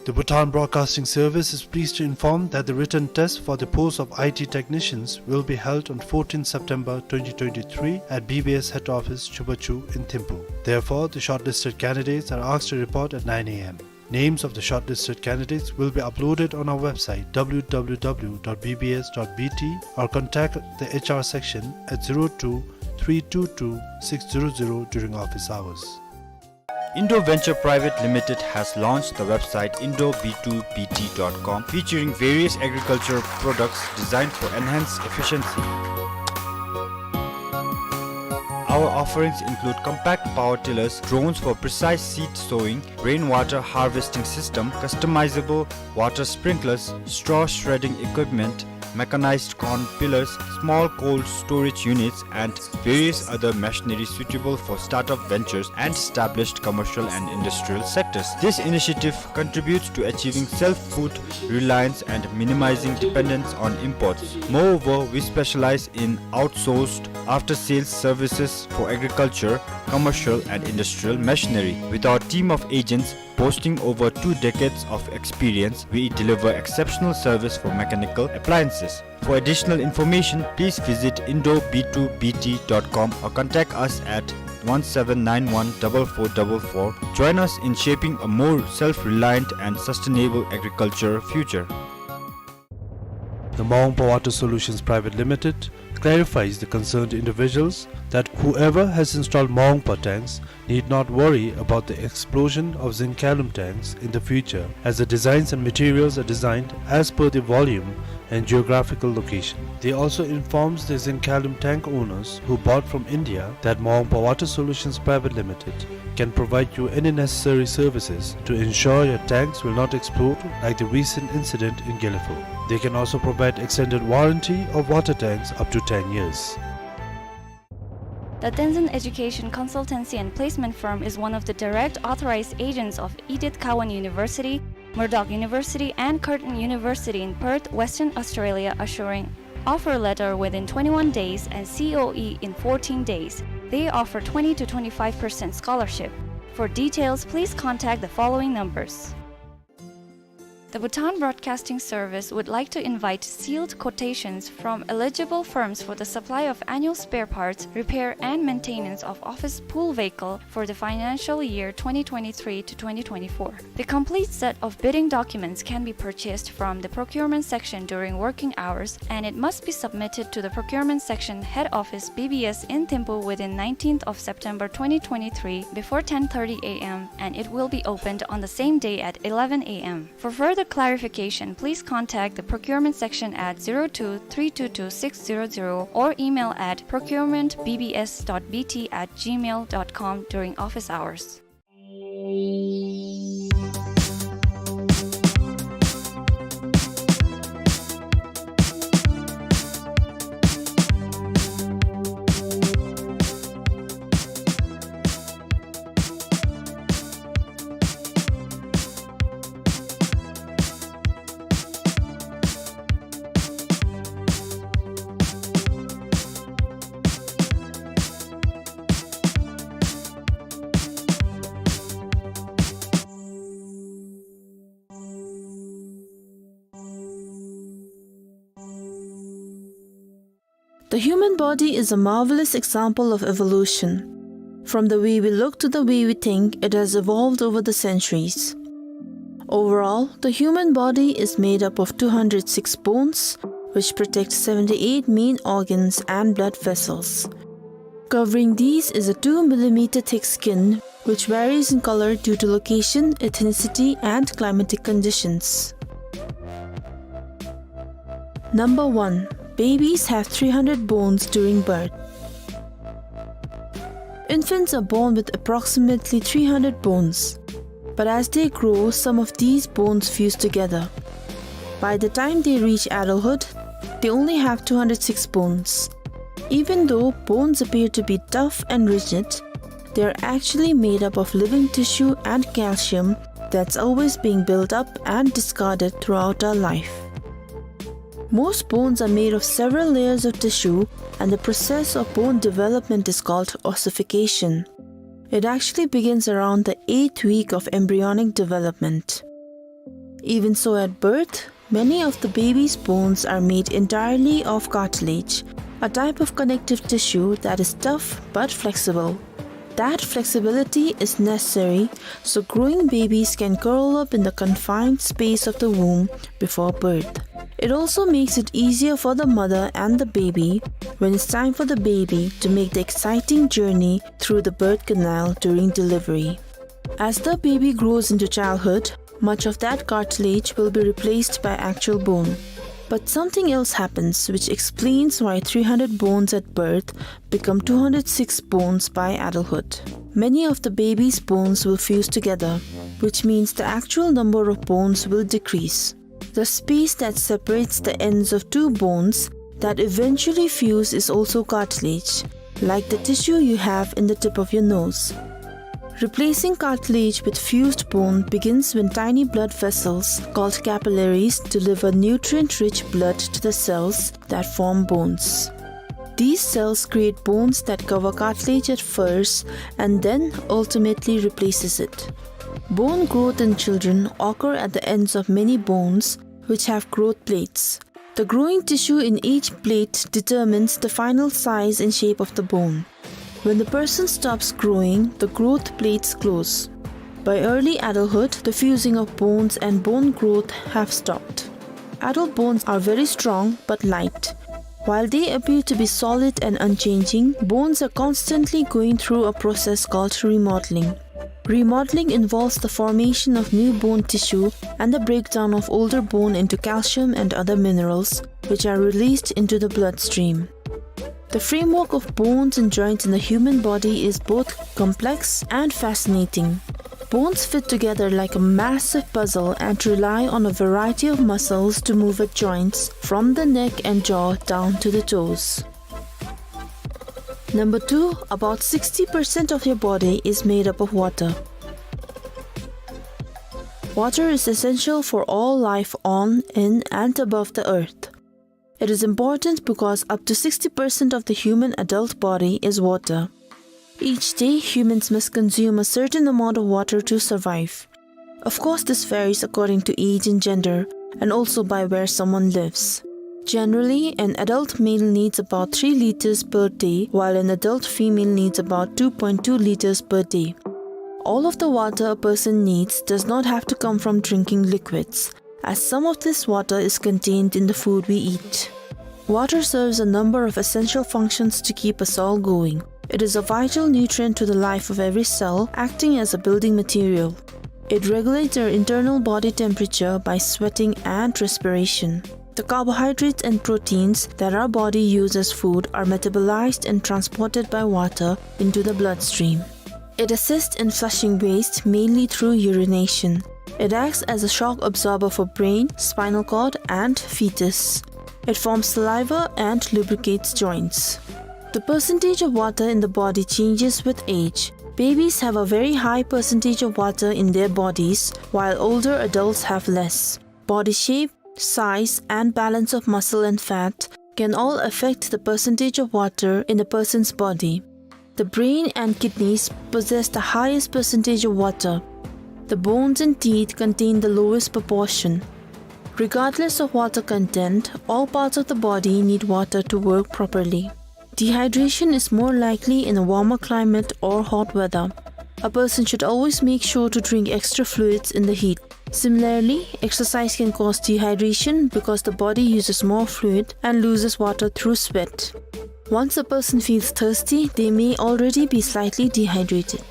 The Bhutan Broadcasting Service is pleased to inform that the written test for the post of I T technicians will be held on fourteenth September twenty twenty-three at B B S head office, Chubachu in Thimphu. Therefore, the shortlisted candidates are asked to report at nine A M. Names of the shortlisted candidates will be uploaded on our website, W W W dot B B S dot B T, or contact the H R section at zero two three two two six zero zero during office hours. Indo Venture Private Limited has launched the website indo B two B T dot com, featuring various agriculture products designed for enhanced efficiency. Our offerings include compact power tillers, drones for precise seed sowing, rainwater harvesting system, customizable water sprinklers, straw shredding equipment, mechanized corn pillers, small cold storage units, and various other machinery suitable for startup ventures and established commercial and industrial sectors. This initiative contributes to achieving self-food reliance and minimizing dependence on imports. Moreover, we specialize in outsourced after-sales services for agriculture, commercial, and industrial machinery. With our team of agents boasting over two decades of experience, we deliver exceptional service for mechanical appliances. For additional information, please visit indo B two B T dot com or contact us at one seven nine one double four double four. Join us in shaping a more self-reliant and sustainable agriculture future. The Mawangpa Water Solutions Private Limited clarifies the concerned individuals that whoever has installed Mawangpa tanks need not worry about the explosion of zinc-aluminum tanks in the future, as the designs and materials are designed as per the volume and geographical location. They also informs the zinc-aluminum tank owners who bought from India that Mawangpa Water Solutions Private Limited can provide you any necessary services to ensure your tanks will not explode like the recent incident in Gelephu. They can also provide extended warranty of water tanks up to ten years. The Tenzin Education Consultancy and Placement Firm is one of the direct authorized agents of Edith Cowan University, Murdoch University, and Curtin University in Perth, Western Australia, assuring offer letter within twenty-one days and C O E in fourteen days. They offer twenty to twenty-five percent scholarship. For details, please contact the following numbers. The Bhutan Broadcasting Service would like to invite sealed quotations from eligible firms for the supply of annual spare parts, repair and maintenance of office pool vehicle for the financial year twenty twenty-three to twenty twenty-four. The complete set of bidding documents can be purchased from the procurement section during working hours, and it must be submitted to the procurement section head office B B S in Thimphu within nineteenth of September twenty twenty-three before ten thirty A M, and it will be opened on the same day at eleven A M. For further clarification, please contact the procurement section at zero two three two two six zero zero or email at procurement B B S dot B T at gmail dot com during office hours. The human body is a marvelous example of evolution. From the way we look to the way we think, it has evolved over the centuries. Overall, the human body is made up of two hundred six bones, which protect seventy-eight main organs and blood vessels. Covering these is a two millimeter thick skin, which varies in color due to location, ethnicity, and climatic conditions. Number one, babies have three hundred bones during birth. Infants are born with approximately three hundred bones, but as they grow, some of these bones fuse together. By the time they reach adulthood, they only have two hundred six bones. Even though bones appear to be tough and rigid, they are actually made up of living tissue and calcium that's always being built up and discarded throughout our life. Most bones are made of several layers of tissue, and the process of bone development is called ossification. It actually begins around the eighth week of embryonic development. Even so, at birth, many of the baby's bones are made entirely of cartilage, a type of connective tissue that is tough but flexible. That flexibility is necessary so growing babies can curl up in the confined space of the womb before birth. It also makes it easier for the mother and the baby when it's time for the baby to make the exciting journey through the birth canal during delivery. As the baby grows into childhood, much of that cartilage will be replaced by actual bone. But something else happens which explains why three hundred bones at birth become two hundred six bones by adulthood. Many of the baby's bones will fuse together, which means the actual number of bones will decrease. The space that separates the ends of two bones that eventually fuse is also cartilage, like the tissue you have in the tip of your nose. Replacing cartilage with fused bone begins when tiny blood vessels, called capillaries, deliver nutrient-rich blood to the cells that form bones. These cells create bones that cover cartilage at first and then ultimately replaces it. Bone growth in children occur at the ends of many bones, which have growth plates. The growing tissue in each plate determines the final size and shape of the bone. When the person stops growing, the growth plates close. By early adulthood, the fusing of bones and bone growth have stopped. Adult bones are very strong but light. While they appear to be solid and unchanging, bones are constantly going through a process called remodeling. Remodeling involves the formation of new bone tissue and the breakdown of older bone into calcium and other minerals, which are released into the bloodstream. The framework of bones and joints in the human body is both complex and fascinating. Bones fit together like a massive puzzle and rely on a variety of muscles to move at joints, from the neck and jaw down to the toes. Number two, about sixty percent of your body is made up of water. Water is essential for all life on, in, and above the earth. It is important because up to sixty percent of the human adult body is water. Each day, humans must consume a certain amount of water to survive. Of course, this varies according to age and gender, and also by where someone lives. Generally, an adult male needs about three liters per day, while an adult female needs about two point two liters per day. All of the water a person needs does not have to come from drinking liquids, as some of this water is contained in the food we eat. Water serves a number of essential functions to keep us all going. It is a vital nutrient to the life of every cell, acting as a building material. It regulates our internal body temperature by sweating and respiration. The carbohydrates and proteins that our body uses as food are metabolized and transported by water into the bloodstream. It assists in flushing waste mainly through urination. It acts as a shock absorber for brain, spinal cord, and fetus. It forms saliva and lubricates joints. The percentage of water in the body changes with age. Babies have a very high percentage of water in their bodies, while older adults have less. Body shape, size, and balance of muscle and fat can all affect the percentage of water in a person's body. The brain and kidneys possess the highest percentage of water. The bones and teeth contain the lowest proportion. Regardless of water content, all parts of the body need water to work properly. Dehydration is more likely in a warmer climate or hot weather. A person should always make sure to drink extra fluids in the heat. Similarly, exercise can cause dehydration because the body uses more fluid and loses water through sweat. Once a person feels thirsty, they may already be slightly dehydrated.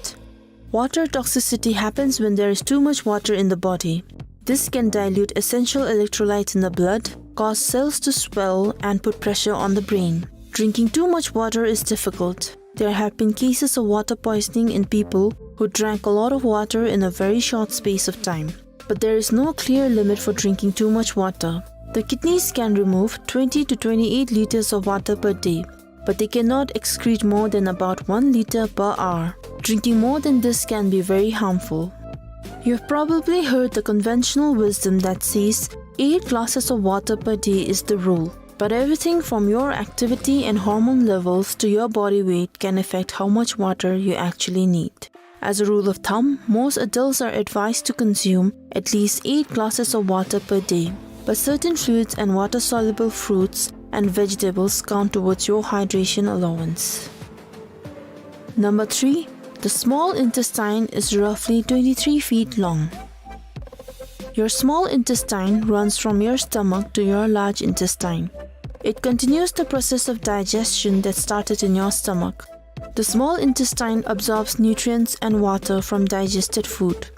Water toxicity happens when there is too much water in the body. This can dilute essential electrolytes in the blood, cause cells to swell, and put pressure on the brain. Drinking too much water is difficult. There have been cases of water poisoning in people who drank a lot of water in a very short space of time. But there is no clear limit for drinking too much water. The kidneys can remove twenty to twenty-eight liters of water per day, but they cannot excrete more than about one liter per hour. Drinking more than this can be very harmful. You've probably heard the conventional wisdom that says eight glasses of water per day is the rule. But everything from your activity and hormone levels to your body weight can affect how much water you actually need. As a rule of thumb, most adults are advised to consume at least eight glasses of water per day, but certain fluids and water-soluble fruits and vegetables count towards your hydration allowance. Number three, the small intestine is roughly twenty-three feet long. Your small intestine runs from your stomach to your large intestine. It continues the process of digestion that started in your stomach. The small intestine absorbs nutrients and water from digested food.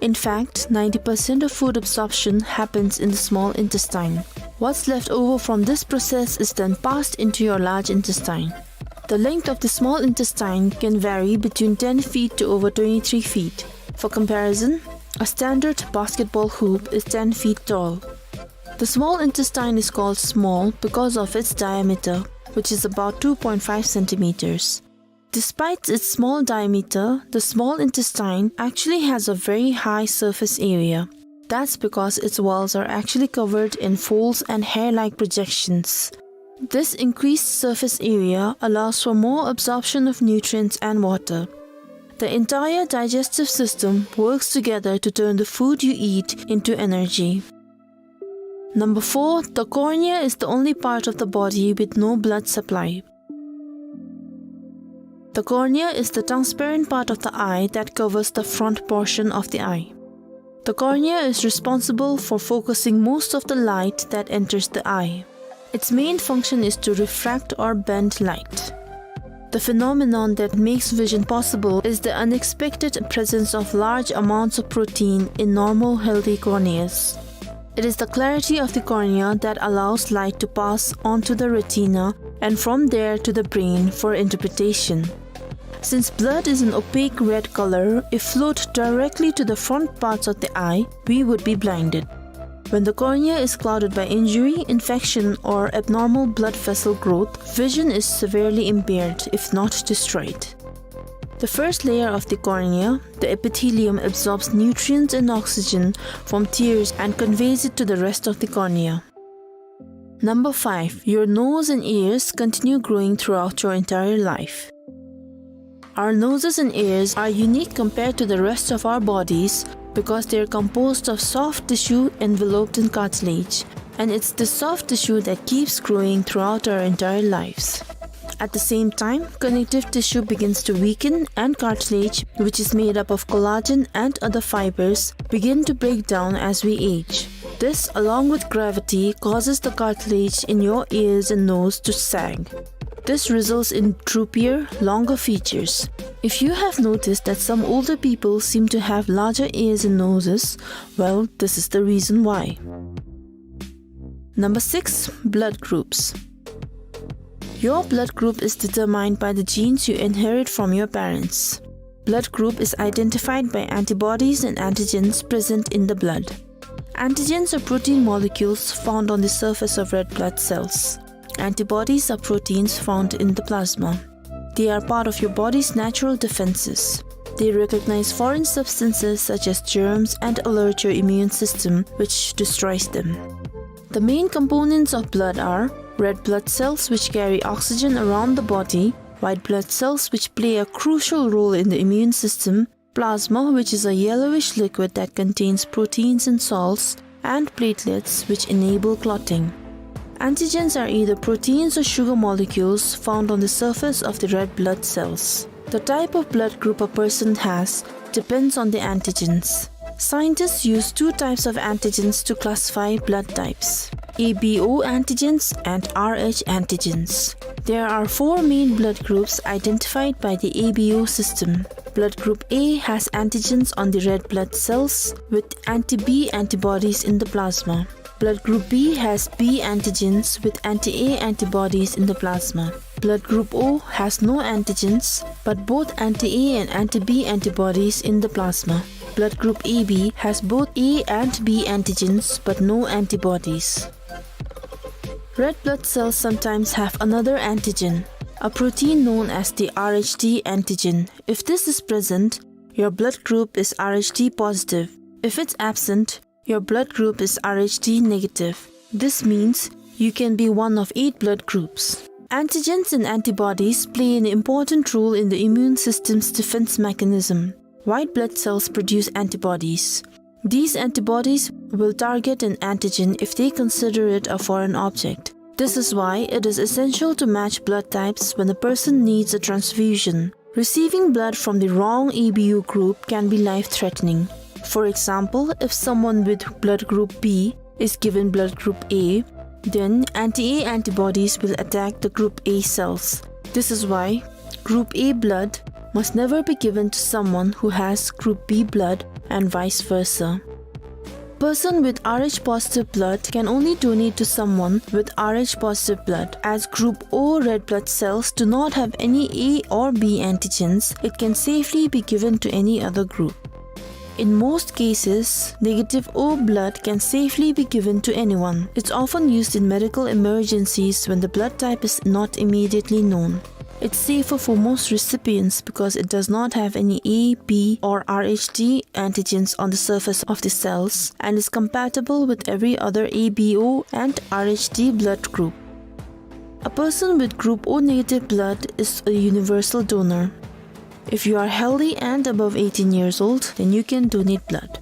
In fact, ninety percent of food absorption happens in the small intestine. What's left over from this process is then passed into your large intestine. The length of the small intestine can vary between ten feet to over twenty-three feet. For comparison, a standard basketball hoop is ten feet tall. The small intestine is called small because of its diameter, which is about two point five centimeters. Despite its small diameter, the small intestine actually has a very high surface area. That's because its walls are actually covered in folds and hair-like projections. This increased surface area allows for more absorption of nutrients and water. The entire digestive system works together to turn the food you eat into energy. Number four, the cornea is the only part of the body with no blood supply. The cornea is the transparent part of the eye that covers the front portion of the eye. The cornea is responsible for focusing most of the light that enters the eye. Its main function is to refract or bend light. The phenomenon that makes vision possible is the unexpected presence of large amounts of protein in normal, healthy corneas. It is the clarity of the cornea that allows light to pass onto the retina and from there to the brain for interpretation. Since blood is an opaque red color, if flowed directly to the front parts of the eye, we would be blinded. When the cornea is clouded by injury, infection, or abnormal blood vessel growth, vision is severely impaired, if not destroyed. The first layer of the cornea, the epithelium, absorbs nutrients and oxygen from tears and conveys it to the rest of the cornea. Number five, your nose and ears continue growing throughout your entire life. Our noses and ears are unique compared to the rest of our bodies because they are composed of soft tissue enveloped in cartilage, and it's the soft tissue that keeps growing throughout our entire lives. At the same time, connective tissue begins to weaken and cartilage, which is made up of collagen and other fibers, begin to break down as we age. This, along with gravity, causes the cartilage in your ears and nose to sag. This results in droopier, longer features. If you have noticed that some older people seem to have larger ears and noses, well, this is the reason why. Number six, blood groups. Your blood group is determined by the genes you inherit from your parents. Blood group is identified by antibodies and antigens present in the blood. Antigens are protein molecules found on the surface of red blood cells. Antibodies are proteins found in the plasma. They are part of your body's natural defenses. They recognize foreign substances such as germs and alert your immune system, which destroys them. The main components of blood are red blood cells, which carry oxygen around the body, white blood cells, which play a crucial role in the immune system, plasma, which is a yellowish liquid that contains proteins and salts, and platelets, which enable clotting. Antigens are either proteins or sugar molecules found on the surface of the red blood cells. The type of blood group a person has depends on the antigens. Scientists use two types of antigens to classify blood types: A B O antigens and R H antigens. There are four main blood groups identified by the A B O system. Blood group A has antigens on the red blood cells with anti-B antibodies in the plasma. Blood group B has B antigens with anti-A antibodies in the plasma. Blood group O has no antigens, but both anti-A and anti-B antibodies in the plasma. Blood group A B has both A and B antigens, but no antibodies. Red blood cells sometimes have another antigen, a protein known as the R H D antigen. If this is present, your blood group is R H D positive. If it's absent, your blood group is R H D negative. This means you can be one of eight blood groups. Antigens and antibodies play an important role in the immune system's defense mechanism. White blood cells produce antibodies. These antibodies will target an antigen if they consider it a foreign object. This is why it is essential to match blood types when a person needs a transfusion. Receiving blood from the wrong A B O group can be life-threatening. For example, if someone with blood group B is given blood group A, then anti-A antibodies will attack the group A cells. This is why group A blood must never be given to someone who has group B blood and vice versa. Person with R H positive blood can only donate to someone with R H positive blood. As group O red blood cells do not have any A or B antigens, it can safely be given to any other group. In most cases, negative O blood can safely be given to anyone. It's often used in medical emergencies when the blood type is not immediately known. It's safer for most recipients because it does not have any A, B, or R H D antigens on the surface of the cells and is compatible with every other A B O and R H D blood group. A person with group O negative blood is a universal donor. If you are healthy and above eighteen years old, then you can donate blood.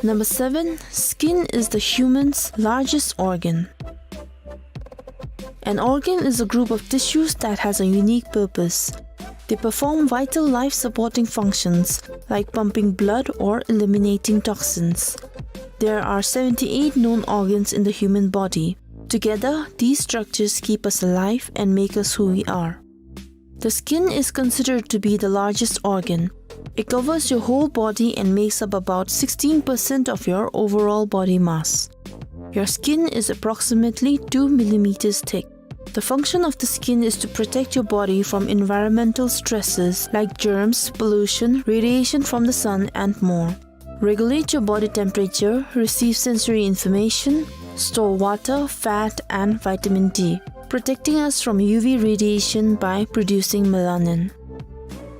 Number seven, skin is the human's largest organ. An organ is a group of tissues that has a unique purpose. They perform vital life-supporting functions like pumping blood or eliminating toxins. There are seventy-eight known organs in the human body. Together, these structures keep us alive and make us who we are. The skin is considered to be the largest organ. It covers your whole body and makes up about sixteen percent of your overall body mass. Your skin is approximately two millimeters thick. The function of the skin is to protect your body from environmental stresses like germs, pollution, radiation from the sun, and more. Regulate your body temperature, receive sensory information, store water, fat, and vitamin D, protecting us from U V radiation by producing melanin.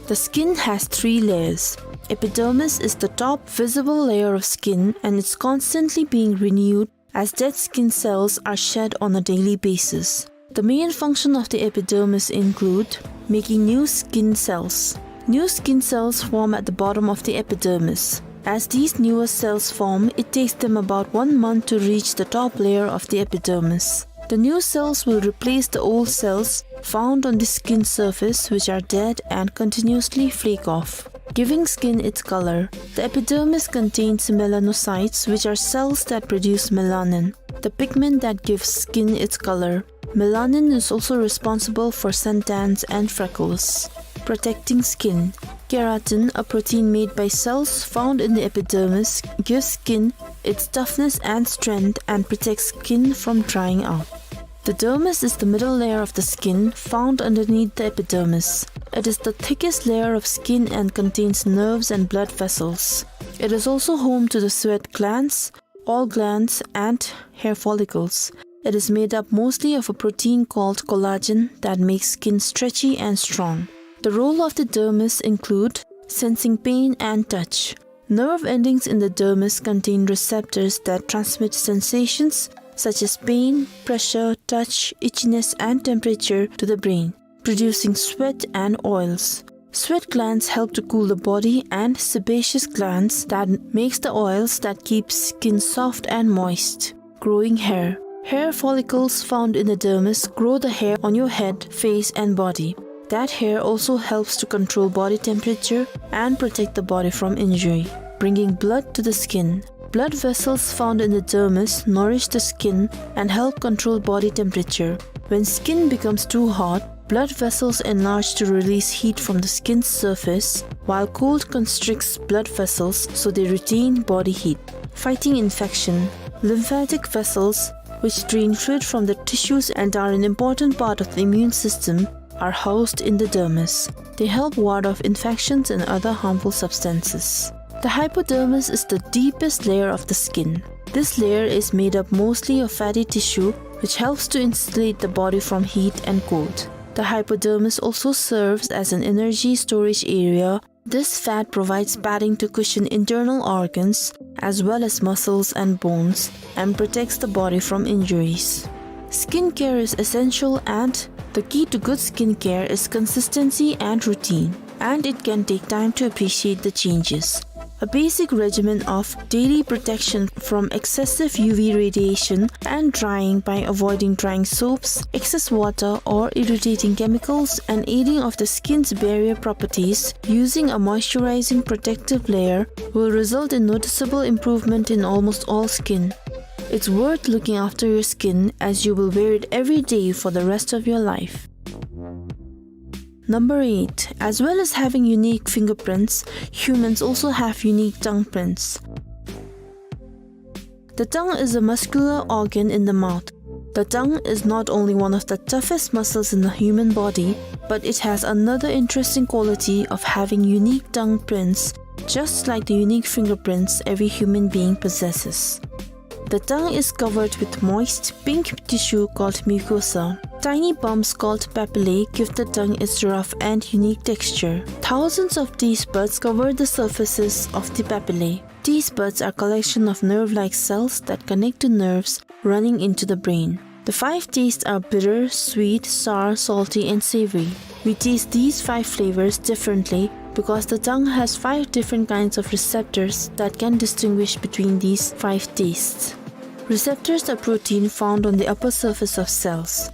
The skin has three layers. Epidermis is the top visible layer of skin, and it's constantly being renewed as dead skin cells are shed on a daily basis. The main function of the epidermis include making new skin cells. New skin cells form at the bottom of the epidermis. As these newer cells form, it takes them about one month to reach the top layer of the epidermis. The new cells will replace the old cells found on the skin surface, which are dead and continuously flake off, giving skin its color. The epidermis contains melanocytes, which are cells that produce melanin, the pigment that gives skin its color. Melanin is also responsible for suntans and freckles. Protecting skin. Keratin, a protein made by cells found in the epidermis, gives skin its toughness and strength and protects skin from drying out. The dermis is the middle layer of the skin found underneath the epidermis. It is the thickest layer of skin and contains nerves and blood vessels. It is also home to the sweat glands, oil glands, and hair follicles. It is made up mostly of a protein called collagen that makes skin stretchy and strong. The role of the dermis include sensing pain and touch. Nerve endings in the dermis contain receptors that transmit sensations such as pain, pressure, touch, itchiness, and temperature to the brain, producing sweat and oils. Sweat glands help to cool the body, and sebaceous glands that makes the oils that keeps skin soft and moist. Growing hair. Hair follicles found in the dermis grow the hair on your head, face, and body. That hair also helps to control body temperature and protect the body from injury, bringing blood to the skin. Blood vessels found in the dermis nourish the skin and help control body temperature. When skin becomes too hot, blood vessels enlarge to release heat from the skin's surface, while cold constricts blood vessels so they retain body heat. Fighting infection. Lymphatic vessels, which drain fluid from the tissues and are an important part of the immune system, are housed in the dermis. They help ward off infections and other harmful substances. The hypodermis is the deepest layer of the skin. This layer is made up mostly of fatty tissue, which helps to insulate the body from heat and cold. The hypodermis also serves as an energy storage area. This fat provides padding to cushion internal organs as well as muscles and bones and protects the body from injuries. Skincare is essential, and the key to good skincare is consistency and routine, and it can take time to appreciate the changes. A basic regimen of daily protection from excessive U V radiation and drying by avoiding drying soaps, excess water, or irritating chemicals, and aiding of the skin's barrier properties using a moisturizing protective layer will result in noticeable improvement in almost all skin. It's worth looking after your skin, as you will wear it every day for the rest of your life. Number eight. As well as having unique fingerprints, humans also have unique tongue prints. The tongue is a muscular organ in the mouth. The tongue is not only one of the toughest muscles in the human body, but it has another interesting quality of having unique tongue prints, just like the unique fingerprints every human being possesses. The tongue is covered with moist pink tissue called mucosa. Tiny bumps called papillae give the tongue its rough and unique texture. Thousands of taste buds cover the surfaces of the papillae. Taste buds are collection of nerve-like cells that connect to nerves running into the brain. The five tastes are bitter, sweet, sour, salty, and savory. We taste these five flavors differently because the tongue has five different kinds of receptors that can distinguish between these five tastes. Receptors are protein found on the upper surface of cells.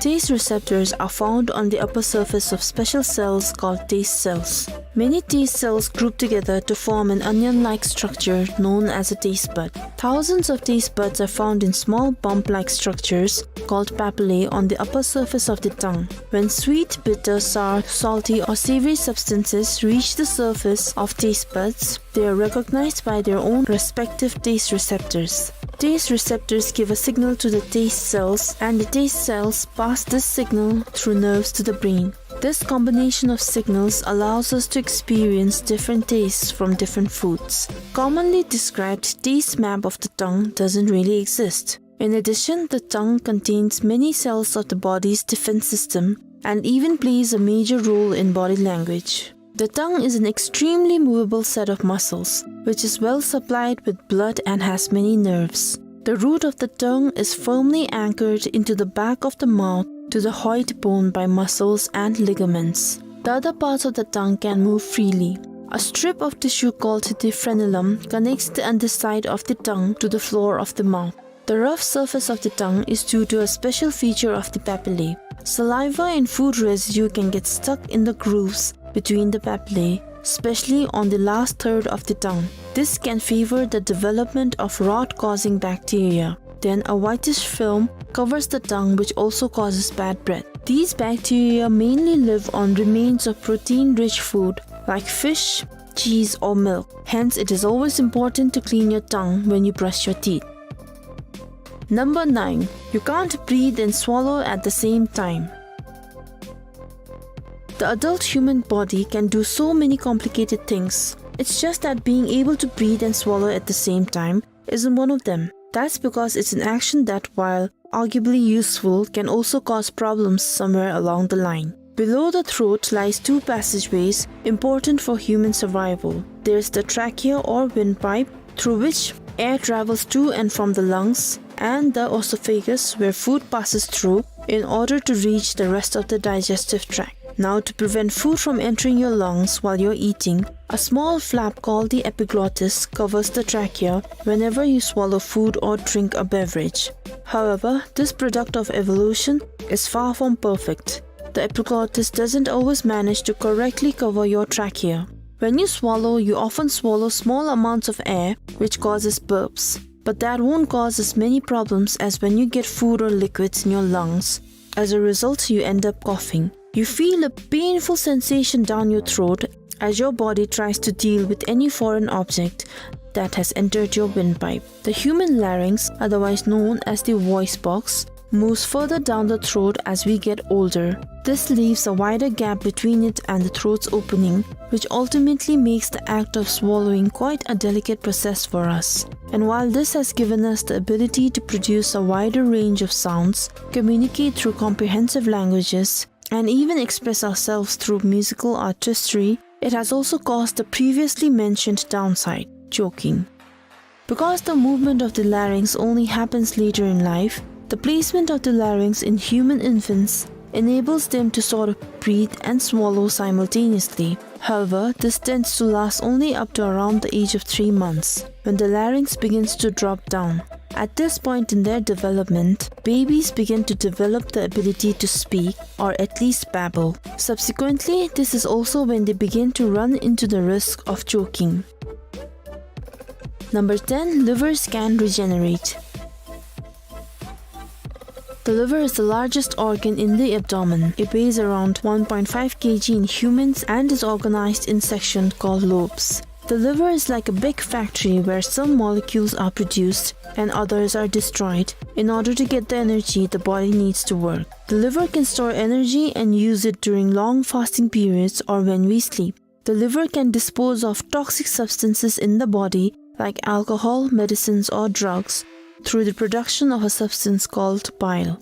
Taste receptors are found on the upper surface of special cells called taste cells. Many taste cells group together to form an onion-like structure known as a taste bud. Thousands of taste buds are found in small bump-like structures called papillae on the upper surface of the tongue. When sweet, bitter, sour, salty, or savory substances reach the surface of taste buds, they are recognized by their own respective taste receptors. Taste receptors give a signal to the taste cells, and the taste cells pass this signal through nerves to the brain. This combination of signals allows us to experience different tastes from different foods. Commonly described taste map of the tongue doesn't really exist. In addition, the tongue contains many cells of the body's defense system and even plays a major role in body language. The tongue is an extremely movable set of muscles, which is well supplied with blood and has many nerves. The root of the tongue is firmly anchored into the back of the mouth to the hyoid bone by muscles and ligaments. The other parts of the tongue can move freely. A strip of tissue called the frenulum connects the underside of the tongue to the floor of the mouth. The rough surface of the tongue is due to a special feature of the papillae. Saliva and food residue can get stuck in the grooves between the papillae, especially on the last third of the tongue. This can favor the development of rot-causing bacteria. Then a whitish film covers the tongue, which also causes bad breath. These bacteria mainly live on remains of protein-rich food like fish, cheese, or milk. Hence, it is always important to clean your tongue when you brush your teeth. Number nine. You can't breathe and swallow at the same time. The adult human body can do so many complicated things. It's just that being able to breathe and swallow at the same time isn't one of them. That's because it's an action that, while arguably useful, can also cause problems somewhere along the line. Below the throat lies two passageways important for human survival. There's the trachea or windpipe, through which air travels to and from the lungs, and the oesophagus, where food passes through in order to reach the rest of the digestive tract. Now, to prevent food from entering your lungs while you're eating, a small flap called the epiglottis covers the trachea whenever you swallow food or drink a beverage. However, this product of evolution is far from perfect. The epiglottis doesn't always manage to correctly cover your trachea. When you swallow, you often swallow small amounts of air, which causes burps. But that won't cause as many problems as when you get food or liquids in your lungs. As a result, you end up coughing. You feel a painful sensation down your throat as your body tries to deal with any foreign object that has entered your windpipe. The human larynx, otherwise known as the voice box, moves further down the throat as we get older. This leaves a wider gap between it and the throat's opening, which ultimately makes the act of swallowing quite a delicate process for us. And while this has given us the ability to produce a wider range of sounds, communicate through comprehensive languages, and even express ourselves through musical artistry, it has also caused the previously mentioned downside, choking. Because the movement of the larynx only happens later in life, the placement of the larynx in human infants enables them to sort of breathe and swallow simultaneously. However, this tends to last only up to around the age of three months, when the larynx begins to drop down. At this point in their development, babies begin to develop the ability to speak, or at least babble. Subsequently, this is also when they begin to run into the risk of choking. Number ten. Livers can regenerate. The liver is the largest organ in the abdomen. It weighs around one point five kilogram in humans and is organized in sections called lobes. The liver is like a big factory where some molecules are produced and others are destroyed in order to get the energy the body needs to work. The liver can store energy and use it during long fasting periods or when we sleep. The liver can dispose of toxic substances in the body, like alcohol, medicines, or drugs, through the production of a substance called bile.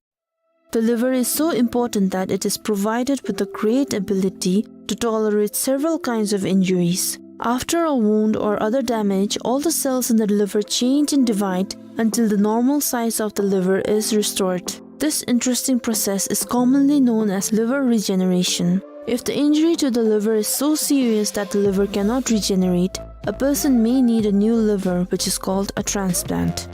The liver is so important that it is provided with the great ability to tolerate several kinds of injuries. After a wound or other damage, all the cells in the liver change and divide until the normal size of the liver is restored. This interesting process is commonly known as liver regeneration. If the injury to the liver is so serious that the liver cannot regenerate, a person may need a new liver, which is called a transplant.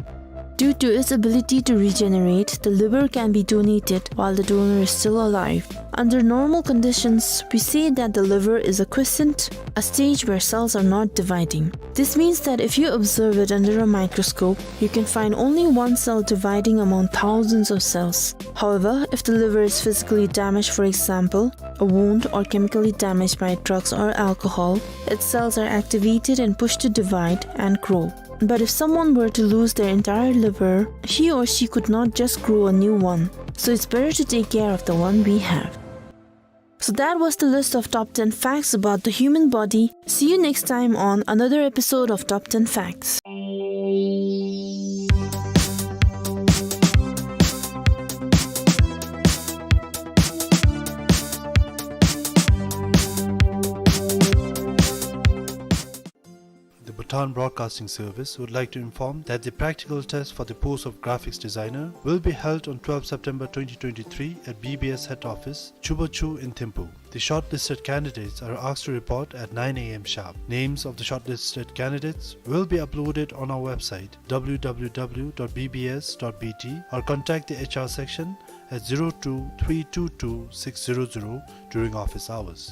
Due to its ability to regenerate, the liver can be donated while the donor is still alive. Under normal conditions, we say that the liver is a quiescent, a stage where cells are not dividing. This means that if you observe it under a microscope, you can find only one cell dividing among thousands of cells. However, if the liver is physically damaged, for example, a wound, or chemically damaged by drugs or alcohol, its cells are activated and pushed to divide and grow. But if someone were to lose their entire liver, he or she could not just grow a new one. So it's better to take care of the one we have. So that was the list of top ten facts about the human body. See you next time on another episode of Top ten Facts. The Bhutan Broadcasting Service would like to inform that the practical test for the post of graphics designer will be held on twelfth September twenty twenty-three at B B S head office, Chubachu in Thimphu. The shortlisted candidates are asked to report at nine A M sharp. Names of the shortlisted candidates will be uploaded on our website, W W W dot B B S dot B T, or contact the H R section at zero two three two two six zero zero during office hours.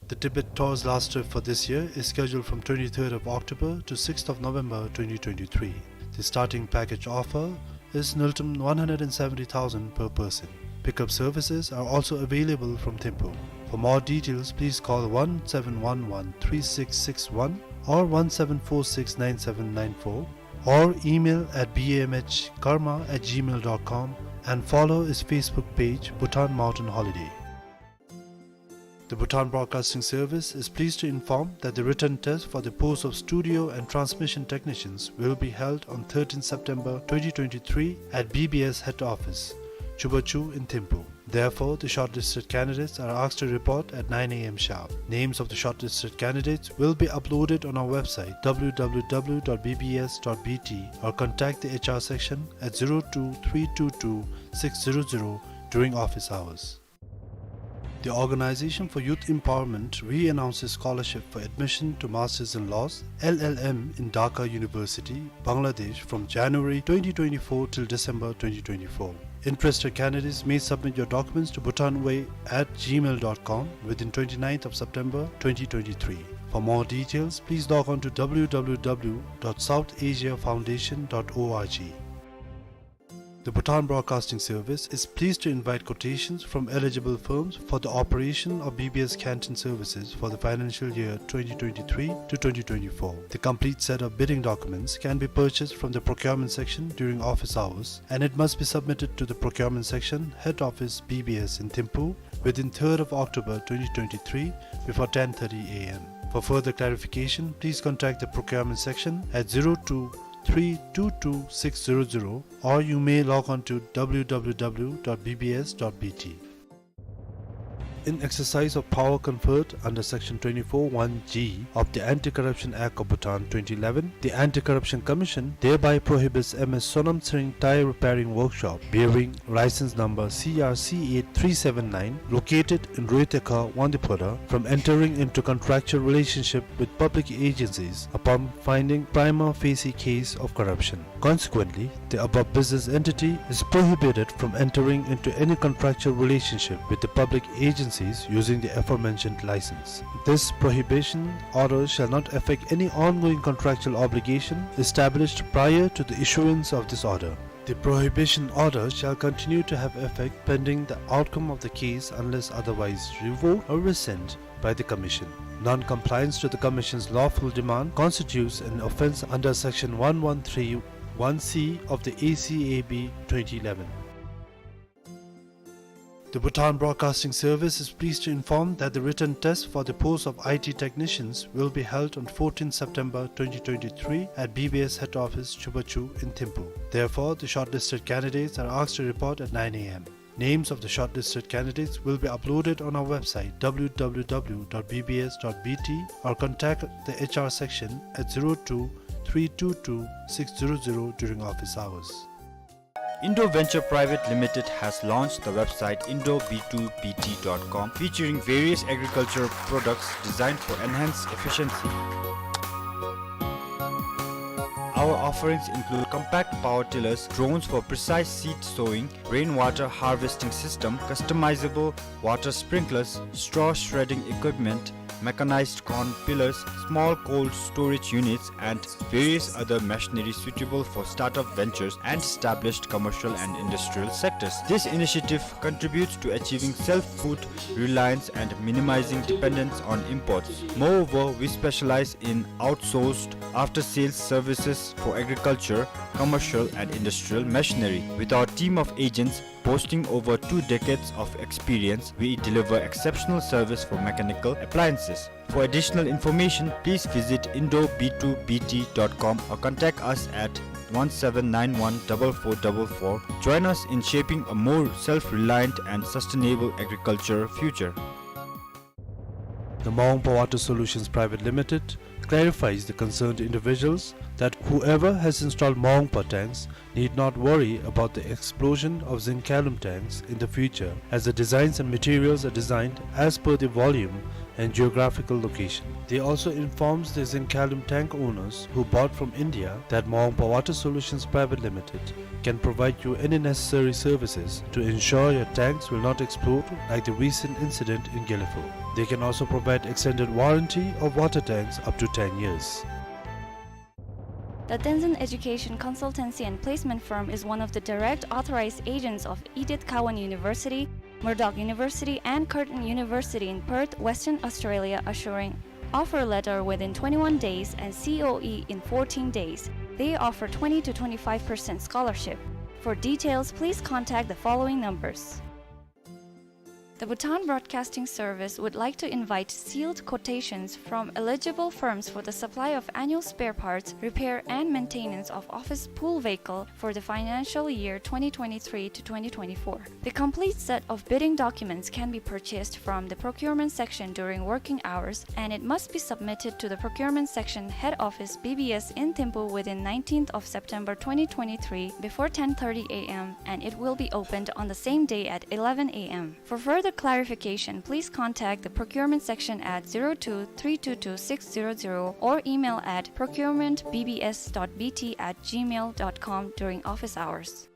The Tibet Tour's last trip for this year is scheduled from twenty-third of October to sixth of November twenty twenty-three. The starting package offer is ngultrum one hundred and seventy thousand per person. Pickup services are also available from Thimphu. For more details, please call one seven one one three six six one or one seven four six nine seven nine four or email at B M H Karma at gmail dot com and follow its Facebook page, Bhutan Mountain Holiday. The Bhutan Broadcasting Service is pleased to inform that the written test for the post of studio and transmission technicians will be held on thirteenth September twenty twenty-three at B B S head office, Chubachu in Thimphu. Therefore, the shortlisted candidates are asked to report at nine A M sharp. Names of the shortlisted candidates will be uploaded on our website, W W W dot B B S dot B T, or contact the H R section at zero two three two two six zero zero during office hours. The Organization for Youth Empowerment re-announces scholarship for admission to Masters in Laws, L L M, in Dhaka University, Bangladesh, from January twenty twenty-four till December twenty twenty-four. Interested candidates may submit your documents to bhutanway at gmail dot com within twenty-ninth of September twenty twenty-three. For more details, please log on to W W W dot south asia foundation dot org. The Bhutan Broadcasting Service is pleased to invite quotations from eligible firms for the operation of B B S canteen services for the financial year twenty twenty-three to twenty twenty-four. The complete set of bidding documents can be purchased from the procurement section during office hours, and it must be submitted to the procurement section, head office, B B S in Thimphu, within third of October twenty twenty-three before ten thirty A M. For further clarification, please contact the procurement section at zero two three two two six zero zero, or you may log on to W W W dot B B S dot B T. In exercise of power conferred under Section twenty-four one G of the Anti-Corruption Act of Bhutan twenty eleven, the Anti-Corruption Commission thereby prohibits M S Sonam Tsering Tyre Repairing Workshop, bearing license number C R C eight three seven nine, located in Roetekha, Wangdue Phodrang, from entering into contractual relationship with public agencies upon finding prima facie case of corruption. Consequently, the above business entity is prohibited from entering into any contractual relationship with the public agencies using the aforementioned license. This prohibition order shall not affect any ongoing contractual obligation established prior to the issuance of this order. The prohibition order shall continue to have effect pending the outcome of the case unless otherwise revoked or rescinded by the Commission. Non-compliance to the Commission's lawful demand constitutes an offence under Section one one three one C of the A C A B twenty eleven. The Bhutan Broadcasting Service is pleased to inform that the written test for the post of I T technicians will be held on fourteenth September twenty twenty-three at B B S head office, Chubachu in Thimphu. Therefore, the shortlisted candidates are asked to report at nine A M. Names of the shortlisted candidates will be uploaded on our website, W W W dot B B S dot B T, or contact the H R section at zero two three two two six zero zero during office hours. Indo Venture Private Limited has launched the website indo B two B T dot com, featuring various agricultural products designed for enhanced efficiency. Our offerings include compact power tillers, drones for precise seed sowing, rainwater harvesting system, customizable water sprinklers, straw shredding equipment, mechanized corn peelers, small cold storage units, and various other machinery suitable for startup ventures and established commercial and industrial sectors. This initiative contributes to achieving self-food reliance and minimizing dependence on imports. Moreover, we specialize in outsourced after-sales services for agriculture, commercial, and industrial machinery. With our team of agents boasting over two decades of experience, we deliver exceptional service for mechanical appliances. For additional information, please visit indo b two b t dot com or contact us at one seven nine one double four double four. Join us in shaping a more self-reliant and sustainable agriculture future. The Mawangpa Water Solutions Private Limited clarifies the concerned individuals that whoever has installed Mawangpa tanks need not worry about the explosion of zinc-alum tanks in the future, as the designs and materials are designed as per the volume and geographical location. They also informs the zinc-alum tank owners who bought from India that Mawangpa Water Solutions Private Limited can provide you any necessary services to ensure your tanks will not explode like the recent incident in Gelephu. They can also provide extended warranty of water tanks up to ten years. The Tenzin Education Consultancy and Placement Firm is one of the direct authorized agents of Edith Cowan University, Murdoch University, and Curtin University in Perth, Western Australia, assuring offer letter within twenty-one days and C O E in fourteen days. They offer twenty to twenty-five percent scholarship. For details, please contact the following numbers. The Bhutan Broadcasting Service would like to invite sealed quotations from eligible firms for the supply of annual spare parts, repair, and maintenance of office pool vehicle for the financial year twenty twenty-three to twenty twenty-four. The complete set of bidding documents can be purchased from the procurement section during working hours, and it must be submitted to the procurement section head office B B S in Thimphu within nineteenth of September twenty twenty-three before ten thirty A M, and it will be opened on the same day at eleven A M. For further clarification, please contact the procurement section at zero two three two two six zero zero or email at procurement B B S dot B T at gmail dot com during office hours.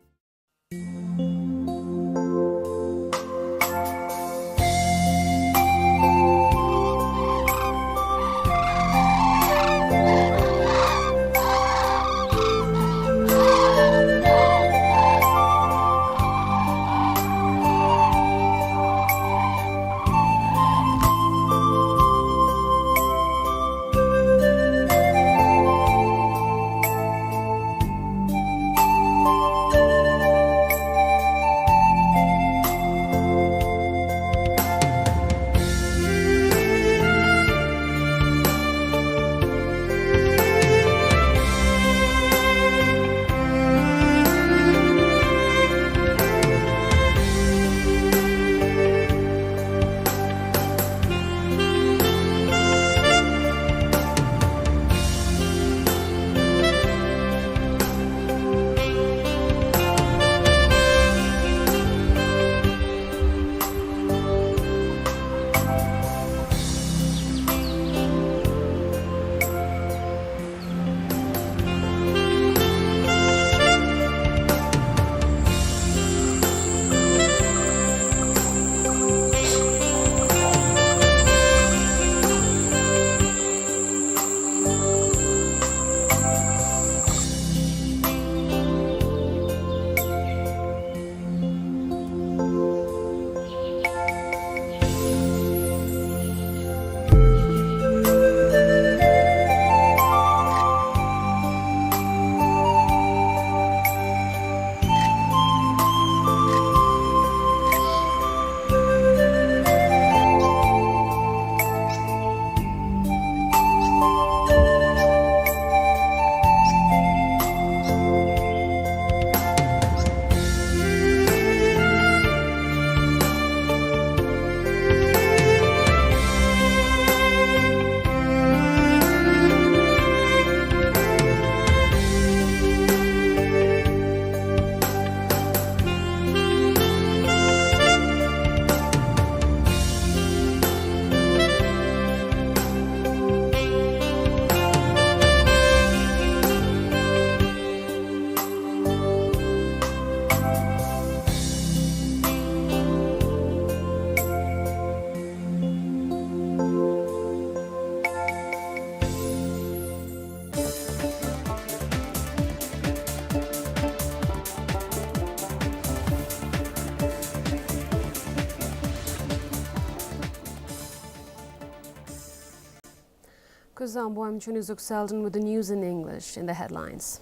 Kuzuzangpo, I'm Chuni Zuk Selden with the news in English. In the headlines: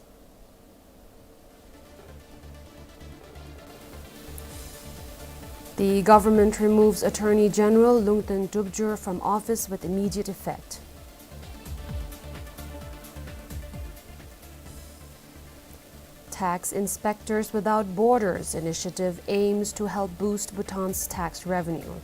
The government removes Attorney General Lungten Dubjur from office with immediate effect. Tax Inspectors Without Borders initiative aims to help boost Bhutan's tax revenue.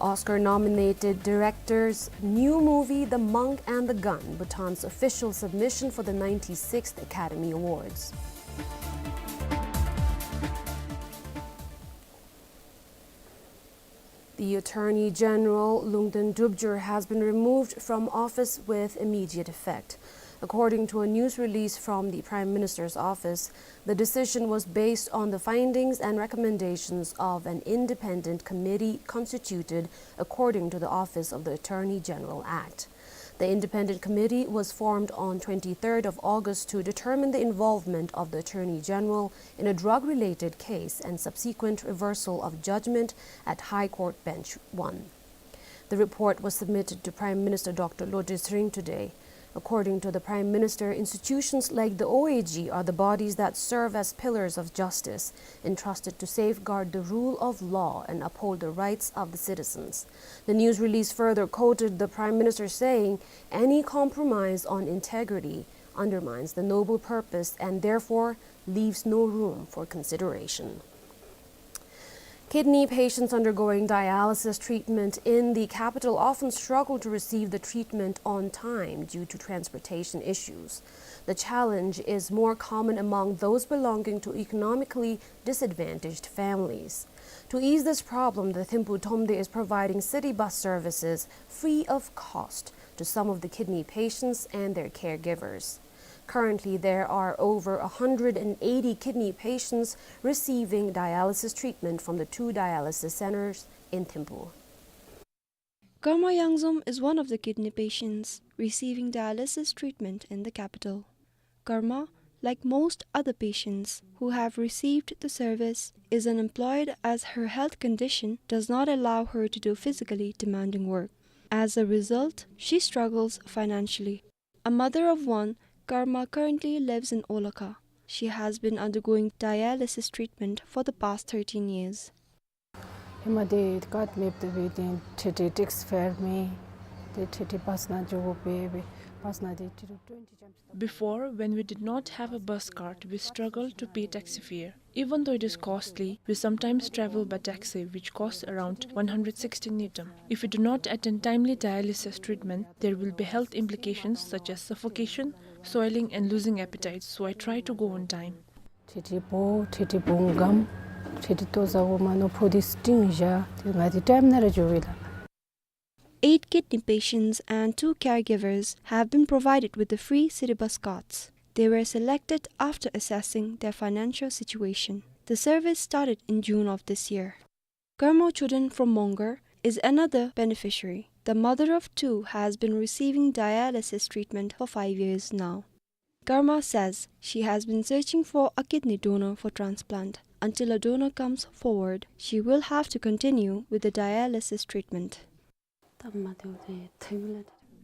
Oscar-nominated director's new movie, The Monk and the Gun, Bhutan's official submission for the ninety-sixth Academy Awards. The Attorney General, Lungten Dubjur, has been removed from office with immediate effect. According to a news release from the Prime Minister's office, the decision was based on the findings and recommendations of an independent committee constituted according to the Office of the Attorney General Act. The independent committee was formed on twenty-third of August to determine the involvement of the Attorney General in a drug-related case and subsequent reversal of judgment at High Court Bench one. The report was submitted to Prime Minister Doctor Lotay Tshering today. According to the Prime Minister, institutions like the O A G are the bodies that serve as pillars of justice, entrusted to safeguard the rule of law and uphold the rights of the citizens. The news release further quoted the Prime Minister saying, "Any compromise on integrity undermines the noble purpose and therefore leaves no room for consideration." Kidney patients undergoing dialysis treatment in the capital often struggle to receive the treatment on time due to transportation issues. The challenge is more common among those belonging to economically disadvantaged families. To ease this problem, the Thimphu Thromde is providing city bus services free of cost to some of the kidney patients and their caregivers. Currently, there are over a hundred and eighty kidney patients receiving dialysis treatment from the two dialysis centers in Thimphu. Karma Yangzom is one of the kidney patients receiving dialysis treatment in the capital. Karma, like most other patients who have received the service, is unemployed as her health condition does not allow her to do physically demanding work. As a result, she struggles financially. A mother of one, Karma currently lives in Olakha. She has been undergoing dialysis treatment for the past thirteen years. ཧེ་མ་དེ་ཀཱརཌ་མེདཔ་ད་འབད་དེ་ཏེ་ཏེ་ཊེགསི་ཕེར་མེད། ཏེ་ཏེ་ཏེ་བཱས་ནང་འགྱོ་དགོཔ་འབད་འབད་བཱས་ནང་དེ་ཏེ་ཊེན་ཊི་ཅམ། Before, when we did not have a bus card, we struggled to pay taxi fare. Even though it is costly, we sometimes travel by taxi, which costs around one hundred sixty ngultrum. If we do not attend timely dialysis treatment, there will be health implications such as suffocation, swelling, and losing appetite, so I try to go on time. ཏེ་ཏེ་འབོ་ཏེ་ཏེ་བུང་སྒམ་ཏེ་ཏེ་ལྟོ་བཟའ་བོ་མ་ནོར་ཕོ་དེ་སྟིང་བཞག། ཏེ་ང་དེ་ཊའིམ་ནང་ར་འགྱོ་བས་ལགས། Eight kidney patients and two caregivers have been provided with the free city bus cards. They were selected after assessing their financial situation. The service started in June of this year. Karma Choden from Mongar is another beneficiary. The mother of two has been receiving dialysis treatment for five years now. Karma says she has been searching for a kidney donor for transplant. Until a donor comes forward, she will have to continue with the dialysis treatment.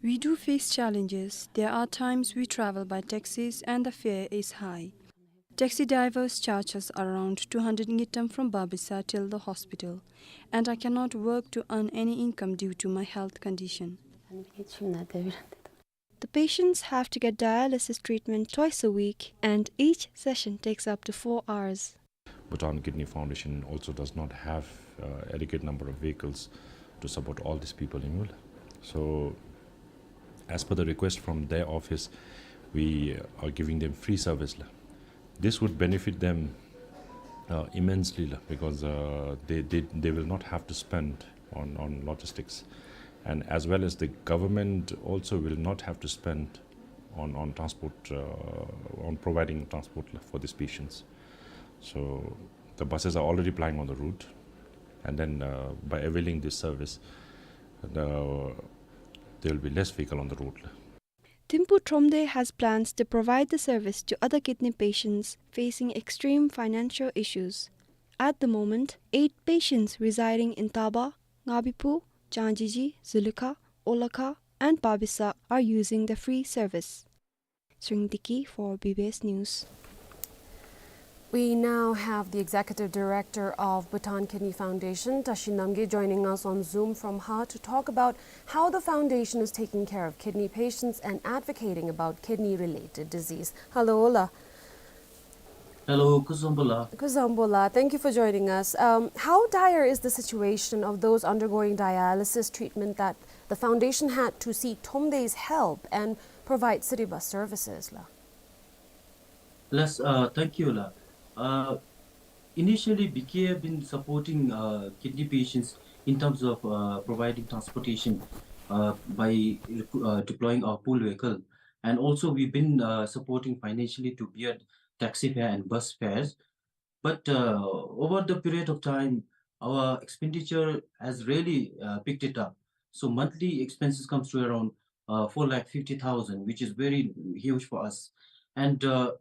We do face challenges. There are times we travel by taxis and the fare is high. Taxi drivers charge us around two hundred ngultrum from Babisa till the hospital, and I cannot work to earn any income due to my health condition. The patients have to get dialysis treatment twice a week, and each session takes up to four hours. Bhutan Kidney Foundation also does not have, uh, adequate number of vehicles to support all these people in Mul. So, as per the request from their office, we are giving them free service, la. This would benefit them, uh, immensely, la, because, uh, they, they, they will not have to spend on, on logistics. And as well as the government also will not have to spend on, on transport, uh, on providing transport, la, for these patients. So the buses are already plying on the route, and then, uh, by availing this service, the, there will be less vehicle on the road. Thimphu Thromde has plans to provide the service to other kidney patients facing extreme financial issues. At the moment, eight patients residing in Taba, Ngabipu, Changjijiu, Zulukha, Olakha, and Babisa are using the free service. Sringtiki for B B S News. We now have the Executive Director of Bhutan Kidney Foundation, Tashi Namgay, joining us on Zoom from Hawa to talk about how the foundation is taking care of kidney patients and advocating about kidney-related disease. Hello, Ola. Hello, kuzuzangpo la. Kuzuzangpo. Thank you for joining us. Um, how dire is the situation of those undergoing dialysis treatment that the foundation had to seek Thromdey's help and provide city bus services la? Yes, uh, thank you la. Uh, initially, B K F been supporting, uh, kidney patients in terms of, uh, providing transportation, uh, by, uh, deploying our pool vehicle. And also, we've been, uh, supporting financially to bear taxi fare and bus fares. But, uh, over the period of time, our expenditure has really, uh, picked it up. So monthly expenses comes to around, uh, four lakh fifty thousand, which is very huge for us. And, uh,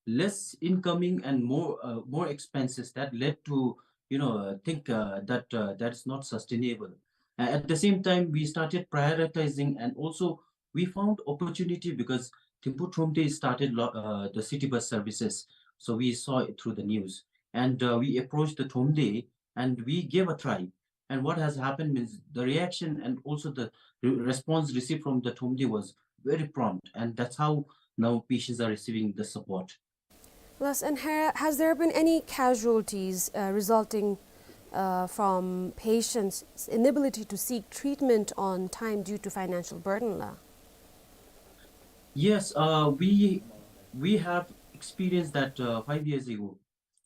less incoming and more, uh, more expenses that led to, you know, uh, think, uh, that, uh, that is not sustainable. Uh, at the same time, we started prioritizing, and also we found opportunity because Thimphu Thromde started lo-, uh, the city bus services. So we saw it through the news, and, uh, we approached the Thromde and we gave a try. And what has happened means the reaction and also the re-, response received from the Thromde was very prompt, and that's how now patients are receiving the support. Yes, and ha-, has there been any casualties, uh, resulting, uh, from patients' inability to seek treatment on time due to financial burden la? Yes, uh, we, we have experienced that, uh, five years ago.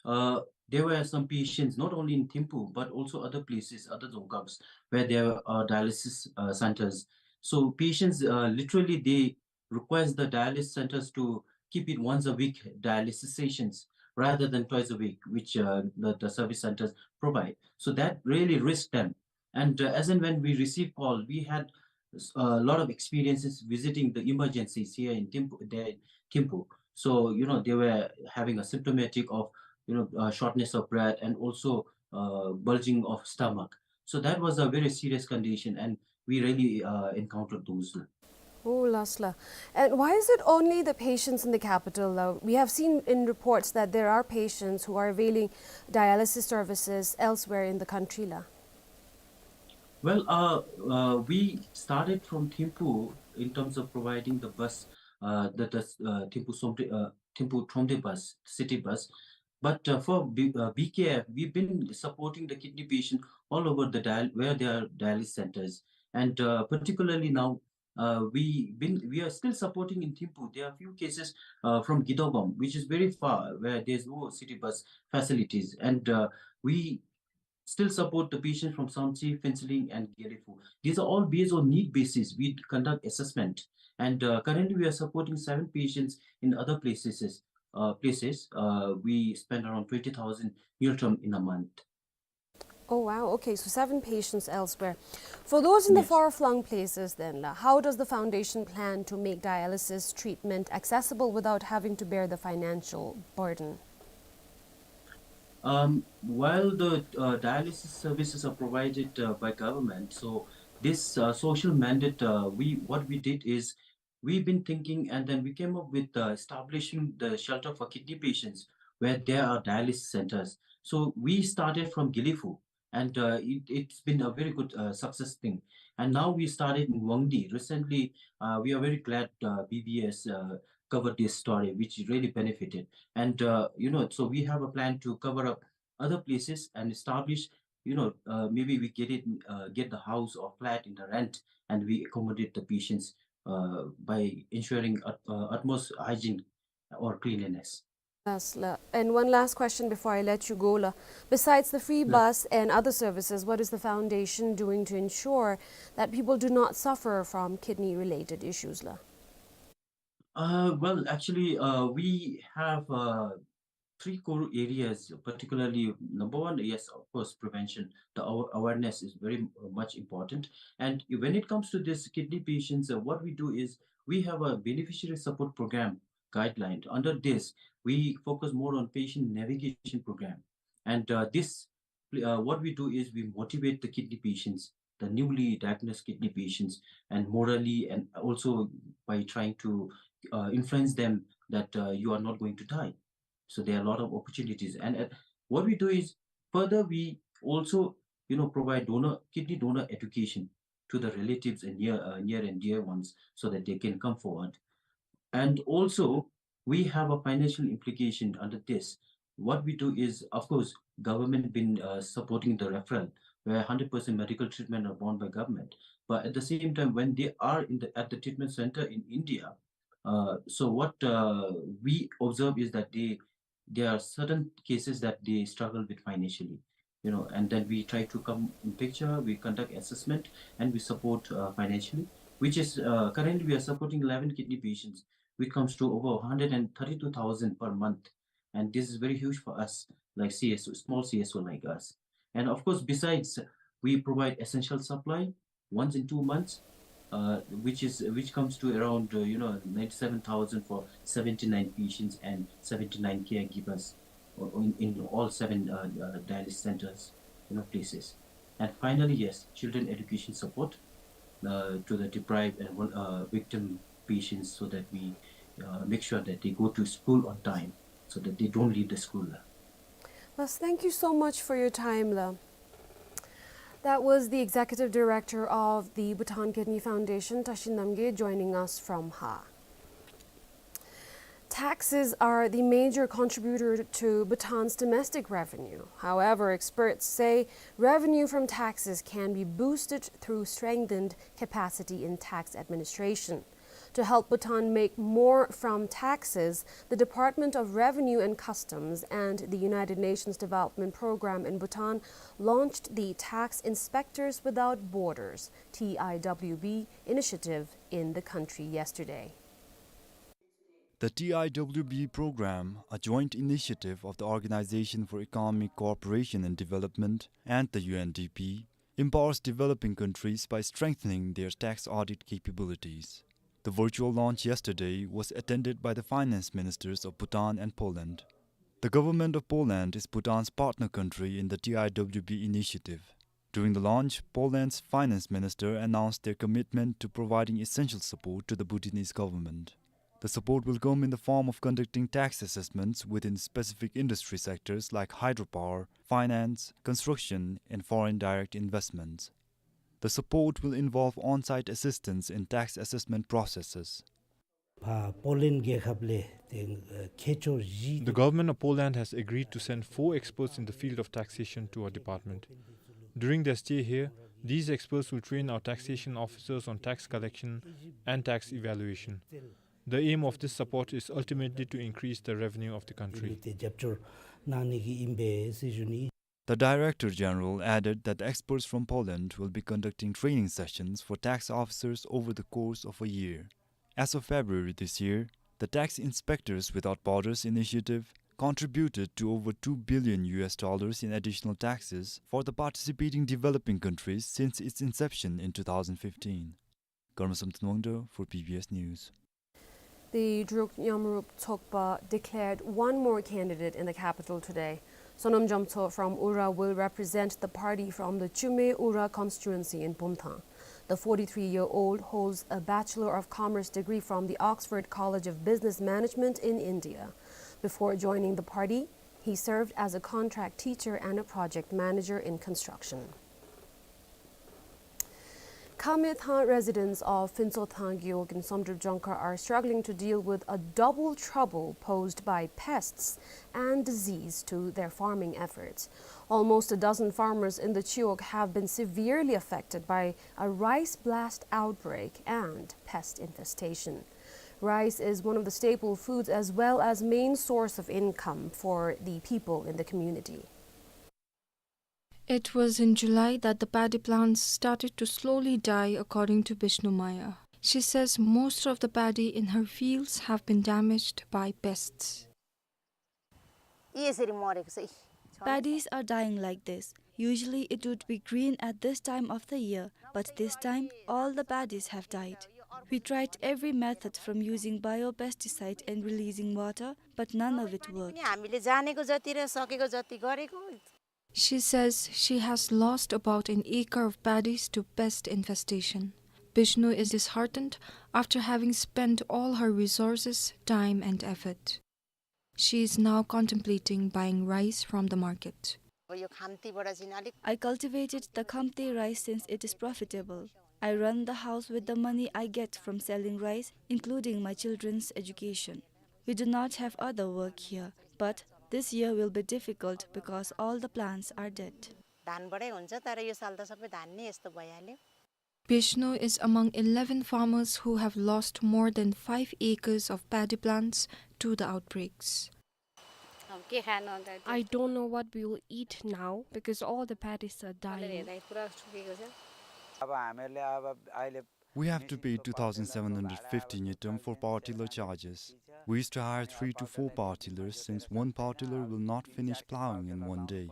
Uh, there were some patients, not only in Thimphu, but also other places, other dzongkhags, where there are dialysis, uh, centers. So patients, uh, literally, they request the dialysis centers to keep it once a week dialysis sessions rather than twice a week, which, uh, the, the service centers provide. So that really risked them. And, uh, as and when we receive call, we had s-, a lot of experiences visiting the emergencies here in Thimphu, there in Thimphu. So, you know, they were having a symptomatic of, you know, uh, shortness of breath and also, uh, bulging of stomach. So that was a very serious condition, and we really, uh, encountered those. Oh, last la. And why is it only the patients in the capital la? We have seen in reports that there are patients who are availing dialysis services elsewhere in the country la. Well, uh, uh, we started from Thimphu in terms of providing the bus, uh, the, the, uh, Thimphu Somte-, uh, Thimphu Thromde bus, city bus. But, uh, for B-, uh, B K F, we've been supporting the kidney patient all over the dial-, where there are dialysis centers. And, uh, particularly now, uh, we been, we are still supporting in Thimphu. There are few cases, uh, from Gidogom, which is very far, where there's no city bus facilities. And, uh, we still support the patients from Samtse, Phuentsholing, and Gelephu. These are all based on need basis. We conduct assessment. And, uh, currently we are supporting seven patients in other places. Uh, places. Uh, we spend around twenty thousand Ngultrum in a month. Oh, wow. Okay, so seven patients elsewhere. For those in the Yes. far-flung places then, la, how does the foundation plan to make dialysis treatment accessible without having to bear the financial burden? Um, while the, uh, dialysis services are provided, uh, by government, so this, uh, social mandate, uh, we, what we did is we've been thinking, and then we came up with, uh, establishing the shelter for kidney patients where there are dialysis centers. So we started from Gelephu, and, uh, it, it's been a very good, uh, success thing. And now we started in Wangdi. Recently, uh, we are very glad, uh, B B S, uh, covered this story, which really benefited. And, uh, you know, so we have a plan to cover up other places and establish, you know, uh, maybe we get it, uh, get the house or flat in the rent, and we accommodate the patients, uh, by ensuring ut-, uh, utmost hygiene or cleanliness. Yes, la. And one last question before I let you go, la. Besides the free Yeah. bus and other services, what is the foundation doing to ensure that people do not suffer from kidney-related issues, la? Uh, well, actually, uh, we have, uh, three core areas, particularly number one, yes, of course, prevention. The awa-, awareness is very, uh, much important. And when it comes to this kidney patients, uh, what we do is we have a beneficiary support program guideline. Under this, we focus more on patient navigation program. And, uh, this, uh, what we do is we motivate the kidney patients, the newly diagnosed kidney patients, and morally, and also by trying to, uh, influence them that, uh, you are not going to die. So there are a lot of opportunities. And, uh, what we do is further we also, you know, provide donor, kidney donor education to the relatives and near, uh, near and dear ones so that they can come forward. And also, we have a financial implication under this. What we do is, of course, government been, uh, supporting the referral, where hundred percent medical treatment are borne by government. But at the same time, when they are in the, at the treatment center in India, uh, so what, uh, we observe is that they, there are certain cases that they struggle with financially, you know, and then we try to come in picture, we conduct assessment, and we support, uh, financially, which is, uh, currently we are supporting eleven kidney patients, which comes to over hundred and thirty-two thousand per month. And this is very huge for us, like C S O, small C S O like us. And of course, besides, we provide essential supply once in two months, uh, which is, which comes to around, uh, you know, ninety-seven thousand for seventy-nine patients and seventy-nine caregivers, uh, in, in all seven, uh, uh, dialysis centers, you know, places. And finally, yes, children education support, uh, to the deprived and vul-, uh, victim patients, so that we, uh, make sure that they go to school on time, so that they don't leave the school. Well, thank you so much for your time, la. That was the executive director of the Bhutan Kidney Foundation, Tashi Namgay, joining us from Hha. Taxes are the major contributor to Bhutan's domestic revenue. However, experts say revenue from taxes can be boosted through strengthened capacity in tax administration. To help Bhutan make more from taxes, the Department of Revenue and Customs and the United Nations Development Program in Bhutan launched the Tax Inspectors Without Borders, T I W B, initiative in the country yesterday. The T I W B program, a joint initiative of the Organization for Economic Cooperation and Development and the U N D P, empowers developing countries by strengthening their tax audit capabilities. The virtual launch yesterday was attended by the finance ministers of Bhutan and Poland. The government of Poland is Bhutan's partner country in the T I W B initiative. During the launch, Poland's finance minister announced their commitment to providing essential support to the Bhutanese government. The support will come in the form of conducting tax assessments within specific industry sectors like hydropower, finance, construction, and foreign direct investments. The support will involve on-site assistance in tax assessment processes. ཕར་པོ་ལན་རྒྱལ་ཁབ་ལས་དེ་མཁས་མཆོག་བཞི། The government of Poland has agreed to send four experts in the field of taxation to our department. During their stay here, these experts will train our taxation officers on tax collection and tax evaluation. The aim of this support is ultimately to increase the revenue of the country. དེ་ལུ་དེ་རྒྱབ་སྐྱོར་གནང་ནི་གི་ཨིན་པས་ཟེར་ཞུ་ནི། The Director General added that the experts from Poland will be conducting training sessions for tax officers over the course of a year. As of February this year, the Tax Inspectors Without Borders initiative contributed to over two billion U S dollars in additional taxes for the participating developing countries since its inception in two thousand fifteen. Karma Samten Wangda for B B S News. The Druk Nyamrup Tsokpa declared one more candidate in the capital today. Sonam Jamtso from Ura will represent the party from the Chume Ura constituency in Pumthang. The forty-three-year-old holds a Bachelor of Commerce degree from the Oxford College of Business Management in India. Before joining the party, he served as a contract teacher and a project manager in construction. Khamethang residents of Phuntshothang Gewog in Somdrup Jongkhar are struggling to deal with a double trouble posed by pests and disease to their farming efforts. Almost a dozen farmers in the Chiwog have been severely affected by a rice blast outbreak and pest infestation. Rice is one of the staple foods as well as main source of income for the people in the community. It was in July that the paddy plants started to slowly die, according to Bishnu Maya. She says most of the paddy in her fields have been damaged by pests. यसरी मरेको छ यी। Paddies are dying like this. Usually it would be green at this time of the year, but this time all the paddies have died. We tried every method from using biopesticide and releasing water, but none of it worked. पनि हामीले जानेको जति र सकेको जति गरेको। She says she has lost about an acre of paddies to pest infestation. Bishnu is disheartened after having spent all her resources, time and effort. She is now contemplating buying rice from the market. अब यो खाम्तीबाट चाहिँ अलिक I cultivated the khamti rice since it is profitable. I run the house with the money I get from selling rice, including my children's education. We do not have other work here, but this year will be difficult because all the plants are dead. धानबाटै हुन्छ, तर यो साल त सबै धान नै यस्तो भइहाल्यो। Bishnu is among eleven farmers who have lost more than five acres of paddy plants to the outbreaks. अब के खानु अन्त? I don't know what we will eat now because all the paddies are dying. हेर्दा पुरा सुकेको छ। अब हामीहरूले अब अहिले We have to pay two thousand seven hundred fifty ngultrum for power tiller charges. We used to hire three to four power tillers since one power tiller will not finish plowing in one day.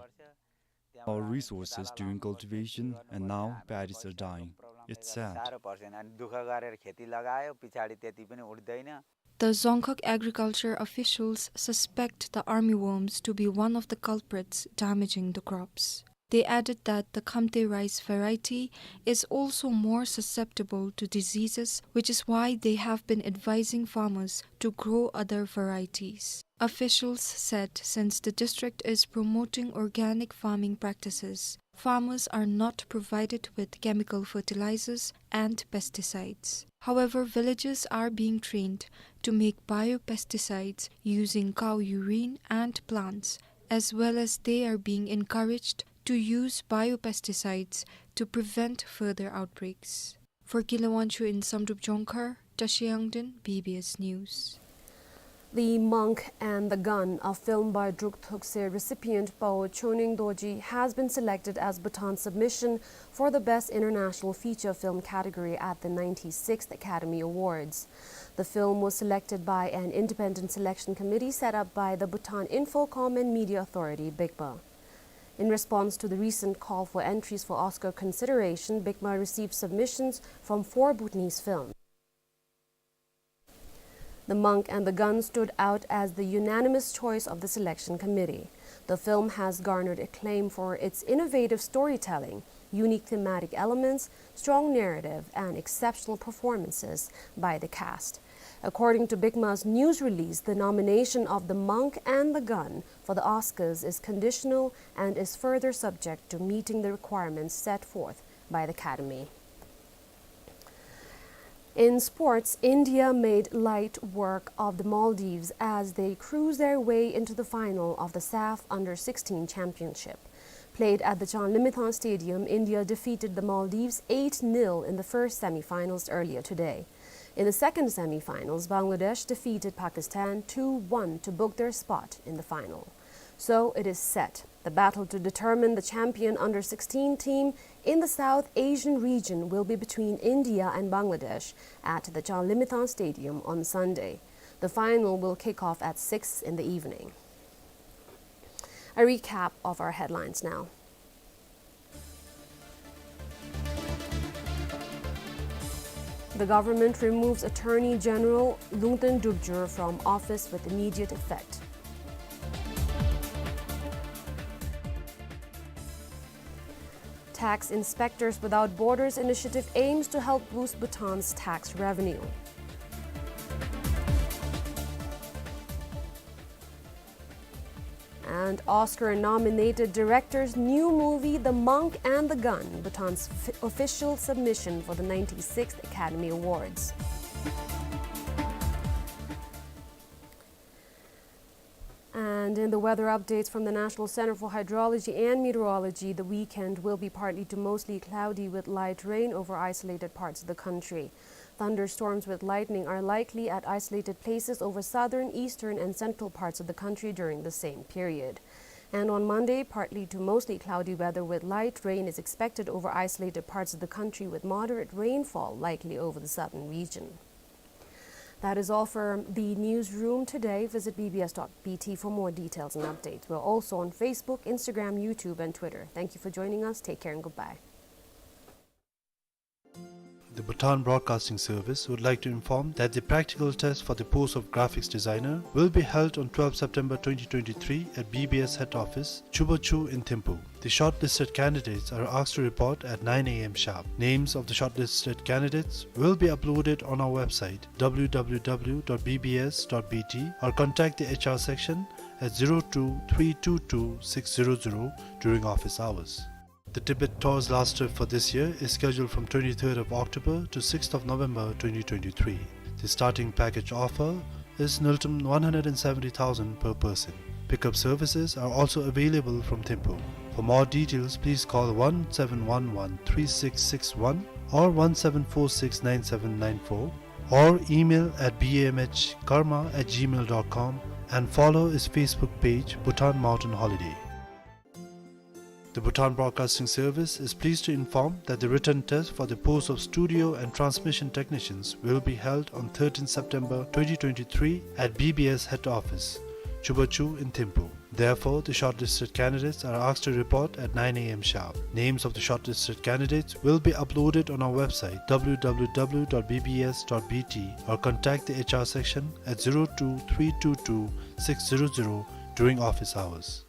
Our resources during cultivation and now paddies are dying. It's sad. साह्रो पर्छ नि, अनि दुःख गरेर खेती लगायो, पछाडि त्यति पनि उठ्दैन। The Dzongkhag agriculture officials suspect the armyworms to be one of the culprits damaging the crops. They added that the khamti rice variety is also more susceptible to diseases, which is why they have been advising farmers to grow other varieties. Officials said since the district is promoting organic farming practices, farmers are not provided with chemical fertilizers and pesticides. However, villagers are being trained to make biopesticides using cow urine and plants, as well as they are being encouraged to use biopesticides to prevent further outbreaks. For Gila Wangchuk in Samdrup Jongkhar, Tashi Yangden, B B S News. The Monk and the Gun, a film by Druk Thukse recipient Pao Choening Dorji, has been selected as Bhutan submission for the Best International Feature Film category at the ninety-sixth Academy Awards. The film was selected by an independent selection committee set up by the Bhutan Infocom and Media Authority, BICMA. In response to the recent call for entries for Oscar consideration, BICMA received submissions from four Bhutanese films. The Monk and the Gun stood out as the unanimous choice of the selection committee. The film has garnered acclaim for its innovative storytelling, unique thematic elements, strong narrative, and exceptional performances by the cast. According to BICMA's news release, the nomination of The Monk and the Gun for the Oscars is conditional and is further subject to meeting the requirements set forth by the Academy. In sports, India made light work of the Maldives as they cruise their way into the final of the SAFF Under sixteen Championship. Played at the Changlimithang Stadium, India defeated the Maldives eight nil in the first semi-finals earlier today. In the second semi-finals, Bangladesh defeated Pakistan two one to book their spot in the final. So it is set. The battle to determine the champion under sixteen team in the South Asian region will be between India and Bangladesh at the Changlimithang Stadium on Sunday. The final will kick off at six in the evening. A recap of our headlines now. The government removes Attorney General Lungten Drupjur from office with immediate effect. Tax Inspectors Without Borders initiative aims to help boost Bhutan's tax revenue. And Oscar-nominated director's new movie, The Monk and the Gun, Bhutan's f-, official submission for the ninety-sixth Academy Awards. And in the weather updates from the National Center for Hydrology and Meteorology, the weekend will be partly to mostly cloudy with light rain over isolated parts of the country. Thunderstorms with lightning are likely at isolated places over southern, eastern, and central parts of the country during the same period. And on Monday, partly to mostly cloudy weather with light rain is expected over isolated parts of the country, with moderate rainfall likely over the southern region. That is all for the newsroom today. Visit B B S dot B T for more details and updates. We're also on Facebook, Instagram, YouTube, and Twitter. Thank you for joining us. Take care and goodbye. The Bhutan Broadcasting Service would like to inform that the practical test for the post of graphics designer will be held on twelfth September twenty twenty-three at B B S head office, Chuba Chu in Thimphu. The shortlisted candidates are asked to report at nine A M sharp. Names of the shortlisted candidates will be uploaded on our website, W W W dot B B S dot B T, or contact the H R section at zero two three two two six zero zero during office hours. The Tibet Tour's last trip for this year is scheduled from twenty-third of October to sixth of November twenty twenty-three. The starting package offer is Ngultrum one hundred and seventy thousand per person. Pickup services are also available from Thimphu. For more details, please call one seven one one three six six one or one seven four six nine seven nine four or email at B M H karma at gmail dot com and follow its Facebook page, Bhutan Mountain Holiday. The Bhutan Broadcasting Service is pleased to inform that the written test for the post of studio and transmission technicians will be held on thirteenth September twenty twenty-three at B B S head office, Chuba Chu in Thimphu. Therefore, the shortlisted candidates are asked to report at nine A M sharp. Names of the shortlisted candidates will be uploaded on our website, W W W dot B B S dot B T, or contact the H R section at zero two three two two six zero zero during office hours.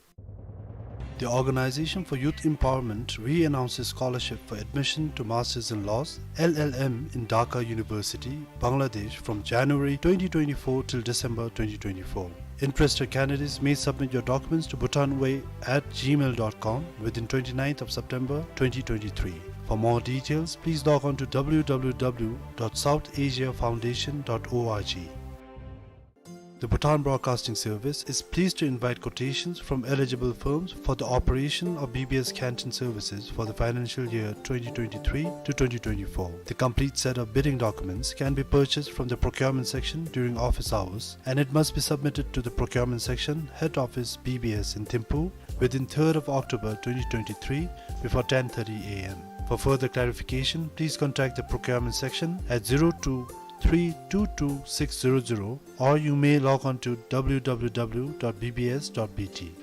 The Organization for Youth Empowerment re-announces scholarship for admission to Masters in Laws, L L M, in Dhaka University, Bangladesh, from January twenty twenty-four till December twenty twenty-four. Interested candidates may submit your documents to bhutanway at gmail dot com within twenty-ninth of September twenty twenty-three. For more details, please log on to W W W dot south asia foundation dot org. The Bhutan Broadcasting Service is pleased to invite quotations from eligible firms for the operation of B B S canteen services for the financial year twenty twenty-three to twenty twenty-four. The complete set of bidding documents can be purchased from the procurement section during office hours, and it must be submitted to the procurement section, head office, B B S in Thimphu, within third of October twenty twenty-three before ten thirty A M. For further clarification, please contact the procurement section at zero two three two two six zero zero, or you may log on to W W W dot B B S dot B T.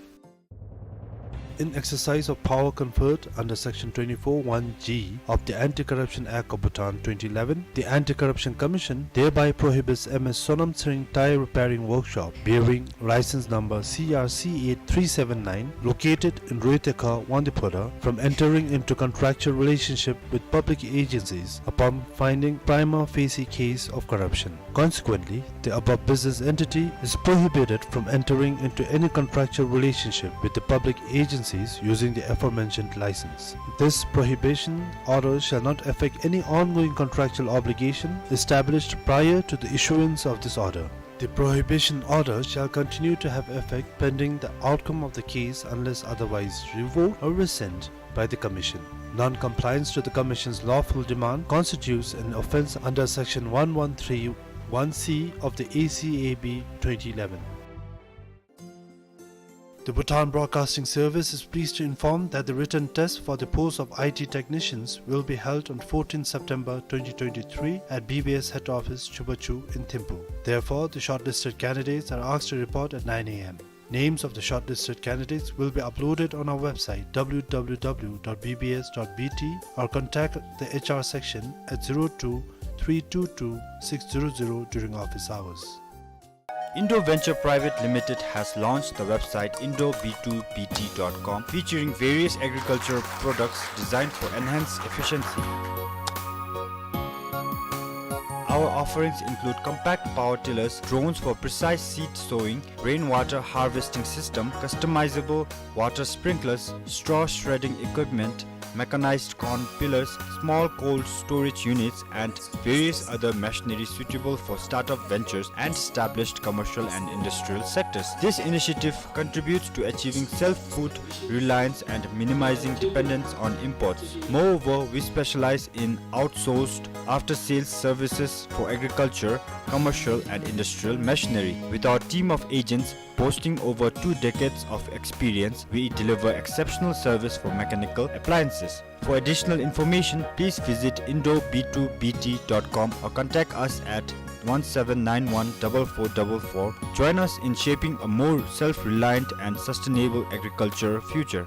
In exercise of power conferred under Section twenty-four one G of the Anti-Corruption Act of Bhutan twenty eleven, the Anti-Corruption Commission thereby prohibits M S Sonam Tshering Tyre Repairing Workshop, bearing license number C R C eight three seven nine, located in Roetekha, Wangdue Phodrang, from entering into contractual relationship with public agencies upon finding prima facie case of corruption. Consequently, the above business entity is prohibited from entering into any contractual relationship with the public agencies using the aforementioned license. This prohibition order shall not affect any ongoing contractual obligation established prior to the issuance of this order. The prohibition order shall continue to have effect pending the outcome of the case unless otherwise revoked or rescinded by the Commission. Non-compliance to the Commission's lawful demand constitutes an offence under Section one one three one C of the A C A B twenty eleven. The Bhutan Broadcasting Service is pleased to inform that the written test for the post of I T technicians will be held on fourteenth September twenty twenty-three at B B S head office, Chuba Chu in Thimphu. Therefore, the shortlisted candidates are asked to report at nine A M. Names of the shortlisted candidates will be uploaded on our website, W W W dot B B S dot B T, or contact the H R section at zero two three two two six zero zero during office hours. Indo Venture Private Limited has launched the website indo B two B T dot com, featuring various agricultural products designed for enhanced efficiency. Our offerings include compact power tillers, drones for precise seed sowing, rainwater harvesting system, customizable water sprinklers, straw shredding equipment, mechanized corn pillers, small cold storage units, and various other machinery suitable for startup ventures and established commercial and industrial sectors. This initiative contributes to achieving self-food reliance and minimizing dependence on imports. Moreover, we specialize in outsourced after-sales services for agriculture, commercial, and industrial machinery. With our team of agents boasting over two decades of experience, we deliver exceptional service for mechanical appliances. For additional information, please visit indo B two B T dot com or contact us at one seven nine one double four double four. Join us in shaping a more self-reliant and sustainable agriculture future.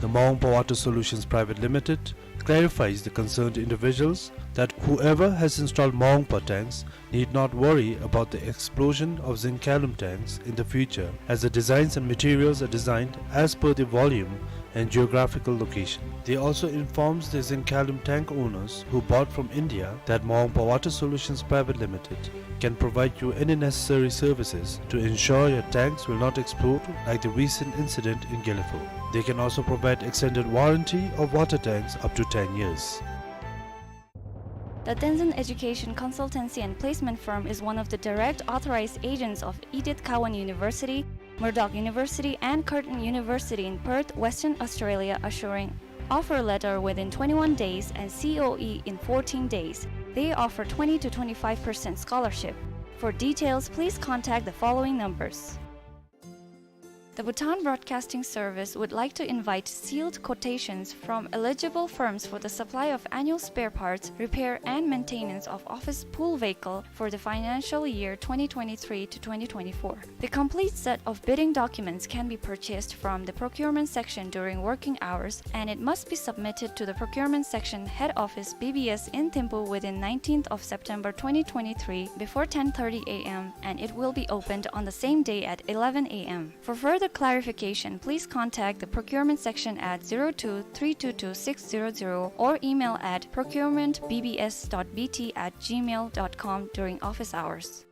The Maungpa Water Solutions Private Limited clarifies the concerned individuals that whoever has installed Mawhungpa tanks need not worry about the explosion of zinc-alum tanks in the future, as the designs and materials are designed as per the volume and geographical location. They also informs the zinc-alum tank owners who bought from India that Mawhungpa Water Solutions Private Limited can provide you any necessary services to ensure your tanks will not explode like the recent incident in Gelephu. They can also provide extended warranty of water tanks up to ten years. The Tenzin Education Consultancy and Placement Firm is one of the direct authorized agents of Edith Cowan University, Murdoch University, and Curtin University in Perth, Western Australia, assuring offer letter within twenty-one days and C O E in fourteen days. They offer twenty to twenty-five percent scholarship. For details, please contact the following numbers. The Bhutan Broadcasting Service would like to invite sealed quotations from eligible firms for the supply of annual spare parts, repair and maintenance of office pool vehicle for the financial year twenty twenty-three to twenty twenty-four. The complete set of bidding documents can be purchased from the procurement section during working hours, and it must be submitted to the procurement section head office B B S in Thimphu within nineteenth of September twenty twenty-three before ten thirty A M, and it will be opened on the same day at eleven A M. For further clarification, please contact the procurement section at zero two three two two six zero zero or email at procurement B B S dot B T at gmail dot com during office hours.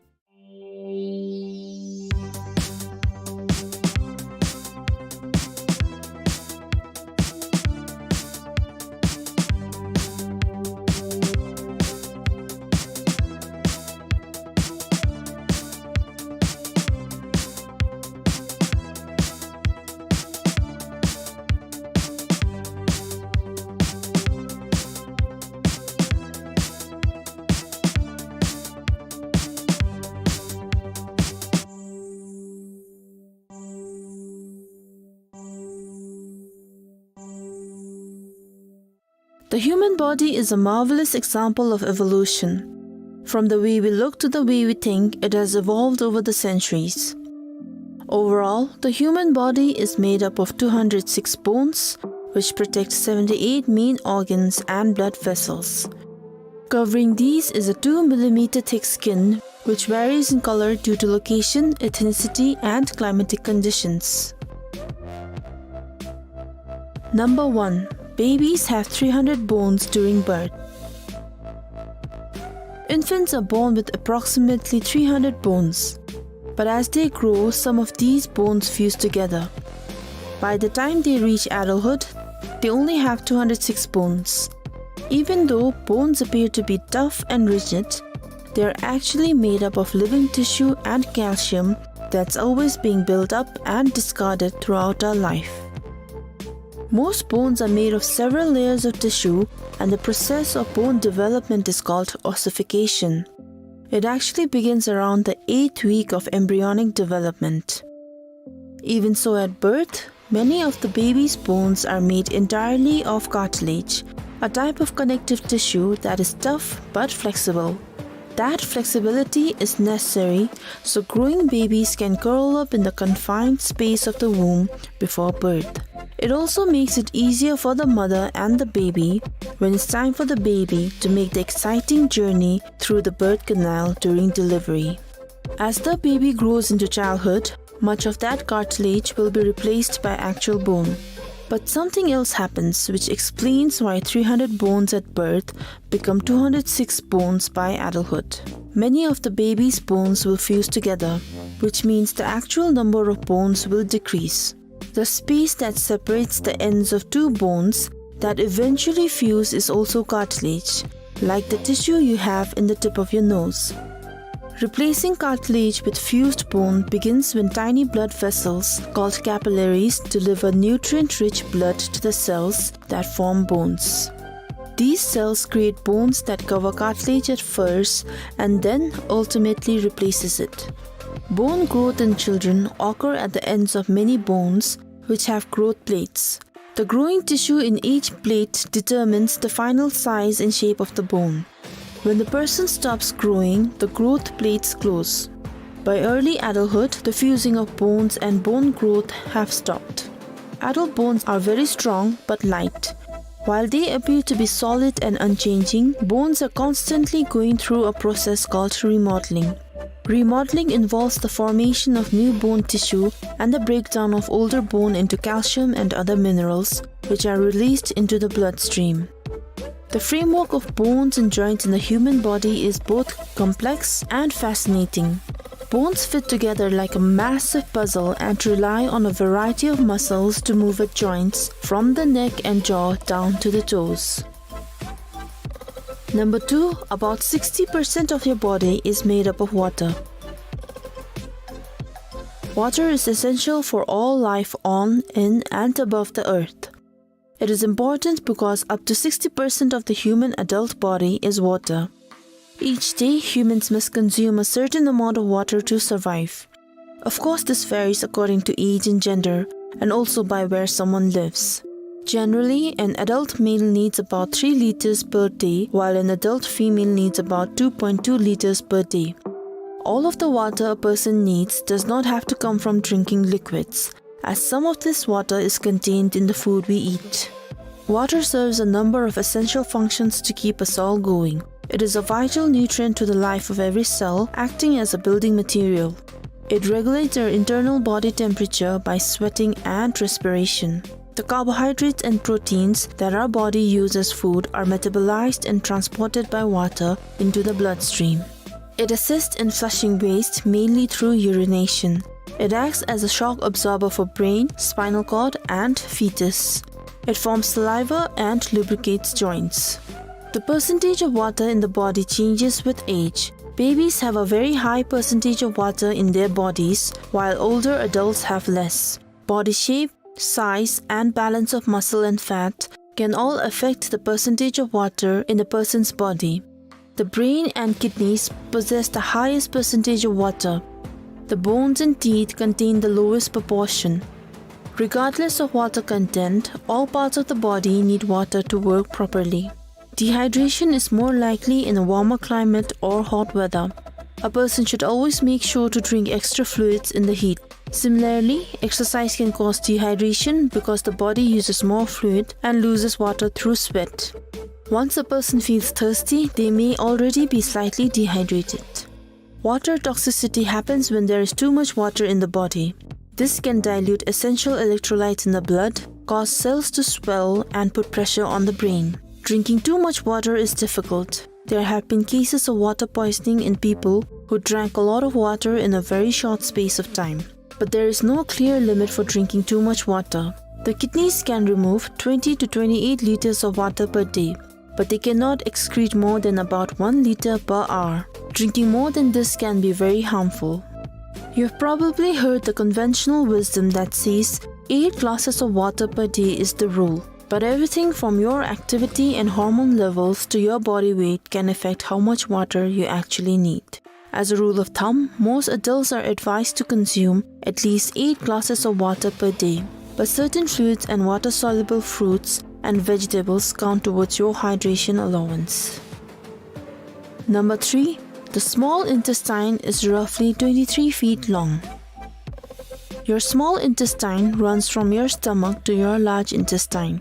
The human body is a marvelous example of evolution. From the way we look to the way we think, it has evolved over the centuries. Overall, the human body is made up of two hundred six bones, which protect seventy-eight main organs and blood vessels. Covering these is a two millimeter thick skin, which varies in color due to location, ethnicity, and climatic conditions. Number one, babies have three hundred bones during birth. Infants are born with approximately three hundred bones, but as they grow, some of these bones fuse together. By the time they reach adulthood, they only have two hundred six bones. Even though bones appear to be tough and rigid, they are actually made up of living tissue and calcium that's always being built up and discarded throughout our life. Most bones are made of several layers of tissue, and the process of bone development is called ossification. It actually begins around the eighth week of embryonic development. Even so, at birth, many of the baby's bones are made entirely of cartilage, a type of connective tissue that is tough but flexible. That flexibility is necessary so growing babies can curl up in the confined space of the womb before birth. It also makes it easier for the mother and the baby when it's time for the baby to make the exciting journey through the birth canal during delivery. As the baby grows into childhood, much of that cartilage will be replaced by actual bone. But something else happens which explains why three hundred bones at birth become two hundred six bones by adulthood. Many of the baby's bones will fuse together, which means the actual number of bones will decrease. The space that separates the ends of two bones that eventually fuse is also cartilage, like the tissue you have in the tip of your nose. Replacing cartilage with fused bone begins when tiny blood vessels, called capillaries, deliver nutrient-rich blood to the cells that form bones. These cells create bones that cover cartilage at first and then ultimately replaces it. Bone growth in children occur at the ends of many bones, which have growth plates. The growing tissue in each plate determines the final size and shape of the bone. When the person stops growing, the growth plates close. By early adulthood, the fusing of bones and bone growth have stopped. Adult bones are very strong but light. While they appear to be solid and unchanging, bones are constantly going through a process called remodeling. Remodeling involves the formation of new bone tissue and the breakdown of older bone into calcium and other minerals, which are released into the bloodstream. The framework of bones and joints in the human body is both complex and fascinating. Bones fit together like a massive puzzle and rely on a variety of muscles to move at joints, from the neck and jaw down to the toes. Number two, about sixty percent of your body is made up of water. Water is essential for all life on, in, and above the earth. It is important because up to sixty percent of the human adult body is water. Each day, humans must consume a certain amount of water to survive. Of course, this varies according to age and gender, and also by where someone lives. Generally, an adult male needs about three liters per day, while an adult female needs about two point two liters per day. All of the water a person needs does not have to come from drinking liquids, as some of this water is contained in the food we eat. Water serves a number of essential functions to keep us all going. It is a vital nutrient to the life of every cell, acting as a building material. It regulates our internal body temperature by sweating and respiration. The carbohydrates and proteins that our body uses as food are metabolized and transported by water into the bloodstream. It assists in flushing waste, mainly through urination. It acts as a shock absorber for brain, spinal cord, and fetus. It forms saliva and lubricates joints. The percentage of water in the body changes with age. Babies have a very high percentage of water in their bodies, while older adults have less. Body shape, size, and balance of muscle and fat can all affect the percentage of water in a person's body. The brain and kidneys possess the highest percentage of water. The bones and teeth contain the lowest proportion. Regardless of water content, all parts of the body need water to work properly. Dehydration is more likely in a warmer climate or hot weather. A person should always make sure to drink extra fluids in the heat. Similarly, exercise can cause dehydration because the body uses more fluid and loses water through sweat. Once a person feels thirsty, they may already be slightly dehydrated. Water toxicity happens when there is too much water in the body. This can dilute essential electrolytes in the blood, cause cells to swell, and put pressure on the brain. Drinking too much water is difficult. There have been cases of water poisoning in people who drank a lot of water in a very short space of time. But there is no clear limit for drinking too much water. The kidneys can remove twenty to twenty-eight liters of water per day, but they cannot excrete more than about one liter per hour. Drinking more than this can be very harmful. You've probably heard the conventional wisdom that says eight glasses of water per day is the rule. But everything from your activity and hormone levels to your body weight can affect how much water you actually need. As a rule of thumb, most adults are advised to consume at least eight glasses of water per day, but certain fluids and water-soluble fruits and vegetables count towards your hydration allowance. Number three, the small intestine is roughly twenty-three feet long. Your small intestine runs from your stomach to your large intestine.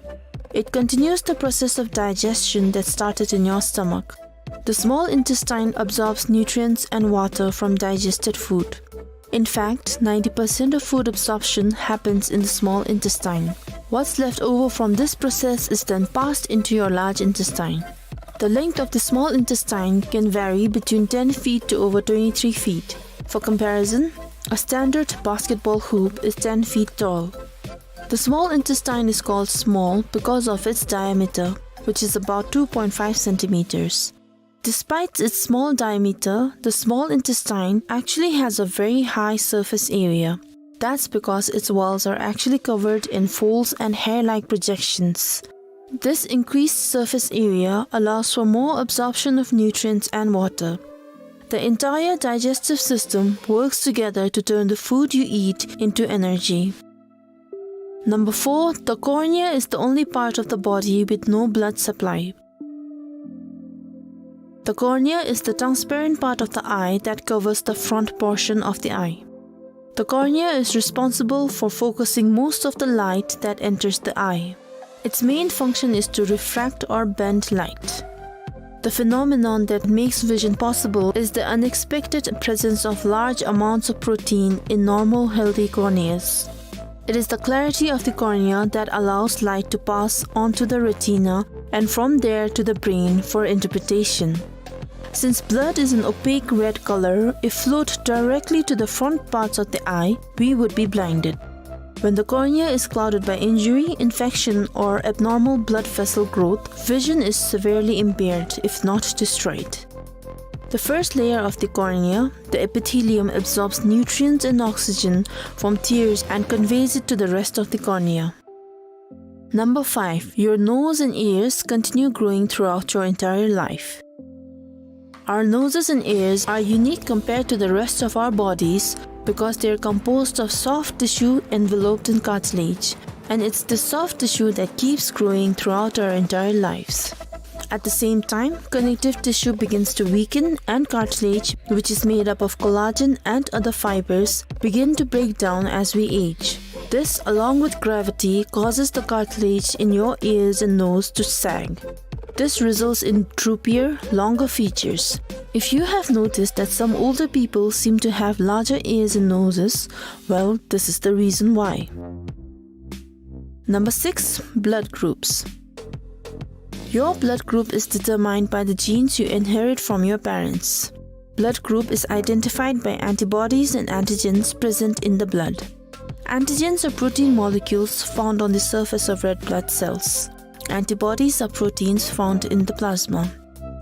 It continues the process of digestion that started in your stomach. The small intestine absorbs nutrients and water from digested food. In fact, ninety percent of food absorption happens in the small intestine. What's left over from this process is then passed into your large intestine. The length of the small intestine can vary between ten feet to over twenty-three feet. For comparison, a standard basketball hoop is ten feet tall. The small intestine is called small because of its diameter, which is about two point five centimeters. Despite its small diameter, the small intestine actually has a very high surface area. That's because its walls are actually covered in folds and hair-like projections. This increased surface area allows for more absorption of nutrients and water. The entire digestive system works together to turn the food you eat into energy. Number four, the cornea is the only part of the body with no blood supply. The cornea is the transparent part of the eye that covers the front portion of the eye. The cornea is responsible for focusing most of the light that enters the eye. Its main function is to refract or bend light. The phenomenon that makes vision possible is the unexpected presence of large amounts of protein in normal, healthy corneas. It is the clarity of the cornea that allows light to pass onto the retina and from there to the brain for interpretation. Since blood is an opaque red color, if flowed directly to the front parts of the eye, we would be blinded. When the cornea is clouded by injury, infection, or abnormal blood vessel growth, vision is severely impaired, if not destroyed. The first layer of the cornea, the epithelium, absorbs nutrients and oxygen from tears and conveys it to the rest of the cornea. Number five, your nose and ears continue growing throughout your entire life. Our noses and ears are unique compared to the rest of our bodies because they are composed of soft tissue enveloped in cartilage, and it's the soft tissue that keeps growing throughout our entire lives. At the same time, connective tissue begins to weaken and cartilage, which is made up of collagen and other fibers, begin to break down as we age. This, along with gravity, causes the cartilage in your ears and nose to sag. This results in droopier, longer features. If you have noticed that some older people seem to have larger ears and noses, well, this is the reason why. Number six, blood groups. Your blood group is determined by the genes you inherit from your parents. Blood group is identified by antibodies and antigens present in the blood. Antigens are protein molecules found on the surface of red blood cells. Antibodies are proteins found in the plasma.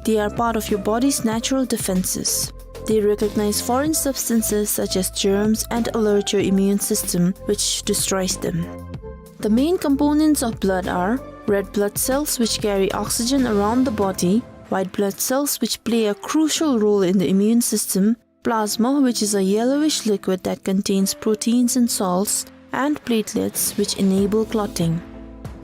They are part of your body's natural defenses. They recognize foreign substances such as germs and alert your immune system, which destroys them. The main components of blood are red blood cells, which carry oxygen around the body, white blood cells, which play a crucial role in the immune system, plasma, which is a yellowish liquid that contains proteins and salts, and platelets, which enable clotting.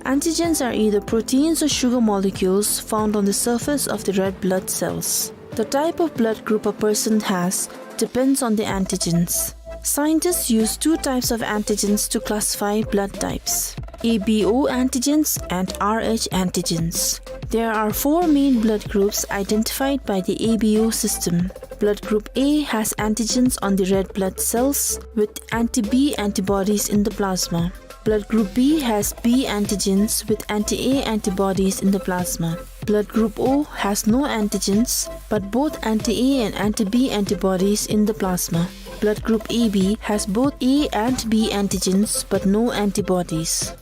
Antigens are either proteins or sugar molecules found on the surface of the red blood cells. The type of blood group a person has depends on the antigens. Scientists use two types of antigens to classify blood types: A B O antigens and R H antigens. There are four main blood groups identified by the A B O system. Blood group A has antigens on the red blood cells with anti-B antibodies in the plasma. Blood group B has B antigens with anti-A antibodies in the plasma. Blood group O has no antigens, but both anti-A and anti-B antibodies in the plasma. Blood group A B has both A and B antigens, but no antibodies.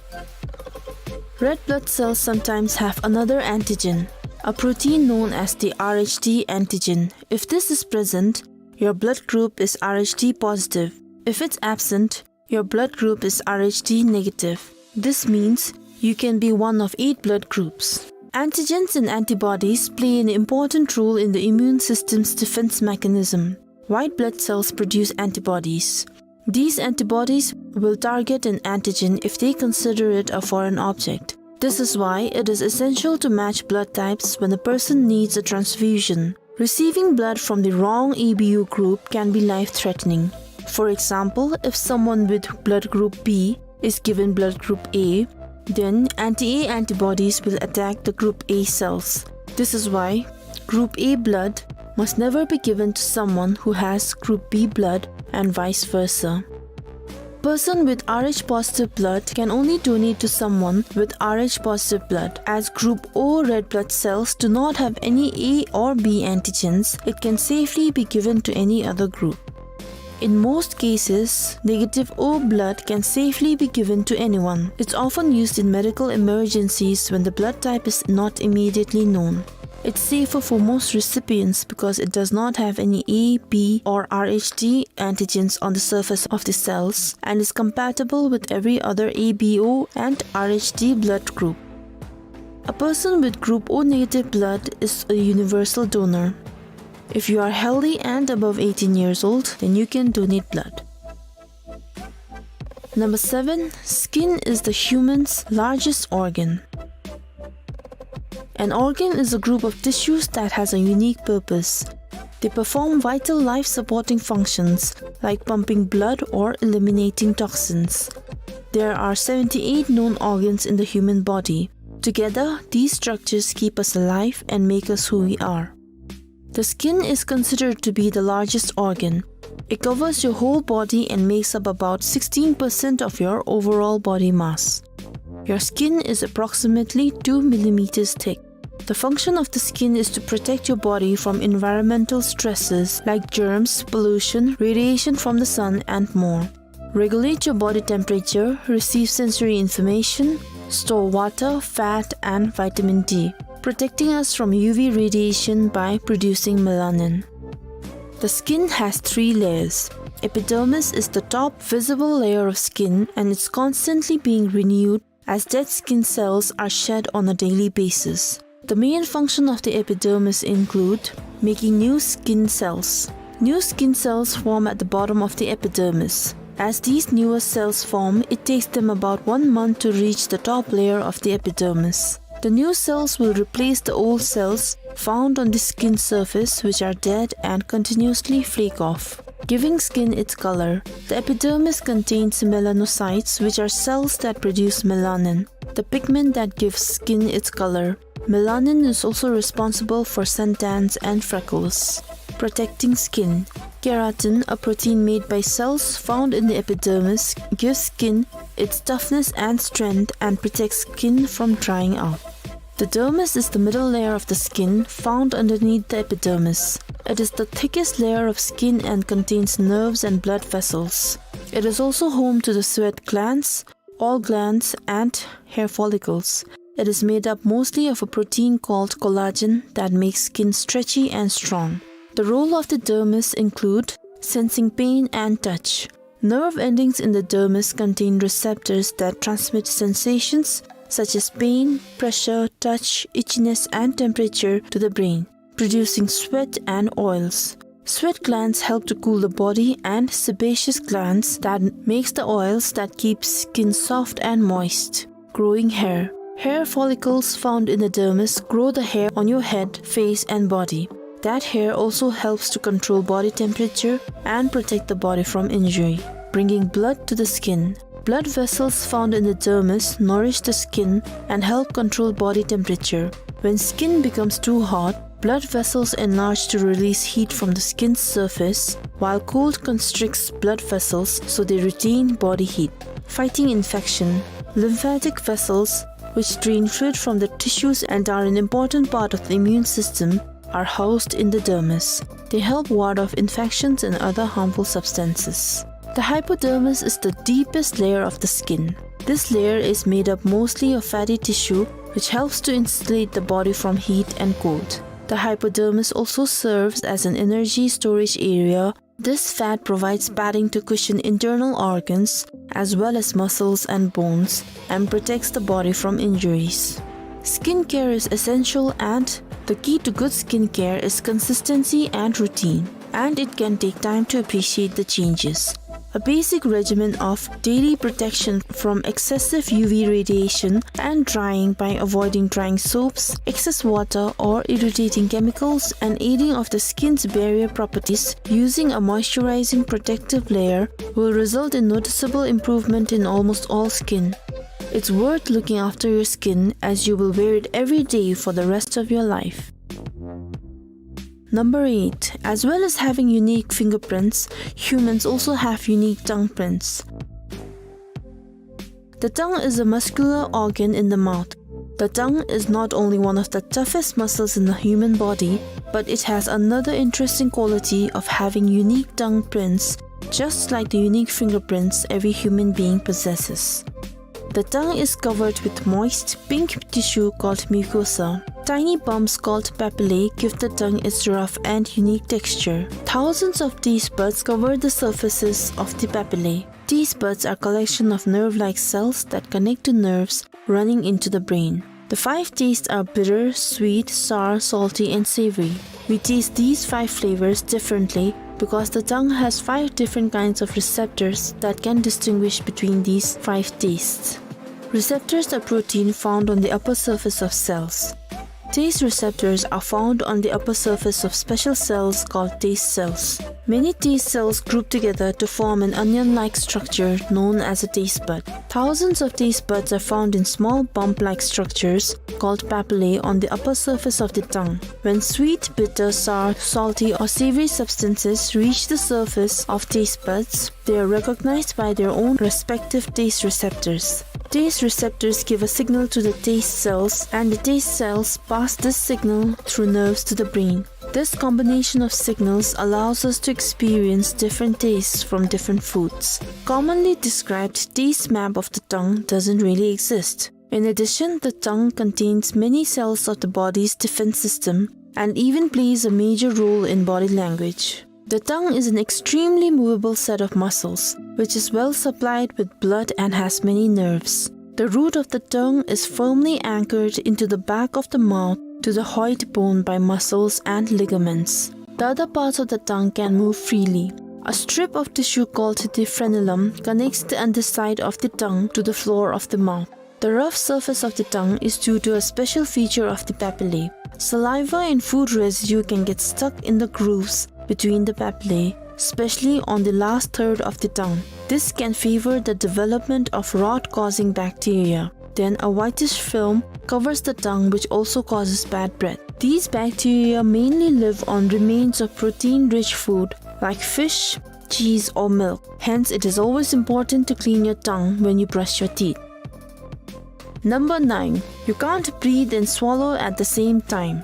Red blood cells sometimes have another antigen, a protein known as the R H D antigen. If this is present, your blood group is R H D positive. If it's absent, your blood group is R H D negative. This means you can be one of eight blood groups. Antigens and antibodies play an important role in the immune system's defense mechanism. White blood cells produce antibodies. These antibodies will target an antigen if they consider it a foreign object. This is why it is essential to match blood types when a person needs a transfusion. Receiving blood from the wrong A B O group can be life-threatening. For example, if someone with blood group B is given blood group A, then anti-A antibodies will attack the group A cells. This is why group A blood must never be given to someone who has group B blood and vice versa. Person with R H positive blood can only donate to someone with R H positive blood. As group O red blood cells do not have any A or B antigens, it can safely be given to any other group. In most cases, negative O blood can safely be given to anyone. It's often used in medical emergencies when the blood type is not immediately known. It's safer for most recipients because it does not have any A, B, or R H D antigens on the surface of the cells and is compatible with every other A B O and R H D blood group. A person with group O negative blood is a universal donor. If you are healthy and above eighteen years old, then you can donate blood. Number seven, skin is the human's largest organ. An organ is a group of tissues that has a unique purpose. They perform vital life-supporting functions like pumping blood or eliminating toxins. There are seventy-eight known organs in the human body. Together, these structures keep us alive and make us who we are. The skin is considered to be the largest organ. It covers your whole body and makes up about sixteen percent of your overall body mass. Your skin is approximately two millimeters thick. The function of the skin is to protect your body from environmental stresses like germs, pollution, radiation from the sun, and more. Regulate your body temperature, receive sensory information, store water, fat, and vitamin D, protecting us from U V radiation by producing melanin. The skin has three layers. Epidermis is the top visible layer of skin, and it's constantly being renewed as dead skin cells are shed on a daily basis. The main function of the epidermis include making new skin cells. New skin cells form at the bottom of the epidermis. As these newer cells form, it takes them about one month to reach the top layer of the epidermis. The new cells will replace the old cells found on the skin surface, which are dead and continuously flake off, giving skin its color. The epidermis contains melanocytes, which are cells that produce melanin, the pigment that gives skin its color. Melanin is also responsible for suntans and freckles. Protecting skin. Keratin, a protein made by cells found in the epidermis, gives skin its toughness and strength and protects skin from drying out. The dermis is the middle layer of the skin found underneath the epidermis. It is the thickest layer of skin and contains nerves and blood vessels. It is also home to the sweat glands, oil glands, and hair follicles. It is made up mostly of a protein called collagen that makes skin stretchy and strong. The role of the dermis include sensing pain and touch. Nerve endings in the dermis contain receptors that transmit sensations such as pain, pressure, touch, itchiness, and temperature to the brain, producing sweat and oils. Sweat glands help to cool the body, and sebaceous glands that makes the oils that keep skin soft and moist. Growing hair. Hair follicles found in the dermis grow the hair on your head, face, and body. That hair also helps to control body temperature and protect the body from injury, bringing blood to the skin. Blood vessels found in the dermis nourish the skin and help control body temperature. When skin becomes too hot, blood vessels enlarge to release heat from the skin's surface, while cold constricts blood vessels so they retain body heat. Fighting infection. Lymphatic vessels, which drain fluid from the tissues and are an important part of the immune system, are housed in the dermis. They help ward off infections and other harmful substances. The hypodermis is the deepest layer of the skin. This layer is made up mostly of fatty tissue, which helps to insulate the body from heat and cold. The hypodermis also serves as an energy storage area. This fat provides padding to cushion internal organs as well as muscles and bones and protects the body from injuries. Skincare is essential, and the key to good skincare is consistency and routine, and it can take time to appreciate the changes. A basic regimen of daily protection from excessive U V radiation and drying by avoiding drying soaps, excess water, or irritating chemicals, and aiding of the skin's barrier properties using a moisturizing protective layer will result in noticeable improvement in almost all skin. It's worth looking after your skin, as you will wear it every day for the rest of your life. Number eight. As well as having unique fingerprints, humans also have unique tongue prints. The tongue is a muscular organ in the mouth. The tongue is not only one of the toughest muscles in the human body, but it has another interesting quality of having unique tongue prints, just like the unique fingerprints every human being possesses. The tongue is covered with moist, pink tissue called mucosa. Tiny bumps called papillae give the tongue its rough and unique texture. Thousands of taste buds cover the surfaces of the papillae. Taste buds are collection of nerve-like cells that connect to nerves running into the brain. The five tastes are bitter, sweet, sour, salty, and savory. We taste these five flavors differently because the tongue has five different kinds of receptors that can distinguish between these five tastes. Receptors are protein found on the upper surface of cells. Taste receptors are found on the upper surface of special cells called taste cells. Many taste cells group together to form an onion-like structure known as a taste bud. Thousands of taste buds are found in small bump-like structures called papillae on the upper surface of the tongue. When sweet, bitter, sour, salty, or savory substances reach the surface of taste buds, they are recognized by their own respective taste receptors. Taste receptors give a signal to the taste cells, and the taste cells pass this signal through nerves to the brain. This combination of signals allows us to experience different tastes from different foods. Commonly described taste map of the tongue doesn't really exist. In addition, the tongue contains many cells of the body's defense system and even plays a major role in body language. The tongue is an extremely movable set of muscles, which is well supplied with blood and has many nerves. The root of the tongue is firmly anchored into the back of the mouth to the hyoid bone by muscles and ligaments. The other parts of the tongue can move freely. A strip of tissue called the frenulum connects the underside of the tongue to the floor of the mouth. The rough surface of the tongue is due to a special feature of the papillae. Saliva and food residue can get stuck in the grooves between the papillae, especially on the last third of the tongue. This can favor the development of rot-causing bacteria. Then a whitish film covers the tongue, which also causes bad breath. These bacteria mainly live on remains of protein-rich food like fish, cheese, or milk. Hence, it is always important to clean your tongue when you brush your teeth. Number nine. You can't breathe and swallow at the same time.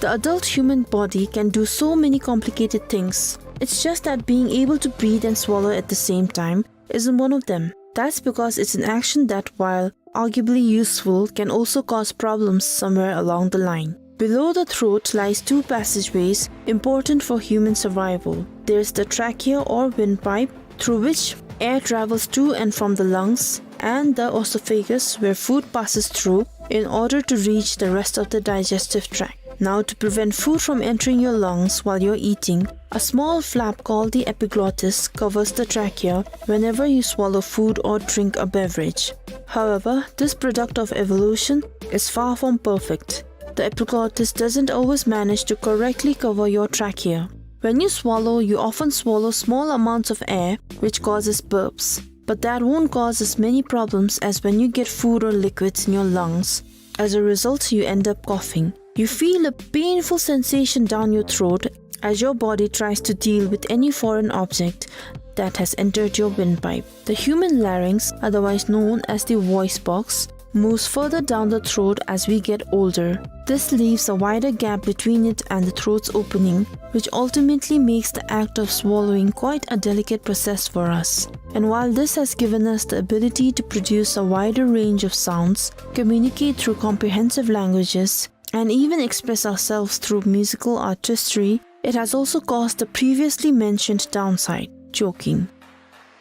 The adult human body can do so many complicated things. It's just that being able to breathe and swallow at the same time isn't one of them. That's because it's an action that, while arguably useful, can also cause problems somewhere along the line. Below the throat lies two passageways important for human survival. There's the trachea or windpipe, through which air travels to and from the lungs, and the oesophagus, where food passes through in order to reach the rest of the digestive tract. Now, to prevent food from entering your lungs while you're eating, a small flap called the epiglottis covers the trachea whenever you swallow food or drink a beverage. However, this product of evolution is far from perfect. The epiglottis doesn't always manage to correctly cover your trachea. When you swallow, you often swallow small amounts of air, which causes burps. But that won't cause as many problems as when you get food or liquids in your lungs. As a result, you end up coughing. You feel a painful sensation down your throat as your body tries to deal with any foreign object that has entered your windpipe. The human larynx, otherwise known as the voice box, moves further down the throat as we get older. This leaves a wider gap between it and the throat's opening, which ultimately makes the act of swallowing quite a delicate process for us. And while this has given us the ability to produce a wider range of sounds, communicate through comprehensive languages, and even express ourselves through musical artistry, it has also caused the previously mentioned downside, choking.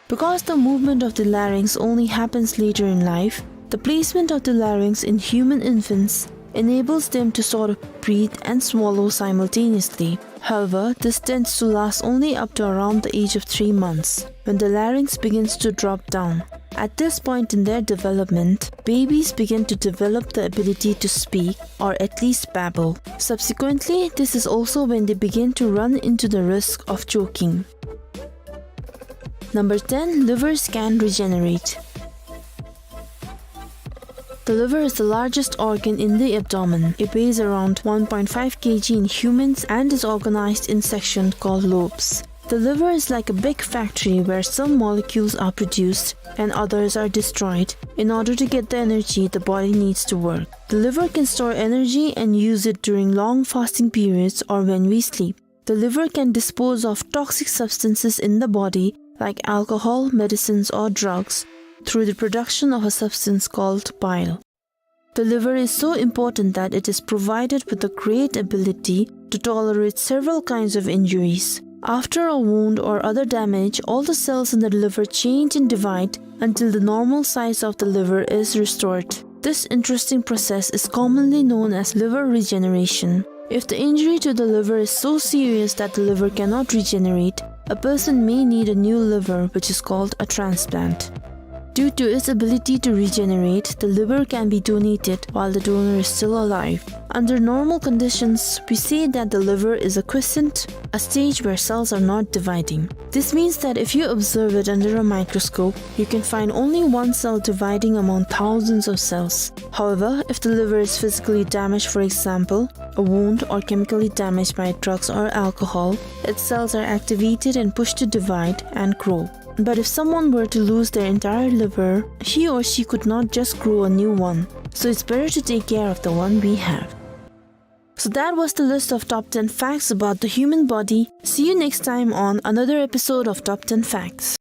Because the movement of the larynx only happens later in life, the placement of the larynx in human infants enables them to sort of breathe and swallow simultaneously. However, this tends to last only up to around the age of three months, when the larynx begins to drop down. At this point in their development, babies begin to develop the ability to speak, or at least babble. Subsequently, this is also when they begin to run into the risk of choking. Number ten. Livers can regenerate. The liver is the largest organ in the abdomen. It weighs around one point five kilogram in humans and is organized in sections called lobes. The liver is like a big factory where some molecules are produced and others are destroyed in order to get the energy the body needs to work. The liver can store energy and use it during long fasting periods or when we sleep. The liver can dispose of toxic substances in the body, like alcohol, medicines, or drugs, through the production of a substance called bile. The liver is so important that it is provided with a great ability to tolerate several kinds of injuries. After a wound or other damage, all the cells in the liver change and divide until the normal size of the liver is restored. This interesting process is commonly known as liver regeneration. If the injury to the liver is so serious that the liver cannot regenerate, a person may need a new liver, which is called a transplant. Due to its ability to regenerate, the liver can be donated while the donor is still alive. Under normal conditions, we say that the liver is a quiescent, a stage where cells are not dividing. This means that if you observe it under a microscope, you can find only one cell dividing among thousands of cells. However, if the liver is physically damaged, for example, a wound, or chemically damaged by drugs or alcohol, its cells are activated and pushed to divide and grow. But if someone were to lose their entire liver, he or she could not just grow a new one. So it's better to take care of the one we have. So that was the list of top ten facts about the human body. See you next time on another episode of Top ten Facts.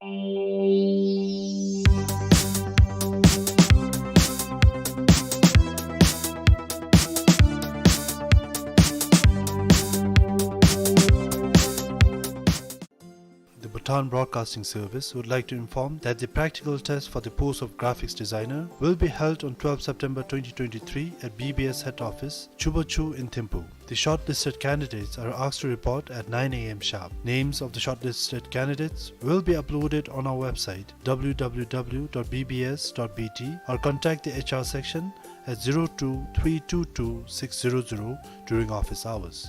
The Bhutan Broadcasting Service would like to inform that the practical test for the post of graphics designer will be held on twelfth September twenty twenty-three at B B S head office, Chubachu in Thimphu. The shortlisted candidates are asked to report at nine A M sharp. Names of the shortlisted candidates will be uploaded on our website, W W W dot B B S dot B T, or contact the H R section at zero two three two two six zero zero during office hours.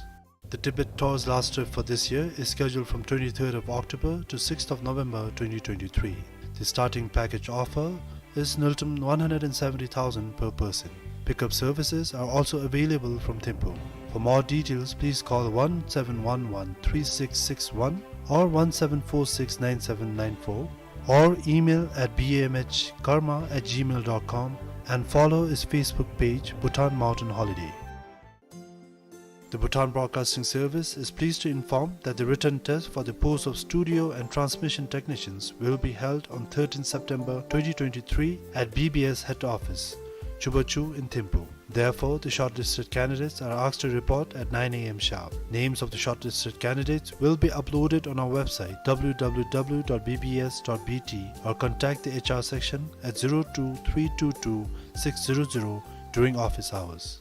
The Tibet Tour's last trip for this year is scheduled from twenty-third of October to sixth of November twenty twenty-three. The starting package offer is ngultrum one hundred and seventy thousand per person. Pickup services are also available from Thimphu. For more details, please call one seven one one three six six one or one seven four six nine seven nine four or email at B M H karma at gmail dot com and follow its Facebook page, Bhutan Mountain Holiday. The Bhutan Broadcasting Service is pleased to inform that the written test for the post of studio and transmission technicians will be held on thirteenth September twenty twenty-three at B B S head office, Chubachu in Thimphu. Therefore, the shortlisted candidates are asked to report at nine A M sharp. Names of the shortlisted candidates will be uploaded on our website, W W W dot B B S dot B T, or contact the H R section at zero two three two two six zero zero during office hours.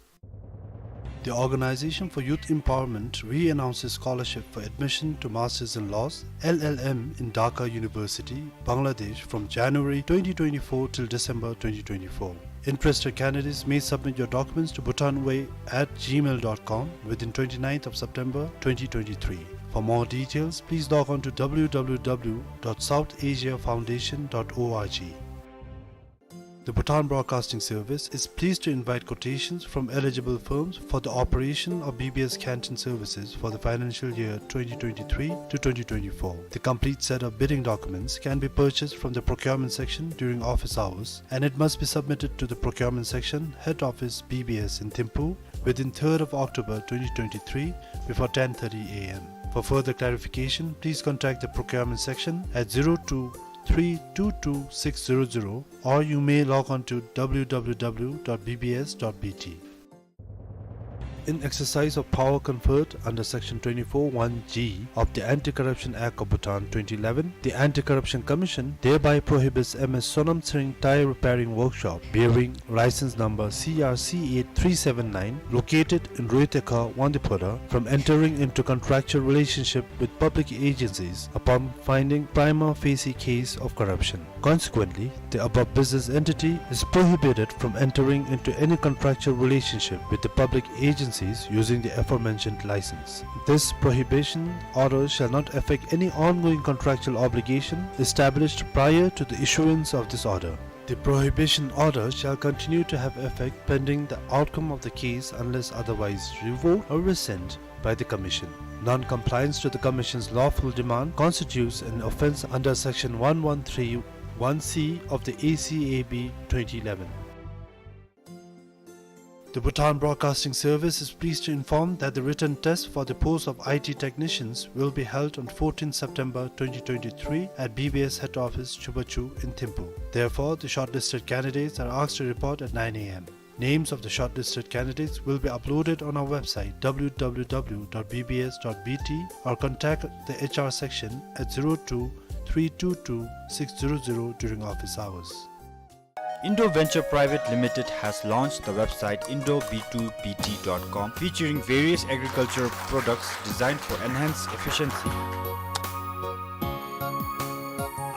The Organization for Youth Empowerment re-announces scholarship for admission to Masters in Laws, L L M, in Dhaka University, Bangladesh, from January twenty twenty-four till December twenty twenty-four. Interested candidates may submit your documents to bhutanway at gmail dot com within twenty-ninth of September twenty twenty-three. For more details, please log on to W W W dot south asia foundation dot org. The Bhutan Broadcasting Service is pleased to invite quotations from eligible firms for the operation of B B S canteen services for the financial year twenty twenty-three to twenty twenty-four. The complete set of bidding documents can be purchased from the procurement section during office hours, and it must be submitted to the procurement section, head office, B B S in Thimphu, within third of October twenty twenty-three before ten thirty A M. For further clarification, please contact the procurement section at zero two three two two six zero zero, or you may log on to W W W dot B B S dot B T. In exercise of power conferred under Section twenty-four one G of the Anti-Corruption Act of Bhutan twenty eleven, the Anti-Corruption Commission thereby prohibits M S Sonam Tsering tyre repairing workshop bearing license number C R C eight three seven nine, located in Roetekha, Wangdue Phodrang, from entering into contractual relationship with public agencies upon finding prima facie case of corruption. Consequently, the above business entity is prohibited from entering into any contractual relationship with the public agencies using the aforementioned license. This prohibition order shall not affect any ongoing contractual obligation established prior to the issuance of this order. The prohibition order shall continue to have effect pending the outcome of the case unless otherwise revoked or rescinded by the Commission. Non-compliance to the Commission's lawful demand constitutes an offence under Section one one three one C of the A C A B twenty eleven. The Bhutan Broadcasting Service is pleased to inform that the written test for the post of I T technicians will be held on fourteenth September twenty twenty-three at B B S head office, Chubachu in Thimphu. Therefore, the shortlisted candidates are asked to report at nine A M. Names of the shortlisted candidates will be uploaded on our website, W W W dot B B S dot B T, or contact the H R section at zero two three two two six zero zero during office hours. Indo Venture Private Limited has launched the website indo B two B T dot com, featuring various agricultural products designed for enhanced efficiency.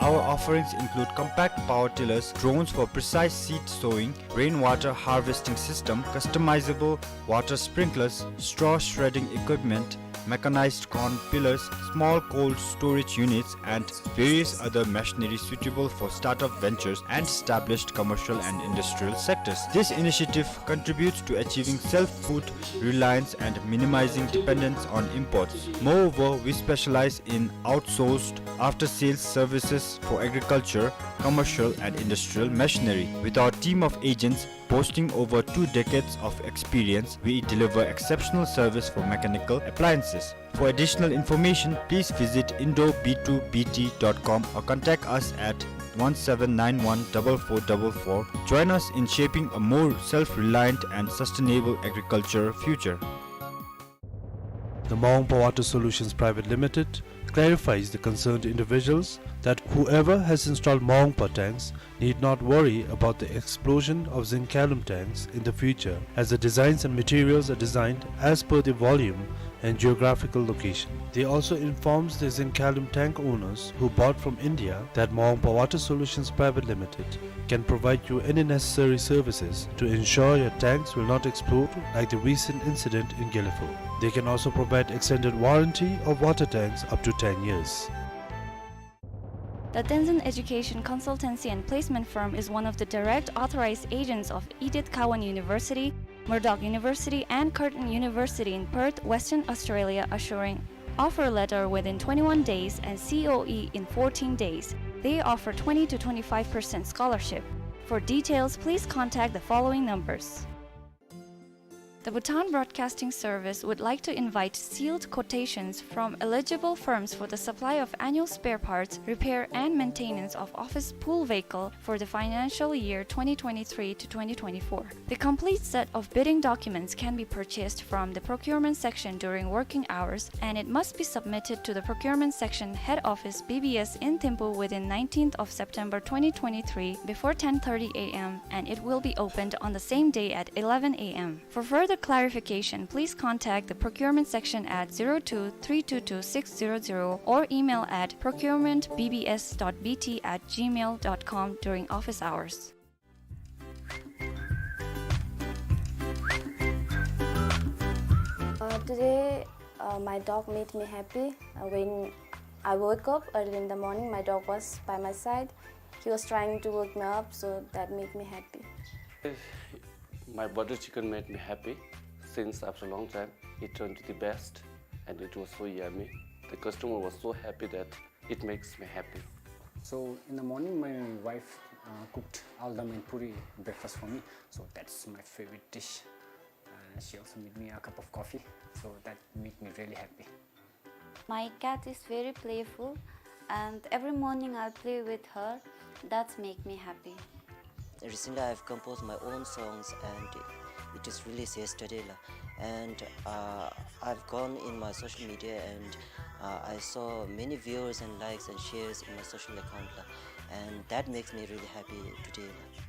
Our offerings include compact power tillers, drones for precise seed sowing, rainwater harvesting system, customizable water sprinklers, straw shredding equipment, mechanized corn peelers, small cold storage units, and various other machinery suitable for startup ventures and established commercial and industrial sectors. This initiative contributes to achieving self-food reliance and minimizing dependence on imports. Moreover, we specialize in outsourced after-sales services for agriculture, commercial, and industrial machinery. With our team of agents boasting over two decades of experience, we deliver exceptional service for mechanical appliances. For additional information, please visit indo b two b t dot com or contact us at one seven nine one double four double four. Join us in shaping a more self-reliant and sustainable agriculture future. The Mawangpa Water Solutions Private Limited clarifies the concerned individuals that whoever has installed Mawangpa tanks need not worry about the explosion of zinc-calium tanks in the future, as the designs and materials are designed as per the volume and geographical location. They also informs the zinc-calium tank owners who bought from India that Mawangpa Water Solutions Private Limited can provide you any necessary services to ensure your tanks will not explode like the recent incident in Gelephu. They can also provide extended warranty of water tanks up to ten years. The Tenzin Education Consultancy and Placement Firm is one of the direct authorized agents of Edith Cowan University, Murdoch University, and Curtin University in Perth, Western Australia, assuring offer letter within twenty-one days and C O E in fourteen days. They offer twenty to twenty-five percent scholarship. For details, please contact the following numbers. The Bhutan Broadcasting Service would like to invite sealed quotations from eligible firms for the supply of annual spare parts, repair, and maintenance of office pool vehicle for the financial year twenty twenty-three to twenty twenty-four. The complete set of bidding documents can be purchased from the procurement section during working hours, and it must be submitted to the procurement section head office, B B S, in Thimphu within nineteenth of September twenty twenty-three before ten thirty A M, and it will be opened on the same day at eleven A M. For further clarification, please contact the procurement section at zero two three two two six zero zero or email at procurement B B S dot B T at gmail dot com during office hours. Uh, today, uh, my dog made me happy. Uh, when I woke up early in the morning, my dog was by my side. He was trying to wake me up, so that made me happy. My butter chicken made me happy since after a long time. It turned to the best and it was so yummy. The customer was so happy that it makes me happy. So in the morning, my wife, uh, cooked aldam and puri breakfast for me. So that's my favorite dish. Uh, she also made me a cup of coffee. So that made me really happy. My cat is very playful, and every morning I play with her. That's make me happy. Recently, I've composed my own songs, and it is released yesterday, la. And, uh, I've gone in my social media, and, uh, I saw many viewers and likes and shares in my social account, la. And that makes me really happy today, la.